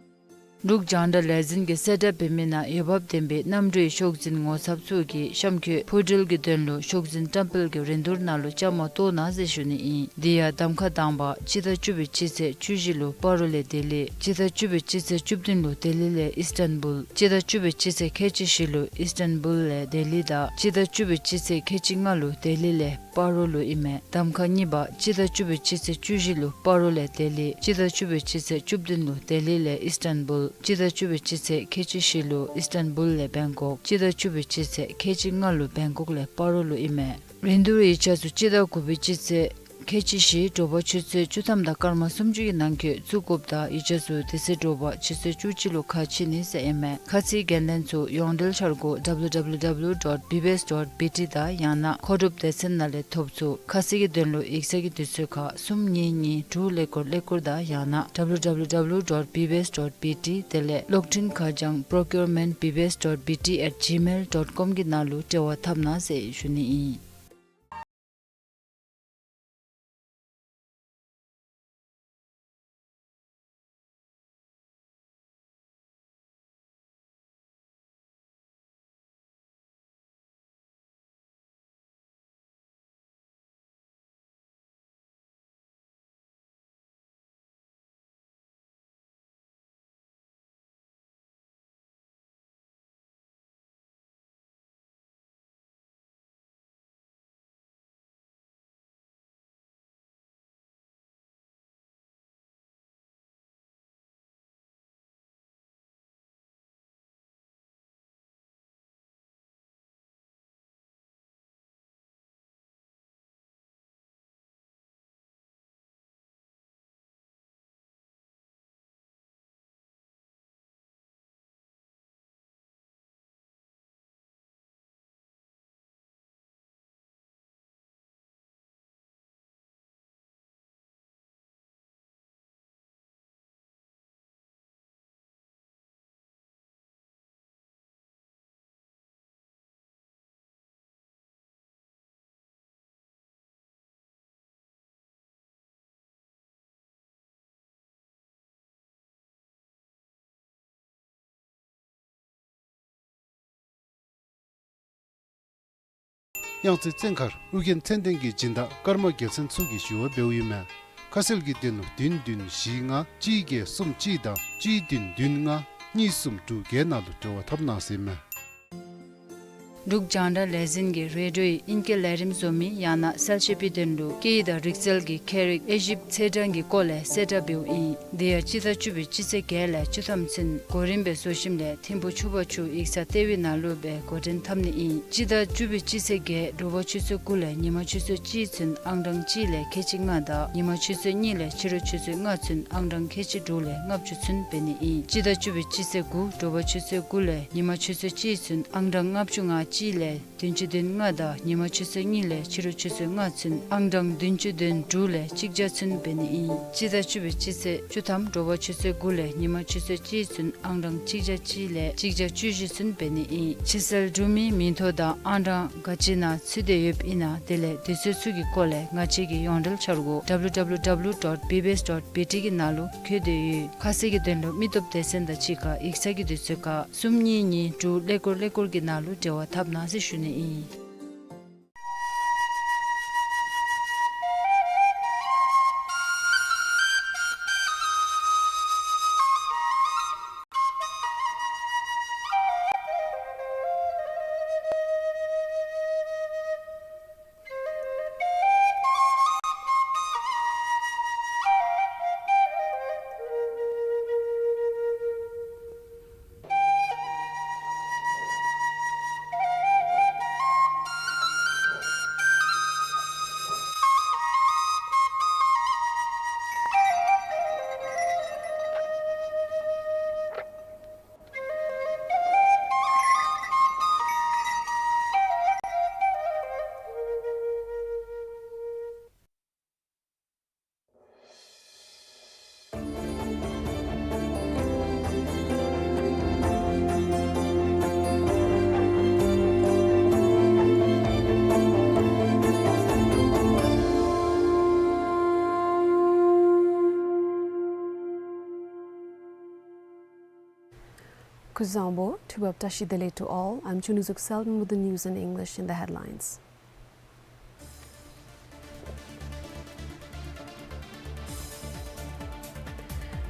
འབྲུག་རྒྱང་བསྒྲགས་ལས་འཛིན་གྱིས་གསལ་བསྒྲགས་འབད་མི་ནང་འོས་འབབ་ལྡན་པའི་གནམ་གྲུའི་ཤོག་འཛིན་ངོ་ཚབ་ཚུ་གིས་གཤམ་འཁོད་འཕུར་འགྲུལ་གྱི་དོན་ལུ་ཤོག་འཛིན་བཀྲམ་སྤེལ་གྱི་རིན་བསྡུར་ནང་ལུ་བཅའ་མར་གཏོགས་གནང་ཟེར་ཞུ་ནི་ཨིན། དེ་ཡང་གདམ་ཁ་དང་པ་སྤྱི་ཟླ་བཅུ་པའི་སྤྱི་ཚེས་བཅུ་བཞི་ལུ་སྤ་རོ་ལས་ལྡི་ལི། སྤྱི་ཟླ་བཅུ་པའི་སྤྱི་ཚེས་བཅུ་བདུན་ལུ་ལྡི་ལི་ལས་ཨིསི་ཊན་བུལ། སྤྱི་ཟླ་བཅུ་པའི་སྤྱི་ཚེས་ཁལ་གཅིག་བཞི་ལུ་ཨིསི་ཊན་བུལ་ལས་ལྡི་ལི་དང་སྤྱི་ཟླ་བཅུ་པའི་སྤྱི་ཚེས་ཁལ་གཅིག་ལྔ་ལུ་ལྡི་ལི་ལས་སྤ་རོ་ལུ་ཨིན་མས། གདམ་ཁ་གཉིས་པ་སྤྱི་ཟླ་བཅུ་པའི་སྤྱི་ཚེས་བཅུ་བཞི་ལུ་སྤ་རོ་ལས་ལྡི་ལི། སྤྱི་ཟླ་བཅུ་པའི་སྤྱི་ཚེས་བཅུ་བདུན་ལུ་ལྡི་ལི་ལས་ཨིསི་ཊན་བུལ། སྤྱི་ཟླ་བཅུ་པའི་སྤྱི་ཚེས་ཁལ་གཅིག་བཞི་ལུ་ཨིསི་ཊན་བུལ་ལས་བེང་ཀོག། སྤྱི་ཟླ་བཅུ་པའི་སྤྱི་ཚེས་ཁལ་གཅིག་ལྔ་ལུ་བེང་ཀོག་ལས་སྤ་རོ་ལུ་ཨིན་མས། རིན་བསྡུར་ཡིག་ཆ་ཚུ་སྤྱི་ཟླ་དགུ་པའི་སྤྱི་ཚེས་ཁལ་གཅིག་བཞི་དྲོ་པ་ཆུ་ཚོད་བཅུ་ཐམ་དང་སྐར་མ་སུམ་ཅུ་གི་ནང་འཁོད་བཙུགས་དགོཔ་དང་ཡིག་ཆ་ཚུ་དེ་ཚེ་དྲོ་པ་ཆུ་ཚོད་བཅུ་གཅིག་ལུ་ཁ་ཕྱེ་ནི་ཟེར་ཨིན་མས། ཁ་ཚིག་འགན་ལེན་ཚུ་ཡོངས་འབྲེལ་འཆར་སྒོ་ཌབ་ལུ་ཌབ་ལུ་ཌོཊ་བི་བི་ཨེསི་ཌོཊ་བི་ཊི་དང་ཡང་ན་མཁོ་སྒྲུབ་སྡེ་ཚན་ནང་ལས་ཐོབ་ཚུགས། ཁ་གསལ་གྱི་དོན་ལུ་ཡིག་ཚང་གི་དུས་ཚོད་ཁར་གསུམ་གཉིས་གཉིས་དྲུག་ཀླད་ཀོར་ཀླད་ཀོར་དང་ཡང་ན་ཌབ་ལུ་ཌབ་ལུ་ཌབ་ལུ་ཌོཊ་བི་བི་ཨེསི་ཌོཊ་བི་ཊི་དེ་ལས་གློག་འཕྲིན་ཁ་བྱང་པྲོ་ཀིའུར་མེནཊ་བི་བི་ཨེསི་ཌོཊ་བི་ཊི་ཨེཊ་ཇི་མེལ་ཌོཊ་ཀོམ་གྱི་ནང་ལུ་འབྲེལ་བ་འཐབ་གནང་ཟེར་ཞུ་ནི་ཨིན། གཡང་རྩེ་བཙན་མཁར་ཨོ་རྒྱན་ཚེ་བརྟན་གྱི་སྦྱིན་བདག་ཀརྨ་རྒྱལ་མཚན་ཚུ་གིས་ཞུ་བ་འབདཝ་ཨིན་མས། ཁ་གསལ་གྱི་དོན་ལུ་བདུན་བདུན་བཞི་ལྔ་གཅིག་བརྒྱད་གསུམ་གཅིག་དང་གཅིག་བདུན་བདུན་ལྔ་གཉིས་གསུམ་དྲུག་བརྒྱད་ནང་ལུ་འབྲེལ་བ་འཐབ་གནང་ཟེར་ཨིན་མས། འབྲུག་རྒྱང་བསྒྲགས་ལས་འཛིན་གྱིས་རེ་ཌིའོ་ཡི་ཨིང་སྐད་ལས་རིམ་བཟོ་མི་ཡང་ན་གསལ་བཤད་པའི་དོན་ལུ་སྐད་ཡིག་དང་རིག་རྩལ་གྱི་ཁྱད་རིག་དབྱེ་ཞིབ་ཚེས་གྲངས་ཀྱི་སྐོར་ལས་གསལ་བསྒྲགས་འབདཝ་ཨིན། དེ་ཡང་སྤྱི་ཟླ་བཅུ་པའི་སྤྱི་ཚེས་བརྒྱད་ལས་བཅུ་ཐམ་ཚུན་གོ་རིམ་སྦེ་བཟོ་ཞིནམ་ལས་ཐིམ་ཕུ་ཆུ་བར་ཆུ་ཡིག་ཚང་ལྟེ་བའི་ནང་ལུ་སྦེ་འགོ་འདྲེན་འཐབ་ནི་ཨིན། སྤྱི་ཟླ་བཅུ་པའི་སྤྱི་ཚེས་བརྒྱད་དྲོ་པ་ཆུ་ཚོད་དགུ་ལས་ཉི་མ་ཆུ་ཚོད་གཅིག་ཚུན་ཨང་གྲངས་གཅིག་ལས་ཁལ་གཅིག་ལྔ་དང་ཉི་མ་ཆུ་ཚོད་གཉིས་ལས་ཕྱི་རུ་ཆུ་ཚོད་ལྔ་ཚུན་ཨང་གྲངས་ཁལ་གཅིག་དྲུག་ལས་ལྔ་བཅུ་ཚུན་འབད་ནི་ཨིན། སྤྱི་ཟླ་བཅུ་པའི་སྤྱི་ཚེས་དགུ་དྲོ་པ་ཆུ་ཚོད་དགུ་ལས་ཉི་མ་ཆུ་ཚོད་གཅིག་ཚུན་ཨང་གྲངས་ལྔ་བཅུ་ང་གཅིག་ལས་བདུན་ཅུ་དོན་ལྔ་དང་ཉི་མ་ཆུ་ཚོད་གཉིས་ལས་ཕྱི་རུ་ཆུ་ཚོད་ལྔ་ཚུན་ཨང་གྲངས་བདུན་ཅུ་དོན་དྲུག་ལས་གཅིག་བརྒྱ་ཚུན་འབད་ནི་ཨིན། སྤྱི་ཟླ་བཅུ་པའི་སྤྱི་ཚེས་བཅུ་ཐམ་དྲོ་པ་ཆུ་ཚོད་དགུ་ལས་ཉི་མ་ཆུ་ཚོད་གཅིག་ཚུན་ཨང་གྲངས་གཅིག་བརྒྱ་གཅིག་ལས་གཅིག་བརྒྱ་བཅུ་བཞི་ཚུན་འབད་ནི་ཨིན། ཕྱི་སེལ་གྲུབ་མིའི་མིང་ཐོ་དང་ཨང་གྲངས་ག་ཅི་ནང་ཚུད་དེ་ཡོདཔ་ཨིན་ན་དེ་ལས་དུས་ཚོད་ཚུ་གི་སྐོར་ལས་ང་བཅས་ཀྱི་ཡོངས་འབྲེལ་འཆར་སྒོ་W W W dot B B S dot B T གི་ནང་ལུ་བཀོད་དེ་ཡོད། ཁ་གསལ་གྱི་དོན་ལུ་མི་སྟོབས་སྡེ་ཚན་དང་གཅིག་ཁར་ཡིག་ཚང་གི་དུས་ཚོད་ཁར་གསུམ་གཉིས་གཉིས་དྲུག་ཀླད་ཀོར་ཀླད་ཀོར་གྱི་ནང་ལུ་འབྲེལ་བ་འཐབ་གནང་ཟེར་ཞུ་ནི་ཨིན། Kuzuzangpo, ཐུགས་བབ་བཀྲ་ཤིས་བདེ་ལེགས to all. I'm Chunuzuk Selden with the news in English in the headlines.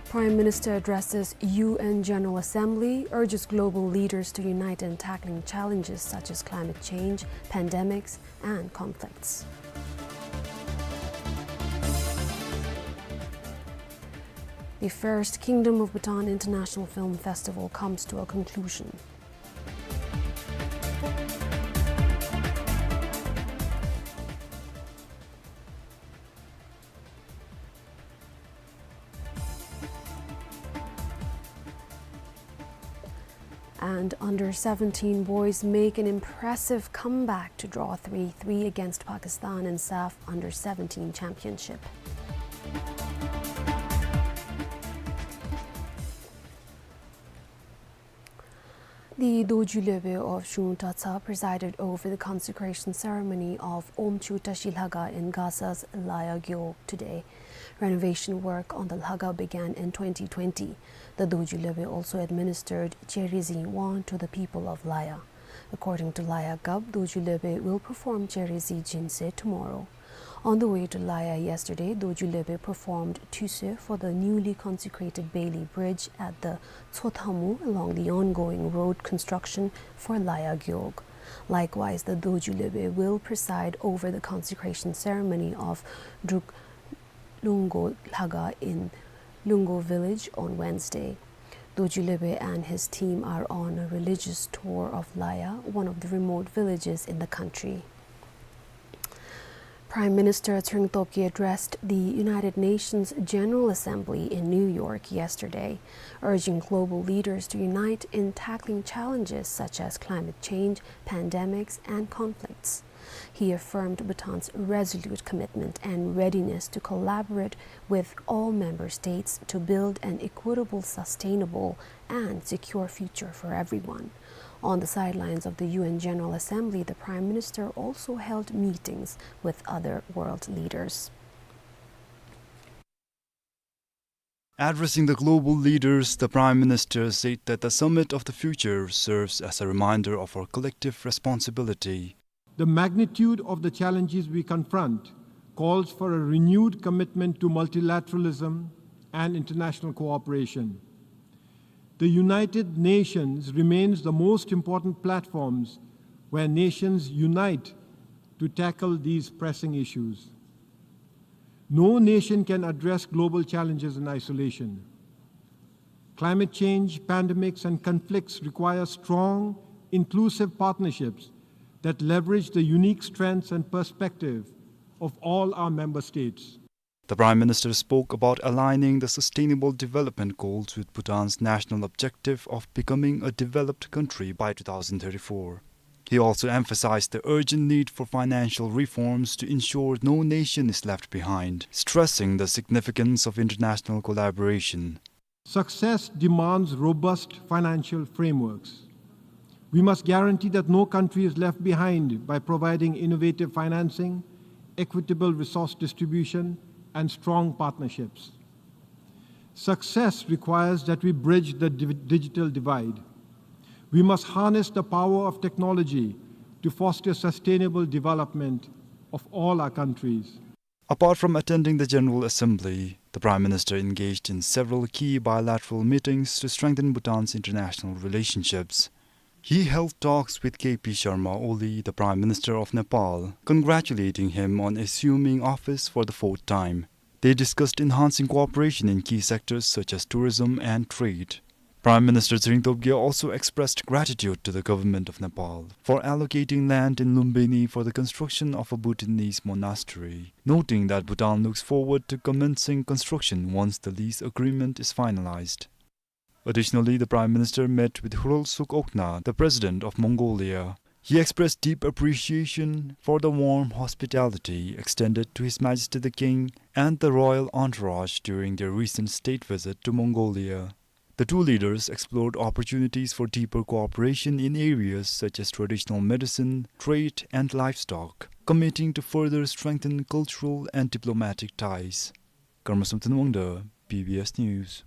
Prime Minister addresses U N General Assembly, urges global leaders to unite in tackling challenges such as climate change, pandemics, and conflicts. The first Kingdom of Bhutan International Film Festival comes to a conclusion. And under seventeen boys make an impressive comeback to draw three three against Pakistan in SAFF under seventeen championship. The Dorji Lhobe of Zhung Dratshar presided over the consecration ceremony of Omchu Tashi Lhaga in Gasa's Laya Gewog today. Renovation work on the Lhaga began in twenty twenty. The Dorji Lhobe also administered Cheri Zin Wang to the people of Laya. According to Laya Gap, Dorji Lhobe will perform Cheri Zin Jinse tomorrow. On the way to Laya yesterday, Dorji Lhobe performed Tuise for the newly consecrated Bailey Bridge at the Tsothamu along the ongoing road construction for Laya Gewog. Likewise, the Dorji Lhobe will preside over the consecration ceremony of Druk Lunggo Lhaga in Lunggo village on Wednesday. Dorji Lhobe and his team are on a religious tour of Laya, one of the remote villages in the country. Prime Minister Tshering Tobgay addressed the United Nations General Assembly in New York yesterday, urging global leaders to unite in tackling challenges such as climate change, pandemics, and conflicts. He affirmed Bhutan's resolute commitment and readiness to collaborate with all member states to build an equitable, sustainable, and secure future for everyone. On the sidelines of the U N General Assembly, the Prime Minister also held meetings with other world leaders. Addressing the global leaders, the Prime Minister said that the Summit of the Future serves as a reminder of our collective responsibility. The magnitude of the challenges we confront calls for a renewed commitment to multilateralism and international cooperation. The United Nations remains the most important platforms where nations unite to tackle these pressing issues. No nation can address global challenges in isolation. Climate change, pandemics, and conflicts require strong, inclusive partnerships that leverage the unique strengths and perspective of all our member states. The Prime Minister spoke about aligning the Sustainable Development Goals with Bhutan's national objective of becoming a developed country by two thousand thirty-four. He also emphasized the urgent need for financial reforms to ensure no nation is left behind, stressing the significance of international collaboration. Success demands robust financial frameworks. We must guarantee that no country is left behind by providing innovative financing, equitable resource distribution, and strong partnerships. Success requires that we bridge the div-, digital divide. We must harness the power of technology to foster sustainable development of all our countries. Apart from attending the General Assembly, the Prime Minister engaged in several key bilateral meetings to strengthen Bhutan's international relationships. He held talks with K P Sharma Oli, the Prime Minister of Nepal, congratulating him on assuming office for the fourth time. They discussed enhancing cooperation in key sectors such as tourism and trade. Prime Minister Tshering Tobgay also expressed gratitude to the government of Nepal for allocating land in Lumbini for the construction of a Bhutanese monastery, noting that Bhutan looks forward to commencing construction once the lease agreement is finalized. Additionally, the Prime Minister met with Khurelsukh Okna, the President of Mongolia. He expressed deep appreciation for the warm hospitality extended to His Majesty the King and the royal entourage during their recent state visit to Mongolia. The two leaders explored opportunities for deeper cooperation in areas such as traditional medicine, trade, and livestock, committing to further strengthen cultural and diplomatic ties. Karma Samten Wangda, B B S News.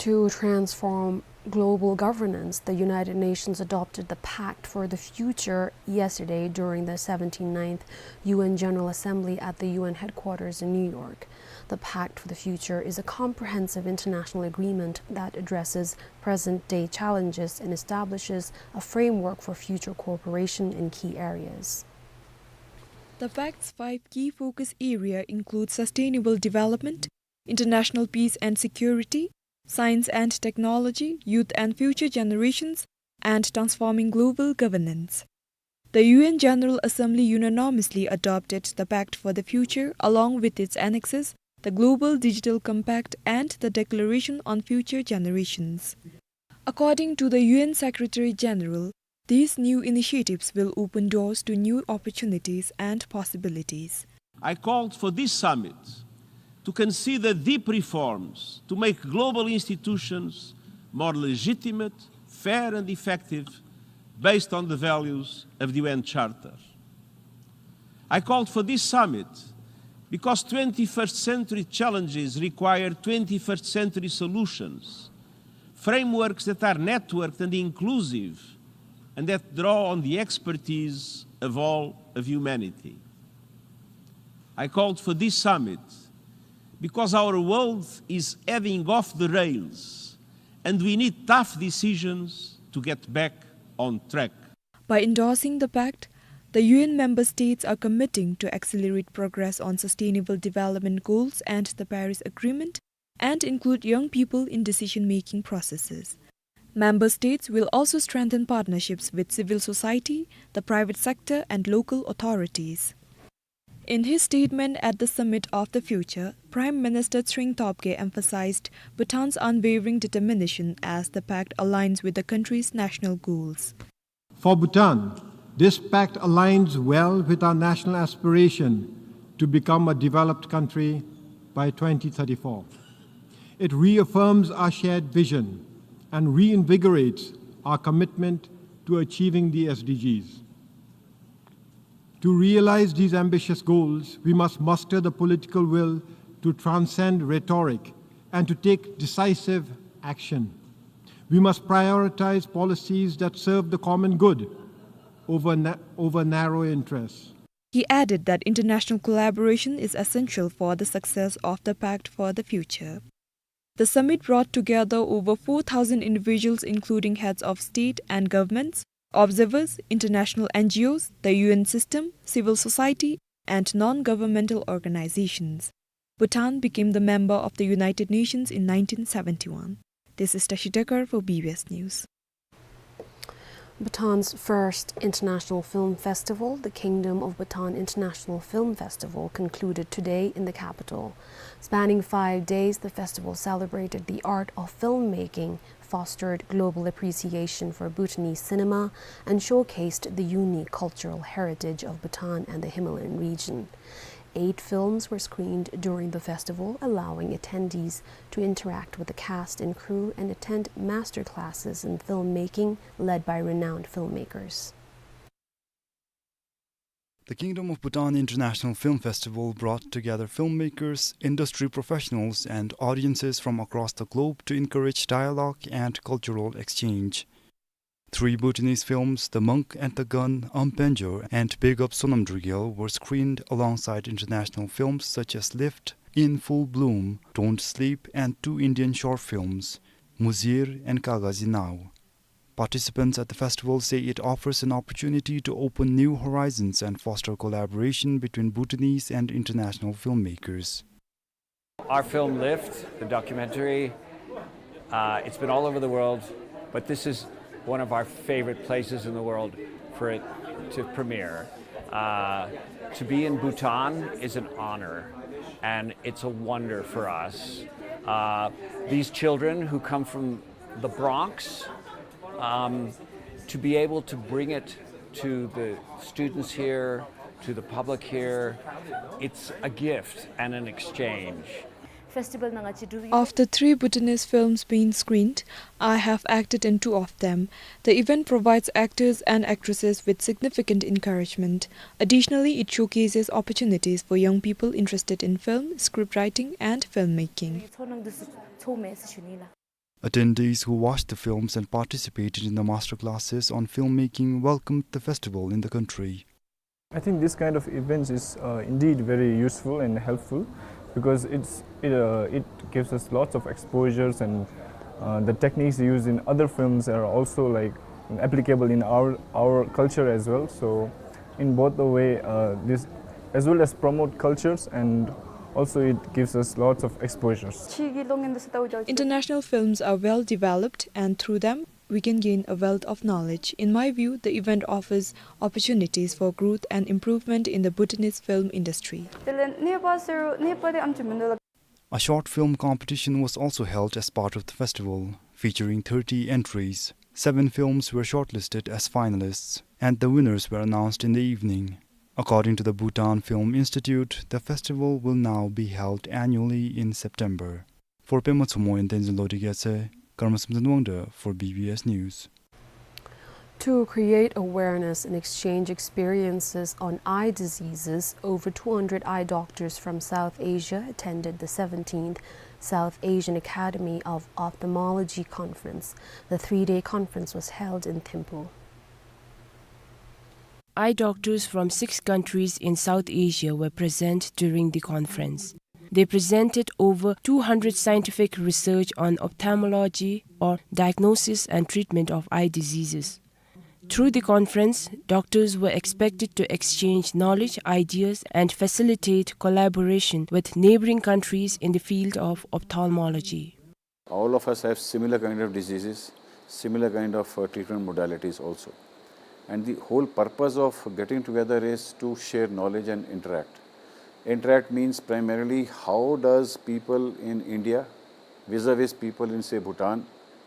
To transform global governance, the United Nations adopted the Pact for the Future yesterday during the seventy-ninth U N General Assembly at the U N headquarters in New York. The Pact for the Future is a comprehensive international agreement that addresses present-day challenges and establishes a framework for future cooperation in key areas. The Pact's five key focus area include sustainable development, international peace and security, science and technology, youth and future generations, and transforming global governance. The U N General Assembly unanimously adopted the Pact for the Future, along with its annexes, the Global Digital Compact and the Declaration on Future Generations. According to the U N Secretary General, these new initiatives will open doors to new opportunities and possibilities. I called for this summit to consider deep reforms to make global institutions more legitimate, fair and effective, based on the values of the U N Charter. I called for this summit because twenty-first century challenges require twenty-first century solutions, frameworks that are networked and inclusive, and that draw on the expertise of all of humanity. I called for this summit because our world is heading off the rails, and we need tough decisions to get back on track. By endorsing the pact, the U N member states are committing to accelerate progress on sustainable development goals and the Paris Agreement and include young people in decision-making processes. Member states will also strengthen partnerships with civil society, the private sector, and local authorities. In his statement at the Summit of the Future, Prime Minister Tshering Tobgay emphasized Bhutan's unwavering determination as the pact aligns with the country's national goals. For Bhutan, this pact aligns well with our national aspiration to become a developed country by twenty thirty-four. It reaffirms our shared vision and reinvigorates our commitment to achieving the S D Gs. To realize these ambitious goals, we must muster the political will to transcend rhetoric and to take decisive action. We must prioritize policies that serve the common good over na-, over narrow interests. He added that international collaboration is essential for the success of the Pact for the Future. The summit brought together over four thousand individuals, including heads of state and governments, observers, international N G Os, the U N system, civil society, and non-governmental organizations. Bhutan became the member of the United Nations in nineteen seventy-one. This is Tashi Dekar for B B S News. Bhutan's first international film festival, the Kingdom of Bhutan International Film Festival, concluded today in the capital. Spanning five days, the festival celebrated the art of filmmaking, fostered global appreciation for Bhutanese cinema, and showcased the unique cultural heritage of Bhutan and the Himalayan region. Eight films were screened during the festival, allowing attendees to interact with the cast and crew and attend master classes in filmmaking led by renowned filmmakers. The Kingdom of Bhutan International Film Festival brought together filmmakers, industry professionals, and audiences from across the globe to encourage dialogue and cultural exchange. Three Bhutanese films, The Monk and the Gun, Aum Penjo, and Big Up Sonam Drugel, were screened alongside international films such as Lift, In Full Bloom, Don't Sleep, and two Indian short films, Muzir and Kagazi Nao. Participants at the festival say it offers an opportunity to open new horizons and foster collaboration between Bhutanese and international filmmakers. Our film Lift, the documentary, uh, it's been all over the world, but this is one of our favorite places in the world for it to premiere. Uh, to be in Bhutan is an honor, and it's a wonder for us. Uh, these children who come from the Bronx, um, to be able to bring it to the students here, to the public here, it's a gift and an exchange. Festival nanga chi du. Of the three Bhutanese films being screened, I have acted in two of them. The event provides actors and actresses with significant encouragement. Additionally, it showcases opportunities for young people interested in film, script writing, and filmmaking. Attendees who watched the films and participated in the masterclasses on filmmaking welcomed the festival in the country. I think this kind of events is, uh, indeed very useful and helpful because it's, it, uh, it gives us lots of exposures and, uh, the techniques used in other films are also, like, applicable in our, our culture as well. So in both the way, uh, this as well as promote cultures and also it gives us lots of exposures. International films are well developed, and through them, we can gain a wealth of knowledge. In my view, the event offers opportunities for growth and improvement in the Bhutanese film industry. A short film competition was also held as part of the festival, featuring thirty entries. Seven films were shortlisted as finalists, and the winners were announced in the evening. According to the Bhutan Film Institute, the festival will now be held annually in September. For Pema Tshomo and Tenzin Lhode Gyatso, Karma Samten Wangda for B B S News. To create awareness and exchange experiences on eye diseases, over two hundred eye doctors from South Asia attended the seventeenth South Asian Academy of Ophthalmology Conference. The three-day conference was held in Thimphu. Eye doctors from six countries in South Asia were present during the conference. They presented over two hundred scientific research on ophthalmology or diagnosis and treatment of eye diseases. Through the conference, doctors were expected to exchange knowledge, ideas, and facilitate collaboration with neighboring countries in the field of ophthalmology. All of us have similar kind of diseases, similar kind of, uh, treatment modalities also. And the whole purpose of getting together is to share knowledge and interact. Interact means primarily how does people in India, vis-a-vis people in, say, Bhutan,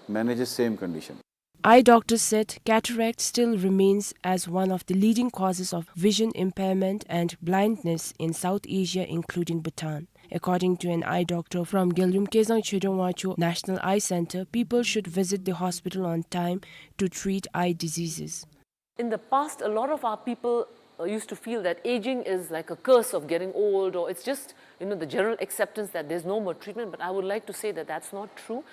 manage the same condition. Eye doctors said cataract still remains as one of the leading causes of vision impairment and blindness in South Asia, including Bhutan. According to an eye doctor from Gyalrumkesang Chedong Wangchuk National Eye Center, people should visit the hospital on time to treat eye diseases. In the past, a lot of our people, uh, used to feel that aging is like a curse of getting old, or it's just, you know, the general acceptance that there's no more treatment. But I would like to say that that's not true.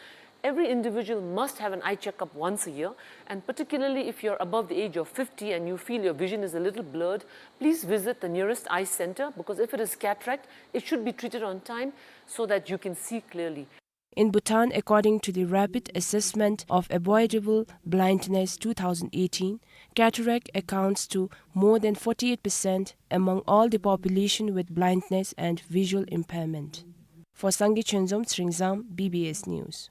Every individual must have an eye checkup once a year, and particularly if you're above the age of fifty and you feel your vision is a little blurred, please visit the nearest eye center, because if it is cataract, it should be treated on time so that you can see clearly. In Bhutan, according to the Rapid Assessment of Avoidable Blindness two thousand eighteen, cataract accounts to more than forty-eight percent among all the population with blindness and visual impairment. For Sangay Chonzom, Tsering Zam, B B S News.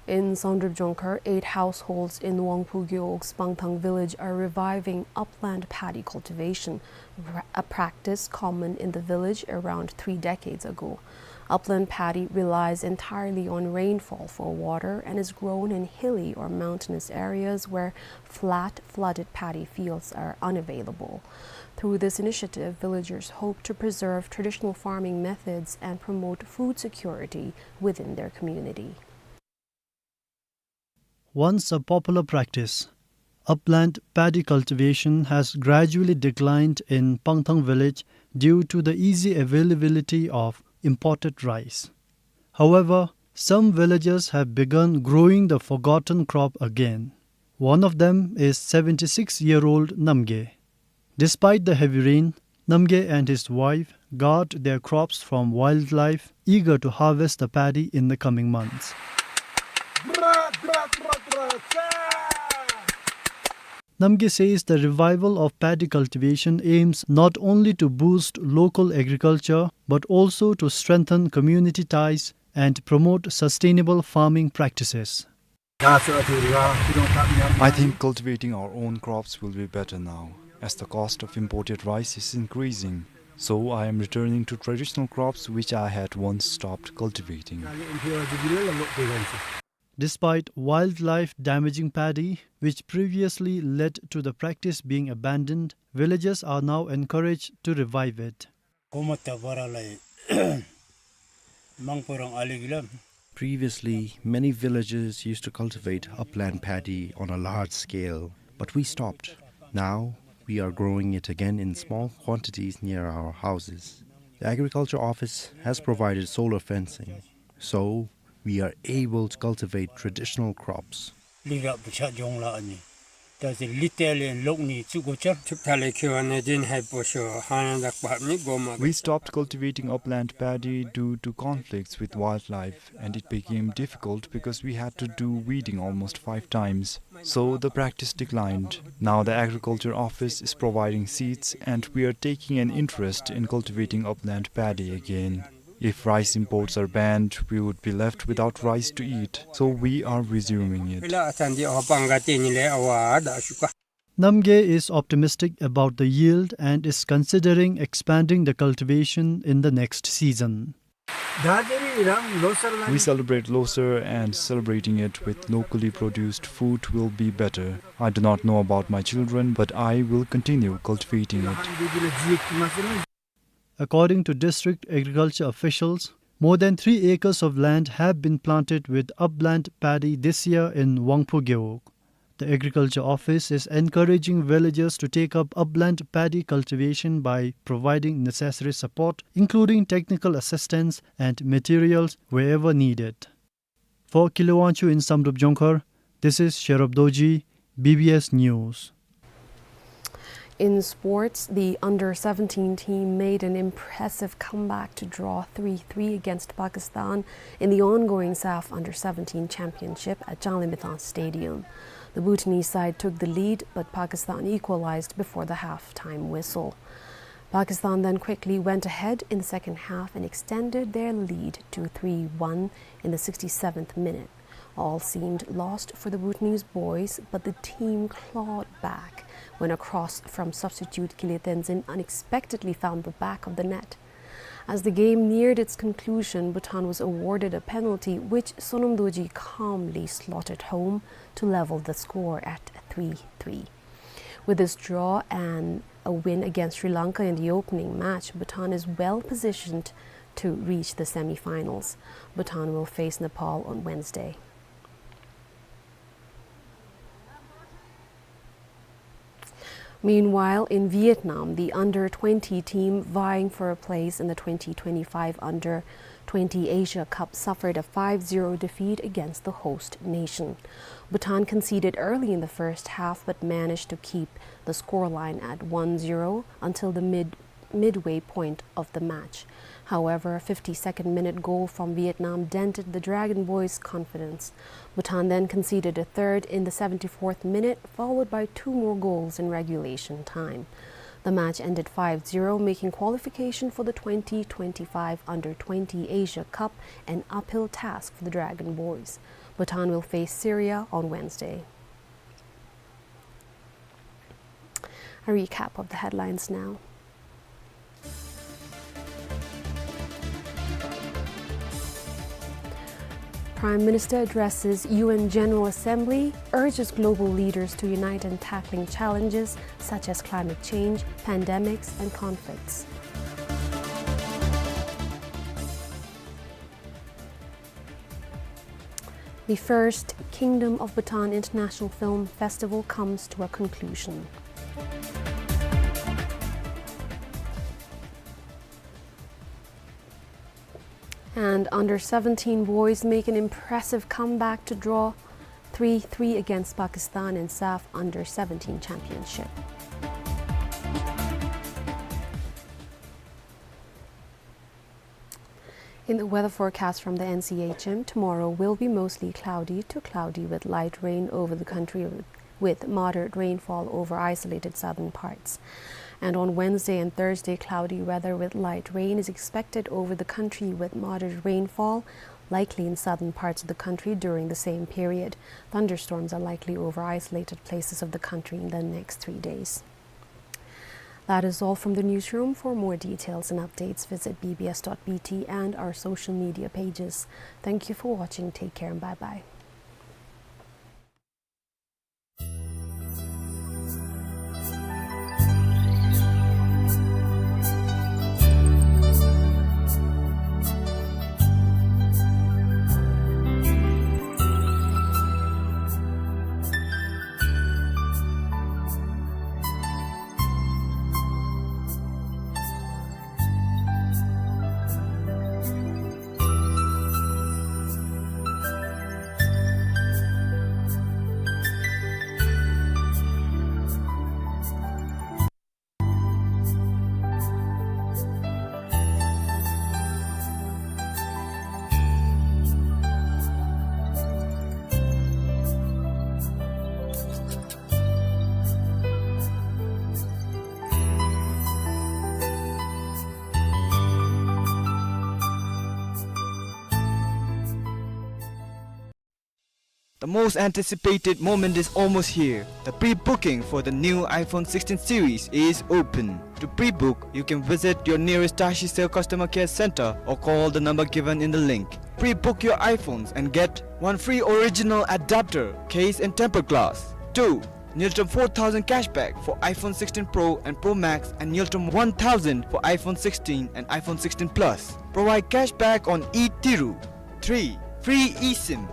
In Samdrup Jongkhar, eight households in Wangpu Gewog's Pangthang village are reviving upland paddy cultivation, pra-, a practice common in the village around three decades ago. Upland paddy relies entirely on rainfall for water and is grown in hilly or mountainous areas where flat, flooded paddy fields are unavailable. Through this initiative, villagers hope to preserve traditional farming methods and promote food security within their community. Once a popular practice, upland paddy cultivation has gradually declined in Pangthang village due to the easy availability of imported rice. However, some villagers have begun growing the forgotten crop again. One of them is seventy-six-year-old Namgay. Despite the heavy rain, Namgay and his wife guard their crops from wildlife, eager to harvest the paddy in the coming months. Namgay says the revival of paddy cultivation aims not only to boost local agriculture, but also to strengthen community ties and promote sustainable farming practices. I think cultivating our own crops will be better now, as the cost of imported rice is increasing. So I am returning to traditional crops which I had once stopped cultivating. Despite wildlife damaging paddy, which previously led to the practice being abandoned, villagers are now encouraged to revive it. Gomata bara lai mangporang aligila. Previously, many villagers used to cultivate upland paddy on a large scale, but we stopped. Now, we are growing it again in small quantities near our houses. The agriculture office has provided solar fencing, so we are able to cultivate traditional crops. Lira bucha jongla ani. Tazi litele lokni chugocha. Chuptale kiwa ne din hai posho hana dak pahap ni goma. We stopped cultivating upland paddy due to conflicts with wildlife, and it became difficult because we had to do weeding almost five times. So the practice declined. Now the agriculture office is providing seeds, and we are taking an interest in cultivating upland paddy again. If rice imports are banned, we would be left without rice to eat, so we are resuming it. Namgay is optimistic about the yield and is considering expanding the cultivation in the next season. We celebrate Losar, and celebrating it with locally produced food will be better. I do not know about my children, but I will continue cultivating it. According to district agriculture officials, more than three acres of land have been planted with upland paddy this year in Wangpu Gewog. The agriculture office is encouraging villagers to take up upland paddy cultivation by providing necessary support, including technical assistance and materials wherever needed. For Kile Wangchuk in Samdrup Jongkhar, this is Sherub Dorji, B B S News. In sports, the under seventeen team made an impressive comeback to draw three three against Pakistan in the ongoing SAFF under seventeen championship at Changlimithang Stadium. The Bhutanese side took the lead, but Pakistan equalized before the half-time whistle. Pakistan then quickly went ahead in the second half and extended their lead to three one in the sixty-seventh minute. All seemed lost for the Bhutanese boys, but the team clawed back when a cross from substitute Kile Tenzin unexpectedly found the back of the net. As the game neared its conclusion, Bhutan was awarded a penalty, which Sonam Dorji calmly slotted home to level the score at three three. With this draw and a win against Sri Lanka in the opening match, Bhutan is well positioned to reach the semi-finals. Bhutan will face Nepal on Wednesday. Meanwhile, in Vietnam, the under twenty team vying for a place in the twenty twenty-five under twenty Asia Cup suffered a five zero defeat against the host nation. Bhutan conceded early in the first half but managed to keep the scoreline at one zero until the mid-, midway point of the match. However, a fifty-second minute goal from Vietnam dented the Dragon Boys' confidence. Bhutan then conceded a third in the seventy-fourth minute, followed by two more goals in regulation time. The match ended five zero, making qualification for the twenty twenty-five Under twenty Asia Cup an uphill task for the Dragon Boys. Bhutan will face Syria on Wednesday. A recap of the headlines now. Prime Minister addresses U N General Assembly, urges global leaders to unite in tackling challenges such as climate change, pandemics, and conflicts. The first Kingdom of Bhutan International Film Festival comes to a conclusion. And under seventeen boys make an impressive comeback to draw three three against Pakistan in SAFF Under seventeen Championship. In the weather forecast from the N C H M, tomorrow will be mostly cloudy to cloudy with light rain over the country, with, with moderate rainfall over isolated southern parts. And on Wednesday and Thursday, cloudy weather with light rain is expected over the country, with moderate rainfall likely in southern parts of the country during the same period. Thunderstorms are likely over isolated places of the country in the next three days. That is all from the newsroom. For more details and updates, visit B B S dot B T and our social media pages. Thank you for watching. Take care and bye-bye. The most anticipated moment is almost here. The pre-booking for the new iPhone sixteen series is open. To pre-book, you can visit your nearest TashiCell customer care center or call the number given in the link. Pre-book your iPhones and get one free original adapter, case and tempered glass. Two, Ngultrum four thousand cashback for iPhone sixteen Pro and Pro Max and Ngultrum one thousand for iPhone sixteen and iPhone sixteen Plus. Provide cashback on e-Tiru. Three, free eSIM.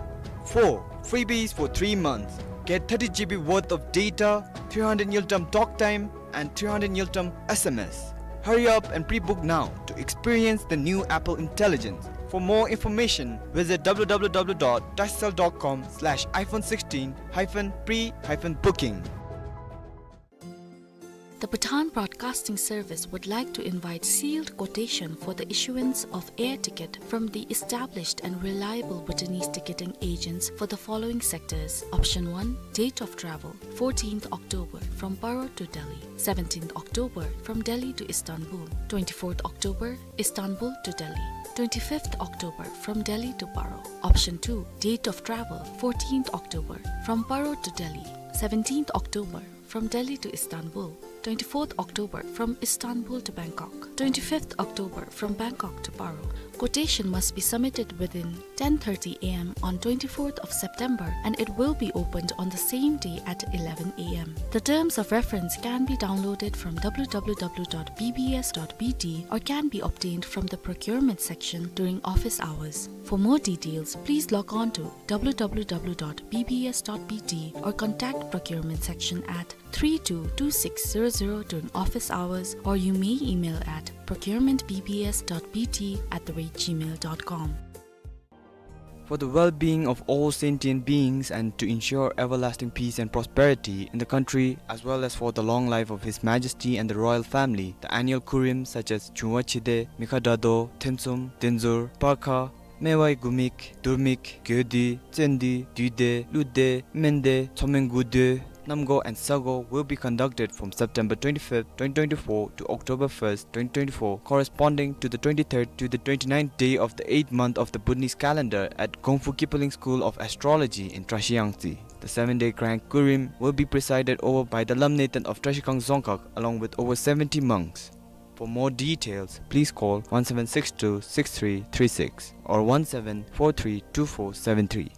Four, freebies for three months. Get thirty G B worth of data, three hundred Ngultrum talk time, and three hundred Ngultrum S M S. Hurry up and pre-book now to experience the new Apple Intelligence. For more information, visit w w w dot tashicell dot com slash iphone sixteen hyphen pre hyphen booking. The Bhutan Broadcasting Service would like to invite sealed quotation for the issuance of air ticket from the established and reliable Bhutanese ticketing agents for the following sectors. Option one, date of travel, fourteenth October from Paro to Delhi, seventeenth October from Delhi to Istanbul, twenty-fourth October, Istanbul to Delhi, twenty-fifth October from Delhi to Paro. Option two, date of travel, fourteenth October from Paro to Delhi, seventeenth October from Delhi to Istanbul, twenty-fourth October from Istanbul to Bangkok, twenty-fifth October from Bangkok to Paro. Quotation must be submitted within ten thirty a m on twenty-fourth of September, and it will be opened on the same day at eleven a m. The terms of reference can be downloaded from w w w dot b b s dot b t or can be obtained from the procurement section during office hours. For more details, please log on to w w w dot b b s dot b t or contact procurement section at three two two six zero zero during office hours, or you may email at procurement b b s dot b t at the rate gmail dot com. For the well-being of all sentient beings and to ensure everlasting peace and prosperity in the country, as well as for the long life of His Majesty and the royal family, the annual Kurim such as Chungwa Chide, Mikha Dado, Themtsum, Denzur, Parkha, Mewai Gumik, Durmik, Gyodi, Tsendi, Duide, Lude, Mende, Tsomen Gude, Namgo and Sago will be conducted from September twenty-fifth, twenty twenty-four to October first, twenty twenty-four, corresponding to the twenty-third to the twenty-ninth day of the eighth month of the Bhutanese calendar at Gongfu Kipling School of Astrology in Trashiyangtse. The seven-day grand Kurim will be presided over by the Lamneten of Trashigang Dzongkhag along with over seventy monks. For more details, please call one seven six two six three three six or one seven four three two four seven three.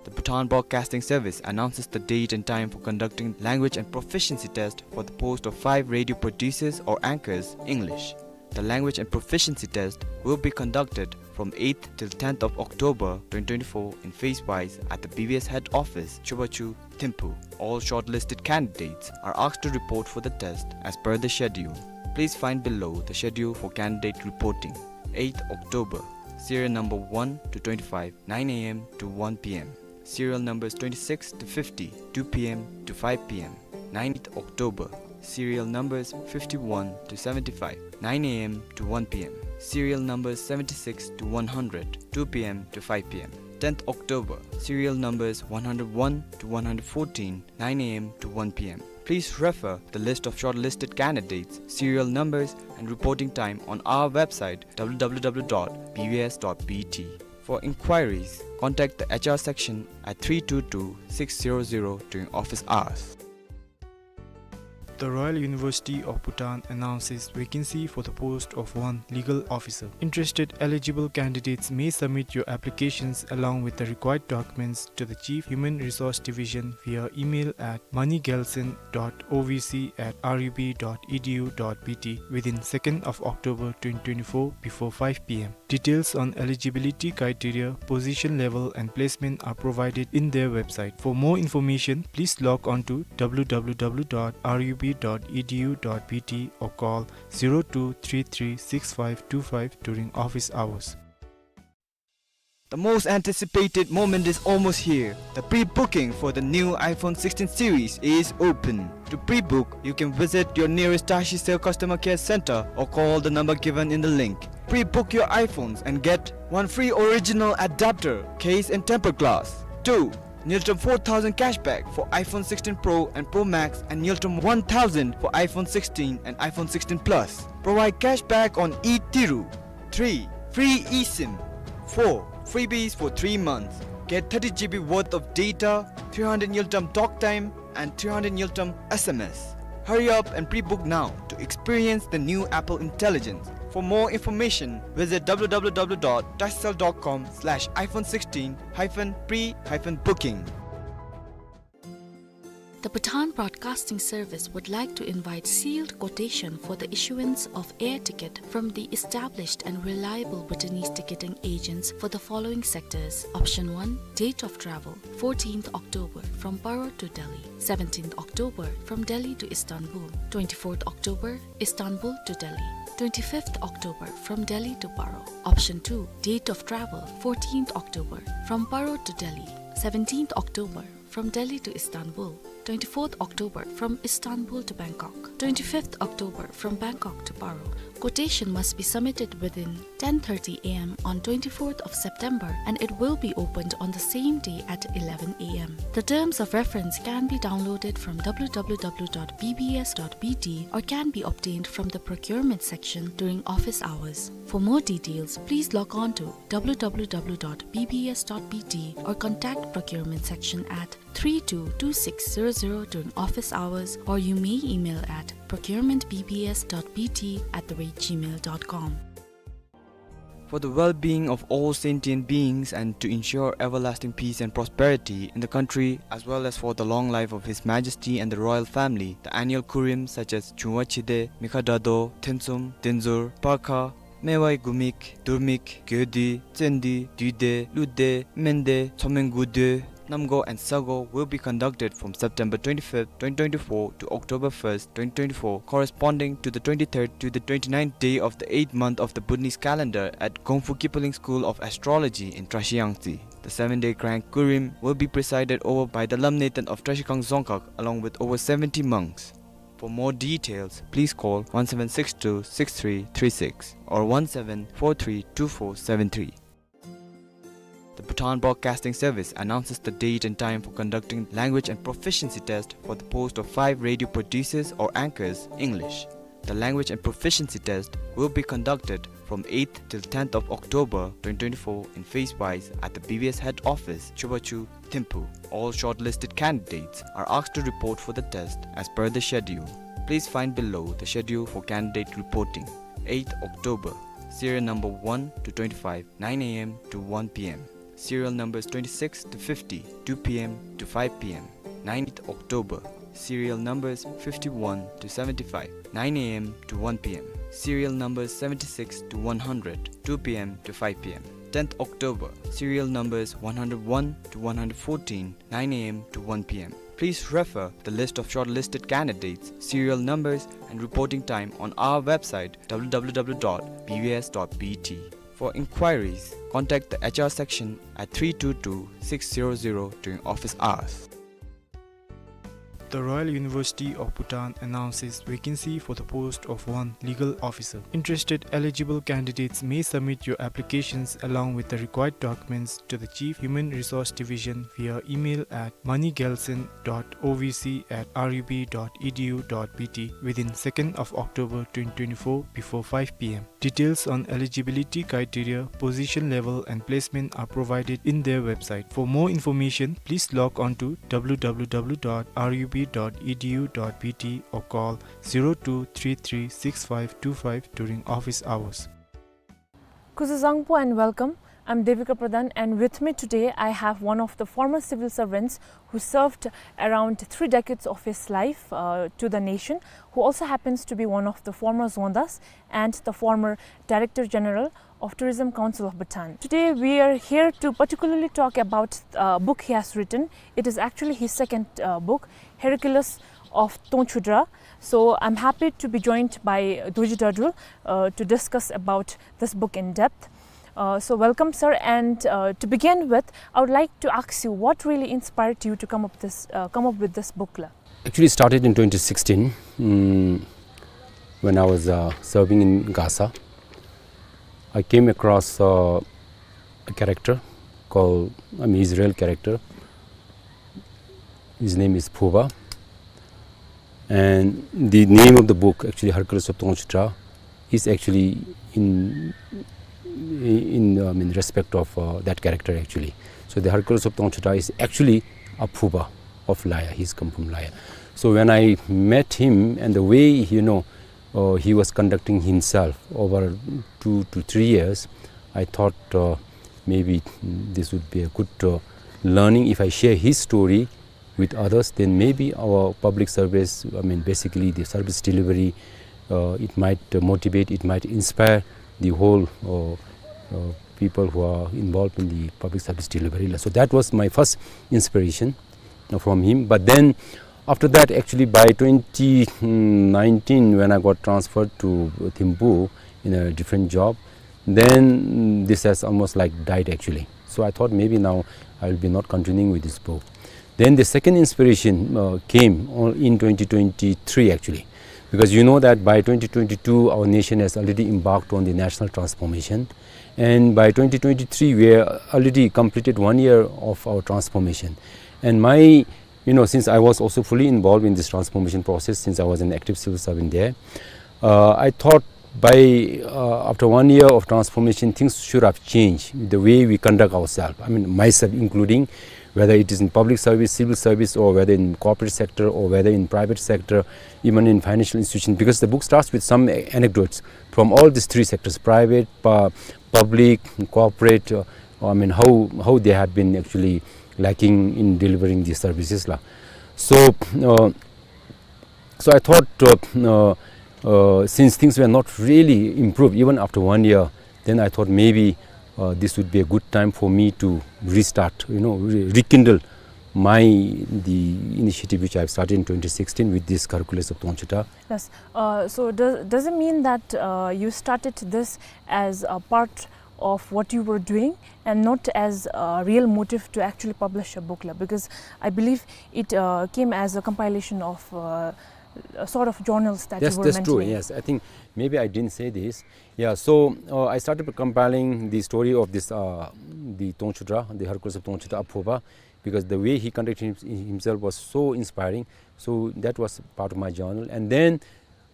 The Bhutan Broadcasting Service announces the date and time for conducting language and proficiency test for the post of five radio producers or anchors, English. The language and proficiency test will be conducted from eighth till tenth of October twenty twenty-four in phase wise at the B B S head office, Chubachu, Thimphu. All shortlisted candidates are asked to report for the test as per the schedule. Please find below the schedule for candidate reporting. Eighth October, serial number one to twenty-five, nine A M to one P M. Serial numbers twenty-six to fifty, two P M to five P M. Ninth October, serial numbers fifty-one to seventy-five, nine A M to one P M. Serial numbers seventy-six to one hundred, two P M to five P M. Tenth October, serial numbers one hundred one to one hundred fourteen, nine A M to one P M. Please refer the list of shortlisted candidates, serial numbers and reporting time on our website, W W W dot B B S dot B T. For inquiries, contact the H R section at three two two six zero zero during office hours. The Royal University of Bhutan announces vacancy for the post of one legal officer. Interested eligible candidates may submit your applications along with the required documents to the Chief Human Resource Division via email at moneygelson dot O V C at R U B dot E D U dot B T within second of October twenty twenty-four before five P M. Details on eligibility criteria, position level and placement are provided in their website. For more information, please log on to W W W dot R U B dot E D U dot B T or call zero two three three six five two five during office hours. The most anticipated moment is almost here. The pre-booking for the new iPhone sixteen series is open. To pre-book, you can visit your nearest Tashicell customer care center or call the number given in the link. Pre-book your iPhones and get: one, free original adapter, case and tempered glass. Two, Ngultrum four thousand cashback for iPhone sixteen Pro and Pro Max and Ngultrum one thousand for iPhone sixteen and iPhone sixteen Plus. Provide cashback on e-Tiru. Three, free eSIM. Four, freebies for three months. Get thirty G B worth of data, three hundred Ngultrum talk time, and three hundred Ngultrum S M S. Hurry up and pre-book now to experience the new Apple Intelligence. For more information, visit W W W dot tashicell dot com slash iPhone sixteen hyphen pre hyphen booking. The Bhutan Broadcasting Service would like to invite sealed quotation for the issuance of air ticket from the established and reliable Bhutanese ticketing agents for the following sectors. Option one, date of travel, fourteenth October from Paro to Delhi, seventeenth October from Delhi to Istanbul, twenty-fourth October Istanbul to Delhi, twenty-fifth October from Delhi to Paro. Option two, date of travel, fourteenth October from Paro to Delhi, seventeenth October from Delhi to Istanbul, twenty-fourth October from Istanbul to Bangkok, twenty-fifth October from Bangkok to Paro. Quotation must be submitted within ten thirty A M on twenty-fourth of September and it will be opened on the same day at eleven A M. The terms of reference can be downloaded from W W W dot B B S dot B T or can be obtained from the procurement section during office hours. For more details, please log on to W W W dot B B S dot B T or contact procurement section at three two two six zero zero during office hours, or you may email at procurement B B S dot B T at the rate gmail dot com. For the well-being of all sentient beings and to ensure everlasting peace and prosperity in the country, as well as for the long life of His Majesty and the royal family, the annual Kurim such as Chungwa Chide, Mikha Dado, Themtsum, Denzur, Parkha, Mewai Gumik, Durmik, Gyodi, Tsendi, Duide, Lude, Mende, Tsomen Gude, Namgo and Sago will be conducted from September twenty-fifth, twenty twenty-four to October first, twenty twenty-four, corresponding to the twenty-third to the twenty-ninth day of the eighth month of the Bhutanese calendar at Gongfu Kipling School of Astrology in Trashiyangtse. The seven-day grand kurim will be presided over by the Lamnethan of Trashigang Dzongkhag along with over seventy monks. For more details, please call one seven six two six three three six or one seven four three two four seven three. The Bhutan Broadcasting Service announces the date and time for conducting language and proficiency test for the post of five radio producers or anchors, English. The language and proficiency test will be conducted from eighth till tenth of October twenty twenty-four in phase wise at the B B S head office, Chubachu, Thimphu. All shortlisted candidates are asked to report for the test as per the schedule. Please find below the schedule for candidate reporting. Eighth October, serial number one to twenty-five, nine A M to one P M. Serial numbers twenty-six to fifty, two P M to five P M. Ninth October, serial numbers fifty-one to seventy-five, nine A M to one P M. Serial numbers seventy-six to one hundred, two P M to five P M. Tenth October, serial numbers one hundred one to one hundred fourteen, nine A M to one P M. Please refer the list of shortlisted candidates, serial numbers and reporting time on our website, W W W dot B B S dot B T. For inquiries, contact the H R section at three two two six zero zero during office hours. The Royal University of Bhutan announces vacancy for the post of one legal officer. Interested eligible candidates may submit your applications along with the required documents to the Chief Human Resource Division via email at moneygelson dot O V C at R U B dot E D U dot B T within second of October twenty twenty-four before five P M. Details on eligibility criteria, position level and placement are provided in their website. For more information, please log on to W W W dot R U B dot E D U dot B T or call zero two three three six five two five during office hours. Kuzuzangpo and welcome. I'm Devika Pradhan, and with me today I have one of the former civil servants who served around three decades of his life, uh, to the nation, who also happens to be one of the former Dzongdas and the former Director General of Tourism Council of Bhutan. Today we are here to particularly talk about a book he has written. It is actually his second, uh, book, Hercules of Tongchudra. So I'm happy to be joined by Dorji Dardul, uh, to discuss about this book in depth. Uh, so welcome, sir. And, uh, to begin with, I would like to ask you what really inspired you to come up this, uh, come up with this book, la? Actually started in twenty sixteen, mm, when I was, uh, serving in Gasa. I came across, uh, a character called, I mean, Israel character. His name is Phuba. And the name of the book, actually, Hercules of Tongchudra, is actually in, in, um, in respect of, uh, that character, actually. So the Hercules of Tongchudra is actually a Phuba of Laya. He's come from Laya. So when I met him and the way, you know, uh, he was conducting himself over two to three years, I thought, uh, maybe this would be a good, uh, learning if I share his story with others, then maybe our public service, I mean, basically the service delivery, uh, it might, uh, motivate, it might inspire the whole, uh, uh, people who are involved in the public service delivery. So that was my first inspiration, uh, from him. But then after that, actually, by twenty nineteen, when I got transferred to Thimphu in a different job, then, mm, this has almost, like, died, actually. So I thought maybe now I will be not continuing with this book. Then the second inspiration, uh, came on, in twenty twenty-three, actually, because you know that by twenty twenty-two, our nation has already embarked on the national transformation, and by twenty twenty-three, we are already completed one year of our transformation. And my, you know, since I was also fully involved in this transformation process, since I was an active civil servant there, uh, I thought by, uh, after one year of transformation, things should have changed, the way we conduct ourselves. I mean, myself including, whether it is in public service, civil service, or whether in corporate sector, or whether in private sector, even in financial institution, because the book starts with some a-, anecdotes from all these three sectors, private, pu-, public, corporate, uh, I mean, how, how they have been actually lacking in delivering these services, la. So, uh, so I thought, uh, uh, uh, since things were not really improved even after one year, then I thought maybe, uh, this would be a good time for me to restart, you know, re-, rekindle my, the initiative which I've started in twenty sixteen with this Hercules of Tongchudra. Yes. Uh, so does, does it mean that, uh, you started this as a part of what you were doing and not as a real motive to actually publish a book la? Because I believe it, uh, came as a compilation of, uh, a sort of journals that you That's, were that's true, mentioning. Yes. I think maybe I didn't say this. Yeah, so, uh, I started compiling the story of this, uh, the Tongchudra, the Hercules of Tongchudra, Aphuba, because the way he conducted him-, himself was so inspiring. So that was part of my journal. And then,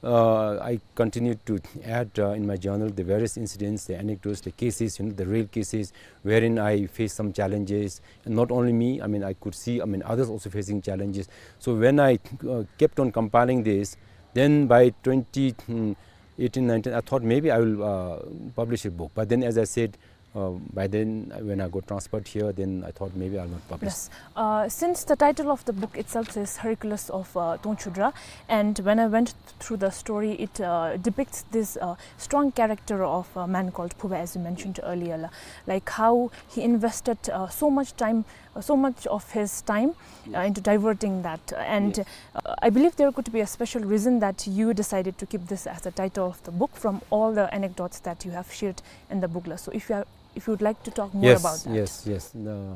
uh, I continued to add, uh, in my journal the various incidents, the anecdotes, the cases, you know, the real cases wherein I faced some challenges. And not only me, I mean, I could see, I mean, others also facing challenges. So when I, uh, kept on compiling this, then by twenty, mm, eighteen, nineteen, I thought maybe I will, uh, publish a book. But then, as I said, uh, by then, uh, when I got transferred here, then I thought maybe I'll not publish. Yes. Uh, since the title of the book itself is Hercules of, uh, Tongchudra, and when I went through the story, it, uh, depicts this, uh, strong character of a man called Phuba, as you mentioned earlier, la. Like how he invested, uh, so much time, uh, so much of his time, uh, Yes. into diverting that. Uh, and, Yes. uh, I believe there could be a special reason that you decided to keep this as the title of the book from all the anecdotes that you have shared in the book la. So if you are, if you would like to talk more Yes, about that. Yes, yes. Uh,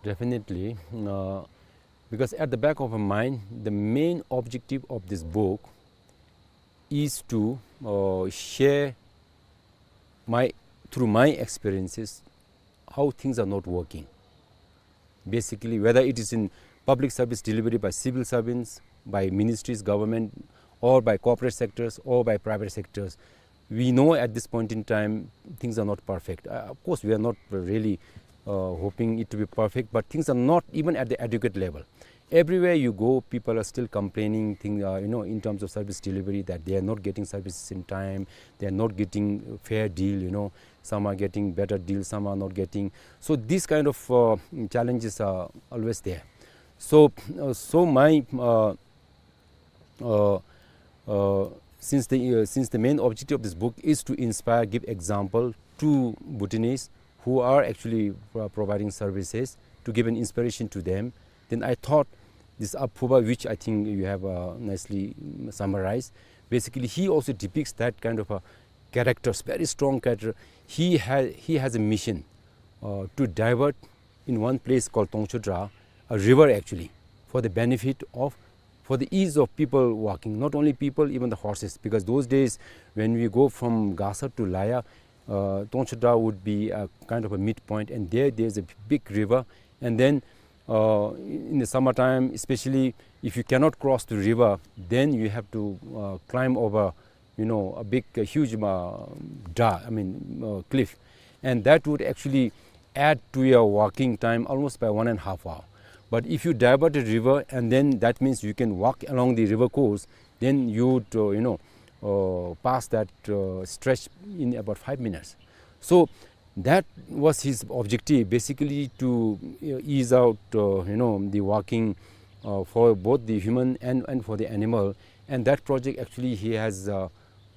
definitely. Uh, because at the back of my mind, the main objective of this book is to, uh, share my, through my experiences, how things are not working. Basically, whether it is in public service delivery by civil servants, by ministries, government, or by corporate sectors, or by private sectors, we know at this point in time things are not perfect. Uh, of course, we are not really, uh, hoping it to be perfect, but things are not even at the adequate level. Everywhere you go, people are still complaining, thing, uh, you know, in terms of service delivery, that they are not getting services in time, they are not getting fair deal, you know, some are getting better deal, some are not getting. So these kind of, uh, challenges are always there. So, uh, so my, uh, uh, uh, since the, uh, since the main objective of this book is to inspire, give example to Bhutanese who are actually, uh, providing services, to give an inspiration to them, then I thought this Aphuba, which I think you have, uh, nicely, mm, summarized, basically he also depicts that kind of a character, very strong character. He ha-, he has a mission, uh, to divert in one place called Tongchudra, a river actually, for the benefit of, for the ease of people walking, not only people, even the horses, because those days when we go from Gasa to Laya, uh, Tongchudra would be a kind of a midpoint, and there, there's a big river, and then, uh, in the summertime, especially if you cannot cross the river, then you have to, uh, climb over, you know, a big, a huge, uh, dra-, I mean, uh, cliff, and that would actually add to your walking time almost by one and a half hour. But if you divert the river, and then that means you can walk along the river course, then you would, uh, you know, uh, pass that, uh, stretch in about five minutes. So that was his objective, basically to, uh, ease out, uh, you know, the walking, uh, for both the human and, and for the animal. And that project actually he has, uh,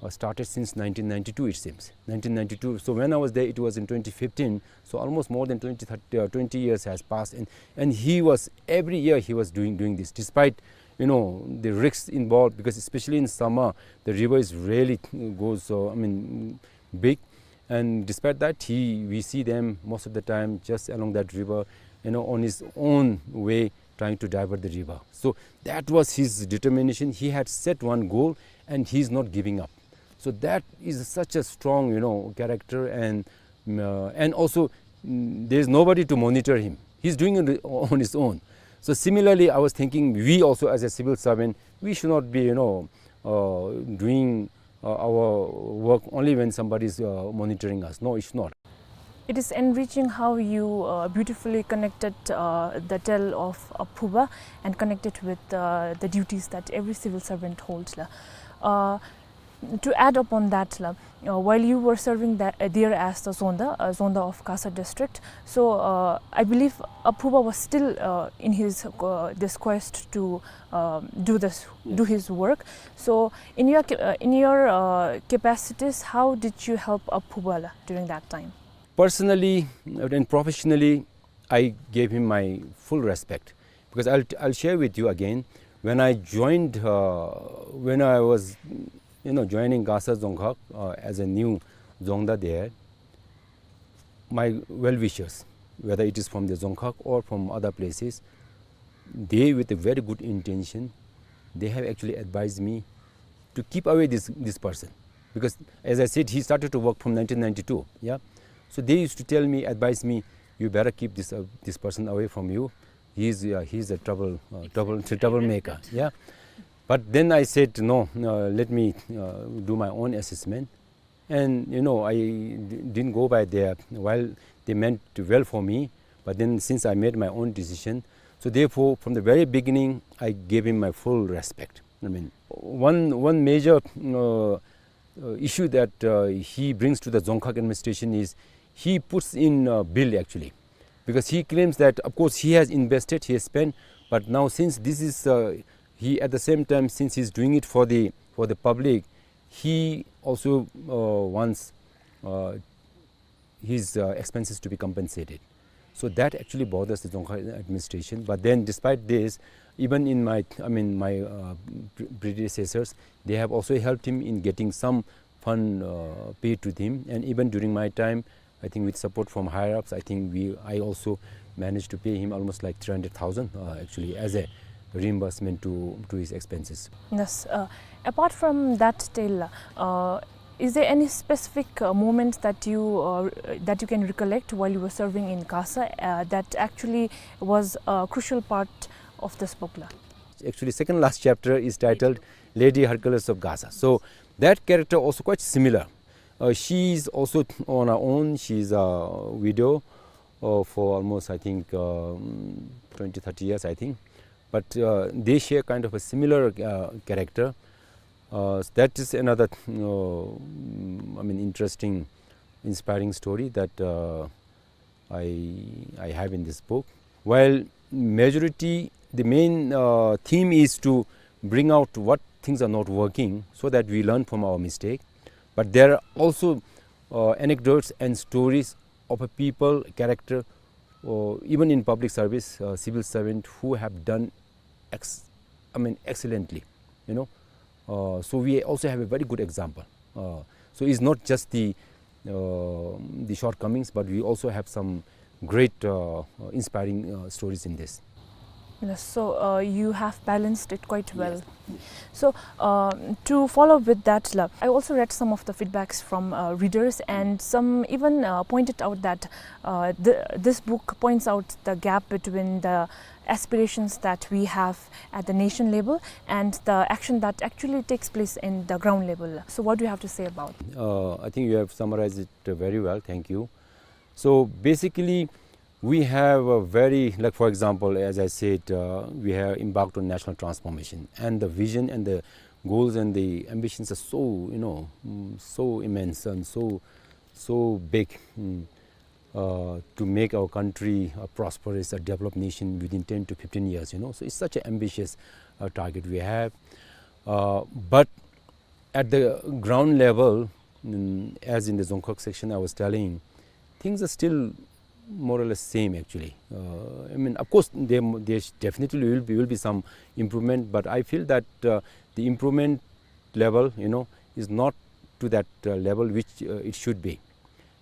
uh, started since nineteen ninety-two, it seems. Nineteen ninety-two. So when I was there, it was in twenty fifteen. So almost more than twenty, thirty, uh, twenty years has passed. And, and he was, every year he was doing, doing this, despite, you know, the risks involved, because especially in summer, the river is really, uh, goes, uh, I mean, big. And despite that, he, we see them most of the time just along that river, you know, on his own way, trying to divert the river. So that was his determination. He had set one goal, and he's not giving up. So that is such a strong, you know, character, and, mm, uh, and also, mm, there's nobody to monitor him. He's doing it on his own. So similarly, I was thinking, we also as a civil servant, we should not be, you know, uh, doing, uh, our work only when somebody is, uh, monitoring us. No, it's not. It is enriching how you, uh, beautifully connected, uh, the tale of Aphuba and connected with, uh, the duties that every civil servant holds la. Uh, to add upon that la, uh, while you were serving that, uh, there as the Zonda, uh, Zonda of Gasa district, so, uh, I believe Aphuba was still, uh, in his, uh, this quest to, um, do this, do Yes. his work. So in your ca-, uh, in your, uh, capacities, how did you help Aphuba la during that time? Personally, uh, and professionally, I gave him my full respect. Because I'll, I'll share with you again, when I joined, uh, when I was, you know, joining Gasa Dzongkhag, uh, as a new Dzongda there, my well-wishers, whether it is from the Dzongkhag or from other places, they, with a very good intention, they have actually advised me to keep away this, this person. Because, as I said, he started to work from nineteen ninety-two, yeah? So they used to tell me, advise me, "You better keep this, uh, this person away from you. He's, uh, he's a trouble, uh, trouble, troublemaker," yeah? But then I said, "No, uh, let me, uh, do my own assessment." And, you know, I d-, didn't go by their, while they meant well for me, but then since I made my own decision, so therefore, from the very beginning, I gave him my full respect. I mean, one, one major, uh, uh, issue that, uh, he brings to the Dzongkhag administration is he puts in a bill, actually, because he claims that, of course, he has invested, he has spent, but now since this is, uh, he, at the same time, since he's doing it for the, for the public, he also, uh, wants, uh, his, uh, expenses to be compensated. So that actually bothers the Dzongkhag administration. But then, despite this, even in my, I mean, my, uh, pre-, predecessors, they have also helped him in getting some fund, uh, paid to him. And even during my time, I think with support from higher ups, I think we, I also managed to pay him almost like three hundred thousand, uh, actually, as a reimbursement to, to his expenses. Yes. Uh, apart from that tale, uh, is there any specific, uh, moment that you, uh, that you can recollect while you were serving in Gasa, uh, that actually was a crucial part of this book, la? Actually, second last chapter is titled Lady Hercules of Gasa. So that character also quite similar. Uh, she is also on her own. She is a widow, uh, for almost, I think, um, twenty, thirty years, I think. But, uh, they share kind of a similar, uh, character. Uh, that is another, uh, I mean, interesting, inspiring story that, uh, I, I have in this book. While majority, the main, uh, theme is to bring out what things are not working so that we learn from our mistake. But there are also, uh, anecdotes and stories of a people, character, or even in public service, uh, civil servant who have done ex-, I mean, excellently, you know. Uh, so we also have a very good example. Uh, so it's not just the, uh, the shortcomings, but we also have some great, uh, uh, inspiring, uh, stories in this. Yes, so, uh, you have balanced it quite well. Yes. So, uh, to follow with that, la, I also read some of the feedbacks from, uh, readers, and some even, uh, pointed out that, uh, the, this book points out the gap between the aspirations that we have at the nation level and the action that actually takes place in the ground level. So what do you have to say about? Uh, I think you have summarized it, uh, very well. Thank you. So basically, we have a very, like, for example, as I said, uh, we have embarked on national transformation, and the vision and the goals and the ambitions are so, you know, mm, so immense and so, so big. Mm. Uh, to make our country a prosperous, a developed nation within ten to fifteen years, you know. So it's such an ambitious, uh, target we have. Uh, but at the ground level, mm, as in the Dzongkhag section I was telling, things are still more or less same, actually. Uh, I mean, of course, there, there definitely will be, will be some improvement, but I feel that, uh, the improvement level, you know, is not to that, uh, level which, uh, it should be.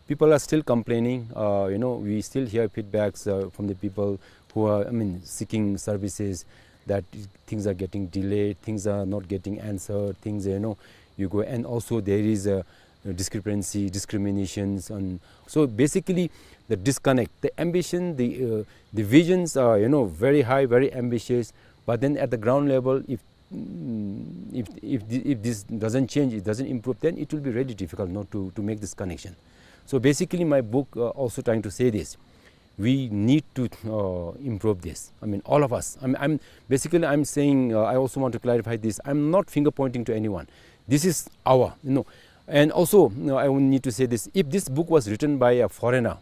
People are still complaining. Uh, you know, we still hear feedbacks, uh, from the people who are, I mean, seeking services, that things are getting delayed, things are not getting answered, things, you know, you go, and also there is a, a discrepancy, discriminations, and so basically the disconnect, the ambition, the, uh, the visions are, you know, very high, very ambitious, but then at the ground level, if, mm, if, if thi-, if this doesn't change, it doesn't improve, then it will be really difficult not to, to make this connection. So basically, my book, uh, also trying to say this. We need to, uh, improve this. I mean, all of us. I'm, I'm, basically, I'm saying, uh, I also want to clarify this. I'm not finger pointing to anyone. This is our, you know. And also, you know, I need to say this. If this book was written by a foreigner,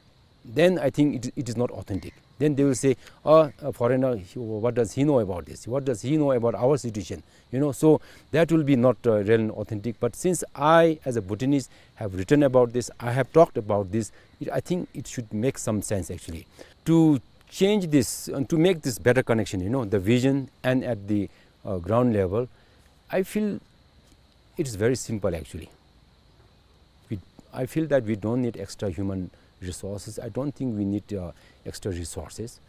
then I think it, it is not authentic. Then they will say, "Oh, a foreigner, he, what does he know about this? What does he know about our situation?" You know, so that will be not, uh, real and authentic. But since I, as a Bhutanese, have written about this, I have talked about this, it, I think it should make some sense, actually. To change this and to make this better connection, you know, the vision and at the, uh, ground level, I feel it is very simple actually. We, I feel that we don't need extra human resources. I don't think we need, uh, extra resources.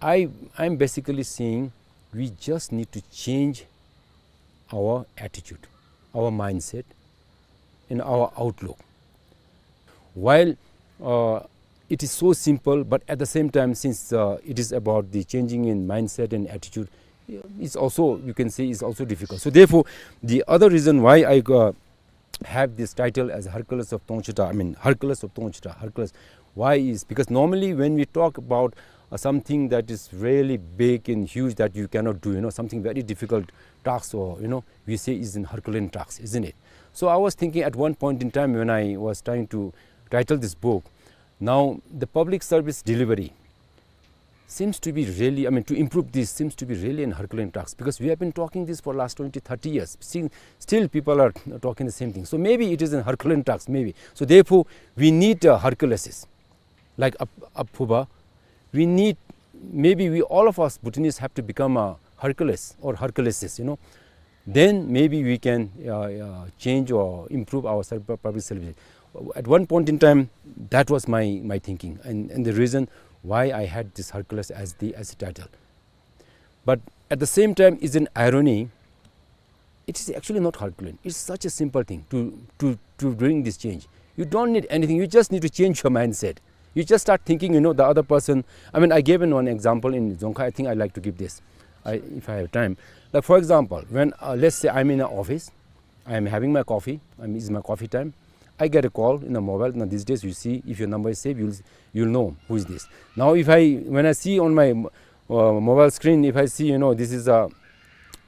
I, I'm basically saying we just need to change our attitude, our mindset, and our outlook. While, uh, it is so simple, but at the same time, since, uh, it is about the changing in mindset and attitude, it's also, you can say, it's also difficult. So therefore, the other reason why I, uh, have this title as Hercules of Tongchita, I mean, Hercules of Tongchita, Hercules. Why is because normally when we talk about, uh, something that is really big and huge that you cannot do, you know, something very difficult task, or, you know, we say is in Herculean task, isn't it? So I was thinking at one point in time when I was trying to title this book, now the public service delivery seems to be really, I mean, to improve this seems to be really an Herculean task, because we have been talking this for last twenty, thirty years. Still, still people are talking the same thing. So maybe it is an Herculean task, maybe. So therefore, we need a Herculeses, like a, a Phuba. We need, maybe we, all of us Bhutanese have to become a Hercules or Herculeses, you know. Then maybe we can, uh, uh, change or improve our serv-, public service. At one point in time, that was my, my thinking, and, and the reason why I had this Hercules as the, as the title. But at the same time, it's an irony. It is actually not Herculean. It's such a simple thing to, to, to bring this change. You don't need anything. You just need to change your mindset. You just start thinking, you know, the other person. I mean, I gave in one example in Dzongkha. I think I like to give this, I, if I have time. Like, for example, when, uh, let's say I'm in an office, I am having my coffee, I mean, it's my coffee time. I get a call in the mobile. Now, these days, you see, if your number is saved, you'll, you'll know who is this. Now, if I, when I see on my, uh, mobile screen, if I see, you know, this is a,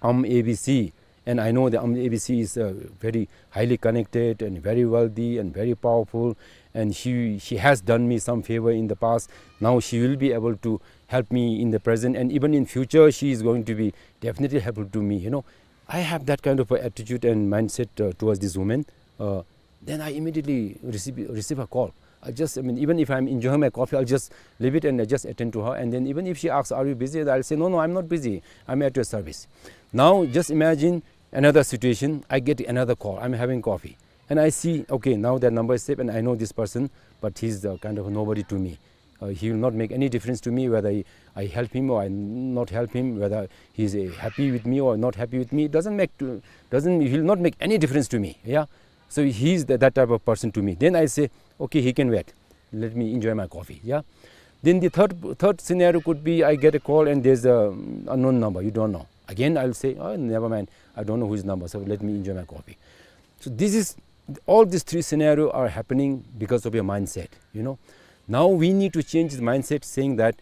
um, A B C, and I know the, um, A B C is, uh, very highly connected and very wealthy and very powerful, and she, she has done me some favor in the past. Now she will be able to help me in the present, and even in future, she is going to be definitely helpful to me, you know. I have that kind of a attitude and mindset, uh, towards this woman. Uh, then I immediately receive, receive a call. I just, I mean, even if I'm enjoying my coffee, I'll just leave it and I just attend to her. And then even if she asks, "Are you busy?" I'll say, "No, no, I'm not busy. I'm at your service." Now, just imagine another situation. I get another call. I'm having coffee. And I see, okay, now that number is saved and I know this person, but he's, uh, kind of a nobody to me. Uh, he will not make any difference to me whether I, I help him or I not help him, whether he's, uh, happy with me or not happy with me. It doesn't make to, doesn't, he will not make any difference to me. Yeah. So he's that, that type of person to me. Then I say, "Okay, he can wait. Let me enjoy my coffee." Yeah. Then the third, third scenario could be I get a call and there's a, um, unknown number. You don't know. Again, I'll say, "Oh, never mind. I don't know whose number. So let me enjoy my coffee." So this is, all these three scenarios are happening because of your mindset, you know. Now we need to change the mindset, saying that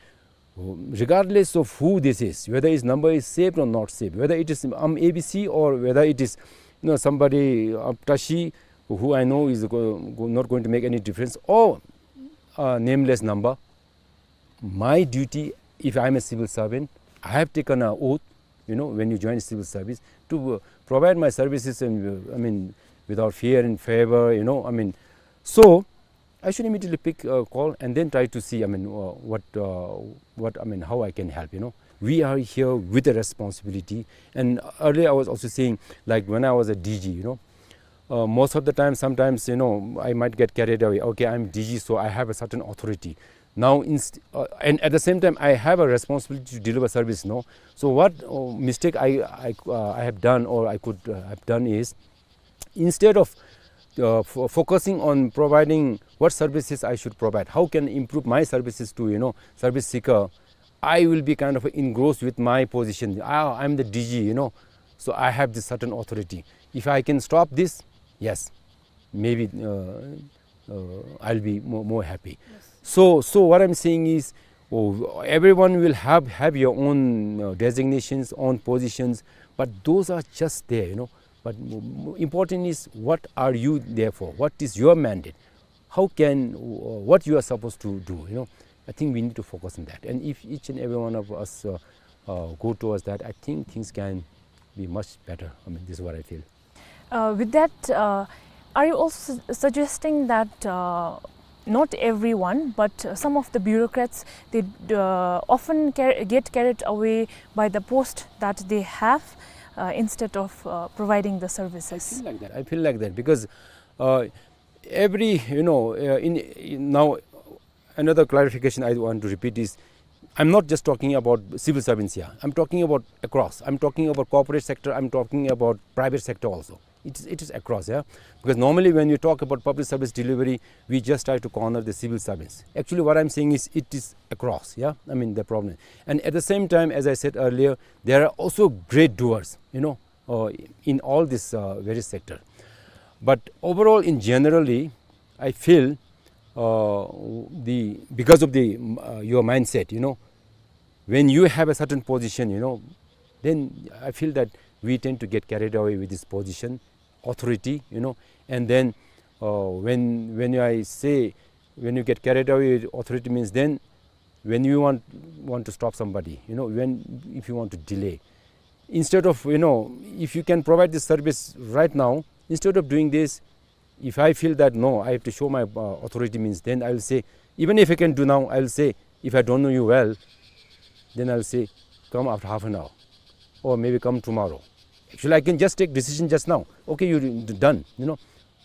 regardless of who this is, whether his number is saved or not saved, whether it is, um, A B C or whether it is, you know, somebody, uh, Tashi, who I know is go-, go-, not going to make any difference, or a nameless number, my duty, if I'm a civil servant, I have taken an oath, you know, when you join civil service, to, uh, provide my services and, uh, I mean, without fear and favor, you know, I mean, so I should immediately pick a call and then try to see, I mean, uh, what, uh, what, I mean, how I can help, you know. We are here with a responsibility. And earlier I was also saying, like, when I was a D G, you know, uh, most of the time, sometimes, you know, I might get carried away. Okay, I'm D G, so I have a certain authority. Now, inst-, uh, and at the same time, I have a responsibility to deliver service, no? So what, uh, mistake I, I, uh, I have done or I could, uh, have done is, instead of, uh, fo-, focusing on providing what services I should provide, how can improve my services to, you know, service seeker, I will be kind of engrossed with my position. Ah, I'm the D G, you know, so I have this certain authority. If I can stop this, yes, maybe, uh, uh, I'll be more, more happy. Yes. So, so what I'm saying is, oh, everyone will have, have your own, uh, designations, own positions, but those are just there, you know. But mo-, mo-, important is, what are you there for? What is your mandate? How can, uh, what you are supposed to do, you know? I think we need to focus on that. And if each and every one of us, uh, uh, go towards that, I think things can be much better. I mean, this is what I feel. Uh, with that, uh, are you also su-, suggesting that, uh, Not everyone, but, uh, some of the bureaucrats, they, uh, often car-, get carried away by the post that they have, uh, instead of, uh, providing the services. I feel like that. I feel like that because, uh, every, you know, uh, in, in now, another clarification I want to repeat is, I'm not just talking about civil servants here. I'm talking about across. I'm talking about corporate sector. I'm talking about private sector also. It is, it is across, yeah. Because normally when we talk about public service delivery, we just try to corner the civil servants. Actually, what I'm saying is it is across, yeah. I mean, the problem. And at the same time, as I said earlier, there are also great doers, you know, uh, in all this, uh, various sector. But overall, in generally, I feel, uh, the, because of the, um, uh, your mindset, you know, when you have a certain position, you know, then I feel that we tend to get carried away with this position, authority, you know, and then, uh, when, when I say, when you get carried away with authority means then when you want, want to stop somebody, you know, when, if you want to delay, instead of, you know, if you can provide this service right now, instead of doing this, if I feel that, no, I have to show my, uh, authority means, then I will say, even if I can do now, I will say, if I don't know you well, then I will say, "Come after half an hour, or maybe come tomorrow." Actually, I can just take decision just now. "Okay, you d-, done," you know.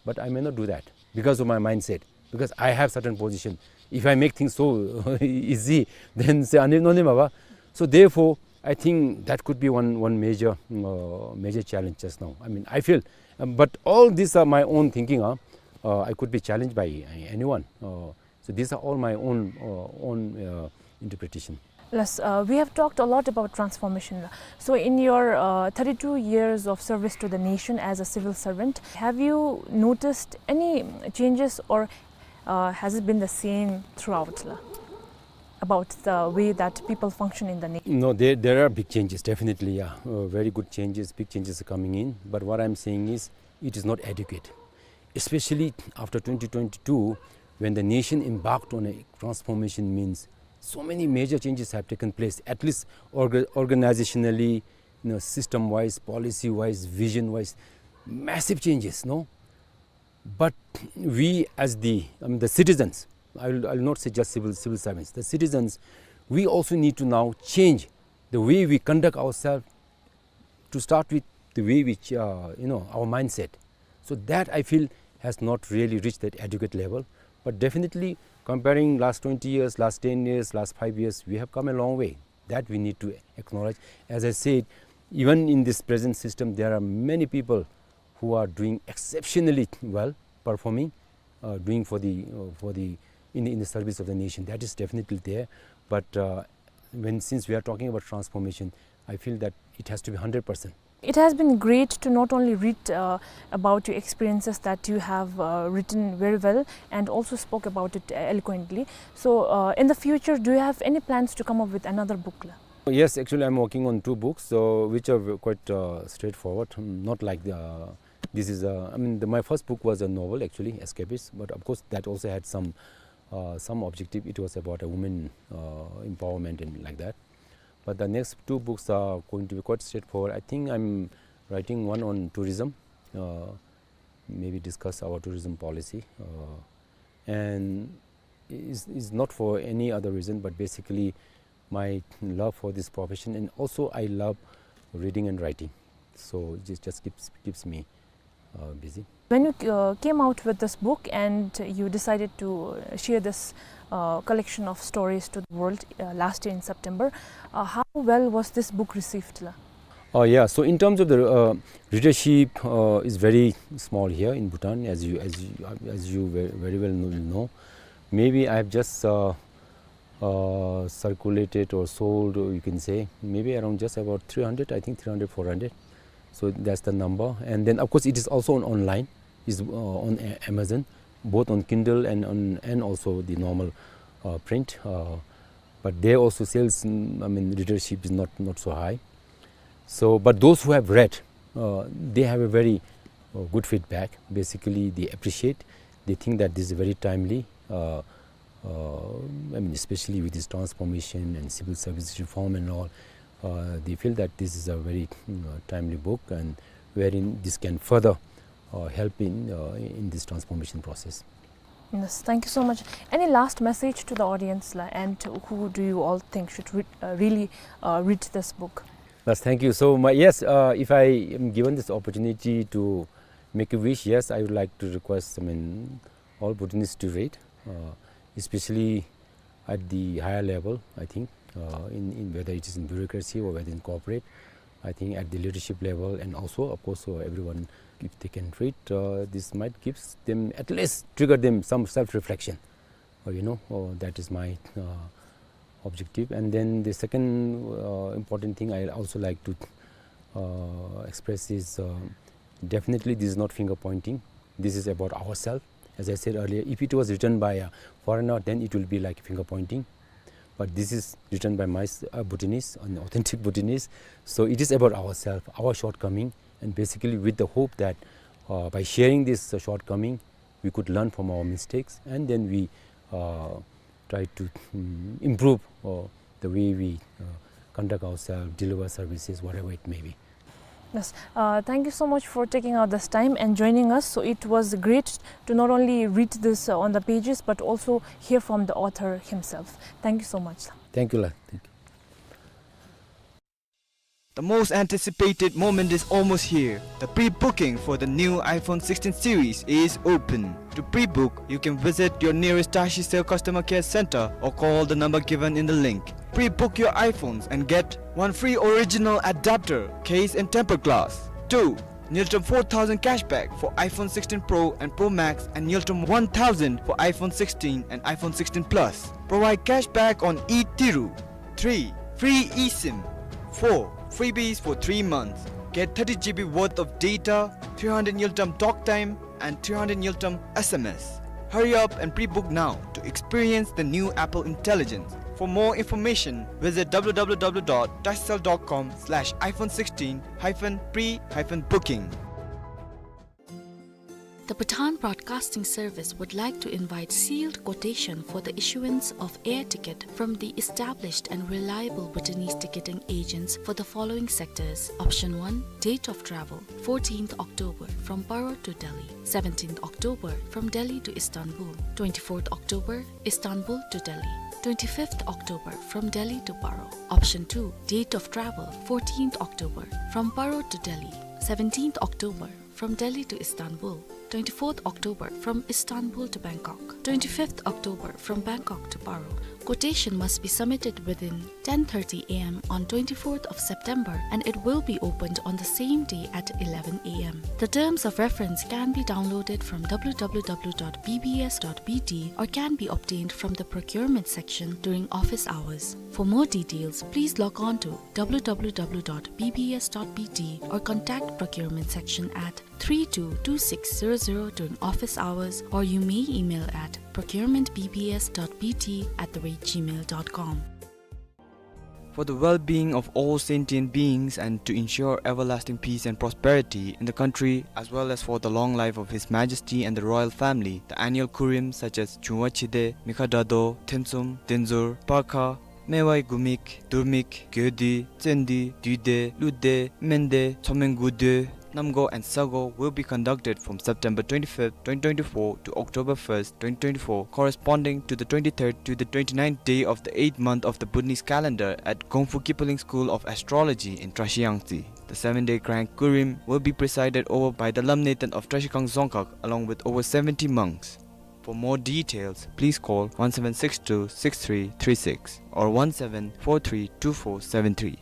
But I may not do that because of my mindset, because I have certain position. If I make things so easy, then say, "Ani no ni ma ba." So therefore, I think that could be one, one major, uh, major challenge just now. I mean, I feel, um, but all these are my own thinking, huh? Uh, I could be challenged by, uh, anyone. Uh, so these are all my own, uh, own, uh, interpretation. Yes, uh, we have talked a lot about transformation. So in your, uh, thirty-two years of service to the nation as a civil servant, have you noticed any changes, or, uh, has it been the same throughout, la, about the way that people function in the nation? No, there, there are big changes, definitely, yeah. Uh, very good changes, big changes are coming in. But what I'm saying is, it is not adequate. Especially after twenty twenty-two, when the nation embarked on a transformation, means so many major changes have taken place, at least orga-, organizationally, you know, system-wise, policy-wise, vision-wise, massive changes, no? But we as the, I mean, the citizens, I will, I will not say just civil, civil servants, the citizens, we also need to now change the way we conduct ourselves, to start with the way which, uh, you know, our mindset. So that, I feel, has not really reached that adequate level. But definitely, comparing last twenty years, last ten years, last five years, we have come a long way. That we need to acknowledge. As I said, even in this present system, there are many people who are doing exceptionally well, performing, uh, doing for the, uh, for the, in the, in the service of the nation. That is definitely there. But, uh, when, since we are talking about transformation, I feel that it has to be hundred percent. It has been great to not only read, uh, about your experiences that you have, uh, written very well and also spoke about it eloquently. So, uh, in the future, do you have any plans to come up with another book, la? Yes, actually, I'm working on two books, so which are quite, uh, straightforward. Hmm, not like the, this is a, I mean, the, my first book was a novel, actually, Escapist, but of course, that also had some, uh, some objective. It was about a woman, uh, empowerment and like that. But the next two books are going to be quite straightforward. I think I'm writing one on tourism, uh, maybe discuss our tourism policy, uh, and is, is not for any other reason, but basically my love for this profession, and also I love reading and writing, so it just, just keeps, keeps me, uh, busy. When you, uh, came out with this book and you decided to, uh, share this, uh, collection of stories to the world, uh, last year in September, uh, how well was this book received, la? Oh, yeah. So in terms of the, uh, readership, uh, is very small here in Bhutan, as you, as you, as you ve-, very well know, know. Maybe I have just, uh, uh, circulated or sold, or you can say, maybe around just about three hundred, I think three hundred, four hundred. So that's the number. And then, of course, it is also on online. It's, uh, on A-, Amazon, both on Kindle and on, and also the normal, uh, print. Uh, but there also sales, mm, I mean, readership is not, not so high. So, but those who have read, uh, they have a very, uh, good feedback. Basically, they appreciate, they think that this is very timely, uh, uh, I mean, especially with this transformation and civil service reform and all, uh, they feel that this is a very, mm, uh, timely book, and wherein this can further, uh, help in, uh, in this transformation process. Yes, thank you so much. Any last message to the audience, la, and who do you all think should re-, uh, really, uh, read this book? Yes, thank you. So, my, yes, uh, if I am given this opportunity to make a wish, yes, I would like to request, I mean, all Bhutanese to read, uh, especially at the higher level, I think, uh, in, in whether it is in bureaucracy or whether in corporate, I think at the leadership level, and also, of course, uh, everyone, if they can read, uh, this might gives them, at least trigger them some self-reflection. Uh, you know, uh, that is my, uh, objective. And then the second, uh, important thing I also like to, uh, express is, uh, definitely this is not finger pointing. This is about ourselves. As I said earlier, if it was written by a foreigner, then it will be like finger pointing. But this is written by my s-, uh, Bhutanese, an authentic Bhutanese. So it is about ourselves, our shortcoming, and basically with the hope that, uh, by sharing this, uh, shortcoming, we could learn from our mistakes, and then we, uh, try to, mm, improve, uh, the way we, uh, conduct ourselves, deliver services, whatever it may be. Yes. Uh, thank you so much for taking out this time and joining us. So it was great to not only read this, uh, on the pages, but also hear from the author himself. Thank you so much. Thank you, la. Thank you. The most anticipated moment is almost here. The pre-booking for the new iPhone sixteen series is open. To pre-book, you can visit your nearest TashiCell customer care center or call the number given in the link. Pre-book your iPhones and get: one, free original adapter, case and tempered glass. Two, Ngultrum four thousand cashback for iPhone sixteen Pro and Pro Max and Ngultrum one thousand for iPhone sixteen and iPhone sixteen Plus. Provide cashback on e-Tiru. Three, free eSIM. Four, freebies for three months. Get thirty G B worth of data, three hundred Ngultrum talk time, and three hundred Ngultrum S M S. Hurry up and pre-book now to experience the new Apple Intelligence. For more information, visit w w w dot tashicell dot com slash iphone sixteen hyphen pre hyphen booking. The Bhutan Broadcasting Service would like to invite sealed quotation for the issuance of air ticket from the established and reliable Bhutanese ticketing agents for the following sectors. Option one, date of travel: fourteenth October from Paro to Delhi, seventeenth October from Delhi to Istanbul, twenty-fourth October, Istanbul to Delhi, twenty-fifth October from Delhi to Paro. Option two, date of travel: fourteenth October from Paro to Delhi, seventeenth October from Delhi to Istanbul, twenty-fourth October from Istanbul to Bangkok, twenty-fifth October from Bangkok to Paro. Quotation must be submitted within ten thirty a m on twenty-fourth of September, and it will be opened on the same day at eleven a m. The terms of reference can be downloaded from w w w dot b b s dot b t or can be obtained from the procurement section during office hours. For more details, please log on to w w w dot b b s dot b t or contact procurement section at three two two six zero zero during office hours, or you may email at procurement b b s dot b t at the rate gmail dot com. For the well-being of all sentient beings and to ensure everlasting peace and prosperity in the country, as well as for the long life of His Majesty and the royal family, the annual Kurim, such as Chungwa Chide, Mikha Dado, Themtsum, Denzur, Parkha, Mewai Gumik, Durmik, Gyodi, Tsendi, Duide, Lude, Mende, Tsomeng Gude, Namgo and Sago, will be conducted from September twenty-fifth, twenty twenty-four to October first, twenty twenty-four, corresponding to the twenty-third to the twenty-ninth day of the eighth month of the Bhutanese calendar at Gongfu Kipling School of Astrology in Trashiyangtse. The seven-day grand Kurim will be presided over by the Lamneten of Trashigang Dzongkhag along with over seventy monks. For more details, please call one seven six two six three three six or one seven four three two four seven three.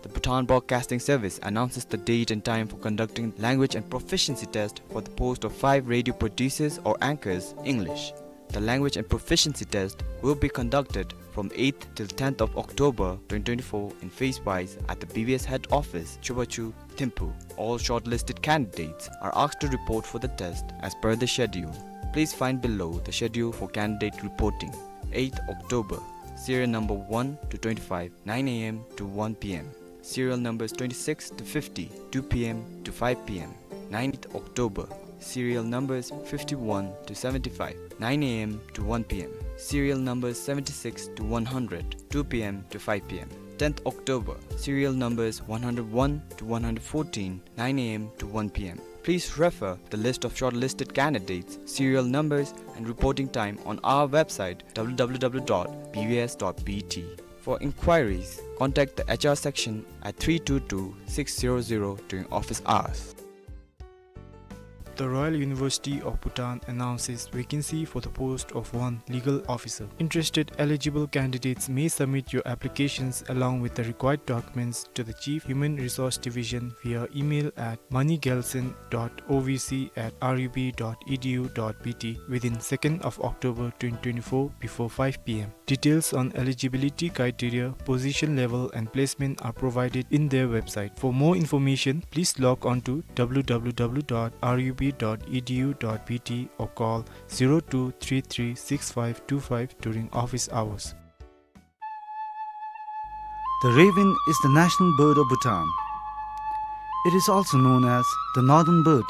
The Bhutan Broadcasting Service announces the date and time for conducting language and proficiency test for the post of five radio producers or anchors, English. The language and proficiency test will be conducted from eighth till tenth of October twenty twenty-four in phase wise at the B B S head office, Chubachu, Thimphu. All shortlisted candidates are asked to report for the test as per the schedule. Please find below the schedule for candidate reporting. Eighth October, serial number one to twenty-five, nine a m to one p m. Serial numbers twenty-six to fifty, two p m to five p m. Ninth October, serial numbers fifty-one to seventy-five, nine a m to one p m. Serial numbers seventy-six to one hundred, two p m to five p m. Tenth October, serial numbers one hundred one to one hundred fourteen, nine a m to one p m. Please refer the list of shortlisted candidates, serial numbers, and reporting time on our website, w w w dot b v s dot b t. For inquiries, contact the H R section at three two two six zero zero during office hours. The Royal University of Bhutan announces vacancy for the post of one legal officer. Interested eligible candidates may submit your applications along with the required documents to the Chief Human Resource Division via email at moneygelson dot o v c at r u b dot e d u dot b t within second of October twenty twenty-four before five p m. Details on eligibility criteria, position level, and placement are provided in their website. For more information, please log on to w w w dot r u b dot e d u dot b t or call zero two three three six five two five during office hours. The raven is the national bird of Bhutan. It is also known as the northern bird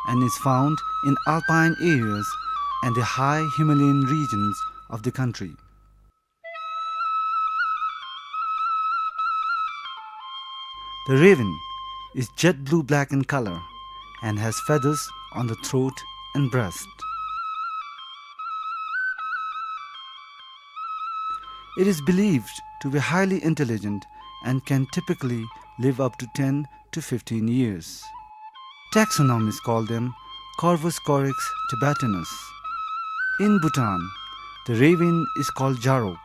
and is found in alpine areas and the high Himalayan regions of the country. The raven is jet blue-black in color and has feathers on the throat and breast. It is believed to be highly intelligent and can typically live up to ten to fifteen years. Taxonomists call them Corvus corax tibetanus. In Bhutan, the raven is called jarok,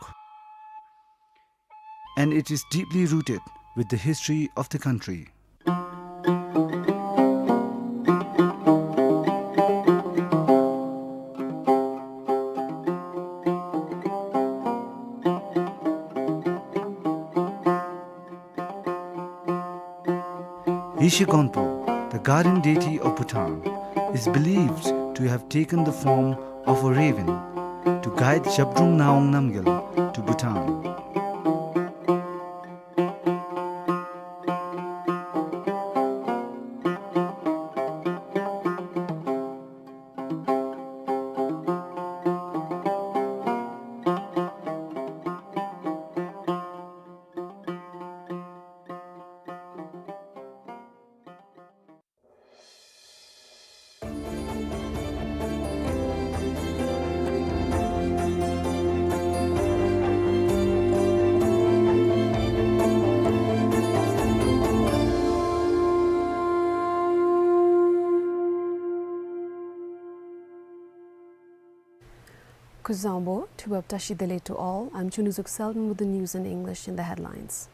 and it is deeply rooted with the history of the country. Yeshe Gonpo, the guardian deity of Bhutan, is believed to have taken the form of a raven to guide Zhabdrung Ngawang Namgyal to Bhutan. Kuzuzangpo, thupab tashi dale to all. I'm Chunuzuk Selden with the news in English in the headlines.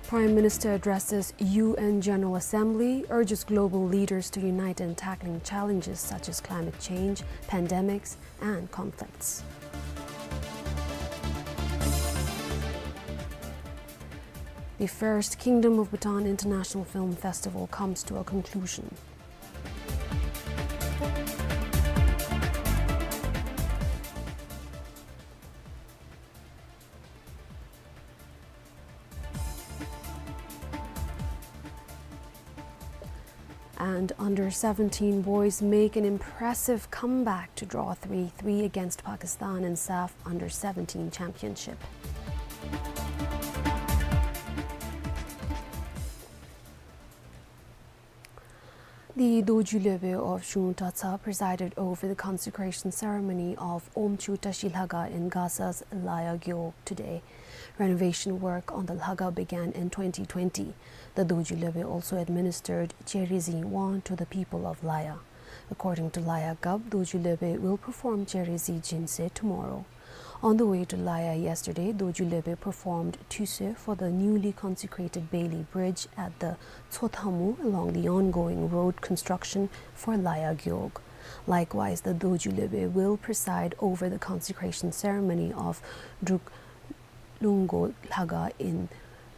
Prime Minister addresses U N General Assembly, urges global leaders to unite in tackling challenges such as climate change, pandemics, and conflicts. The first Kingdom of Bhutan International Film Festival comes to a conclusion. And under seventeen boys make an impressive comeback to draw three three against Pakistan in SAFF under seventeen championship. The Dorji Lhobe of Zhung Dratshar presided over the consecration ceremony of Omchu Tashi Lhakhang in Gasa's Laya Gewog today. Renovation work on the lhakhang began in twenty twenty. The Dorji Lhobe also administered Cheri Zing Wang to the people of Laya. According to Laya Gap, Dorji Lhobe will perform Cheri Zing Jinse tomorrow. On the way to Laya yesterday, Dorji Lhobe performed Tuise for the newly consecrated Bailey Bridge at the Tsothamu along the ongoing road construction for Laya Gewog. Likewise, the Dorji Lhobe will preside over the consecration ceremony of Druk Lunggo Lhakhang in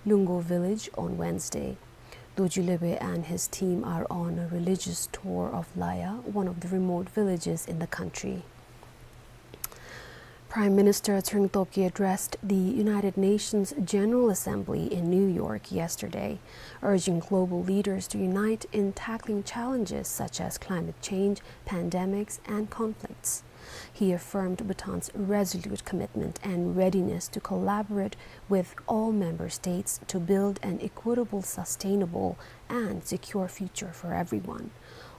Lunggo village on Wednesday. Dorji Lhobe and his team are on a religious tour of Laya, one of the remote villages in the country. Prime Minister Tshering Tobgay addressed the United Nations General Assembly in New York yesterday, urging global leaders to unite in tackling challenges such as climate change, pandemics, and conflicts. He affirmed Bhutan's resolute commitment and readiness to collaborate with all member states to build an equitable, sustainable, and secure future for everyone.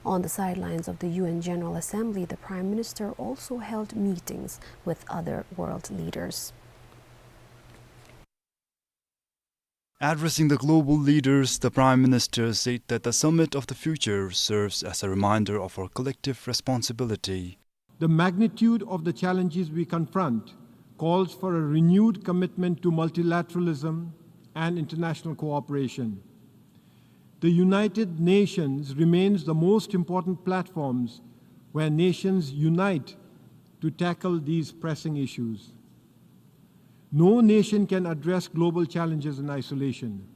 On the sidelines of the U N General Assembly, the Prime Minister also held meetings with other world leaders. Addressing the global leaders, the Prime Minister said that the Summit of the Future serves as a reminder of our collective responsibility. The magnitude of the challenges we confront calls for a renewed commitment to multilateralism and international cooperation. The United Nations remains the most important platforms where nations unite to tackle these pressing issues. No nation can address global challenges in isolation.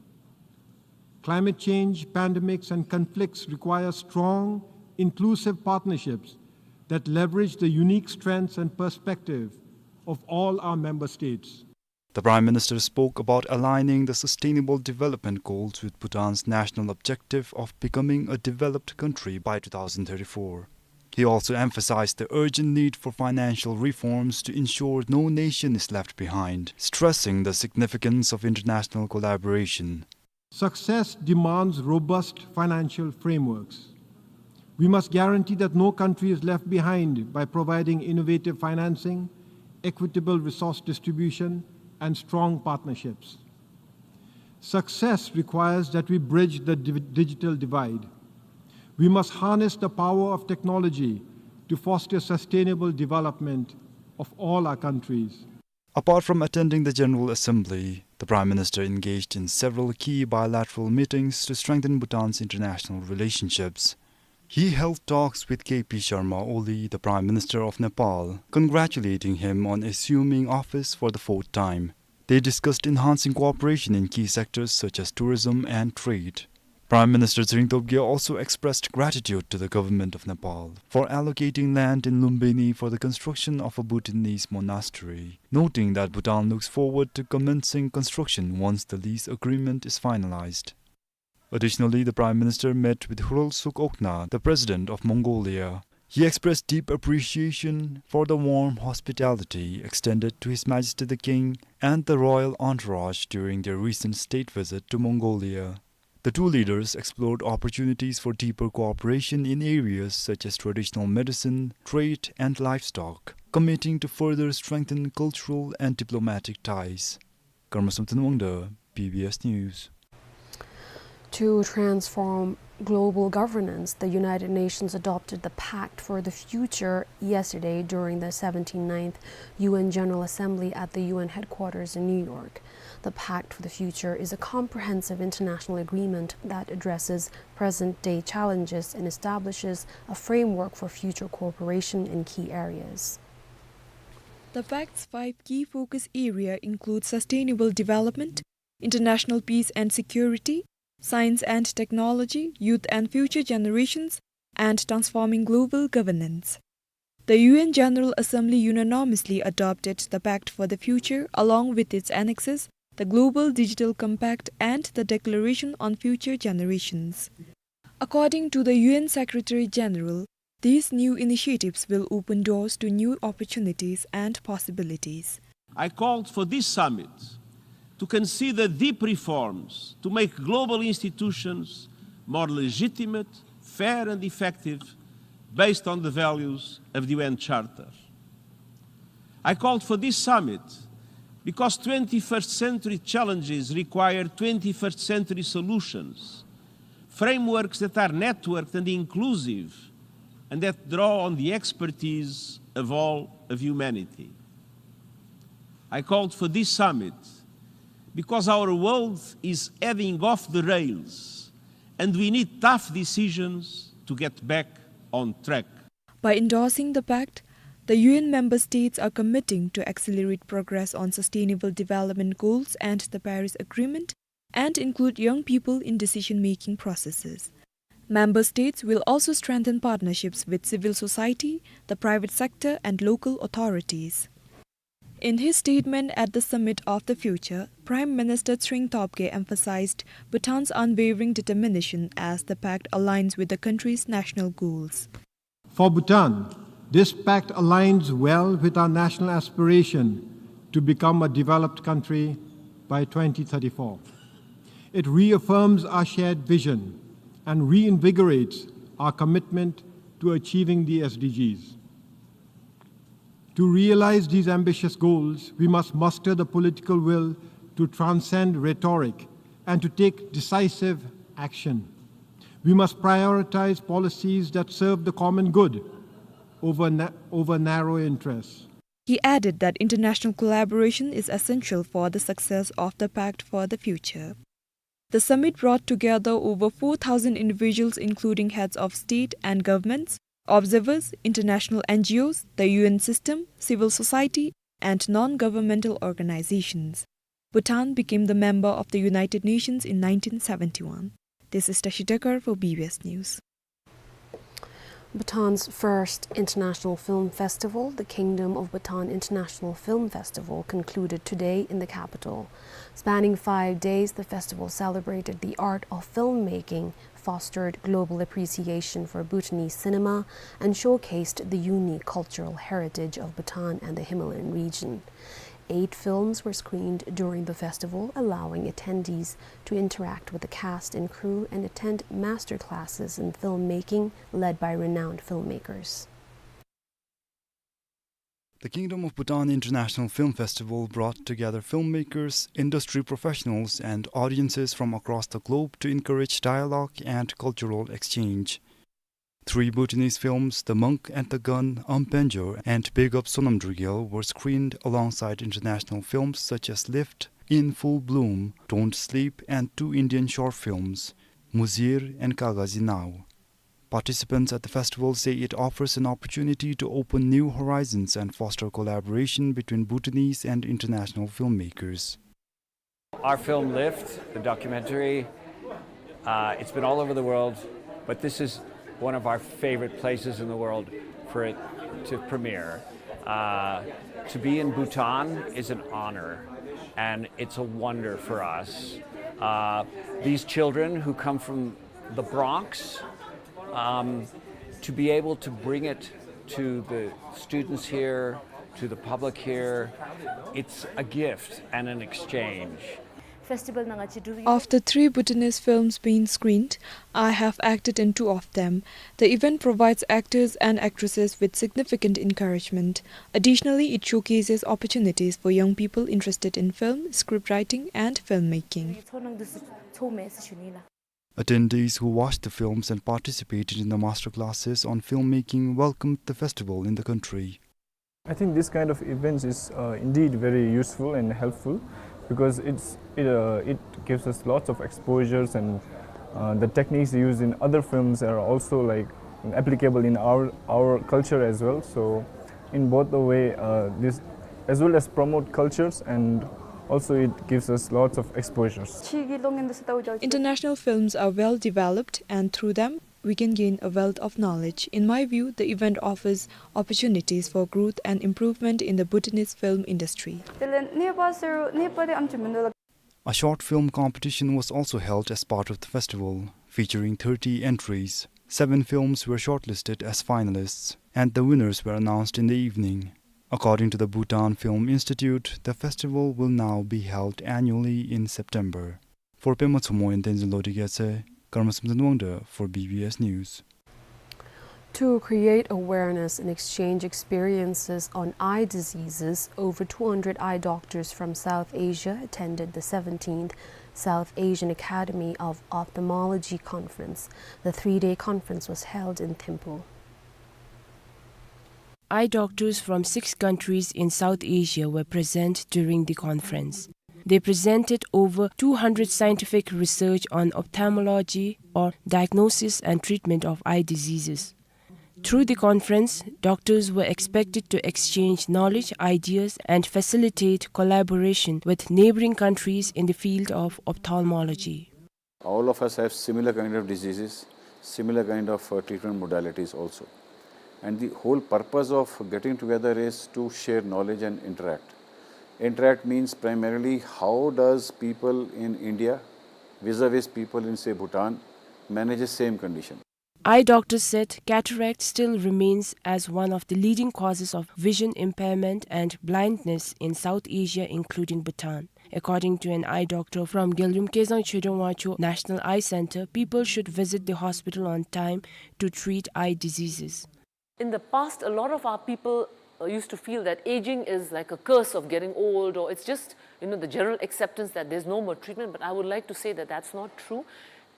Climate change, pandemics, and conflicts require strong, inclusive partnerships that leverage the unique strengths and perspective of all our member states. The Prime Minister spoke about aligning the Sustainable Development Goals with Bhutan's national objective of becoming a developed country by two thousand thirty-four. He also emphasized the urgent need for financial reforms to ensure no nation is left behind, stressing the significance of international collaboration. Success demands robust financial frameworks. We must guarantee that no country is left behind by providing innovative financing, equitable resource distribution, and strong partnerships. Success requires that we bridge the div-, digital divide. We must harness the power of technology to foster sustainable development of all our countries. Apart from attending the General Assembly, the Prime Minister engaged in several key bilateral meetings to strengthen Bhutan's international relationships. He held talks with K P Sharma Oli, the Prime Minister of Nepal, congratulating him on assuming office for the fourth time. They discussed enhancing cooperation in key sectors such as tourism and trade. Prime Minister Tshering Tobgay also expressed gratitude to the government of Nepal for allocating land in Lumbini for the construction of a Bhutanese monastery, noting that Bhutan looks forward to commencing construction once the lease agreement is finalized. Additionally, the Prime Minister met with Khurelsukh Okna, the President of Mongolia. He expressed deep appreciation for the warm hospitality extended to His Majesty the King and the royal entourage during their recent state visit to Mongolia. The two leaders explored opportunities for deeper cooperation in areas such as traditional medicine, trade, and livestock, committing to further strengthen cultural and diplomatic ties. Karma Samten Wangda, B B S News. To transform global governance, the United Nations adopted the Pact for the Future yesterday during the seventy-ninth U N General Assembly at the U N headquarters in New York. The Pact for the Future is a comprehensive international agreement that addresses present-day challenges and establishes a framework for future cooperation in key areas. The Pact's five key focus areas include sustainable development, international peace and security, science and technology, youth and future generations, and transforming global governance. The U N General Assembly unanimously adopted the Pact for the Future, along with its annexes, the Global Digital Compact and the Declaration on Future Generations. According to the U N Secretary General, these new initiatives will open doors to new opportunities and possibilities. I called for this summit to consider deep reforms to make global institutions more legitimate, fair and effective, based on the values of the U N Charter. I called for this summit because twenty-first century challenges require twenty-first century solutions, frameworks that are networked and inclusive, and that draw on the expertise of all of humanity. I called for this summit because our world is heading off the rails, and we need tough decisions to get back on track. By endorsing the pact, the U N member states are committing to accelerate progress on sustainable development goals and the Paris Agreement and include young people in decision-making processes. Member states will also strengthen partnerships with civil society, the private sector, and local authorities. In his statement at the Summit of the Future, Prime Minister Tshering Tobgay emphasized Bhutan's unwavering determination as the pact aligns with the country's national goals. For Bhutan, This pact aligns well with our national aspiration to become a developed country by twenty thirty-four. It reaffirms our shared vision and reinvigorates our commitment to achieving the S D Gs. To realize these ambitious goals, we must muster the political will to transcend rhetoric and to take decisive action. We must prioritize policies that serve the common good over na-, over narrow interests. He added that international collaboration is essential for the success of the Pact for the Future. The summit brought together over four thousand individuals, including heads of state and governments, observers, international N G Os, the U N system, civil society, and non-governmental organizations. Bhutan became the member of the United Nations in nineteen seventy-one. This is Tashi Dekar for B B S News. Bhutan's first international film festival, the Kingdom of Bhutan International Film Festival, concluded today in the capital. Spanning five days, the festival celebrated the art of filmmaking, fostered global appreciation for Bhutanese cinema, and showcased the unique cultural heritage of Bhutan and the Himalayan region. Eight films were screened during the festival, allowing attendees to interact with the cast and crew and attend master classes in filmmaking led by renowned filmmakers. The Kingdom of Bhutan International Film Festival brought together filmmakers, industry professionals, and audiences from across the globe to encourage dialogue and cultural exchange. Three Bhutanese films, The Monk and the Gun, Aum Penjo, and Big Up Sonam Drugel, were screened alongside international films such as Lift, In Full Bloom, Don't Sleep, and two Indian short films, Muzir and Kagazi Nao. Participants at the festival say it offers an opportunity to open new horizons and foster collaboration between Bhutanese and international filmmakers. Our film Lift, the documentary, uh, it's been all over the world, but this is one of our favorite places in the world for it to premiere. Uh, to be in Bhutan is an honor, and it's a wonder for us. Uh, these children who come from the Bronx, um, to be able to bring it to the students here, to the public here, it's a gift and an exchange. Festival ནང་ང་ཅིག་འགྲུབ་ཡོད། Of the three Bhutanese films being screened, I have acted in two of them. The event provides actors and actresses with significant encouragement. Additionally, it showcases opportunities for young people interested in film, script writing, and filmmaking. ཚོར་སྣང་འདི་ཚུ་ཚོར་མས་ཟེར་ཞུ་ནི་ལགས། Attendees who watched the films and participated in the masterclasses on filmmaking welcomed the festival in the country. I think this kind of events is, uh, indeed very useful and helpful because it's, it, uh, it gives us lots of exposures and, uh, the techniques used in other films are also, like, applicable in our, our culture as well. So in both the way, uh, this as well as promote cultures and also it gives us lots of exposures. International films are well developed, and through them, we can gain a wealth of knowledge. In my view, the event offers opportunities for growth and improvement in the Bhutanese film industry. A short film competition was also held as part of the festival, featuring thirty entries. Seven films were shortlisted as finalists, and the winners were announced in the evening. According to the Bhutan Film Institute, the festival will now be held annually in September. For Pema Tshomong and Tenzin Lotge, Karma Samson Wangda for B B S News. To create awareness and exchange experiences on eye diseases, over two hundred eye doctors from South Asia attended the seventeenth South Asian Academy of Ophthalmology Conference. The three-day conference was held in Thimphu. Eye doctors from six countries in South Asia were present during the conference. They presented over two hundred scientific research on ophthalmology, or diagnosis and treatment of eye diseases. Through the conference, doctors were expected to exchange knowledge, ideas, and facilitate collaboration with neighboring countries in the field of ophthalmology. All of us have similar kind of diseases, similar kind of, uh, treatment modalities also. And the whole purpose of getting together is to share knowledge and interact. Interact means primarily how does people in India vis-a-vis people in, say, Bhutan manage the same condition. Eye doctors said cataract still remains as one of the leading causes of vision impairment and blindness in South Asia, including Bhutan. According to an eye doctor from Gyalrim Kezang Chedong Wangchuk National Eye Center, people should visit the hospital on time to treat eye diseases. In the past, a lot of our people, uh, used to feel that aging is like a curse of getting old, or it's just, you know, the general acceptance that there's no more treatment. But I would like to say that that's not true.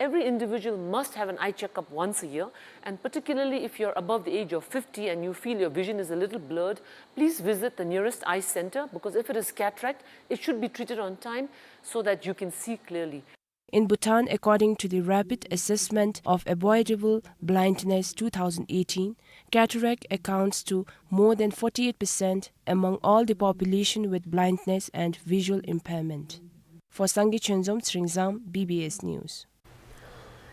Every individual must have an eye checkup once a year, and particularly if you're above the age of fifty and you feel your vision is a little blurred, please visit the nearest eye center, because if it is cataract, it should be treated on time so that you can see clearly. In Bhutan, according to the Rapid Assessment of Avoidable Blindness two thousand eighteen, cataract accounts to more than forty-eight percent among all the population with blindness and visual impairment. For Sangay Chonzom, Tsering Zam, B B S News.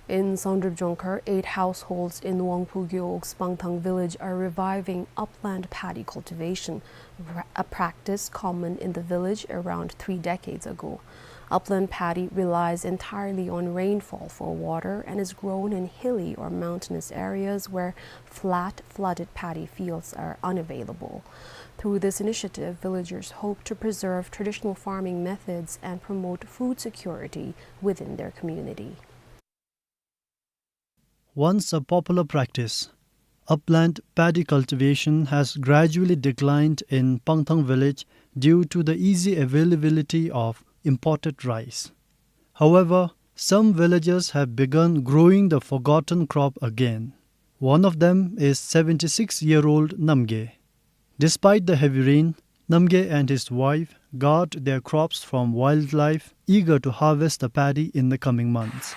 In Samdrup Jongkhar, eight households in Wangphu Gewog's Pangthang village are reviving upland paddy cultivation, pra-, a practice common in the village around three decades ago. Upland paddy relies entirely on rainfall for water and is grown in hilly or mountainous areas where flat, flooded paddy fields are unavailable. Through this initiative, villagers hope to preserve traditional farming methods and promote food security within their community. Once a popular practice, upland paddy cultivation has gradually declined in Pangthang village due to the easy availability of imported rice. However, some villagers have begun growing the forgotten crop again. One of them is seventy-six-year-old Namgay. Despite the heavy rain, Namgay and his wife guard their crops from wildlife, eager to harvest the paddy in the coming months.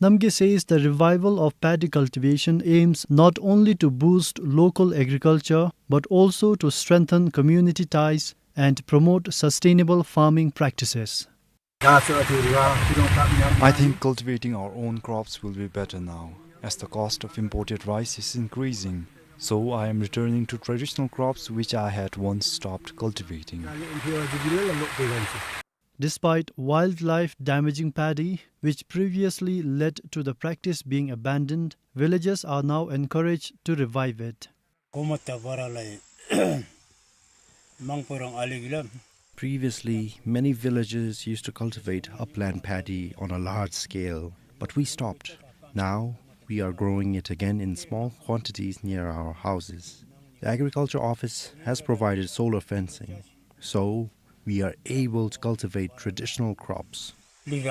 Namgay says the revival of paddy cultivation aims not only to boost local agriculture, but also to strengthen community ties and promote sustainable farming practices. I think cultivating our own crops will be better now, as the cost of imported rice is increasing. So I am returning to traditional crops which I had once stopped cultivating. Despite wildlife damaging paddy, which previously led to the practice being abandoned, villagers are now encouraged to revive it. Previously, many villagers used to cultivate upland paddy on a large scale, but we stopped. Now, we are growing it again in small quantities near our houses. The agriculture office has provided solar fencing, so we are able to cultivate traditional crops. We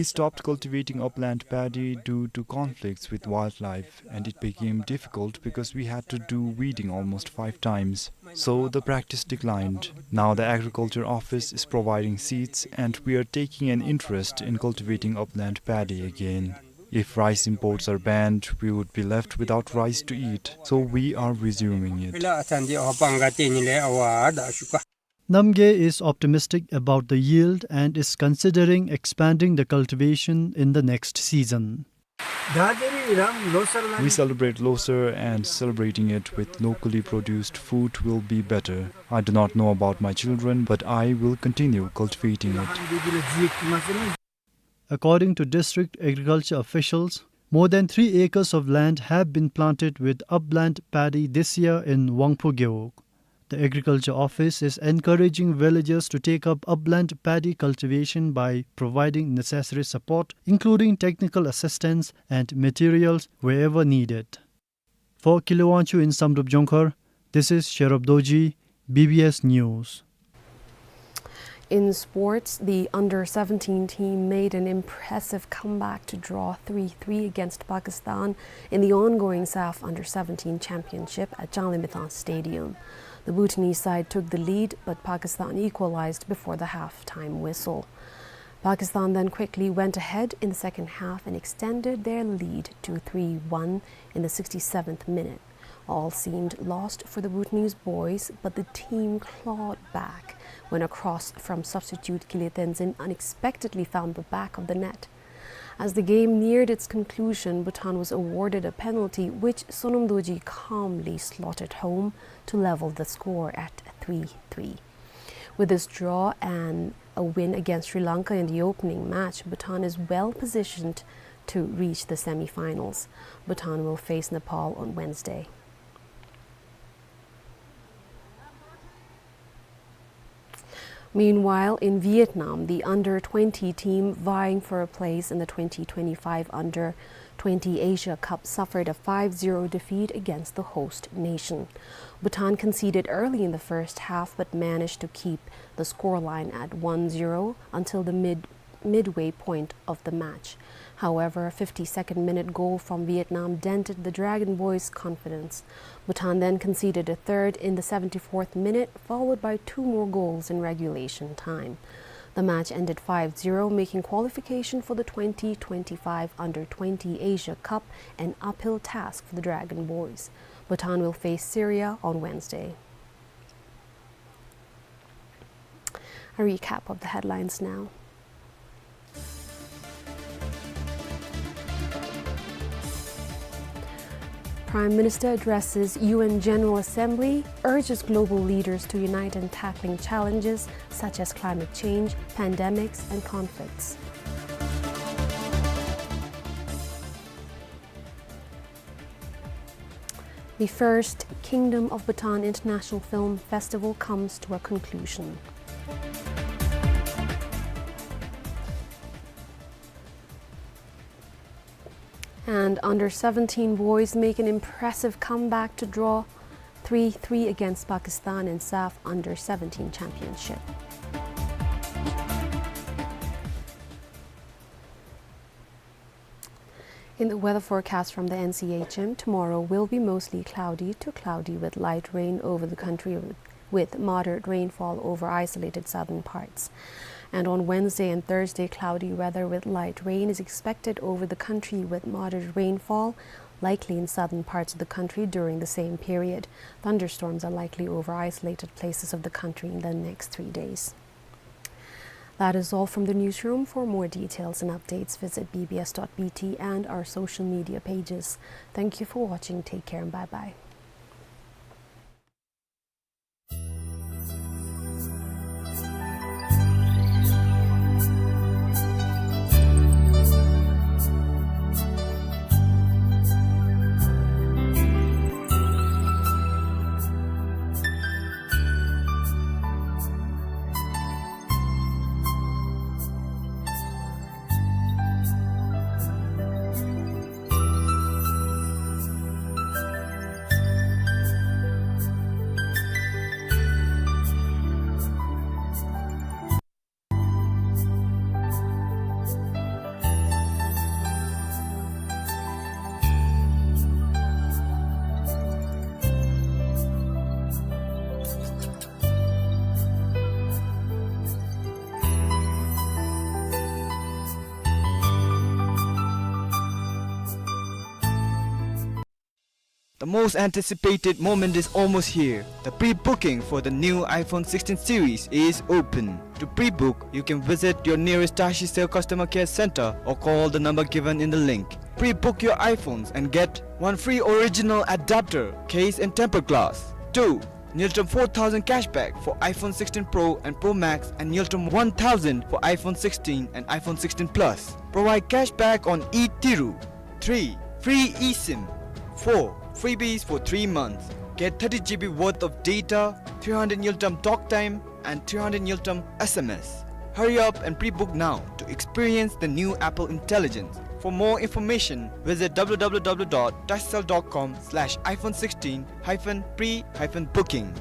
stopped cultivating upland paddy due to conflicts with wildlife, and it became difficult because we had to do weeding almost five times. So the practice declined. Now the agriculture office is providing seeds, and we are taking an interest in cultivating upland paddy again. If rice imports are banned, we would be left without rice to eat, so we are resuming it. Namgay is optimistic about the yield and is considering expanding the cultivation in the next season. We celebrate Losar, and celebrating it with locally produced food will be better. I do not know about my children, but I will continue cultivating it. According to district agriculture officials, more than three acres of land have been planted with upland paddy this year in Wangphu Gewog. The agriculture office is encouraging villagers to take up upland paddy cultivation by providing necessary support, including technical assistance and materials wherever needed. For Kile Wangchuck in Samdrup Jongkhar, this is Sherub Dorji, B B S News. In sports, the under seventeen team made an impressive comeback to draw three three against Pakistan in the ongoing SAFF under seventeen championship at Changlimithang Stadium. The Bhutanese side took the lead, but Pakistan equalized before the half-time whistle. Pakistan then quickly went ahead in the second half and extended their lead to three one in the sixty-seventh minute. All seemed lost for the Bhutanese boys, but the team clawed back when a cross from substitute Kile Tenzin unexpectedly found the back of the net. As the game neared its conclusion, Bhutan was awarded a penalty, which Sonam Dorji calmly slotted home to level the score at three three. With this draw and a win against Sri Lanka in the opening match, Bhutan is well positioned to reach the semi-finals. Bhutan will face Nepal on Wednesday. Meanwhile, in Vietnam, the under twenty team vying for a place in the twenty twenty-five under twenty Asia Cup suffered a five zero defeat against the host nation. Bhutan conceded early in the first half but managed to keep the scoreline at one zero until the mid midway point of the match. However, a fifty-second minute goal from Vietnam dented the Dragon Boys' confidence. Bhutan then conceded a third in the seventy-fourth minute, followed by two more goals in regulation time. The match ended five zero, making qualification for the twenty twenty-five under twenty Asia Cup an uphill task for the Dragon Boys. Bhutan will face Syria on Wednesday. A recap of the headlines now. Prime Minister addresses U N General Assembly, urges global leaders to unite in tackling challenges such as climate change, pandemics, and conflicts. The first Kingdom of Bhutan International Film Festival comes to a conclusion. And under seventeen boys make an impressive comeback to draw three three against Pakistan in SAFF under seventeen championship. In the weather forecast from the N C H M, tomorrow will be mostly cloudy to cloudy with light rain over the country with moderate rainfall over isolated southern parts. And on Wednesday and Thursday, cloudy weather with light rain is expected over the country with moderate rainfall likely in southern parts of the country during the same period. Thunderstorms are likely over isolated places of the country in the next three days. That is all from the newsroom. For more details and updates, visit B B S dot B T and our social media pages. Thank you for watching. Take care and bye-bye. The most anticipated moment is almost here. The pre-booking for the new iPhone sixteen series is open. To pre-book, you can visit your nearest Tashi Cell customer care center or call the number given in the link. Pre-book your iPhones and get one free original adapter, case and tempered glass. Two, Ngultrum four thousand cashback for iPhone sixteen Pro and Pro Max and Ngultrum one thousand for iPhone sixteen and iPhone sixteen Plus. Provide cashback on e-Tiru. Three, free eSIM. Four, freebies for three months. Get thirty G B worth of data, three hundred Ngultrum talk time, and three hundred Ngultrum S M S. Hurry up and pre-book now to experience the new Apple Intelligence. For more information, visit w w w dot tashicell dot com slash iphone sixteen hyphen pre hyphen booking.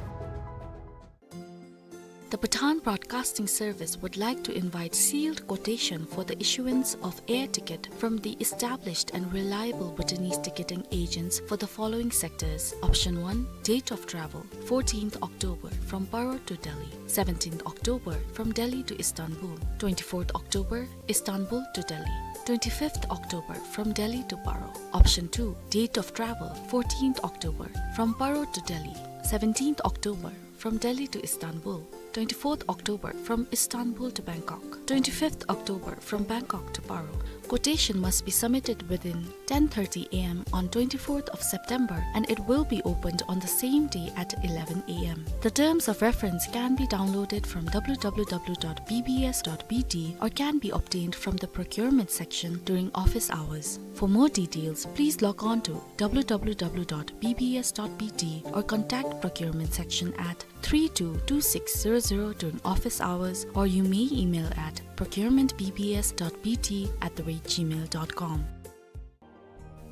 The Bhutan Broadcasting Service would like to invite sealed quotation for the issuance of air ticket from the established and reliable Bhutanese ticketing agents for the following sectors. Option one, date of travel, fourteenth October from Paro to Delhi, seventeenth October from Delhi to Istanbul, twenty-fourth October, Istanbul to Delhi, twenty-fifth October from Delhi to Paro. Option two, date of travel, fourteenth October from Paro to Delhi, seventeenth October from Delhi to Istanbul, Twenty-fourth October from Istanbul to Bangkok. Twenty-fifth October from Bangkok to Paro. Quotation must be submitted within ten thirty A M on twenty-fourth of September, and it will be opened on the same day at eleven A M. The terms of reference can be downloaded from W W W dot B B S dot B T or can be obtained from the procurement section during office hours. For more details, please log on to W W W dot B B S dot B T or contact procurement section at three two two six zero zero during office hours, or you may email at procurement B B S dot B T at the rate gmail dot com.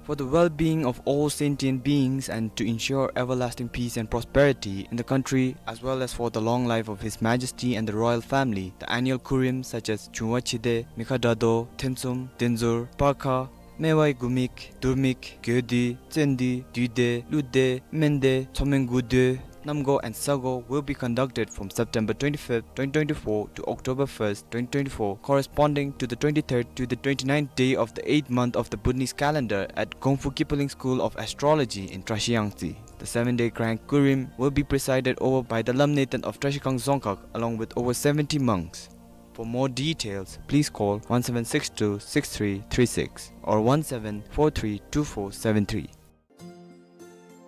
For the well-being of all sentient beings and to ensure everlasting peace and prosperity in the country, as well as for the long life of His Majesty and the royal family, the annual kurim such as Chungwa Chide, Mikha Dado, Themtsum, Denzur, Parkha, Mewai Gumik, Durmik, Gyodi, Tsendi, Duide, Lude, Mende, Tsomeng Gude, Namgo and Sago will be conducted from September twenty-fifth, twenty twenty-four to October first, twenty twenty-four, corresponding to the twenty-third to the twenty-ninth day of the eighth month of the Bhutanese calendar at Gongfu Kipoling School of Astrology in Trashiyangtse. The seven-day grand kurim will be presided over by the Lamnethan of Trashikhang Dzongkhag along with over seventy monks. For more details, please call one seven six two six three three six or one seven four three two four seven three.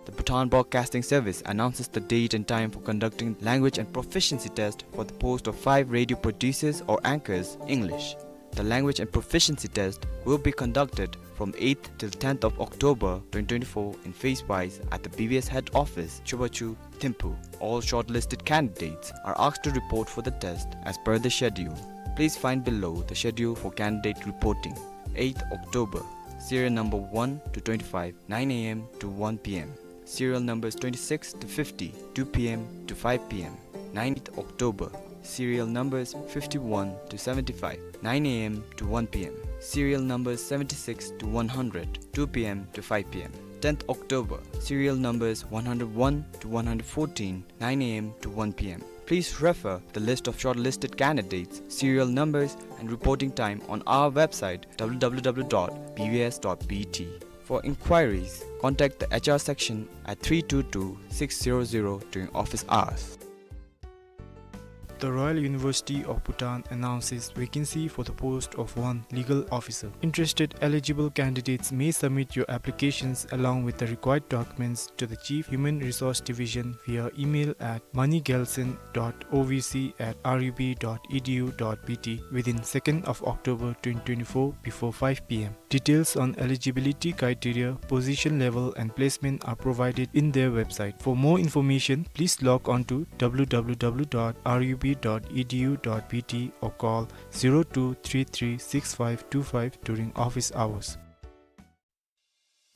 The Bhutan Broadcasting Service announces the date and time for conducting language and proficiency test for the post of five radio producers or anchors, English. The language and proficiency test will be conducted from eighth till tenth of October twenty twenty-four in phase-wise at the B B S head office, Chubachu, Thimphu. All shortlisted candidates are asked to report for the test as per the schedule. Please find below the schedule for candidate reporting. Eighth October, serial number one to twenty-five, nine A M to one P M. Serial numbers twenty-six to fifty, two P M to five P M. Ninth October, serial numbers fifty-one to seventy-five, nine A M to one P M. Serial numbers seventy-six to one hundred, two P M to five P M. Tenth October, serial numbers one hundred one to one hundred fourteen, nine A M to one P M. Please refer the list of shortlisted candidates, serial numbers, and reporting time on our website, W W W dot B B S dot B T. For inquiries, contact the H R section at three two two six zero zero during office hours. The Royal University of Bhutan announces vacancy for the post of one legal officer. Interested eligible candidates may submit your applications along with the required documents to the Chief Human Resource Division via email at moneygelson dot O V C at R U B dot E D U dot B T within second of October twenty twenty-four before five P M. Details on eligibility criteria, position level, and placement are provided in their website. For more information, please log on to W W W dot R U B dot E D U dot B T or call zero two three three six five two five during office hours.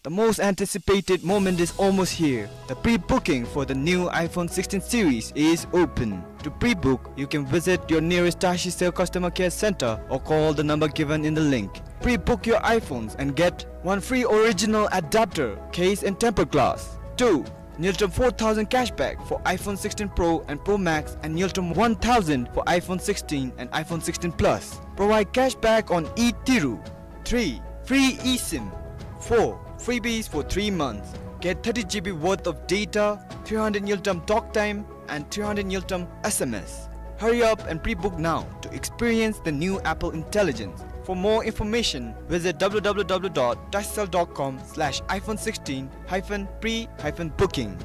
The most anticipated moment is almost here. The pre-booking for the new iPhone sixteen series is open. To pre-book, you can visit your nearest Tashi Cell customer care center or call the number given in the link. Pre-book your iPhones and get one free original adapter, case and tempered glass. Two, Ngultrum four thousand cashback for iPhone sixteen Pro and Pro Max and Ngultrum one thousand for iPhone sixteen and iPhone sixteen Plus. Provide cashback on e-Tiru. Three, free eSIM. Four, freebies for three months. Get thirty G B worth of data, three hundred Ngultrum talk time, and three hundred Ngultrum S M S. Hurry up and pre-book now to experience the new Apple Intelligence. For more information, visit W W W dot tashicell dot com slash iPhone sixteen hyphen pre hyphen booking.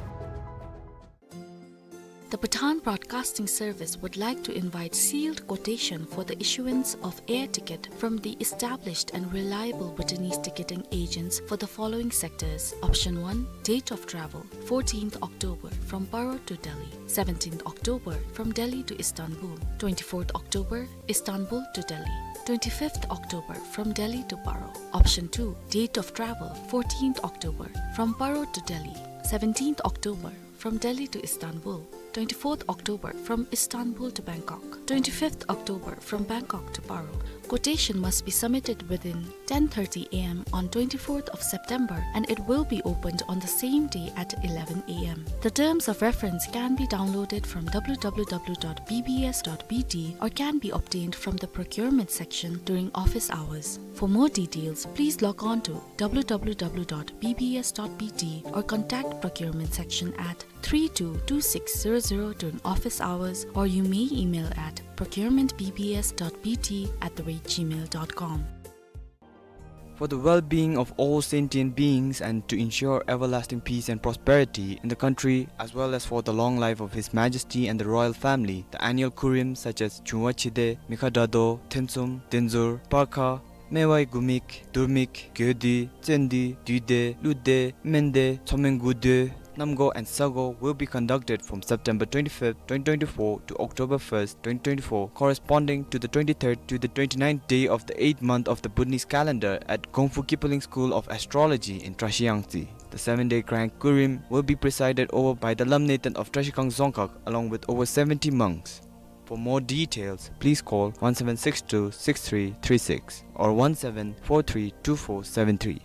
The Bhutan Broadcasting Service would like to invite sealed quotation for the issuance of air ticket from the established and reliable Bhutanese ticketing agents for the following sectors. Option one, date of travel, fourteenth October from Paro to Delhi, seventeenth October from Delhi to Istanbul, twenty-fourth October, Istanbul to Delhi, twenty-fifth October from Delhi to Paro. Option two, date of travel, fourteenth October from Paro to Delhi, seventeenth October from Delhi to Istanbul, twenty-fourth October from Istanbul to Bangkok, twenty-fifth October from Bangkok to Paro, Quotation must be submitted within ten thirty a m on twenty-fourth of September, and it will be opened on the same day at eleven a m. The terms of reference can be downloaded from w w w dot b b s dot b t or can be obtained from the procurement section during office hours. For more details, please log on to w w w dot b b s dot b t or contact procurement section at three two two six zero zero during office hours, or you may email at procurement b b s dot b t at the rate gmail dot com. For the well-being of all sentient beings and to ensure everlasting peace and prosperity in the country, as well as for the long life of His Majesty and the royal family, the annual Kurim such as Chungwa Chide, Mikha Dado, Themtsum, Denzur, Parkha, Mewai Gumik, Durmik, Gyodi, Tsendi, Duide, Lude, Mende, Tsomengude, Namgo and Sago will be conducted from September twenty-fifth, twenty twenty-four to October first, twenty twenty-four, corresponding to the twenty-third to the twenty-ninth day of the eighth month of the Bhutanese calendar at Gongfu Kipling School of Astrology in Trashiyangtse. The seven-day Grand Kurim will be presided over by the Lamnathan of Trashikhang Dzongkhag along with over seventy monks. For more details, please call one seven six two six three three six or one seven four three two four seven three.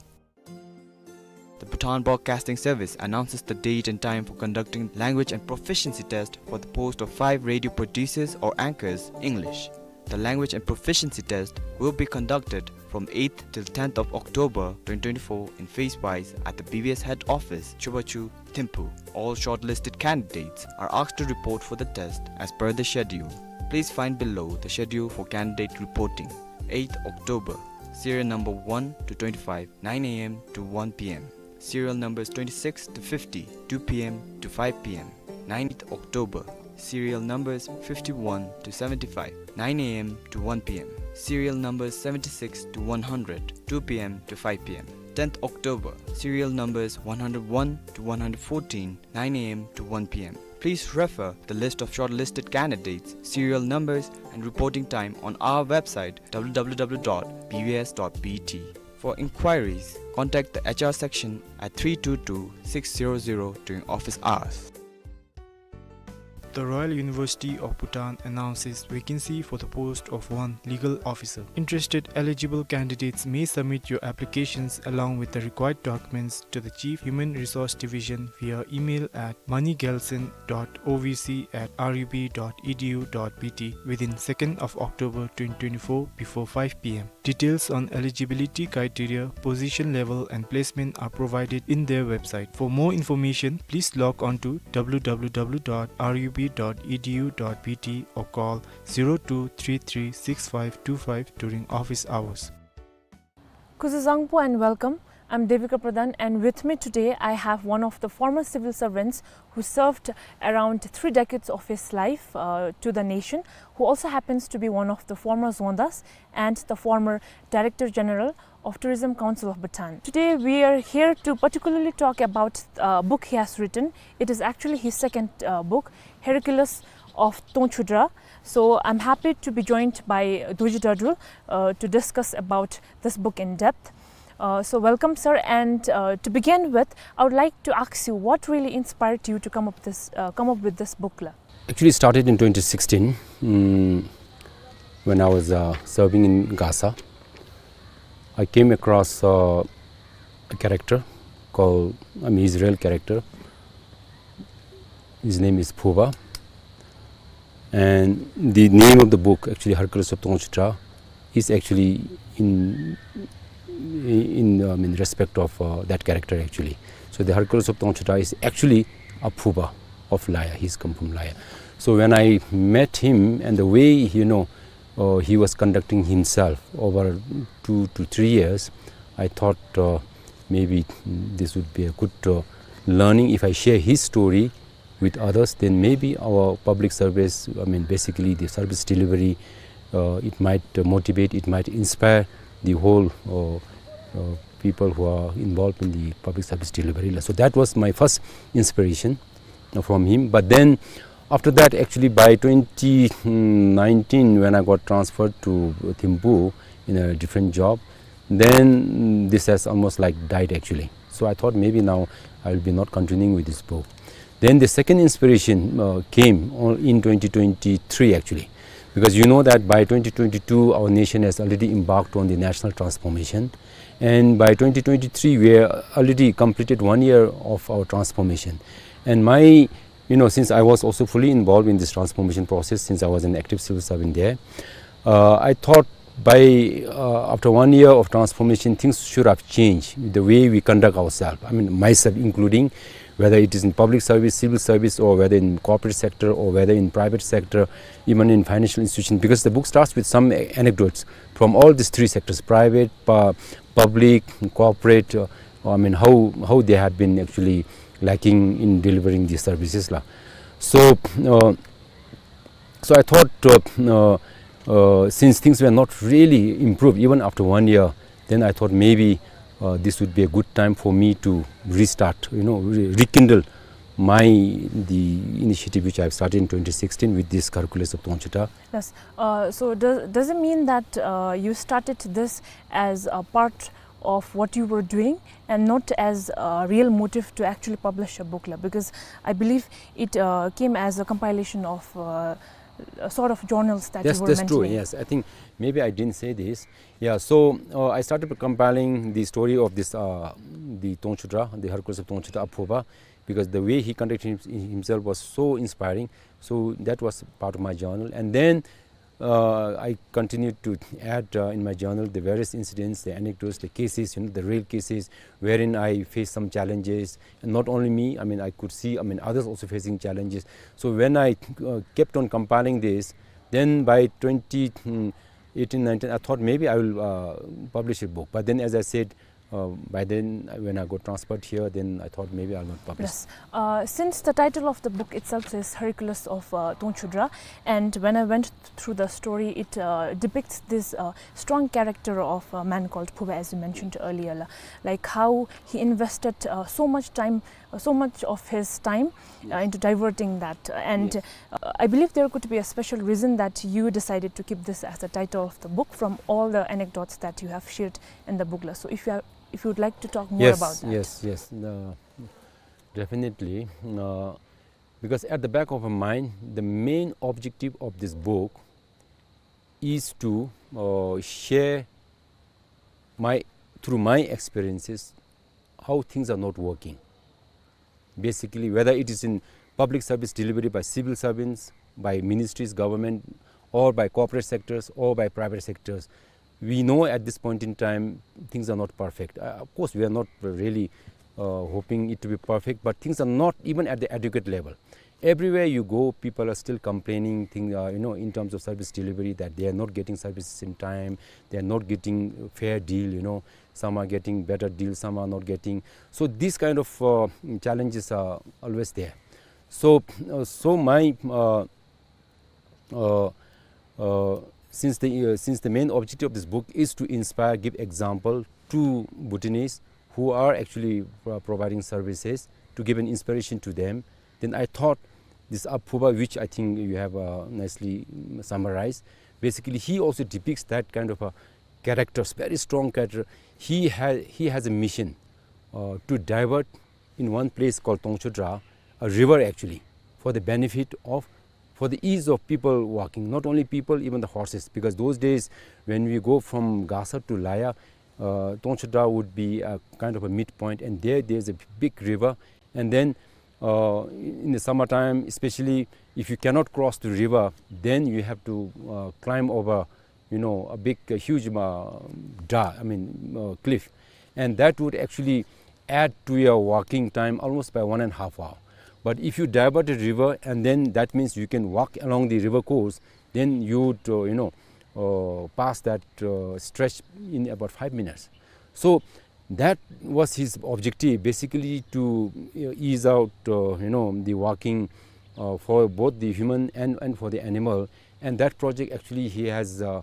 The Bhutan Broadcasting Service announces the date and time for conducting language and proficiency test for the post of five radio producers or anchors, English. The language and proficiency test will be conducted from eighth till tenth of October twenty twenty-four in phase-wise at the B B S head office, Chubachu, Thimphu. All shortlisted candidates are asked to report for the test as per the schedule. Please find below the schedule for candidate reporting. Eighth October, serial number one to twenty-five, nine a m to one p m. Serial numbers twenty-six to fifty, two p m to five p m. Ninth October, serial numbers fifty-one to seventy-five, nine a m to one p m. Serial numbers seventy-six to one hundred, two p m to five p m. Tenth October, serial numbers one hundred one to one hundred fourteen, nine a m to one p m. Please refer the list of shortlisted candidates, serial numbers, and reporting time on our website, w w w dot b b s dot b t. For inquiries, contact the H R section at three two two six zero zero during office hours. The Royal University of Bhutan announces vacancy for the post of one legal officer. Interested eligible candidates may submit your applications along with the required documents to the Chief Human Resource Division via email at money gelson dot o v c at r u b dot e d u dot b t within second of October twenty twenty-four before five p m. Details on eligibility criteria, position level, and placement are provided in their website. For more information, please log on to w w w dot r u b dot e d u dot b t or call zero two three three six five two five during office hours. Kuzuzangpo and welcome. I'm Devika Pradhan, and with me today I have one of the former civil servants who served around three decades of his life, uh, to the nation, who also happens to be one of the former Dzongdas and the former Director General of Tourism Council of Bhutan. Today we are here to particularly talk about a book he has written. It is actually his second, uh, book, Hercules of Tongchudra. So I'm happy to be joined by Dorji Dardul, uh, to discuss about this book in depth. Uh, so welcome, sir. And, uh, to begin with, I would like to ask you what really inspired you to come up this, uh, come up with this book la? Actually started in twenty sixteen, mm, when I was, uh, serving in Gasa. I came across, uh, a character called, I mean, Israel character. His name is Phuba. And the name of the book, actually, Hercules of Tongchudra, is actually in, in, I mean, respect of, uh, that character, actually. So the Hercules of Tongchudra is actually a Phuba of Laya. He's come from Laya. So when I met him and the way, you know, uh, he was conducting himself over two to three years, I thought, uh, maybe this would be a good, uh, learning if I share his story with others, then maybe our public service, I mean, basically the service delivery, uh, it might, uh, motivate, it might inspire the whole, uh, uh, people who are involved in the public service delivery. So that was my first inspiration, uh, from him. But then after that, actually by twenty nineteen, when I got transferred to Thimphu in a different job, then this has almost, like, died actually. So I thought maybe now I will be not continuing with this book. Then the second inspiration, uh, came on, in twenty twenty-three actually. Because you know that by twenty twenty-two, our nation has already embarked on the national transformation. And by twenty twenty-three, we have already completed one year of our transformation. And my, you know, since I was also fully involved in this transformation process, since I was an active civil servant there, uh, I thought by, uh, after one year of transformation, things should have changed, the way we conduct ourselves. I mean, myself including, whether it is in public service, civil service, or whether in corporate sector, or whether in private sector, even in financial institution. Because the book starts with some a-, anecdotes from all these three sectors: private, pu-, public, corporate. Uh, I mean, how, how they have been actually lacking in delivering these services la. So, uh, so I thought, uh, uh, uh, since things were not really improved even after one year, then I thought maybe, uh, this would be a good time for me to restart, you know, re-, rekindle my, the initiative which I started in twenty sixteen with this Hercules of Tongchudra. Yes. Uh, so does, does it mean that, uh, you started this as a part of what you were doing and not as a real motive to actually publish a book la? Because I believe it, uh, came as a compilation of, uh, a sort of journals that you were mentioning. That's, that's true, yes. I think maybe I didn't say this. Yeah, so, uh, I started compiling the story of this, uh, the Tongchudra, the Hercules of Tongchudra, Aphuba, because the way he conducted him-, himself was so inspiring. So that was part of my journal. And then, uh, I continued to add, uh, in my journal the various incidents, the anecdotes, the cases, you know, the real cases wherein I faced some challenges. And not only me, I mean, I could see, I mean, others also facing challenges. So when I, uh, kept on compiling this, then by twenty, hmm, eighteen, nineteen, I thought maybe I will, uh, publish a book. But then, as I said, uh, by then, uh, when I got transferred here, then I thought maybe I'll not publish. Yes. Uh, since the title of the book itself says Hercules of, uh, Tongchudra, and when I went th-, through the story, it, uh, depicts this, uh, strong character of a man called Phuba, as you mentioned earlier, la-, like how he invested, uh, so much time, uh, so much of his time, uh, into diverting that. And, uh, I believe there could be a special reason that you decided to keep this as the title of the book from all the anecdotes that you have shared in the book la. So if you are, if you would like to talk more about that. Yes, yes, yes. Uh, definitely. Uh, because at the back of my mind, the main objective of this book is to, uh, share my, through my experiences, how things are not working. Basically, whether it is in public service delivery by civil servants, by ministries, government, or by corporate sectors, or by private sectors, we know at this point in time things are not perfect. Uh, of course, we are not really, uh, hoping it to be perfect, but things are not even at the adequate level. Everywhere you go, people are still complaining, thing, uh, you know, in terms of service delivery, that they are not getting services in time, they are not getting fair deal, you know, some are getting better deal, some are not getting. So these kind of, uh, challenges are always there. So, uh, so my, uh, uh, uh, since the, uh, since the main objective of this book is to inspire, give example to Bhutanese who are actually, uh, providing services, to give an inspiration to them, then I thought this Aphuba, which I think you have, uh, nicely, mm, summarized. Basically, he also depicts that kind of a character, very strong character. He ha-, he has a mission, uh, to divert in one place called Tongchudra, a river actually, for the benefit of, for the ease of people walking, not only people, even the horses, because those days when we go from Gasa to Laya, uh, Tongchudra would be a kind of a midpoint, and there, there's a big river, and then, uh, in the summertime, especially if you cannot cross the river, then you have to, uh, climb over, you know, a big, a huge, uh, da-, I mean, uh, cliff. And that would actually add to your walking time almost by one and a half hour. But if you divert the river, and then that means you can walk along the river course, then you would, uh, you know, uh, pass that, uh, stretch in about five minutes. So that was his objective, basically to, uh, ease out, uh, you know, the walking, uh, for both the human and, and for the animal. And that project actually he has, uh,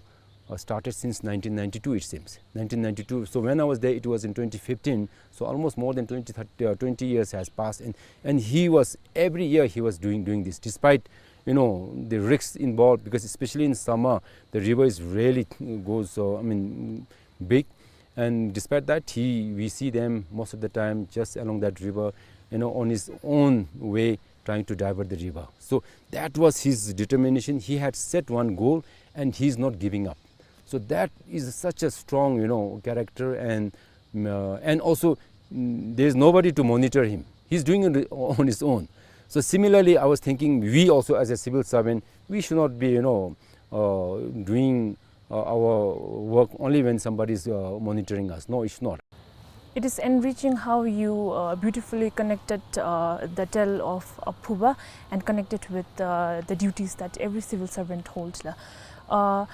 uh, started since nineteen ninety-two, it seems. Nineteen ninety-two. So when I was there, it was in twenty fifteen. So almost more than twenty, thirty, uh, twenty years has passed. And, and he was, every year he was doing, doing this, despite, you know, the risks involved, because especially in summer, the river is really goes, uh, I mean, big. And despite that, he, we see them most of the time just along that river, you know, on his own way, trying to divert the river. So that was his determination. He had set one goal and he's not giving up. So that is such a strong, you know, character, and, uh, and also, mm, there's nobody to monitor him. He's doing it on his own. So similarly, I was thinking we also as a civil servant, we should not be, you know, uh, doing, uh, our work only when somebody is, uh, monitoring us. No, it's not. It is enriching how you, uh, beautifully connected, uh, the tale of Aphuba and connected with, uh, the duties that every civil servant holds la. Uh,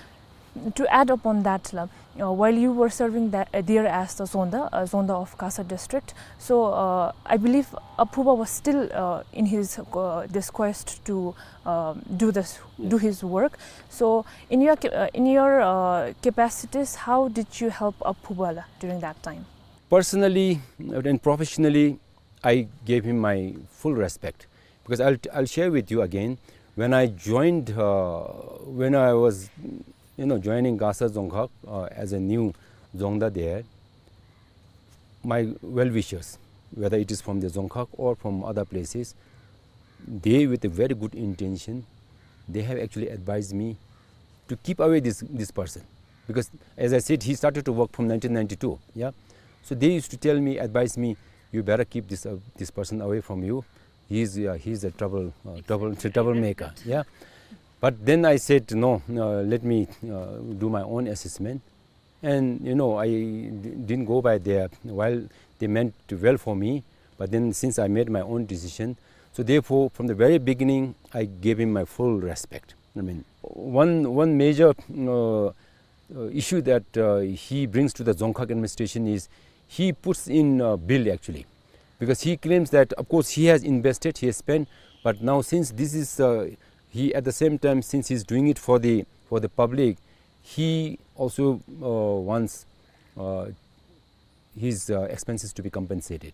to add upon that la, uh, while you were serving that, uh, there as the Dzongda, uh, Dzongda of Gasa district, so, uh, I believe Aphuba was still, uh, in his, uh, this quest to, um, do this, do his work. So, in your ca-, uh, in your, uh, capacities, how did you help Aphuba la during that time? Personally and professionally, I gave him my full respect, because I'll, I'll share with you again. When I joined, uh, when I was, you know, joining Gasa Dzongkhag, uh, as a new Dzongda there, my well-wishers, whether it is from the Dzongkhag or from other places, they, with a very good intention, they have actually advised me to keep away this, this person. Because, as I said, he started to work from nineteen ninety-two, yeah? So they used to tell me, advise me, "You better keep this, uh, this person away from you. He's, uh, he's a trouble, uh, trouble, troublemaker," yeah? But then I said, "No, uh, let me, uh, do my own assessment." And, you know, I d-, didn't go by their, while they meant well for me, but then since I made my own decision, so therefore, from the very beginning, I gave him my full respect. I mean, one, one major, uh, uh, issue that, uh, he brings to the Dzongkhag administration is he puts in a bill, actually, because he claims that, of course, he has invested, he has spent, but now since this is, uh, he, at the same time, since he's doing it for the, for the public, he also, uh, wants, uh, his, uh, expenses to be compensated.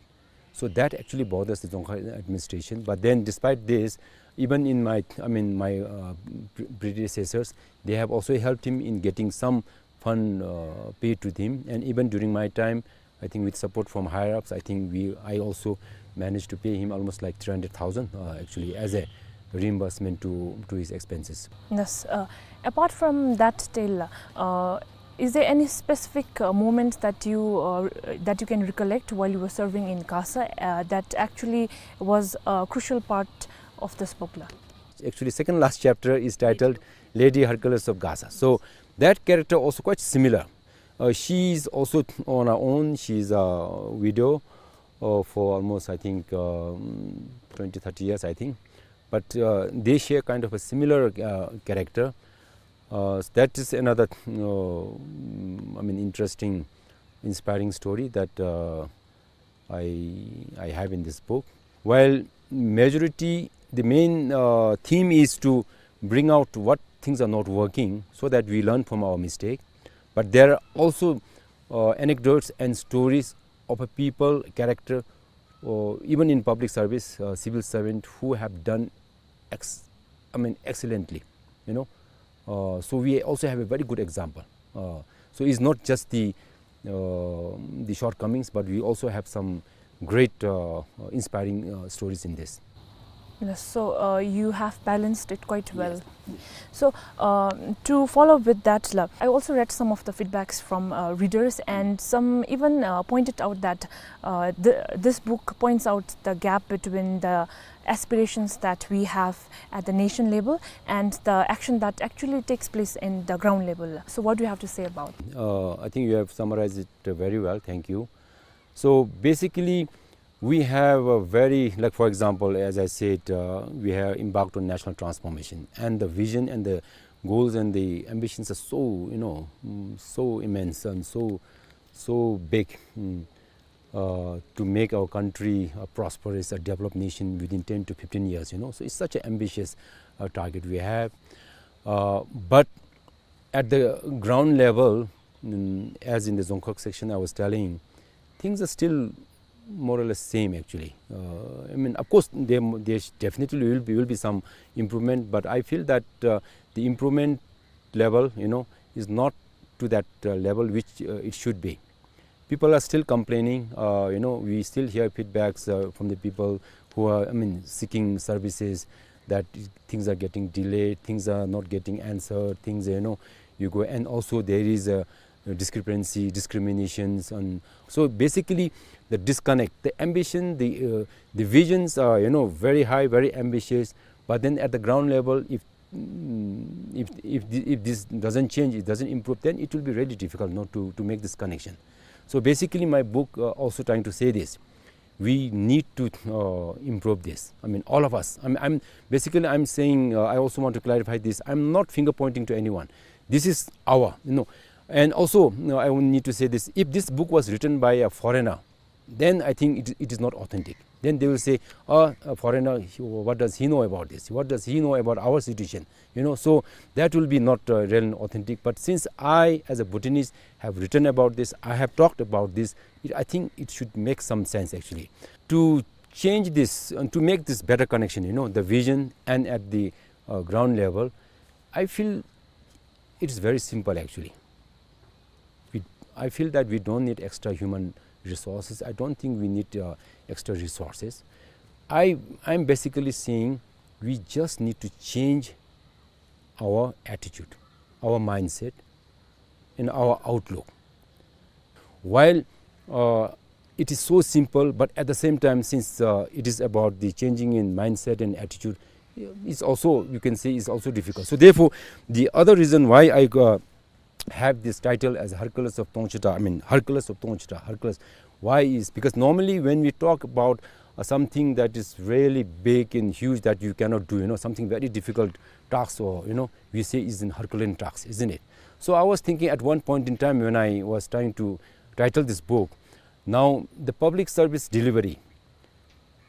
So that actually bothers the Dzongkhag administration. But then, despite this, even in my, I mean, my, uh, pre-, predecessors, they have also helped him in getting some fund, uh, paid to him. And even during my time, I think with support from higher ups, I think we, I also managed to pay him almost like three hundred thousand, uh, actually, as a reimbursement to, to his expenses. Yes. Uh, apart from that tale, uh, is there any specific, uh, moment that you, uh, that you can recollect while you were serving in Gasa, uh, that actually was a crucial part of this book la? Actually, second last chapter is titled Lady Hercules of Gasa. So that character also quite similar. Uh, she is also on her own. She is a widow, uh, for almost, I think, um, twenty, thirty years, I think. But, uh, they share kind of a similar, uh, character. Uh, that is another, uh, I mean, interesting, inspiring story that, uh, I, I have in this book. While majority, the main, uh, theme is to bring out what things are not working so that we learn from our mistake. But there are also, uh, anecdotes and stories of a people, character, or even in public service, uh, civil servant who have done ex-, I mean, excellently, you know. Uh, so we also have a very good example. Uh, so it's not just the, uh, the shortcomings, but we also have some great, uh, uh, inspiring, uh, stories in this. Yes, so, uh, you have balanced it quite well. Yes. So, um, to follow with that, la, I also read some of the feedbacks from, uh, readers, and some even, uh, pointed out that, uh, the, this book points out the gap between the aspirations that we have at the nation level and the action that actually takes place in the ground level. So what do you have to say about? Uh, I think you have summarized it, uh, very well. Thank you. So basically, we have a very, like, for example, as I said, uh, we have embarked on national transformation, and the vision and the goals and the ambitions are so, you know, mm, so immense and so, so big. Mm. Uh, to make our country a prosperous, a developed nation within ten to fifteen years, you know. So it's such an ambitious, uh, target we have. Uh, but at the ground level, mm, as in the Dzongkhag section I was telling, things are still more or less same actually. Uh, I mean, of course, there, there definitely will be, will be some improvement, but I feel that, uh, the improvement level, you know, is not to that, uh, level which, uh, it should be. People are still complaining. Uh, you know, we still hear feedbacks, uh, from the people who are, I mean, seeking services, that things are getting delayed, things are not getting answered, things, you know, you go, and also there is a discrepancy, discriminations, and so basically the disconnect, the ambition, the, uh, the visions are, you know, very high, very ambitious, but then at the ground level, if, mm, if, if thi-, if this doesn't change, it doesn't improve, then it will be really difficult, you know, to, to make this connection. So basically, my book, uh, also trying to say this. We need to, uh, improve this. I mean, all of us. I'm, I'm basically, I'm saying, uh, I also want to clarify this. I'm not finger pointing to anyone. This is our, you know. And also, you know, I would need to say this. If this book was written by a foreigner, then I think it, it is not authentic. Then they will say, "Oh, a foreigner, he, what does he know about this? What does he know about our situation?" You know, so that will be not, uh, real and authentic. But since I, as a Bhutanese, have written about this, I have talked about this, it, I think it should make some sense, actually. To change this and to make this better connection, you know, the vision and at the, uh, ground level, I feel it is very simple, actually. We, I feel that we don't need extra human resources. I don't think we need, uh, extra resources. I, I'm basically saying we just need to change our attitude, our mindset, and our outlook. While, uh, it is so simple, but at the same time, since, uh, it is about the changing in mindset and attitude, it's also, you can say, it's also difficult. So therefore, the other reason why I, uh, have this title as Hercules of Tongchita, I mean, Hercules of Tongchita, Hercules. Why is because normally when we talk about, uh, something that is really big and huge that you cannot do, you know, something very difficult task, or, you know, we say is in Herculean task, isn't it? So I was thinking at one point in time when I was trying to title this book, now the public service delivery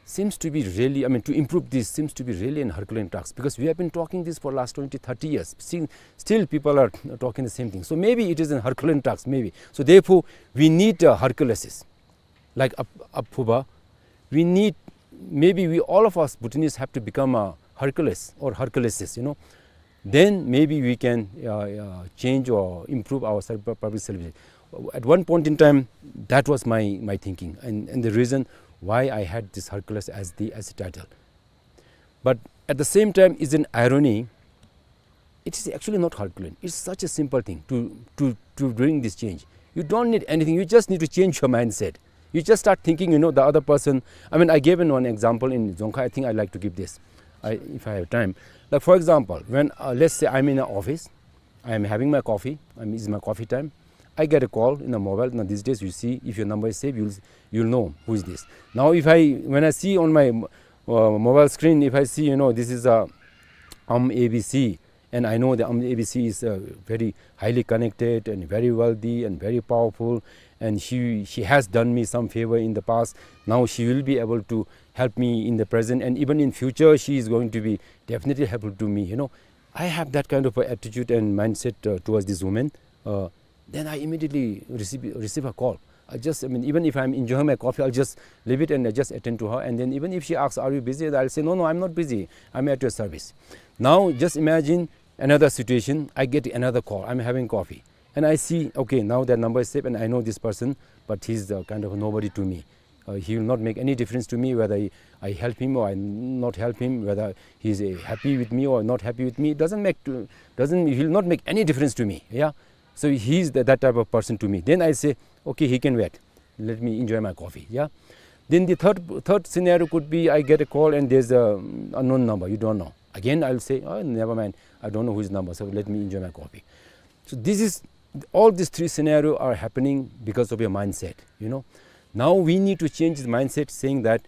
seems to be really, I mean, to improve this seems to be really an Herculean task, because we have been talking this for last twenty, thirty years. Still, still people are talking the same thing. So maybe it is an Herculean task, maybe. So therefore, we need a Herculeses, like a, a Phuba. We need, maybe we, all of us Bhutanese have to become a Hercules or Herculeses, you know. Then maybe we can, uh, uh, change or improve our serv-, public service. At one point in time, that was my, my thinking, and, and the reason why I had this Hercules as the, as the title. But at the same time, is an irony. It is actually not Herculean. It's such a simple thing to, to, to bring this change. You don't need anything. You just need to change your mindset. You just start thinking, you know, the other person. I mean, I gave in one example in Dzongkha. I think I like to give this, I, if I have time. Like, for example, when, uh, let's say I'm in an office, I am having my coffee, I mean, it's my coffee time. I get a call in the mobile. Now, these days, you see, if your number is saved, you'll, you'll know who is this. Now, if I, when I see on my, uh, mobile screen, if I see, you know, this is a, um, A B C, and I know the, um, A B C is, uh, very highly connected and very wealthy and very powerful, and she, she has done me some favor in the past. Now she will be able to help me in the present, and even in future, she is going to be definitely helpful to me, you know. I have that kind of a attitude and mindset, uh, towards this woman. Uh, then I immediately receive, receive a call. I just, I mean, even if I'm enjoying my coffee, I'll just leave it and I just attend to her. And then even if she asks, "Are you busy?" I'll say, "No, no, I'm not busy. I'm at your service." Now, just imagine another situation. I get another call. I'm having coffee. And I see, okay, now that number is saved and I know this person, but he's, uh, kind of a nobody to me. Uh, he will not make any difference to me whether I, I help him or I not help him, whether he's, uh, happy with me or not happy with me. It doesn't make to, doesn't, he will not make any difference to me. Yeah. So he's that, that type of person to me. Then I say, "Okay, he can wait. Let me enjoy my coffee." Yeah. Then the third, third scenario could be I get a call and there's a unknown number. You don't know. Again, I'll say, "Oh, never mind. I don't know whose number. So let me enjoy my coffee." So this is, all these three scenarios are happening because of your mindset, you know. Now we need to change the mindset, saying that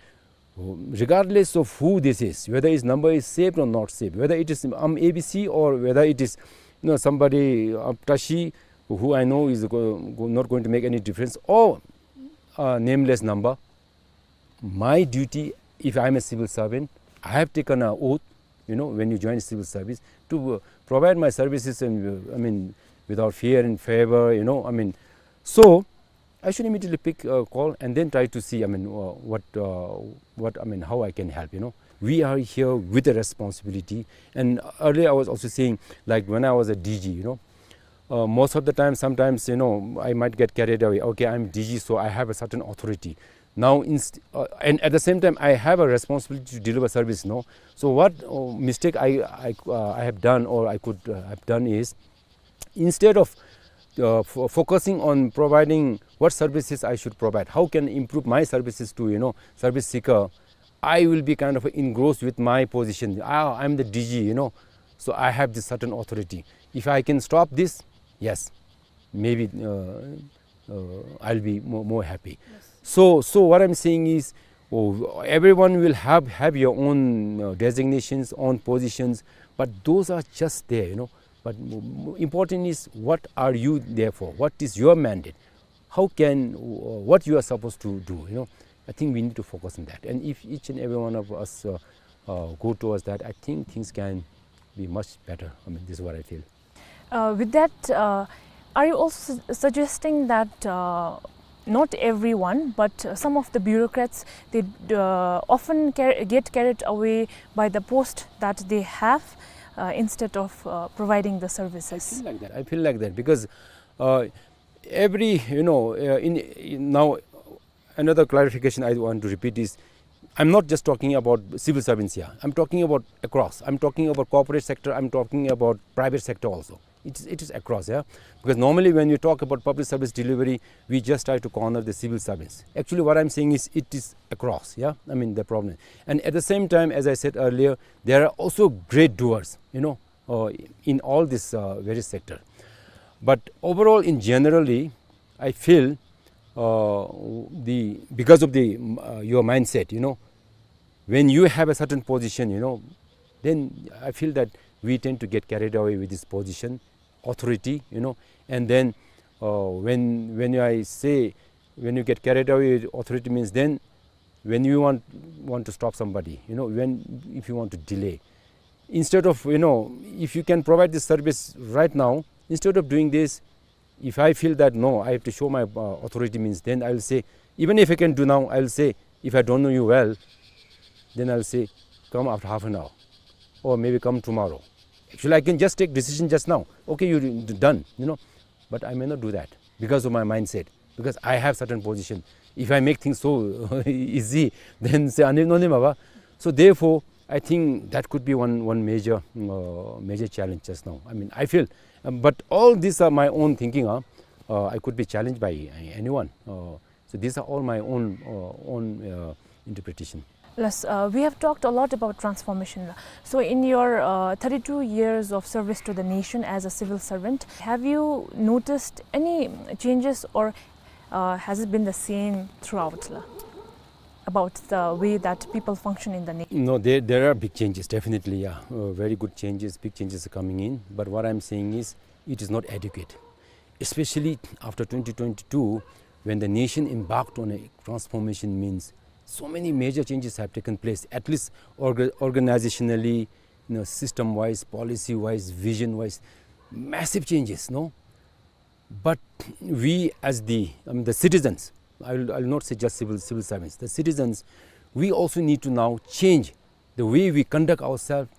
regardless of who this is, whether his number is saved or not saved, whether it is, um, A B C or whether it is, you know, somebody, uh, Tashi, who I know is go-, go-, not going to make any difference, or a nameless number, my duty, if I'm a civil servant, I have taken an oath, you know, when you join civil service, to, uh, provide my services and, uh, I mean, without fear and favor, you know, I mean, so I should immediately pick a call and then try to see, I mean, uh, what, uh, what, I mean, how I can help, you know. We are here with a responsibility. And earlier I was also saying, like, when I was a D G, you know, uh, most of the time, sometimes, you know, I might get carried away. Okay, I'm D G, so I have a certain authority. Now, inst-, uh, and at the same time, I have a responsibility to deliver service, no? So what, uh, mistake I, I, uh, I have done or I could, uh, have done is, instead of, uh, fo-, focusing on providing what services I should provide, how can improve my services to, you know, service seeker, I will be kind of engrossed with my position. Ah, I'm the D G, you know, so I have this certain authority. If I can stop this, yes, maybe, uh, uh, I'll be more, more happy. Yes. So, so what I'm saying is, oh, everyone will have, have your own, uh, designations, own positions, but those are just there, you know. But m-, m-, important is, what are you there for? What is your mandate? How can, uh, what you are supposed to do, you know? I think we need to focus on that. And if each and every one of us, uh, uh, go towards that, I think things can be much better. I mean, this is what I feel. Uh, with that, uh, are you also su-, suggesting that, uh, not everyone, but, uh, some of the bureaucrats, they, uh, often car-, get carried away by the post that they have, uh, instead of, uh, providing the services? I feel like that. I feel like that because, uh, every, you know, uh, in, in now, another clarification I want to repeat is, I'm not just talking about civil servants here. I'm talking about across. I'm talking about corporate sector. I'm talking about private sector also. It is, it is across, yeah. Because normally when we talk about public service delivery, we just try to corner the civil servants. Actually, what I'm saying is, it is across, yeah. I mean, the problem. And at the same time, as I said earlier, there are also great doers, you know, uh, in all this, uh, various sector. But overall, in generally, I feel, uh, the, because of the, mm, uh, your mindset, you know, when you have a certain position, you know, then I feel that we tend to get carried away with this position, authority, you know, and then, uh, when, when I say, when you get carried away with authority means then when you want, want to stop somebody, you know, when, if you want to delay, instead of, you know, if you can provide this service right now, instead of doing this, if I feel that, no, I have to show my, uh, authority means, then I will say, even if I can do now, I will say, if I don't know you well, then I will say, "Come after half an hour, or maybe come tomorrow." Actually, I can just take decision just now. "Okay, you d-, done," you know, but I may not do that because of my mindset, because I have certain position. If I make things so easy, then say, "Ani no ni ma ba." So therefore, I think that could be one, one major, uh, major challenge just now. I mean, I feel, um, but all these are my own thinking, huh? Uh, I could be challenged by, uh, anyone. Uh, so these are all my own, uh, own, uh, interpretation. Yes, uh, we have talked a lot about transformation. So in your, uh, thirty-two years of service to the nation as a civil servant, have you noticed any changes, or, uh, has it been the same throughout, la, about the way that people function in the nation? No, there, there are big changes, definitely, yeah. Uh, very good changes, big changes are coming in. But what I'm saying is, it is not adequate. Especially after twenty twenty-two, when the nation embarked on a transformation, means so many major changes have taken place, at least orga-, organizationally, you know, system-wise, policy-wise, vision-wise, massive changes, no? But we as the, um, the citizens, I will, I will not say just civil, civil servants, the citizens, we also need to now change the way we conduct ourselves,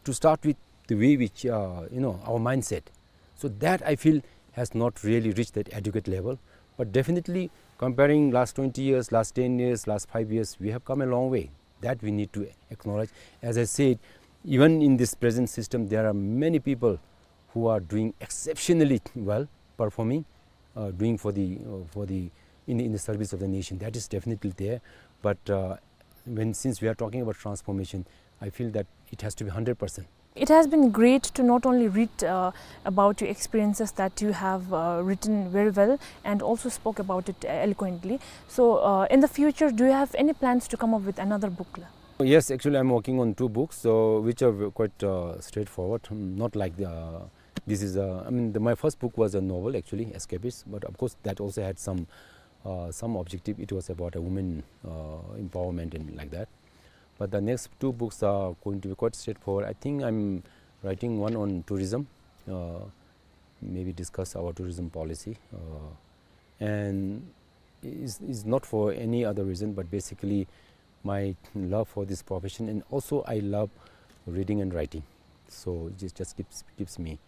to start with the way which, uh, you know, our mindset. So that, I feel, has not really reached that adequate level. But definitely, comparing last twenty years, last ten years, last five years, we have come a long way. That we need to acknowledge. As I said, even in this present system, there are many people who are doing exceptionally well, performing, uh, doing for the, uh, for the, in, in the service of the nation. That is definitely there. But, uh, when, since we are talking about transformation, I feel that it has to be hundred percent. It has been great to not only read, uh, about your experiences that you have, uh, written very well and also spoke about it eloquently. So, uh, in the future, do you have any plans to come up with another book, la? Yes, actually, I'm working on two books, so which are v-, quite, uh, straightforward. Hmm, not like the, this is a, I mean, the, my first book was a novel, actually, Escapist, but of course, that also had some, uh, some objective. It was about a woman, uh, empowerment and like that. But the next two books are going to be quite straightforward. I think I'm writing one on tourism, uh, maybe discuss our tourism policy, uh, and is, is not for any other reason, but basically my love for this profession, and also I love reading and writing. So it just, just keeps, keeps me,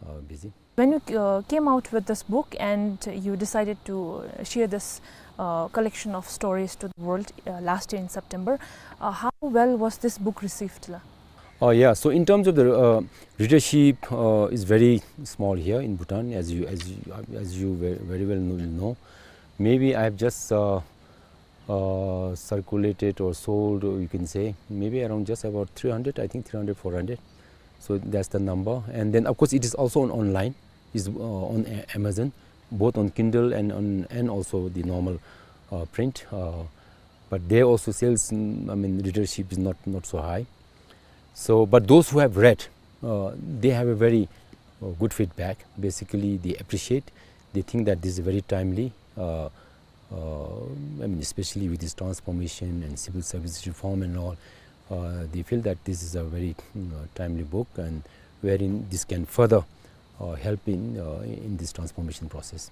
uh, busy. When you, uh, came out with this book and you decided to, uh, share this, uh, collection of stories to the world, uh, last year in September, uh, how well was this book received, la? Uh, yeah, so in terms of the, uh, readership, uh, is very small here in Bhutan, as you, as you, as you ve-, very well know, know. Maybe I have just, uh, uh, circulated or sold, or you can say, maybe around just about three hundred, I think three hundred, four hundred. So that's the number. And then, of course, it is also on online, is, uh, on A-, Amazon, both on Kindle and on, and also the normal, uh, print. Uh, but there also sales, mm, I mean, readership is not, not so high. So, but those who have read, uh, they have a very, uh, good feedback. Basically, they appreciate, they think that this is very timely, uh, uh, I mean, especially with this transformation and civil service reform and all, uh, they feel that this is a very, mm, uh, timely book, and wherein this can further, uh, help in, uh, in this transformation process.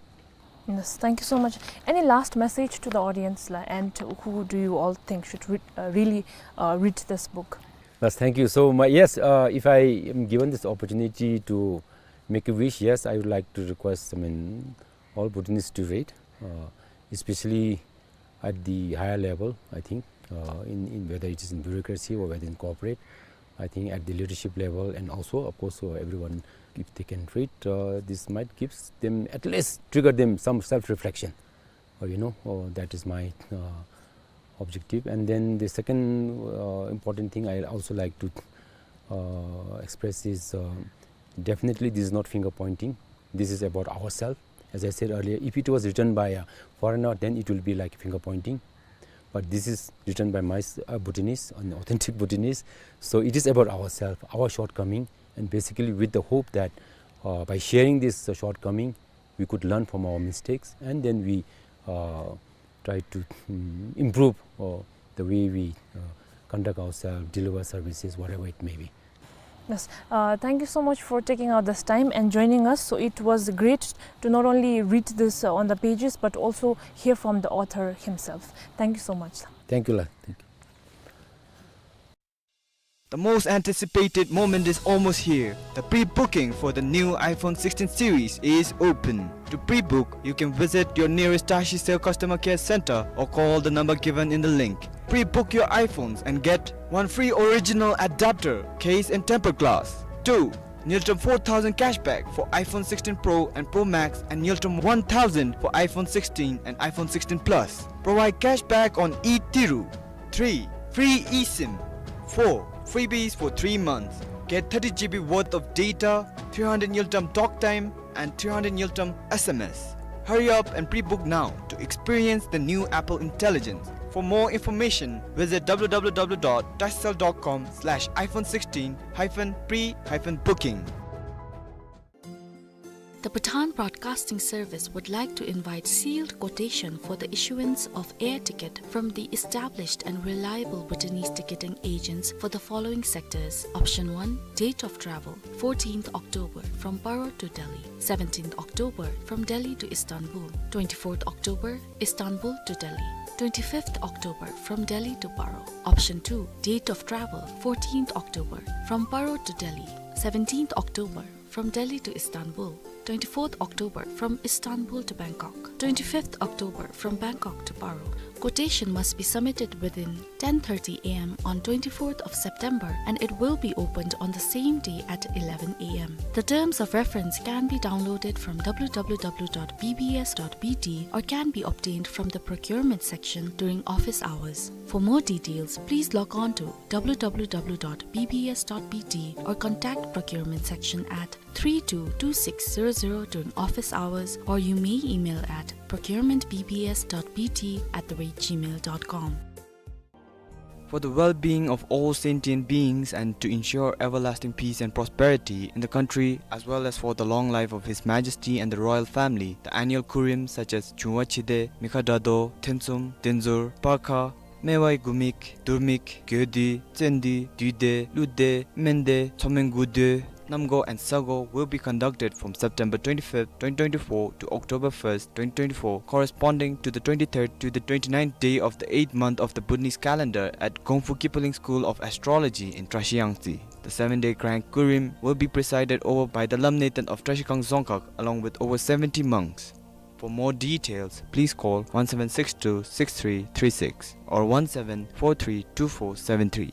Yes, thank you so much. Any last message to the audience, la, and who do you all think should re-, uh, really, uh, read this book? Yes, thank you. So, my, yes, uh, if I am given this opportunity to make a wish, yes, I would like to request, I mean, all Bhutanese to read, uh, especially at the higher level, I think, uh, in, in whether it is in bureaucracy or whether in corporate, I think at the leadership level, and also, of course, uh, everyone, if they can read, uh, this might gives them, at least trigger them some self-reflection. Uh, you know, uh, that is my, uh, objective. And then the second, uh, important thing I also like to, uh, express is, uh, definitely this is not finger pointing. This is about ourselves. As I said earlier, if it was written by a foreigner, then it will be like finger pointing. But this is written by my s-, a Bhutanese, an authentic Bhutanese. So it is about ourselves, our shortcoming, and basically with the hope that, uh, by sharing this, uh, shortcoming, we could learn from our mistakes, and then we, uh, try to, mm, improve, uh, the way we, uh, conduct ourselves, deliver services, whatever it may be. Yes. Uh, thank you so much for taking out this time and joining us. So it was great to not only read this, uh, on the pages, but also hear from the author himself. Thank you so much. Thank you, la. Thank you. The most anticipated moment is almost here. The pre-booking for the new iPhone sixteen series is open. To pre-book, you can visit your nearest Tashicell customer care center or call the number given in the link. Pre-book your iPhones and get one free original adapter, case and tempered glass. Two, Ngultrum four thousand cashback for iPhone sixteen Pro and Pro Max and Ngultrum one thousand for iPhone sixteen and iPhone sixteen Plus. Provide cashback on e-Tiru. Three, free eSIM. Four, freebies for three months. Get thirty G B worth of data, three hundred Ngultrum talk time, and three hundred Ngultrum S M S. Hurry up and pre-book now to experience the new Apple Intelligence. For more information, visit w w w dot tashicell dot com slash iphone sixteen hyphen pre hyphen booking. The Bhutan Broadcasting Service would like to invite sealed quotation for the issuance of air ticket from the established and reliable Bhutanese ticketing agents for the following sectors. Option one, date of travel, fourteenth October from Paro to Delhi, seventeenth October from Delhi to Istanbul, twenty-fourth October, Istanbul to Delhi, twenty-fifth October from Delhi to Paro. Option two, date of travel, fourteenth October from Paro to Delhi, seventeenth October from Delhi to Istanbul, twenty-fourth October from Istanbul to Bangkok, twenty-fifth October from Bangkok to Paro. Quotation must be submitted within ten thirty a m on twenty-fourth of September, and it will be opened on the same day at eleven a m. The terms of reference can be downloaded from w w w dot b b s dot b t or can be obtained from the procurement section during office hours. For more details, please log on to w w w dot b b s dot b t or contact procurement section at three two two six zero zero during office hours, or you may email at procurement b b s dot b t at the rate gmail dot com. For the well-being of all sentient beings and to ensure everlasting peace and prosperity in the country, as well as for the long life of His Majesty and the royal family, the annual kurim such as Chungwa Chide, Mikha Dado, Thensum, Denzur, Parkha, Mewai Gumik, Durmik, Gyodi, Tsendi, Duide, Lude, Mende, Tsomen Gude, Namgo and Sago will be conducted from September twenty-fifth, twenty twenty-four to October first, twenty twenty-four, corresponding to the twenty-third to the twenty-ninth day of the eighth month of the Bhutanese calendar at Gongfu Kipling School of Astrology in Trashiyangtse. The seven-day Grand Kurim will be presided over by the Lamnathan of Trashigang Dzongkhag along with over seventy monks. For more details, please call one seven six two six three three six or one seven four three two four seven three.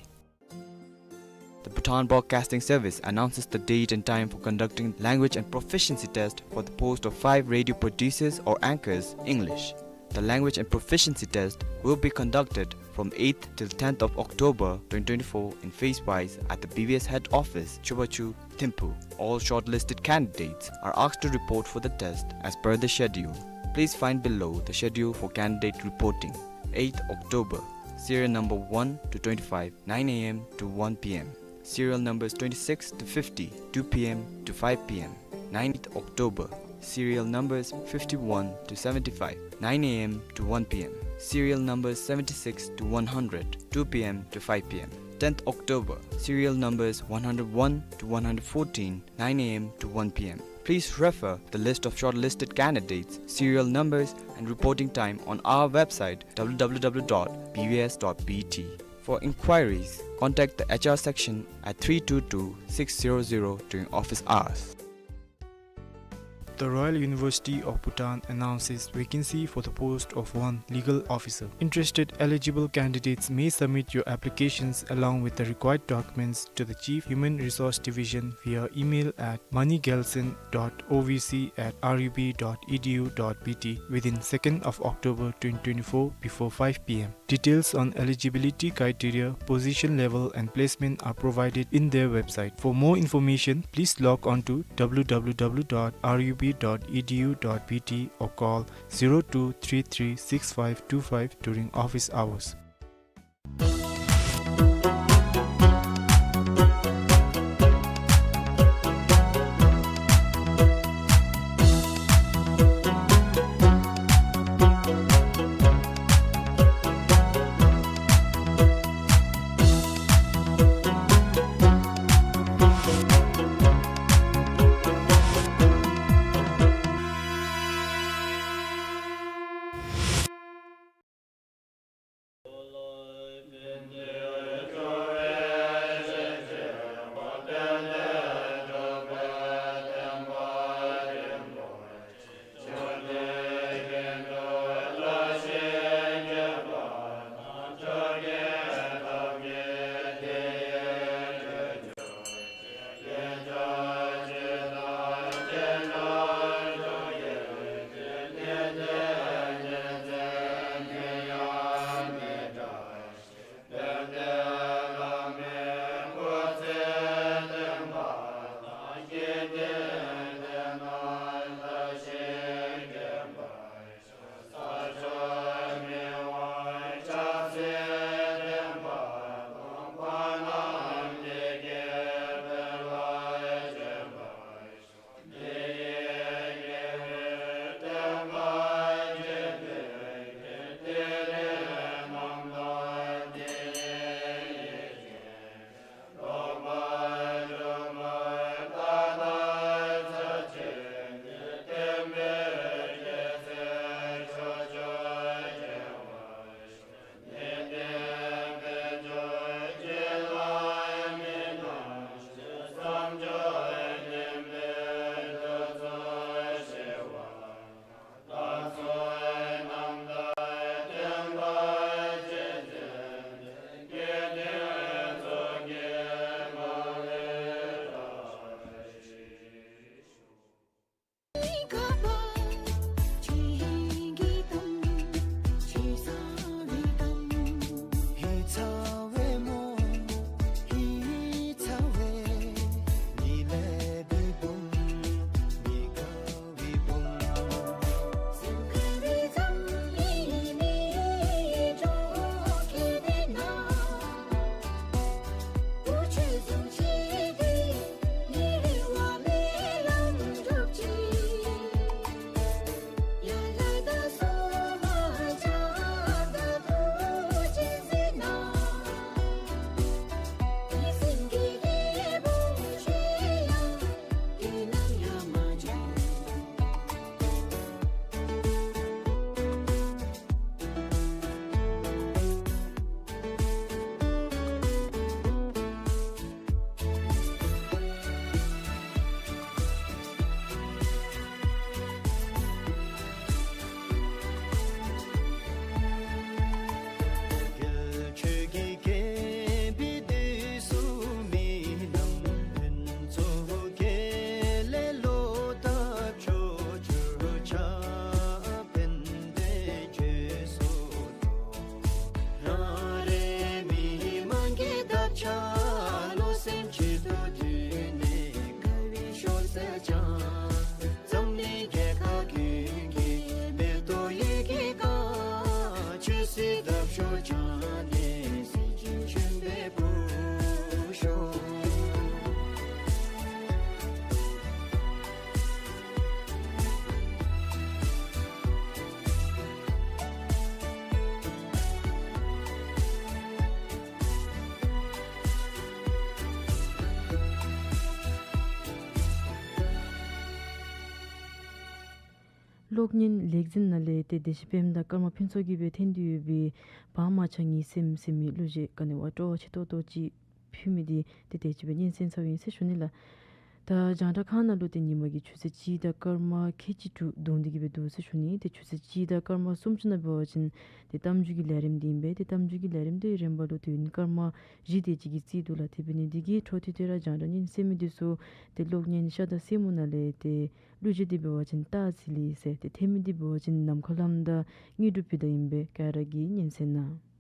The Bhutan Broadcasting Service announces the date and time for conducting language and proficiency test for the post of five radio producers or anchors, English. The language and proficiency test will be conducted from eighth till tenth of October twenty twenty-four in phase wise at the B B S head office, Chubachu, Thimphu. All shortlisted candidates are asked to report for the test as per the schedule. Please find below the schedule for candidate reporting. Eighth October, serial number one to twenty-five, nine A M to one P M. Serial numbers twenty-six to fifty, two P M to five P M. Ninth October, serial numbers fifty-one to seventy-five, nine A M to one P M. Serial numbers seventy-six to one hundred, two P M to five P M. Tenth October, serial numbers one hundred one to one hundred fourteen, nine A M to one P M. Please refer the list of shortlisted candidates, serial numbers, and reporting time on our website, W W W dot B B S dot B T. For inquiries, contact the H R section at three two two, six zero zero during office hours. The Royal University of Bhutan announces vacancy for the post of one legal officer. Interested eligible candidates may submit your applications along with the required documents to the Chief Human Resource Division via email at money gelson dot O V C at R U B dot E D U dot B T within second of October twenty twenty-four before five P M. Details on eligibility criteria, position level, and placement are provided in their website. For more information, please log on to W W W dot R U B dot E D U dot B T or call zero two three three six five two five during office hours. གློག་བརྙན་ལེགས་འཛིན་ནང་ལས་ཏེ་བདེ་ཆེན་པདྨ་དང་ཀརྨ་ཕུན་ཚོགས་ཀྱིས་སྦེ་འཐེན་ཏེ་ཡོད་པའི་བག་མ་ཆགས་ངེས་སེམས་ཟེར་མི་གླུ་གཞས་ག་ནི་བ་སྤྲོ་བ་ཆེ་ཏོག་ཏོ་ཅིག་ཕུལ་མི་འདི་ཏེ་དེ་ཅིག་སྦེ་སྙན་གསན་ཚརཝ་ཨིན་ཟེར་ཞུ་ནི་ལགས། ད་རྒྱང་བསྒྲགས་ཁང་ནང་ལུ་ཏེ་ཉིན་མ་གི་ཆུ་ཚོད་གཅིག་དང་སྐར་མ་ཁལ་གཅིག་དྲུག་བརྡུང་སྟེ་གི་སྦེ་འདུག་ཟེར་ཞུ་ནི། ཏེ་ཆུ་ཚོད་གཅིག་དང་སྐར་མ་སུམ་ཅུ་ནང་འབད་བ་ཅིན་ཏེ་གཏམ་རྒྱུད་ཀྱི་ལས་རིམ་འདི་ཨིན་པས། ཏེ་གཏམ་རྒྱུད་ཀྱི་ལས་རིམ་འདི་རིམ་པ་ལུ་དུས་ཡུན་སྐར་མ་བཞི་དེ་ཅིག་གི་རྩིས་འདུག་ལགས། དེ་འབད་ནི་འདི་གིས་འཕྲོ་མཐུད་དེ་ར་རྒྱང་བསྒྲགས་སྙན་གསན་མི་འདི་ཚུ་ཏེ་གློག་བརྙན་ཤ་དང་སེན་མོ་ནང་ལས་ཏེ་གླུ་གཞས་འདི་འབད་བ་ཅིན་སྟག་འཚེར་ལི་ཟེར་ཏེ་འཐེན་མི་འདི་འབད་བ་ཅིན་ནམ་མཁའ་ལྷ་མོ་དང་དངོས་གྲུབ་བུ་དང་ཨིན་པས། ག་ར་གིས་སྙན་གསན་གནང་།